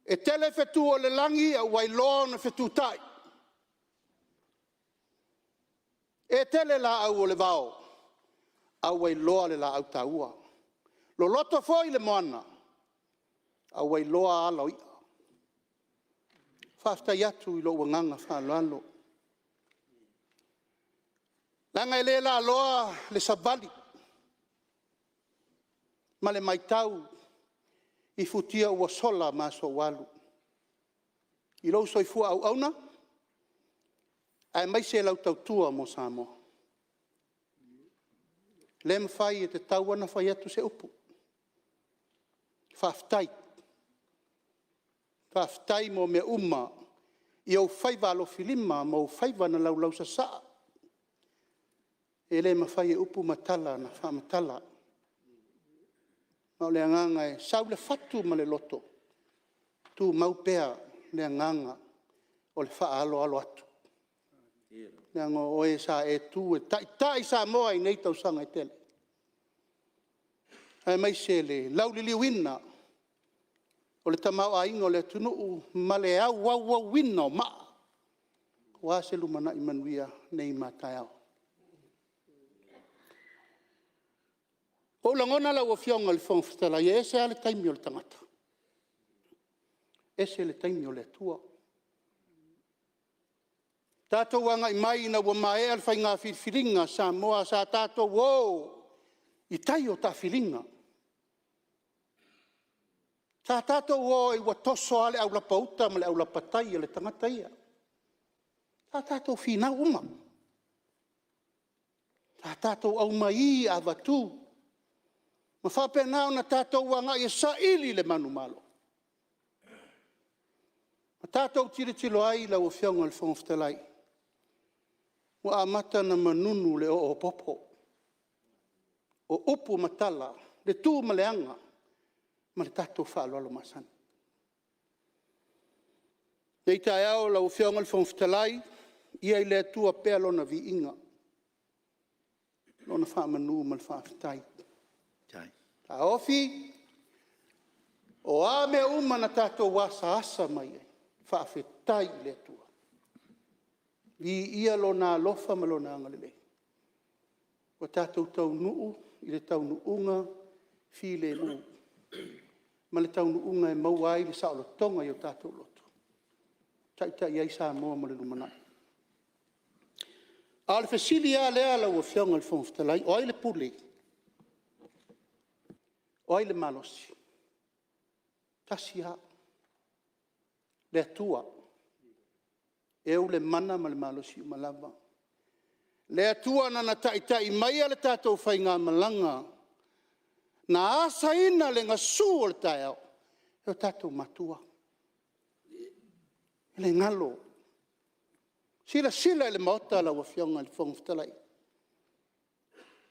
E tele fetu o le lagi ae ua iloa ona fetu tai. E tele laau o le vao, ae ua iloa le laau taua. Loloto foi le moana, ae ua iloa ala o ia. Faafetai atu i lou agaga faaaloalo, leaga e le laloa le savali ma le matau i futia ua sola ma aso ua alu i lou soifua auauna, aemaise lau tautua mo Samoa. E le mafai e tatau lava ona fai atu se upu, faafetai. Faafetai mo mea uma i ou faiva alofilima ma ou faiva na laulausasaa. E le mafai e upu ma tala ona faamatala. Ma o le agaga e sau i le fatu ma le loto, tumau pea le agaga o le faaaloalo atu, leaga o oe sa e tu e taitai Samoa i nei tausaga e tele, aemaise le lauliliuina o le tamaoaiga o le atunuu ma le auauauina o maa aua se lumanai manuia nei ma a taeao. Ua ou lagona lau Afioga i le Fofoga Fetalai, e ese lava le taimi o le tagata, ese le taimi o le Atua. Tatou agai mai ina ua maea le faiga filifiliga a Samoa sa tatou o i tai o taafiliga, sa tatou o ua toso lava le aulapa uta ma le aulapa tai a le tagata ia. Sa tatou finau uma, sa tatou aumai avatu ma faapena ona tatou agai e saili le manumalo. Na tatou tilotilo ai lau Afioga i le Fofoga Fetalai, ua amata ona manunu le oopopo o upu ma tala, le tu ma le aga ma le tatou faaaloalo masani. O lenei taeao lau Afioga i le Fofoga Fetalai, ia i le Atua pea lona viiga, Lona faamanu ma le faafetai. Taofi, o a mea uma na tatou asaasa mai ai, faafetai i le Atua, viia Lona alofa ma Lona agalelei ua tatou taunuu i le taunuuga filemu ma le taunuuga e maua ai le saolotoga i o tatou loto e taitai ai Samoa mo le lumanai. A o le fesili lava lea lau Afioga i le Fofoga Fetalai, o ai le pule? O ai le malosi? E tasi lava, o le Atua e ou le mana ma le malosi uma lava. Le Atua na na taitai maia le tatou faigamalaga, na asaina le gasu o le taeao e o tatou matua. E le galo. Silasila i le Maota lau Afioga i le Fofoga Fetalai,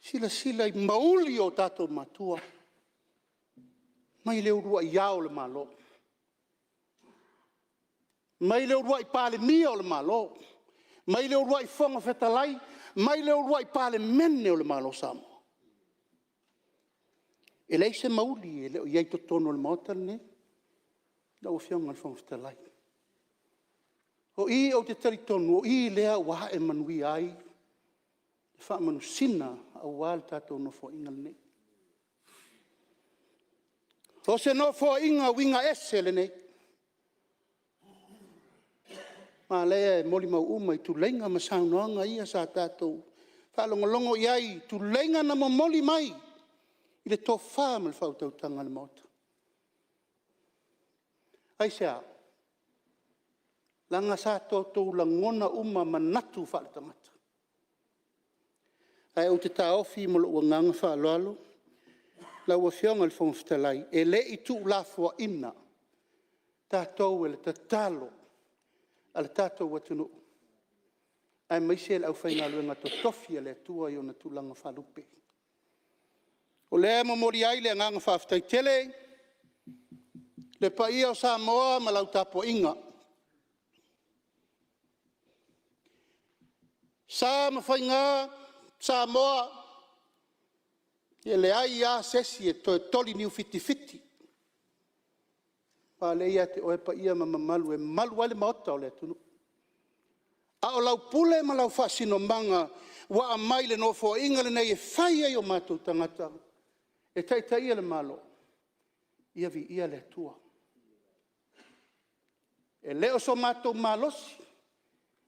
silasila i mauili o tatou matua mai le uluai Ao o Le Malo, mai le uluai Palemia o le Malo, mai le uluai Fofoga Fetalai, mai le uluai Palemene o le Malo o Samoa. E leai se mauili e le o i ai i totonu o le Maota lenei lau Afioga i le Fofoga Fetalai. O i ou te talitonu o i lea ua ae manuia ai le faamanusina aua le tatou Nofoaiga lenei. O se Nofoaiga uiga ese lenei, aua o lea e molimau uma i tuleiga ma saunoaga ia sa tatou faalogologo i ai i tuleiga na momoli mai i le tofa ma le faautautaga a le Maota. Aisea? Leaga sa tatou lagona uma manatu faaletagata. Ae ou te taofi ma lou agaga faaaloalo lau Afioga i le Fofoga Fetalai, e le i tuulafoaiina tatou e le tatalo a le tatou atunuu aemaise le aufaigaluega totofi a le Atua i ona tulaga faalupe. O lea e momoli ai le agaga faafetai tele i le paia o Samoa ma lau tapuaiga, sa ma faiga Samoa, e leai lava se isi e toe toli niu fitifiti, aua o lea e ia te oe paia ma mamalu e malu ai le Maota o le atunuu. A o lau pule ma lau faasinomaga ua aumai i le Nofoaiga lenei e fai ai o matou tagata e taitaia le Malo, ia viia le Atua. E le o so matou malosi,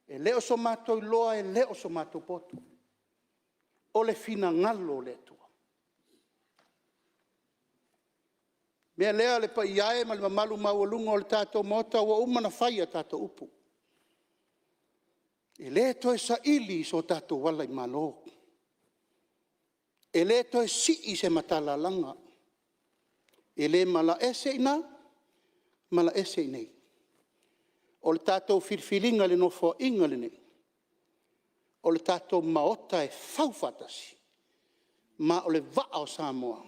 e le o so matou iloa, e le o so matou poto, o le finagalo o le Atua. O le mea lea le paia e ma le mamalu maualuga o le tatou Maota, ua uma ona fai a tatou upu, e le toe saili so tatou ala i malo, e le toe sii se matalalaga, e le malaese i ina, malaese i inei. O le tatou filifiliga i le Nofoaiga lenei, o le tatou Maota e fau faatasi, ma o le vaa o Samoa,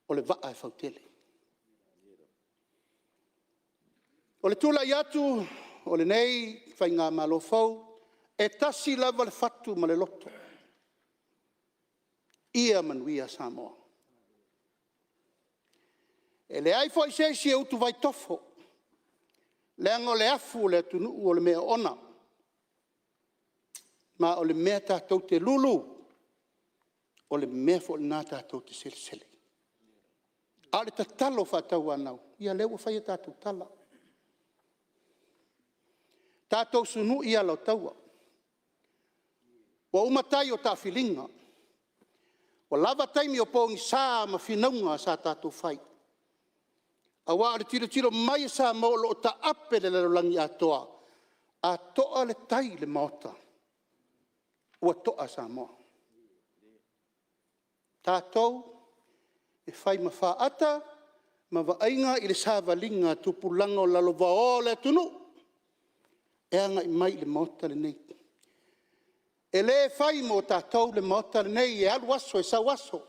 o le vaa e fautele. O le tulai atu o lenei Faigamalo fou, e tasi lava le fatu ma le loto, ia manuia Samoa. E leai foi se isi e utuvai tofo, leaga o le afu o le atunuu o le mea oona. Ma o le mea tatou te lulu, o le mea foi lena tatou te selesele. A o le tatalo faatauanau, ia o lea ua fai a tatou tala, tatou sunui ala o taua, ua uma tai o taafiliga, ua lava taimi o pogisa ma finauga sa tatou fai, aua o le tilotilo mai a Samoa o lo o taape le lalolagi atoa, a toa le tai i le maota, ua toa Samoa. O tatou e fai ma faata ma vaaiga i le savaliga a tupulaga o lalovaoa o le atunuu e agai mai i le Maota lenei. E le fai mo tatou le Maota lenei, e alu aso e sau aso,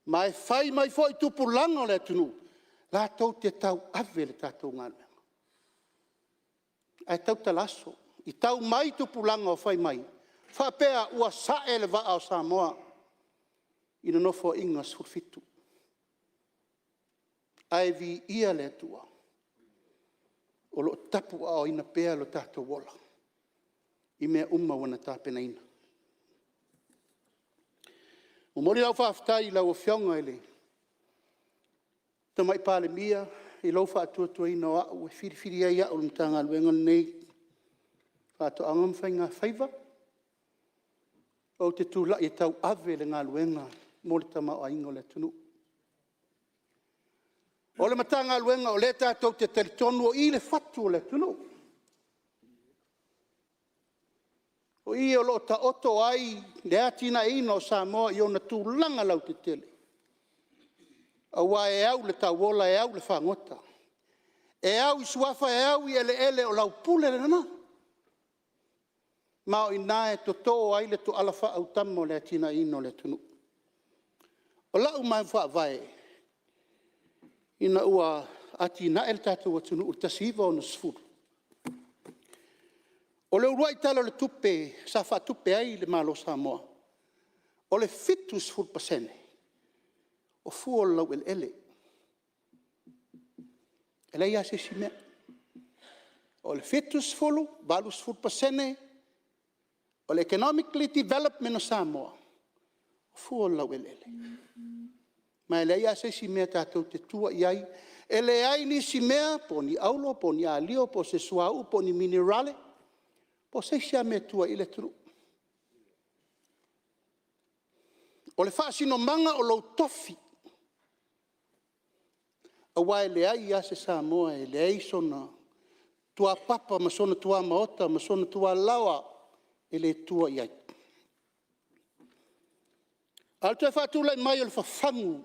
ma e fai mai foi tupulaga o le atunuu latou te tauave le tatou galuega. Ae tautala aso, i tau mai tupulaga o fai mai faapea ua sae le vaa o Samoa i le Nofoaiga XVII. Ae viia le Atua o lo o tapuaaoina pea lo tatou ola i mea uma ua na tapenaina. E momoli lau faafetai i lau Afioga i le Tamaitai Palemia i lou faatuatuaina o au e filifili ai au i le Matagaluega lenei. Faatoaga ma Faigafaiva, ou te tulai e tauave le galuega mo le tamaoaiga o le atunuu. O le Matagaluega o lea tatou te talitonu o i le fatu o le atunuu. O i o lo o taoto ai le atinaeina o Samoa i ona tulaga lautetele, aua e au i le tauola e au i le fagota, e au i suafa e au i eleele, o lau pule lena. Ma o i ina e toto ai le toala faaautama o le atinaeina o le atunuu. O lau mau faavae ina ua atinae le tatou atunuu i le 1960, o le uluai Tala o le Tupe sa faatupe ai le Malo o Samoa, o le 70% o fua o le laueleele, e leai lava se isi mea. O le 70, 80% o le economically development o Samoa, o fua o le laueleele. Ma e leai lava se isi mea tatou te tua i ai, e leai nisi mea po o ni auro po o ni ario po o se suauu po o ni minerale po o se isi lava mea e tua i ai le atunuu. O le faasinomaga o lou tofi, aua e leai lava se Samoa e leai sona tuapapa ma sona tuamaota ma sona tualaoa e le tua i ai. A o le toe faatulai mai o le fafagu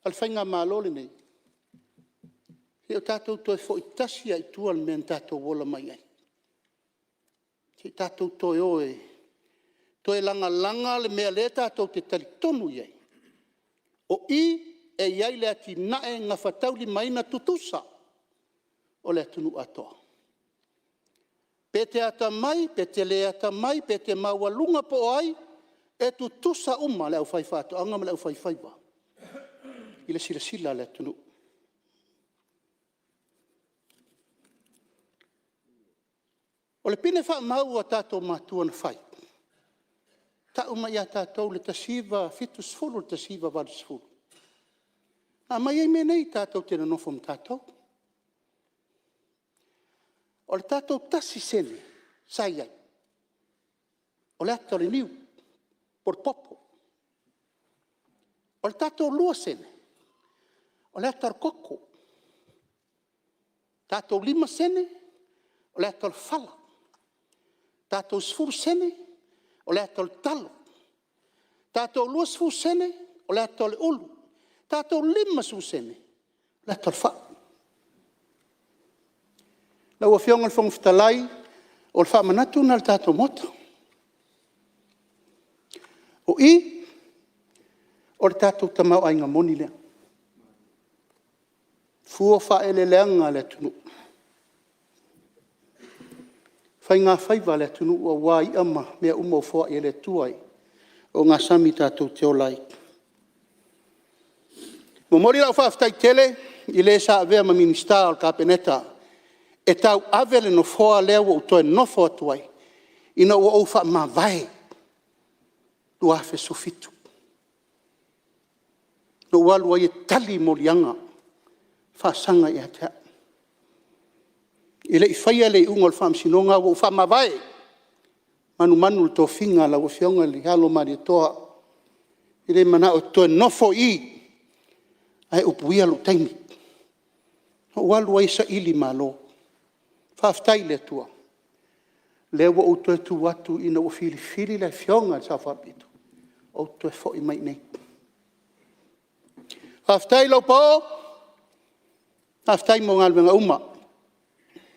a le Faigamalo lenei, se i o tatou toe foi tasi lava i tua i le mea na tatou ola mai ai. Se i tatou toe o e toe lagalaga le mea o lea tatou te talitonu i ai, o i e i ai le atinae gafataulimaina tutusa o le atunuu atoa. Pe te atamai pe te le atamai, pe te maualuga po o ai, e tutusa uma le aufaifaatoaga ma le aufaifaiva i le silasila a le atunuu. O le pine faamau a o tatou matua na fai, tau mai ia tatou i le 1970 i le 1980, na aumai ai mea nei tatou te nonofo ma tatou. O le tatou 1 sene sa i ai, o le ata o le niu po o le popo. O le tatou 2 sene, o le ata o le koko. O le tatou 5 sene, o le ata o le fala. O le tatou 10 sene, o le ata o le talo. O le tatou 20 sene, o le ata o le ulu. O le tatou 50 sene, o le ata o le fai. Lau Afioga i le Fofoga Fetalai, o le faamanatu lena i le tatou Maota. O i, o le tatou tamaoaiga moni lea. O fua o faaeleeleaga a le atunuu, faigafaiva a le atunuu aua ia ma mea uma ua foai e le Atua i ogasami tatou te ola ai. E momoli lau faafetai tele i le sa avea ma Minisita o le Kapeneta e tauave le Nofoa lea ua ou toe nofo atu ai, ina ua ou faamavae 2017. Na ou alu ai e tali moliaga e faasaga ia te au. E le i faia le iuga o le faamasinoga ae ua ou faamavae, manumanu i le tofiga a lau Afioga i le alo o le Malietoa. Ou te le manao ou te toe nofo i i, ae upuia lou taimi. Na ou alu ai e saili malo. Faafetai i le Atua, o lea ua ou toe tu atu ina ua filifili le Afioga i le Sao Faapito, ou te toe foi mai i inei. Faafetai Lopao, faafetai mo galuega uma.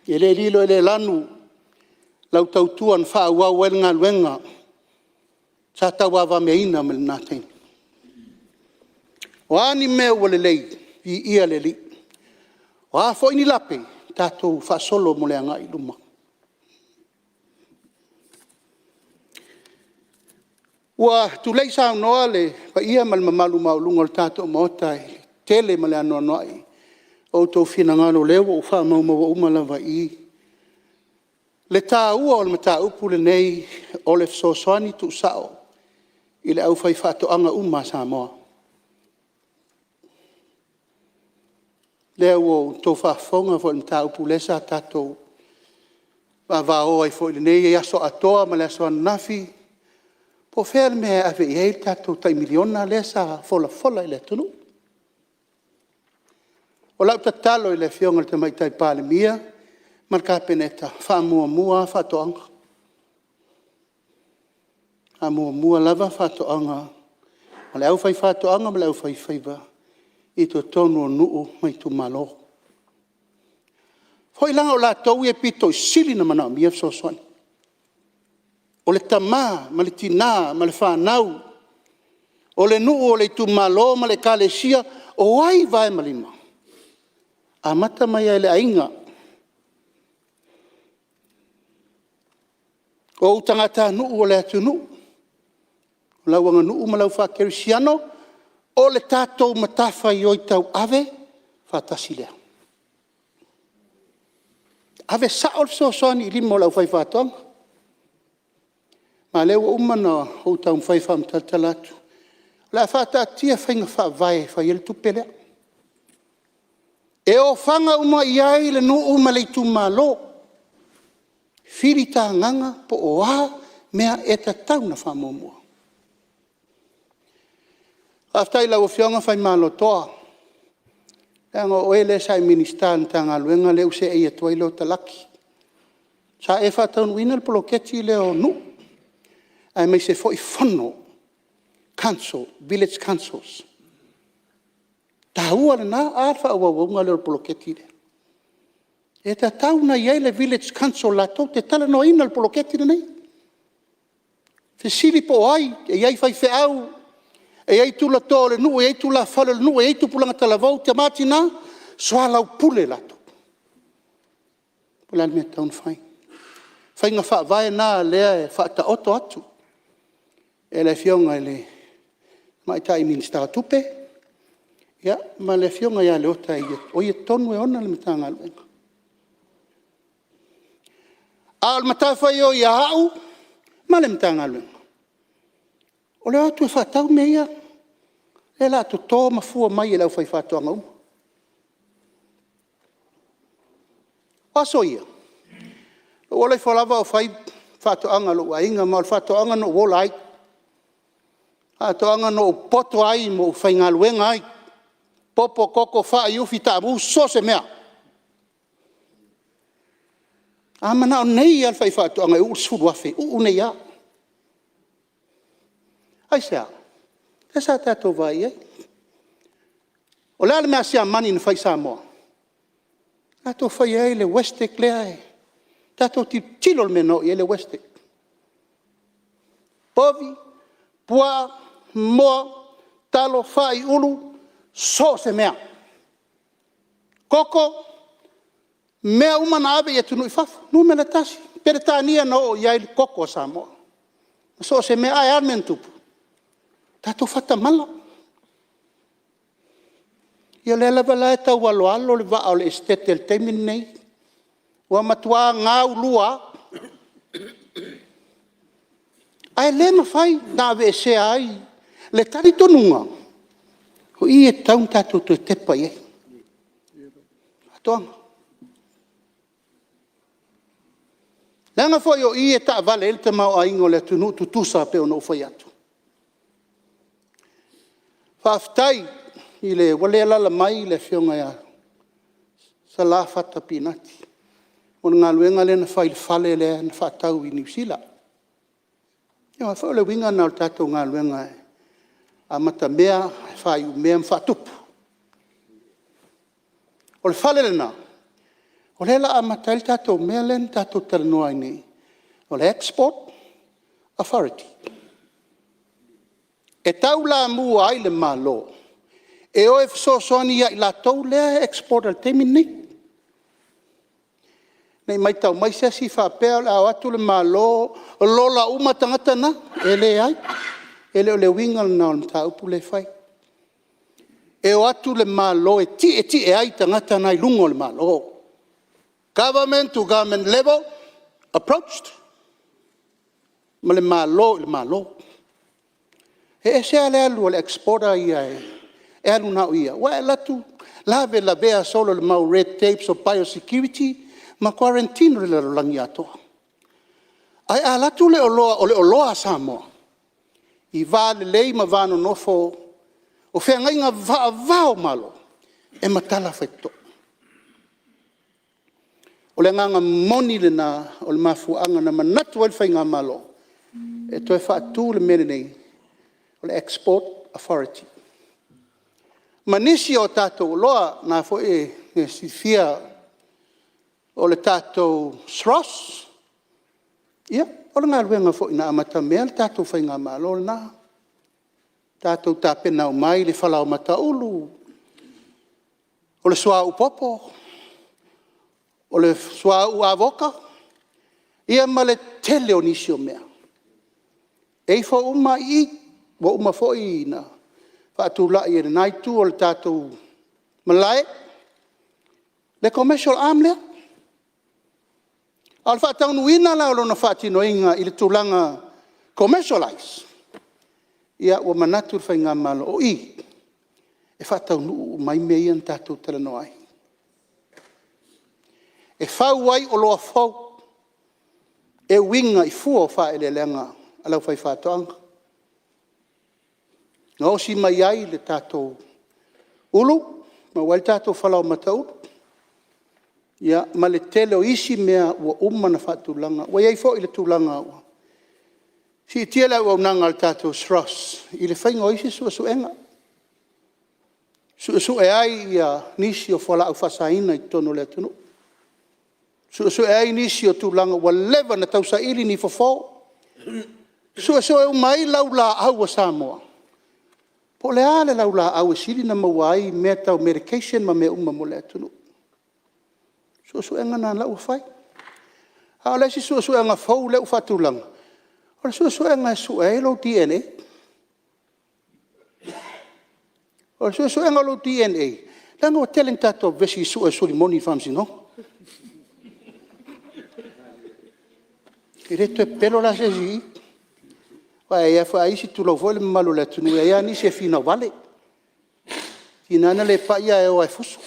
E le lilo e le lanu lau tautua na faaauau ai le galuega sa tauavameaina mai lena taimi. O a ni mea ua lelei, viia le Alii. O a foi ni lape, tatou faasolo mo le agai i luma. Ua tulei saunoa le paia ma le mamalu maualuga o le tatou Maota i le tele ma le anoanoai o outou finagalo o lea ua ou faamaumauina uma lava i i le taua o le mataupu lenei o le fesoasoani tuusao i le aufaifaatoaga uma a Samoa. O lea ua outou faafofoga foi i le mataupu lea sa tatou vavao ai foi i lenei aso atoa ma le aso ananafi, po o fea le mea e ave i ai le tatou tai $1 miliona lea sa folafola i le atunuu. O lau tatalo i le Afioga i le Tamaitai Palemia ma le Kapeneta, faamuamua lava faatoaga, faamuamua lava faatoaga a le aufaifaatoaga ma le aufaifaiva i totonu o nuu ma itumalo. Foi leaga o latou ia e pito sili ona manaomia le fesoasoani. O le tama ma le tina ma le fanau, o le nuu o le itumalo ma le Ekalesia, o ai vae ma lima? Amata mai lava i le aiga, o ou tagatanuu o le atunuu, o lau aganuu ma lau faakerisiano, o le tatou matafaioi tauave faatasi lea. Ave sao le fesoasoani i lima o le aufaifaatoaga. Ma o lea ua uma ona ou taumafai e faamatalatala atu, o le a faataatia faiga faavae e fai ai le tupe lea. E ofaga uma i ai le nuu ma le itumalo, filitagaga po o a mea e tatau ona faamuamua. Faafetai i lau Afioga Faimalotoa, leaga o oe lea sa e Minisita i le Matagaluega lea ua seei atu ai Leota Laki. Sa e faataunuuina le poloketi lea o nuu, aemaise foi fono, village councils. Taua lena. A le faaauauina lea o le poloketi lea. E tatau ona i ai le village council latou te talanoaina le poloketi lenei. Fesili po o ai, e i ai faifeau, e i ai tulatoa o le nuu, e i ai tulafale o le nuu, e i ai tupulaga talavou, tama tina, soalaupule latou, po o le a le mea e tatau ona fai. O faiga faavae na o lea e faataoto atu e le Afioga i le Tamaitai Minisita o Tupe ma le Afioga ia Leota o ia tonu e ona le Matagaluega. A o le matafaioi a au ma le Matagaluega, o le o atu e faatau mea ia o le a toto ma fua mai e le aufaifaatoaga uma. O aso ia, na ou ola ae lava o fai faatoaga a lou aiga, ma o le faatoaga na ou ola ai. O faatoaga na ou poto ai ma ou faigaluega ai, popo, koko, fai, ufi, taamu, so o se mea. A manao nei lava le faifaatoaga e uu le $10,000, uu nei lava. Aisea? Lea sa tatou vaai i ai. O le a le mea a Siamani na fai i Samoa? Na latou faia ai le WESTEC lea, tatou tilotilo i le mea na oo i ai le WESTEC. Povi, puaa, moa, talo, fai, ulu, so o se mea. Koko, mea uma na ave i atunuu i fafo, numera tasi. O Peretania na oo i ai le koko a Samoa ma so o se mea. Ae a le mea na tupu? Tatou faatamala. Ia o lea lava la e tau aloalo le vaa o le Esetete i le taimi lenei, ua matua gaulua lava. Ae le mafai ona aveesea ai le talitonuga, o i e tatau ona tatou toe tepa i ai, faatoaga. Leaga foi o i e taavale ai le tamaoaiga o le atunuu tutusa pei ona ou fai atu. Faafetai ua le alaala mai le Afioga ia Sala Fata Pinati, o le galuega lea na fai i le fale lea na faatau i Niu Sila. Aua foi o le uiga lena o le tatou galuega e amatamea, faaiumea ma faatupu. O le fale lena, o lea o le a amata ai le tatou mea lea na tatou talanoa ai nei, o le Export Authority. E taulamua ai le Malo e o e fesoasoani ia i latou lea e exporter i le taimi lenei. Ne i matau mai se isi faapea o le a o atu le Malo lola uma tagata na. E leai, e le o le uiga lena o le mataupu lea e fai. E o atu le Malo e tietie ai tagata na i luga o le Malo, Government to Government level approach ma le Malo i le Malo. E ese lava le alu a le exporter ia e alu na o ia, aua e alu atu lavelavea solo i le mau red tapes o biosecurity ma quarantine o le lalolagi atoa. Ae a alu atu le oloa o le oloa a Samoa i va lelei ma va nonofo o feagaiga faava-o-Malo, e matala faitotoa. O le agaga moni lena o le mafuaaga na manatu ai le Faigamalo e toe faatu le mea lenei, o le Export Authority. Ma nisi o tatou oloa, o lena foi e silafia o le tatou SROS, o le galuega foi na amatamea le tatou Faigamalo lena. Na tatou tapena uma ai le falaoamata ulu, o le suauu popo, o le suauu avoka, ma le tele o nisi o mea. E ifo uma lava i i, ua uma foi ona faatulai e lena itu o le tatou Malae, le commercial arm lea. A o le faataunuuina la o lona faatinoina i le tulaga commercialize, ua manatu le Faigamalo, o i e faataunuu uma ai mea ia na tatou talanoa ai. E fau ai oloa fou e uiga i fua o faaeleeleaga a le aufaifaatoaga. Gaosi mai ai le tatou ulu, maua ai le tatou falaoamata ulu, ma le tele o isi mea ua uma ona faatulaga. Ua i ai foi le tulaga ua siitia le auaunaga a le tatou SROS i le faiga o isi suesuega, suesue ai nisi o fualaau faasaina i totonu o le atunuu, suesue ai nisi o tulaga ua leva ona tausaili ni fofo, suesue uma ai laulaau a Samoa, po o le a le laulaau e sili ona maua ai mea tau medication ma mea uma mo le atunuu. O suesuega na o la ua fai. A o le isi suesuega fou lea ua faatulaga, o le suesuega e sue ai lou DNA. O le suesuega o lou DNA, leaga ua tele ina tatou vevesi e sue le suli moni i le faamasinoga. E le toe pepelo la se isi i i. Aua e i ai lava isi, tulou foi le mamalu o le atunuu, e i ai lava nisi e finau vale. E tiga lava ona le pai ae o lava e fusu.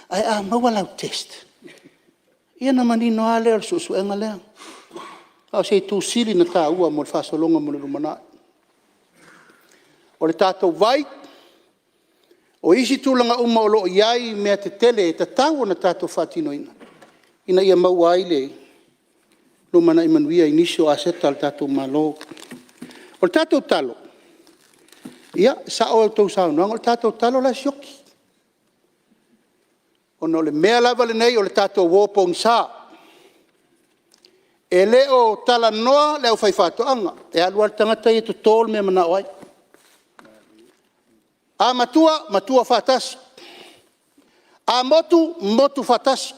Ae a maua lau test, ona manino lava lea o le suesuega lea. A o se itu sili ona taua mo le faasologa mo le lumanai. O le tatou vai, o isi tulaga uma o lo o i ai mea tetele e tatau ona tatou faatinoina, ina ia maua ai le lumanai manuia i nisi o aseta a lo tatou Malo. O le tatou talo, ia e sao a outou saunoaga, o le tatou talo la e sioki. Ona o le mea lava lenei o le tatou o pogisa. E le o talanoa le aufaifaatoaga, e alu lava le tagata ia toto le mea e manao ai. A matua, matua faatasi, a motu, motu faatasi.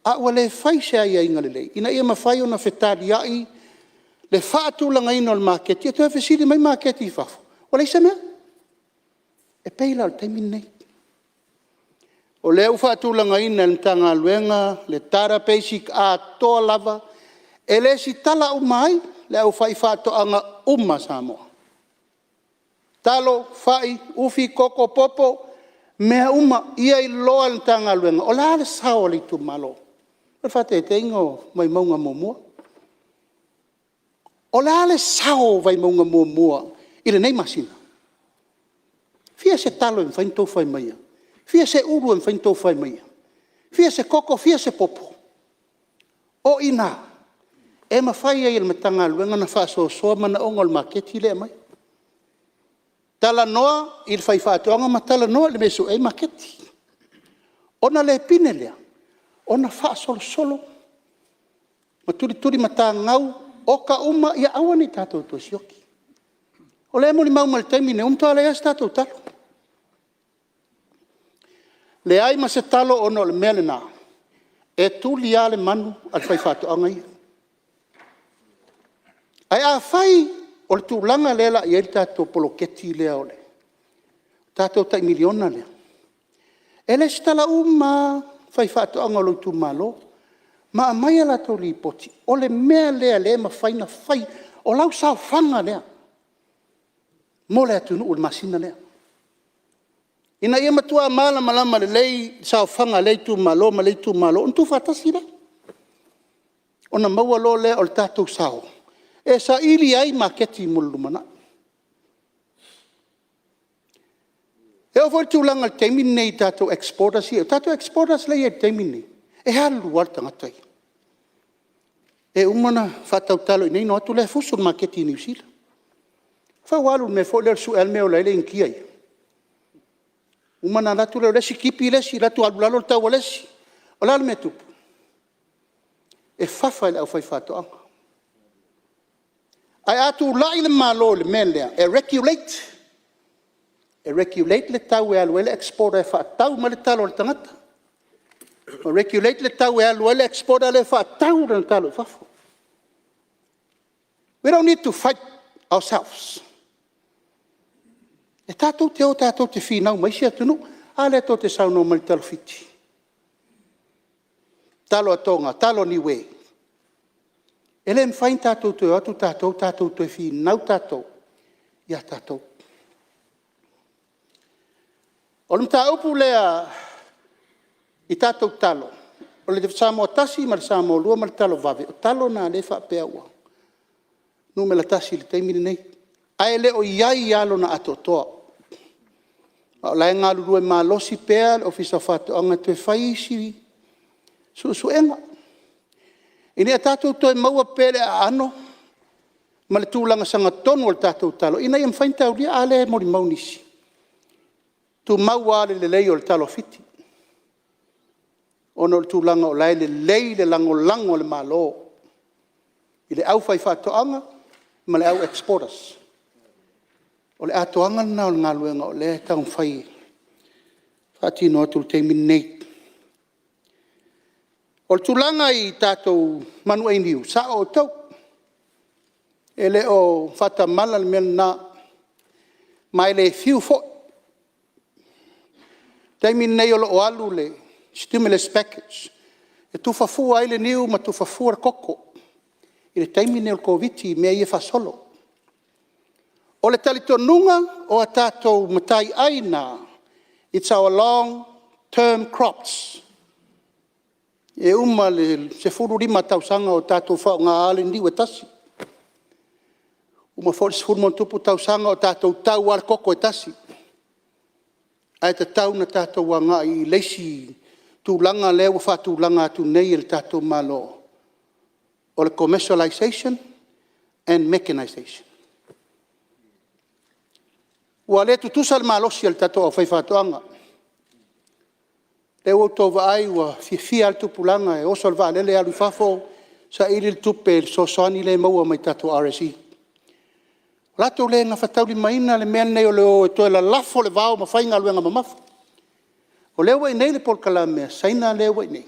A ua le fai se aiaiga lelei ina ia mafai ona fetaliai le faatulagaina o le maketi. E toe fesili mai maketi i fafo, ua leai se mea. E pei la o le taimi lenei. O lea ua faatulagaina e le Matagaluega le database atoa lava, e lesitala uma ai le aufaifaatoaga uma a Samoa. Talo, fai, ufi, koko, popo, mea uma, ia iloa e le Matagaluega o le a le sao o le itumalo. Mo le faataitaiga o Vaimauga 1. O le a le sao o Vaimauga 1 i lenei masina? E fia se talo e mafai ona outou fai maia? E fia se ulu e mafai ona outou fai maia? E fia se koko, fia se popo? O i ina e mafai ai e le Matagaluega ona faasoasoa manaoga o le maketi lea e aumai. Talanoa i le faifaatoaga ma talanoa i le mea e sue ai maketi. Ona le pine lea, ona faasolosolo ma tulitulimatagau oka uma ia aua ne i tatou toe sioki. O lea e molimau mai i le taimi lenei, ua matua leai lava se tatou talo. Leai ma se talo ona o le mea lena, e tuli lava le manu a le faifaatoaga ia. Ae afai o le tulaga lea o le a i ai le tatou poloketi lea o le tatou tai miliona lea, e lesitala uma lava faifaatoaga o lou itumalo, ma aumai a latou lipoti, o le mea lea o lea e mafai ona fai, o lau saofaga lea mo le atunuu i le masina lea. Ina ia matua malamalama lelei saofaga a lea itumalo ma lea itumalo ona tuufaatasi lea. Ona maua loa lea o le tatou sao, e saili ai maketi mo le lumanai. E oo foi i le tulaga i le taimi lenei i tatou exporters ia, tatou exporters lea e i ai i le taimi lenei, e alu lava le tagata ia. E uma ona faatautalo iinei ona o atu lea fusu i le maketi i Niu Sila. Fai ua alu i le mea foi lea e sue lava le mea e ola ai le Initia ia. Uma ona alu atu lea o le isi tipi le isi, alu atu alu i lalo le tau a le isi. O le a le mea e tupu? E fafa i le aufaifaatoaga. Ae a tulai le Malo i le mea lea e regulate, e regulate le tau e alu ai le exporter e faatau mai le talo a le tagata, ma regulate le tau e alu ai le exporter lea e faatau lana talo i fafo. We don't need to fight ourselves. E tatou te o tatou te finau ma isi atunuu. A lea tou te saunoa mai i le talo Fiti, talo a Toga, talo a Niue. E le mafai ona tatou toe o atu tatou, tatou toe finau tatou ia tatou. O le mataupu lea i tatou talo, o le Samoa 1 ma le Samoa 2 ma le talo vave, o talo na o lea e faapea ua numera 1 i le taimi lenei, ae le o i ai lava lona atoatoa. Ma o la e galulue malosi pea le Ofisa o Faatoaga e toe fai isi suesuega, ina ia tatou toe maua pea le aano ma le tulaga sagatonu o le tatou talo ina ia mafai ona taulia. A lea e molimau nisi, e tumau lava le lelei o le talo a Fiti, ona o le tulaga o la e lelei le lagolago a le Malo i le aufaifaatoaga ma le au exporters. O le atoaga lena o le galuega o lea e taumafai e faatino atu i le taimi lenei. O le tulaga i tatou manuainiu, e sao outou, e le o faatamala le mea lena, ma e le fiu foi. O le taimi lenei o lo o alu le stimulus package e tufa fua ai le niu ma tufa fua le koko i le taimi lenei o le Koviti-19 i mea ia e faasolo. O le talitonuga o a tatou mataiai na, its our long term crops. E uma le 15 tausaga o tatou faaaogaina le niu e tasi. Uma foi le 10+ tausaga o tatou tau lava le koko e tasi. Ae tatau ona tatou agai i le isi tulaga lea ua faatulaga atu nei e le tatou Malo, o le commercialization and mechanization. Ua le tutusa le malosi o le tatou aufaifaatoaga. O lea ua outou vaai ua fiafia lava le tupulaga e oso i le vaalele alu i fafo saili le tupe i le fesoasoani lea e maua mai tatou RSE. Ua latou le gafataulimaina le mea lenei o le o e toe lalafo le vao ma fai galuega mamafa. O lea ua i inei le polokalame a Saina lea ua i inei,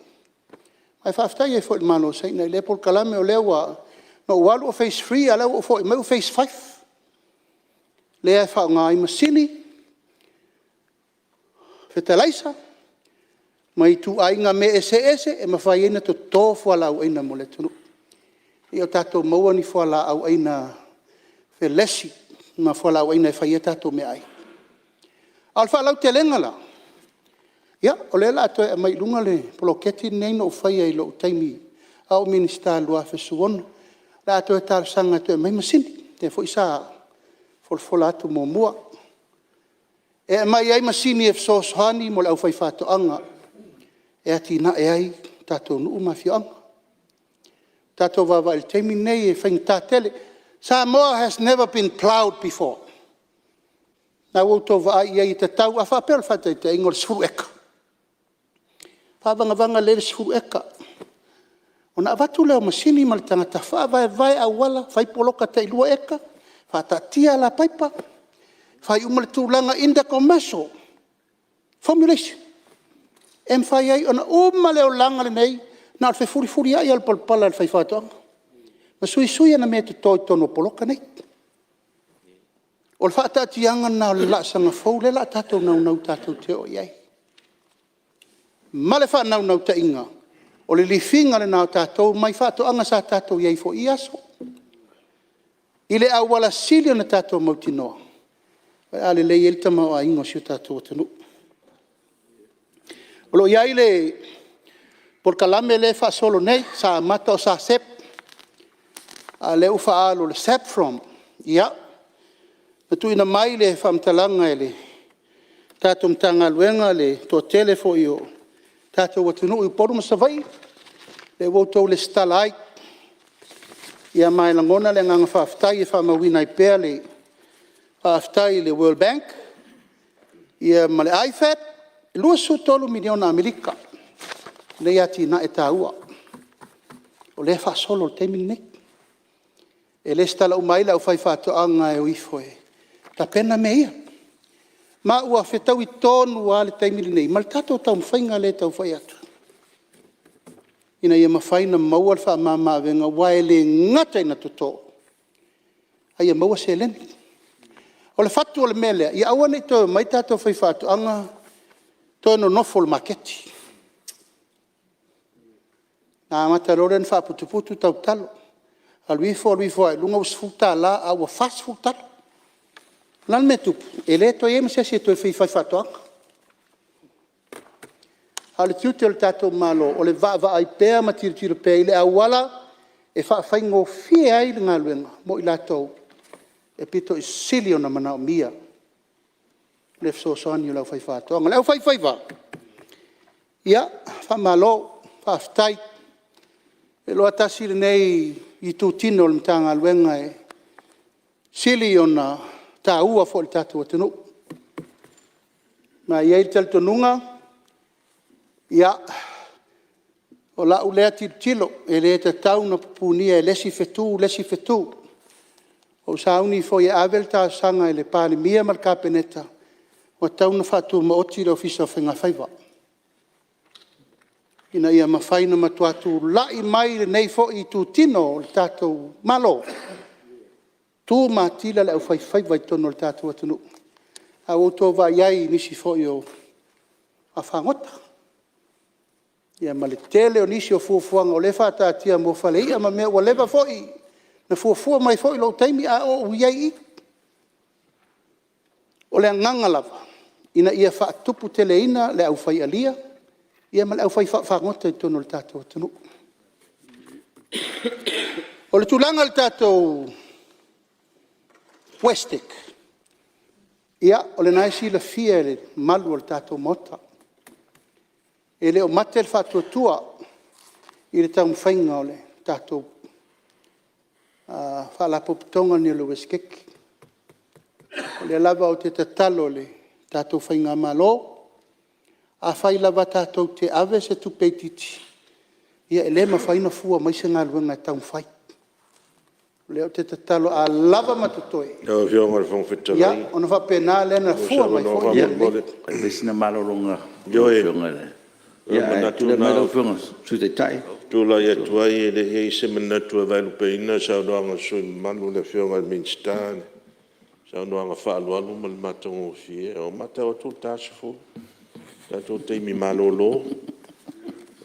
ma e faafetai ai foi i le Malo o Saina i lea polokalame, o lea ua… Na ou alu o phase 3 a o lea ua ou foi mai ua phase 5. Lea e faaaoga ai masini, fetalaisa ma ituaiga mea eseese e mafai ai ona toto fualaau aina mo le atunuu. Ia tatou maua ni fualaau aina felesi ma fualaau aina e fai ai a tatou meaai. A o le faalautelega la, ia, o lea o le a toe aumai i luga le poloketi lenei na ou faia i lou taimi a o ou Minisita i le 2016. O le a toe talosaga e toe aumai masini, lea foi sa folafola atu muamua. E aumai ai masini e fesoasoani mo le aufaifaatoaga e atinae ai tatou nuu ma afioaga. Tatou vaavaai i le taimi lenei e faigata tele. Samoa has never been ploughed before. O lena ua outou vaai i ai e tatau, a faapea o le faataitaiga o le 10 eka, faavagavaga lelei le 10 eka, ona avatu lea o masini ma le tagata faavaevae auala, fai poloka tai 2 eka, faataatia alapaipa, fai uma le tulaga in the commercial formulation e mafai ai ona uma le olaga lenei na o le fefulifuliai lava o le palapala e le faifaatoaga ma suisui ana meatoto i totonu o poloka nei. O le faataatiaga lena o le laasaga fou lea o le a tatou naunau tatou te oo i ai. Ma le faanaunautaiga, o le lifiina lena o tatou mai faatoaga sa tatou i ai foi i ia aso, i le auala sili ona tatou mautinoa o le a lelei ai le tamaoaiga o si o tatou atunuu. O lo o i ai le polokalame lea e faasolo nei, sa amata o SACEP a o lea ua faaalu o le SAFPROM. Ia, na tuuina mai le faamatalaga e le tatou Matagaluega le toatele foi o le tatou atunuu i Upolu ma Savaii, lea ua outou resitala ai. Ma e lagona le agaga faafetai e faamauina ai pea le faafetai i le World Bank ma le IFAD, e $23 miliona Amerika lenei atinae taua o lea e faasolo i le taimi lenei. E resitala uma ai le aufaifaatoaga e o ifo e tapena mea ia. Ma ua fetaui tonu lava le taimi lenei ma le tatou taumafaiga lea e tau fai atu, ina ia mafai ona maua le faamama avega, aua e le gata ina toto, a ia maua seleni. O le fatu o le mea lea, ia aua ne i toe omai tatou faifaatoaga toe nonofo i le maketi. Ona amata loa lea ona faaputuputu le tau talo, alu ifo alu ifo lava i luga ua $10 a ua 40 talo. O le a le mea e tupu? E le toe i ai ma se isi e toe fia faifaatoaga. A o le tiute o le tatou Malo, o le vaavaai pea ma tilotilo pea i le auala e faafaigofie ai le galuega mo i latou e aupito sili ona manaomia le fesoasoani a le aufaifaatoaga. Le aufaifaiva, ia, faamalo faafetai. Ou te iloa tasi lenei itutino o le Matagaluega e sili ona taua foi i le tatou atunuu. Ma e i ai le talitonuga, o lau lea tilotilo, e le tatau ona pupunia e le isi fetu le isi fetu. Na ou sauni foi e ave le talosaga i le Palemia ma le Kapeneta, ua tatau ona faatumaoti le Ofisa o Faigafaiva, ina ia mafai ona matua tulai mai lenei foi itutino o le tatou Malo, tu matila le aufaifaiva i totonu o le tatou atunuu. A ua outou vaai i ai i nisi foi o vaafagota, ia ma le tele o nisi o fuafuaga o lea e faataatia mo fale i'a ma mea ua leva foi ona fuafua mai foi i lou taimi a o ou i ai i i. O le agaga lava, ina ia faatuputeleina le au fai alia ma le aufai vaafagota i totonu o le tatou atunuu. O le tulaga i le tatou WESTEC, ia o lena e silafia e le mamalu o le tatou Maota, e le o mate le faatuatua i le taumafaiga o le tatou Faalapotopotoga lenei o le Uesetete. O lea lava ou te tatalo i le tatou faigamalo, afai lava tatou te ave se tupe itiiti, ia e le mafai ona fua mai se galuega e taumafai. O lea ou te tatalo, a lava ma totoe, Lau Afioga i le Fofoga Fetalai... ona faapena lea ona fua mai foi mea lelei. Ia, fai sina malologa. Ioe, o le manatu lena ou te tulai atu ai, e leai se manatu e vaelupeina le saunoaga a le sui usufono mamalu, le Afioga i le Minisita, i le saunoaga faaaloalo ma le matagofie. Ua matau atu ua ta le 10:00 i le tatou taimi malolo.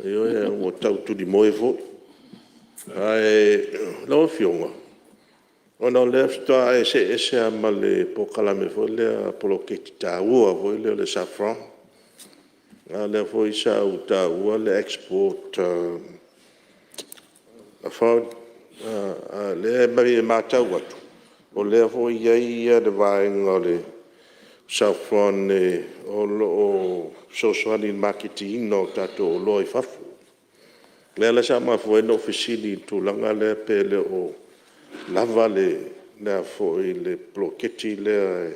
Ioe, ua tau tulimoe foi. Ae lau Afioga, ona o lea faatoa e see ese lava ma le polokalame foi lea poloketi taua foi lea o le SAFPROM, a o lea foi sa ou taua le Export Authority. A o lea e matau atu, o lea foi e i ai le vaega o le SAFPROM o lo o fesoasoani i le maketiina o tatou oloa i fafo. O lea la sa mafua ai ona ou fesili i le tulaga lea pe le o lava le poloketi lea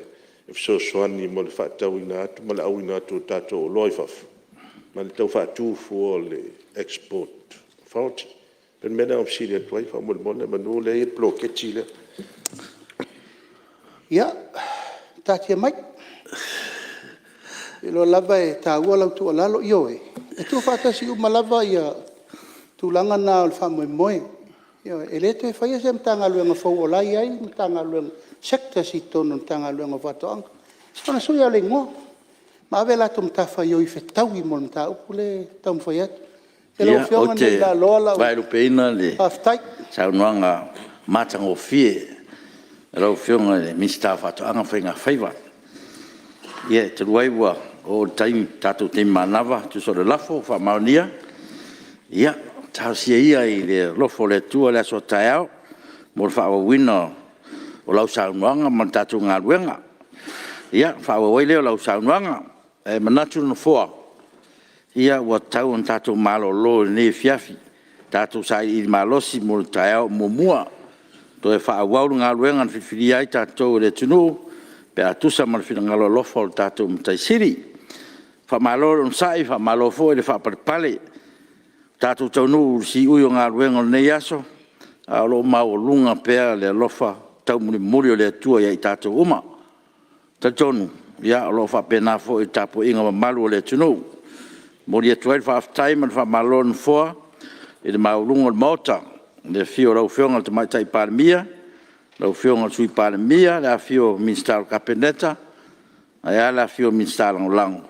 e fesoasoani mo le faatauina atu ma le auina atu o tatou oloa i fafo, ma le tau faatu fua o le Export Authority. O le mea lea na ou fesili atu ai faamolemole, semeamanu o lea e i ai le poloketi lea. Ia, taatia mai. Ou te iloa lava e taua lau tuualalo. Ioe, e tuufaatasi uma lava tulaga na o le faamoemoe. Ioe. E le toe faia se Matagaluega fou o la e i ai Matagaluega, Sectors i totonu o le Matagaluega o Faatoaga. Na ona sui lava o le igoa ma ave latou matafaioi e fetaui ma le mataupu lea e taumafai atu. Lau Afioga Ou te ne i laaloa lau... vaelupeina le Faafetai. saunoaga matagofie a lau Afioga i le Minisita o Faatoaga ma Faigafaiva. Ia, talu ai ua oo i le tatou taimi manava e tusa o le lafo ua faamaonia, Ia talosia ia i le alofa o le Atua le aso a taeao mo le faaauauina o lau saunoaga ma le tatou galuega. Ia faaauau ai lea o lau saunoaga. Ae manatu le Nofoa, ia ua tatau ona tatou malolo i lenei afiafi, tatou sailiili malosi mo le taeao muamua. Toe faaauau le galuega na filifilia ai tatou e le atunuu pe a tusa ma le finagalo alofa o le tatou Matai Sili. Faamalo le onosai, faamalo foi le faapalepale. Ua tatou taunuu i le siui o galuega o lenei aso, ae o lo o maualuga pea le alofa taumulimuli o le Atua ia i tatou uma. E talitonu o lo o faapena foi le tapuaiga mamalu a le atunuu. E momoli atu ai le faafetai ma le faamalo a le Nofoa i le maualuga o le Maota, i le afio o lau Afioga i le Tamaitai Palemia, lau Afioga i le Sui Palemia, le afifio o Minisita o le Kapeneta, ae a le afifio o Minisita Lagolago.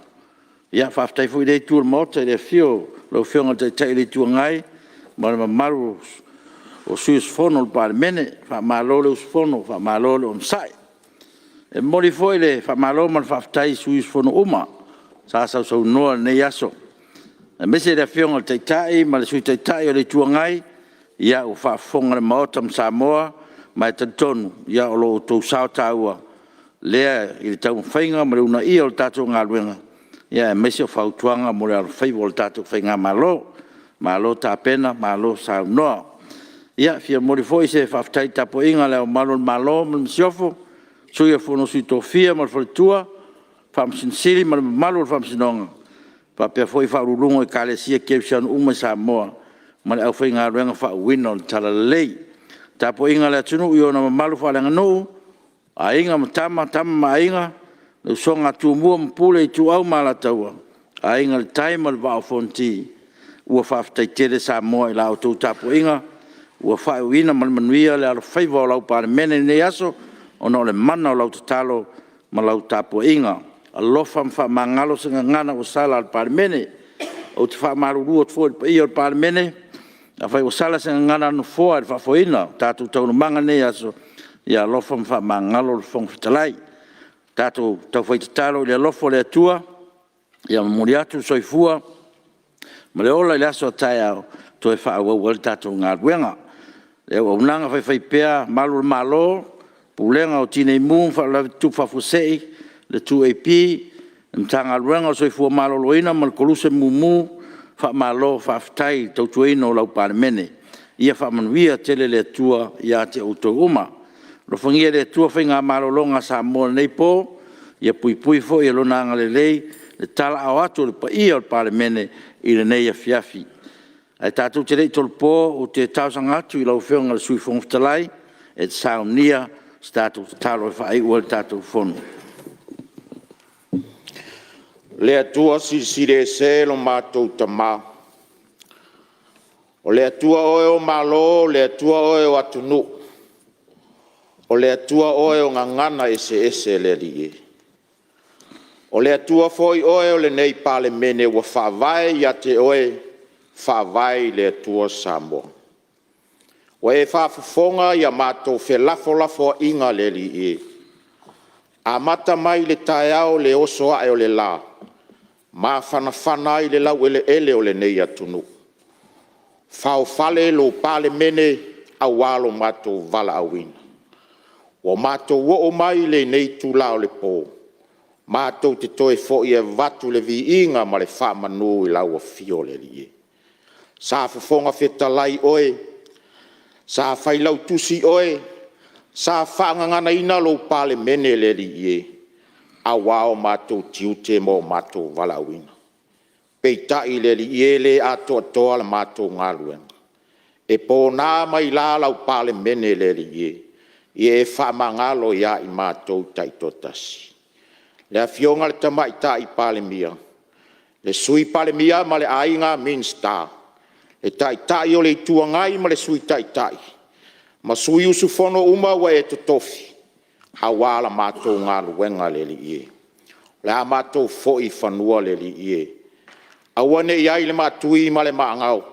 Faafetai foi i lea Itu o le Maota i le afio o lau Afioga i le Taitai o le Itu Agai ma le mamalu o sui usufono o le Palemene. Faamalo le usufono, faamalo le onosai. E momoli foi le faamalo ma le faafetai i sui usufono uma sa sausaunoa i lenei aso, aemaise le Afioga i le Taitai ma le Sui Taitai o le Itu Agai, ia ua faafofoga le Maota ma Samoa, ma e talitonu o lo outou sao taua lea i le taumafaiga ma le uunaia o le tatou galuega, aemaise o fautuaga mo le alofaiva o le tatou faigamalo. Malo tapena, malo saunoa. Ia, e fia momoli foi se faafetai i le tapuaiga a Le Ao Mamalu o le Malo ma le Masiofo, Sui o le Fono a Sui Tofia ma le Faletua, Faamasino Sili ma le mamalu o le Faamasinoga, faapea foi faauluuluga o Ekalesia Kerisiano uma i Samoa ma le aufaigaluega faauuina o le talalelei. Le tapuaiga a le atunuu i ona mamalu faaleaganuu, o Aiga ma Tama, Tama ma Aiga, le usoga a Tumua ma Pule, Ituau ma Alataua, Aiga i le Tai ma le Vaa o Fonoti. Ua faafetai tele Samoa i la outou tapuaiga, ua faaiuina ma le manuia le alofaiva o lau Palemene i lenei aso, ona o le mana o lau tatalo ma lau tapuaiga. Alofa ma faamagalo se gagana ua sala a le Palemene. Ou te faamalulu atu foi i le paia o le Palemene, afai ua sala se gagana a le Nofoa i le faafoeina o tatou taualumaga i lenei aso, ia alofa ma faamagalo le Fofoga Fetalai. Tatou taufai tatalo i le alofa o le Atua ia momoli atu le soifua ma le ola i le aso a taeao e toe faaauau ai le tatou galuega. Le auaunaga faifaipea a malu o le Malo, Pulega o Tinei Mu ma Faalavelave Tutupu Faafuasei, le 2AP, le Matagaluega o le Soifua Maloloina ma le Koluse Mumu, faamalo faafetai i le tautuaina o lau Palemene. Ia faamanuia tele le Atua ia te outou uma. Alofagia e le Atua faiga malologa a Samoa i lenei po, ia puipui foi e Lona agalelei le talaaa atu o le paia o le Palemene i lenei afiafi. Ae tatou te le i tolopo, ou te talosaga atu i lau Afioga i le Sui Fofoga Fetalai e te saunia se tatou tatalo e faaiu ai le tatou Fono. Le Atua Silisili Ese lo matou Tama, o le Atua Oe o Malo, o le Atua Oe o Atunuu, o le Atua Oe o Gagana eseese le Alii e. O le Atua foi Oe o lenei Palemene ua faavae ia te Oe, faavae i le Atua Samoa. Ua e faafofoga i a matou felafolafoaiga le Alii e, amata mai le taeao i le oso ae o le la, mafanafana ai le laueleele o lenei atunuu, faofale lau Palemene aua lo matou valaauina. Ua matou oo mai i lenei itula o le po, matou te toe foi e avatu le viiga ma le faamanu i lau Afio le Alii e. Sa fofoga fetalai oe, sa Failautusi oe, sa faagaganaina lou Palemene le Alii e, aua o matou tiute ma o matou valaauina. Peitai le Alii e, e le atoatoa la matou galuega, e pona ma ila lau Palemene le Alii e, ia e faamagalo ia i matou taitoatasi. Le Afioga i le Tamaitai Palemia, le Sui Palemia ma le Aiga Minisita, le Taitai o le Itu Agai ma le Sui Taitai ma sui usufono uma ua e totofi aua la matou galuega le Alii e. O le a matou foi i fanua le Alii e, aua ne i i ai le maatui ma le maagau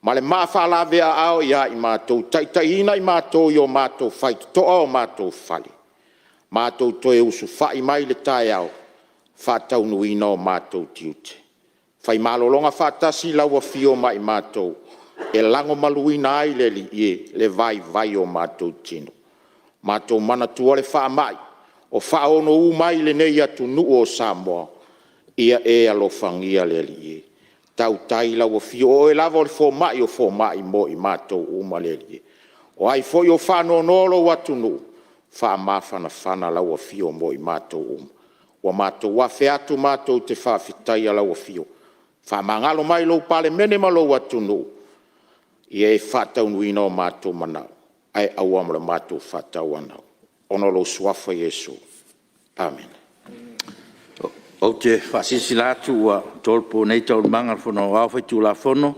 ma le maa faalaveaao ia i matou, taitaiina i matou i o matou faitotoa o matou fale, matou toe usufa'i mai i le taeao, faataunuuina o matou tiute. Fai malologa faatasi lau Afio ma i matou e lagomaluina ai le Alii e, le vaivai o matou tino. Matou manatua le faamai o faaono uma ai lenei atunuu o Samoa, ia e alofagia le Alii e. Tautai lau Afio o oe lava o le fomai o fomai mo i matou uma le Alii e. O ai foi o faanonoa lou atunuu, faamafanafana lau Afio mo i matou uma. Ua matou afe atu matou te faafetaia lau Afio, faamagalo mai lou Palemene ma lou atunuu, ia e faataunuuina o matou manao ae aua mo le matou faatauanau ona o lou Suafa Iesu. Amene. Ou te faasilasila atu ua tolopo nei Taualumaga a le Fono Aoao Faitulafono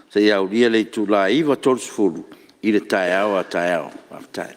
seia aulia le itula e 9:30 i le taeao a taeao. Faafetai.